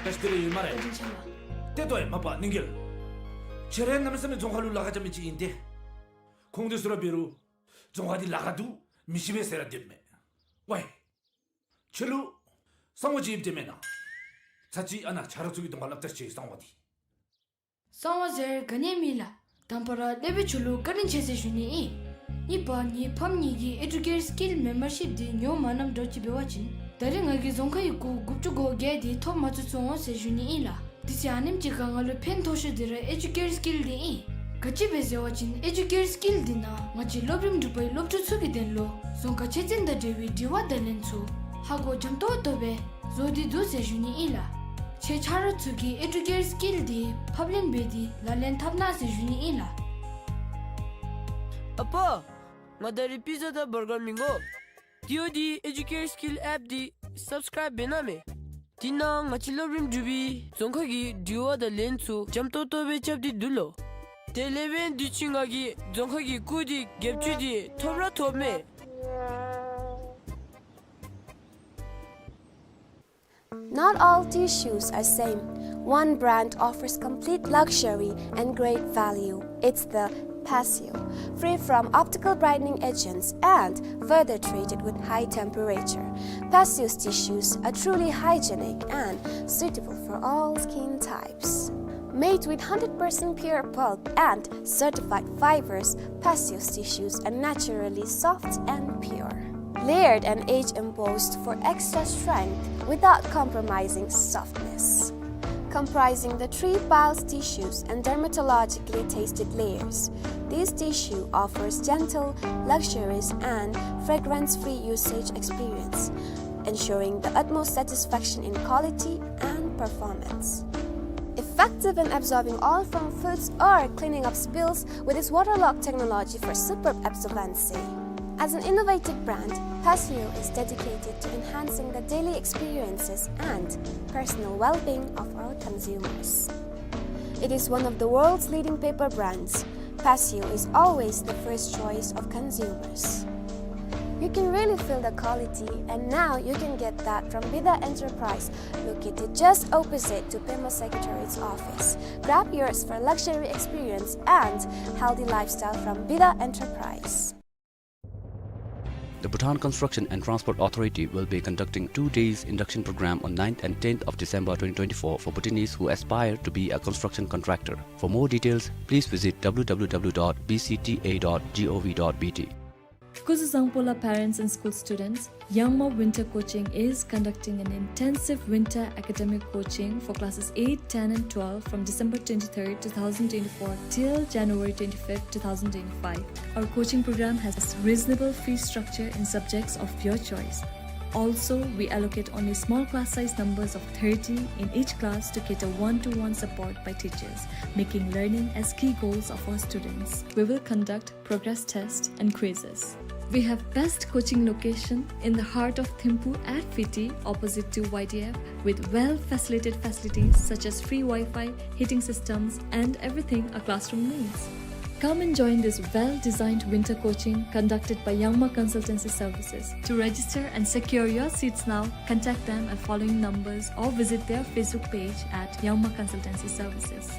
ད་ཅི་དེ་རེ་ཡོད་སྨ་རེ། བཀའ་དྲིན་ཆེ་ལགས། ཏེ་ལྟོས་མ་པ་ནིང་གེལ། ཁྱེད་ར་གནམ་མེད་ས་མེད་རྫོང་ཁ་ལུ་ལཱ་ཁག་རྐྱབ་མི་ཅིག་ཨིན་ཏེ། ཁོང་དེ་ཚུ་ར་འབད་རུང་རྫོང་ཁ་འདི་ལཱ་ཁག་འདུག་མི་ཤེས་པས་ཟེར་ར་སྡོདཔ་མས། ཝའི། ཁྱོད་ལུ་གསང་བ་ཅིག་ཡོདཔ་དེ་མེན་ན། ཚར་གཅིག་ཨ་ནཱ་ཆ་རོགས་ཚུ་གི་གདོང་ཁར་སླབ་ད་ཤིག་གསང་བ་འདི། གསང་བ་ཟེར་ག་ནི་ཡང་མེད་ལགས། དང་པ་ར་སློབ་དཔོན་ཁྱོད་ལུ་བཀའ་དྲིན་ཆེ་ཟེར་ཞུ་ནི་ཨིན། གཉིས་པ་ངེའི་ཕམ་གཉིས་ཀྱི་ཨེ་ཌུ་ཀེར་སི་ཀིལ་མེམ་བར་ཤིཔ་འདི་ཉོ་མ་གནངམ་འདྲཝ་ཅིག་འབད་བ་ཅིན་ད་རིས་ང་གིས་རྫོང་ཁའི་སྐུ་དགུ་བཅུ་གོ་བརྒྱད་འདི་ཐོབ་མ་ཚུགས་སོང་ཟེར་ཞུ་ནི་ཨིན་ལགས། དེ་ཚེ་ཨ་ནེམ་ཅིག་ཁར་ང་ལུ་ཕན་ཐོགས་ཤོས་འདི་ར་ཨེ་ཌུ་ཀེར་སི་ཀིལ་འདི་ཨིན། ག་ཅི་སྦེ་ཟེར་བ་ཅིན་ཨེ་ཌུ་ཀེར་སི་ཀིལ་འདི་ནང་ང་བཅས་སློབ་རིམ་དྲུག་པའི་སློབ་ཕྲུག་ཚུ་གི་དོན་ལུ་རྫོང་ཁ་ཆོས་ཚན་དང་འབྲེལ་བའི་དྲི་བ་དང་ལན་ཚུ་ཧ་གོ་འཇམ་ཏོང་ཏོ་སྦེ་བཟོ་སྟེ་འདུག་ཟེར་ཞུ་ནི་ཨིན་ལགས། ཁྱེད་ཆ་རོགས་ཚུ་གིས་ཨེ་ཌུ་ཀེར་སི་ཀིལ་འདི་ཕབ་ལེན་འབད་དེ་ལག་ལེན་འཐབ་གནང་ཟེར་ཞུ་ནི་ཨིན་ལགས། ཨ་པ། ང་ད་རིས་པི་ཛ་དང་བར་གར་མི་དགོ། དེ་འབདཝ་ད་ཨེ་ཌུ་ཀེར་སི་ཀིལ་ཨེཔ་འདི་སབ་སི་ཀརའིབ་འབད་གནང་མས། དེ་ནང་ང་བཅས་སློབ་རིམ་དྲུག་པའི་རྫོང་ཁ་གི་དྲི་བ་དང་ལན་ཚུ་འཇམ་ཏོང་ཏོ་སྦེ་རྐྱབ་སྟེ་འདུག་ལོ། དེ་ལས་འབདན་དུས་ཅི་ང་གིས་རྫོང་ཁ་གི་སྐུ་འདི་བརྒྱད་ཅུ་འདི་ཐོབ་ར་ཐོབ་མས། Not all tissues are same. One brand offers complete luxury and great value. It's the Paseo, free from optical brightening agents and further treated with high temperature. Paseo's tissues are truly hygienic and suitable for all skin types. Made with hundred percent pure pulp and certified fibers, Paseo's tissues are naturally soft and pure. Layered and age-embossed for extra strength without compromising softness. Comprising the three piles tissues and dermatologically tested layers, this tissue offers gentle, luxurious, and fragrance-free usage experience, ensuring the utmost satisfaction in quality and performance. Effective in absorbing oil from foods or cleaning up spills with its waterlock technology for superb absorbency. As an innovative brand, Passio is dedicated to enhancing the daily experiences and personal well-being of our consumers. It is one of the world's leading paper brands. Passio is always the first choice of consumers. You can really feel the quality, and now you can get that from Bida Enterprise, located just opposite to Pema Secretariat's office. Grab yours for luxury experience and healthy lifestyle from Bida Enterprise. The Bhutan Construction and Transport Authority will be conducting two days induction program on ninth and tenth of December twenty twenty-four for Bhutanese who aspire to be a construction contractor. For more details, please visit W W W dot B C T A dot gov dot B T. Kuzuzangpola parents and school students, Yangma Winter Coaching is conducting an intensive winter academic coaching for classes eight, ten and twelve from December twenty-third, two thousand twenty-four till January twenty-fifth, two thousand twenty-five. Our coaching program has reasonable fee structure in subjects of your choice. Also, we allocate only small class size numbers of thirty in each class to cater one-to-one support by teachers, making learning as key goals of our students. We will conduct progress test and quizzes. We have best coaching location in the heart of Thimphu at Fiti, opposite to Y D F, with well-facilitated facilities such as free Wi-Fi, heating systems, and everything a classroom needs. Come and join this well-designed winter coaching conducted by Yangma Consultancy Services. To register and secure your seats now, contact them at following numbers or visit their Facebook page at Yangma Consultancy Services.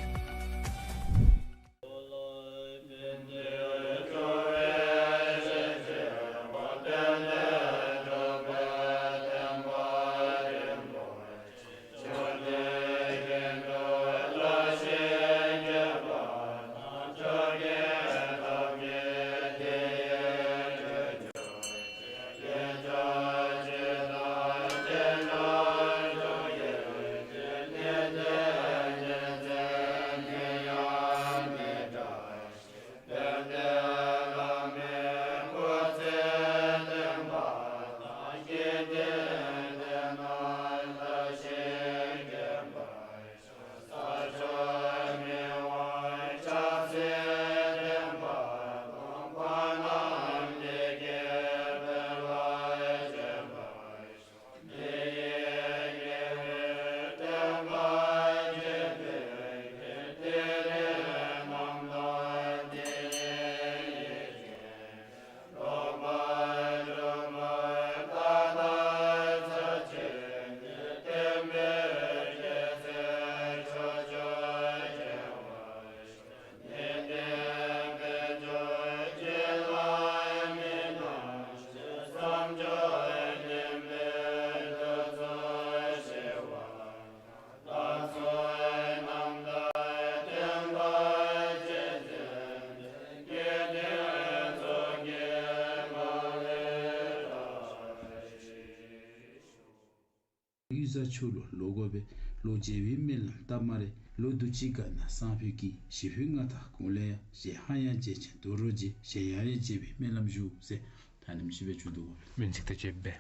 གཡུས་གཟར་ཆུ་ལུ་ལོ་འགོ་སྦེ་ལོ་བརྗེ་བའི་སྨོན་ལམ་བཏབ་སྨ་རེ། ལོ་དུས་ཅི་ག་ན་སང་ཕོད་ཀྱི་བཞེས་ཕུད་ང་དང་གུང་ལས་ཡང་བཞེས་ཧ་ཡང་བརྗེད་ཅིང་དུ་རོ་བརྗེ་བཞེས་ཡང་ཡང་བརྗེ་བའི་སྨོན་ལམ་ཞུ་ཟེར་ད་ནེམ་ཅིག་སྦེ་མཇུག་བསྡུ་དགོ་པས། སྨོན་ཚིག་དང་བཅས་པའི་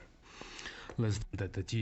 ལ་ཟླ་ཟླ་ཅི་